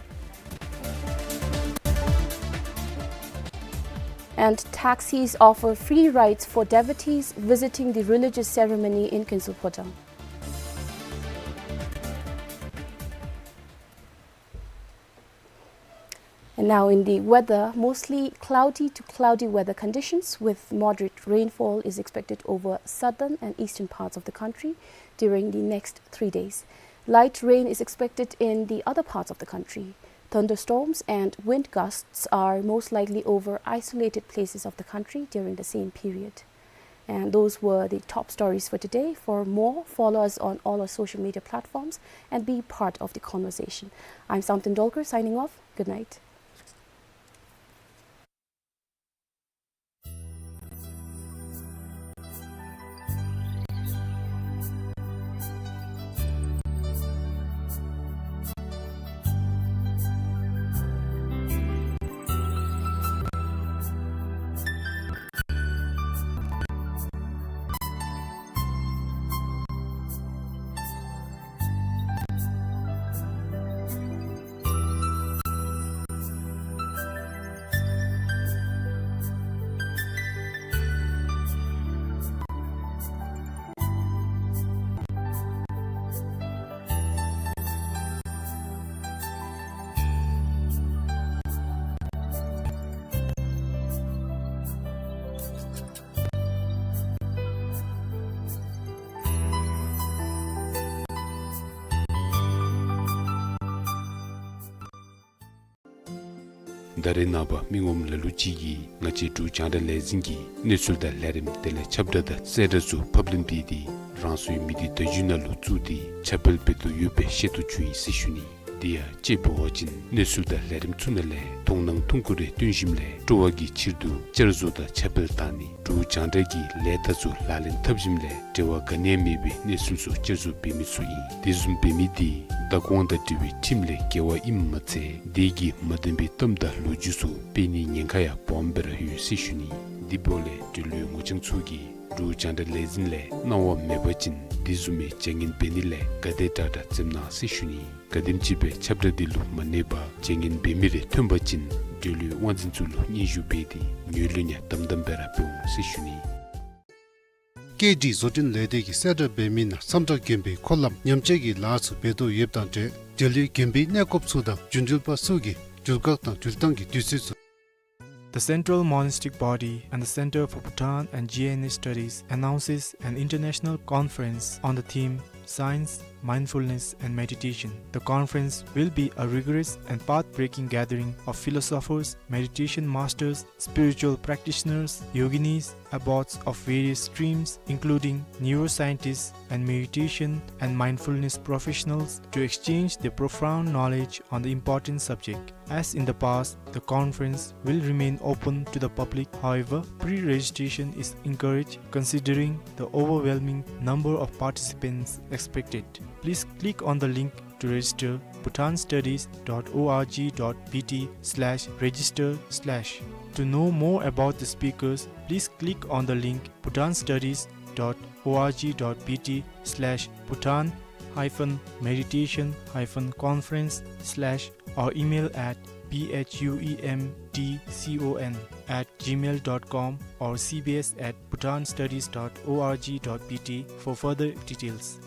And taxis offer free rides for devotees visiting the religious ceremony in Kinsel Phodang. And now in the weather, mostly cloudy to cloudy weather conditions with moderate rainfall is expected over southern and eastern parts of the country during the next three days. Light rain is expected in the other parts of the country. Thunderstorms and wind gusts are most likely over isolated places of the country during the same period. And those were the top stories for today. For more, follow us on all our social media platforms and be part of the conversation. I'm Samten Dolkar signing off. Good night. ད་རེས་ནངས་པ་མི་ངོམ་ལ་ལུ་ཅིག་གིས་ང་བཅས་འབྲུག་རྒྱང་བསྒྲགས་ལས་འཛིན་གྱི་གནས་ཚུལ་དང་ལས་རིམ་དེ་ལས་ཁྱབ་བསྒྲགས་དང་གསལ་བསྒྲགས་ཚུ་ཕབ་ལེན་འབད་དེ་རང་སོའི་མི་སྡེ་བརྡ་བརྒྱུད་ནང་ལུ་བཙུགས་ཏེ་ཁྱབ་སྤེལ་འབད་དོ་ཡོདཔ་སྦེ་ཤེས་རྟོགས་བྱུང་ཡི་ཟེར་ཞུ་ནི། དེ་ཡང་དཔྱེ་འབད་བ་ཅིན་གནས་ཚུལ་དང་ལས་རིམ་ཚུ་ནང་ལས་མཐོང་སྣང་ཐུང་ཀུ་རེ་བཏོན་ཞིནམ་ལས་སྤྲོ་བ་གི་ཕྱིར་དུ་བསྐྱར་བཟོ་དང་ཁྱབ་སྤེལ་བཏང་ནི་འབྲུག་རྒྱང་བསྒྲགས་ཀྱི་ལས་རྟགས་ཚུ་ལག་ལེན་འཐབ་ཞིནམ་ལས་འབྲེལ་བ་ག་ནི་ཡང་མེད་པའི་གནས་ཚུལ་ཚུ་བསྐྱར་བཟོ་འབད་མི་ཚུ་ཨིན། དེ་བཟུམ་འབད་མི་དེ་བདག་དབང་དང་འབྲེལ་བའི་ཁྲིམས་ལས་འགལ་བ་ཨིནམ་མ་ཚད་དེ་གིས་མ་བདེན་པའི་གཏམ་དང་ལོ་རྒྱུས་ཚུ་སྤེལ་ནིའི་ཉེན་ཁ་ཡང་སྦོམ་སྦེ་ར་ཡོད་ཟེར་ཞུ་ནི། དེ་འབདཝ་ལས་འབྲེལ་ཡོད་ངོ་རྐྱང་ཚུ་གིས་འབྲུག་རྒྱང་བསྒྲགས་ལས་འཛིན་ལས་གནང་བ་མེད་པ་ཅིན་དེ་བཟུམ་མའི་བྱ་ངན་འབད་ནི་ལས་ག་དེ་དྲག་དྲག་འཛེམ་གནང་ཟེར་ཞུ་ནི། ག་དེམ་ཅིག་སྦེ་ཁྱབ་བསྒྲགས་དེ་ལུ་མ་གནས་པར་བྱ་ངན་འབད་མི་རེ་ཐོན་པ་ཅིན་འབྲེལ་ཡོད་དབང་འཛིན་ཚུ་ལུ་སྙན་ཞུ་འབད་དེ་ངོས་ལེན་ཡང་དམ་དམ་སྦེ་ར་འབད་འོང་ཟེར་ཞུ་ནི། སྐད་སྒྲིག་བཟོ་སྐྲུན་ལས་སྡེ་གིས་གསལ་བསྒྲགས་འབད་མི་ནང་ཚམ་དྲག་དགོན་པའི་འཁོར་ལམ་ཉམས་བཅོས་ཀྱི་ལཱ་ཚུ་འབད་དོ་ཡོདཔ་དང་འབྲེལ་འབྲེལ་ཡོད་དགོན་པའི་གནས་སྐབས་ཚུ་དང་རྒྱུན་འགྲུལ་པ་ཚུ་གིས་འགྲུལ་བཀག་དང་འགྲུལ་བཏང་གི་དུས་ཚོད་ཚུ། The Central Monastic Body and the Center for Bhutan and G N A Studies announces an international conference on the theme Science, Mindfulness, and Meditation. The conference will be a rigorous and path-breaking gathering of philosophers, meditation masters, spiritual practitioners, yoginis, abbots of various streams, including neuroscientists and meditation and mindfulness professionals, to exchange their profound knowledge on the important subject. As in the past, the conference will remain open to the public. However, pre-registration is encouraged considering the overwhelming number of participants expected. Please click on the link to register, bhutanstudies dot org dot B T slash register slash. To know more about the speakers, please click on the link bhutanstudies dot org dot B T slash Bhutan hyphen meditation hyphen conference slash or email at B H U E M D C O N at gmail dot com or C B S at bhutanstudies dot org dot B T for further details.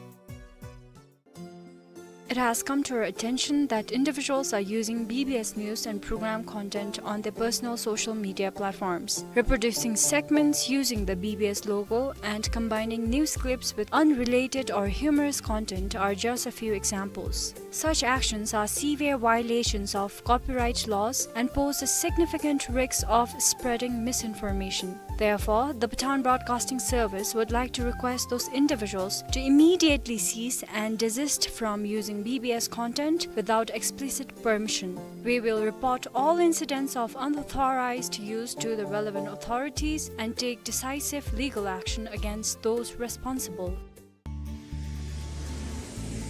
It has come to our attention that individuals are using B B S news and program content on their personal social media platforms, reproducing segments using the B B S logo and combining news clips with unrelated or humorous content are just a few examples. Such actions are severe violations of copyright laws and pose a significant risk of spreading misinformation. Therefore, the Bhutan Broadcasting Service would like to request those individuals to immediately cease and desist from using B B S content without explicit permission. We will report all incidents of unauthorized use to the relevant authorities and take decisive legal action against those responsible.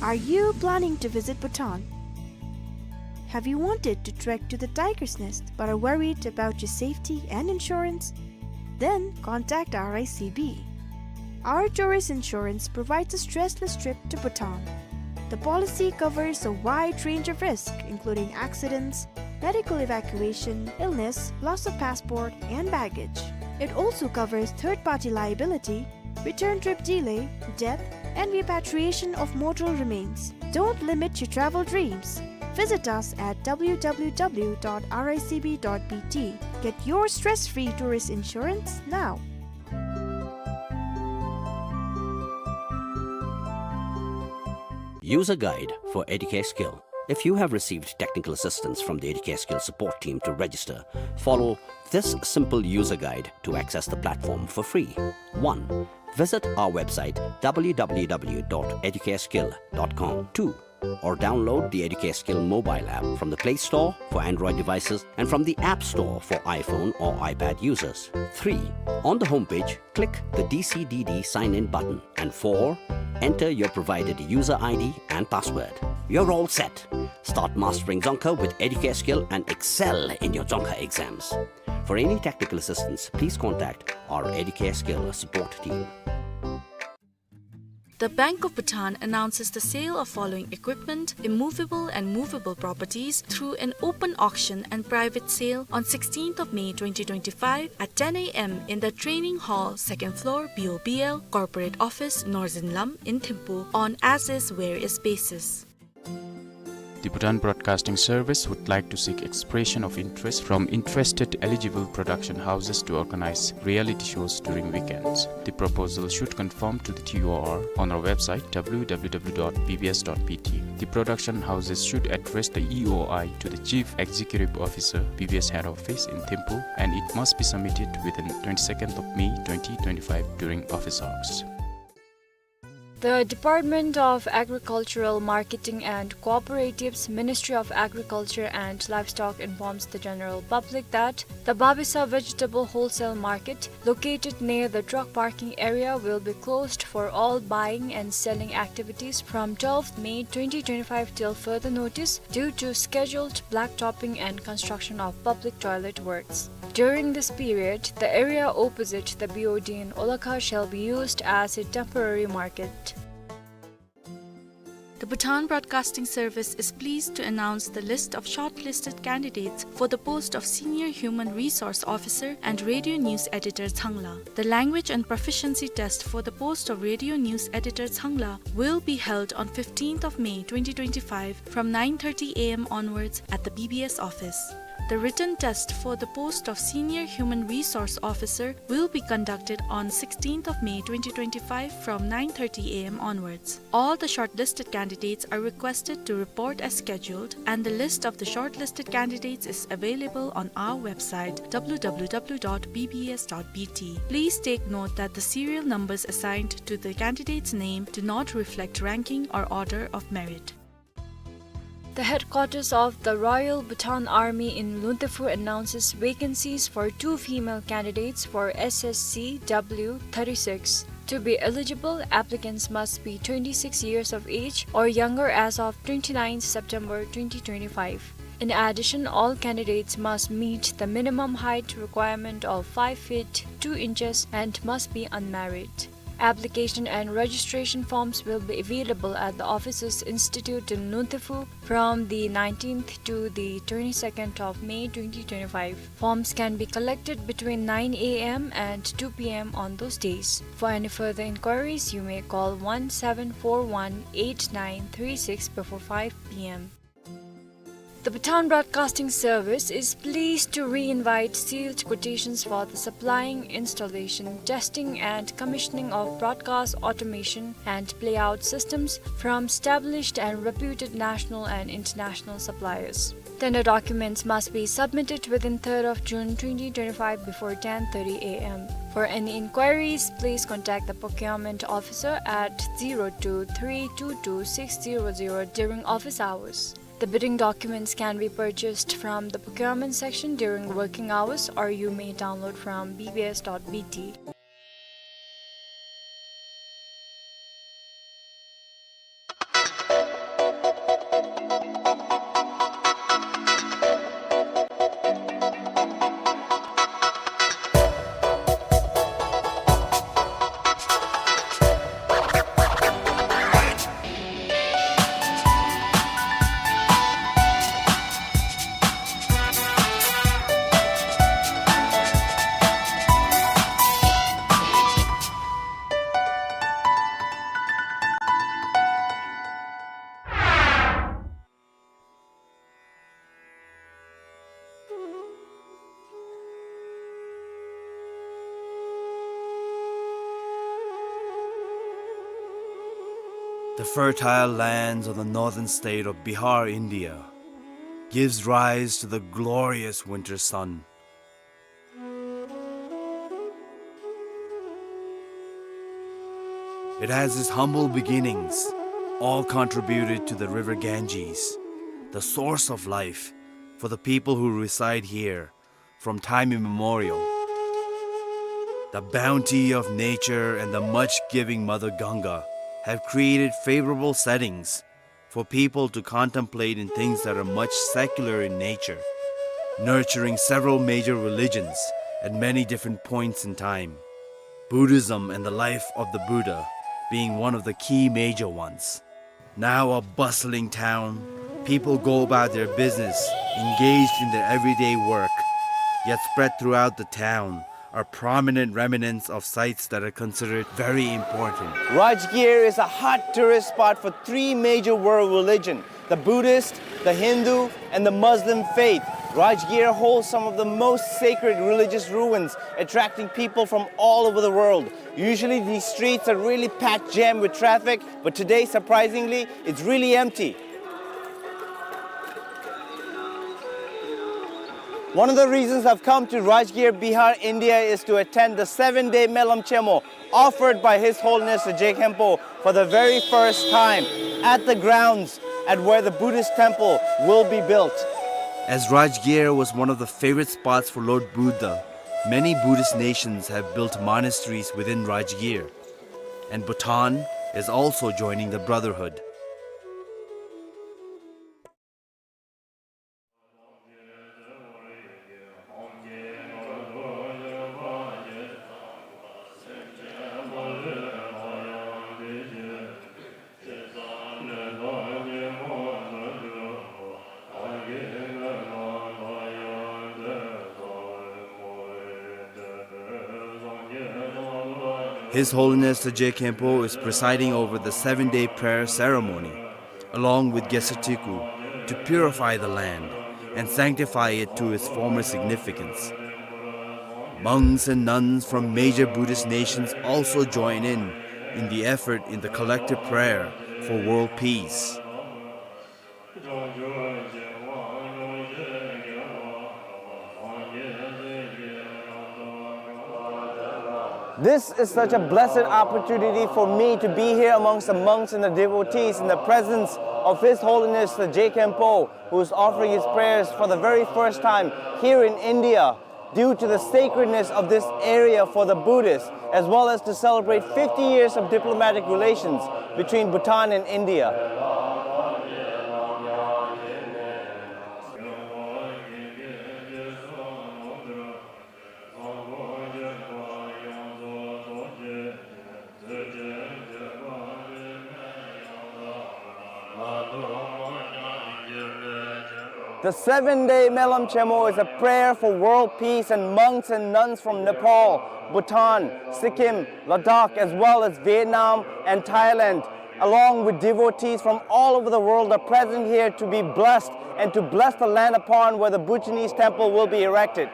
Are you planning to visit Bhutan? Have you wanted to trek to the tiger's nest but are worried about your safety and insurance? Then contact R I C B. Our tourist insurance provides a stressless trip to Bhutan. The policy covers a wide range of risks, including accidents, medical evacuation, illness, loss of passport, and baggage. It also covers third-party liability, return trip delay, death, and repatriation of mortal remains. Don't limit your travel dreams. Visit us at W W W dot R I C B dot B T. Get your stress-free tourist insurance now. User guide for Educare Skill. If you have received technical assistance from the Educare Skill support team to register, follow this simple user guide to access the platform for free. One, visit our website W W W dot educareskill dot com. Two, or download the Educare Skill mobile app from the Play Store for Android devices and from the App Store for iPhone or iPad users. Three, on the homepage, click the D C D D sign in button. And four, enter your provided user I D and password. You're all set. Start mastering Dzongkha with Educare Skill and excel in your Dzongkha exams. For any technical assistance, please contact our Educare Skill support team. The Bank of Bhutan announces the sale of following equipment, immovable and movable properties, through an open auction and private sale on sixteenth of May twenty twenty-five at ten A M in the training hall, second floor, B O B L, corporate office, Northern Lam in Thimphu on as is where is basis. The Bhutan Broadcasting Service would like to seek expression of interest from interested eligible production houses to organize reality shows during weekends. The proposal should conform to the T O R on our website, W W W dot B B S dot B T. The production houses should address the E O I to the Chief Executive Officer, B B S Head Office in Thimphu, and it must be submitted within twenty-second of May twenty twenty-five during office hours. The Department of Agricultural Marketing and Cooperatives, Ministry of Agriculture and Livestock informs the general public that the Babisa Vegetable Wholesale Market, located near the truck parking area, will be closed for all buying and selling activities from twelfth May twenty twenty-five till further notice due to scheduled blacktopping and construction of public toilet works. During this period, the area opposite the B O D in Olakha shall be used as a temporary market. The Bhutan Broadcasting Service is pleased to announce the list of shortlisted candidates for the post of Senior Human Resource Officer and Radio News Editor Changla. The language and proficiency test for the post of Radio News Editor Changla will be held on fifteenth of May twenty twenty-five from nine thirty A M onwards at the B B S office. The written test for the post of Senior Human Resource Officer will be conducted on sixteenth of May twenty twenty-five from nine thirty A M onwards. All the shortlisted candidates are requested to report as scheduled, and the list of the shortlisted candidates is available on our website, W W W dot B B S dot B T. Please take note that the serial numbers assigned to the candidate's name do not reflect ranking or order of merit. The headquarters of the Royal Bhutan Army in Luntephu announces vacancies for two female candidates for S S C W thirty-six. To be eligible, applicants must be twenty-six years of age or younger as of twenty-ninth September twenty twenty-five. In addition, all candidates must meet the minimum height requirement of five feet two inches and must be unmarried. Application and registration forms will be available at the offices institute in Luntephu from the nineteenth to the twenty-second of May twenty twenty-five. Forms can be collected between nine A M and two P M on those days. For any further inquiries, you may call one seven four one eight nine three six before five P M. The Bhutan Broadcasting Service is pleased to re-invite sealed quotations for the supplying, installation, testing and commissioning of broadcast automation and playout systems from established and reputed national and international suppliers. Tender documents must be submitted within third of June twenty twenty-five before ten thirty A M. For any inquiries, please contact the procurement officer at zero two three two two six zero zero during office hours. The bidding documents can be purchased from the procurement section during working hours, or you may download from B B S dot B T. The fertile lands of the northern state of Bihar, India, gives rise to the glorious winter sun. It has its humble beginnings, all contributed to the river Ganges, the source of life for the people who reside here from time immemorial. The bounty of nature and the much-giving Mother Ganga have created favorable settings for people to contemplate in things that are much secular in nature, nurturing several major religions at many different points in time, Buddhism and the life of the Buddha being one of the key major ones. Now a bustling town, people go about their business, engaged in their everyday work, yet spread throughout the town are prominent remnants of sites that are considered very important. Rajgir is a hot tourist spot for three major world religion, The Buddhist, the Hindu, and the Muslim faith. Rajgir holds some of the most sacred religious ruins, attracting people from all over the world. Usually, these streets are really packed jam with traffic, but today, surprisingly, it's really empty. One of the reasons I've come to Rajgir, Bihar, India is to attend the seven-day Melam Chemo offered by His Holiness the Je Khenpo for the very first time at the grounds at where the Buddhist temple will be built. As Rajgir was one of the favorite spots for Lord Buddha, many Buddhist nations have built monasteries within Rajgir. And Bhutan is also joining the brotherhood. His Holiness the Je Khenpo is presiding over the seven-day prayer ceremony, along with Gesatiku, to purify the land and sanctify it to its former significance. Monks and nuns from major Buddhist nations also join in, in the effort in the collective prayer for world peace. This is such a blessed opportunity for me to be here amongst the monks and the devotees in the presence of His Holiness the Je Khenpo, who is offering his prayers for the very first time here in India, due to the sacredness of this area for the Buddhists, as well as to celebrate fifty years of diplomatic relations between Bhutan and India. The seven-day Melam Chemo is a prayer for world peace, and monks and nuns from Nepal, Bhutan, Sikkim, Ladakh, as well as Vietnam and Thailand, along with devotees from all over the world, are present here to be blessed and to bless the land upon where the Bhutanese temple will be erected.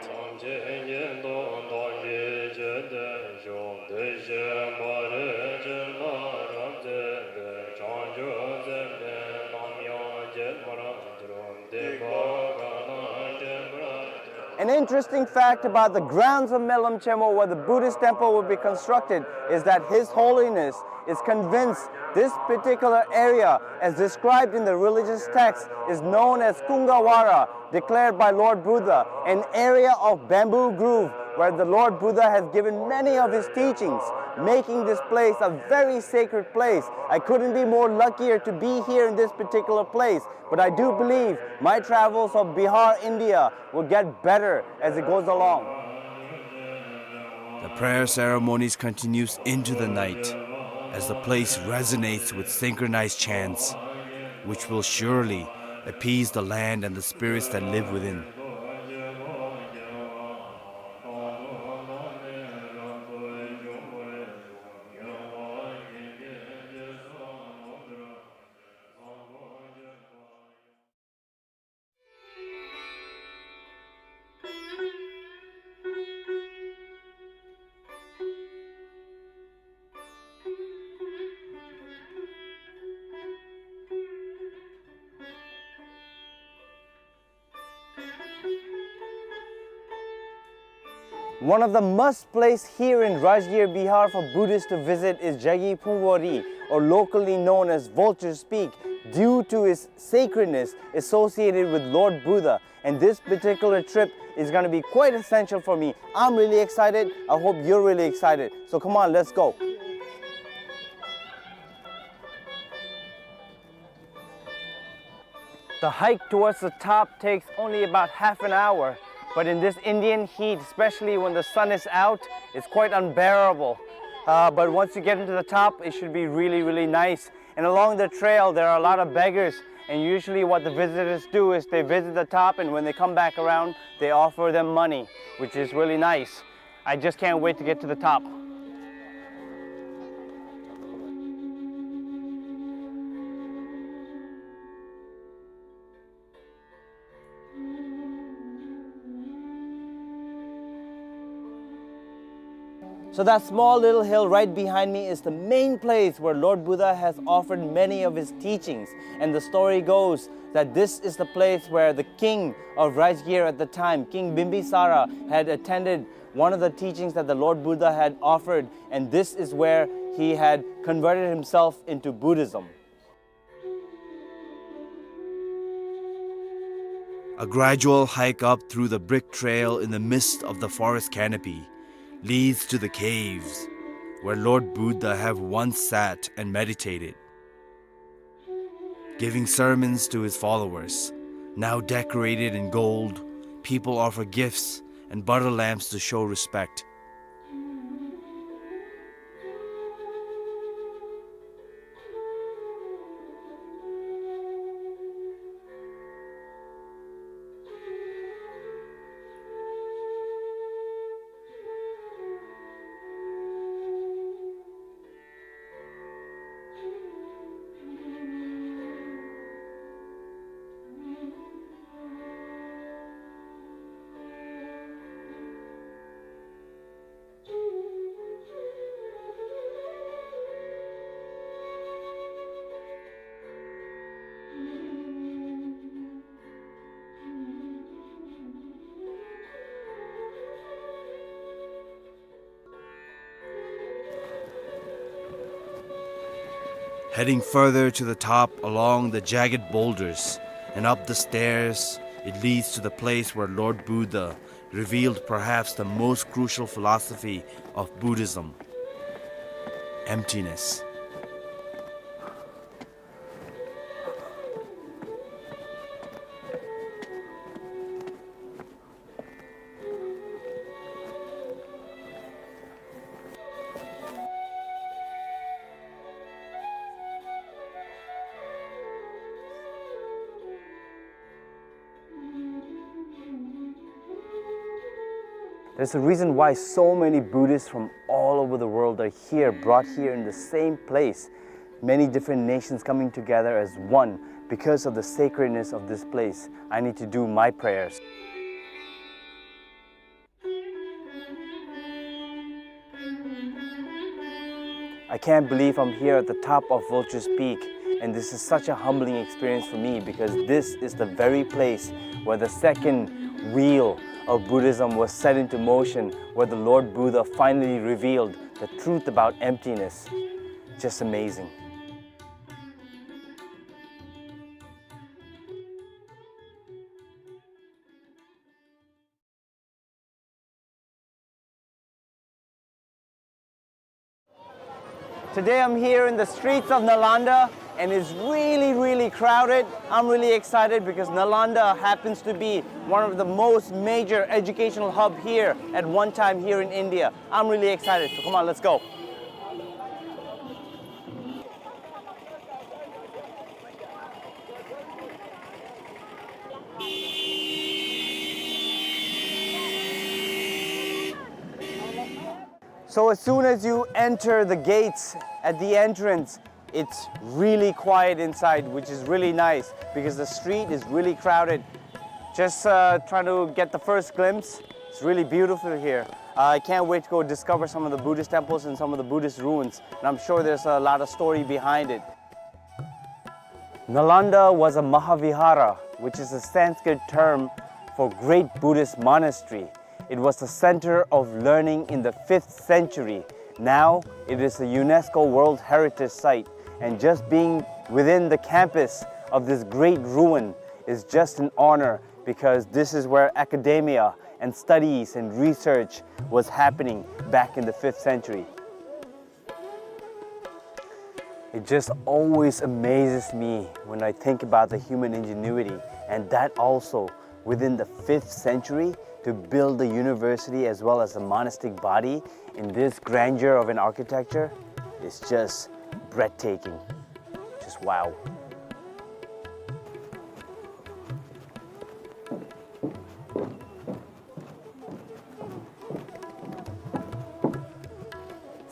An interesting fact about the grounds of Melam Chemo, where the Buddhist temple will be constructed, is that His Holiness is convinced this particular area, as described in the religious text, is known as Kungavara, declared by Lord Buddha, an area of bamboo grove where the Lord Buddha has given many of his teachings, making this place a very sacred place. I couldn't be more luckier to be here in this particular place, but I do believe my travels of Bihar, India will get better as it goes along. The prayer ceremonies continues into the night as the place resonates with synchronized chants, which will surely appease the land and the spirits that live within. One of the must place here in Rajgir, Bihar for Buddhists to visit is Jagi Phungwari, or locally known as Vulture's Peak, due to its sacredness associated with Lord Buddha. And this particular trip is gonna be quite essential for me. I'm really excited. I hope you're really excited. So come on, let's go. The hike towards the top takes only about half an hour, but in this Indian heat, especially when the sun is out, it's quite unbearable. Uh, but once you get into the top, it should be really, really nice. And along the trail, there are a lot of beggars, and usually what the visitors do is they visit the top, and when they come back around, they offer them money, which is really nice. I just can't wait to get to the top. So that small little hill right behind me is the main place where Lord Buddha has offered many of his teachings. And the story goes that this is the place where the king of Rajgir at the time, King Bimbisara, had attended one of the teachings that the Lord Buddha had offered, and this is where he had converted himself into Buddhism. A gradual hike up through the brick trail in the midst of the forest canopy leads to the caves where Lord Buddha have once sat and meditated, giving sermons to his followers. Now decorated in gold, people offer gifts and butter lamps to show respect. Heading further to the top along the jagged boulders and up the stairs, it leads to the place where Lord Buddha revealed perhaps the most crucial philosophy of Buddhism: emptiness. There's a reason why so many Buddhists from all over the world are here, brought here in the same place. Many different nations coming together as one because of the sacredness of this place. I need to do my prayers. I can't believe I'm here at the top of Vulture's Peak, and this is such a humbling experience for me because this is the very place where the second wheel of Buddhism was set into motion, where the Lord Buddha finally revealed the truth about emptiness. Just amazing. Today I'm here in the streets of Nalanda, and it's really, really crowded. I'm really excited because Nalanda happens to be one of the most major educational hub here at one time here in India. I'm really excited, so come on, let's go. So as soon as you enter the gates at the entrance, it's really quiet inside, which is really nice because the street is really crowded. Just, uh, trying to get the first glimpse. It's really beautiful here. Uh, I can't wait to go discover some of the Buddhist temples and some of the Buddhist ruins. And I'm sure there's a lot of story behind it. Nalanda was a Mahavihara, which is a Sanskrit term for great Buddhist monastery. It was the center of learning in the fifth century. Now, it is a UNESCO World Heritage Site, and just being within the campus of this great ruin is just an honor, because this is where academia and studies and research was happening back in the fifth century. It just always amazes me when I think about the human ingenuity, and that also within the fifth century, to build the university as well as the monastic body in this grandeur of an architecture is just breathtaking. Just wow.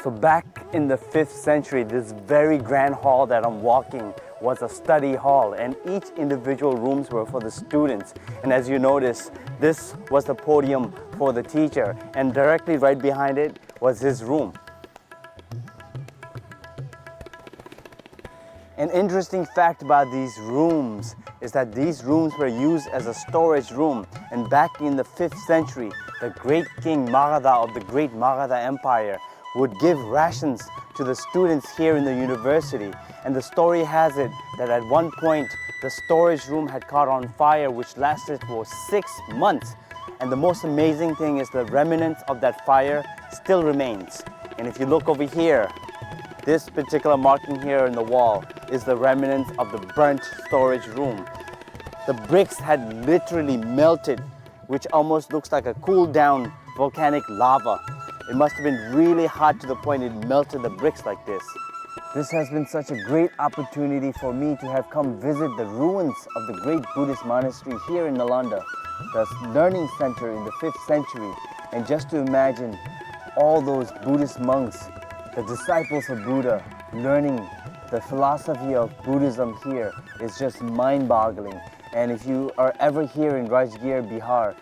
So back in the fifth century, this very grand hall that I'm walking was a study hall, and each individual rooms were for the students. And as you notice, this was the podium for the teacher, and directly right behind it was his room. An interesting fact about these rooms is that these rooms were used as a storage room, and back in the fifth century, the great king Magadha of the great Magadha Empire would give rations to the students here in the university. And the story has it that at one point, the storage room had caught on fire, which lasted for six months. And the most amazing thing is the remnants of that fire still remains. And if you look over here, this particular marking here in the wall is the remnants of the burnt storage room. The bricks had literally melted, which almost looks like a cooled down volcanic lava. It must have been really hot to the point it melted the bricks like this. This has been such a great opportunity for me to have come visit the ruins of the great Buddhist monastery here in Nalanda, the learning center in the fifth century, and just to imagine all those Buddhist monks, the disciples of Buddha, learning the philosophy of Buddhism here is just mind-boggling. And if you are ever here in Rajgir, Bihar,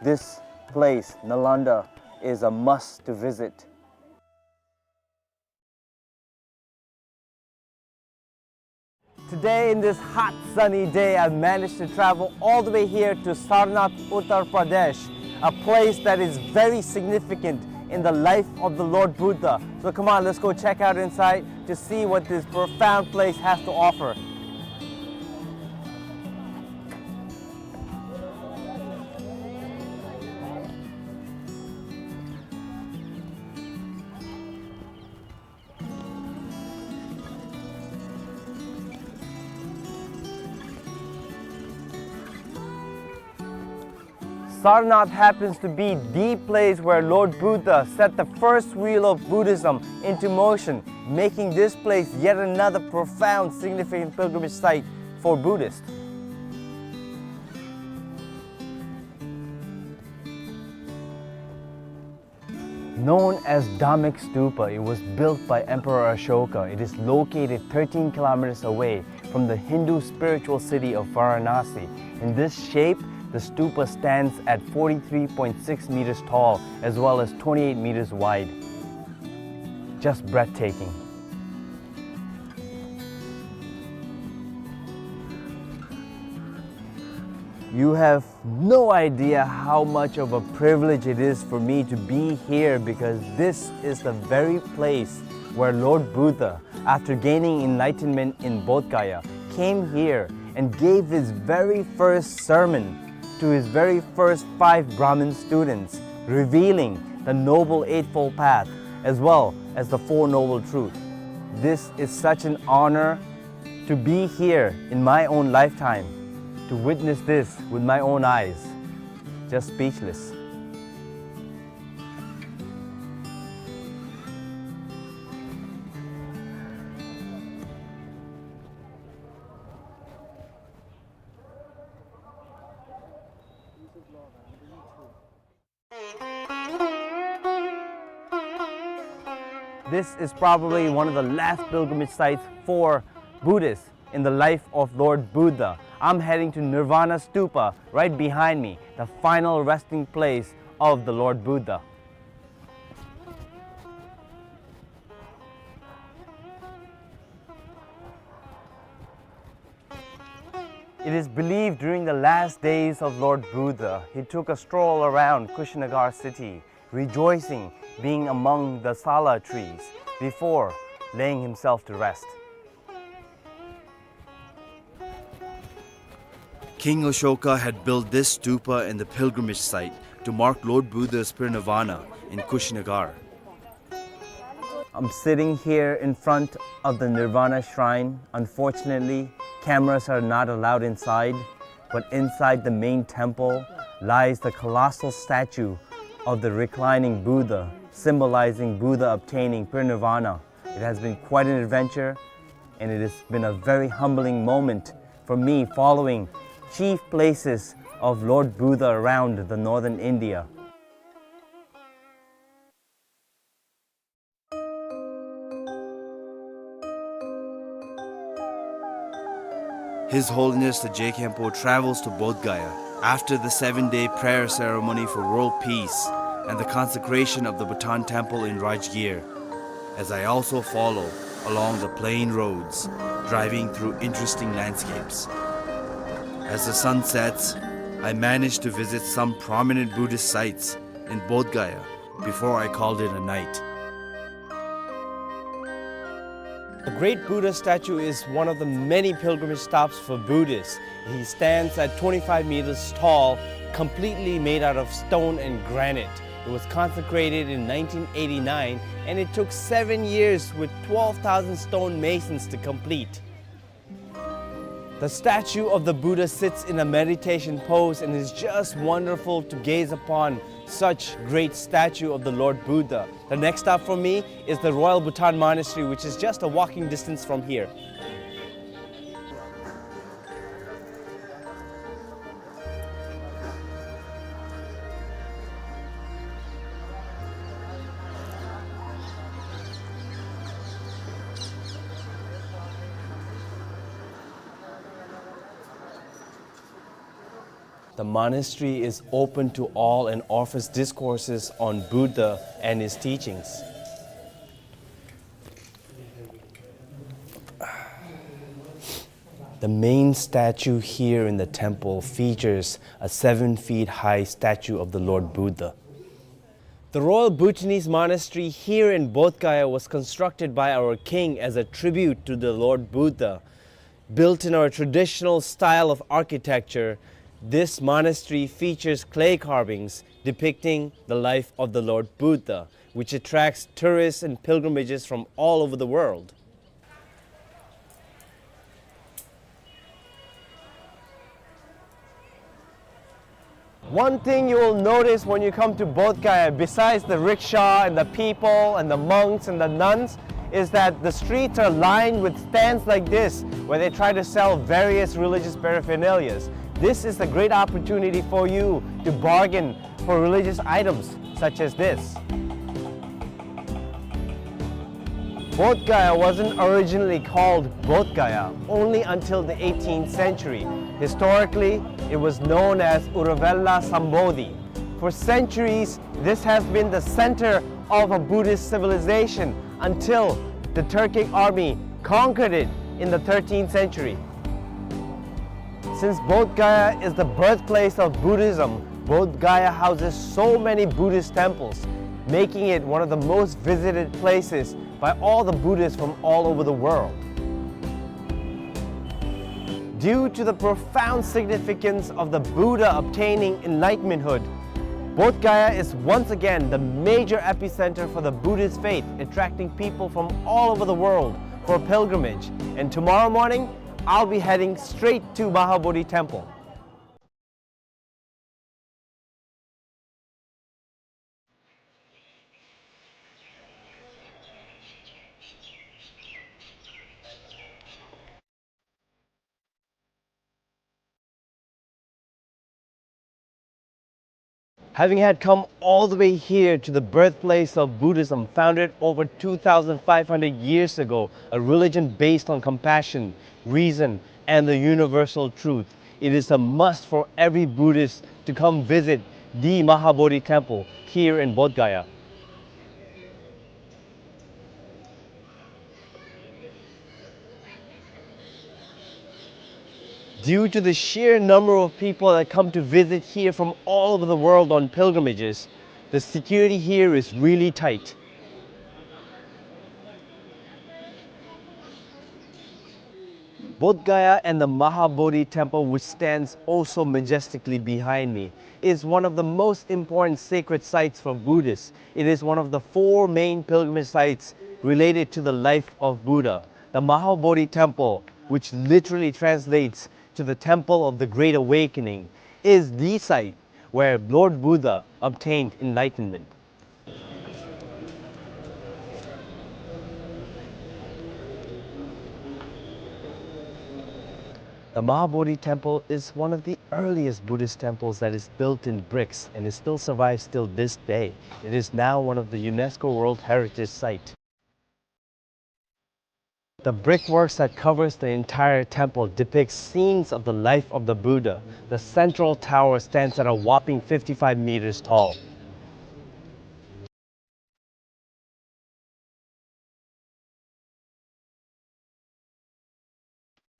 this place, Nalanda, is a must to visit. Today, in this hot, sunny day, I managed to travel all the way here to Sarnath, Uttar Pradesh, a place that is very significant in the life of the Lord Buddha. So come on, let's go check out inside to see what this profound place has to offer. Sarnath happens to be the place where Lord Buddha set the first wheel of Buddhism into motion, making this place yet another profound, significant pilgrimage site for Buddhists. Known as Dhammek Stupa, it was built by Emperor Ashoka. It is located thirteen kilometers away from the Hindu spiritual city of Varanasi. In this shape, the stupa stands at forty-three point six meters tall as well as twenty-eight meters wide. Just breathtaking. You have no idea how much of a privilege it is for me to be here, because this is the very place where Lord Buddha, after gaining enlightenment in Bodh Gaya, came here and gave his very first sermon to his very first five Brahmin students, revealing the Noble Eightfold Path as well as the Four Noble Truths. This is such an honor to be here in my own lifetime, to witness this with my own eyes. Just speechless. This is probably one of the last pilgrimage sites for Buddhists in the life of Lord Buddha. I'm heading to Nirvana Stupa right behind me, the final resting place of the Lord Buddha. It is believed during the last days of Lord Buddha, he took a stroll around Kushinagar city, rejoicing being among the sala trees, before laying himself to rest. King Ashoka had built this stupa in the pilgrimage site to mark Lord Buddha's parinirvana in Kushinagar. I'm sitting here in front of the Nirvana Shrine. Unfortunately, cameras are not allowed inside, but inside the main temple lies the colossal statue of the reclining Buddha, symbolizing Buddha obtaining parinirvana. It has been quite an adventure, and it has been a very humbling moment for me following chief places of Lord Buddha around the northern India. His Holiness the Je Khenpo travels to Bodh Gaya after the seven-day prayer ceremony for world peace and the consecration of the Bhutan Temple in Rajgir, as I also follow along the plain roads, driving through interesting landscapes. As the sun sets, I manage to visit some prominent Buddhist sites in Bodh Gaya before I called it a night. The great Buddha statue is one of the many pilgrimage stops for Buddhists. He stands at twenty-five meters tall, completely made out of stone and granite. It was consecrated in nineteen eighty-nine, and it took seven years with twelve thousand stone masons to complete. The statue of the Buddha sits in a meditation pose, and it's just wonderful to gaze upon such great statue of the Lord Buddha. The next stop for me is the Royal Bhutan Monastery, which is just a walking distance from here. The monastery is open to all and offers discourses on Buddha and his teachings. The main statue here in the temple features a seven feet high statue of the Lord Buddha. The Royal Bhutanese Monastery here in Bodh Gaya was constructed by our king as a tribute to the Lord Buddha. Built in our traditional style of architecture, this monastery features clay carvings depicting the life of the Lord Buddha, which attracts tourists and pilgrimages from all over the world. One thing you will notice when you come to Bodh Gaya, besides the rickshaw and the people and the monks and the nuns, is that the streets are lined with stands like this, where they try to sell various religious paraphernalias. This is a great opportunity for you to bargain for religious items such as this. Bodh Gaya wasn't originally called Bodh Gaya only until the eighteenth century. Historically, it was known as Uruvela Sambodhi. For centuries, this has been the center of a Buddhist civilization until the Turkic army conquered it in the thirteenth century. Since Bodh Gaya is the birthplace of Buddhism, Bodh Gaya houses so many Buddhist temples, making it one of the most visited places by all the Buddhists from all over the world. Due to the profound significance of the Buddha obtaining enlightenmenthood, Bodh Gaya is once again the major epicenter for the Buddhist faith, attracting people from all over the world for pilgrimage. And tomorrow morning, I'll be heading straight to Mahabodhi Temple. Having had come all the way here to the birthplace of Buddhism, founded over two thousand five hundred years ago, a religion based on compassion, reason, and the universal truth, it is a must for every Buddhist to come visit the Mahabodhi Temple here in Bodh Gaya. Due to the sheer number of people that come to visit here from all over the world on pilgrimages, the security here is really tight. Bodh Gaya and the Mahabodhi Temple, which stands also majestically behind me, is one of the most important sacred sites for Buddhists. It is one of the four main pilgrimage sites related to the life of Buddha. The Mahabodhi Temple, which literally translates to the Temple of the Great Awakening, is the site where Lord Buddha obtained enlightenment. The Mahabodhi Temple is one of the earliest Buddhist temples that is built in bricks, and it still survives till this day. It is now one of the UNESCO World Heritage Site. The brickworks that covers the entire temple depicts scenes of the life of the Buddha. The central tower stands at a whopping fifty-five meters tall.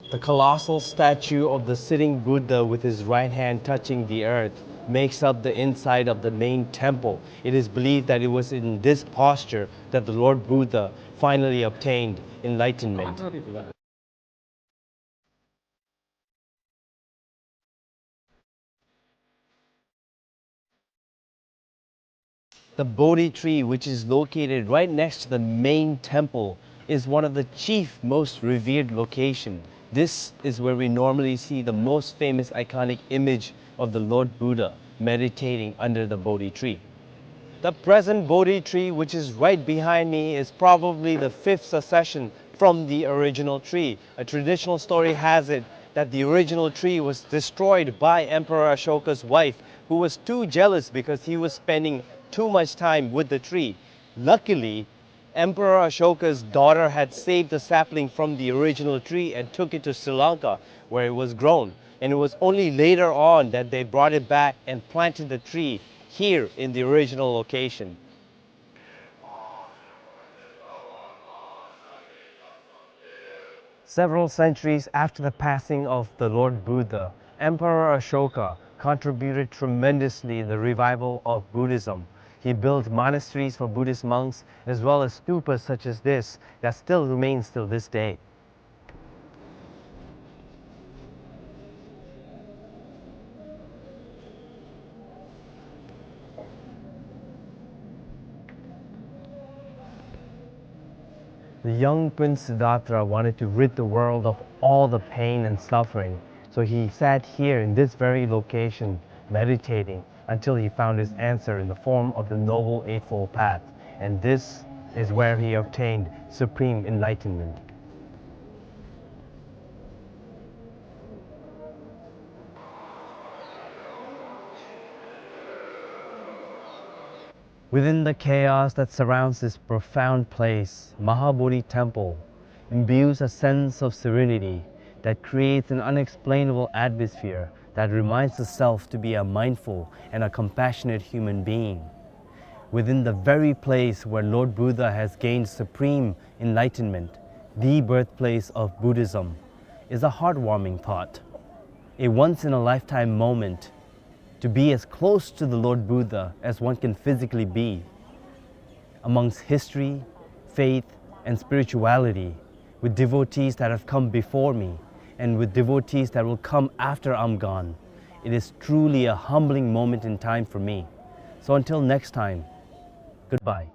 The colossal statue of the sitting Buddha with his right hand touching the earth makes up the inside of the main temple. It is believed that it was in this posture that the Lord Buddha finally obtained enlightenment. The Bodhi tree, which is located right next to the main temple, is one of the chief, most revered location. This is where we normally see the most famous iconic image of the Lord Buddha meditating under the Bodhi tree. The present Bodhi tree, which is right behind me, is probably the fifth succession from the original tree. A traditional story has it that the original tree was destroyed by Emperor Ashoka's wife, who was too jealous because he was spending too much time with the tree. Luckily, Emperor Ashoka's daughter had saved the sapling from the original tree and took it to Sri Lanka, where it was grown. And it was only later on that they brought it back and planted the tree here in the original location. Several centuries after the passing of the Lord Buddha, Emperor Ashoka contributed tremendously in the revival of Buddhism. He built monasteries for Buddhist monks, as well as stupas such as this that still remains till this day. The young prince Siddhartha wanted to rid the world of all the pain and suffering, so he sat here in this very location, meditating until he found his answer in the form of the Noble Eightfold Path, and this is where he obtained supreme enlightenment. Within the chaos that surrounds this profound place, Mahabodhi Temple imbues a sense of serenity that creates an unexplainable atmosphere that reminds the self to be a mindful and a compassionate human being. Within the very place where Lord Buddha has gained supreme enlightenment, the birthplace of Buddhism, is a heartwarming thought, a once-in-a-lifetime moment to be as close to the Lord Buddha as one can physically be, amongst history, faith, and spirituality, with devotees that have come before me, and with devotees that will come after I'm gone. It is truly a humbling moment in time for me. So until next time, goodbye.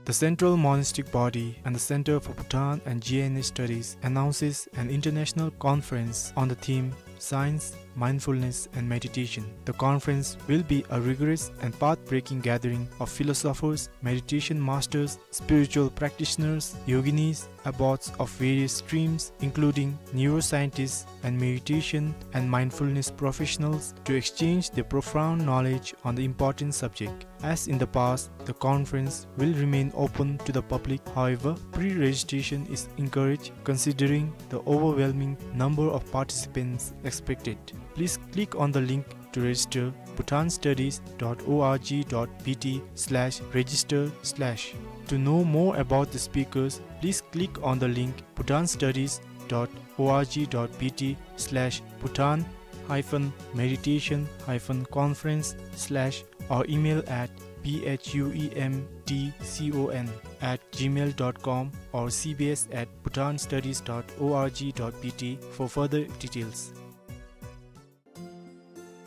The Central Monastic Body and the Center for Bhutan and G N A Studies announces an international conference on the theme Science, Mindfulness and Meditation. The conference will be a rigorous and path-breaking gathering of philosophers, meditation masters, spiritual practitioners, yoginis, abbots of various streams, including neuroscientists and meditation and mindfulness professionals, to exchange their profound knowledge on the important subject. As in the past, the conference will remain open to the public. However, pre-registration is encouraged considering the overwhelming number of participants expected. Please click on the link to register, bhutanstudies dot org dot B T slash register slash. To know more about the speakers, please click on the link bhutanstudies dot org dot B T slash Bhutan hyphen meditation hyphen conference slash or email at B H U E M T C O N at gmail dot com or C B S at bhutanstudies dot org dot B T for further details.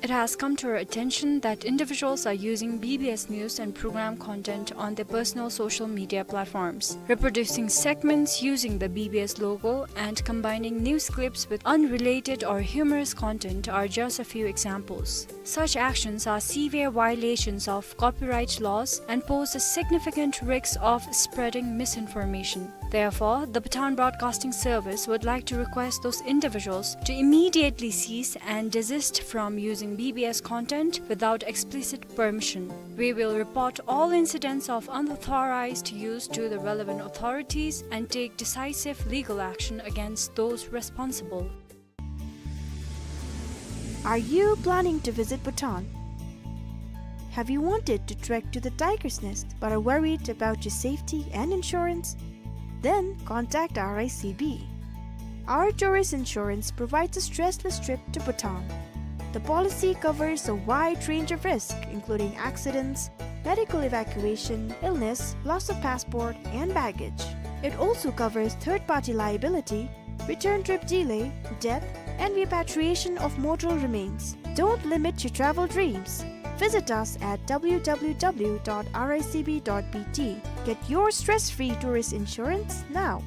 It has come to our attention that individuals are using B B S news and program content on their personal social media platforms, reproducing segments using the B B S logo and combining news clips with unrelated or humorous content are just a few examples. Such actions are severe violations of copyright laws and pose a significant risk of spreading misinformation. Therefore, the Bhutan Broadcasting Service would like to request those individuals to immediately cease and desist from using B B S content without explicit permission. We will report all incidents of unauthorized use to the relevant authorities and take decisive legal action against those responsible. Are you planning to visit Bhutan? Have you wanted to trek to the Tiger's Nest but are worried about your safety and insurance? Then contact R I C B. Our tourist insurance provides a stressless trip to Bhutan. The policy covers a wide range of risks, including accidents, medical evacuation, illness, loss of passport, and baggage. It also covers third-party liability, return trip delay, death, and repatriation of mortal remains. Don't limit your travel dreams. Visit us at W W W dot R I C B dot B T. Get your stress-free tourist insurance now.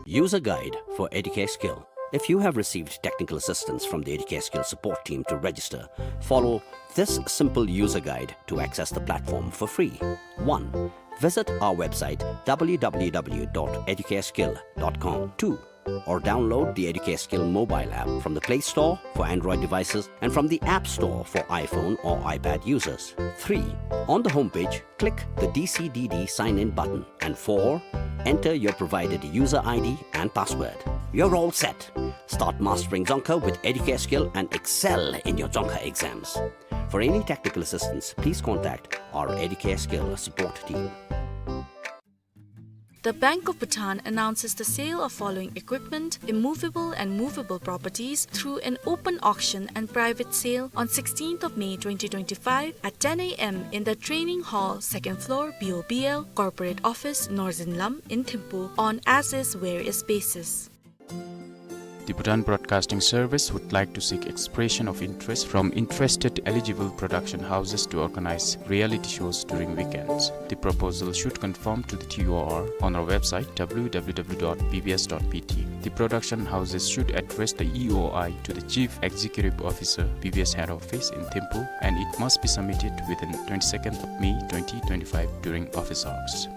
User guide for Educare Skill. If you have received technical assistance from the Educare Skill support team to register, follow this simple user guide to access the platform for free. One, visit our website W W W dot educareskill dot com. Two, or download the Educare Skill mobile app from the Play Store for Android devices and from the App Store for iPhone or iPad users. Three, on the homepage, click the D C D D sign-in button. And four, enter your provided user I D and password. You're all set. Start mastering Dzongkha with Educare Skill and excel in your Dzongkha exams. For any technical assistance, please contact our Educare Skill support team. The Bank of Bhutan announces the sale of following equipment, immovable and movable properties, through an open auction and private sale on sixteenth of May twenty twenty-five at ten A M in the training hall, second floor, B O B L, corporate office, Northern Lam in Thimphu on as is where is basis. The Bhutan Broadcasting Service would like to seek expression of interest from interested eligible production houses to organize reality shows during weekends. The proposal should conform to the T O R on our website W W W dot B B S dot B T. The production houses should address the E O I to the Chief Executive Officer, B B S Head Office in Thimphu, and it must be submitted within twenty-second of May twenty twenty-five during office hours.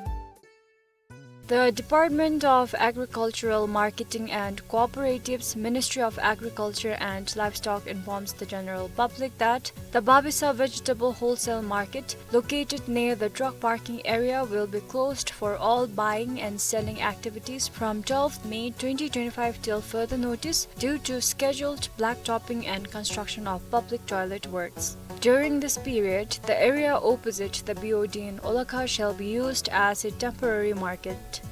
The Department of Agricultural Marketing and Cooperatives, Ministry of Agriculture and Livestock informs the general public that the Babisa Vegetable Wholesale Market, located near the truck parking area, will be closed for all buying and selling activities from twelfth May twenty twenty-five till further notice due to scheduled blacktopping and construction of public toilet works. During this period, the area opposite the B O D in Olakha shall be used as a temporary market.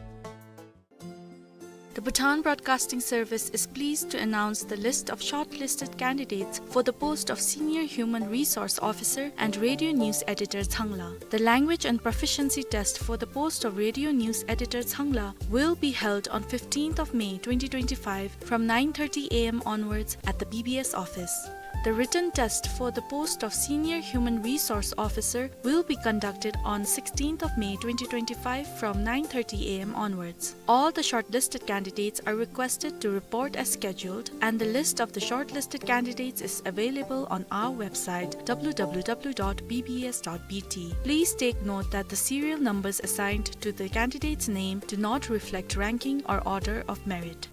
The Bhutan Broadcasting Service is pleased to announce the list of shortlisted candidates for the post of Senior Human Resource Officer and Radio News Editor, Tsangla. The language and proficiency test for the post of Radio News Editor, Tsangla will be held on fifteenth of May twenty twenty-five from nine thirty A M onwards at the B B S office. The written test for the post of Senior Human Resource Officer will be conducted on sixteenth of May twenty twenty-five from nine thirty A M onwards. All the shortlisted candidates are requested to report as scheduled, and the list of the shortlisted candidates is available on our website W W W dot B B S dot B T. Please take note that the serial numbers assigned to the candidate's name do not reflect ranking or order of merit.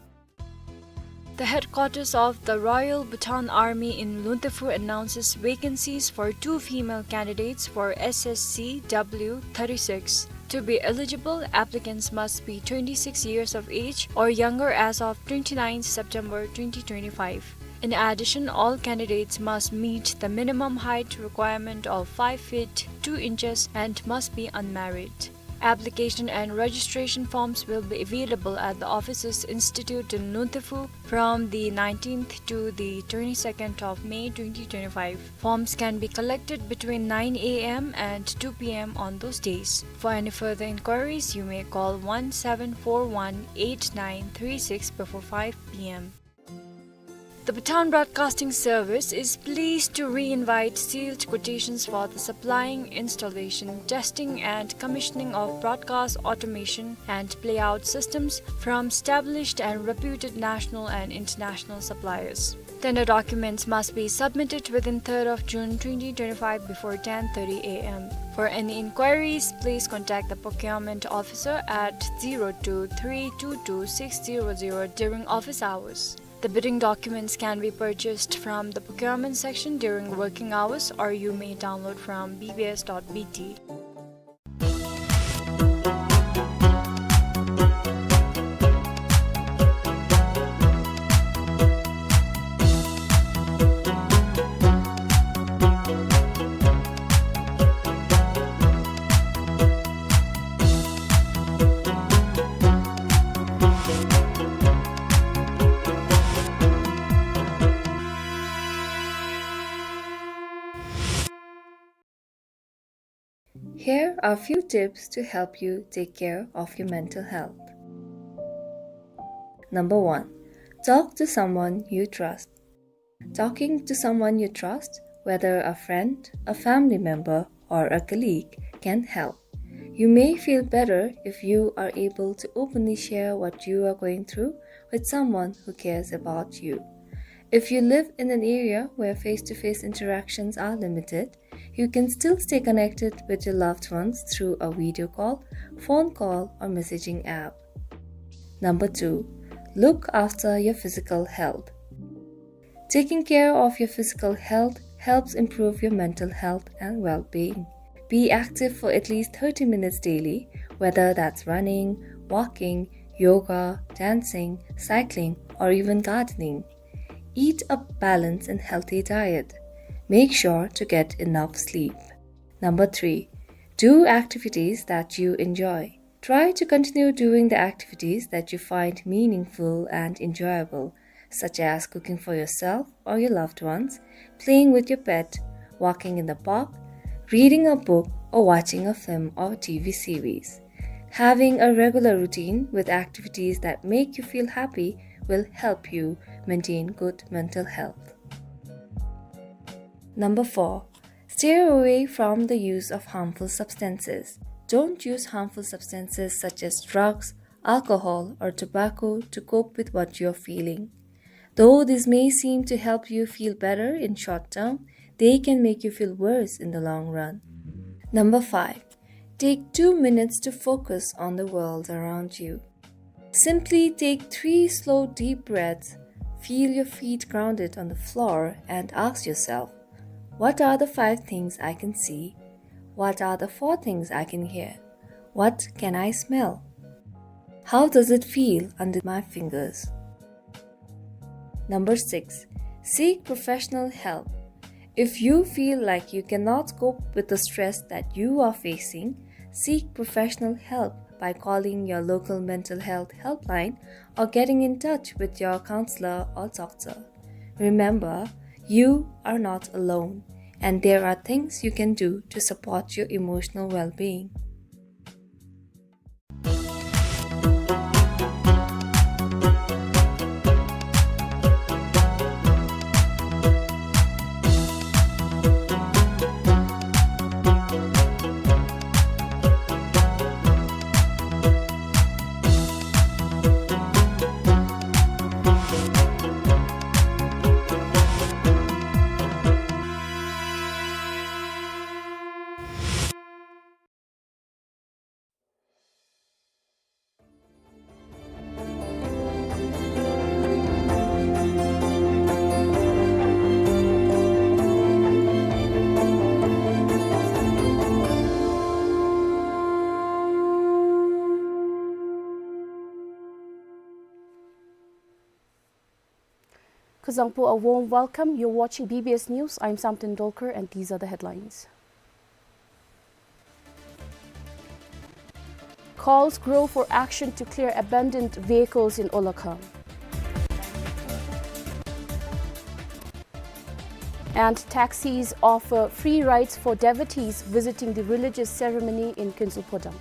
The headquarters of the Royal Bhutan Army in Luntefu announces vacancies for two female candidates for S S C W thirty-six. To be eligible, applicants must be twenty-six years of age or younger as of twenty-ninth September twenty twenty-five. In addition, all candidates must meet the minimum height requirement of five feet two inches and must be unmarried. Application and registration forms will be available at the offices instituted in Luntefu from the nineteenth to the twenty-second of May twenty twenty-five. Forms can be collected between nine A M and two P M on those days. For any further inquiries, you may call one seven four one eight nine three six before five P M. The Bhutan Broadcasting Service is pleased to re-invite sealed quotations for the supplying, installation, testing and commissioning of broadcast automation and playout systems from established and reputed national and international suppliers. Tender documents must be submitted within third of June twenty twenty-five before ten thirty A M. For any inquiries, please contact the procurement officer at zero two three two two six zero zero during office hours. The bidding documents can be purchased from the procurement section during working hours, or you may download from B B S dot B T. Here are few tips to help you take care of your mental health. Number one, talk to someone you trust. Talking to someone you trust, whether a friend, a family member, or a colleague, can help. You may feel better if you are able to openly share what you are going through with someone who cares about you. If you live in an area where face-to-face interactions are limited, you can still stay connected with your loved ones through a video call, phone call, or messaging app. Number two, look after your physical health. Taking care of your physical health helps improve your mental health and well-being. Be active for at least thirty minutes daily, whether that's running, walking, yoga, dancing, cycling, or even gardening. Eat a balanced and healthy diet. Make sure to get enough sleep. Number three, do activities that you enjoy. Try to continue doing the activities that you find meaningful and enjoyable, such as cooking for yourself or your loved ones, playing with your pet, walking in the park, reading a book, or watching a film or T V series. Having a regular routine with activities that make you feel happy will help you maintain good mental health. Number four, steer away from the use of harmful substances. Don't use harmful substances such as drugs, alcohol, or tobacco to cope with what you're feeling. Though these may seem to help you feel better in short term, they can make you feel worse in the long run. Number five, take two minutes to focus on the world around you. Simply take three slow, deep breaths, feel your feet grounded on the floor, and ask yourself, "What are the five things I can see? What are the four things I can hear? What can I smell? How does it feel under my fingers?" Number six, seek professional help. If you feel like you cannot cope with the stress that you are facing, seek professional help by calling your local mental health helpline or getting in touch with your counselor or doctor. Remember, you are not alone, and there are things you can do to support your emotional well-being. Kuzuzangpo, a warm welcome. You're watching B B S News. I'm Samten Dolkar, and these are the headlines. Calls grow for action to clear abandoned vehicles in Olakha. And taxis offer free rides for devotees visiting the religious ceremony in Kinsulphodam.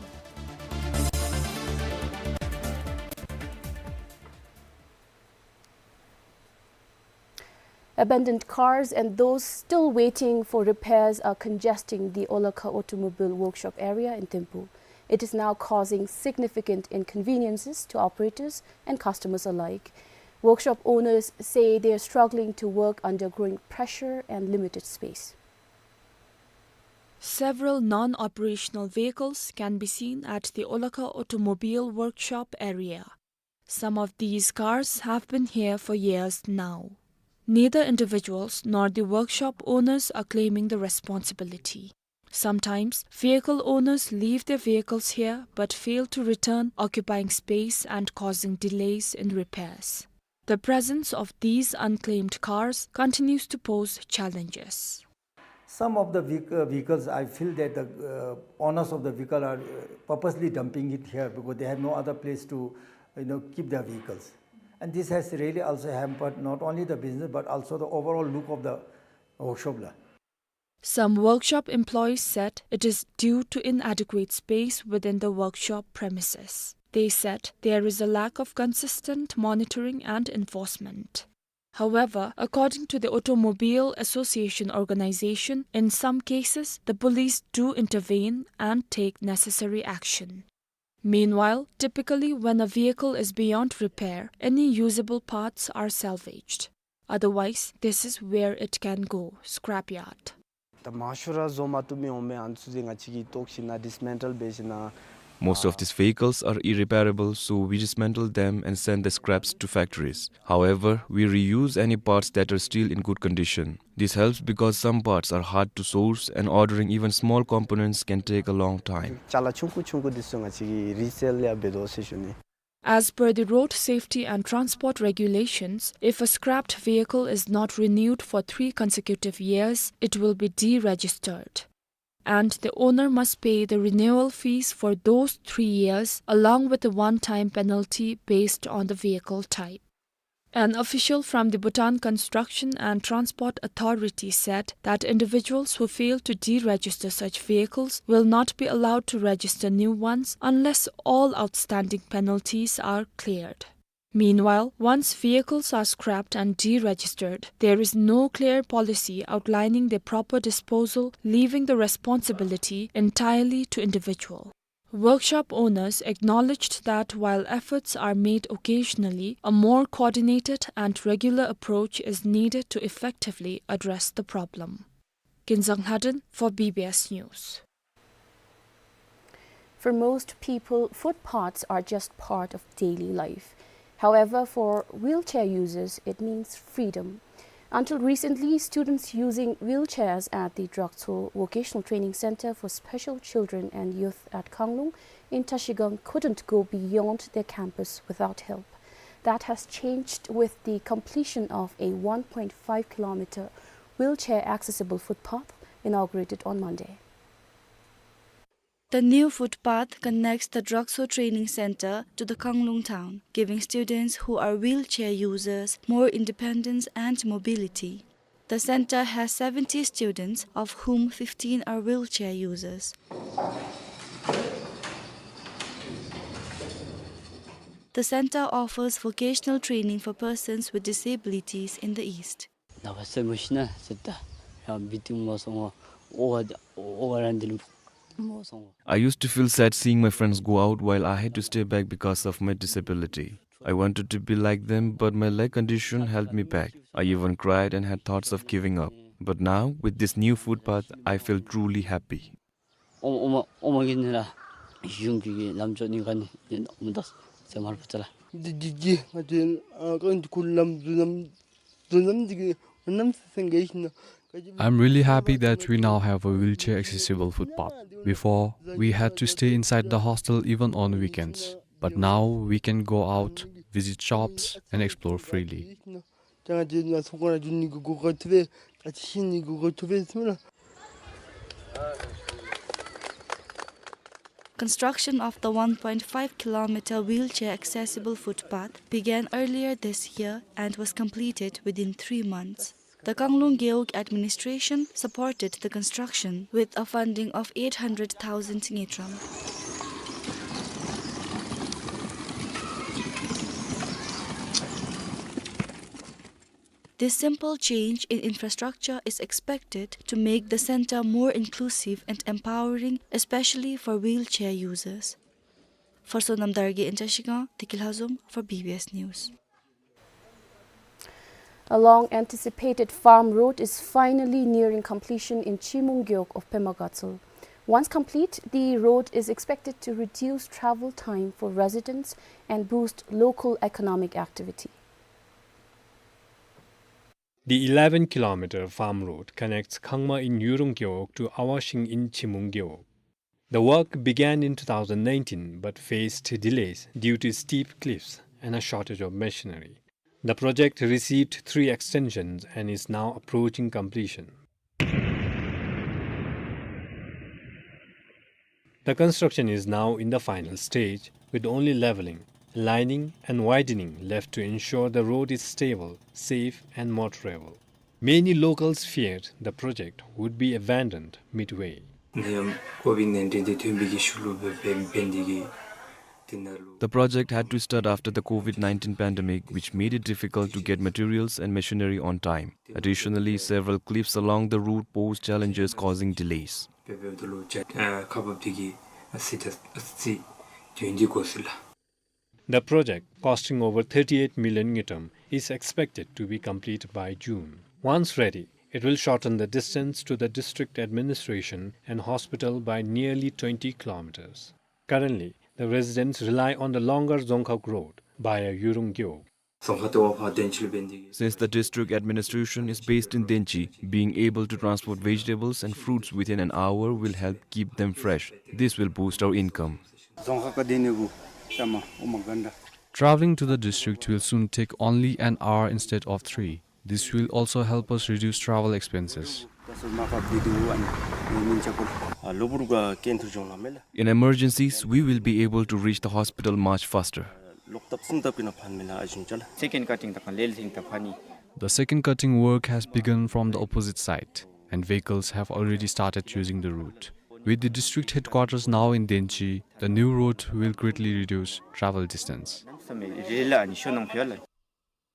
Abandoned cars and those still waiting for repairs are congesting the Olakha Automobile Workshop area in Thimphu. It is now causing significant inconveniences to operators and customers alike. Workshop owners say they are struggling to work under growing pressure and limited space. Several non-operational vehicles can be seen at the Olakha Automobile Workshop area. Some of these cars have been here for years now. Neither individuals nor the workshop owners are claiming the responsibility. Sometimes, vehicle owners leave their vehicles here but fail to return, occupying space and causing delays in repairs. The presence of these unclaimed cars continues to pose challenges. Some of the vehic-, uh, vehicles, I feel that the, uh, owners of the vehicle are, uh, purposely dumping it here because they have no other place to, you know, keep their vehicles. And this has really also hampered not only the business but also the overall look of the workshop la. Some workshop employees said it is due to inadequate space within the workshop premises. They said there is a lack of consistent monitoring and enforcement. However, according to the Automobile Association organization, in some cases, the police do intervene and take necessary action. Meanwhile, typically when a vehicle is beyond repair, any usable parts are salvaged. Otherwise, this is where it can go, scrapyard. ད་མང་ཤོས་ར་བཟོ་མ་བཏུབ་མི་འོང་མི་ཨ་ནི་ཚུ་ང་བཅས་ཀྱིས་བཏོག་ཞིནམ་ལས་dismantle འབད་ཞིནམ་ལས། Most of these vehicles are irreparable, so we dismantle them and send the scraps to factories. However, we reuse any parts that are still in good condition. This helps because some parts are hard to source and ordering even small components can take a long time. ཅ་ལ་ཆུང་ཀུ་ཆུང་ཀུ་འདི་ཚུ་ང་བཅས་ཀྱིས་resell ཡང་འབད་དོ་ཟེར་ཞུ་ནི། As per the road safety and transport regulations, if a scrapped vehicle is not renewed for three consecutive years, it will be deregistered. And the owner must pay the renewal fees for those three years, along with a one-time penalty based on the vehicle type. An official from the Bhutan Construction and Transport Authority said that individuals who fail to deregister such vehicles will not be allowed to register new ones unless all outstanding penalties are cleared. Meanwhile, once vehicles are scrapped and deregistered, there is no clear policy outlining their proper disposal, leaving the responsibility entirely to individual. Workshop owners acknowledged that while efforts are made occasionally, a more coordinated and regular approach is needed to effectively address the problem. Kinzang Lhaden for B B S News. For most people, footpaths are just part of daily life. However, for wheelchair users, it means freedom. Until recently, students using wheelchairs at the Drakso Vocational Training Center for Special Children and Youth at Khanglung in Trashigang couldn't go beyond their campus without help. That has changed with the completion of a one point five kilometer wheelchair accessible footpath inaugurated on Monday. The new footpath connects the Drakso Training Center to the Khanglung town, giving students who are wheelchair users more independence and mobility. The center has seventy students, of whom fifteen are wheelchair users. The center offers vocational training for persons with disabilities in the East. ནཱ་བ་སེར་མོ་ཤི་ན་ཟེར་ད། ཡང་བི་ཏིང་མོ་སོང་ངོ་། ཨོ་ཨོ་རང་འདི་ལུ་མོ་སོང་ངོ། I used to feel sad seeing my friends go out while I had to stay back because of my disability. I wanted to be like them, but my leg condition held me back. I even cried and had thoughts of giving up. But now, with this new footpath, I feel truly happy. ཨོ་ཨོ་མ་ཨོ་མ་གི་ནི་ར་གཞུང་གི་གི་ལམ་ཅོག་ནི་ག་ནི་ཨོ་མ་དོ་ཟེར་མར་པ་ཙ་ལ། འདི་འདི་འདི་ང་ཚོའི་ཨ་ཀན་ཁུལ་ལམ་འཛུལ་ལམ་འཛུལ་ལམ་འདི་གི་ནམ་སེང་གེ་ཤིན་ན། I'm really happy that we now have a wheelchair accessible footpath. Before, we had to stay inside the hostel even on weekends. But now we can go out, visit shops, and explore freely. ད་ང་ཚོའི་ནང་སོང་ཁོ་ར་འགྱོ་ནི་གི་གོ་སྐབས་ཐོབ་པས། ད་ཅི་ཤེས་ནི་གི་གོ་སྐབས་ཐོབ་པས་ཟེར་མས་ལགས། Construction of the one point five kilometer wheelchair accessible footpath began earlier this year and was completed within three months. The Kanglung Gewog administration supported the construction with a funding of eight hundred thousand ngultrum. This simple change in infrastructure is expected to make the center more inclusive and empowering, especially for wheelchair users. For Sonam Dargye in Trashigang, Tiki Lhazom for B B S News. A long-anticipated farm road is finally nearing completion in Chimung Gewog of Pema Gatshel. Once complete, the road is expected to reduce travel time for residents and boost local economic activity. The eleven kilometer farm road connects Khangma in Yurung Gewog to Awashing in Chimung Gewog. The work began in two thousand nineteen but faced delays due to steep cliffs and a shortage of machinery. The project received three extensions and is now approaching completion. The construction is now in the final stage, with only leveling, lining and widening left to ensure the road is stable, safe and motorable. Many locals feared the project would be abandoned midway. འདི་ཡང་ཀོ་ཝིཌ་ནའིན་ཊིན་འདི་ཐོན་པའི་གི་ཤུལ་ལུ་འབད་འབད་འབད་ནི་དེ་གིས་འདི་ནང་ལུ། The project had to start after the COVID nineteen pandemic, which made it difficult to get materials and machinery on time. Additionally, several cliffs along the route pose challenges, causing delays. འབད་འབདཝ་ད་ལུ་ཅ་ཨ་ཁག་འབགཔ་འདི་གིས་ཨ་ཙི་ད་ཨ་ཙི་དུས་འདི་འགོར་སོ་ཡི་ལགས། The project, costing over thirty-eight million ngultrum, is expected to be complete by June. Once ready, it will shorten the distance to the district administration and hospital by nearly twenty kilometers. Currently, the residents rely on the longer Dzongkhag Road via Yurung Gewog. Since the district administration is based in Denchi, being able to transport vegetables and fruits within an hour will help keep them fresh. This will boost our income. Traveling to the district will soon take only an hour instead of three. This will also help us reduce travel expenses. In emergencies, we will be able to reach the hospital much faster. Second cutting ད་ཁ་ལེ་ལེ་ད་ཕ་ནི། The second cutting work has begun from the opposite side, and vehicles have already started using the route. With the district headquarters now in Denchi, the new road will greatly reduce travel distance.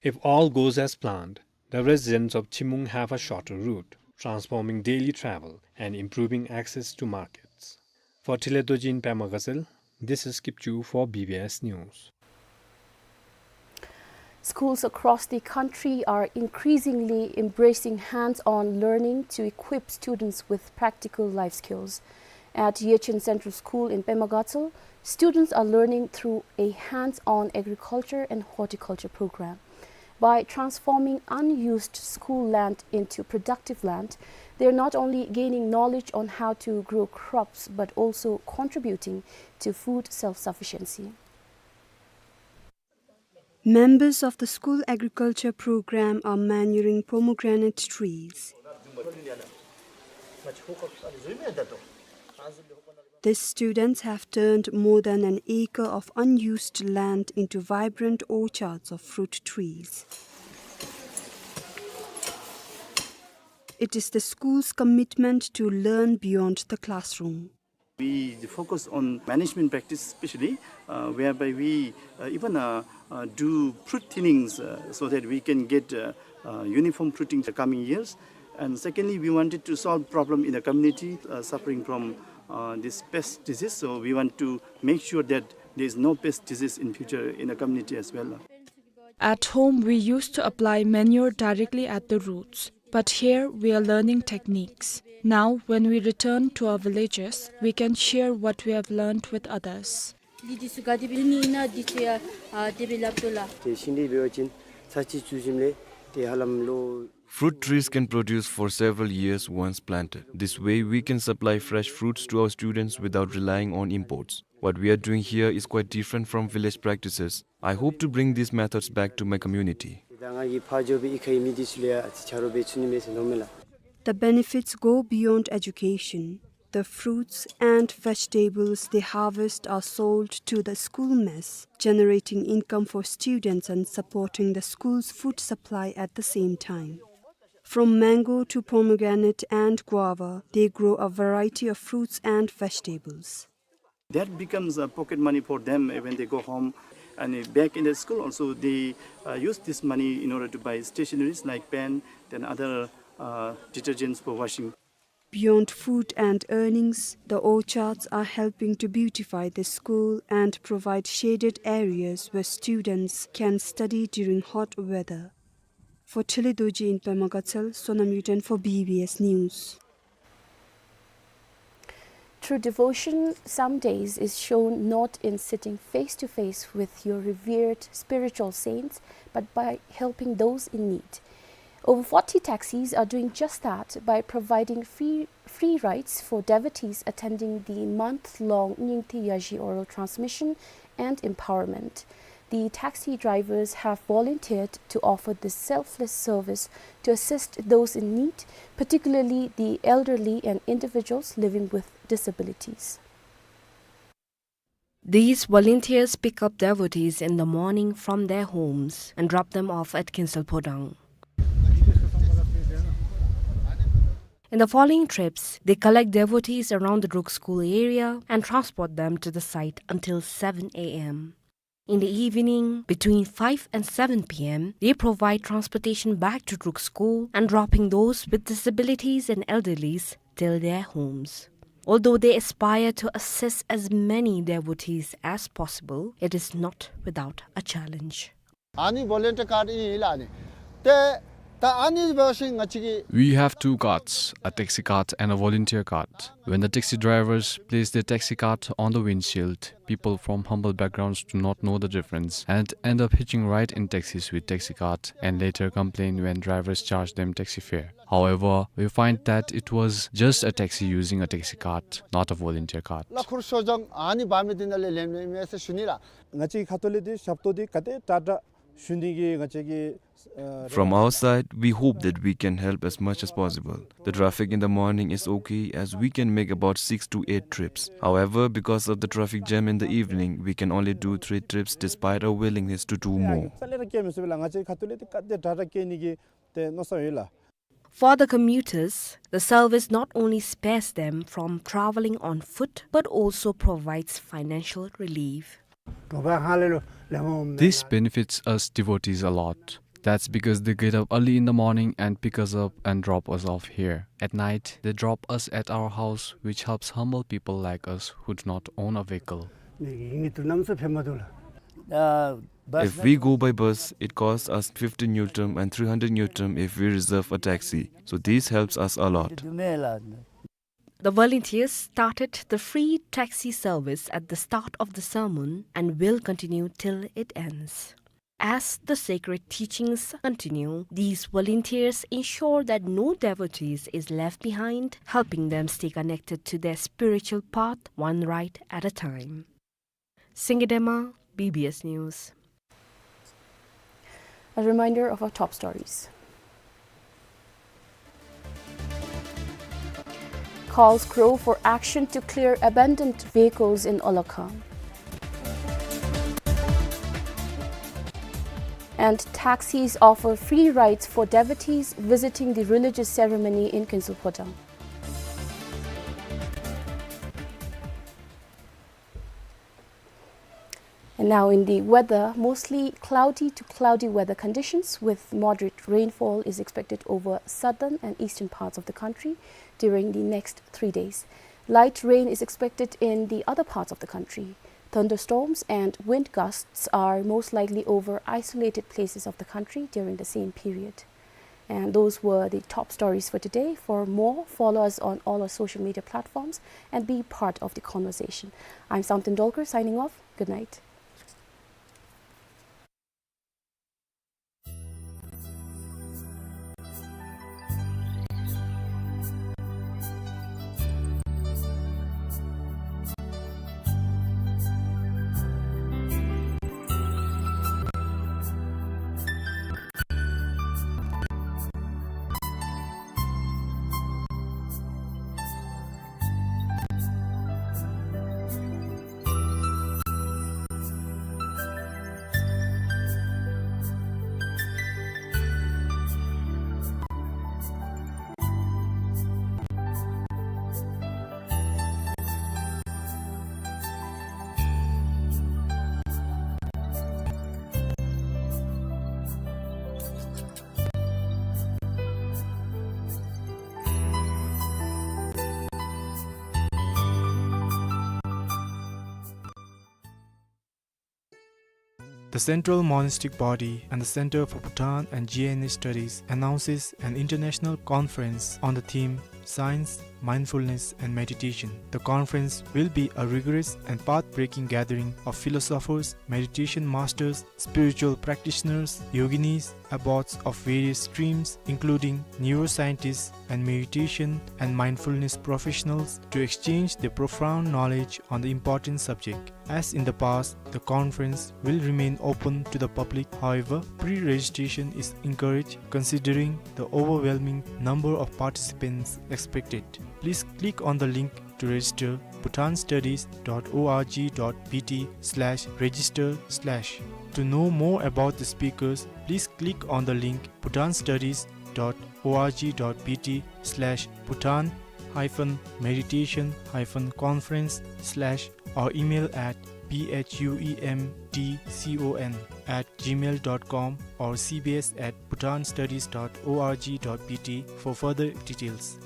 If all goes as planned, the residents of Chimung have a shorter route, transforming daily travel and improving access to markets. For Thile Dorji in Pema Gatshel, this is Kipchu for B B S News. Schools across the country are increasingly embracing hands-on learning to equip students with practical life skills. At Yechen Central School in Pema Gatshel, students are learning through a hands-on agriculture and horticulture program. By transforming unused school land into productive land, they are not only gaining knowledge on how to grow crops but also contributing to food self-sufficiency. Members of the school agriculture program are manuring pomegranate trees. These students have turned more than an acre of unused land into vibrant orchards of fruit trees. It is the school's commitment to learn beyond the classroom. We focus on management practice especially, uh, whereby we, uh, even, uh, uh, do fruit thinnings, uh, so that we can get, uh, uh, uniform fruiting the coming years. And secondly, we wanted to solve problem in the community, uh, suffering from, uh, this pest disease. So we want to make sure that there is no pest disease in future in the community as well. At home, we used to apply manure directly at the roots, but here we are learning techniques. Now, when we return to our villages, we can share what we have learned with others. ལི་འདི་ཚུ་ག་དེ་སྦེ་ནི་ཨིན་ན་འདི་ཚུ་ཡང་ཨ་དེ་སྦེ་སླབ་དོ་ལགས། ཏེ་ཤིང་འདི་འབད་བ་ཅིན་ཚར་གཅིག་བཙུགས་ཞིནམ་ལས་ཏེ་ཧ་ལམ་ལོ། Fruit trees can produce for several years once planted. This way, we can supply fresh fruits to our students without relying on imports. What we are doing here is quite different from village practices. I hope to bring these methods back to my community. ད་ང་གིས་ཕར་འགྱོ་སྦེ་གཡུས་ཁའི་མི་འདི་ཚུ་ལུ་ཡང་ཨ་ཙི་ཆ་རོགས་འབད་ཚུགས་ནི་མས་ཟེར་མནོཝ་མས་ལགས། The benefits go beyond education. The fruits and vegetables they harvest are sold to the school mess, generating income for students and supporting the school's food supply at the same time. From mango to pomegranate and guava, they grow a variety of fruits and vegetables. That becomes a pocket money for them when they go home. And, uh, back in the school also, they, uh, use this money in order to buy stationeries like pen, then other, uh, detergents for washing. Beyond food and earnings, the orchards are helping to beautify the school and provide shaded areas where students can study during hot weather. For Tshilidorji in Pema Gatshel, Sonam Yuden for B B S News. True devotion some days is shown not in sitting face to face with your revered spiritual saints, but by helping those in need. Over forty taxis are doing just that by providing free, free rides for devotees attending the month-long Nyingti Yaji oral transmission and empowerment. The taxi drivers have volunteered to offer this selfless service to assist those in need, particularly the elderly and individuals living with disabilities. These volunteers pick up devotees in the morning from their homes and drop them off at Kinsel Phodang. In the following trips, they collect devotees around the Druk school area and transport them to the site until seven A M. In the evening, between five and seven P M, they provide transportation back to Druk school and dropping those with disabilities and elderlies till their homes. Although they aspire to assist as many devotees as possible, it is not without a challenge. ཨ་ནི་ཝོ་ལན་ཊི་ཡར་ཀཱཌ་ཨིན་ལགས་ཨ་ནི། ཏེ་ད་ཨ་ནི་འབད་བ་ཅིན་ང་བཅས་ཀྱི We have two cards, a taxi card and a volunteer card. When the taxi drivers place their taxi card on the windshield, people from humble backgrounds do not know the difference and end up hitching right in taxis with taxi card and later complain when drivers charge them taxi fare. However, we find that it was just a taxi using a taxi card, not a volunteer card. ལ་ཁུར་ཤོ་ཇང་ཨ་ནི་བ་མི་དེ་ནང་ལས་ལེན་མི་མེད་ཟེར་ཞུ་ནི་ལགས། ང་བཅས་ཁ་ཐུག་ལས་འདི་ཞབས་ཏོག་འདི་ག་དེ་དྲག་དྲག་ཞུ་ནི་གི་ང་བཅས་ཀྱི་ཨ། From our side, we hope that we can help as much as possible. The traffic in the morning is okay, as we can make about six to eight trips. However, because of the traffic jam in the evening, we can only do three trips despite our willingness to do more. ས་ལེ་ར་སྐྱེལ་མི་ཚུགས་པས་ལགས། ང་བཅས་ཁ་ཐུག་ལས་འདི་ག་དེ་དྲག་དྲག་སྐྱེལ་ནི་གི་ཏེ་མནོ་བསམ་ཡོད་ལགས། For the commuters, the service not only spares them from travelling on foot but also provides financial relief. This benefits us devotees a lot. That's because they get up early in the morning and pick us up and drop us off here. At night, they drop us at our house, which helps humble people like us who do not own a vehicle. If we go by bus, it costs us fifty ngultrum and three hundred ngultrum if we reserve a taxi. So this helps us a lot. The volunteers started the free taxi service at the start of the sermon and will continue till it ends. As the sacred teachings continue, these volunteers ensure that no devotee is left behind, helping them stay connected to their spiritual path, one ride at a time. Singye Dema, B B S News. A reminder of our top stories. Calls grow for action to clear abandoned vehicles in Olakha. And taxis offer free rides for devotees visiting the religious ceremony in Kinsel Phodang. And now in the weather, mostly cloudy to cloudy weather conditions with moderate rainfall is expected over southern and eastern parts of the country during the next three days. Light rain is expected in the other parts of the country. Thunderstorms and wind gusts are most likely over isolated places of the country during the same period. And those were the top stories for today. For more, follow us on all our social media platforms and be part of the conversation. I'm Samten Dolkar signing off. Good night. The Central Monastic Body and the Center for Bhutan and G N A Studies announces an international conference on the theme Science, Mindfulness and Meditation. The conference will be a rigorous and path-breaking gathering of philosophers, meditation masters, spiritual practitioners, yoginis, abbots of various streams, including neuroscientists and meditation and mindfulness professionals, to exchange their profound knowledge on the important subject. As in the past, the conference will remain open to the public. However, pre-registration is encouraged considering the overwhelming number of participants expected. Please click on the link to register, bhutanstudies dot org dot B T slash register slash. To know more about the speakers, please click on the link bhutanstudies dot org dot B T slash Bhutan hyphen meditation hyphen conference slash or email at B H U E M T C O N at gmail dot com or C B S at bhutanstudies dot org dot B T for further details.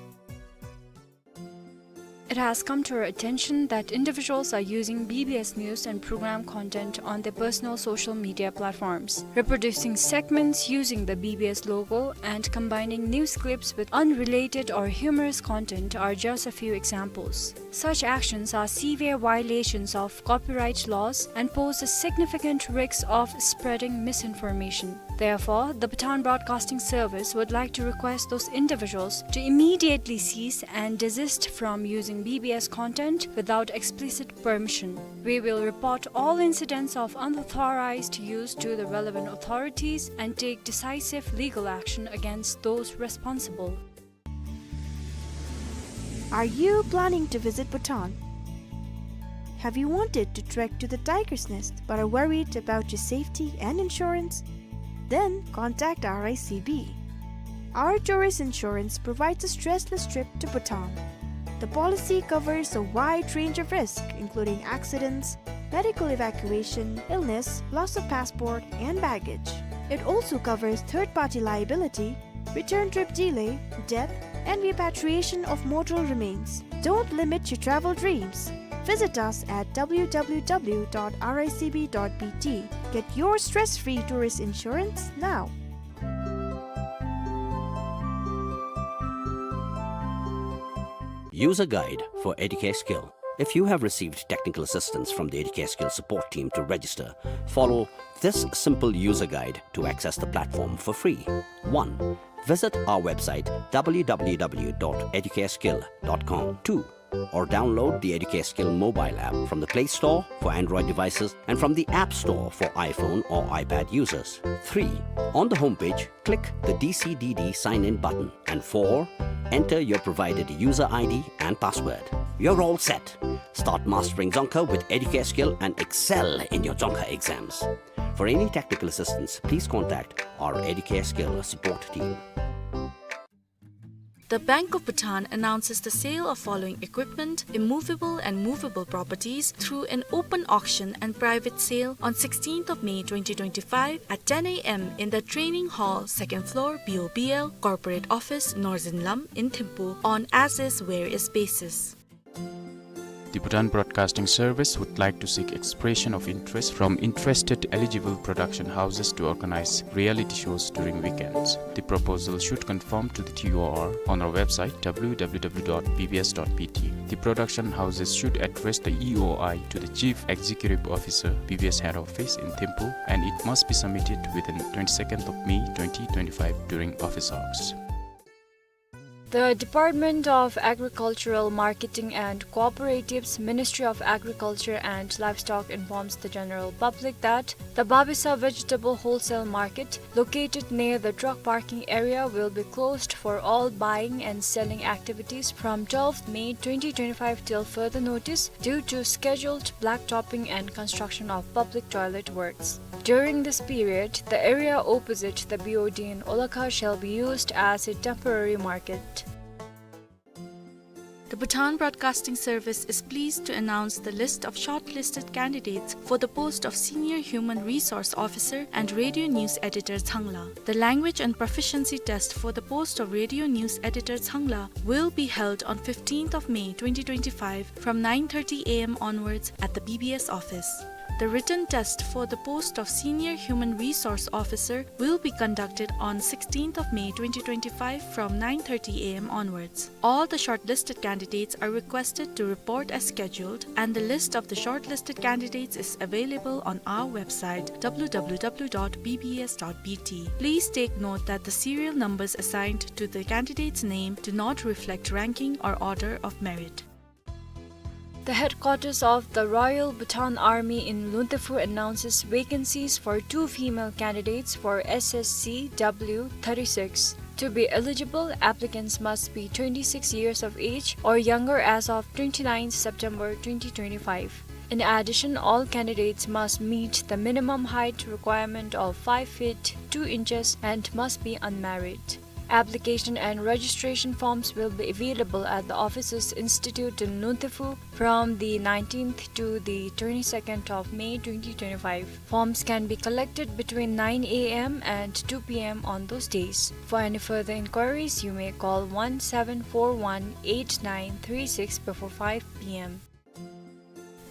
It has come to our attention that individuals are using B B S news and program content on their personal social media platforms, reproducing segments using the B B S logo and combining news clips with unrelated or humorous content are just a few examples. Such actions are severe violations of copyright laws and pose a significant risk of spreading misinformation. Therefore, the Bhutan Broadcasting Service would like to request those individuals to immediately cease and desist from using B B S content without explicit permission. We will report all incidents of unauthorized use to the relevant authorities and take decisive legal action against those responsible. Are you planning to visit Bhutan? Have you wanted to trek to the Tiger's Nest but are worried about your safety and insurance? Then contact R I C B. Our tourist insurance provides a stressless trip to Bhutan. The policy covers a wide range of risks, including accidents, medical evacuation, illness, loss of passport, and baggage. It also covers third-party liability, return trip delay, death, and repatriation of mortal remains. Don't limit your travel dreams. Visit us at W W W dot R I C B dot B T. Get your stress-free tourist insurance now. User guide for Educare Skill. If you have received technical assistance from the Educare Skill support team to register, follow this simple user guide to access the platform for free. One, visit our website W W W dot educareskill dot com. Two, or download the Educare Skill mobile app from the Play Store for Android devices and from the App Store for iPhone or iPad users. Three, on the homepage, click the D C D D sign-in button. And four, enter your provided user I D and password. You're all set. Start mastering Dzongkha with Educare Skill and excel in your Dzongkha exams. For any technical assistance, please contact our Educare Skill support team. The Bank of Bhutan announces the sale of following equipment, immovable and movable properties, through an open auction and private sale on sixteenth of May twenty twenty-five at ten A M in the training hall, second floor, B O B L, corporate office, Northern Lam in Thimphu on as is where is basis. The Bhutan Broadcasting Service would like to seek expression of interest from interested eligible production houses to organize reality shows during weekends. The proposal should conform to the T O R on our website W W W dot B B S dot B T. The production houses should address the E O I to the Chief Executive Officer, B B S Head Office in Thimphu, and it must be submitted within twenty-second of May twenty twenty-five during office hours. The Department of Agricultural Marketing and Cooperatives, Ministry of Agriculture and Livestock informs the general public that the Babisa Vegetable Wholesale Market, located near the truck parking area, will be closed for all buying and selling activities from twelfth May twenty twenty-five till further notice due to scheduled blacktopping and construction of public toilet works. During this period, the area opposite the B O D in Olakha shall be used as a temporary market. The Bhutan Broadcasting Service is pleased to announce the list of shortlisted candidates for the post of Senior Human Resource Officer and Radio News Editor Tsangla. The language and proficiency test for the post of Radio News Editor Tsangla will be held on fifteenth of May twenty twenty-five from nine thirty A M onwards at the B B S office. The written test for the post of Senior Human Resource Officer will be conducted on sixteenth of May twenty twenty-five from nine thirty A M onwards. All the shortlisted candidates are requested to report as scheduled, and the list of the shortlisted candidates is available on our website, W W W dot B B S dot B T. Please take note that the serial numbers assigned to the candidate's name do not reflect ranking or order of merit. The headquarters of the Royal Bhutan Army in Luntephu announces vacancies for two female candidates for S S C W thirty-six. To be eligible, applicants must be twenty-six years of age or younger as of twenty-ninth September twenty twenty-five. In addition, all candidates must meet the minimum height requirement of five feet two inches and must be unmarried. Application and registration forms will be available at the offices institute in Luntephu from the nineteenth to the twenty-second of May twenty twenty-five. Forms can be collected between nine A M and two P M on those days. For any further inquiries, you may call one seven four one eight nine three six before five P M.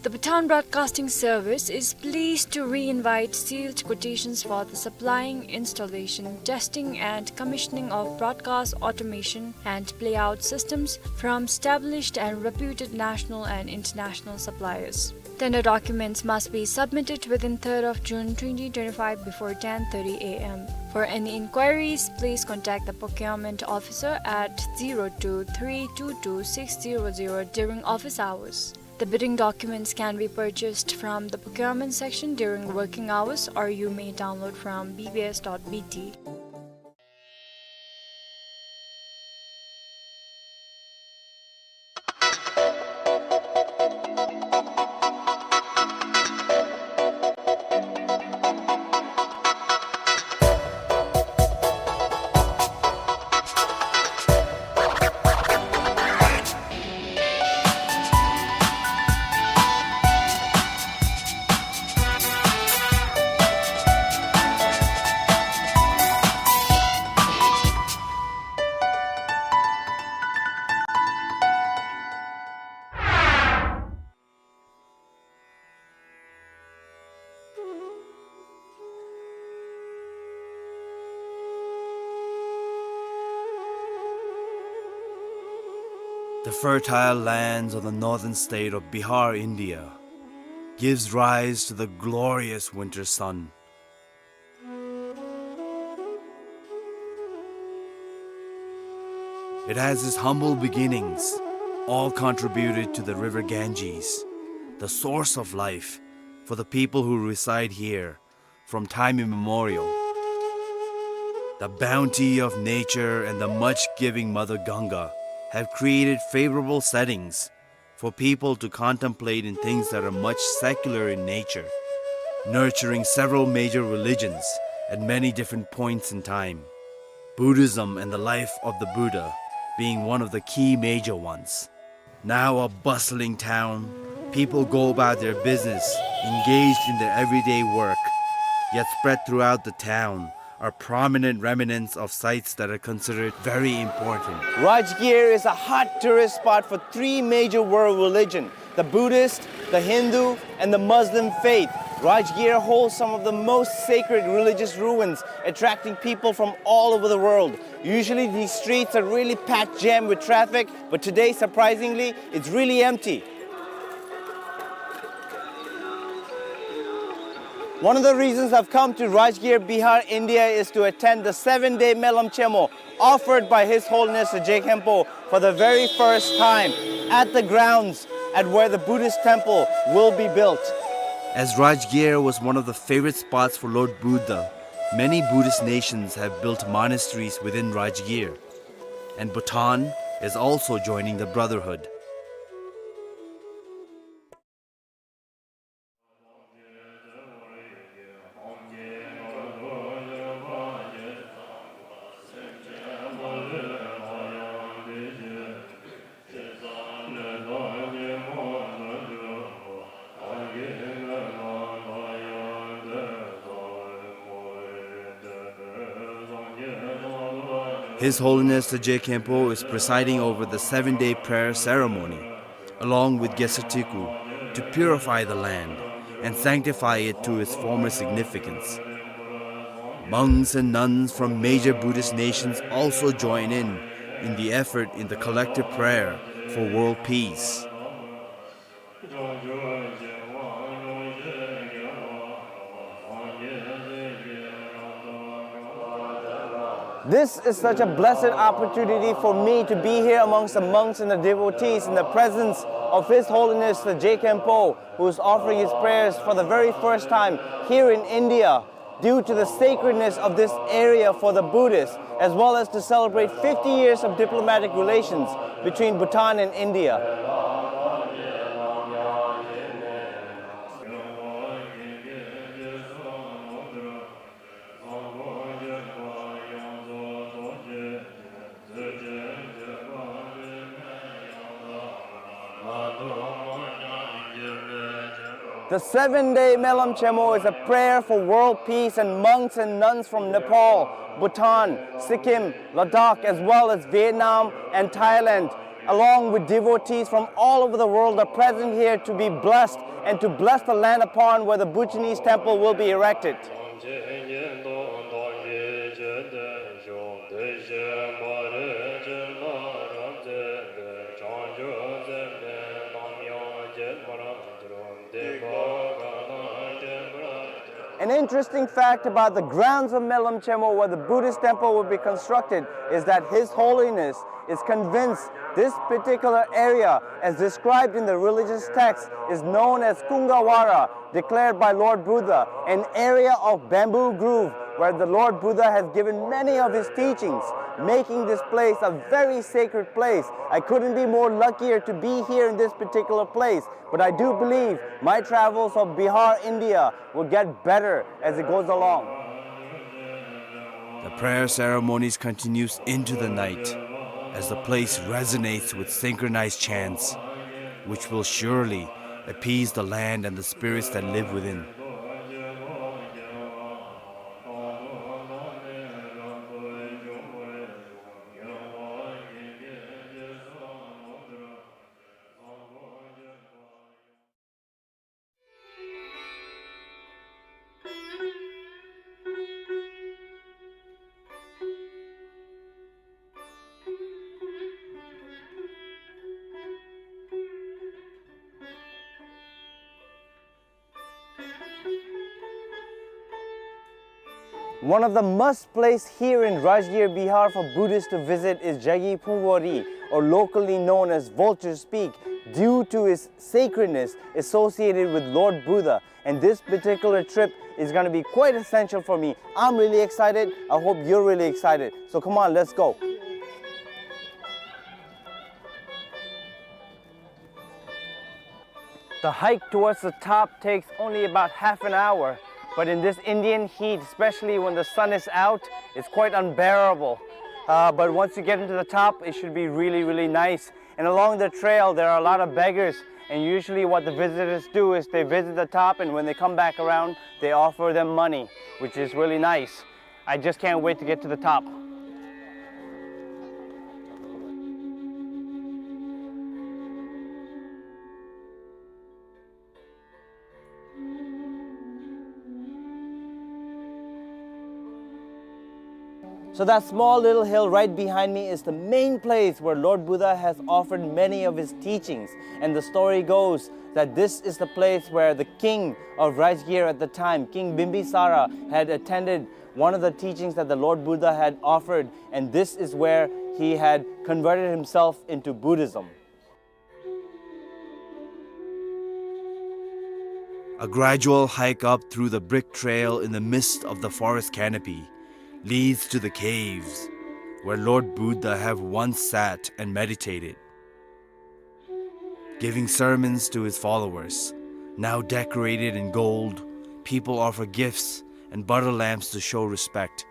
The Bhutan Broadcasting Service is pleased to re-invite sealed quotations for the supplying, installation, testing and commissioning of broadcast automation and playout systems from established and reputed national and international suppliers. Tender documents must be submitted within third of June twenty twenty-five before ten thirty A M. For any inquiries, please contact the procurement officer at zero two three two two six zero zero during office hours. The bidding documents can be purchased from the procurement section during working hours, or you may download from B B S dot B T. The fertile lands of the northern state of Bihar, India, gives rise to the glorious winter sun. It has its humble beginnings, all contributed to the river Ganges, the source of life for the people who reside here from time immemorial. The bounty of nature and the much-giving Mother Ganga have created favorable settings for people to contemplate in things that are much secular in nature, nurturing several major religions at many different points in time, Buddhism and the life of the Buddha being one of the key major ones. Now a bustling town, people go about their business, engaged in their everyday work, yet spread throughout the town are prominent remnants of sites that are considered very important. Rajgir is a hot tourist spot for three major world religion, the Buddhist, the Hindu, and the Muslim faith. Rajgir holds some of the most sacred religious ruins, attracting people from all over the world. Usually these streets are really packed jam with traffic, but today, surprisingly, it's really empty. One of the reasons I've come to Rajgir, Bihar, India is to attend the seven-day Melam Chemo offered by His Holiness the Je Khenpo for the very first time at the grounds at where the Buddhist temple will be built. As Rajgir was one of the favorite spots for Lord Buddha, many Buddhist nations have built monasteries within Rajgir, and Bhutan is also joining the brotherhood. His Holiness the Je Khenpo is presiding over the seven-day prayer ceremony, along with Gesar Teku, to purify the land, and sanctify it to its former significance. Monks and nuns from major Buddhist nations also join in in the effort in the collective prayer for world peace. This is such a blessed opportunity for me to be here amongst the monks and the devotees in the presence of His Holiness the Je Khenpo, who is offering his prayers for the very first time here in India, due to the sacredness of this area for the Buddhists, as well as to celebrate fifty years of diplomatic relations between Bhutan and India. The seven-day Melam Chenmo is a prayer for world peace, and monks and nuns from Nepal, Bhutan, Sikkim, Ladakh, as well as Vietnam and Thailand, along with devotees from all over the world, are present here to be blessed and to bless the land upon where the Bhutanese temple will be erected. An interesting fact about the grounds of Melam Chenmo, where the Buddhist temple will be constructed, is that His Holiness is convinced this particular area, as described in the religious text, is known as Kungavara, declared by Lord Buddha, an area of bamboo grove where the Lord Buddha has given many of his teachings, making this place a very sacred place. I couldn't be more luckier to be here in this particular place, but I do believe my travels of Bihar, India, will get better as it goes along. The prayer ceremonies continues into the night as the place resonates with synchronized chants, which will surely appease the land and the spirits that live within. One of the must place here in Rajgir, Bihar for Buddhists to visit is Jagi Phungwari, or locally known as Vulture's Peak, due to its sacredness associated with Lord Buddha. And this particular trip is gonna be quite essential for me. I'm really excited. I hope you're really excited. So come on, let's go. The hike towards the top takes only about half an hour, but in this Indian heat, especially when the sun is out, it's quite unbearable. Uh, but once you get into the top, it should be really, really nice. And along the trail, there are a lot of beggars, and usually what the visitors do is they visit the top, and when they come back around, they offer them money, which is really nice. I just can't wait to get to the top. So that small little hill right behind me is the main place where Lord Buddha has offered many of his teachings. And the story goes that this is the place where the king of Rajgir at the time, King Bimbisara, had attended one of the teachings that the Lord Buddha had offered, and this is where he had converted himself into Buddhism. A gradual hike up through the brick trail in the midst of the forest canopy leads to the caves where Lord Buddha have once sat and meditated, giving sermons to his followers. Now decorated in gold, people offer gifts and butter lamps to show respect.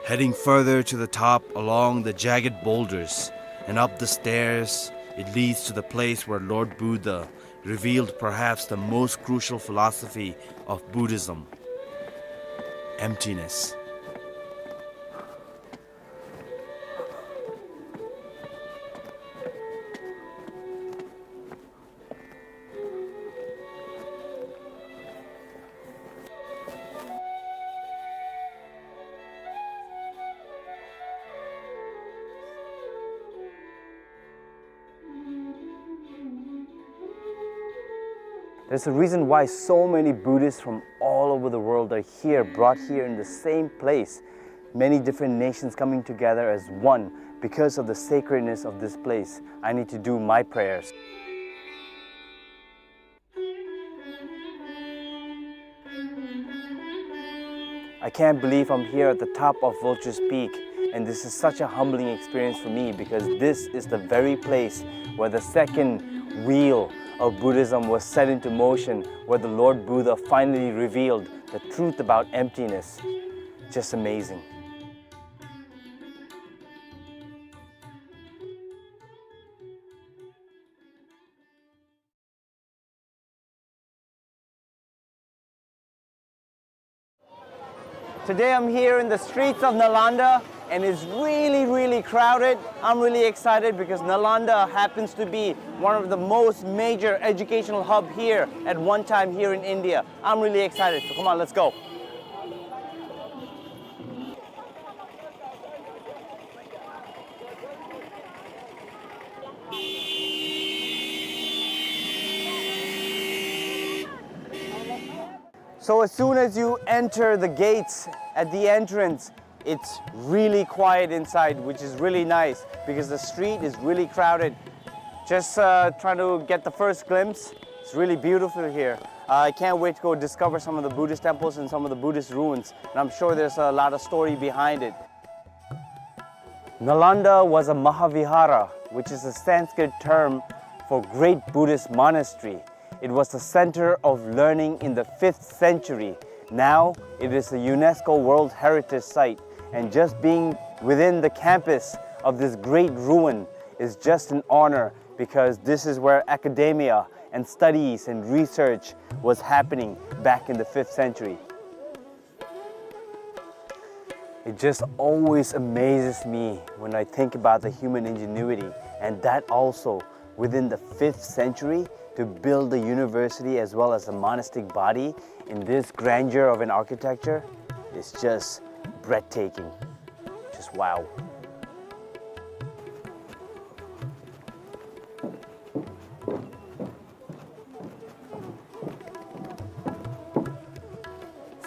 Heading further to the top along the jagged boulders and up the stairs, it leads to the place where Lord Buddha revealed perhaps the most crucial philosophy of Buddhism: emptiness. There's a reason why so many Buddhists from all over the world are here, brought here in the same place. Many different nations coming together as one because of the sacredness of this place. I need to do my prayers. I can't believe I'm here at the top of Vulture's Peak, and this is such a humbling experience for me because this is the very place where the second wheel of Buddhism was set into motion, where the Lord Buddha finally revealed the truth about emptiness. Just amazing. Today I'm here in the streets of Nalanda, and it's really, really crowded. I'm really excited because Nalanda happens to be one of the most major educational hub here at one time here in India. I'm really excited. So come on, let's go. So as soon as you enter the gates at the entrance, it's really quiet inside, which is really nice because the street is really crowded. Just, uh, trying to get the first glimpse. It's really beautiful here. Uh, I can't wait to go discover some of the Buddhist temples and some of the Buddhist ruins. And I'm sure there's a lot of story behind it. Nalanda was a Mahavihara, which is a Sanskrit term for great Buddhist monastery. It was the center of learning in the fifth century. Now it is a UNESCO World Heritage Site, and just being within the campus of this great ruin is just an honor, because this is where academia and studies and research was happening back in the fifth century. It just always amazes me when I think about the human ingenuity, and that also within the fifth century, to build the university as well as the monastic body in this grandeur of an architecture is just breathtaking. Just wow.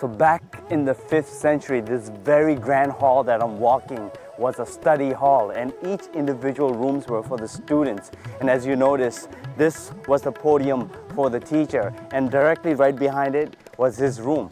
So back in the fifth century, this very grand hall that I'm walking was a study hall, and each individual rooms were for the students. And as you notice, this was the podium for the teacher, and directly right behind it was his room.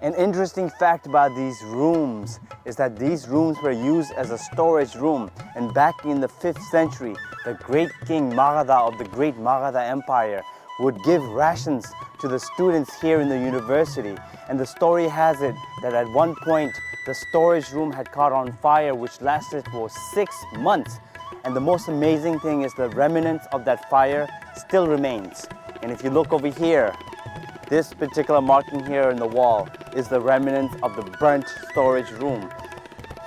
An interesting fact about these rooms is that these rooms were used as a storage room, and back in the fifth century, the great king Magadha of the great Magadha Empire would give rations to the students here in the university. And the story has it that at one point, the storage room had caught on fire, which lasted for six months. And the most amazing thing is the remnants of that fire still remains. And if you look over here, this particular marking here in the wall is the remnants of the burnt storage room.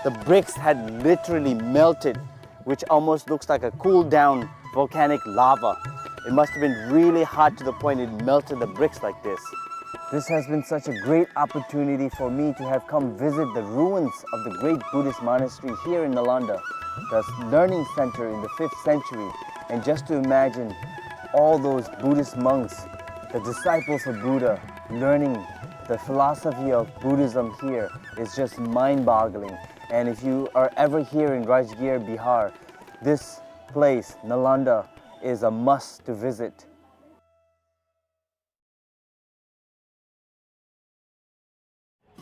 The bricks had literally melted, which almost looks like a cooled down volcanic lava. It must have been really hot to the point it melted the bricks like this. This has been such a great opportunity for me to have come visit the ruins of the great Buddhist monastery here in Nalanda, the learning center in the fifth century. And just to imagine all those Buddhist monks, the disciples of Buddha, learning the philosophy of Buddhism here is just mind-boggling. And if you are ever here in Rajgir, Bihar, this place, Nalanda, is a must to visit.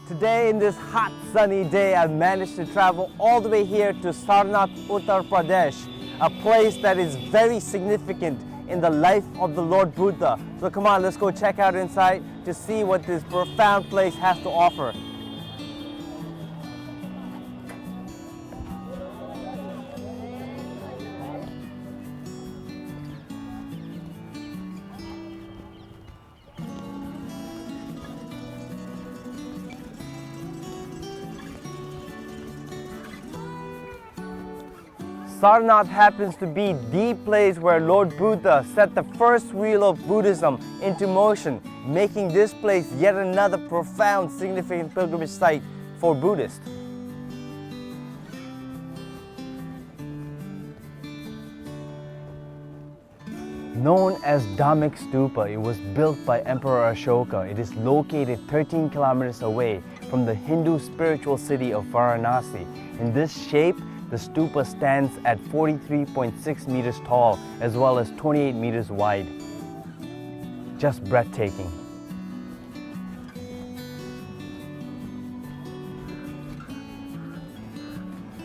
Today, in this hot, sunny day, I managed to travel all the way here to Sarnath, Uttar Pradesh, a place that is very significant in the life of the Lord Buddha. So come on, let's go check out inside to see what this profound place has to offer. Sarnath happens to be the place where Lord Buddha set the first wheel of Buddhism into motion, making this place yet another profound, significant pilgrimage site for Buddhists. Known as Dhammek Stupa, it was built by Emperor Ashoka. It is located thirteen kilometers away from the Hindu spiritual city of Varanasi. In this shape, the stupa stands at forty-three point six meters tall as well as twenty-eight meters wide. Just breathtaking.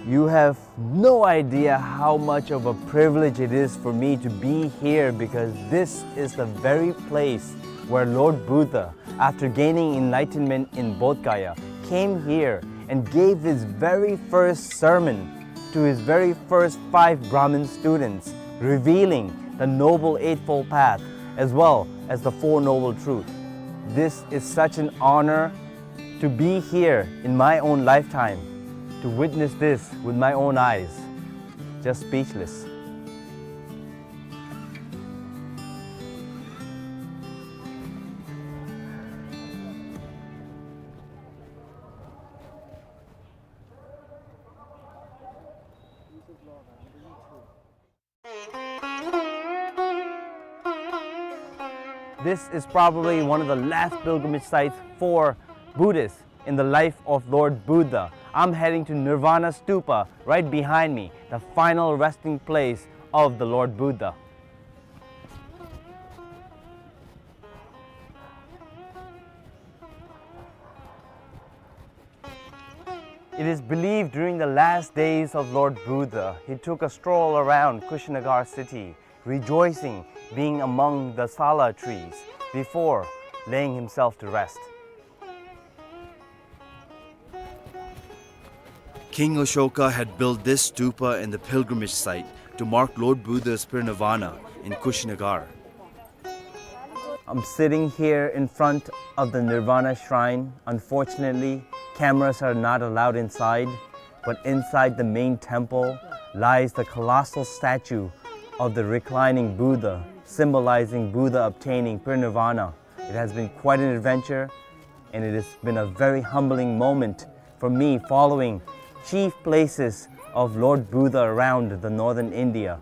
You have no idea how much of a privilege it is for me to be here, because this is the very place where Lord Buddha, after gaining enlightenment in Bodh Gaya, came here and gave his very first sermon to his very first five Brahmin students, revealing the Noble Eightfold Path as well as the Four Noble Truths. This is such an honor to be here in my own lifetime, to witness this with my own eyes. Just speechless. This is probably one of the last pilgrimage sites for Buddhists in the life of Lord Buddha. I'm heading to Nirvana Stupa right behind me, the final resting place of the Lord Buddha. It is believed during the last days of Lord Buddha, he took a stroll around Kushinagar city, rejoicing being among the sala trees, before laying himself to rest. King Ashoka had built this stupa in the pilgrimage site to mark Lord Buddha's parinirvana in Kushinagar. I'm sitting here in front of the Nirvana Shrine. Unfortunately, cameras are not allowed inside, but inside the main temple lies the colossal statue of the reclining Buddha, symbolizing Buddha obtaining parinirvana. It has been quite an adventure, and it has been a very humbling moment for me, following chief places of Lord Buddha around the northern India.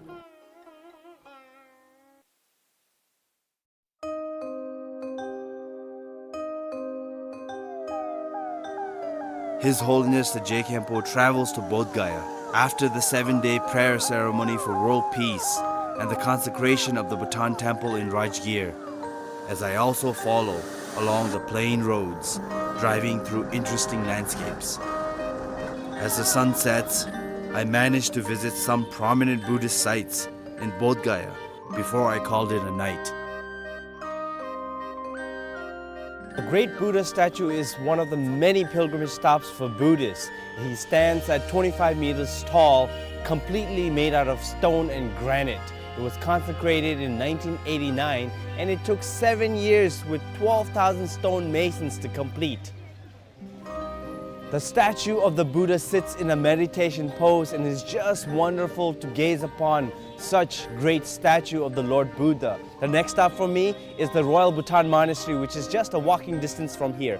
His Holiness the Je Khenpo travels to Bodh Gaya after the seven-day prayer ceremony for world peace and the consecration of the Bhutan Temple in Rajgir, as I also follow along the plain roads, driving through interesting landscapes. As the sun sets, I manage to visit some prominent Buddhist sites in Bodh Gaya before I called it a night. The great Buddha statue is one of the many pilgrimage stops for Buddhists. He stands at twenty-five meters tall, completely made out of stone and granite. It was consecrated in nineteen eighty-nine, and it took seven years with twelve thousand stone masons to complete. The statue of the Buddha sits in a meditation pose, and it's just wonderful to gaze upon such great statue of the Lord Buddha. The next stop for me is the Royal Bhutan Monastery, which is just a walking distance from here.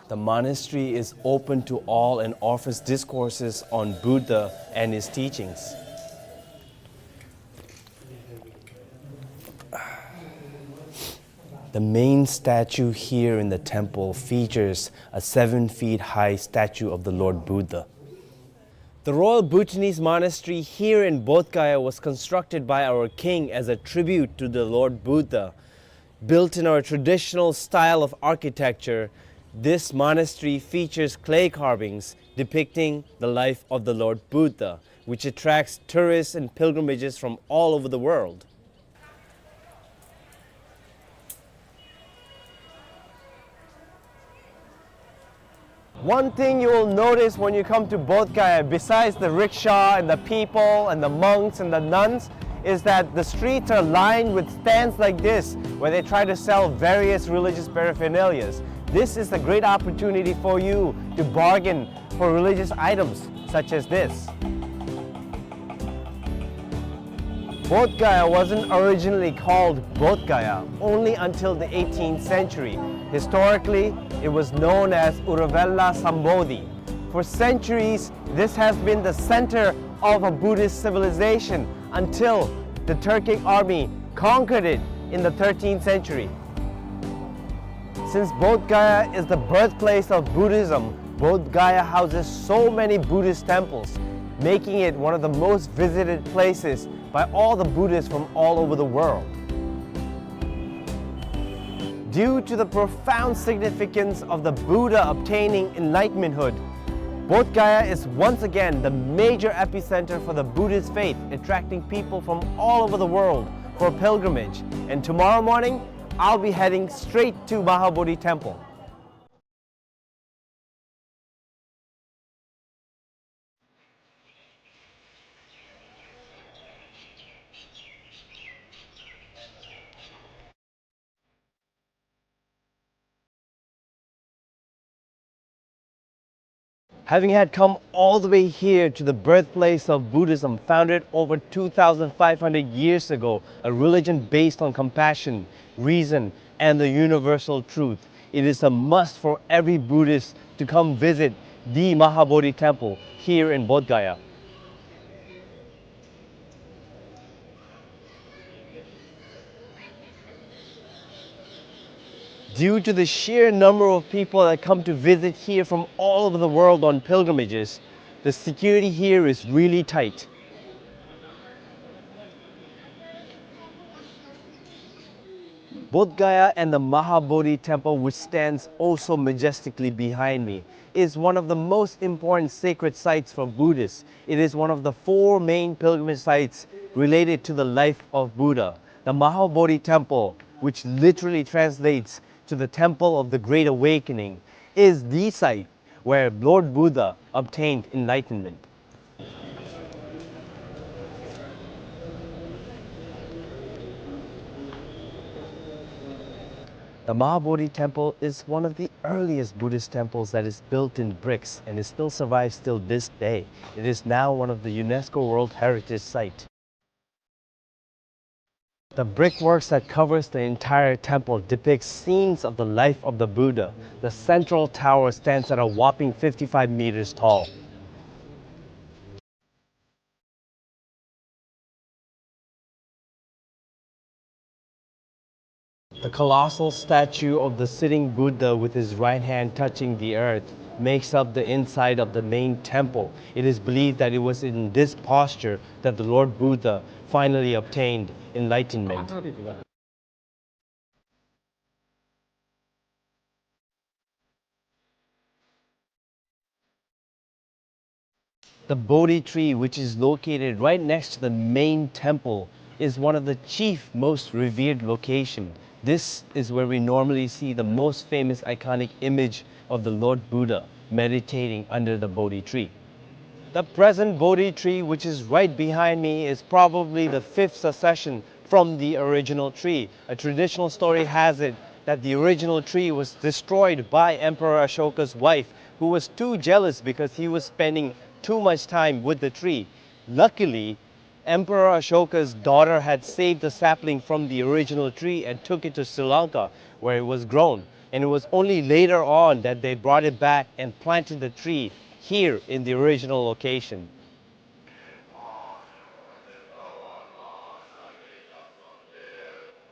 The monastery is open to all and offers discourses on Buddha and his teachings. The main statue here in the temple features a seven feet high statue of the Lord Buddha. The Royal Bhutanese Monastery here in Bodh Gaya was constructed by our king as a tribute to the Lord Buddha. Built in our traditional style of architecture, this monastery features clay carvings depicting the life of the Lord Buddha, which attracts tourists and pilgrimages from all over the world. One thing you will notice when you come to Bodh Gaya, besides the rickshaw and the people and the monks and the nuns, is that the streets are lined with stands like this, where they try to sell various religious paraphernalias. This is a great opportunity for you to bargain for religious items such as this. Bodh Gaya wasn't originally called Bodh Gaya only until the eighteenth century. Historically, it was known as Uruvela Sambodhi. For centuries, this has been the center of a Buddhist civilization until the Turkic army conquered it in the thirteenth century. Since Bodh Gaya is the birthplace of Buddhism, Bodh Gaya houses so many Buddhist temples, making it one of the most visited places by all the Buddhists from all over the world. Due to the profound significance of the Buddha obtaining enlightenmenthood, Bodh Gaya is once again the major epicenter for the Buddhist faith, attracting people from all over the world for pilgrimage. And tomorrow morning, I'll be heading straight to Mahabodhi Temple. Having had come all the way here to the birthplace of Buddhism, founded over two thousand five hundred years ago, a religion based on compassion, reason, and the universal truth, it is a must for every Buddhist to come visit the Mahabodhi Temple here in Bodh Gaya. Due to the sheer number of people that come to visit here from all over the world on pilgrimages, the security here is really tight. Bodh Gaya and the Mahabodhi Temple, which stands also majestically behind me, is one of the most important sacred sites for Buddhists. It is one of the four main pilgrimage sites related to the life of Buddha. The Mahabodhi Temple, which literally translates to the Temple of the Great Awakening, is the site where Lord Buddha obtained enlightenment. The Mahabodhi Temple is one of the earliest Buddhist temples that is built in bricks, and it still survives till this day. It is now one of the UNESCO World Heritage Site. The brickworks that covers the entire temple depicts scenes of the life of the Buddha. The central tower stands at a whopping fifty-five meters tall. The colossal statue of the sitting Buddha with his right hand touching the earth makes up the inside of the main temple. It is believed that it was in this posture that the Lord Buddha finally obtained enlightenment. The Bodhi tree, which is located right next to the main temple, is one of the chief, most revered location. This is where we normally see the most famous iconic image of the Lord Buddha meditating under the Bodhi tree. The present Bodhi tree, which is right behind me, is probably the fifth succession from the original tree. A traditional story has it that the original tree was destroyed by Emperor Ashoka's wife, who was too jealous because he was spending too much time with the tree. Luckily, Emperor Ashoka's daughter had saved the sapling from the original tree and took it to Sri Lanka, where it was grown. And it was only later on that they brought it back and planted the tree here in the original location.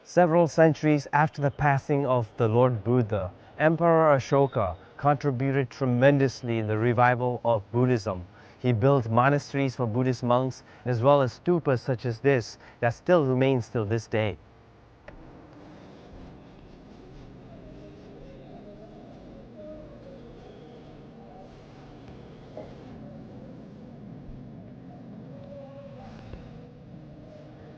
Several centuries after the passing of the Lord Buddha, Emperor Ashoka contributed tremendously in the revival of Buddhism. He built monasteries for Buddhist monks, as well as stupas such as this that still remains till this day.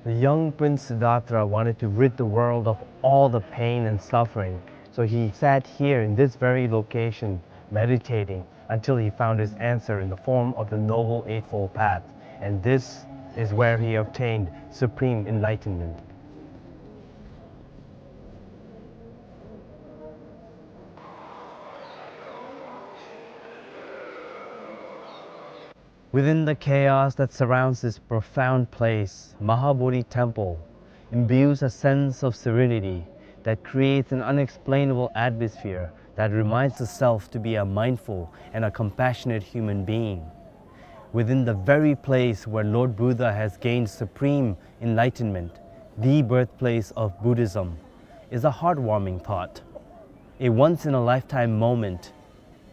The young prince Siddhartha wanted to rid the world of all the pain and suffering, so he sat here in this very location, meditating until he found his answer in the form of the Noble Eightfold Path, and this is where he obtained supreme enlightenment. Within the chaos that surrounds this profound place, Mahabodhi Temple imbues a sense of serenity that creates an unexplainable atmosphere that reminds the self to be a mindful and a compassionate human being. Within the very place where Lord Buddha has gained supreme enlightenment, the birthplace of Buddhism, is a heartwarming thought, a once-in-a-lifetime moment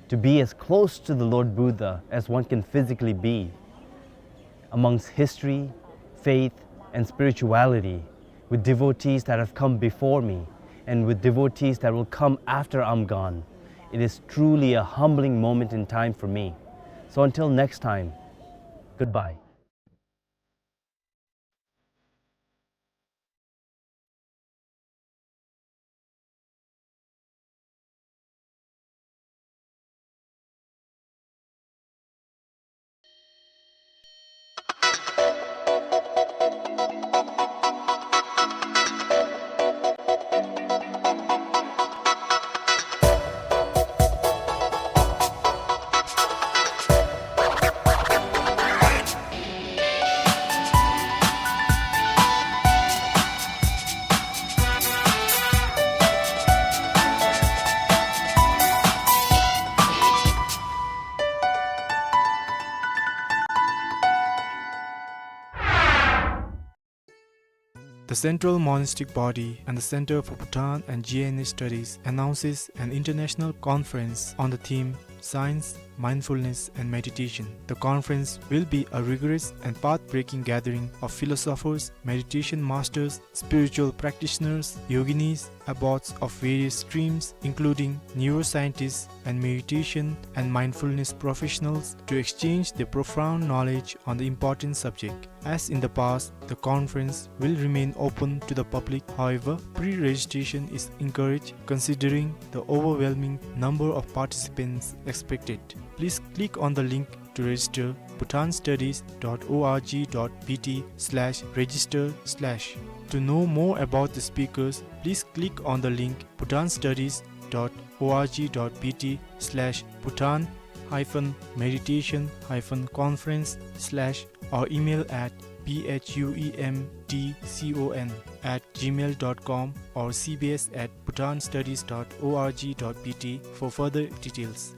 to be as close to the Lord Buddha as one can physically be, amongst history, faith, and spirituality, with devotees that have come before me, and with devotees that will come after I'm gone. It is truly a humbling moment in time for me. So until next time, goodbye. The Central Monastic Body and the Center for Bhutan and G N A Studies announces an international conference on the theme Science, Mindfulness and Meditation. The conference will be a rigorous and path-breaking gathering of philosophers, meditation masters, spiritual practitioners, yoginis, abbots of various streams, including neuroscientists and meditation and mindfulness professionals, to exchange their profound knowledge on the important subject. As in the past, the conference will remain open to the public. However, pre-registration is encouraged considering the overwhelming number of participants expected. Please click on the link to register, bhutanstudies dot org dot B T slash register slash. To know more about the speakers, please click on the link bhutanstudies dot org dot B T slash Bhutan hyphen meditation hyphen conference slash or email at B H U E M T C O N at gmail dot com or C B S at bhutanstudies dot org dot B T for further details.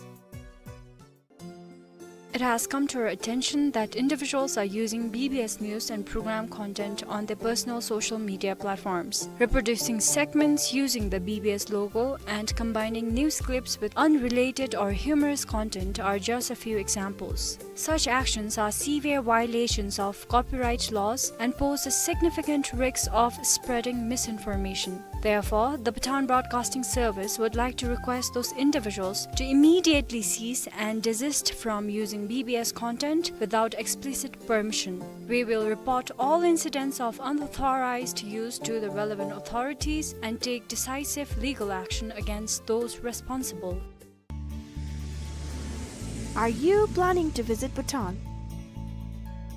It has come to our attention that individuals are using B B S news and program content on their personal social media platforms, reproducing segments using the B B S logo and combining news clips with unrelated or humorous content are just a few examples. Such actions are severe violations of copyright laws and pose a significant risk of spreading misinformation. Therefore, the Bhutan Broadcasting Service would like to request those individuals to immediately cease and desist from using B B S content without explicit permission. We will report all incidents of unauthorized use to the relevant authorities and take decisive legal action against those responsible. Are you planning to visit Bhutan?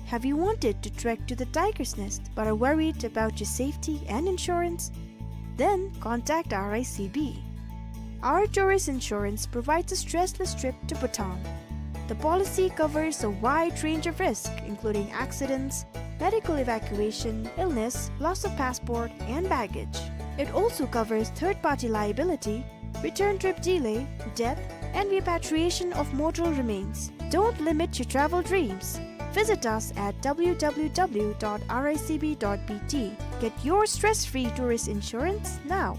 Have you wanted to trek to the tiger's nest but are worried about your safety and insurance? Then contact R I C B. Our tourist insurance provides a stressless trip to Bhutan. The policy covers a wide range of risks, including accidents, medical evacuation, illness, loss of passport, and baggage. It also covers third-party liability, return trip delay, death, and repatriation of mortal remains. Don't limit your travel dreams. Visit us at W W W dot R I C B dot B T. Get your stress-free tourist insurance now.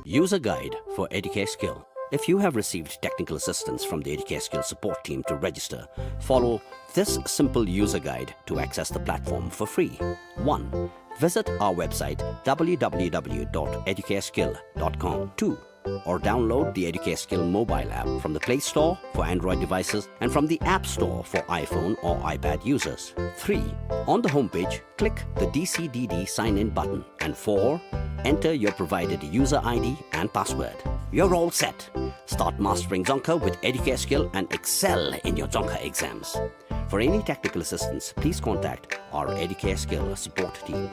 User guide for Educare Skill. If you have received technical assistance from the Educare Skill support team to register, follow this simple user guide to access the platform for free. One, visit our website w w w dot educareskill dot com. Two, or download the Educare Skill mobile app from the Play Store for Android devices and from the App Store for iPhone or iPad users. Three, on the homepage, click the D C D D sign-in button. And four, enter your provided user I D and password. You're all set. Start mastering Dzongkha with Educare Skill and excel in your Dzongkha exams. For any technical assistance, please contact our Educare Skill support team.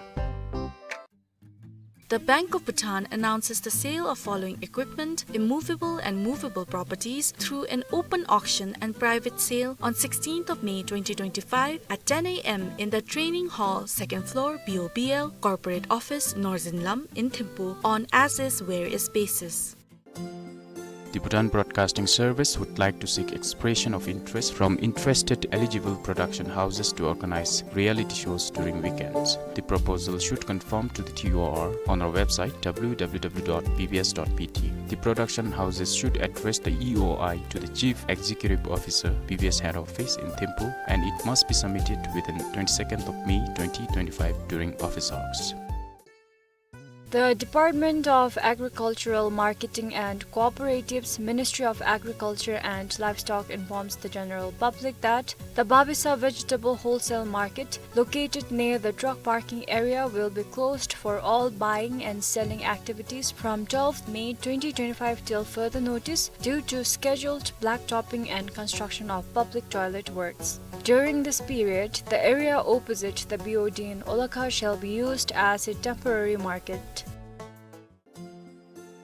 The Bank of Bhutan announces the sale of following equipment, immovable and movable properties, through an open auction and private sale on sixteenth of May twenty twenty-five at ten a m in the training hall, second floor, B O B L, corporate office, Northern Lam in Thimphu, on as is where is basis. The Bhutan Broadcasting Service would like to seek expression of interest from interested eligible production houses to organize reality shows during weekends. The proposal should conform to the T O R on our website w w w dot b b s dot b t. The production houses should address the E O I to the Chief Executive Officer, B B S Head Office in Thimphu, and it must be submitted within twenty-second of May twenty twenty-five during office hours. The Department of Agricultural Marketing and Cooperatives, Ministry of Agriculture and Livestock informs the general public that the Babisa Vegetable Wholesale Market, located near the truck parking area, will be closed for all buying and selling activities from twelfth May twenty twenty-five till further notice due to scheduled blacktopping and construction of public toilet works. During this period, the area opposite the B O D in Olakha shall be used as a temporary market.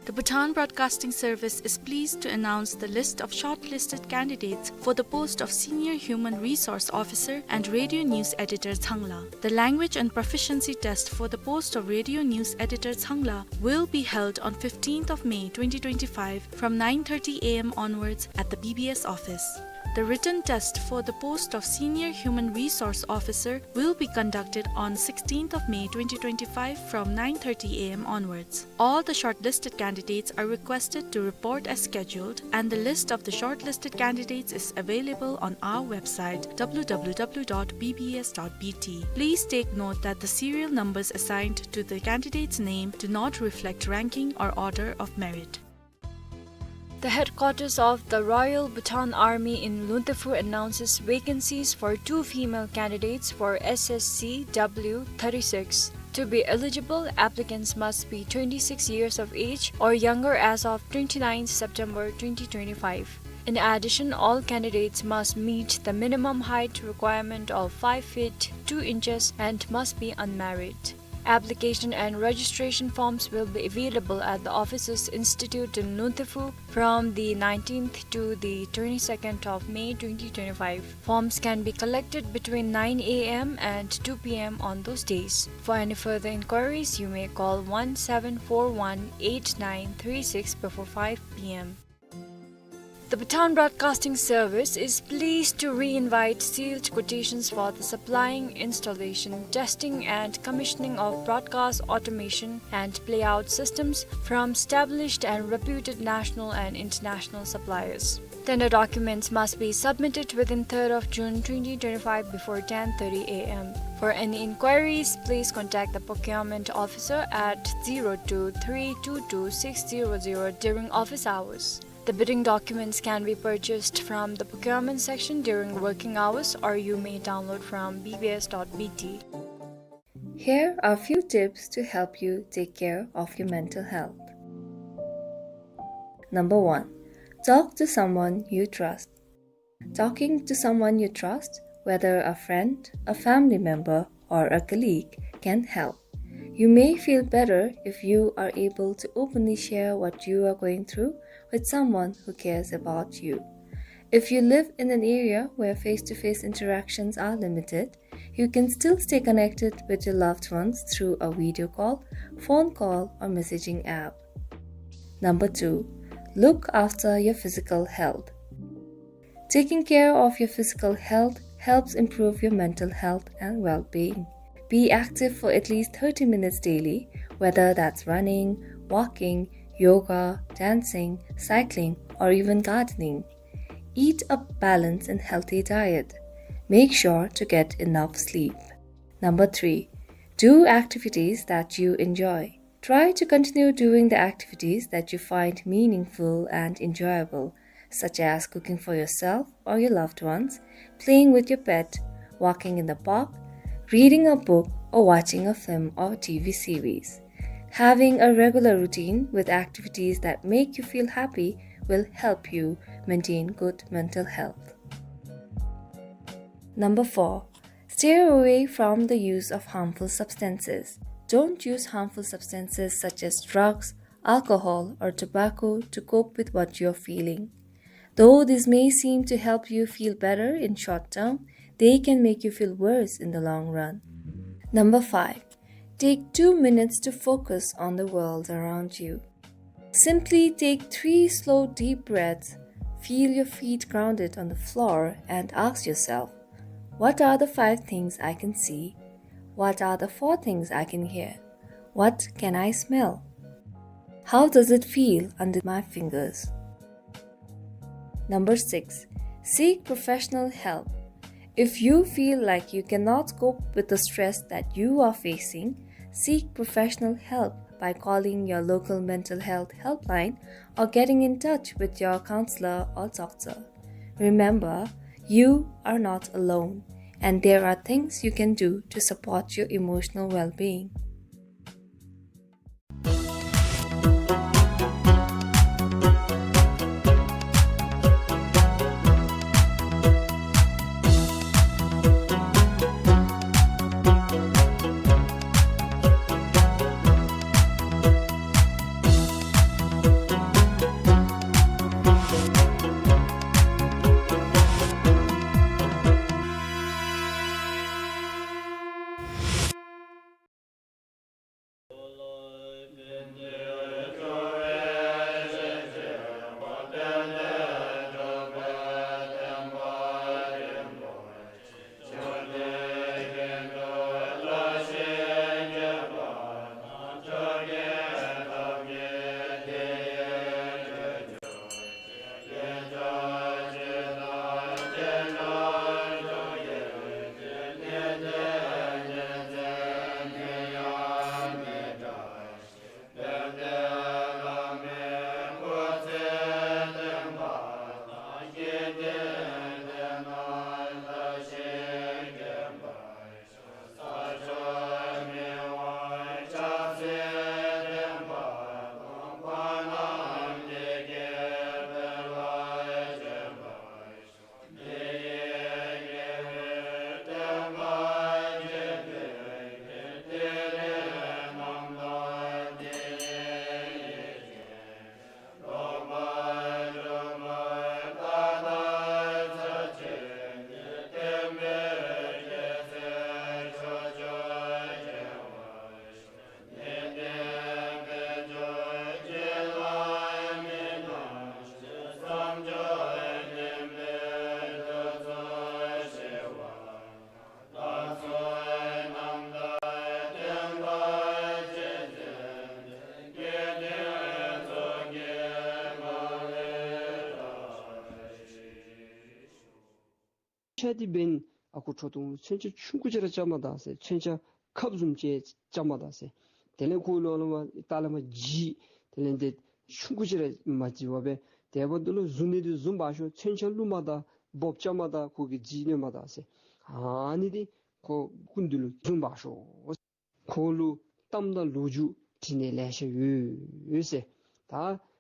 The Bhutan Broadcasting Service is pleased to announce the list of shortlisted candidates for the post of Senior Human Resource Officer and Radio News Editor Tsangla. The language and proficiency test for the post of Radio News Editor Tsangla will be held on fifteenth of May twenty twenty-five from nine thirty a m onwards at the B B S office. The written test for the post of Senior Human Resource Officer will be conducted on sixteenth of May twenty twenty-five from nine thirty a m onwards. All the shortlisted candidates are requested to report as scheduled, and the list of the shortlisted candidates is available on our website w w w dot b b s dot b t. Please take note that the serial numbers assigned to the candidate's name do not reflect ranking or order of merit. The headquarters of the Royal Bhutan Army in Luntephu announces vacancies for two female candidates for S S C W thirty-six. To be eligible, applicants must be twenty-six years of age or younger as of twenty-ninth September twenty twenty-five. In addition, all candidates must meet the minimum height requirement of five feet two inches and must be unmarried. Application and registration forms will be available at the offices institute in Luntephu from the nineteenth to the twenty-second of May twenty twenty-five. Forms can be collected between nine a m and two p m on those days. For any further inquiries, you may call one seven four one eight nine three six before five p m. The Bhutan Broadcasting Service is pleased to re-invite sealed quotations for the supplying, installation, testing and commissioning of broadcast automation and playout systems from established and reputed national and international suppliers. Tender documents must be submitted within third of June twenty twenty-five before ten thirty a m. For any inquiries, please contact the procurement officer at zero two three two two six zero zero during office hours. The bidding documents can be purchased from the procurement section during working hours, or you may download from b b s dot b t. Here are few tips to help you take care of your mental health. Number one, talk to someone you trust. Talking to someone you trust, whether a friend, a family member, or a colleague, can help. You may feel better if you are able to openly share what you are going through with someone who cares about you. If you live in an area where face-to-face interactions are limited, you can still stay connected with your loved ones through a video call, phone call, or messaging app. Number two, look after your physical health. Taking care of your physical health helps improve your mental health and well-being. Be active for at least thirty minutes daily, whether that's running, walking, yoga, dancing, cycling, or even gardening. Eat a balanced and healthy diet. Make sure to get enough sleep. Number three, do activities that you enjoy. Try to continue doing the activities that you find meaningful and enjoyable, such as cooking for yourself or your loved ones, playing with your pet, walking in the park, reading a book, or watching a film or T V series. Having a regular routine with activities that make you feel happy will help you maintain good mental health. Number four, stay away from the use of harmful substances. Don't use harmful substances such as drugs, alcohol, or tobacco to cope with what you're feeling. Though this may seem to help you feel better in short term, they can make you feel worse in the long run. Number five, take two minutes to focus on the world around you. Simply take three slow, deep breaths, feel your feet grounded on the floor, and ask yourself, "What are the five things I can see? What are the four things I can hear? What can I smell? How does it feel under my fingers?" Number six, seek professional help. If you feel like you cannot cope with the stress that you are facing, seek professional help by calling your local mental health helpline or getting in touch with your counselor or doctor. Remember, you are not alone, and there are things you can do to support your emotional well-being. མཚོན་ཆ་འདི་འབདན་ཨ་ཁུ་ཁྲོ་ཐུང་མཚོན་ཆ་ཆུང་ཀུ་ཅིག་ར་རྐྱབ་མ་ད་ཟེར། མཚོན་ཆ་ཁབ་བཟུམ་ཅིག་རྐྱབ་མ་ད་ཟེར། དེ་ལས་ཁོ་ལུ་ཨ་ནི་མ་ལྟག་ལས་མར་ལྗིད། དེ་ལས་འདི་ཆུང་ཀུ་ཅིག་ར་མ་ལྗིད་པར་སྦེ་དེ་འབདཝ་ད་ལུ་བཟུང་ནི་འདི་བཟུང་འབག་ཤོག། མཚོན་ཆ་བླུག་མ་ད། འབོ་རྐྱབ་མ་ད། ཁོ་གིས་ལྗིད་གནོད་མ་ད་ཟེར། ཨ་ནི་འདི་ཁོ་སྐུ་མདུན་ལུ་བཟུང་འབག་ཤོག། ཁོ་ལུ་གཏམ་དང་ལོ་རྒྱུས་དྲི་ནི་ལེ་ཤ་ཡོད་ཟེར། ད་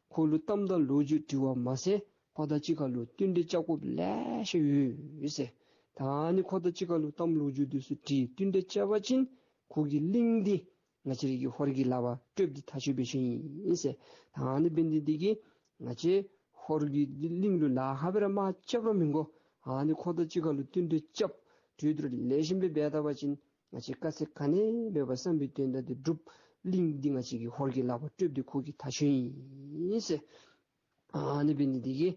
ཁོ་ལུ་གཏམ་དང་ལོ་རྒྱུས་དྲི་བ་མ་ཚད་ཁོ་དང་གཅིག་ཁར་ལུ་བསྟུན་གྲོས་རྐྱབ་དགོཔ་ལེ་ཤ་ཡོད་ཟེར། ད་ཨ་ནི་ཁོ་དང་གཅིག་ཁར་ལུ་གཏམ་ལོ་རྒྱུས་འདི་ཚུ་དྲི་བསྟུན་གྲོས་རྐྱབ་པ་ཅིན་ཁོ་གི་གླིང་འདི་ང་བཅས་ར་གི་ཧོར་གྱི་ལག་པར་སྤྲོདཔ་འདི་ཐག་ཆོད་སྦེ་ཤོར་ཨིན་ཟེར། ད་ཨ་ནི་འབད་ནི་འདི་གིས་ང་བཅས་ཧོར་གྱི་གླིང་ལུ་ལཱ་ཁག་སྦེ་ར་མ་རྐྱབ་ར་མི་དགོ། ཨ་ནི་ཁོ་དང་གཅིག་ཁར་ལུ་བསྟུན་གྲོས་རྐྱབ་གྲོས་བསྡུར་ལེགས་ཤོམ་སྦེ་འབད་ད་པ་ཅིན་ང་བཅས་དཀའ་ཚེགས་ག་ནི་མེད་པར་བསམ་པའི་དོན་དག་འདི་འགྲུབ། གླིང་འདི་ང་བཅས་ཀྱི་ཧོར་གྱི་ལག་པར་སྤྲོདཔ་འདི་ཁོ་གིས་ཐག་ཆོད་ཨིན་ཟེར། ཨ་ནི་འབད་ནི་འདི་གིས་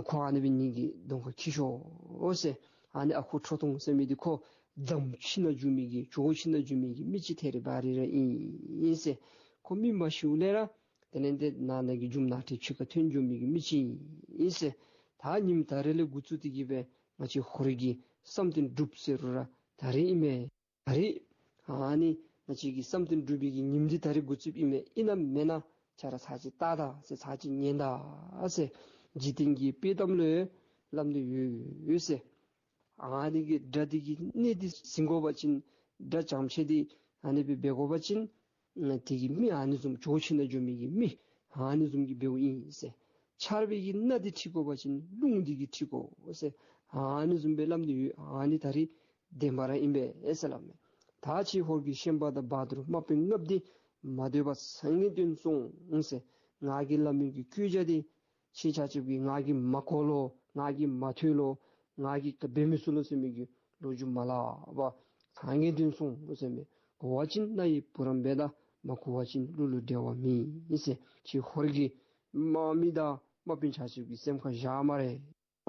ཁོ་ཨ་ནི་འབད་ནི་གི་གདོང་ཁར་འཁྱིད་ཤོག་ཟེར། ཨ་ནི་ཨ་ཁུ་ཁྲོ་ཐུང་ཟེར་མི་འདི་ཁོ་མཚམས་ཕྱི་ནང་འགྱོ་མི་གི་ཇོ་བོ་ཕྱི་ནང་འགྱོ་མི་གི་མི་ཅིག་ཐད་རི་བ་རི་ར་ཨིན་ཟེར། ཁོ་མི་མ་ཤིཝ་ལས་ར་ དེ་ལས་ཏེ་ནང་ན་གི་རྒྱུ་ནང་ཁྲོལ་ཕྱི་ཁར་ཐོན་འགྱོ་མི་གི་མི་ཅིག་ཨིན་ཟེར། ད་ཉིནམ་ད་རེས་ལས་འགོ་བཙུགས་ཏེ་གི་སྦེ་ང་བཅས་ཧོར་གྱི་བསམ་གཏན་སྒྲུབ་ཟེར་རུང་ར་ད་རེས་ཨིན་མས། ད་རེས་ཨ་ནི་ང་བཅས་ཀྱི་བསམ་གཏན་སྒྲུབ་པའི་གི་ཉིནམ་འདི་ད་རེས་འགོ་བཙུགསཔ་ཨིན་མས། ཨིན་ན་མེན་ན་ཁྱེད་ར་ཚར་ཅིག་བལྟ་ད་ཟེར། ཚར་ཅིག་ཉན་ད་ཟེར། འཇིག་རྟེན་གྱི་དཔྱེ་གཏམ་ལུ་སླབ་སྟེ་ཡོད་ཟེར། ཨ་ནི་གི་དགྲ་འདི་གི་གནས་འདི་ཟིན་དགོ་པ་ཅིན་དགྲ་བྱང་ཆེ་འདི་ཨ་ནི་སྦེ་འབད་དགོ་པ་ཅིན་དེ་གི་མི་ཨ་ནི་བཟུམ་ཇོ་ཆེ་ནང་འགྱོ་མི་གི་མི་ཨ་ནི་བཟུམ་གྱི་འབདཝ་ཨིན་ཟེར། ཆར་པའི་གི་སྣ་འདི་འཁྲིད་དགོ་པ་ཅིན་རླུང་འདི་གིས་འཁྲིད་དགོ་ཟེར། ཨ་ནི་བཟུམ་སྦེ་སླབ་སྟེ་ཡོད། ཨ་ནི་ད་རེས་བདེན་པ་ར་ཨིན་པས་ཟེར་སླབ་མས། ད་ཁྱེད་ཧོར་གྱི་ཤན་པ་དང་བ་དུར་དམག་དཔོན་ལྔ་པོ་འདི་མ་སྡོད་པར་སངས་རྒྱས་བསྟན་སོང་ཟེར། ང་གིས་སླབ་མི་གི་བཀོད་རྒྱ་འདི་ཁྱེད་ཆ་ཁྱབ་ཀྱིས་ང་གིས་མ་གོ་ལོ་ང་གིས་མ་ཐོས་ལོ་ང་གིས་ག་འབད་མི་ཚུགས་ལོ་ཟེར་མི་གི་ལོ་རྒྱུས་མ་སླབ་པར་སངས་རྒྱས་བསྟན་སོང་ཟེར་མས། གོ་བ་ཅིན་རྣ་ཡི་བུ་རམ་འབད་ད། མ་གོ་བ་ཅིན་གླུ་ལུ་འགྲེལ་བ་མེད་ཟེར། ཁྱེད་ཧོར་གྱི་དམག་མི་དང་དམག་དཔོན་ཆ་ཁྱབ་ཀྱིས་སེམས་ཁར་བཞག་སྨ་རེ།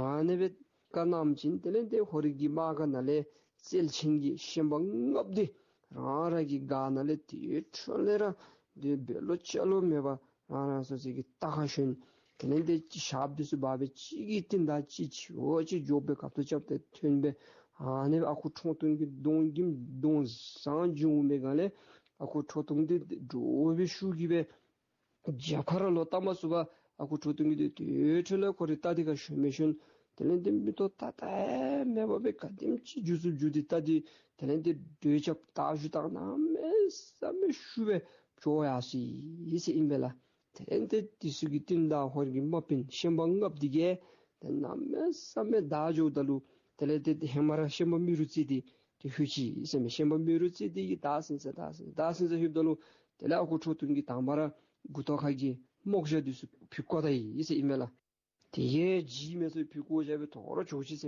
ཨ་ནི་སྦེ་བཀའ་གནངམ་ཅིག་དེ་ལས་ཏེ་ཧོར་གྱི་དམག་སྒར་ནང་ལས་རྩལ་ཅན་གྱི་ཤན་པ་ལྔ་པོ་འདི་རང་རང་གི་སྒར་ནང་ལས་དེ་འཕྲོ་ལས་ར་འདི་འབད་ལོ་ཅ་ལོ་མེད་པར་རང་རང་སོ་སོ་གི་རྟ་ཁར་ཞོན། དེ་ལས་ཏེ་ཞགསཔ་འདི་ཚུ་འབག་སྦེ་གཅིག་གི་རྟིང་བདའ་གཅིག་ཕྱི་འོག་གཅིག་འགྱོ་སྦེ་གབ་ཏོ་རྐྱབ་སྟེ་ཐོན་སྦེ་ཨ་ནི་སྦེ་ཨ་ཁུ་ཁྲོ་ཐུང་གི་གདོང་གི་གདོང་བཟང་འགྱོ་མི་སྒང་ལས་ཨ་ཁུ་ཁྲོ་ཐུང་འདི་འདྲོག་སྦེ་ཤུགས་ཀྱིས་སྦེ་རྒྱབ་ཁར་ལོག་བལྟ་མ་ཚུགས་པར་ཨ་ཁུ་ཁྲོ་ཐུང་གི་འདི་དེ་འཕྲོ་ལས་ཁོ་རའི་རྟ་འདི་ཁར་ཞོན་མི་ཞོན། དེ་ལས་ཏེ་མིག་ཏོ་ལྟ་ལྟ་མེད་པར་སྦེ་ག་དེམ་ཅིག་འགྱོ་ཚུགས་འགྱོ་སྟེ་རྟ་འདི་དེ་ལས་ཏེ་འགྲོས་རྐྱབ་ད་ཞུ་ད་གནམ་མེད་ས་མེད་ཤུགས་སྦེ་འགྱོ་ཡར་སོ་ཡི་ཟེར་ཨིན་པས་ལགས། དེ་ལས་ཏེ་དེ་ཚུ་གི་རྟིང་བདའ་ཧོར་གྱི་དམག་དཔོན་ཤན་པ་ལྔ་པོ་འདི་གིས་ཏེ་གནམ་མེད་ས་མེད་བདའ་འགྱོཝ་ད་ལུ་དེ་ལས་ཏེ་ཧེ་མ་ར་ཤན་པ་རྨེ་རུ་རྩེ་འདི་ཏེ་ལྷོད་ཅི་ཟེར་མས། ཤན་པ་རྨེ་རུ་རྩེ་འདི་གིས་བདའ་ཟུན་ཟེར་བདའ་ཟུན་བདའ་ཟུན་ཟེར་ལྷོདཔ་ད་ལུ་དེ་ལས་ཨ་ཁུ་ཁྲོ་ཐུང་གིས་དང་པ་ར་མགུ་ཏོ་ཁ་གི་རྨོག་ཞྭ་འདི་ཚུ་ཕུད་བཀོ་ད་ཡི་ཟེར་ཨིན་མས་ལགས། དེ་གིས་འཇིགས་མེད་སོང་ཕུད་བཀོ་བཞག་སྦེ་དོ་རུང་འགྱོ་ཅི་ཟེར།